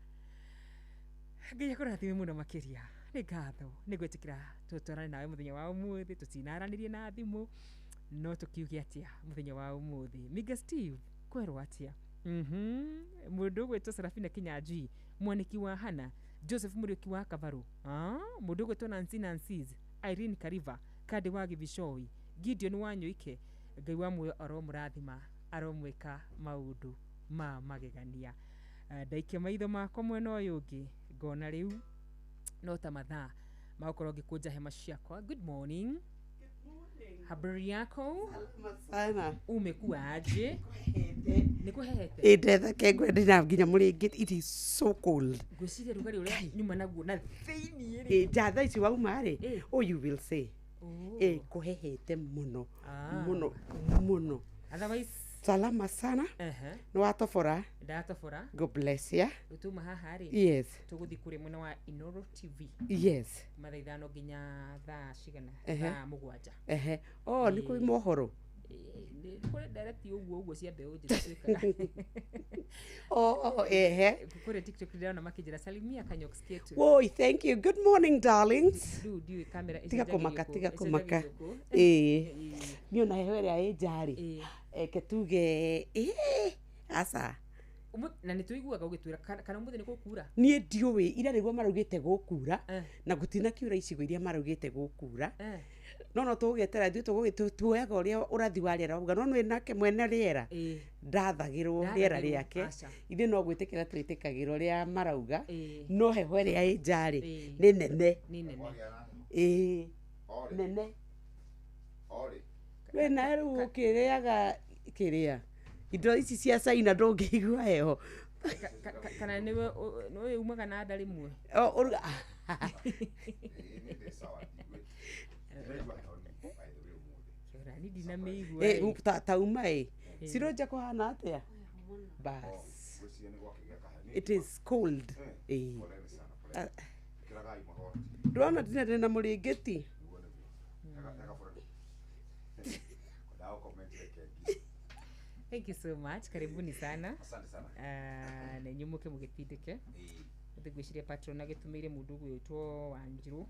Ngai akũrathime mũno makĩria. Nĩ ngatho nĩ gwĩtĩkĩra tũtwarane nawe mũthenya wa ũmũthĩ, tũtinaranĩrie na thimũ, no tũkiuge atĩa mũthenya wa ũmũthĩ. Miga Steve, kwerwo atĩa? Mũndũ ũgwĩtwo Serafina Kinyanjui, mwanĩki wa Hana, Joseph Mũriũki wa Kabaru, mũndũ ũgwĩtwo Nancy Nancy's, Irene Kariva, Kandi wa Gĩthicoi, Gideon wa Nyũike, Ngai wa muoyo aromũrathima, aromwĩka maũndũ ma magegania. Ndaikia maitho makwa mwena ũyũ ũngĩ, ngona rĩu no ta mathaa magũkorwo ngĩkũnja hema ciakwa. Good morning. Habari yako? Sana. Umekuwa aje? Nĩ kũhehete? Ĩ ndethake ngwenda nginya mũrĩngĩ. It is so cold. Ngwĩciria rugarĩ ũrĩa nyuma naguo na thĩiniĩ rĩ. Ĩ nja thaa ici wauma rĩ, oh you will say. Ĩ kũhehete mũno. Mũno mũno. Otherwise salama sana. Nĩ watobora? Ndatobora. God bless ya. Rĩu tuma haha rĩ. Yes. Tũgũthiĩ kũrĩa mwena wa Inoro TV. Yes. Kuma thaa 5 nginya thaa cigana? Thaa 7. Ehe. Oh, nĩ kwĩ mohoro. Nĩ kũrĩ ndereti ũguo ũguo cia mbeũ njĩthĩ twĩkaga. Oh, ehe. Kũrĩa TikTok ndĩrona makĩnjĩra salimia Kanyox ketu. Woi, thank you. Good morning, darlings. Rĩu ndiũĩ kamera Tiga kũmaka, ĩcenjagĩrio tiga kũ, kũmaka. ĩcenjagĩrio kũ. Ĩĩ. Niĩ ona heho ĩrĩa ĩ nja rĩ. Eke tuge, ĩĩ, aca. Na nĩ tũiguaga ũgĩtwĩra kana ũmũthĩ nĩ gũkura? Niĩ ndiũĩ, ira nĩguo maraugĩte gũkura, na gũtinakiura icigo iria maraugĩte gũkura. No tũgũgĩetera ithuĩ tuoyaga ũrĩa ũrathi wa rĩera wauga, no nĩ nake mwene rĩera ndathagĩrwo rĩera rĩake. Ithuĩ no gwĩtĩkĩra twĩtĩkagĩra ũrĩa marauga, no heho ĩrĩa ĩ nja rĩ, nĩ nene. Nĩ nene. Ĩĩ, nene. We nawe rĩu ũkĩrĩaga kĩrĩa indo ici cia China ndũngĩigua heho. Kana nĩwe nĩwe umaga na nda rĩmwe? Ta uma ĩ cironja kũhana atĩa? Bas. It is cold. Ndũrona ndina ndĩna mũrĩngĩti? Thank you so much. Karibuni sana. Asante sana. Na inyuĩ mũke mũgĩtindĩke. Ũthĩ ngwĩciria patron agĩtũmĩire mũndũ ũgwĩtwo Wanjirũ.